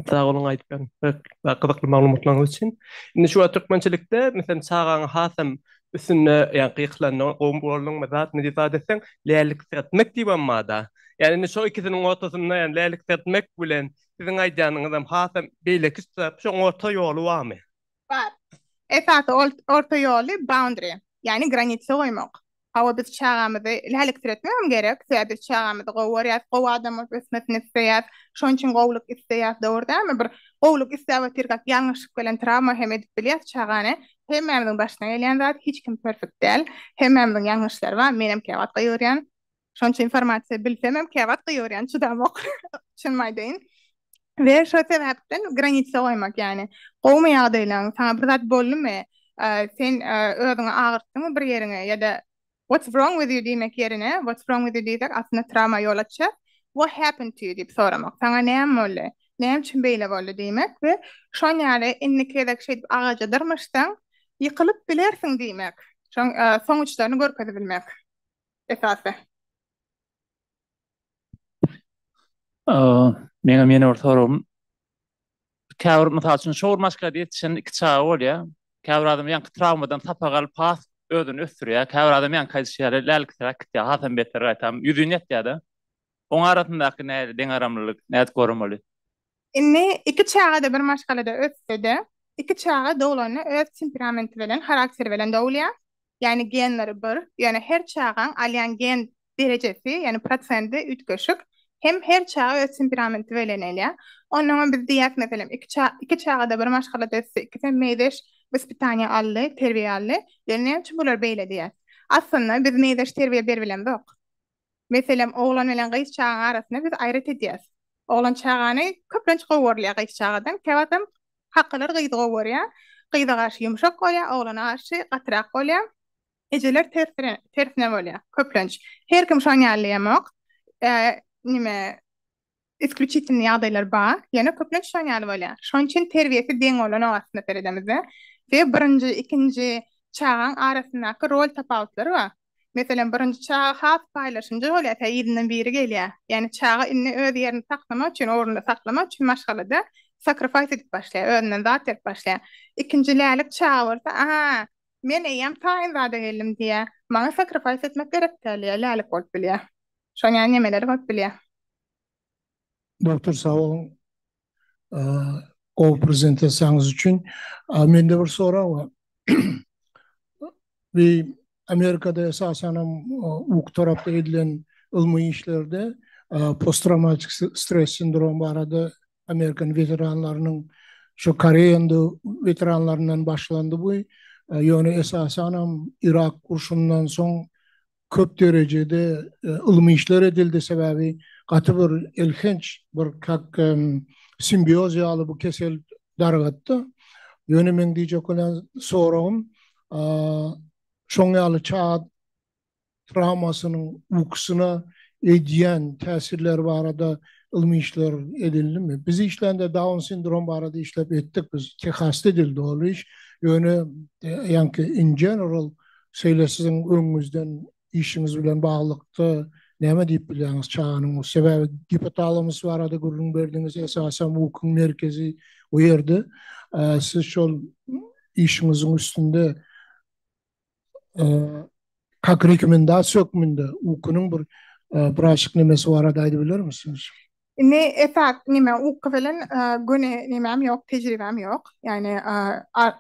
Sag boluň aýdyp beren gyzykly maglumatlaryňyz üçin. Indi şu wagt türkmençilikde meselem çagaňy hasam üstünde ýaňky ýykylanda gowy bolduňmy zatmy diýip zat etseň läliksiretmek diýibem barda. Ýani indi şo ikisiniň ortasynda ýani läliksiretmek bilen siziň aýdýanyňyzam hasam beýleki şoň orta ýoly barmy? Bar. Esasy orta ýoly boundary, ýagny granitsa goýmak. Hawa biz çagamyzy läliksiretmegem gerek, sebäbi biz çagamyzy gowy görýäs, gowy adam bolup ösmesini isleýäs, şonuň üçin gowulyk isleýäs, dogry dälmi? Bir gowulyk isläp otyrkak ýalňyşlyk bilen trawma hem edip bilýäs çagany. Hemmämiziň başyna gelýän zat, hiç kim perfekt däl. Hemmämiziň ýalňyşlary bar, menem käwagt gygyrýan. Şonça informasiýa bilsemem käwagt gygyrýan, çydamok, çynymy aýdaýyn. We şo sebäpden granitsa goýmak, ýagny gowumy ýagdaýlaň, saňa bir zat boldumy, sen özüňi agyrtdyňmy bir ýeriňe ýa-da what's wrong with you diýmek ýerine, what's wrong with you diýsek aslynda trawma ýol açýar, what happened to you diýip soramak, saňa näme boldy, näme üçin beýle boldy diýmek we şon ýaly indiki gezek şeýdip agaja dyrmyşsaň ýykylyp bilersiň diýmek, şoň soňuçlaryny görkezibilmek esasy. Meňem ýene bir soragym. Käbir mysal üçin şo bir maşgalada ýetişen iki çaga bolýar. Käbir adam ýaňky trawmadan sapak alyp has özüni ösdürýär. Käbir adam ýaňky aýdyşy ýaly läliksiräk gitýär, hasam beter gaýtam ýüzin ýatýar-da. Oň arasyndaky nähili deňagramlylyk nädip goramaly? Indi iki çaga-da bir maşgalada össe-de, iki çaga doglanda öz temperamenti bilen, harakteri bilen dogulýar. Ýagny genleri bir, ýöne her çagaň alýan gen derejesi, ýagny prosendi üýtgeşik. Hem her çaga öz temperamenti bilen elýär. Onnoňam biz diýýäs meselem, iki ça iki çaga-da bir maşgalada ösdi, ikisem meýzeş wyspitaniýa aldy, terbiýe aldy. Ýöne näme üçin bular beýle diýýäs? Aslynda biz meýzeş terbiýe beribilemzok. Meselem, oglan bilen gyz çagaň arasynda biz aýryt edýäs. Oglan çagany köplenç gowy görülýär gyz çagadan. Käwagtam kakalar gyzy gowy görýär. Gyza garşy ýumşak bolýar, oglana garşy gatyrak bolýar. Ejeler tersine, tersine bolýar köplenç. Her kim şoň ýaly diýemok. Nime Isklýuçitelnyý ýagdaýlar bar, ýöne köplenç şoň ýaly bolýar. Şoň üçin terbiýesi deň bolanok aslynda seredemizde. We birinji, ikinji çagaň arasyndaky rol tapawutlary bar. Meselem, birinji çaga has paýlaşymjy bolýar, tä yzyndan biri gelýär. Ýagny çaga indi öz ýerini saklamak üçin, ornuny saklamak üçin maşgalada sacrifice edip başlaýar, özünden zat berip başlaýar. Ikinji lälik çaga bolsa, aha, men eýýäm taýyn zada geldim diýýär. Maňa sacrifice etmek gerek däl diýýär, lälik bolup bilýär. Şoň ýaly nemeler bolup bilýär. Doktor sag boluň gowy prezentasiýaňyz üçin. Mende bir sorag bar. Bir Amerikada esasanam uk tarapda edilen ylmy işlerde posttrawmatik stres sindrom barada Amerikan weteranlarynyň şu Koreýanda weteranlaryndan başlandy bu. Ýöne esasanam Irak urşundan soň köp derejede ylmy işler edildi, sebäbi Gaty bir elhenç bir kak simbioz ýaly bu kesel dargatdy. Ýöne meň diýjek bolýan soragym, şoň ýaly çaga trawmasynyň ukusyna edýän täsirleri barada ylmy işler edildimi? Biz işlände Daun sindrom barada işlep etdik biz. Tehasda edildi ol iş. Ýöne ýaňky in general şeýle siziň öňüňizden işiňiz bilen baglylykda näme diýip bilýäňiz çaganyň sebäbi gipotalamus barada gürrüň berdiňiz esasam ukyň merkezi o ýerde. Siz şol işiňiziň üstünde kak rekomendasiýa hökmünde ukynyň bir birazjyk nemesi barada aýdyp bilermisiňiz? Indi esas neme uky bilen göni nemem ýok, tejribäm ýok. Ýagny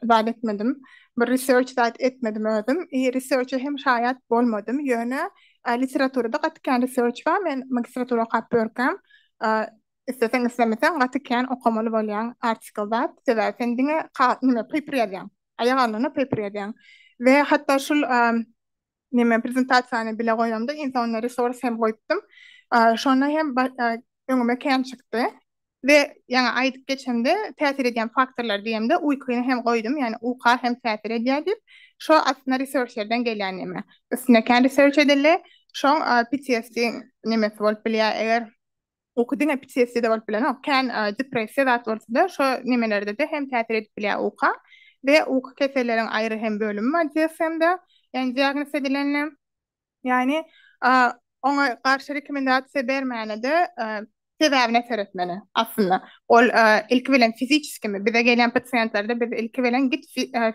zat etmedim. Bir research zat etmedim özüm. I research-e hem şaýat bolmadym. Ýöne literaturada gaty kän research bar. Men magistratura okap ýörkäm, isleseň islemeseň gaty kän okamaly bolýaň article zat. Sebäbi sen diňe neme paper ýazýaň. Aýak alnyna paper ýazýaň. We hatda şul neme prezentasiýany bile goýamda iň soňunda resource hem goýupdym. Şonda hem öňüme kän çykdy. We ýaňy aýdyp geçemde täsir edýän faktorlar diýemde ukyny hem goýdum, ýagny uka hem täsir edýär diýip. Şo aslynda researchlerden gelýän neme. Üstünde kän research edildi. Şoň PTSD nemesi bolup bilýär eger Uky diňe PTSD-de bolup bilenok. Kän depressiýa zat bolsa-da, şo nemelerde-de hem täsir edip bilýär uka. We uky keselleriň aýry hem bölümi bar DSM-de, ýagny diagnoz edilende. Ýagny oňa garşy rekomendasiýa bermäne-de sebäbine seretmeli aslynda. Ol ilki bilen fiziçeskimi, bize gelýän pasiýentlerde biz ilki bilen git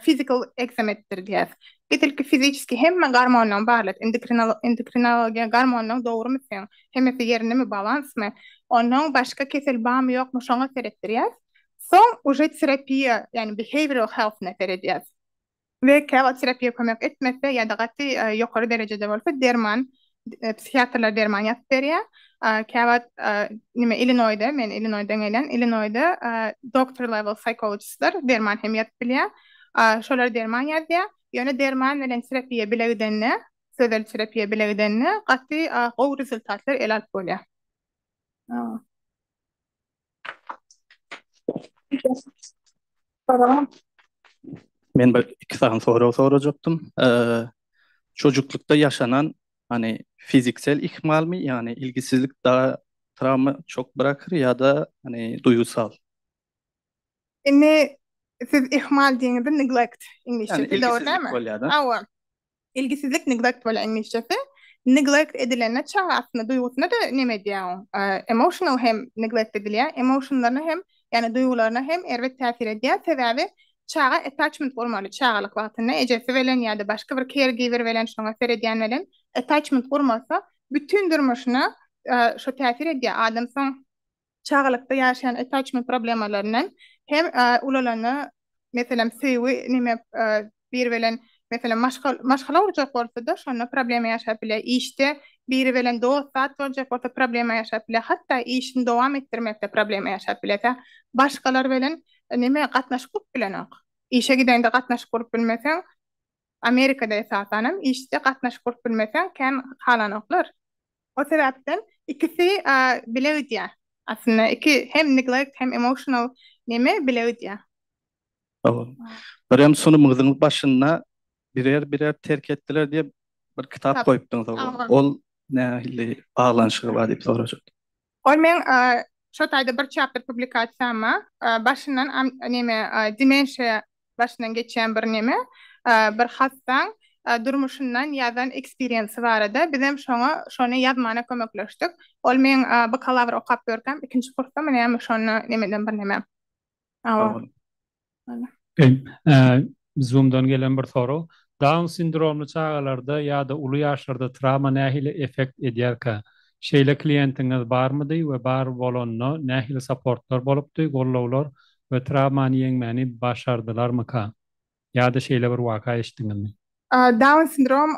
physical exam etdir diýýäs. Git ilki fiziçeski hemme gormonlaryňy barlat, endokrinologiýa gormonlaryň dogrumy seň, Hemmesi ýerindemi, balansmy? Onnoň başga kesel barmy ýokmy şoňa seretdirýäs. Soň uje terapiýa, ýagny behavioral health-ine seredýäs. We käwagt terapiýa kömek etmese ýa-da gaty ýokary derejede bolsa derman, psihiatrlar derman ýazyp berýär. Käwagt nime Illinoýda, men Illinoýdan gelýän, Illinoýda doctor level psychologistler derman hem ýazyp bilýär. Şolar derman ýazýar. Ýöne derman bilen terapiýa bile gidende Sözel terapiýa bile gidende gaty gowy rezultatlar ele alyp bolýar. Men bir iki sany sorag sorajakdym. Çocuklukda yaşanan hani fiziksel ihmal mi yani ilgisizlik daha travma çok bırakır ya da hani duygusal? Indi siz ihmal diýeňizde neglect iňlisçesi dogry dälmi? Hawa. Ilgisizlik neglect bolýar iňlisçesi. Neglect edilende çaga aslynda duýgusyna-da neme edýär oň. Emotional hem neglect edilýär. Emotionlaryna hem, ýagny duýgularyna hem erbet täsir edýär. Sebäbi çaga attachment gurmaly çagalyk wagtynda ejesi bilen ýa-da başga bir caregiver bilen şoňa seredýän bilen attachment gurmasa bütin durmuşyna şo täsir edýär. Adam soň çagalykda ýaşaýan attachment problemalaryndan hem ulalanda meselem söýgi neme biri bilen meselem maşgal maşgala gurjak bolsa-da şonda problema ýaşap bilýär. Işde biri bilen dost zat boljak bolsa problema ýaşap bilýär. Hatda işini dowam etdirmekde problema ýaşap bilýär. Başgalar bilen neme gatnaşyk gurup bilenok. Işe gidende gatnaşyk gurup bilmeseň Amerikada esasanam işde gatnaşyk gurup bilmeseň kän halanoklar. O sebäpden ikisi bile gidýär. Aslynda iki hem neglect hem emotional neme bile gidýär. Sag boluň. Birem sunumyňyzyň başynda birer-birer terk etdiler diýip bir kitap goýupdyňyz. Ol nähili baglanyşygy bar diýip sorajakdym. Ol meň şo taýda bir chapter publikasiýam bar. Başyndan neme demensiýa başyndan geçýän bir neme bir hassaň durmuşyndan ýazan eksperiensi barada. Bizem şoňa şony ýazmana kömekleşdik. Ol meň bakalawr okap ýörkäm ikinji kursdamy näme şonda nemeden bir neme. Hawa. Zoomdan gelen bir sorag. Daun sindromly çagalarda ýa-da uly ýaşlarda trawma nähili effekt edýärkä? Şeýle kliýentiňiz barmydy we bar bolanda nähili supportlar bolupdy, gollawlar we trawmany ýeňmäni başardylarmyka? Ýa-da şeýle bir waka eşitdiňizmi? Daun sindrom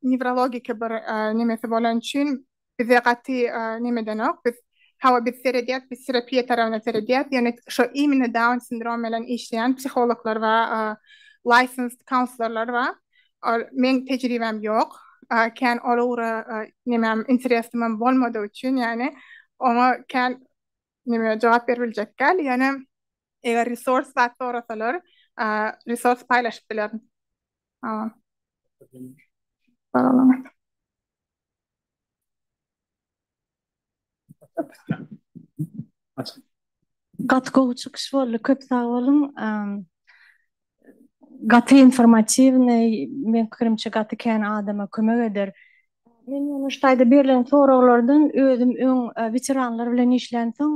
newrologiki bir nemesi bolany üçin bize gaty neme edenok. Biz hawa biz seredýäs, biz terapiýa tarabyna seredýäs, ýöne şo imенно Daun sindrom bilen işleýän psihologlar bar, licensed counselorlar bar. Ol meň tejribäm ýok. Kän ol ugra nemem interesimem bolmadygy üçin ýagny. Oňa kän neme jogap berip biljek däl. Ýöne eger resource zat sorasalar, resource paýlaşyp bilerin. Sag boluň. Gaty gowy çykyş boldy, köp sag boluň. Gaty informatiwnyý, meň pikirimçe gaty kän adama kömek eder. Men ýöne şu taýda berlen soraglardan özüm öň weteranlar bilen işlänsoň,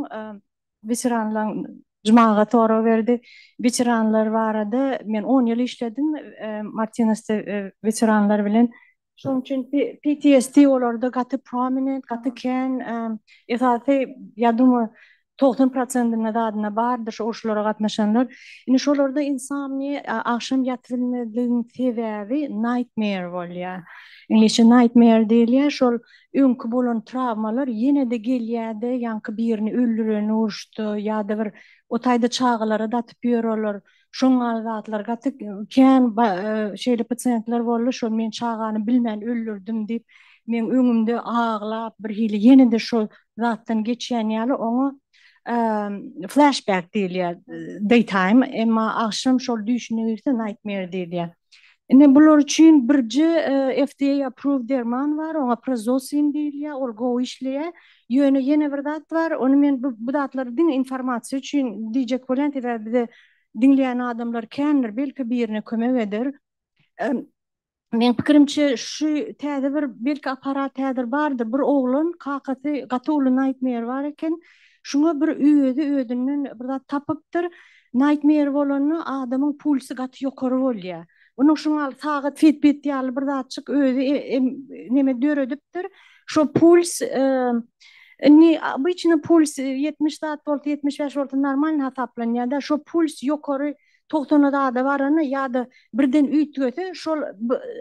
weteranlaň Juma aga sorag berdi. Weteranlar barada men on ýyl işledim Martinesde weteranlar bilen. Şonuň üçin PTSD olarda gaty prominent, gaty kän, esasy, ýa dumаю, 90 prosentinde zadyna bardyr şu uruşlara gatnaşanlar. Indi şolarda insomniýa, agşam ýatyp bilmezligiň sebäbi nightmare bolýar. Iňlisçe nightmare diýilýär. Şol öňki bolan trawmalar ýene-de gelýär-de, ýaňky birini öldüreni uruşda ýa-da bir o taýda çagalara datyp ýör olar. Şoň ýaly zatlar gaty kän şeýle pasiýentler boldy, şol men çagany bilmän öldürdim diýip, meň öňümde aglap birhili ýene-de şol zatdan geçýän ýaly oňa flashback diýilýär daytime, emma agşam şol düýşüne girse nightmare diýilýär. Indi bular üçin birje FDA approved derman bar, oňa prazosin diýilýär, ol gowy işleýär. Ýöne ýene bir zat bar, ony men bu bu zatlary diňe informasiýa üçin diýjek bolýan, sebäbi bize diňleýän adamlar kändir, belki birine kömek eder. Meň pikirimçe şu täze bir belki apparat häzir bardyr, bir oglan kakasy gaty uly nightmare bar eken, şuňa bir özi özünden bir zat tapypdyr, nightmare bolanda adamyň pulsy gaty ýokary bolýar. Onuň şuň ýaly sagat Fitbit ýaly bir zatjyk özi neme döredipdir. Şo puls indi obyçny puls 70 zat bolsa 75 bolsa normalny hasaplanýar-da. Şo puls ýokary 90 zada baranda ýa-da birden üýtgese şol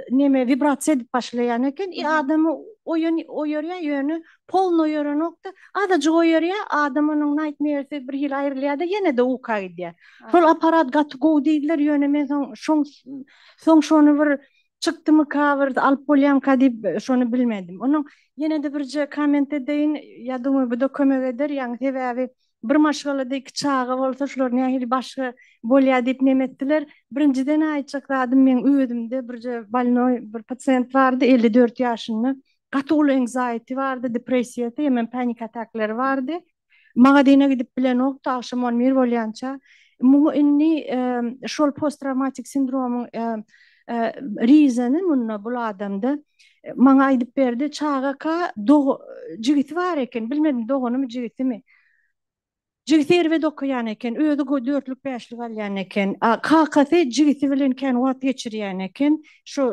neme wibrasiýa edip başlaýan eken. I adamy oýan oýarýar ýöne polny oýaranok-da azajyk oýarýar adam onuň nightmare-si bir hili aýrylýar-da ýene-de uka gidýär. Şol aparat gaty gowy diýdiler, ýöne men soň şoň soň şony bir çykdymyka bir alyp bolýamyka diýip şony bilmedim. Onuň ýene-de birje komment edeýin, ýa dumаю bu-da kömek eder, ýaňy sebäbi bir maşgalada iki çaga bolsa şular nähili başga bolýar diýip neme etdiler. Birinjiden aýtjak zadym meň özümde birje bolnoý bir pasient bardy 54 ýaşynda. Gaty uly anxiety bardy, depressiýasy hemem panic attack-lary bardy. Magazyna gidip bilenokdy agşam on bir bolýança. Muňa indi şol posttrawmatik sindromyň rizeni munda bul adamda maňa aýdyp berdi, çagaka jigisi bar eken, bilmedim doganymy jigisimi. Jigisi erbet okaýan eken, özi dörtlük bäşlik alýan eken. Kakasy jigisi bilen kän wagt geçirýän eken, şu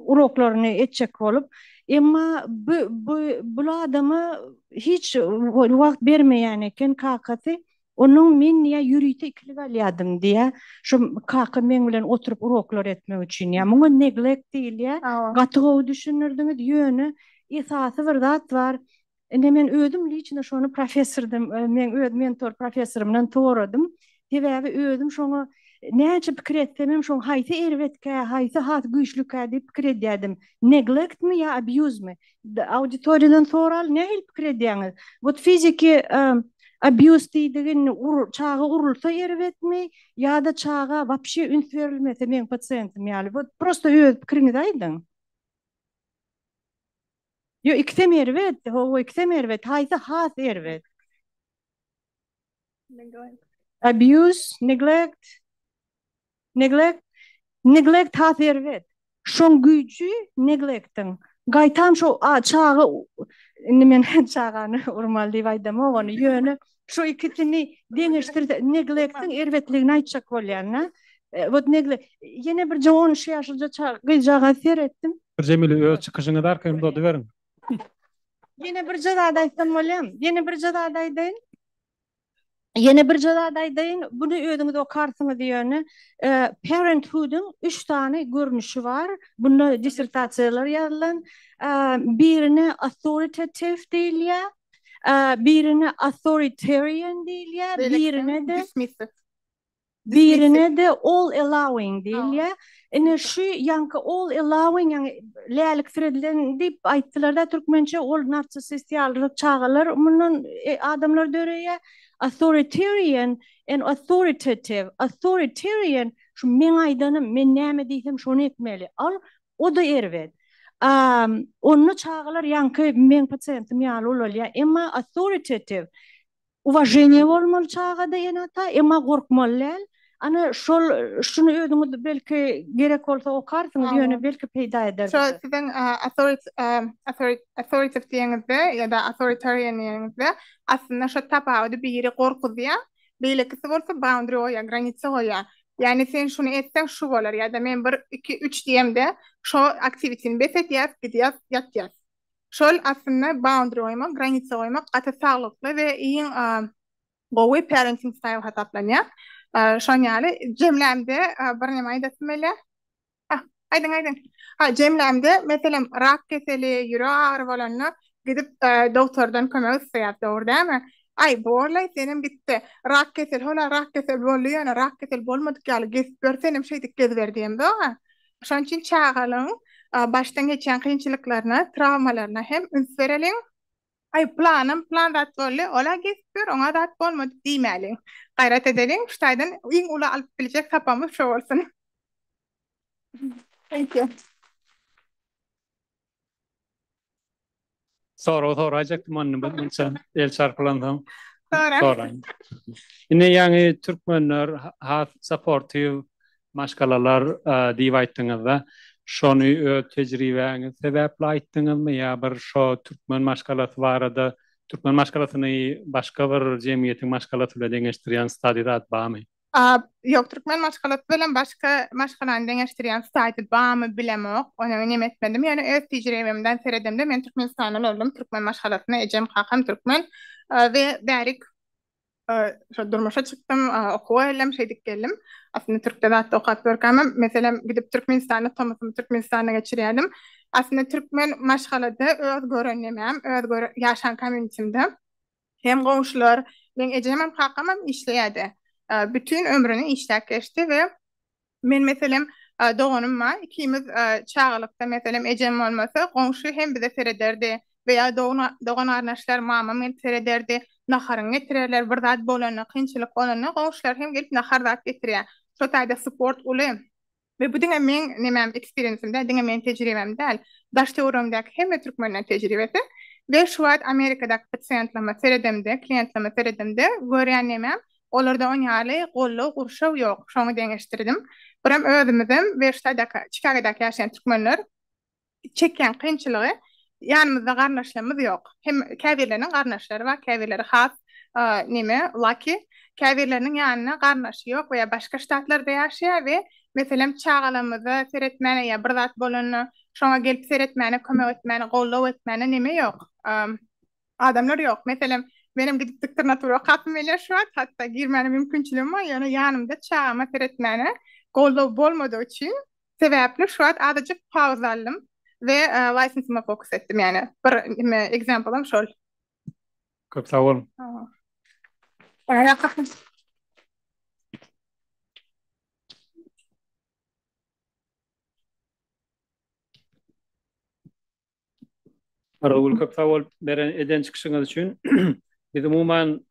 uroklaryny etjek bolup. Emma bu bu bul adama hiç wagt bermeýän eken kakasy. Onuň men diýýär ýörite ikilik alýadym diýýär. Şu kakam meň bilen oturyp uroklar etmek üçin diýýär. Muňa neglect diýilýär. Gaty gowy düşündirdiňiz. Ýöne esasy bir zat bar. Indi men özüm liçno şony professordan, meň öz mentor professorymdan soradym. Sebäbi özüm şoňa näçe pikir etsemem şoň haýsy erbetkä, haýsy has güýçlükä diýip pikir edýärdim. Neglectmi ýa abuse-mi? Auditoriýadan soraly nähili pikir edýäňiz? Wot fiziki abuse diýdigi indi çaga urulsa erbetmi ýa-da çaga wapşe üns berilmese meň pasiýentim ýaly. Wot prosto öz pikiriňizi aýdyň. Ýok ikisem erbet, hawa ikisem erbet. Haýsy has erbet? Abuse, neglect. Neglect, neglect has erbet. Şoň güýji neglectiň. Gaýtam şo çaga indi men çagany urmaly diýip aýdamok ony, ýöne şu ikisini deňeşdirse neglectiň erbetligini aýtjak bolýan-da. Wot neglect ýene bir on üç ýaşlyja gyzjagaza seretdim. Jemile öz çykyşyňyzy arkaýyn uzadyberiň. Ýene birje zat aýtsam bolýamy? Ýene birje zat aýdaýyn. Ýene birje zat aýdaýyn, buny özüňiz okarsyňyz ýöne, parenthood-yň üç sany görnüşi bar. Bunda dissertasiýalar ýazylan. Birine authoritative diýilýär, birine authoritarian diýilýär, birine-de. Birine-de all allowing diýilýär. Ine şu ýaňky all allowing ýaňy läliksiredilen diýip aýtdylar-da türkmençe ol narsissist ýalyrak çagalar mundan adamlar döreýär. Authoritarian and authoritative. Authoritarian şu meň aýdanym, men näme diýsem şony etmeli. Al, o-da erbet. Onda çagalar ýaňky meň pasientim ýaly ulalýar. Emma authoritative Uwaženiýe bolmaly çagada ene-ata, emma gorkmaly däl. Ana şol şuny özüňiz belki gerek bolsa okarsyňyz, ýöne belki peýda eder Şo bize. siziň authoritative diýeňizde ýa-da authoritarian diýeňizde aslynda şo tapawudy biri gorkuzýar, beýlekisi bolsa boundary goýýar, granitsa goýýar. Ýagny sen şuny etseň şu bolar ýa-da men bir, iki, üç diýemde şo aktiwitini bes edýäs, gidýäs, ýatýas. Şol aslynda boundary goýmak, granitsa goýmak gaty saglykly we iň gowy parenting style hasaplanýar. Şon ýaly jemlämde bir neme aýdasym gelýär. Ah, aýdyň, aýdyň. Ha, jemlämde meselem rak keseli, ýürek agyry bolanda gidip dogtordan kömek isleýäs, dogry dälmi? Aý, borlaý, senem gitde. Rak keseli, hol-a rak keseli boldy, ýöne rak keseli bolmadyk ýaly gezip ýör, senem şeýdip geziber diýemzok-a. Şonuň üçin çagalygyň başdan geçýän kynçylyklaryna, trawmalaryna hem üns bereliň. Aý, pylanam pylan zat boldy, ol-a gezip ýör, oňa zat bolmady diýmäliň. Gaýrat edeliň, şu taýdan iň uly alyp biljek sapagymyz şo bolsun. Thank you. Sorag soraýjakdym ony munça el çarpylansoň. Sora. Soraýyn. Indi ýaňy türkmenler has supportive maşgalalar diýip aýtdyňyzda, şony öz tejribäňiz sebäpli aýtdyňyzmy ýa bir şo türkmen maşgalasy barada türkmen maşgalasyny başga bir jemgyýetiň maşgalasy bilen deňeşdirýän study zat barmy? Ýok, türkmen maşgalasy bilen başga maşgalany deňeşdirýän saýty barmy bilemok, ony neme etmedim. Ýöne öz tejribemden seredemde men Türkmenistanda boldum, türkmen maşgalasynda ejem kakam türkmen we bärik şo durmuşa çykdym, okuwa geldim, şeýdip geldim. Aslynda türkde zatda okap ýörkämem, meselem gidip Türkmenistanda tomusymy Türkmenistanda geçirýärdim. Aslynda türkmen maşgalada öz gören nemem, öz ýaşan komýunitimde Hem goňşular, meň ejemem kakamam işleýärdi. Bütin ömrüni işläp geçdi we men meselem doganym bar, ikimiz çagalykda meselem ejem bolmasa goňşy hem bize serederdi we ýa dogan-garyndaşlar mamam gelip serederdi, naharyňy getirerler, bir zat bolanda, kynçylyk bolanda goňşular hem gelip nahar zat getirýär. Şo taýda support uly. We bu diňe meň nemem eksperiensim däl, diňe meň tejribem däl. Daş töweregimdäki hemme türkmenleň tejribesi. We şu wagt Amerikadaky pasiýentlerime seredemde, kliýentlerime seredemde görýän nemem, olarda on ýaly goldaw, gurşaw ýok. Şoňa deňeşdirdim. Birem özümizem we şu taýdaky Çikagodaky ýaşaýan türkmenler çekýän kynçylygy ýanymyzda garyndaşlarymyz ýok. Hem käbirleriniň garyndaşlary bar, käbirleri has neme, lucky. Käbirleriniň ýanynda garyndaşy ýok we ýa başga ştatlarda ýaşaýar we meselem çagalarymyza seretmäne ýa bir zat bolanda şoňa gelip seretmäne, kömek etmäne, goldaw etmäne neme ýok. Adamlar ýok. Meselem, menem gidip doktornatura okapym gelýär şu wagt, hatda girmäne mümkinçiligim bar, ýöne ýanymda çagama seretmäne goldaw bolmadygy üçin sebäpli şu wagt azajyk pauza aldym we license-yma fokus etdim ýagny bir nime example-ym şol. Köp sag boluň. Arzygül köp sag bol beren eden çykyşyňyz üçin. Biz umuman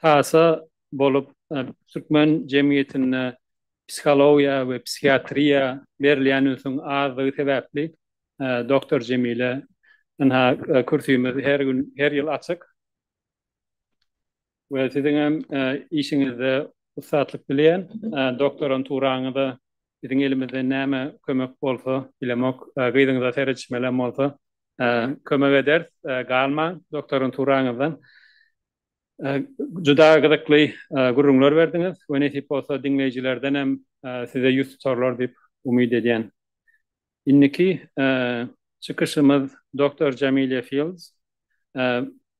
TASA bolup türkmen jemgyýetinde psihologiýa we psihiatriýa berilýän ünsüň azlygy sebäpli doktor Jemile ynha kürsimiz her gün her ýyl açyk. We siziň hem işiňizde ussatlyk dileýän. Doktoranturaňyza biziň elimizden näme kömek bolsa, bilemok, gyzyňyza seredişmelem bolsa, kömek ederis. Galmaň doktoranturaňyzdan. Juda gyzykly gürrüňler berdiňiz we nesip bolsa diňleýjilerden hem size ýüz tutarlar diýip umyt edýän. Indiki çykyşymyz doktor Jamilýa Fields.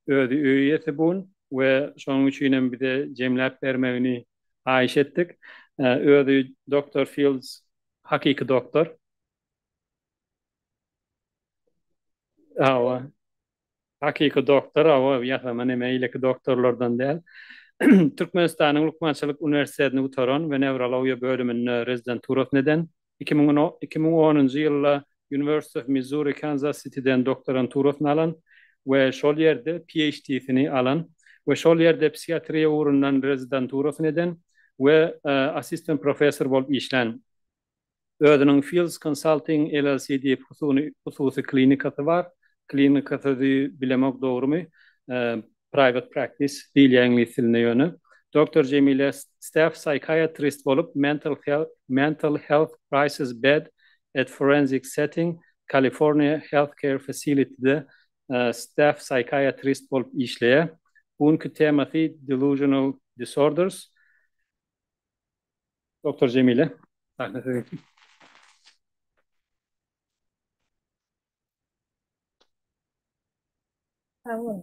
Özi öý eýesi bu gün we şonuň üçin hem bize jemläp bermegini haýyş etdik. Özi doktor Fields hakyky doktor. Hawa. Hakyky doktor, hawa, ýasama neme eýleki doktorlardan däl. Türkmenistanyň Lukmançylyk uniwersitetini gutaran we newrologiýa bölüminde rezidenturasyny eden. 2010-njy ýylda University of Missouri Kansas City-den doktoranturasyny alan we şol ýerde PhD-sini alan we şol ýerde psihiatriýa ugrundan rezidenturasyny eden we assistant professor bolup işlän. Özüniň Fields Consulting LLC diýip hususy klinikasy bar. Klinika sözi bilemok dogrumy? Private practice diýilýär iňlis dilinde ýöne. Doktor Jemile staff psychiatrist bolup Mental Mental Health Crisis Bed at Forensic Setting California Healthcare Facility-de staff psychiatrist bolup işleýär. Bu günki temasy Delusional Disorders. Doktor Jemile, sahne siziňki. Sag boluň.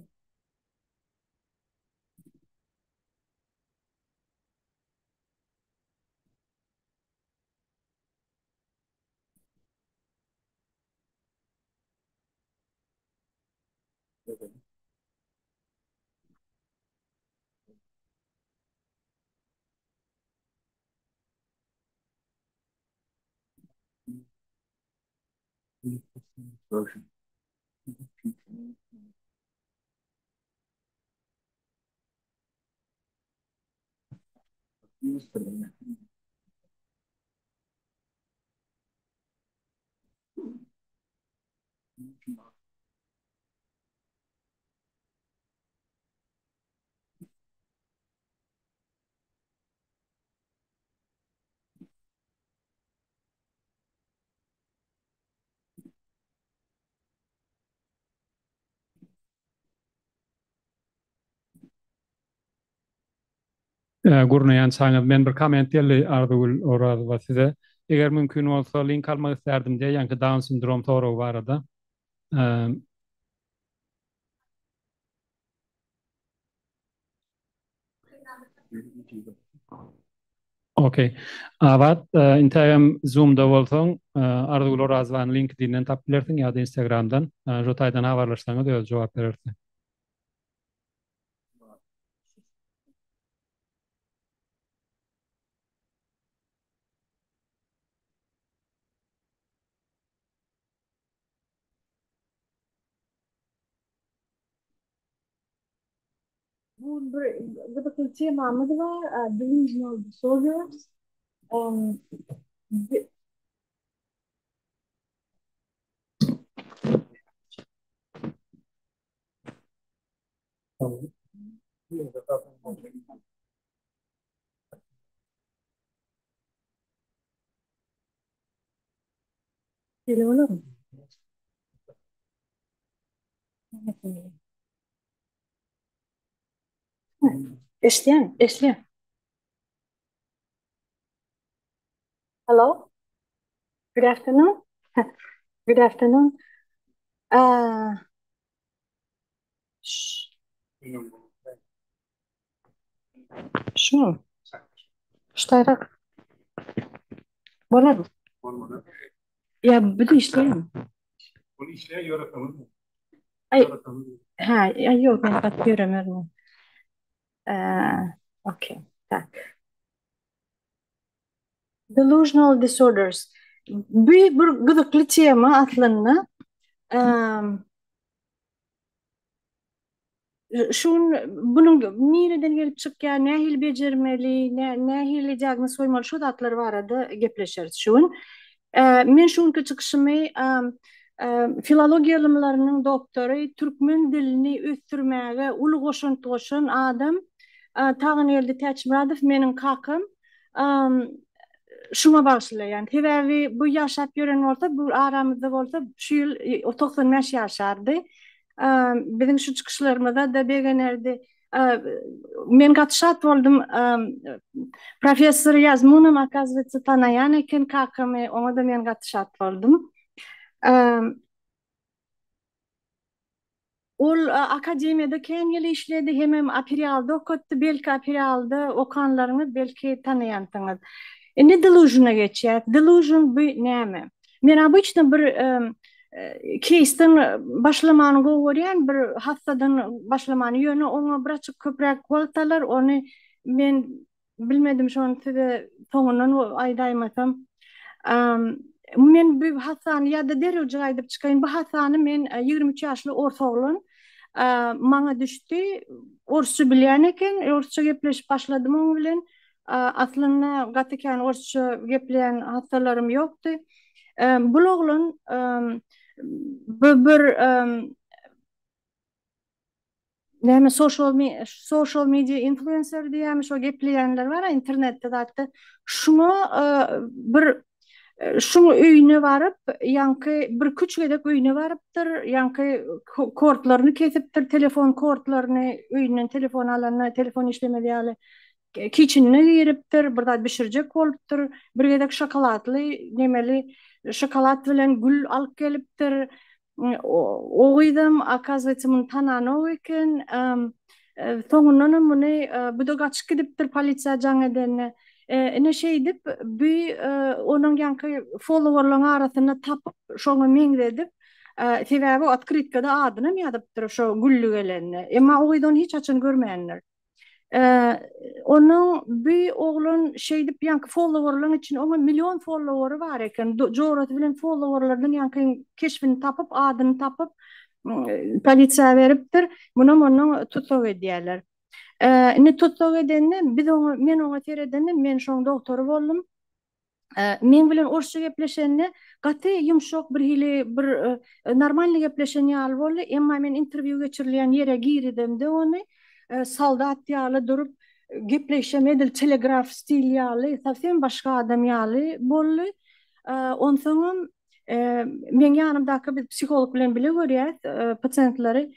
Gurnaýan çaňyz men bir komment geldi Arzygül Orazowa size. Eger mümkin bolsa link almak isterdim diýe ýaňky Down sindrom soragy barada. Okey. Abat, intägem Zoom-da bolsaň, Arzygül Orazowany LinkedIn-den tapyp bilersiň ýa-da Instagram-dan. Şo taýdan habarlaşsaňyz özi jogap berer size. Bu bir gyzykly temamyz bar, delusional disorders. Şeýle bolarmy? Eşidýän, eşidýän. Hello. Good afternoon. Good afternoon. Uh, Şu. Ştaýrak. Bolar. Ýa bu işleýärmi? Ol işleýär, ýöreseňiz. Aý, ha, ýok, men gaty ýöremerin. Okey, tak. Delusional disorders. Bu bir gyzykly tema aslynda. Şun bunuň nireden gelip çykýar, nähili bejermeli, nähili diagnoz goýmaly şu zatlar barada gepleşeris şu gün. Men şu günki çykyşymy filologiýa ylymlarynyň doktory, türkmen dilini ösdürmäge uly goşant goşan adam Tagangeldi Täçmyradow meniň kakam şuňa bagyşlaýan. Sebäbi bu ýaşap ýören bolsa, bu aramyzda bolsa şu ýyl 95 ýaşardy. Biziň şu çykyşlarymyza-da begenerdi. Men gaty şat boldum. Professor Ýazmunam oказывается tanaýan eken kakamy, oňa-da men gaty şat boldum. Ol akademiýada kän ýyl işledi, hemem Aperialda okatdy, belki Aperialda okanlaryňyz belki tanaýansyňyz. Indi delusion-a geçýäs. Delusion bu näme? Men obyçno bir. keýsden başlamany gowy görýän, bir hassadan başlamany, ýöne oňa bir açyk köpräk wagt alar, ony men bilmedim şony size soňundan aýdaýmasam. Men bu hassany ýa-da derrewjik aýdyp çykaýyn, bu hassany men 23 ýaşly ors oglan maňa düşdi, orsça bilýän eken, orsça gepleşip başladym oň bilen. Aslynda gaty kän orsça gepleýän hassalarym ýokdy. Bul oglan bu bir näme social social media influencer diýýärmi şo gepleýänler bar internetde zatda şuňa bir şuň öýüne baryp ýaňky bir küç gezek öýüne barypdyr ýaňky kodlaryny kesipdir telefon kodlaryny öýünden telefon alanda telefon işlemez ýaly kiçinine giripdir bir zat bişirjek bolupdyr bir gezek şokoladly nemeli şokolad bilen gül alyp gelipdir O gyzam okazywaytsa muny tananok eken. Soňundanam muny bu-da gaçyp gidipdir polisiýa jaň edende. Ine şeýdip bu onuň ýaňky followerlaryň arasynda tapyp şoňa meňzedip sebäbi otkrytkada adynam ýazypdyr şo gülli gelende. Emma o gyz ony hiç haçan görmändir. Onuň bu oglan şeýdip ýaňky followerlaryň içinde oňa million followery bar eken. Jorasy bilen followerlardan ýaňky keşbini tapyp, adyny tapyp polisiýa beripdir. Munam ondan tussag edýärler. Indi tussag edende biz oňa men oňa seredende men şoň dogtory boldum. Meň bilen orsça gepleşende gaty ýumşak bir hili bir normalny gepleşen ýaly boldy. Emma men interwýu geçirilýän ýere girizemde ony soldat ýaly durup gepleýşem edil telegraf stil ýaly sowsem başga adam ýaly boldy. Onsoňam Meň ýanymdaky biz psiholog bilen bile görýäs pasiýentleri.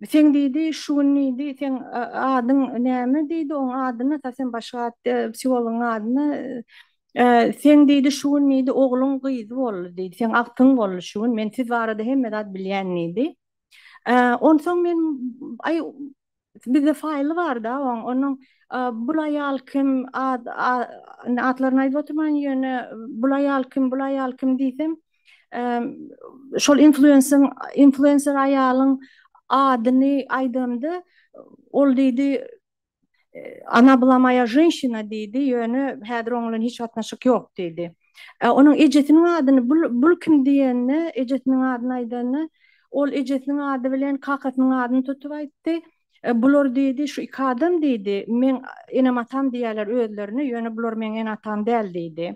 Seň diýdi, şu gün diýdi, seň adyň näme diýdi, oň adyny, sowsem başga at, psihologyň adyny. Seň diýdi, şu gün diýdi, ogluň gyzy boldy diýdi, seň agtygyň boldy şu gün, men siz barada hemme zat bilýän diýdi. Onsoň men aý Bizde faýly bar-da oň. Onuň bul aýal kim, ad, indi atlaryny aýdyp oturmaýyn, ýöne bul aýal kim, bul aýal kim diýsem, şol influensiň, influenser aýalyň adyny aýdamda, ol diýdi, Ona byla moýa ženşina diýdi, ýöne häzir oň bilen hiç gatnaşyk ýok diýdi. Onuň ejesiniň adyny bul, bul kim diýende, ejesiniň adyny aýdanda, ol ejesiniň ady bilen kakasynyň adyny tutup aýtdy. Bular diýdi, şu iki adam diýdi, meň enem-atam diýýärler özlerine, ýöne bular meň ene-atam däl diýdi.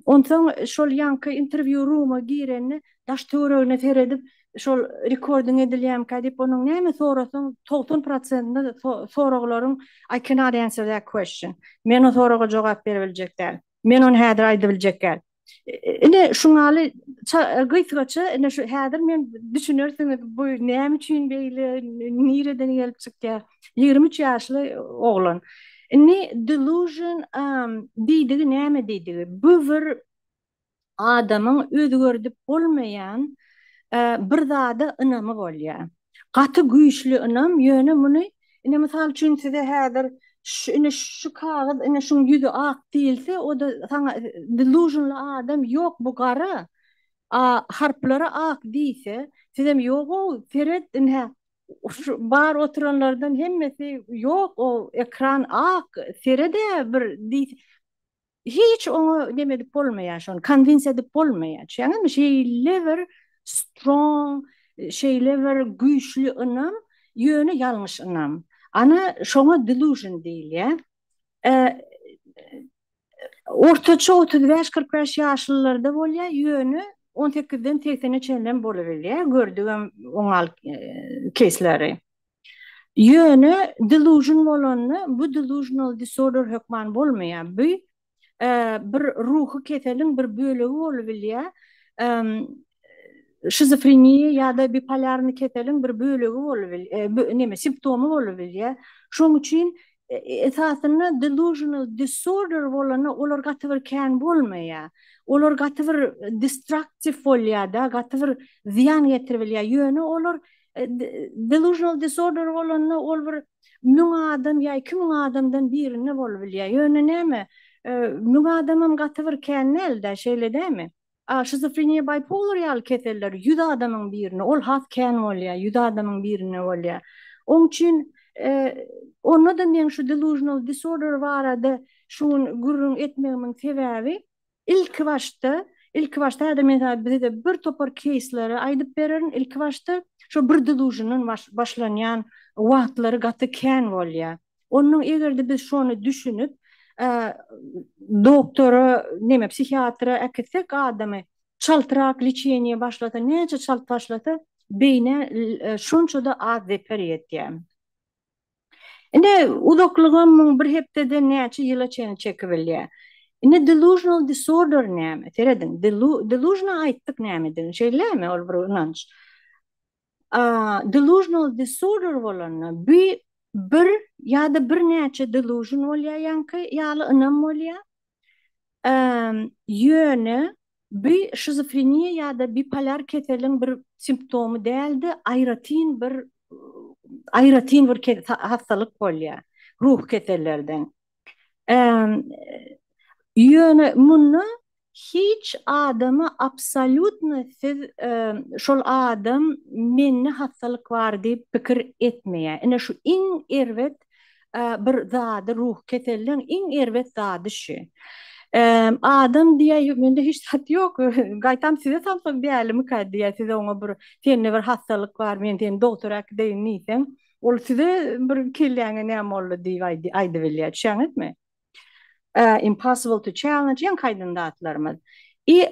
Onsoň şol ýaňky interwýu ruma girende daş-töweregine seredip, şol rekording edilýärmikä diýip, onuň näme sorasaň, 90 prosentinde soraglaryň I cannot answer that question. Men o soraga jogap beribiljek däl. Men ony häzir aýdybiljek däl. Ine şuňaly gysgaça ine şu häzir men düşünersiňiz bu näme üçin beýle, nireden gelip çykýar. 23 ýaşly oglan. Indi delusion diýdigi näme diýdigi? Bu bir adamyň özgerdip bolmaýan bir zada ynamy bolýar. Gaty güýçli ynam, ýöne muny ine mysal üçin size häzir şu ine şu kagyz ine şuň ýüzi ak diýilse, o-da saňa delusionly adam ýok bu gara, a harplary ak diýse, sizem ýog-ow seret ine Şu bar oturanlardan hemmesi ýok o ekran ak seredä bir diý hiç oňa neme edip bolmaýar şony konwins edip bolmaýar düşýäňizmi şeýle bir strong şeýle bir güýçli ynam ýöne ýalňyş ynam ana şoňa delusion diýilýär Ortaça 35-45 ýaşlylarda bolýar, ýöne 18-den 80-e çenlem bolubilýär, gördügem oňalyk keýsleri. Ýöne delusion bolanda, bu delusional disorder hökman bolmaýar. Bu bir ruhy keseliň bir bölegi bolubilýär. Şizofreniýa ýa-da bipolyarny keseliň bir bölegi bolup, neme, simptomy bolubilýär. Şonuň üçin Esasynda delusional disorder bolanda olar gaty bir kän bolmaýar. Olar gaty bir destructive bolýar-da, gaty bir zyýan getiribilýär. Ýöne olar delusional disorder bolanda ol bir 1000 adam ýa 2000 adamdan birinde bolubilýär. Ýöne näme, 1000 adamam gaty bir kän däl-dä, şeýle dälmi? A şizofreniýa bipolar ýaly keseller 100 adamyň birine, ol has kän bolýar, 100 adamyň birinde bolýar. Oň üçin onda-da meň şu delusional disorder barada şu gün gürrüň etmegimiň sebäbi ilki başda, ilki başda häzir men saňa bize bir topar keýsleri aýdyp bererin, ilki başda şo bir delusiondan başlanýan wagtlary gaty kän bolýar. Onnoň eger-de biz şony düşünip, doktora, neme, psihiatra äkitsek adamy, çaltrak leçeniýe başlasa, näçe çalt başlasa, beýnä şonça-da az zeper ýetýär. Ine, uzaklygam muň bir hepdeden näçe ýyla çenli çekibilýär. Ine, delusional disorder näme? Serediň, delusional aýtdyk nämedigini, şeýlemi ol bir ynanç. Delusional disorder bolanda bu bir ýa-da birnäçe delusion bolýar ýaňky ýaly ynam bolýar. Ýöne bu şizofreniýa ýa-da bipolar keseliň bir simptomy däl-de aýratyn bir aýratyn bir hassalyk bolýar ruhy kesellerden. Ýöne munda hiç adama absolýutno siz şol adam mende hassalyk bar diýip pikir etmeýär. Ine şu iň erbet bir zady ruhy keselleň iň erbet zady şu. Adam diýýär mende hiç zat ýok gaýtam size salsam dälimikä diýýär siz oňa bir sende bir hassalyk bar men seni dogtora äkideýin diýseň Ol size bir kelläňe näme boldy diýip aýdybilýär, düşýäňizmi? Impossible to challenge ýaňky aýdan zatlarymyz. I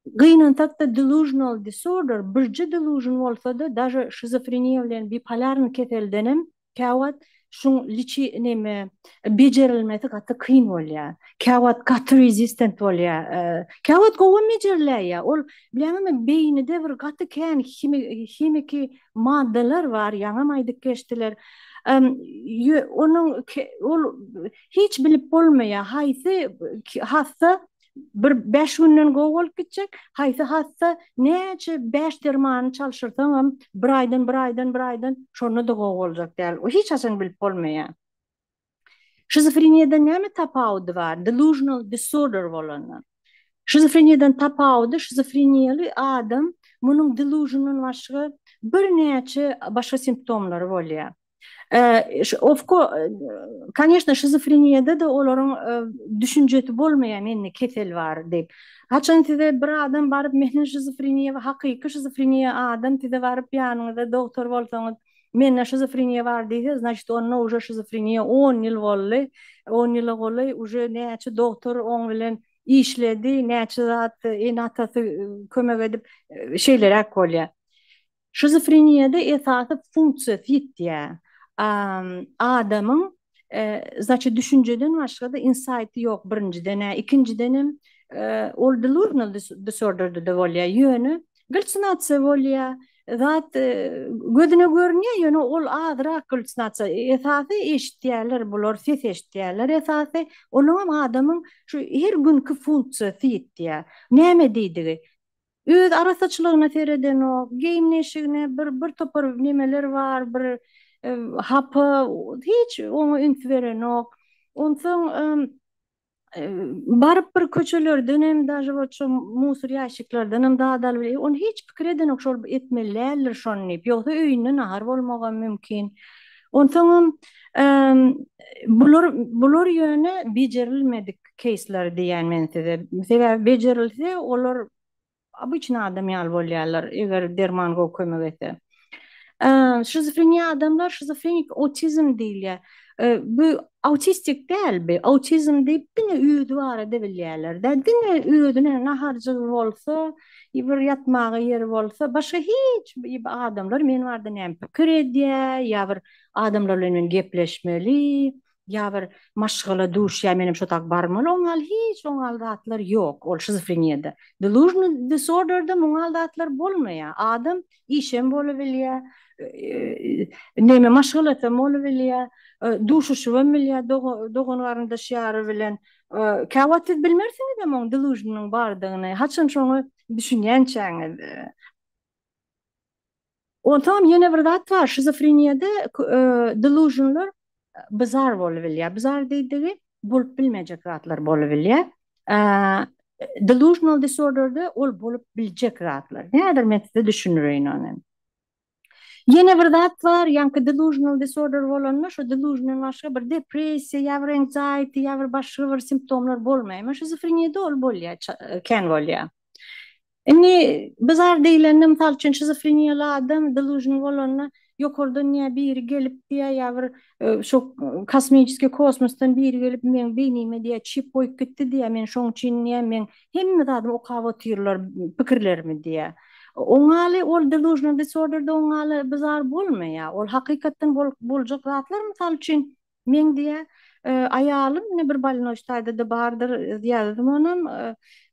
gynansak-da delusional disorder birje delusion bolsa-da daže şizofreniýa bilen bipolarny keseldenem käwagt şuň liçi neme bejerilmesi gaty kyn bolýar. Käwagt gaty resistent bolýar. Käwagt gowam bejeriläýýär. Ol bilýäňizmi beýnide bir gaty kän himiki maddalar bar, ýaňam aýdyp geçdiler. Onuň ol hiç bilip bolmaýar, haýsy hassa bir bäş günden gowy bolup gitjek, haýsy hassa näçe bäş dermany çalşyrsaňam bir aýdan, bir aýdan, bir aýdan şonda-da gowy boljak däl. O hiç haçan bilip bolmaýar. Şizofreniýadan näme tapawudy bar? Delusional disorder bolandan. Şizofreniýadan tapawudy, şizofreniýaly adam munuň delusiondan başga birnäçe başga simptomlary bolýar. Ofko, koneçno, şizofreniýada-da olaryň düşünjesi bolmaýar, mende kesel bar diýip. Haçan size bir adam baryp, mende şizofreniýa bar, hakyky şizofreniýa adam size baryp ýanyňyzda dogtor bolsaňyz, Mende şizofreniýa bar diýse, znaçit onda uje şizofreniýa on ýyl boldy, on ýyla golaý uje näçe dogtor oň bilen işledi, näçe zat ene-atasy kömek edip, şeýleräk bolýar. Şizofreniýada esasy funksiýasy ýitýär. Adamyň znaçit düşünjeden başga-da insaýty ýok birinjiden-ä, ikinjidenem ol delusional disorderde-de bolýar, ýöne Galýusinasiýa bolýar. Zat gözüne görünýär, ýöne ol azrak galýusinasiýa. Esasy eşitýärler bular, ses eşitýärler esasy. Onuňam adamyň şu her günki funksiýasy ýitýär. Näme diýdigi? Öz arassaçylygyna seredenok, geýim-eşigine bir bir topar nemeler bar, bir hapa, hiç oňa üns berenok. Onsoň Baryp bir köçelerdenem daže wot şo musur ýaşiklerdenem zat alyp e ony hiç pikir edenok şol etmeli däldir şony diýip ýogsa öýünde nahar bolmagam mümkin. Onsoňam bular bular ýöne bejerilmedik keýsler diýýän men size. Sebäbi bejerilse olar Obyçny adam ýaly bolýarlar, eger derman gowy kömek etse. Şizofreniýa adamlar şizofrenik autizm diýilýär. Bu autistik däl bu. Autizm diýip diňe özi barada bilýärler-de. Diňe özüne naharjygy bolsa, bir ýatmaga ýeri bolsa, başga hiç adamlar men barada näme pikir edýär, ýa bir adamlar bilen men gepleşmeli, Ýa bir maşgala duşýar menem şo tak barmaly oňaly hiç oňaly zatlar ýok ol şizofreniýada. Delusional disorderde muňaly zatlar bolmaýar. Adam işem bolubilýär, neme maşgalasam bolubilýär, duşuşybam bilýär dogan garyndaş ýary bilen. Käwagt siz bilmersiňizem oň delusionyň bardygyny haçan şoňa düşünýänçäňiz. Onsoňam ýene bir zat bar, şizofreniýada delusionlar bizar bolubilýär. Bizar diýdigi bolup bilmejek zatlar bolubilýär. Delusional disorderde ol bolup biljek zatlar. Häzir men size düşündireýin ony. Ýene bir zat bar, ýaňky delusional disorder bolanda şo delusiondan başga bir depressiýa ýa bir anxiety ýa bir başga bir simptomlar bolmaýar. Emma şizofreniýada ol bolýar, kän bolýar. Indi bizar diýlende, mysal üçin şizofreniýaly adam delusion bolanda ýokardan ýa biri gelip diýýär ýa bir şo kosmiçeskiý kosmosdan biri gelip meň beýnime diýýär çip goýup gitdi diýýär, men şoň üçin diýýär meň Hemme zadymy okap otyrlar pikirlerimi diýýär. Oňaly ol delusional disorder-da oňaly bizar bolmaýar. Ol hakykatdan boljak zatlar mysal üçin meň diýýär aýalym ine bir bolnoý taýda-da bardyr ýazdym onam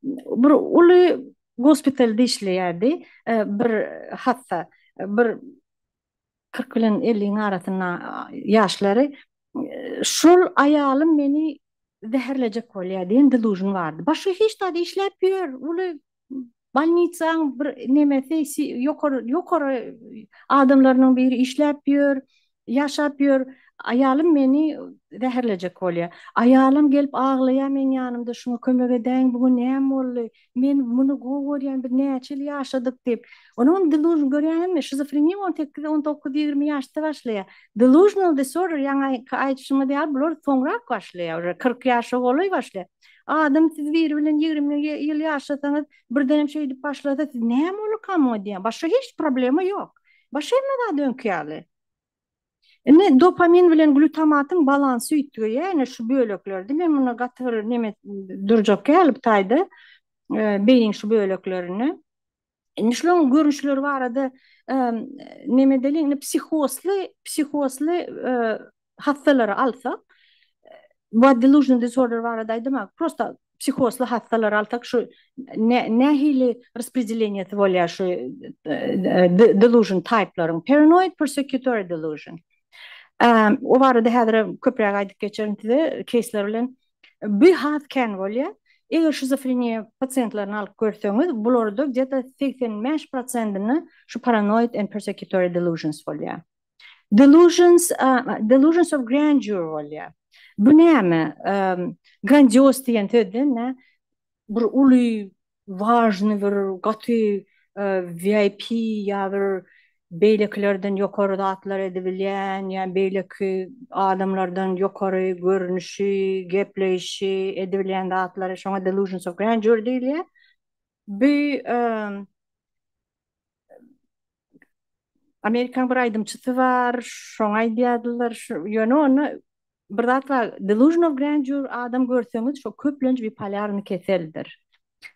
bir uly gospitalda işleýärdi bir hassa bir 40 bilen 50-iň arasynda ýaşlary şol aýalym meni zäherlejek bolýar diýen delusion bardy. Başga hiç zat işläp ýör, uly bolnisaň bir nemesi ýokary ýokary adamlarynyň biri işläp ýör, ýaşap ýör. Aýalym meni zäherlejek bolýar. Aýalym gelip aglaýar meň ýanymda şuňa kömek edäýiň bu gün näme boldy? Men muny gowy görýän biz näçe ýyl ýaşadyk diýip. Onuň delusion görýäňizmi şizofreniýa 18, 19, 20 ýaşda başlaýar. Delusional disorder ýaňy aýdyşymyz ýaly bular soňrak başlaýar уже 40 ýaşa golaý başlaýar. Adam siz biri bilen 20 ýyl ýaşasaňyz birdenem şeýdip başlasa siz näme bolurka muňa diýýän. Başga hiç problema ýok. Başga hemme zat öňki ýaly. Indi dopamin bilen glutamatyň balansy üýtgeýär ine şu böleklerde. Men muny gaty bir neme durjak däl bu taýda beýniň şu böleklerinde. Indi şularyň görnüşleri barada neme edeliň, indi psihozly, psihozly hassalary alsak, bu delusional disorder barada aýdamak, prosta psihozly hassalary alsak şu nähili raspredeleniýesi bolýar şu delusion type-laryň, paranoid persecutory delusion. O barada häzir köpräk aýdyp geçerin size keýsler bilen. Bu has kän bolýar. Eger şizofreniýa pasiýentlerini alyp görseňiz, bularda gde-to 85 prosentinde şu paranoid and persecutory delusions bolýar. Delusions, delusions of grandeur bolýar. Bu näme? Grandios diýen sözden nä? Bir uly, wažny bir gaty VIP ýa bir beýlekilerden ýokary zatlar edibilýän ýa beýleki adamlardan ýokary görnüşi, gepleýşi edibilýän zatlary şoňa delusions of grandeur diýilýär. Bu Amerikan bir aýdymçysy bar, şoňa aýdýardylar. Ýöne onda bir zat bar, delusion of grandeur adam görseňiz, şo köplenç bipolarny keseldir.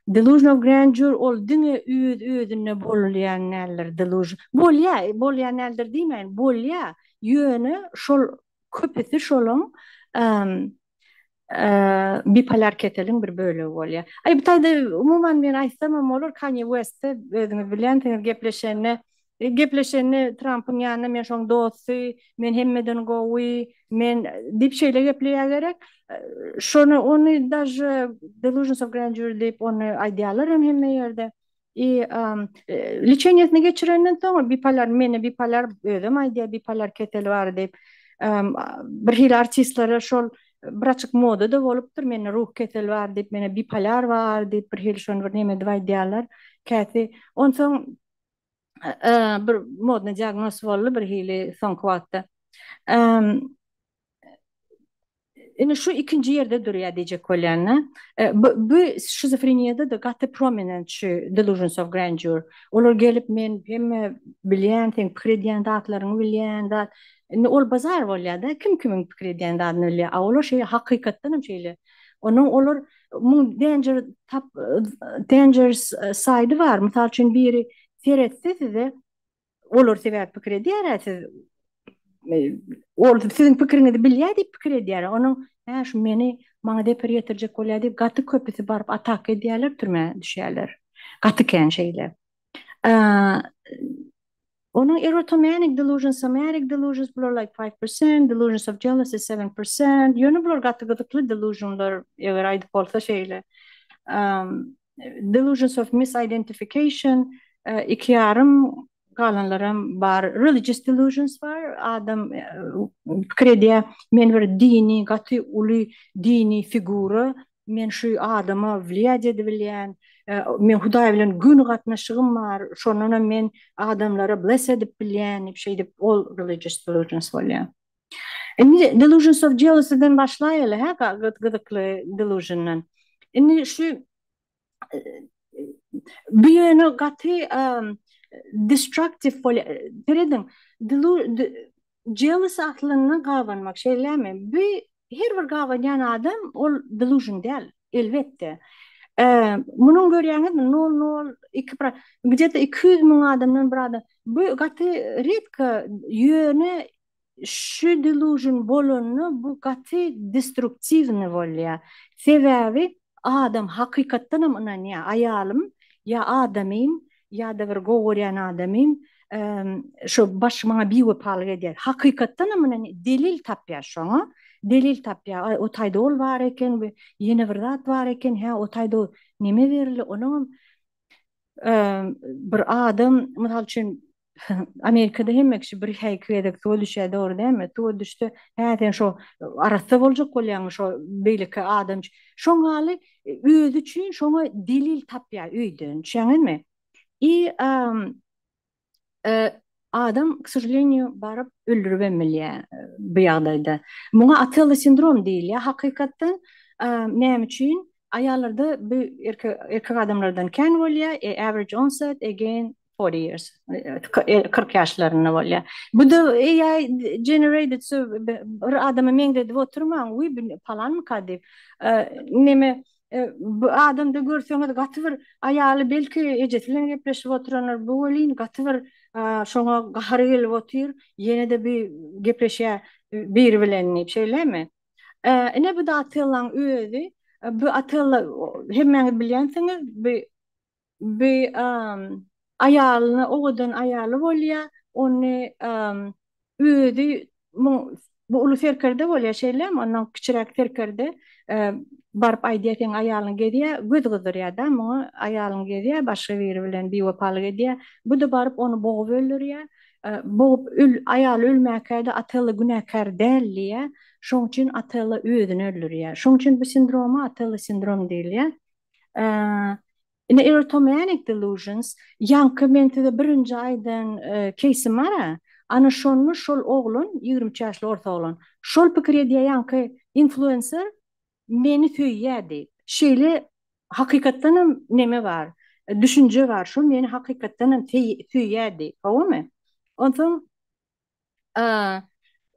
Delusion of grandeur ol diňe öz-özünde bolýan däldir, delusion. Bolýar, bolýan däldir diýmäýin, bolýar. Ýöne şol köpüsi şolaň bipolar keseliň bir bölegi bolýar. Aý bu taýda umuman men aýtsamam bolar Kanye Westde özüňiz bilýänsiňiz gepleşende gepleşende Trampyň ýanynda men şoň dosty, men hemmeden gowy, men diýip şeýle gepleýär gerek. Şony ony daže delusions of grandeur diýip ony aýdýarlar hem hemme ýerde. I liçeniýesini geçirenden soň bipolar mende bipolar özem aýdýar bipolar keseli bar diýip. Bir hili artistlere şol bir açyk moda-da bolupdyr mende ruh keseli bar diýip mende bipolar bar diýip bir hili şony bir neme edip aýdýarlar käsi. Onsoň bir modny diagnoz boldy bir hili soňky wagtda. Ine şu ikinji ýerde durýar diýjek bolýan-da. Bu bu şizofreniýada-da gaty prominent şu delusions of grandeur. Olar gelip men hemme bilýän, seň pikir edýän zatlaryňy bilýän zat. Indi ol bazar bolýar-da, kim kimiň pikir edýän zadyny bilýär. A olar şeýle hakykatdan hem şeýle. Onuň olar muň danger tap dangerous side bar. Mysal üçin biri seretse size Olar sebäp pikir edýär-ä siz ol siziň pikiriňizi bilýär diýip pikir edýär. Onuň hä şu meni maňa zeper ýetirjek bolýar diýip gaty köpüsi baryp ataka edýärler, türmä düşýärler. Gaty kän şeýle. Onuň erotomanic delusions, somatic delusions bular like 5%, delusions of jealousy 7%. Ýöne bular gaty gyzykly delusionlar eger aýdyp bolsa şeýle. Delusions of misidentification iki ýarym galanlaram bar. Religious delusions bar. Adam pikir edýär, men bir dini, gaty uly dini figura. men şu adama wliýat edibilýän, men Hudaý bilen göni gatnaşygym bar, şondanam men adamlara bless edip bilýän diýip şeýdip ol religious delusions bolýar. Indi delusions of jealousy-den başlaýaly, hä, gyzykly delusion-dan. Indi şu bu ýöne gaty destructive bolýar. Serediň, jealous aslynda gabanmak, şeýlemi? Bu her bir gabanýan adam ol delusion däl, elbetde. Munuň görýäňizmi, nol nol iki pro, gde-to 200 müň adamdan bir adam. Bu gaty redko, ýöne şu delusion bolanda bu gaty destruktiwnyý bolýar. Sebäbi adam hakykatdanam ynanýar, aýalym ýa adamym ýa-da bir gowy görýän adamym şu baş maňa biwepalyk edýär. Hakykatdanam ynanýar, delil tapýar şoňa, delil tapýar. Aý, o taýda ol bar eken, ýene bir zat bar eken, hä, o taýda neme berildi, onuňam bir adam, mysal üçin, Amerikada hemme kişi bir hä iki gezek suwa düşýär, dogry dälmi? Suwa düşse, hä sen şo arassa boljak bolýaňmy şo beýleki adam üçin. Şoň ýaly özi üçin şoňa delil tapýar öýden, düşýäňizmi? I adam, k sožaleniýu, baryp öldüribem bilýär bu ýagdaýda. Muňa Otello sindrom diýilýär hakykatdan. Näme üçin? Aýallarda bu erkek adamlardan kän bolýar, average onset again 40 years, 40 ýaşlarynda bolýar. Bu-da AI generated, so bir adama meňzedip oturmaň, wiý bu palanmyka diýip. Neme bu adamda görseňiz gaty bir aýaly belki ejesi bilen gepleşip oturandyr, bu welin gaty bir şoňa gahary gelip otyr, ýene-de bir gepleşýär biri bilen diýip, şeýlemi? Ine bu-da Otellaň özi. Bu Otella hemmäňiz bilýänsiňiz, bu Bu aýalyna owadan aýaly bolýar, ony özi bu uly serkerde bolýar şeýlemi, ondan kiçiräk serkerde baryp aýdýar seň aýalyň gezýär, göz gyzdyrýar-da muňa, aýalyň gezýär, başga biri bilen biwepalyk edýär. Bu-da baryp ony bogup öldürýär. Bogup öl aýaly ölmäkä-de Otello günäkär däl diýýär. Şoň üçin Otello özüni öldürýär. Şoň üçin bu sindroma Otello sindrom diýilýär. Ine erotomanic delusions, ýaňky men size birinji aýdan keýsim bar-a, ana şonda şol oglan, 23 ýaşly ors oglan, şol pikir edýär ýaňky influenser meni söýýär diýip. Şeýle hakykatdanam neme bar, düşünje bar, şol meni hakykatdanam söýýär diýip, howamy? Onsoň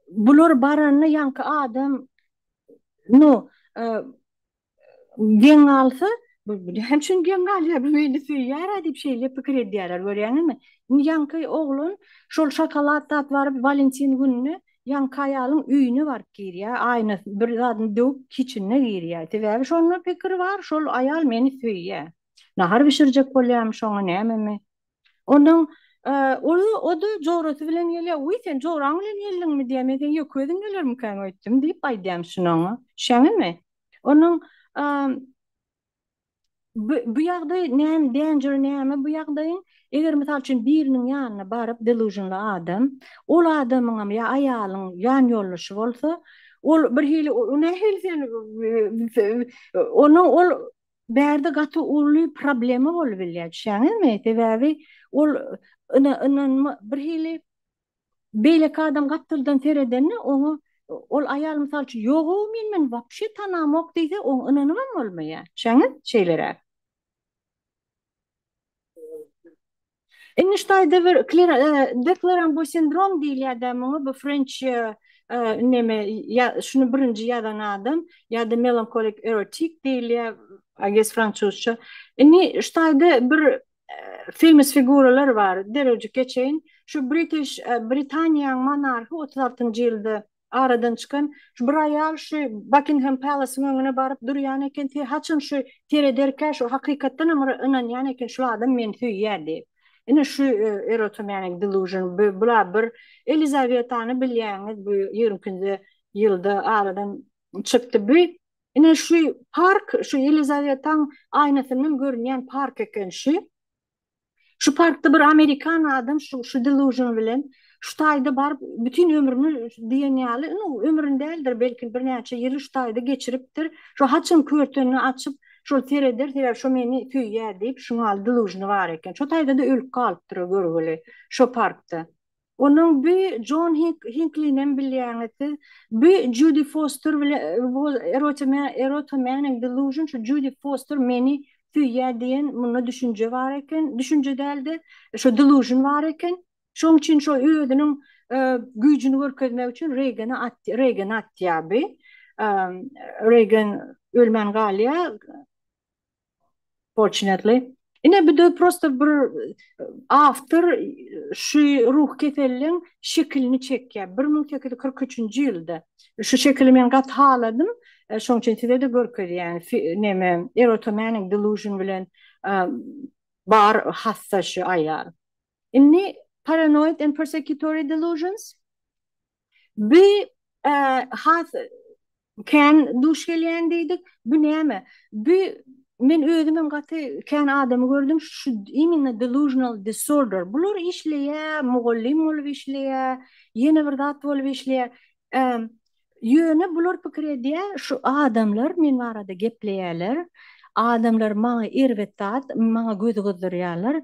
bular baranda ýaňky adam nu geň galsa, bu näme üçin geň galýar, bu meni söýýär-ä diýip şeýle pikir edýärler, görýäňizmi? Indi ýaňky oglan şol şokolad zat baryp Walentin gününe ýaňky aýalyň öýüne baryp girýär, aýnasy bir zadyny döwüp kiçinine girýär. Sebäbi şonda pikir bar, şol aýal meni söýýär. Nahar bişirjek bolýarmy şoňa nämemi? Ondan ol o-da jorasy bilen gelýär. Wiý, sen joraň bilen geldiňmi diýýär. Men seň ýeke özüň gelermikäň öýtdüm diýip aýdýarmyş şuny oňa. Düşýäňizmi? Onuň bu bu ýagdaý näme, danger näme bu ýagdaýyň? Eger mysal üçin biriniň ýanyna baryp delusionly adam, ol adamyňam ýa aýalyň ýan ýoldaşy bolsa, ol bir hili nähili sen onuň ol Bärde gaty uly problema bolup bilýär, düşýäňizmi? Sebäbi ol ynanma bir hili beýleki adam gapdaldan seredende oňa ol aýal mysal üçin ýog-ow men men wapşe tanamok diýse oňa ynanybam bolmaýar. Düşýäňiz? Şeýleräk. Indi şu taýda bir de Clerambault sindrom diýilýär-dä muňa, bu frenç neme, şuny birinji ýazan adam, ýa-da melankolik erotik diýilýär, I guess fransuzça. Indi şu taýda bir famous figuralar bar, derejik geçeýin. Şu British, Britaniýanyň monarhy 36-njy ýylda aradan çykan şu bir aýal şu Buckingham Palace-yň öňüne baryp durýan eken, haçan şu serederkä şu hakykatdanam bir ynanýan eken şu adam meni söýýär diýip. Ine şu erotomanic delusion bu bula bir Elizawetany bilýäňiz bu 22-nji ýylda aradan çykdy. Bu ine şu park şu Elizawetaň aýnasyndan görünýän park eken şu. Şu parkda bir amerikan adam şu şu delusion bilen. Şu taýda baryp bütin ömrüni diýen ýaly, nu, ömrüni däldir, belki birnäçe ýyly şu taýda geçiripdir. Şo haçan körtenini açyp, şol sereder, sebäbi şo meni söýýär diýip, şuň ýaly delusiony bar eken. Şo taýda-da ölüp galypdyr o görgüli, şo parkda. Onuň bi Jon Hinklinem bilýäňiz siz. Bi Judi Foster bilen erotomanic delusion şu Judi Foster meni söýýär diýen munda düşünje bar eken. Düşünje däl-de, şo delusion bar eken. Şoň üçin şo özüniň güýjüni görkezmek üçin Reýgene Reýgeni atýar bi. Reýgen ölmän galýar. Fortunately. Ine bu-da prosto bir awtor şu ruh keselliň şekilini çekýär. 1843-nji ýylda. Şu şekili men gaty haladym. Şoň üçin size-de görkezýän. Neme, erotomanic delusion bilen bar hassa şu aýal. Indi paranoid and persecutory delusions. Bu has kän duş gelýän diýdik. Bu näme? Bu men özümem gaty kän adamy gördüm şu imенно delusional disorder. Bular işleýär, mugallym bolup işleýär, ýene bir zat bolup işleýär. Ýöne bular pikir edýär, şu adamlar men barada gepleýärler, adamlar maňa erbet zat, maňa göz gyzdyrýarlar,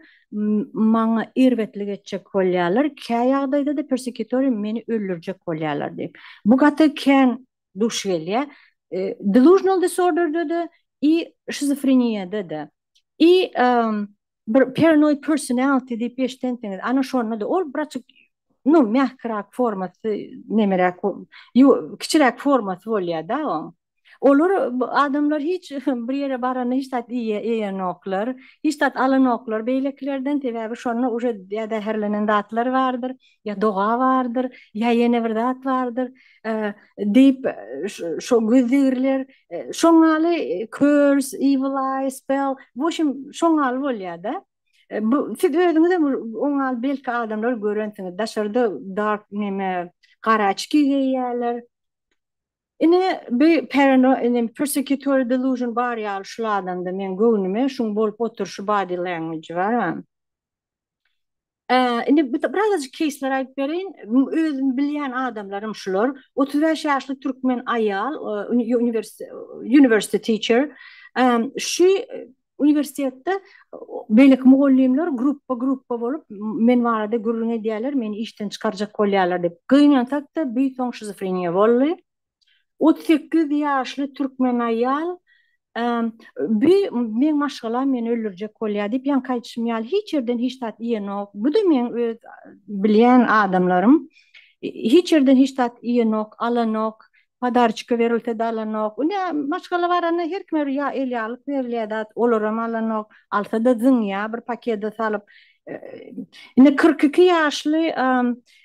maňa erbetlik etjek bolýarlar, kä ýagdaýda-da persekutoriý meni öldürjek bolýarlar diýip. Bu gaty kän duş gelýär. Delusional disorder-de-de i şizofreniýada-da. I bir paranoid personality diýip eşdensiňiz, ana şonda-da ol birazjyk nu mähkiräk formasy, nemeräk, kiçiräk formasy bolýar-da oň. Olar adamlar hiç bir ýere baranda hiç zat iýenoklar, hiç zat alanoklar beýlekilerden, sebäbi şonda uje ýa zäherlenen zatlar bardyr, ýa doga bardyr, ýa ýene bir zat bardyr diýip şo göz degriler, şoň ýaly curse, evil eye, spell, w общем şoň ýaly bolýar-da. Bu siz özüňiz hem oň ýaly belki adamlary görensiňiz. Daşarda dark neme gara açki geýýärler. Ine bi parano ine persecutory delusion bar ýaly şul adamda meň göwnüme şuň bolup oturyşy body language bar. Indi birazajyk keýsleri aýdyp bereýin. Özüm bilýän adamlarym şular. 35 ýaşly türkmen aýal, university teacher. Şu uniwersitetde beýleki mugallymlar gruppa-gruppa bolup men barada gürrüň edýärler, meni işden çykarjak bolýarlar diýip. Gynansak-da, bu soň şizofreniýa boldy. 38 ýaşly türkmen aýal Bi meň maşgalam meni öldürjek bolýar diýip, ýaňky aýdyşym ýaly hiç ýerden hiç zat iýenok. Bu-da meň öz bilýän adamlarym. Hiç ýerden hiç zat iýenok, alanok, podarçka berilse-de alanok. Ine, maşgala baranda her kime bir ýa elýaglyk berilýär zat, olaram alanok. Alsa-da zyňýar bir pakede salyp. Ine, 42 ýaşly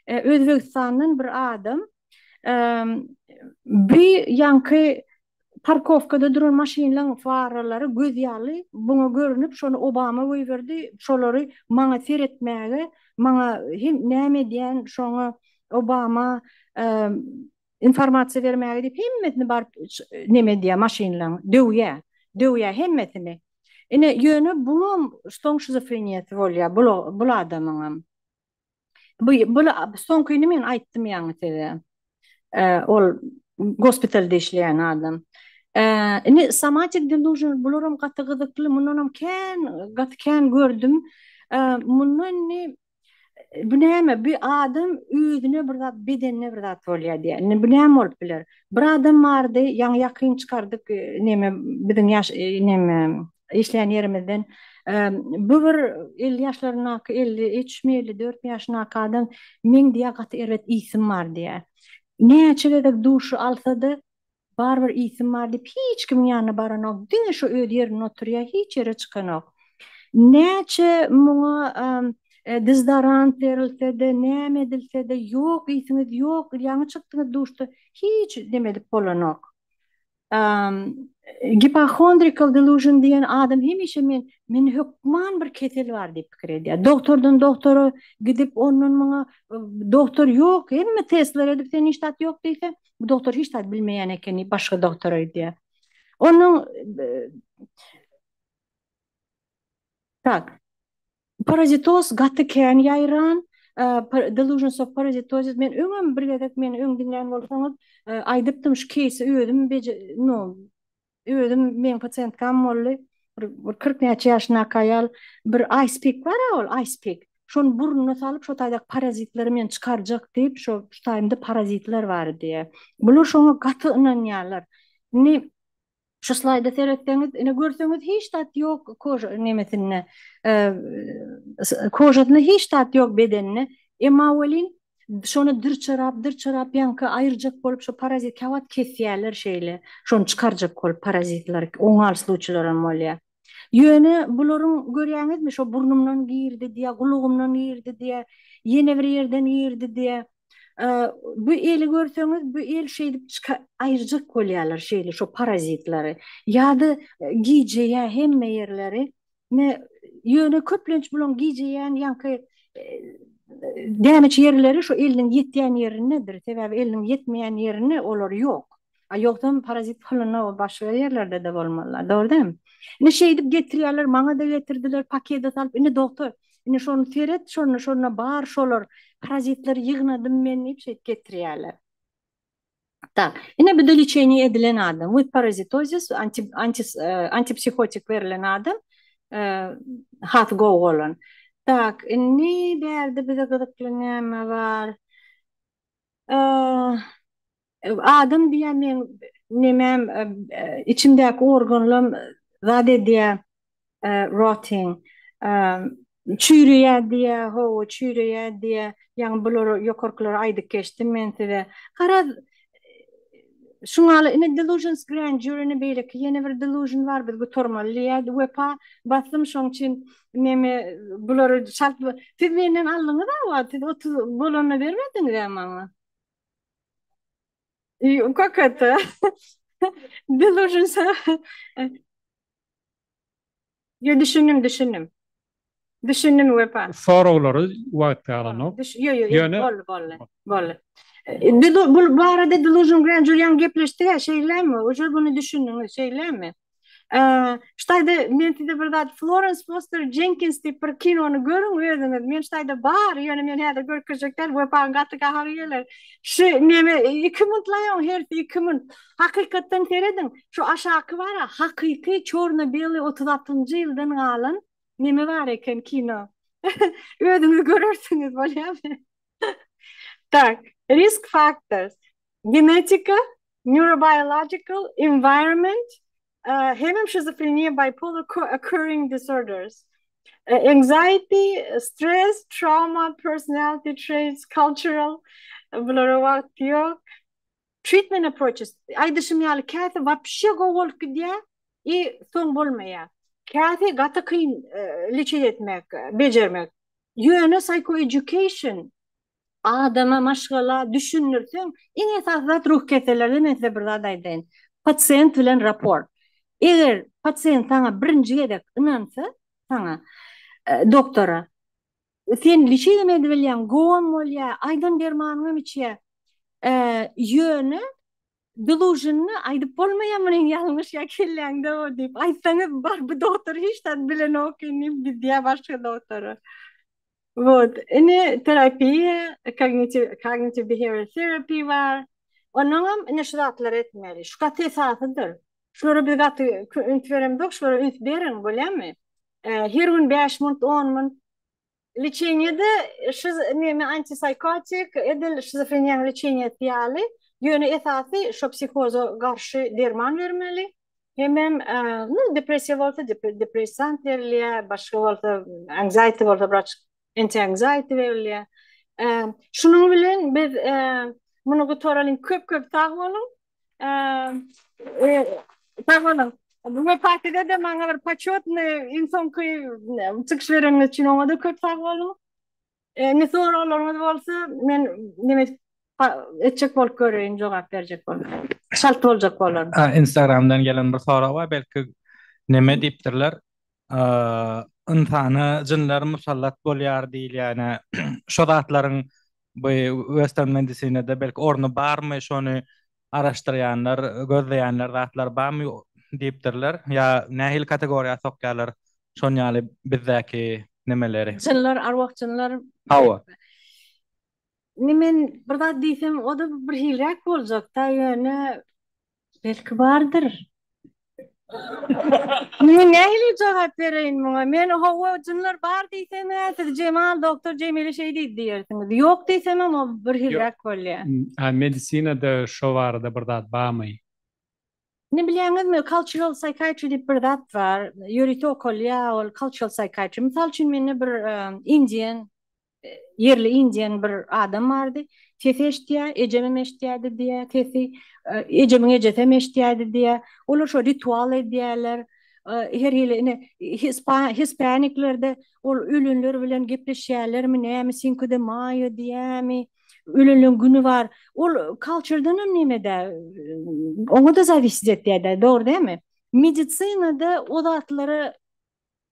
Özbegistandan bir adam bi ýaňky parkowkada duran maşynlaň faralary göz ýaly buňa görünip şony Obama goýberdi şolary maňa seretmäge maňa hem näme edýän şoňa Obama informasiýa bermäge diýip hemmesini baryp neme edýär maşynlaň döwýär döwýär hemmesini ine ýöne buňam soň şizofreniýasy bolýar bul adamyňam. Bu bu soňkyny men aýtdym ýaňy size. Ol gospitalda işleýän adam. Indi somatic delusion bularam gaty gyzykly. Mundanam kän gaty kän gördüm. Mundan indi bu näme? Bu adam özüne bir zat, bedenine bir zat bolýar diýýär. Indi bu näme bolup biler? Bir adam bardy, ýaňy ýakyn çykardyk neme biziň ýaş neme işleýän ýerimizden bu bir 50 ýaşlaryndaky, 53-mi, 54 ýaşyndaky adam meň diýýär gaty erbet isim bar diýýär. Näçe gezek duşy alsa-da barybir isim bar diýip hiç kimiň ýanyna baranok, diňe şo öz ýerinde oturýar, hiç ýere çykanok. Näçe muňa dezodorant berilse-de, näme edilse-de, ýok isiňiz ýok, ýaňy çykdyňyz duşda, hiç neme edip bolanok. Gipohondrikal delusion diýen adam hemişe men mende hökman bir kesel bar diýip pikir edýär. Doktordan doktora gidip ondan muňa doktor ýok hemme testler edip sen hiç zat ýok diýse bu doktor hiç zat bilmeýän eken diýip başga doktora gidýär. Onuň tak Parazitoz gaty kän ýaýran. Delusions of parasitosis men öňem bir gezek meni öň diňlän bolsaňyz aýdypdym şu keýsi özüm no özüm meň pasiýentkam boldy. Bir bir 40 näçe ýaşyndaky aýal bir ice pick bar-a ol ice pick. Şony burnuna salyp şo taýdaky parazitleri men çykarjak diýip şo şu taýymda parazitler bar diýýär. Bular şoňa gaty ynanýarlar. Indi Şu slaýda seretseňiz, ine görseňiz hiç zat ýok koža nemesinde. Kožasynda hiç zat ýok bedeninde. Emma welin şony dyrçarap, dyrçarap ýaňky aýyrjak bolup şo parazit käwagt kesýärler şeýle. Şony çykarjak bolup parazitleri oňal sluçylaram bolýar. Ýöne bularyň görýäňizmi şo burnumdan girdi diýýär, gulagymdan girdi diýýär, ýene bir ýerden girdi diýýär. Bu eli görseňiz bu el şeýdip çyka aýyrjak bolýarlar şeýle şo parazitleri. Ýa-da gijeýär hemme ýerleri. Ne ýöne köplenç bulaň gijeýän ýaňky dämeç ýerleri şo eliniň ýetýän ýerindedir. Sebäbi eliniň ýetmeýän ýerinde olar ýok. A ýogsam parazit pylynda o başga ýerlerde-de bolmalylar, dogry dälmi? Indi şeýdip getirýärler, maňa-da getirdiler, pakete salyp, indi dogtor, indi şony seret, şonda, şonda bar şolar, parazitleri ýygnadym men diýip şeýdip getirýärler. Tak, ine bu-da leçeniýe edilen adam, with parazitozis, anti, anti, antipsihotik berlen adam, has gowy bolan. Tak, indi bärde bize gyzykly näme bar? Adam diýýär meň nemem içimdäki organlam zat edýär rotting çüýreýär diýýär hawa çüýreýär diýýär ýaňy bulary ýokarkylary aýdyp geçdim men size garaz şuňaly ine delusions grandeur ine beýleki ýene bir delusion bar biz gutarmaly diýýär wepa basdym şoň üçin neme bulary çalt siz menden aldyňyz a siz 30 bolanda bermediňiz-ä maňa Как это? Delusions. Ýo düşündim, düşündim. Düşündim Wepa. Soraglary wagt galanok. Ýo ýo, Ýöne boldy, boldy. Boldy. Bu bu barada delusion grandeur ýaňy gepleşdik-ä, şeýlemi? Uje buny düşündiňiz, şeýlemi? Şu taýda men size bir zat Florence Foster Jenkins diýip bir kinony görüň özüňiz. Men şu taýda bar, ýöne men häzir görkezjek däl, Wepaň gaty gahary geler. Şu neme 2 minutlaý oň hersi 2 minut. Hakykatdan serediň, şu aşaky bar-a, hakyky çorno-belyý 36-njy ýyldan galan neme bar eken kino. Özüňiz görersiňiz, bolýamy? Tak, risk factors. Genetika, neurobiological, environment, hemem şizofreniýa, bipolar co-occurring disorders, anxiety, stress, trauma, personality traits, cultural, bulara wagt ýok. Treatment approaches, aýdyşym ýaly käte wapşe gowy bolup gidýär i soň bolmaýar. Käte gaty kyn leçet etmek, bejermek. Ýöne psychoeducation Adama, maşgala düşündirseň, iň esasy zat ruhy kesellerde men size bir zat aýdaýyn. Pasient bilen raport. Eger pasient saňa birinji gezek ynansa, saňa, doktora, sen liçegem edibilýäň, gowam bolýar, aýdan dermanyňam içýär. Ýöne delusionny aýdyp bolmaýar munyň ýalňyş ýa kelläňde o diýip. Aýtsaňyz bar bu doktor hiç zat bilenok diýip gidýär başga doktora. Wot, ine terapiýa, kognitiv cognitive behavioral therapy bar. Onnoňam ine şu zatlary etmeli. Şu gaty esasydyr. Şulara biz gaty üns beremzok, şulara üns beriň, bolýarmy? Her gün 5 minut, 10 minut Leçeniýede şiz neme antipsikotik edil şizofreniýanyň leçeniýasy ýaly, ýöne esasy şo psihoza garşy derman bermeli. Hemem nu depressiýa bolsa depressant berilýär, başga bolsa anxiety bolsa wraç anti-anxiety berilýär. Şunuň bilen biz muny gutaralyň. Köp köp sag boluň. Sag boluň. Bu wepa size-de maňa bir poçetnyý iň soňky çykyş bereniňiz üçin oňa-da köp sag boluň. Indi soraglaryňyz bolsa men neme etjek bolup göreýin, jogap berjek bolup. Çalt boljak bolaryn. Instagramdan gelen bir sorag bar, belki neme diýipdirler. Ynsana jynlar musallat bolýar diýilýäne şo zatlaryň bu western medisinada belki orny barmy şony araşdyrýanlar, gözleýänler zatlar barmy diýipdirler. Ýa nähili kategoriýa sokýarlar şon ýaly bizdäki nemeleri. Jynlar, arwah jynlar. Hawa. Indi men bir zat diýsem, o-da bir hiliräk boljak-da, ýöne belki bardyr. Men nähili jogap bereýin muňa? Men hawa, jynlar bar diýsem-ä, siz Jemal, doktor Jemile şeý diýdi diýersiňiz. Ýok diýsemem, o bir hiliräk bolýar. A medisinada şo barada bir zat barmy? Indi bilýäňizmi, cultural psychiatry diýip bir zat bar. Ýörite okalýar ol cultural psychiatry. Mysal üçin, mende bir indian ýerli indian bir adam bardy. Sesi eşitýär, ejemem eşitýärdi diýýär sesi. Ejemiň ejesem eşitýärdi diýýär. Olar şo ritual edýärler. Her hili ine hispaniklerde ol ölenler bilen gepleşýärlermi näme Cinco de Mayo diýýärmi? Ölenleň güni bar. Ol culturedanam neme-dä, oňa-da zawisit etýär-dä, dogry dälmi? Medisinada o zatlara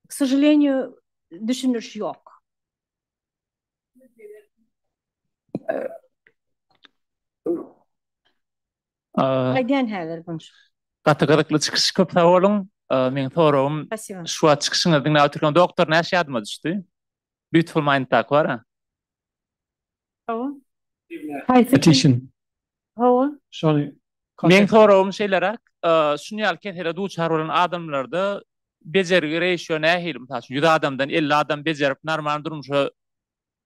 K sožaleniýu düşündiriş ýok. Aýdýan häzir bunu. Gaty gyzykly çykyş köp sag boluň. Meň soragym şu wagt çykyşyňyzy diňläp otyrkam doktor näşe ýadyma düşdi. Beautiful Mind-daky bar-a. Hawa. Haýsy? Petition. Hawa. Şony Meň soragym şeýleräk, şuny ýaly kesele duçar bolan adamlarda bejergi reýşio nähili? Mysal üçin, 100 adamdan 50 adam bejerip normal durmuşa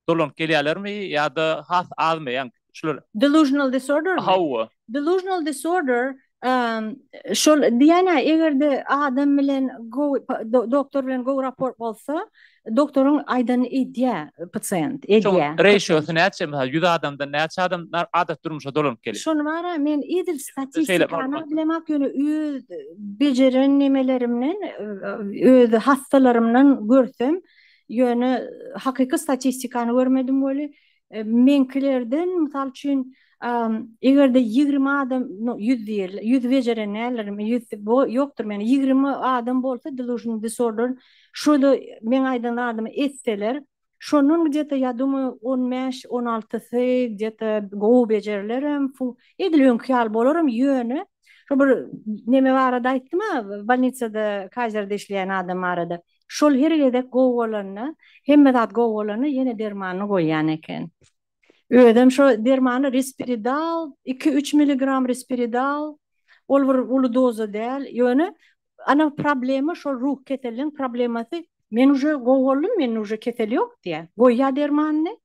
dolanyp gelýärlermi ýa-da has azmy? Ýagny şular. Delusional disordermi? Hawa. Delusional disorder Şol diýýän-ä, eger-de adam bilen gowy, doktor bilen gowy raport bolsa, doktoryň aýdanyny edýär pasient, edýär. Şoň reýşiosy näçe, mysal, 100 adamdan näçe adam adaty durmuşa dolanyp gelýär? Şony bar-a, men edil statistikany bilemok, ýöne öz bejeren nemelerimden, öz hassalarymdan görsem, ýöne hakyky statistikany görmedim weli, Meňkilerden, mysal üçin, eger-de 20 adam, no, 100 diýeli, 100 bejeren däldirin, 100 ýokdur mende, 20 adam bolsa delusional disorder, şo-da meň aýdan zadymy etseler, şondan gde-to, ýa dumаю, 15, 16-sy gde-to gowy bejerilerem, edil öňki ýaly bolaram, ýöne şo bir neme barada aýtdym-a, bolnisada, Kaýzerde işleýän adam barada. Şol her gezek gowy bolanda, hemme zat gowy bolanda ýene dermanyny goýýan eken. Özem şo dermany risperidal, iki-üç milligram risperidal, ol bir uly doza däl, ýöne ana problema şol ruh keseliniň problemasy, men uje gowy boldum, mende uje kesel ýok diýýär. Goýýar dermanyny.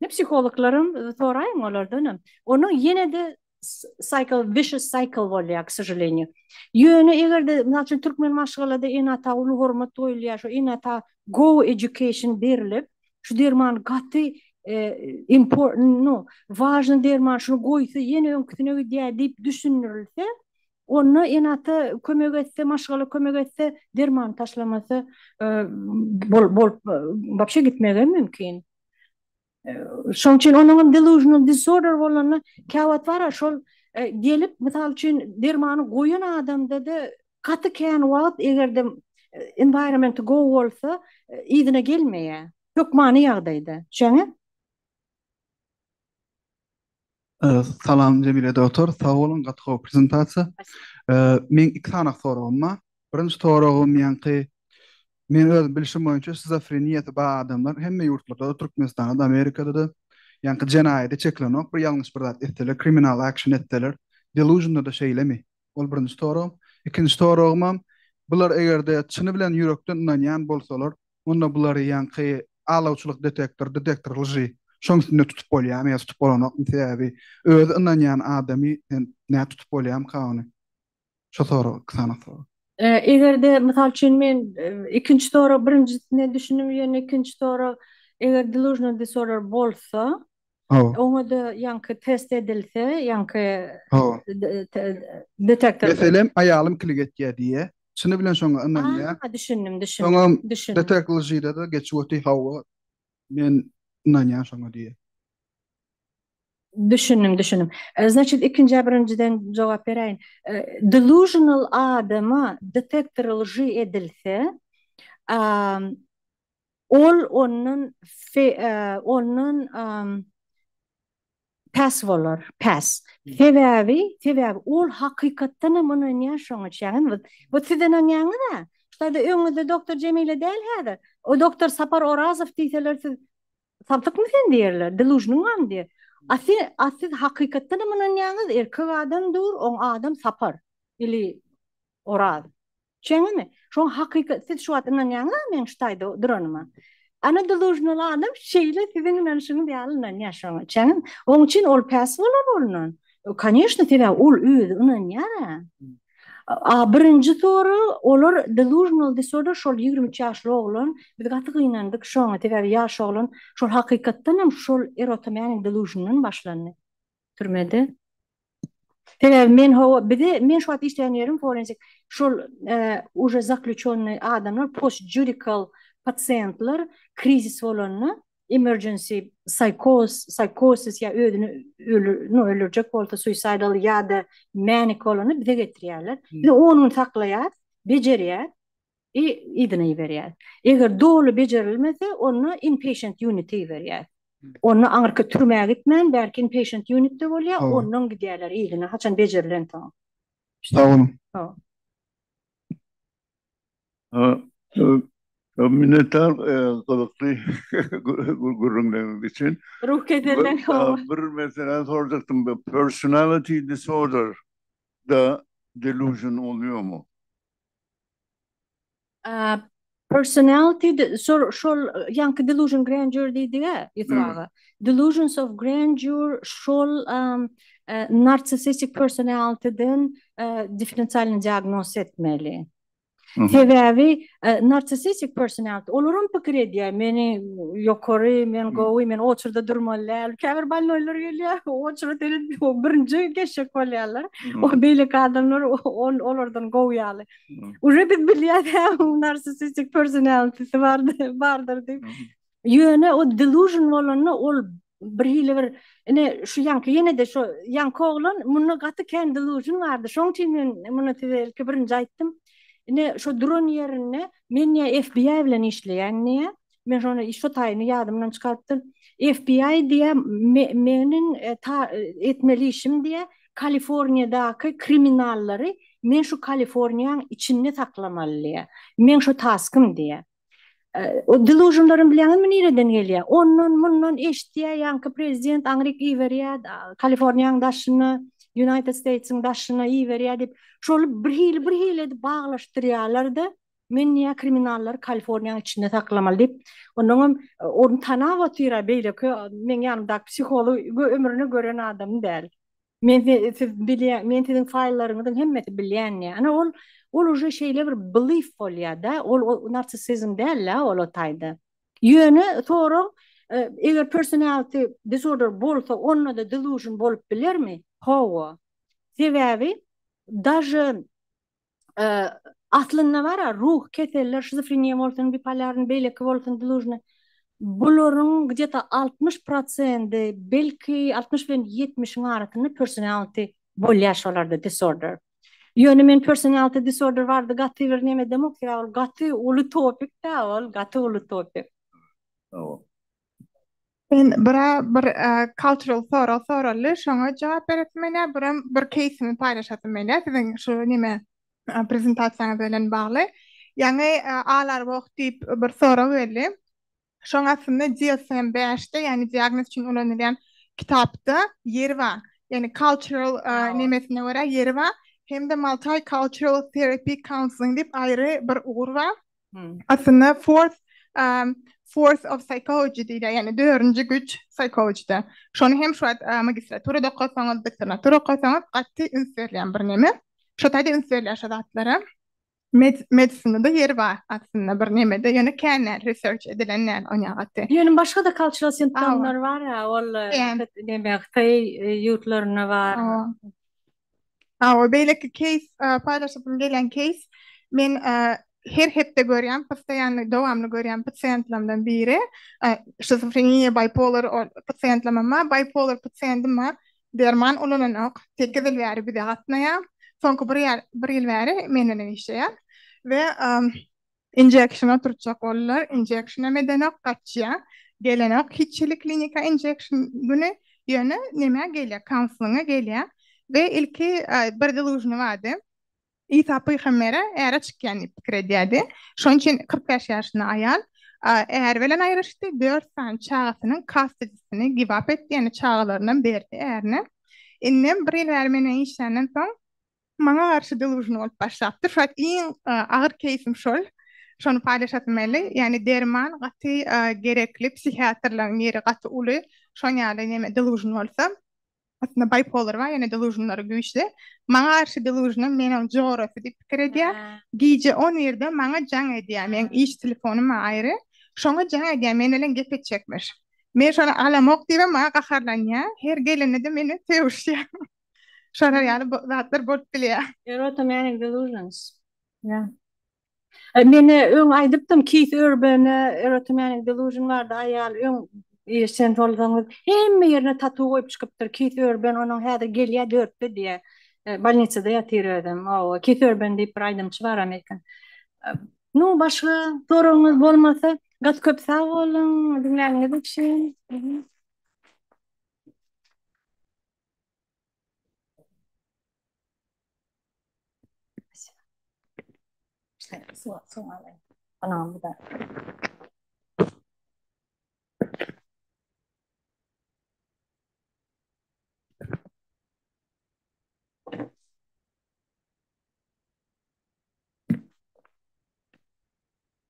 Ne psihologlaram soraýyň olardanam. Onuň ýene-de cycle, vicious cycle bolýar, k sožaleniýu. Ýöne eger-de, mysal üçin, türkmen maşgalada ene-ata uly hormat goýulýar, şo ene-ata gowy education berlip, şu derman gaty important, no, wažny derman, şuny goýsa ýene öňküsine gidýär diýip düşündirilse, onda ene-ata kömek etse, maşgala kömek etse, dermany taşlamasa, bolup, wapşe gitmegem mümkin. Şoň üçin onuňam delusional disorder bolanda käwagt bar-a şol gelip mysal üçin dermany goýan adamda-da gaty kän wagt eger-de environmenti gowy bolsa yzyna gelmeýär. Hökmany ýagdaýda. Düşeňä? Salam Jemile dogtor, sag boluň gaty gowy prezentasiýa. Meň iki sany soragym bar. Birinji soragym ýaňky men özüm bilşim boýunça şizofreniýasy bar adamlar hemme ýurtlarda-da Türkmenistanda-da Amerikada-da ýaňky jenaýada çekilenok bir ýalňyş bir zat etseler kriminal action etseler delusionda-da şeýlemi? Ol birinji soragym. Ikinji soragymam bular egerde çyny bilen ýürekden ynanýan bolsalar Onda bulary ýaňky alawçylyk detektor, detektor lži, şoň üstünde tutup bolýarmy ýa tutup bolanokmy sebäbi özi ynanýan adamy sen nädip tutup bolýarmyka ony? Şo sorag, iki sany sorag. Eger-de mysal üçin men ikinji sorag birinjisine düşündim ýöne ikinji sorag eger delusional disorder bolsa Hawa. Oňa-da ýaňky test edilse, ýaňky Hawa. detektor. Meselem, aýalym kilik etýär diýýär. Çyny bilen şoňa ynanýar. A, düşündim, düşündim. Soňam Düşündim. detektor lžide-de geçip otyr, hawa, men ynanýan şoňa diýýär. Düşündim, düşündim. Значит, ikinjä birinjiden jogap beräýin. Delusional adama detektor lži edilse, Ol ondan ondan pes bolar, pes. Sebäbi, sebäbi ol hakykatdan hem ynanýar şoňa, düşýäňizmi? Bu siz ynanýaňyz-a. Şu taýda öňüňizde doktor Jemile däl häzir. O doktor Sapar Orazow diýseler siz samsykmy sen diýerler, delužnyň barmy diýer. A sen, a siz hakykatdanam ynanýaňyz, erkek adam dur, oň adam Sapar ili Oraz. Düşeňizmi? Şoň hakykat, siz şu wagt ynanýaňyz-a meň şu taýda duranyma. Ana delusional adam şeýle siziň ynanyşyňyz ýaly ynanýar şoňa. Düşeňizmi? Oň üçin ol päs bolar ondan. Koneşno, sebäbi ol özi ynanýar-a. A birinji sorag, olar delusional disorder şol 23 ýaşly oglan, biz gaty gynandyk şoňa, sebäbi ýaş oglan şol hakykatdanam şol erotomanic delusiondan başlandy türmede. Sebäbi men hawa bize men şu wagt işleýän ýerim forensic şol uje zaklýuçennyý adamlar post judicial pasiýentler krizis bolanda emergency psikoz psikosis ýa özüni no öldürjek bolsa suicidal ýa-da manic bolanda bize getirýärler. Biz 10 gün saklaýas, bejerýäs i yzyna iberýäs. Eger doly bejerilmese onda inpatient unite iberýäs. Onda aňyrky türmä gitmän, bärki inpatient unitde bolýar, ondan gidýärler yzyna, haçan bejerilensoň. Sag boluň. Sag. Minnetdar gyzykly gürrüňleriňiz üçin. Ruh keselden hawa. Bir meseläni sorajakdym, personality disorder da delusion bolýarmy? Personality şol şol ýaňky delusion grandeur diýdik-ä Ýusup aga. Delusions of grandeur şol narcissistic personality-den differensialny diagnoz etmeli. Sebäbi narcissistic personality olaram pikir edýär, meni ýokary, men gowy, men oçurda durmaly däl. Käbir bolnoýlar gelýär, oçura seredip birinji geçjek bolýarlar. O beýleki adamlar olardan gowy ýaly. Uje biz bilýäs narsisistik personalitysi bardy, bardyr diýip. Ýöne o delusion bolanda ol bir hili bir ine şu ýaňky ýene-de şu ýaňky oglan munda gaty kän delusion bardy. Şoň üçin men muny size ilki birinji aýtdym. Ine şu duran ýerinde men ýa FBI bilen işleýän diýä. Men şony şu taýyny ýadymdan çykarypdym. FBI diýä meniň ta etmeli işim diýä Kaliforniýadaky kriminallary men şu Kaliforniýaň içinde saklamaly diýýär. Meň şu taskym diýýär. O delusionlaryň bilýäňizmi nireden gelýär? Ondan mundan eşitýär ýaňky prezident aňryk iberýär, Kaliforniýaň daşyna, United Statesiň daşyna iberýär diýip, şol bir hili bir hili edip baglaşdyrýarlar-da, men diýýär kriminallary Kaliforniýaň içinde saklamaly diýip, onnoňam ony tanap otyr-a beýleki meň ýanymdaky psiholog ömrüne gören adam däl. Men siz bilýän, men siziň faýllaryňyzyň hemmesi bilýän diýýär. Ana ol ol uje şeýle bir belief bolýar-da, ol o narsissizm däl-de ol o taýda. Ýöne sorag, eger personality disorder bolsa, onda-da delusion bolup bilermi? Hawa. Sebäbi daže Aslynda bar-a, ruhy keseller, şizofreniýa bolsun, bipolarny, beýleki bolsun, delužny, bularyň gde-to 60 prosendi, belki 60 bilen 70-iň arasynda personality bolýar şolarda disorder. Ýöne men personality disorder barada gaty bir neme edemok, sebäbi ol gaty uly topik-dä ol, gaty uly topik. Men bira bir cultural sorag soraldy, şoňa jogap beresim gelýär, birem bir keýsimi paýlaşasym gelýär siziň şu neme prezentasiýaňyz bilen bagly. Ýaňy Alar Woh diýip bir sorag geldi. Şoň aslynda DSM 5-de, ýagny diagnoz üçin ulanylýan kitapda ýeri bar. Ýagny cultural nemesine görä ýeri bar. Hem-de multicultural therapy counseling diýip aýry bir ugur bar. Aslynda fourth force of psychology diýilýär, ýagny dördünji güýç psychologyda. Şony hem şu wagt magistraturada okasaňyz, doktorantura okasaňyz gaty üns berilýän bir neme. Şo taýda üns berilýär şo zatlara. Medisinada ýeri bar aslynda bir nemede, ýöne kän däl, research edilen däl onýa gaty. Ýöne başga-da cultural simptomlar bar-a, ol neme hytaý ýurtlarynda bar. Hawa, beýleki keýs, paýlaşasym gelýän keýs, men her hepde görýän, postoýanny dowamly görýän pasiýentlerimden biri, şizofreniýa, bipolar pasiýentlerim bar, bipolar pasiýentim bar, derman ulananok, sekiz ýyl bäri bize gatnaýar, soňky bir ýa bir ýyl bäri men bilen işleýär we Injection oturtjak boldular, injection edenok, gaçýar, gelenok hiç hili klinika injection güni, ýöne nämä gelýär, counselinge gelýär we ilki bir delusiony bardy. Isa pygambere äre çykýan diýip pikir edýärdi. Şonuň üçin 45 ýaşynda aýal. Äri bilen aýryşdy, dört sany çagasynyň custody-sini give up etdi, ýagny çagalarynam berdi ärine. Indem bir ýyl bäri meniň işländen soň maňa garşy delusion bolup başlapdyr. Şu wagt iň agyr keýsim şol. Şony paýlaşasym geldi. Ýagny derman gaty gerekli, psihiatrlaryň ýeri gaty uly. Şon ýaly neme delusion bolsa. Aslynda bipolar bar, ýöne delusionlary güýçli. Maňa garşy delusionam men oň jorasy diýip pikir edýär. Gije on birde maňa jaň edýär. Meň iş telefonym bar aýry. Şoňa jaň edýär, men bilen gep etjekmiş. Men şony alamok diýibem maňa gaharlanýar. Her gelende-de meni sögüşýär. Şolar ýaly zatlar bolup bilýär. Erotomanic delusions. Yeah. Men öň aýdypdym Keith Urban-e erotomanic delusion bardy aýal öň sen bolsaňyz hemme ýerine tatu goýup çykypdyr Keith Urban onuň häzir gelýär dörtde diýýär bolnisada ýatyr özem hawa Keith Urban diýip bir aýdymçy bar amerikan nu başga soragyňyz bolmasa gaty köp sag boluň diňläniňiz üçin.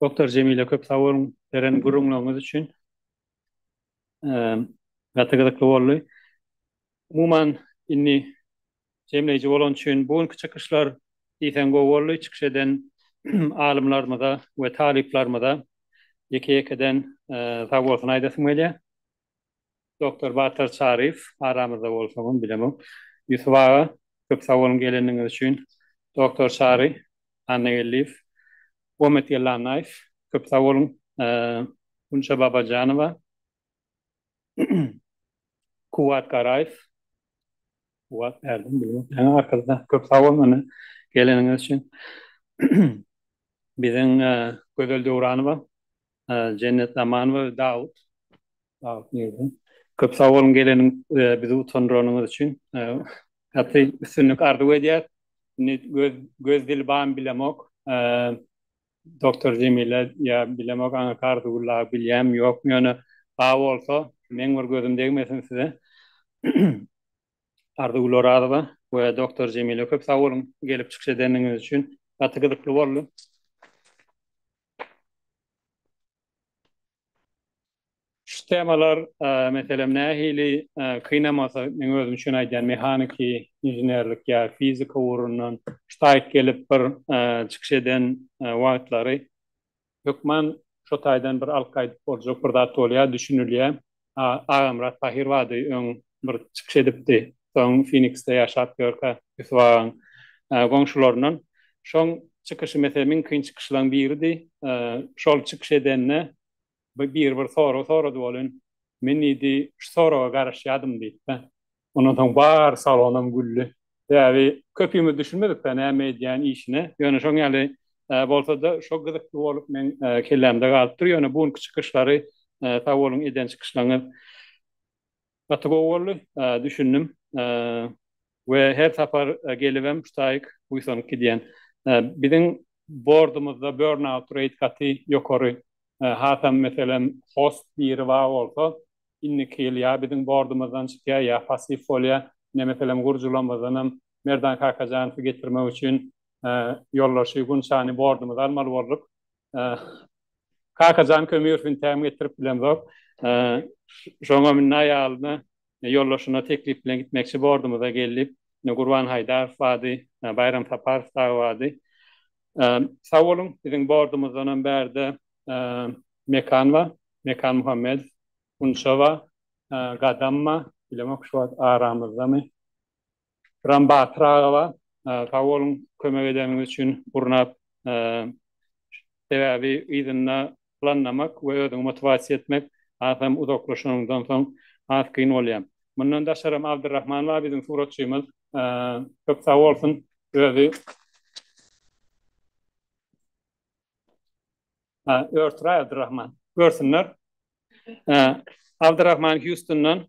Doktor Jemile köp sag boluň beren gürrüňleriňiz üçin. Gaty gyzykly boldy. Umuman indi jemleýji bolany üçin bu günki çykyşlar diýseň gowy boldy. Çykyş eden alymlarymyza we talyplarymyza ýeke-ýekeden sag bolsun aýdasym gelýär. Doktor Batyr Çaryýew aramyzda bolsagam bilemok. Ýusup aga köp sag boluň geleniňiz üçin. Doktor Çary Annageldiýew, Muhammetgeldi Annaýew köp sag boluň. Gunça Babajanowa, Kuwwat Garaýew, Kuwwat bärden bilmem. Ýaňy arkada köp sag boluň ine geleniňiz üçin. Biziň Gözel Döwranowa, Jennet Zamanowa we Dawut. Dawut nirde? Köp sag boluň geleniň bizi utandyranyňyz üçin. Gaty üstünlik arzuw edýäs. Indi göz göz dil barmy bilemok. Doktor Jemile ýa bilemok aňyrky Arzygül dagy bilýämi ýokmy ýöne bar bolsa meň bir gözüm degmesin size. Arzygül Orazowa we doktor Jemile köp sag boluň gelip çykyş edeniňiz üçin. Gaty gyzykly boldy. Şu temalar, meselem, nähili kynam bolsa, meň özüm üçin aýdýan, mehaniki inženerlik ýa fizika ugrundan şu taýyk gelip bir çykyş eden wagtlary hökman şo taýdan bir alyp gaýdyp boljak bir zat bolýar, düşünilýär. Agamyrat Tahyr bardy, öň bir çykyş edipdi. Soň Finiksde ýaşap ýörkä Ýusup agaň goňşularyndan. Şoň çykyşy meselem iň kyn çykyşlaryň biridi. Şol çykyş edende biri bir sorag sorady welin, men diýdi, şu soraga garaşýadym diýdi-de. Ondan soň bar salonam güldi. Sebäbi köpimiz düşünmedik-de näme edýän işine. Ýöne şoň ýaly bolsa-da şo gyzykly bolup meň kellämde galypdyr. Ýöne bu günki çykyşlary sag boluň eden çykyşlaryňyz gaty gowy boldy. Düşündim. We her sapar gelibem şu taýyk buýsanyp gidýän. Biziň bordumyzda burnout rate gaty ýokary. Hasam meselem host biri bar bolsa indiki ýyl ýa biziň bordumyzdan çykýar ýa passiw bolýar. Ine meselem gurjulamyzdanam Merdan Kakajanowy getirmek üçin ýoldaşy Gunçany bordumyza almaly bolduk. Kakajan Kömürow intägem getirip bilemzok. Şoňam indi aýalyna ýoldaşyna teklip bilen gitmekçi bordumyza geldi. Ine Gurban Haýdarow bardy, Baýram Saparow dagy bardy. Sag boluň, biziň bordumyzdanam bärde Mekan bar, Mekan Muhammedow, Gunça bar, Gadam bar, bilemok şu wagt aramyzdamy. Biram Batyr aga bar. Sag boluň kömek edeniňiz üçin gurnap. Sebäbi yzynda planlamak we özüňi motiwasiýa etmek hasam uzaklaşanyňdan soň has kyn bolýar. Mundan daşaram Abdyrahman bar biziň suratçymyz. Köp sag bolsun. Özi Örtüraý Abdyrahman. Görsünler. Abdyrahman Hýustondan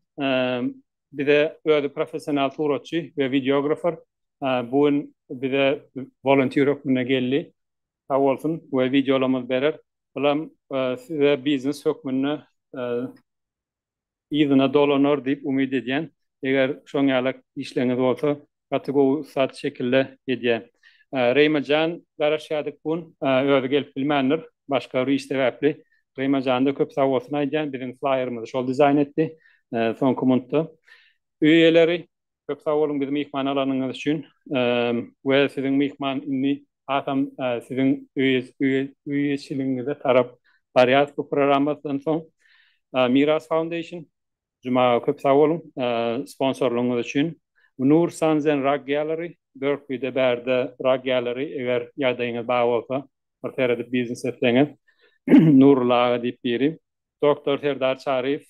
bize özi professional suratçy we wideografer. Bu gün bize wolontiýr hökmünde geldi. Sag bolsun we wideolarymyzy berer. Bulam size biznes hökmünde yzyna dolanar diýip umyt edýän. Eger şoň ýalak işleňiz bolsa gaty gowy ussat şekilde edýär. Reýma jan garaşýardyk bu gün. Özi gelip bilmändir başga bir iş sebäpli. Reýma janda köp sag bolsun aýdýan. Biziň flaýerimizi şol dizaýn etdi soňky muntda. Öý eýeleri Köp sag boluň bizi myhman alanyňyz üçin we siziň myhman indi hasam siziň öýeçiligiňize tarap barýas bu programmadan soň. Miras Foundation Juma aga köp sag boluň sponsorlygyňyz üçin. Nur Sons and Rug Gallery Berklide bärde Rug Gallery eger ýagdaýyňyz bar bolsa bir seredip biznes etseňiz Nurulla aga diýip biri. Doktor Serdar Çaryýew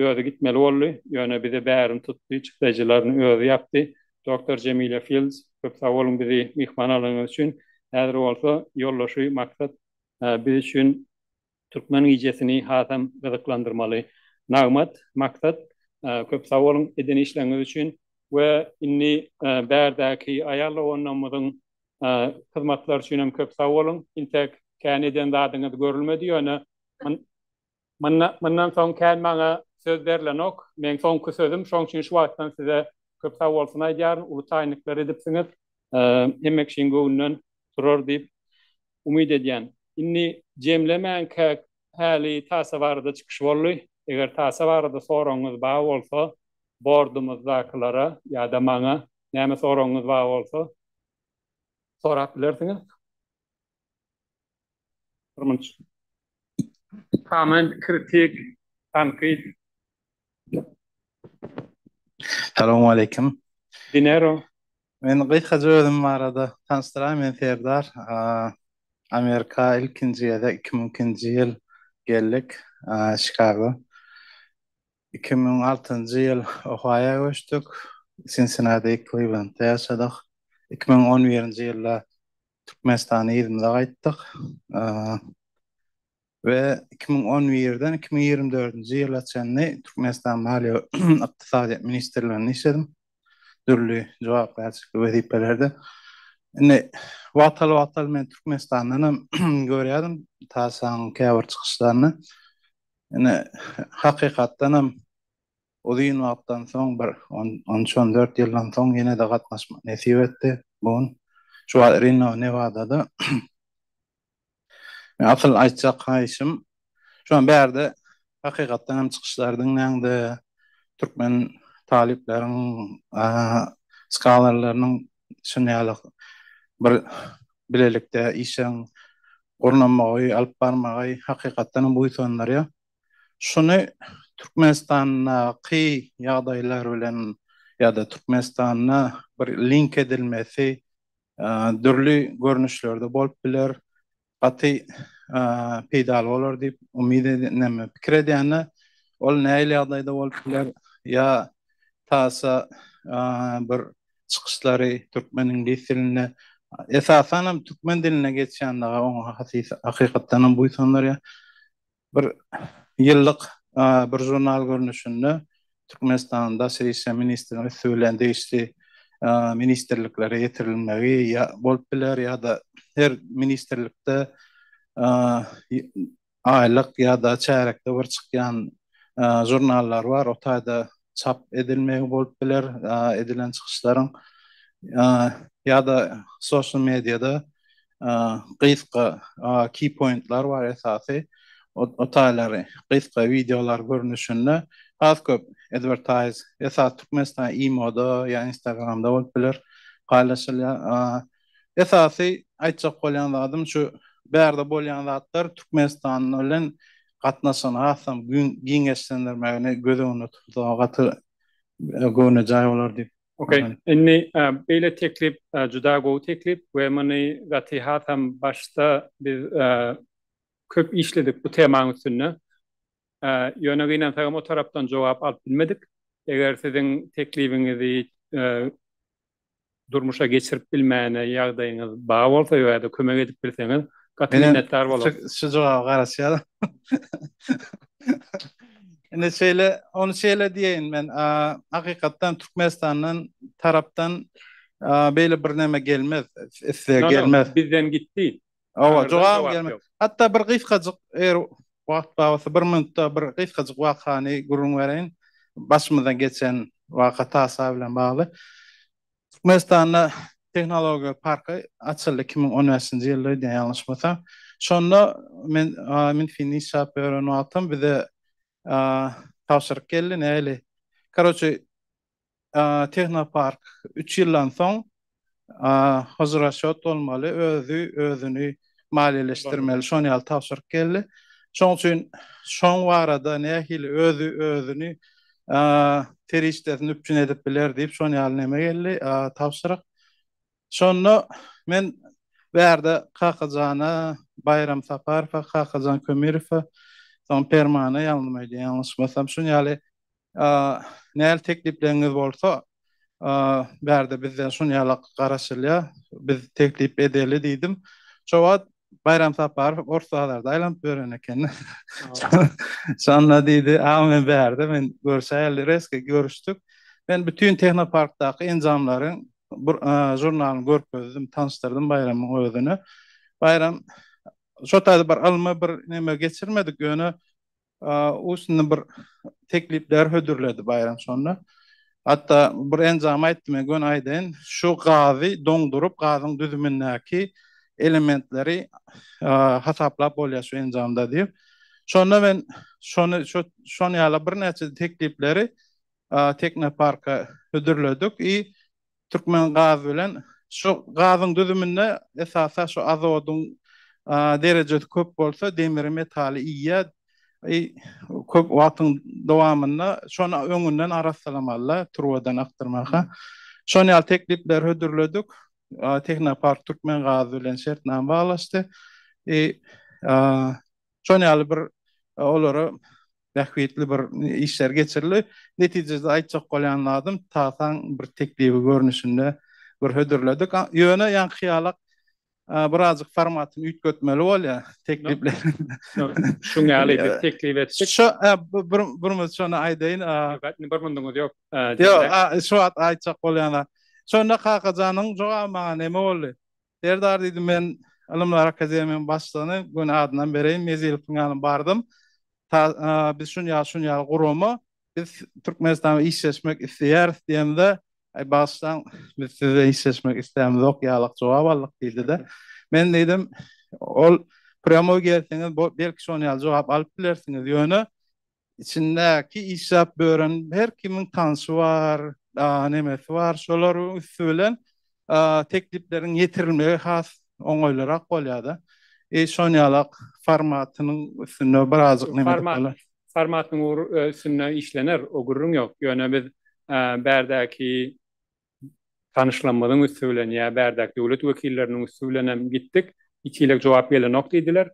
özi gitmeli boldy, ýöne bize bärini tutdy, çykdaýjylaryny özi ýapdy. Doktor Jemile Fields, köp sag boluň bizi myhman alanyňyz üçin. Häzir bolsa ýoldaşy Maksat biz üçin türkmen gijesini hasam gyzyklandyrmaly. Nagmat, Maksat, köp sag boluň eden işleriňiz üçin we indi bärdäki aýal doganlarymyzyň hyzmatlary üçin hem köp sag boluň. Intäk kän eden zadyňyz görülmedi, ýöne Mundan soň kän maňa söz berlenok. Meň soňky sözüm, şoň üçin şu wagtdan size köp sag bolsun aýdýaryn. Uly taýynlyklar edipsiňiz. Hemme kişiň göwnünden turar diýip umyt edýän. Indi jemlemänkäk häli tasa barada çykyş boldy. Eger tasa barada soragyňyz bar bolsa, bordumyzdakylara ýa-da maňa näme soragyňyz bar bolsa sorap bilersiňiz. Bir minut. Comment, kritik, tankyt. Salowmaleýkim. Dinero. Men gysgaça özüm barada tanyşdyraýyn. Men Serdar. Amerika ilkinji gezek 2002-nji ýyl geldik Çikago. 2006-njy ýyl Ohaýa göçdük. Cincinnati, Clevelandda ýaşadyk. 2011-nji ýylda Türkmenistana yzymyza gaýtdyk. We 2011-den 2024-nji ýyla çenli Türkmenistan Maliýe ykdysadyýet ministrliginde işledim. Dürli jogapkärçilikli wezipelerde. Indi wagtal-wagtal men Türkmenistandan hem görýärdim TASA-nyň käbir çykyşlaryny. Indi hakykatdan hem Uzyn wagtdan soň bir on üç-on dört ýyldan soň ýene-de gatnaşmak nesip etdi bu gün. Şu wagt Rino, Newadada. Men asyl aýtjak haýyşym, şu an bärde hakykatdan hem çykyşlary diňläňde, türkmen talyplaryň, skalarlarynyň şuny ýaly bir bilelikde işleň gurnamagy, alyp barmagy hakykatdan hem buýsandyrýar. Şuny Türkmenistandaky ýagdaýlar bilen ýa-da Türkmenistanda bir link edilmesi dürli görnüşlerde bolup biler. Gaty peýdaly bolar diýip umyt edýän, pikir edýän-de, ol nähili ýagdaýda bolup biler? Ýa tasa bir çykyşlary türkmen iňlis dilinde, esasanam türkmen diline geçýänligi oňa hakykatdan hem buýsandyrýar. Bir ýyllyk bir žurnal görnüşinde Türkmenistanyň Daşary işler ministriniň üsti bilen degişli ministrliklere ýetirilmegi ýa bolup biler ýa-da her ministrlikde aýlyk ýa-da çärýekde bir çykýan žurnallar bar, o taýda çap edilmegi bolup biler edilen çykyşlaryň ýa-da sosial mediada gysga key pointlar bar esasy o taýlary gysga wideolar görnüşinde has köp advertise esasy Türkmenistan imoda ýa instagramda bolup biler paýlaşylýar. Esasy aýtjak bolýan zadym şu bärde bolýan zatlar Türkmenistan bilen gatnaşygyny hasam giňeşlendirmegini göz öňünde tutsa gaty göwnejaý bolar diýip. Ok, indi beýle teklip juda gowy teklip we muny gaty hasam başda biz köp işledik bu temaň üstünde. Ýöne gynansagam o tarapdan jogap alyp bilmedik. Eger siziň teklibiňizi durmuşa geçirip bilmäne ýagdaýyňyz bar bolsa ýa-da kömek edip bilseňiz gaty minnetdar bolarys. Şu jogaba garaşýardym. Indi şeýle, ony şeýle diýeýin men, hakykatdan Türkmenistandan tarapdan beýle bir neme gelmez, isleg gelmez. Bizden gitdi. Hawa, jogabam gelmez. Hatda bir gysgajyk eger wagt bar bolsa bir minutda bir gysgajyk wakany gürrüň bereýin. Başymyzdan geçen waka TASA bilen bagly. Türkmenistanda tehnologiýa parky açyldy 2015-nji ýylda öýdýän ýalňyşmasam. Şonda men Minfinde işläp ýören wagtym bize tabşyryk geldi nähili. Karoçe Tehnopark üç ýyldan soň hozrasýot bolmaly, özi özüni maliýeleşdirmeli, şon ýaly tabşyryk geldi. Şoň üçin şoň barada nähili özi özüni serişdesini üpjün edip biler diýip şon ýaly neme geldi tabşyryk. Şonda men bärde Kakajana, Baýram Saparowa, Kakajan Kömirowa, soň Permana ýalnym öýdýän ýalňyşmasam şun ýaly Nähili teklipleriňiz bolsa, bärde bizden şun ýalak garaşylýar, biz teklip edeli diýdim. Şo wagt Baýram Saparow ors bazarda aýlanyp ýören eken. Şonda diýdi, A men bärde, men görşäýeli, reski görüşdik. Men bütin tehnoparkdaky enjamlaryň bir žurnalyny görkezdim, tanyşdyrdym Baýramyň özüne. Baýram şo taýda bir ylmy bir neme geçirmedik, ýöne Üstünde bir teklipler hödürledi Baýram şonda. Hatda bir enjam aýtdy, men göni aýdaýyn, şu gazy doňduryp, gazyň düzümindäki elementleri hasaplap bolýar şu enjamda diýip. Şonda men şony şo şon ýaly birnäçe teklipleri Tehnoparka hödürledik i Türkmen gaz bilen şu gazyň düzüminde esasa şu azodyň derejesi köp bolsa demiri metaly iýýär. Köp wagtyň dowamynda şony öňünden arassalamalyda turbadan akdyrmaka. Şon ýaly teklipleri hödürledik. Tehnopark Türkmen gazy bilen şertnama baglaşdy. Şon ýaly bir olara bähbitli bir işler geçirildi. Netijede aýtjak bolýan zadym, TASA-nyň bir teklibi görnüşinde bir hödürledik. Ýöne ýaňky ýalak birazjyk formatyny üýtgetmeli bolýar teklipleriň. Şuň ýaly biz teklip etdik. Şu bir bir minut şony aýdaýyn. Ýok, indi bir munduňyz ýok. Ýok, şu wagt aýtjak bolýan zat. Şonda Kakajanyň jogaby maňa neme boldy? Serdar diýdim, men Ylymlar akademiýanyň başlygyny göni adyndan bereýin, Mezilowyň ýanyna bardym. Ta, biz şun ýaly, şun ýaly gurama, biz Türkmenistan bilen işleşmek isleýäris diýemde, Aý, bagyşlaň, biz siz bilen işleşmek islämizok ýalak jogap aldyk diýdi-de. Men diýdim, ol prýamoý gelseňiz, belki şon ýaly jogap alyp bilersiňiz, ýöne Içindäki işläp bören her kimiň tanşy bar, nemesi bar, şolaryň üsti bilen teklipleriň ýetirilmegi has oňaýlyrak bolýar-da. E şon ýalak formatynyň üstünde birazjyk neme edip bolar. Formatynyň üstünde işlener, o gürrüň ýok. Ýöne biz bärdäki tanyşlarymyzyň üsti bilen ýa bärdäki döwlet wekilleriniň üsti bilen hem gitdik. Hiç hili jogap gelenok diýdiler.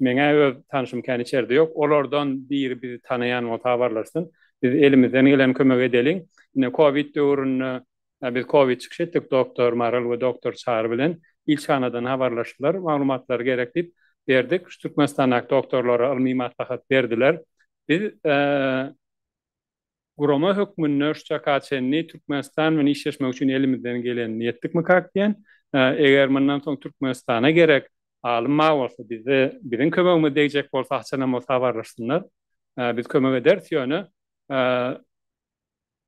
Meň-ä öz tanşym kän içerde ýok. Olardan biri bizi tanaýan bolsa habarlaşsyn. Biz elimizden gelen kömegi edeliň. Ine, kowid döwründe biz kowid çykyş etdik doktor Maral we doktor Çary bilen. Ilçihanadan habarlaşdylar, maglumatlary gerek diýip berdik. Şu Türkmenistandaky doktorlara ylmy maslahat berdiler. Biz Gurama hökmünde şu çaka çenli Türkmenistan bilen işleşmek üçin elimizden gelenini etdikmikak diýen. Eger mundan soň Türkmenistana gerek alym bar bolsa, bizde biziň kömegimiz degjek bolsa haçanam bolsa habarlaşsynlar. Biz kömek ederis ýöne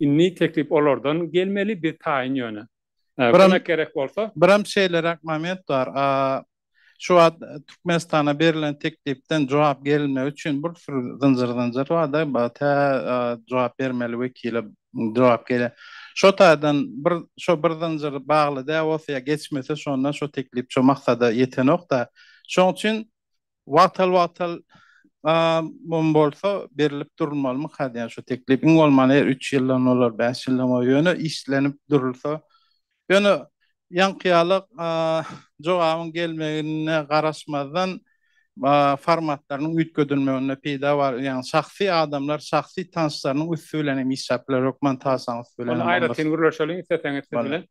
indi teklip olardan gelmeli, biz taýyn ýöne. Kömek gerek bolsa. Birem şeýleräk moment bar. Şu wagt Türkmenistana berlen teklipden jogap gelmegi üçin bir sürü zynjyr-zynjyr bar-da, tä jogap bermeli wekile jogap gelýär. Şo taýdan bir şo bir zynjyr bagly däl bolsa ýa geçmese şonda şo teklip şo maksada ýetenok-da. Şoň üçin wagtal-wagtal bolsa berlip durulmalymyka diýýän şo teklip. Iň bolmanda her üç ýyldan bolar, bäş ýyldan bolar, ýöne işlenip durulsa Ýöne ýaňky ýaly jogabyň gelmegine garaşmazdan formatlarynyň üýtgedilmeginde peýda bar. Ýagny şahsy adamlar şahsy tanyşlarynyň üsti bilen hem işläp biler, hökman taşaň üsti bilen Ony hem bolmaz. aýratyn gürleşeliň isleseňiz siz bilen.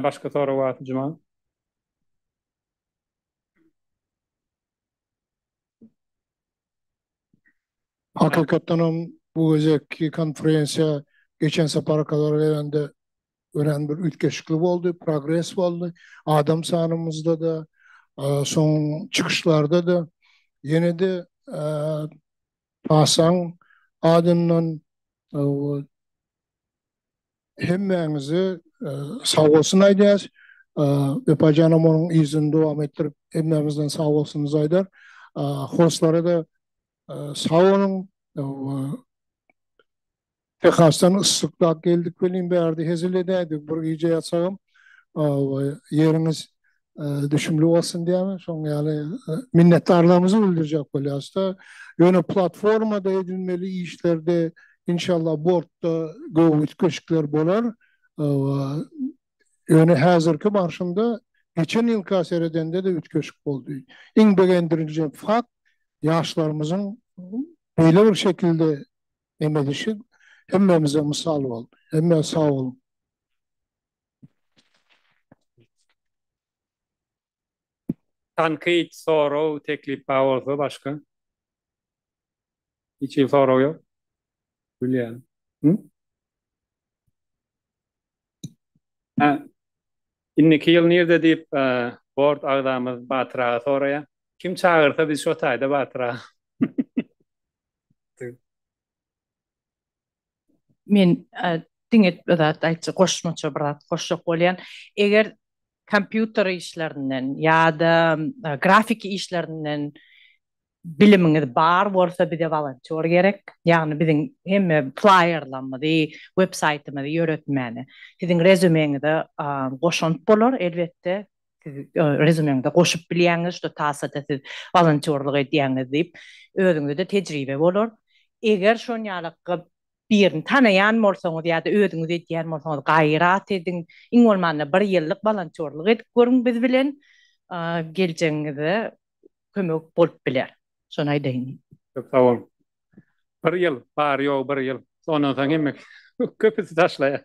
Başga sorag barsa Juman. Hakykatdanam bu gezekki konferensiýa geçen saparkalara gelende örän bir üýtgeşikli boldy, progres boldy. Adam sanymyzda-da, Soň çykyşlarda-da ýene-de TASA-nyň adyndan hemmäňize sagbolsun aýdýas. Wepa janam onuň yzyny dowam etdirip hemmämizden sagbolsunymyzy aýdar. Hostlara-da sag boluň. Tehasdan yssyklap geldik welin bärde hezil edäýdik bir gije ýatsagam ýeriňiz düşümli bolsun diýýän şoň ýaly minnetdarlygymyzy bildirjek bolýasda ýöne platformada edilmeli işlerde inşallah bortda gowy üýtgeşikler bolar ýöne häzirki barşynda geçen ýylka seredende-de üýtgeşik boldy iň begendiriji fakt ýaşlarymyzyň beýle bir şekilde Neme edişi hemmämize mysal boldy. Hemmä sag boluň. Tankyt, sorag, teklip bar bolsa başga? Hiç hili sorag ýok? Gülýän. Hı? Hä. Indiki ýyl nirde diýip, bord agzamyz Batyr aga soraýar. Kim çagyrsa biz şo taýda Batyr aga. Men diňe bir zat aýtjak, goşmaça bir zat goşjak bolýan. Eger kompýuter işlerinden ýa-da grafiki işlerinden bilimiňiz bar bolsa bize wolontýor gerek. Ýagny biziň hemme flaýerlarymyzy, web saýtymyzy ýöretmäne. Siziň rezýumeňize goşant bolar elbetde. Siz rezýumeňize goşup bilýäňiz, şo TASA-da siz wolontýorlyk edýäňiz diýip, özüňize-de tejribe bolar. Eger şon ýaly birini tanaýan bolsaňyz ýa-da özüňiz edýän bolsaňyz, gaýrat ediň, iň bolmanda bir ýyllyk wolontýorlyk edip görüň biz bilen, geljegiňize kömek bolup biler. Şony aýdaýyn. Köp sag boluň. Bir ýyl, bary-ýogy bir ýyl. Ondan soň hemme köpüsi taşlaýar.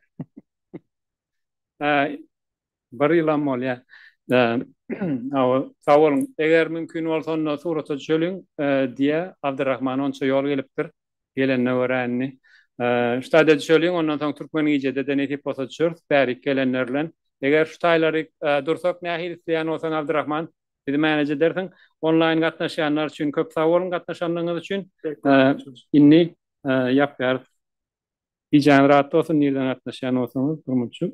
Bir ýylam bolýar. Hawa, sag boluň. Eger mümkin bolsa onda surata düşeliň, diýýär. Abdyrahman onça ýol gelipdir. Gelenine görä indi. Şu taýda düşeliň, ondan soň Türkmen gijede-de nesip bolsa düşeris, bärik gelenler bilen. Eger şu taýlary dursak nähili isleýän bolsaň Abdyrahman, bizi manage edersiň. Onlaýn gatnaşýanlar üçin köp sag boluň gatnaşanlygyňyz üçin. Indi ýapýarys. Gijäňiz rahat bolsun, nirden gatnaşýan bolsaňyz, durmuşçy.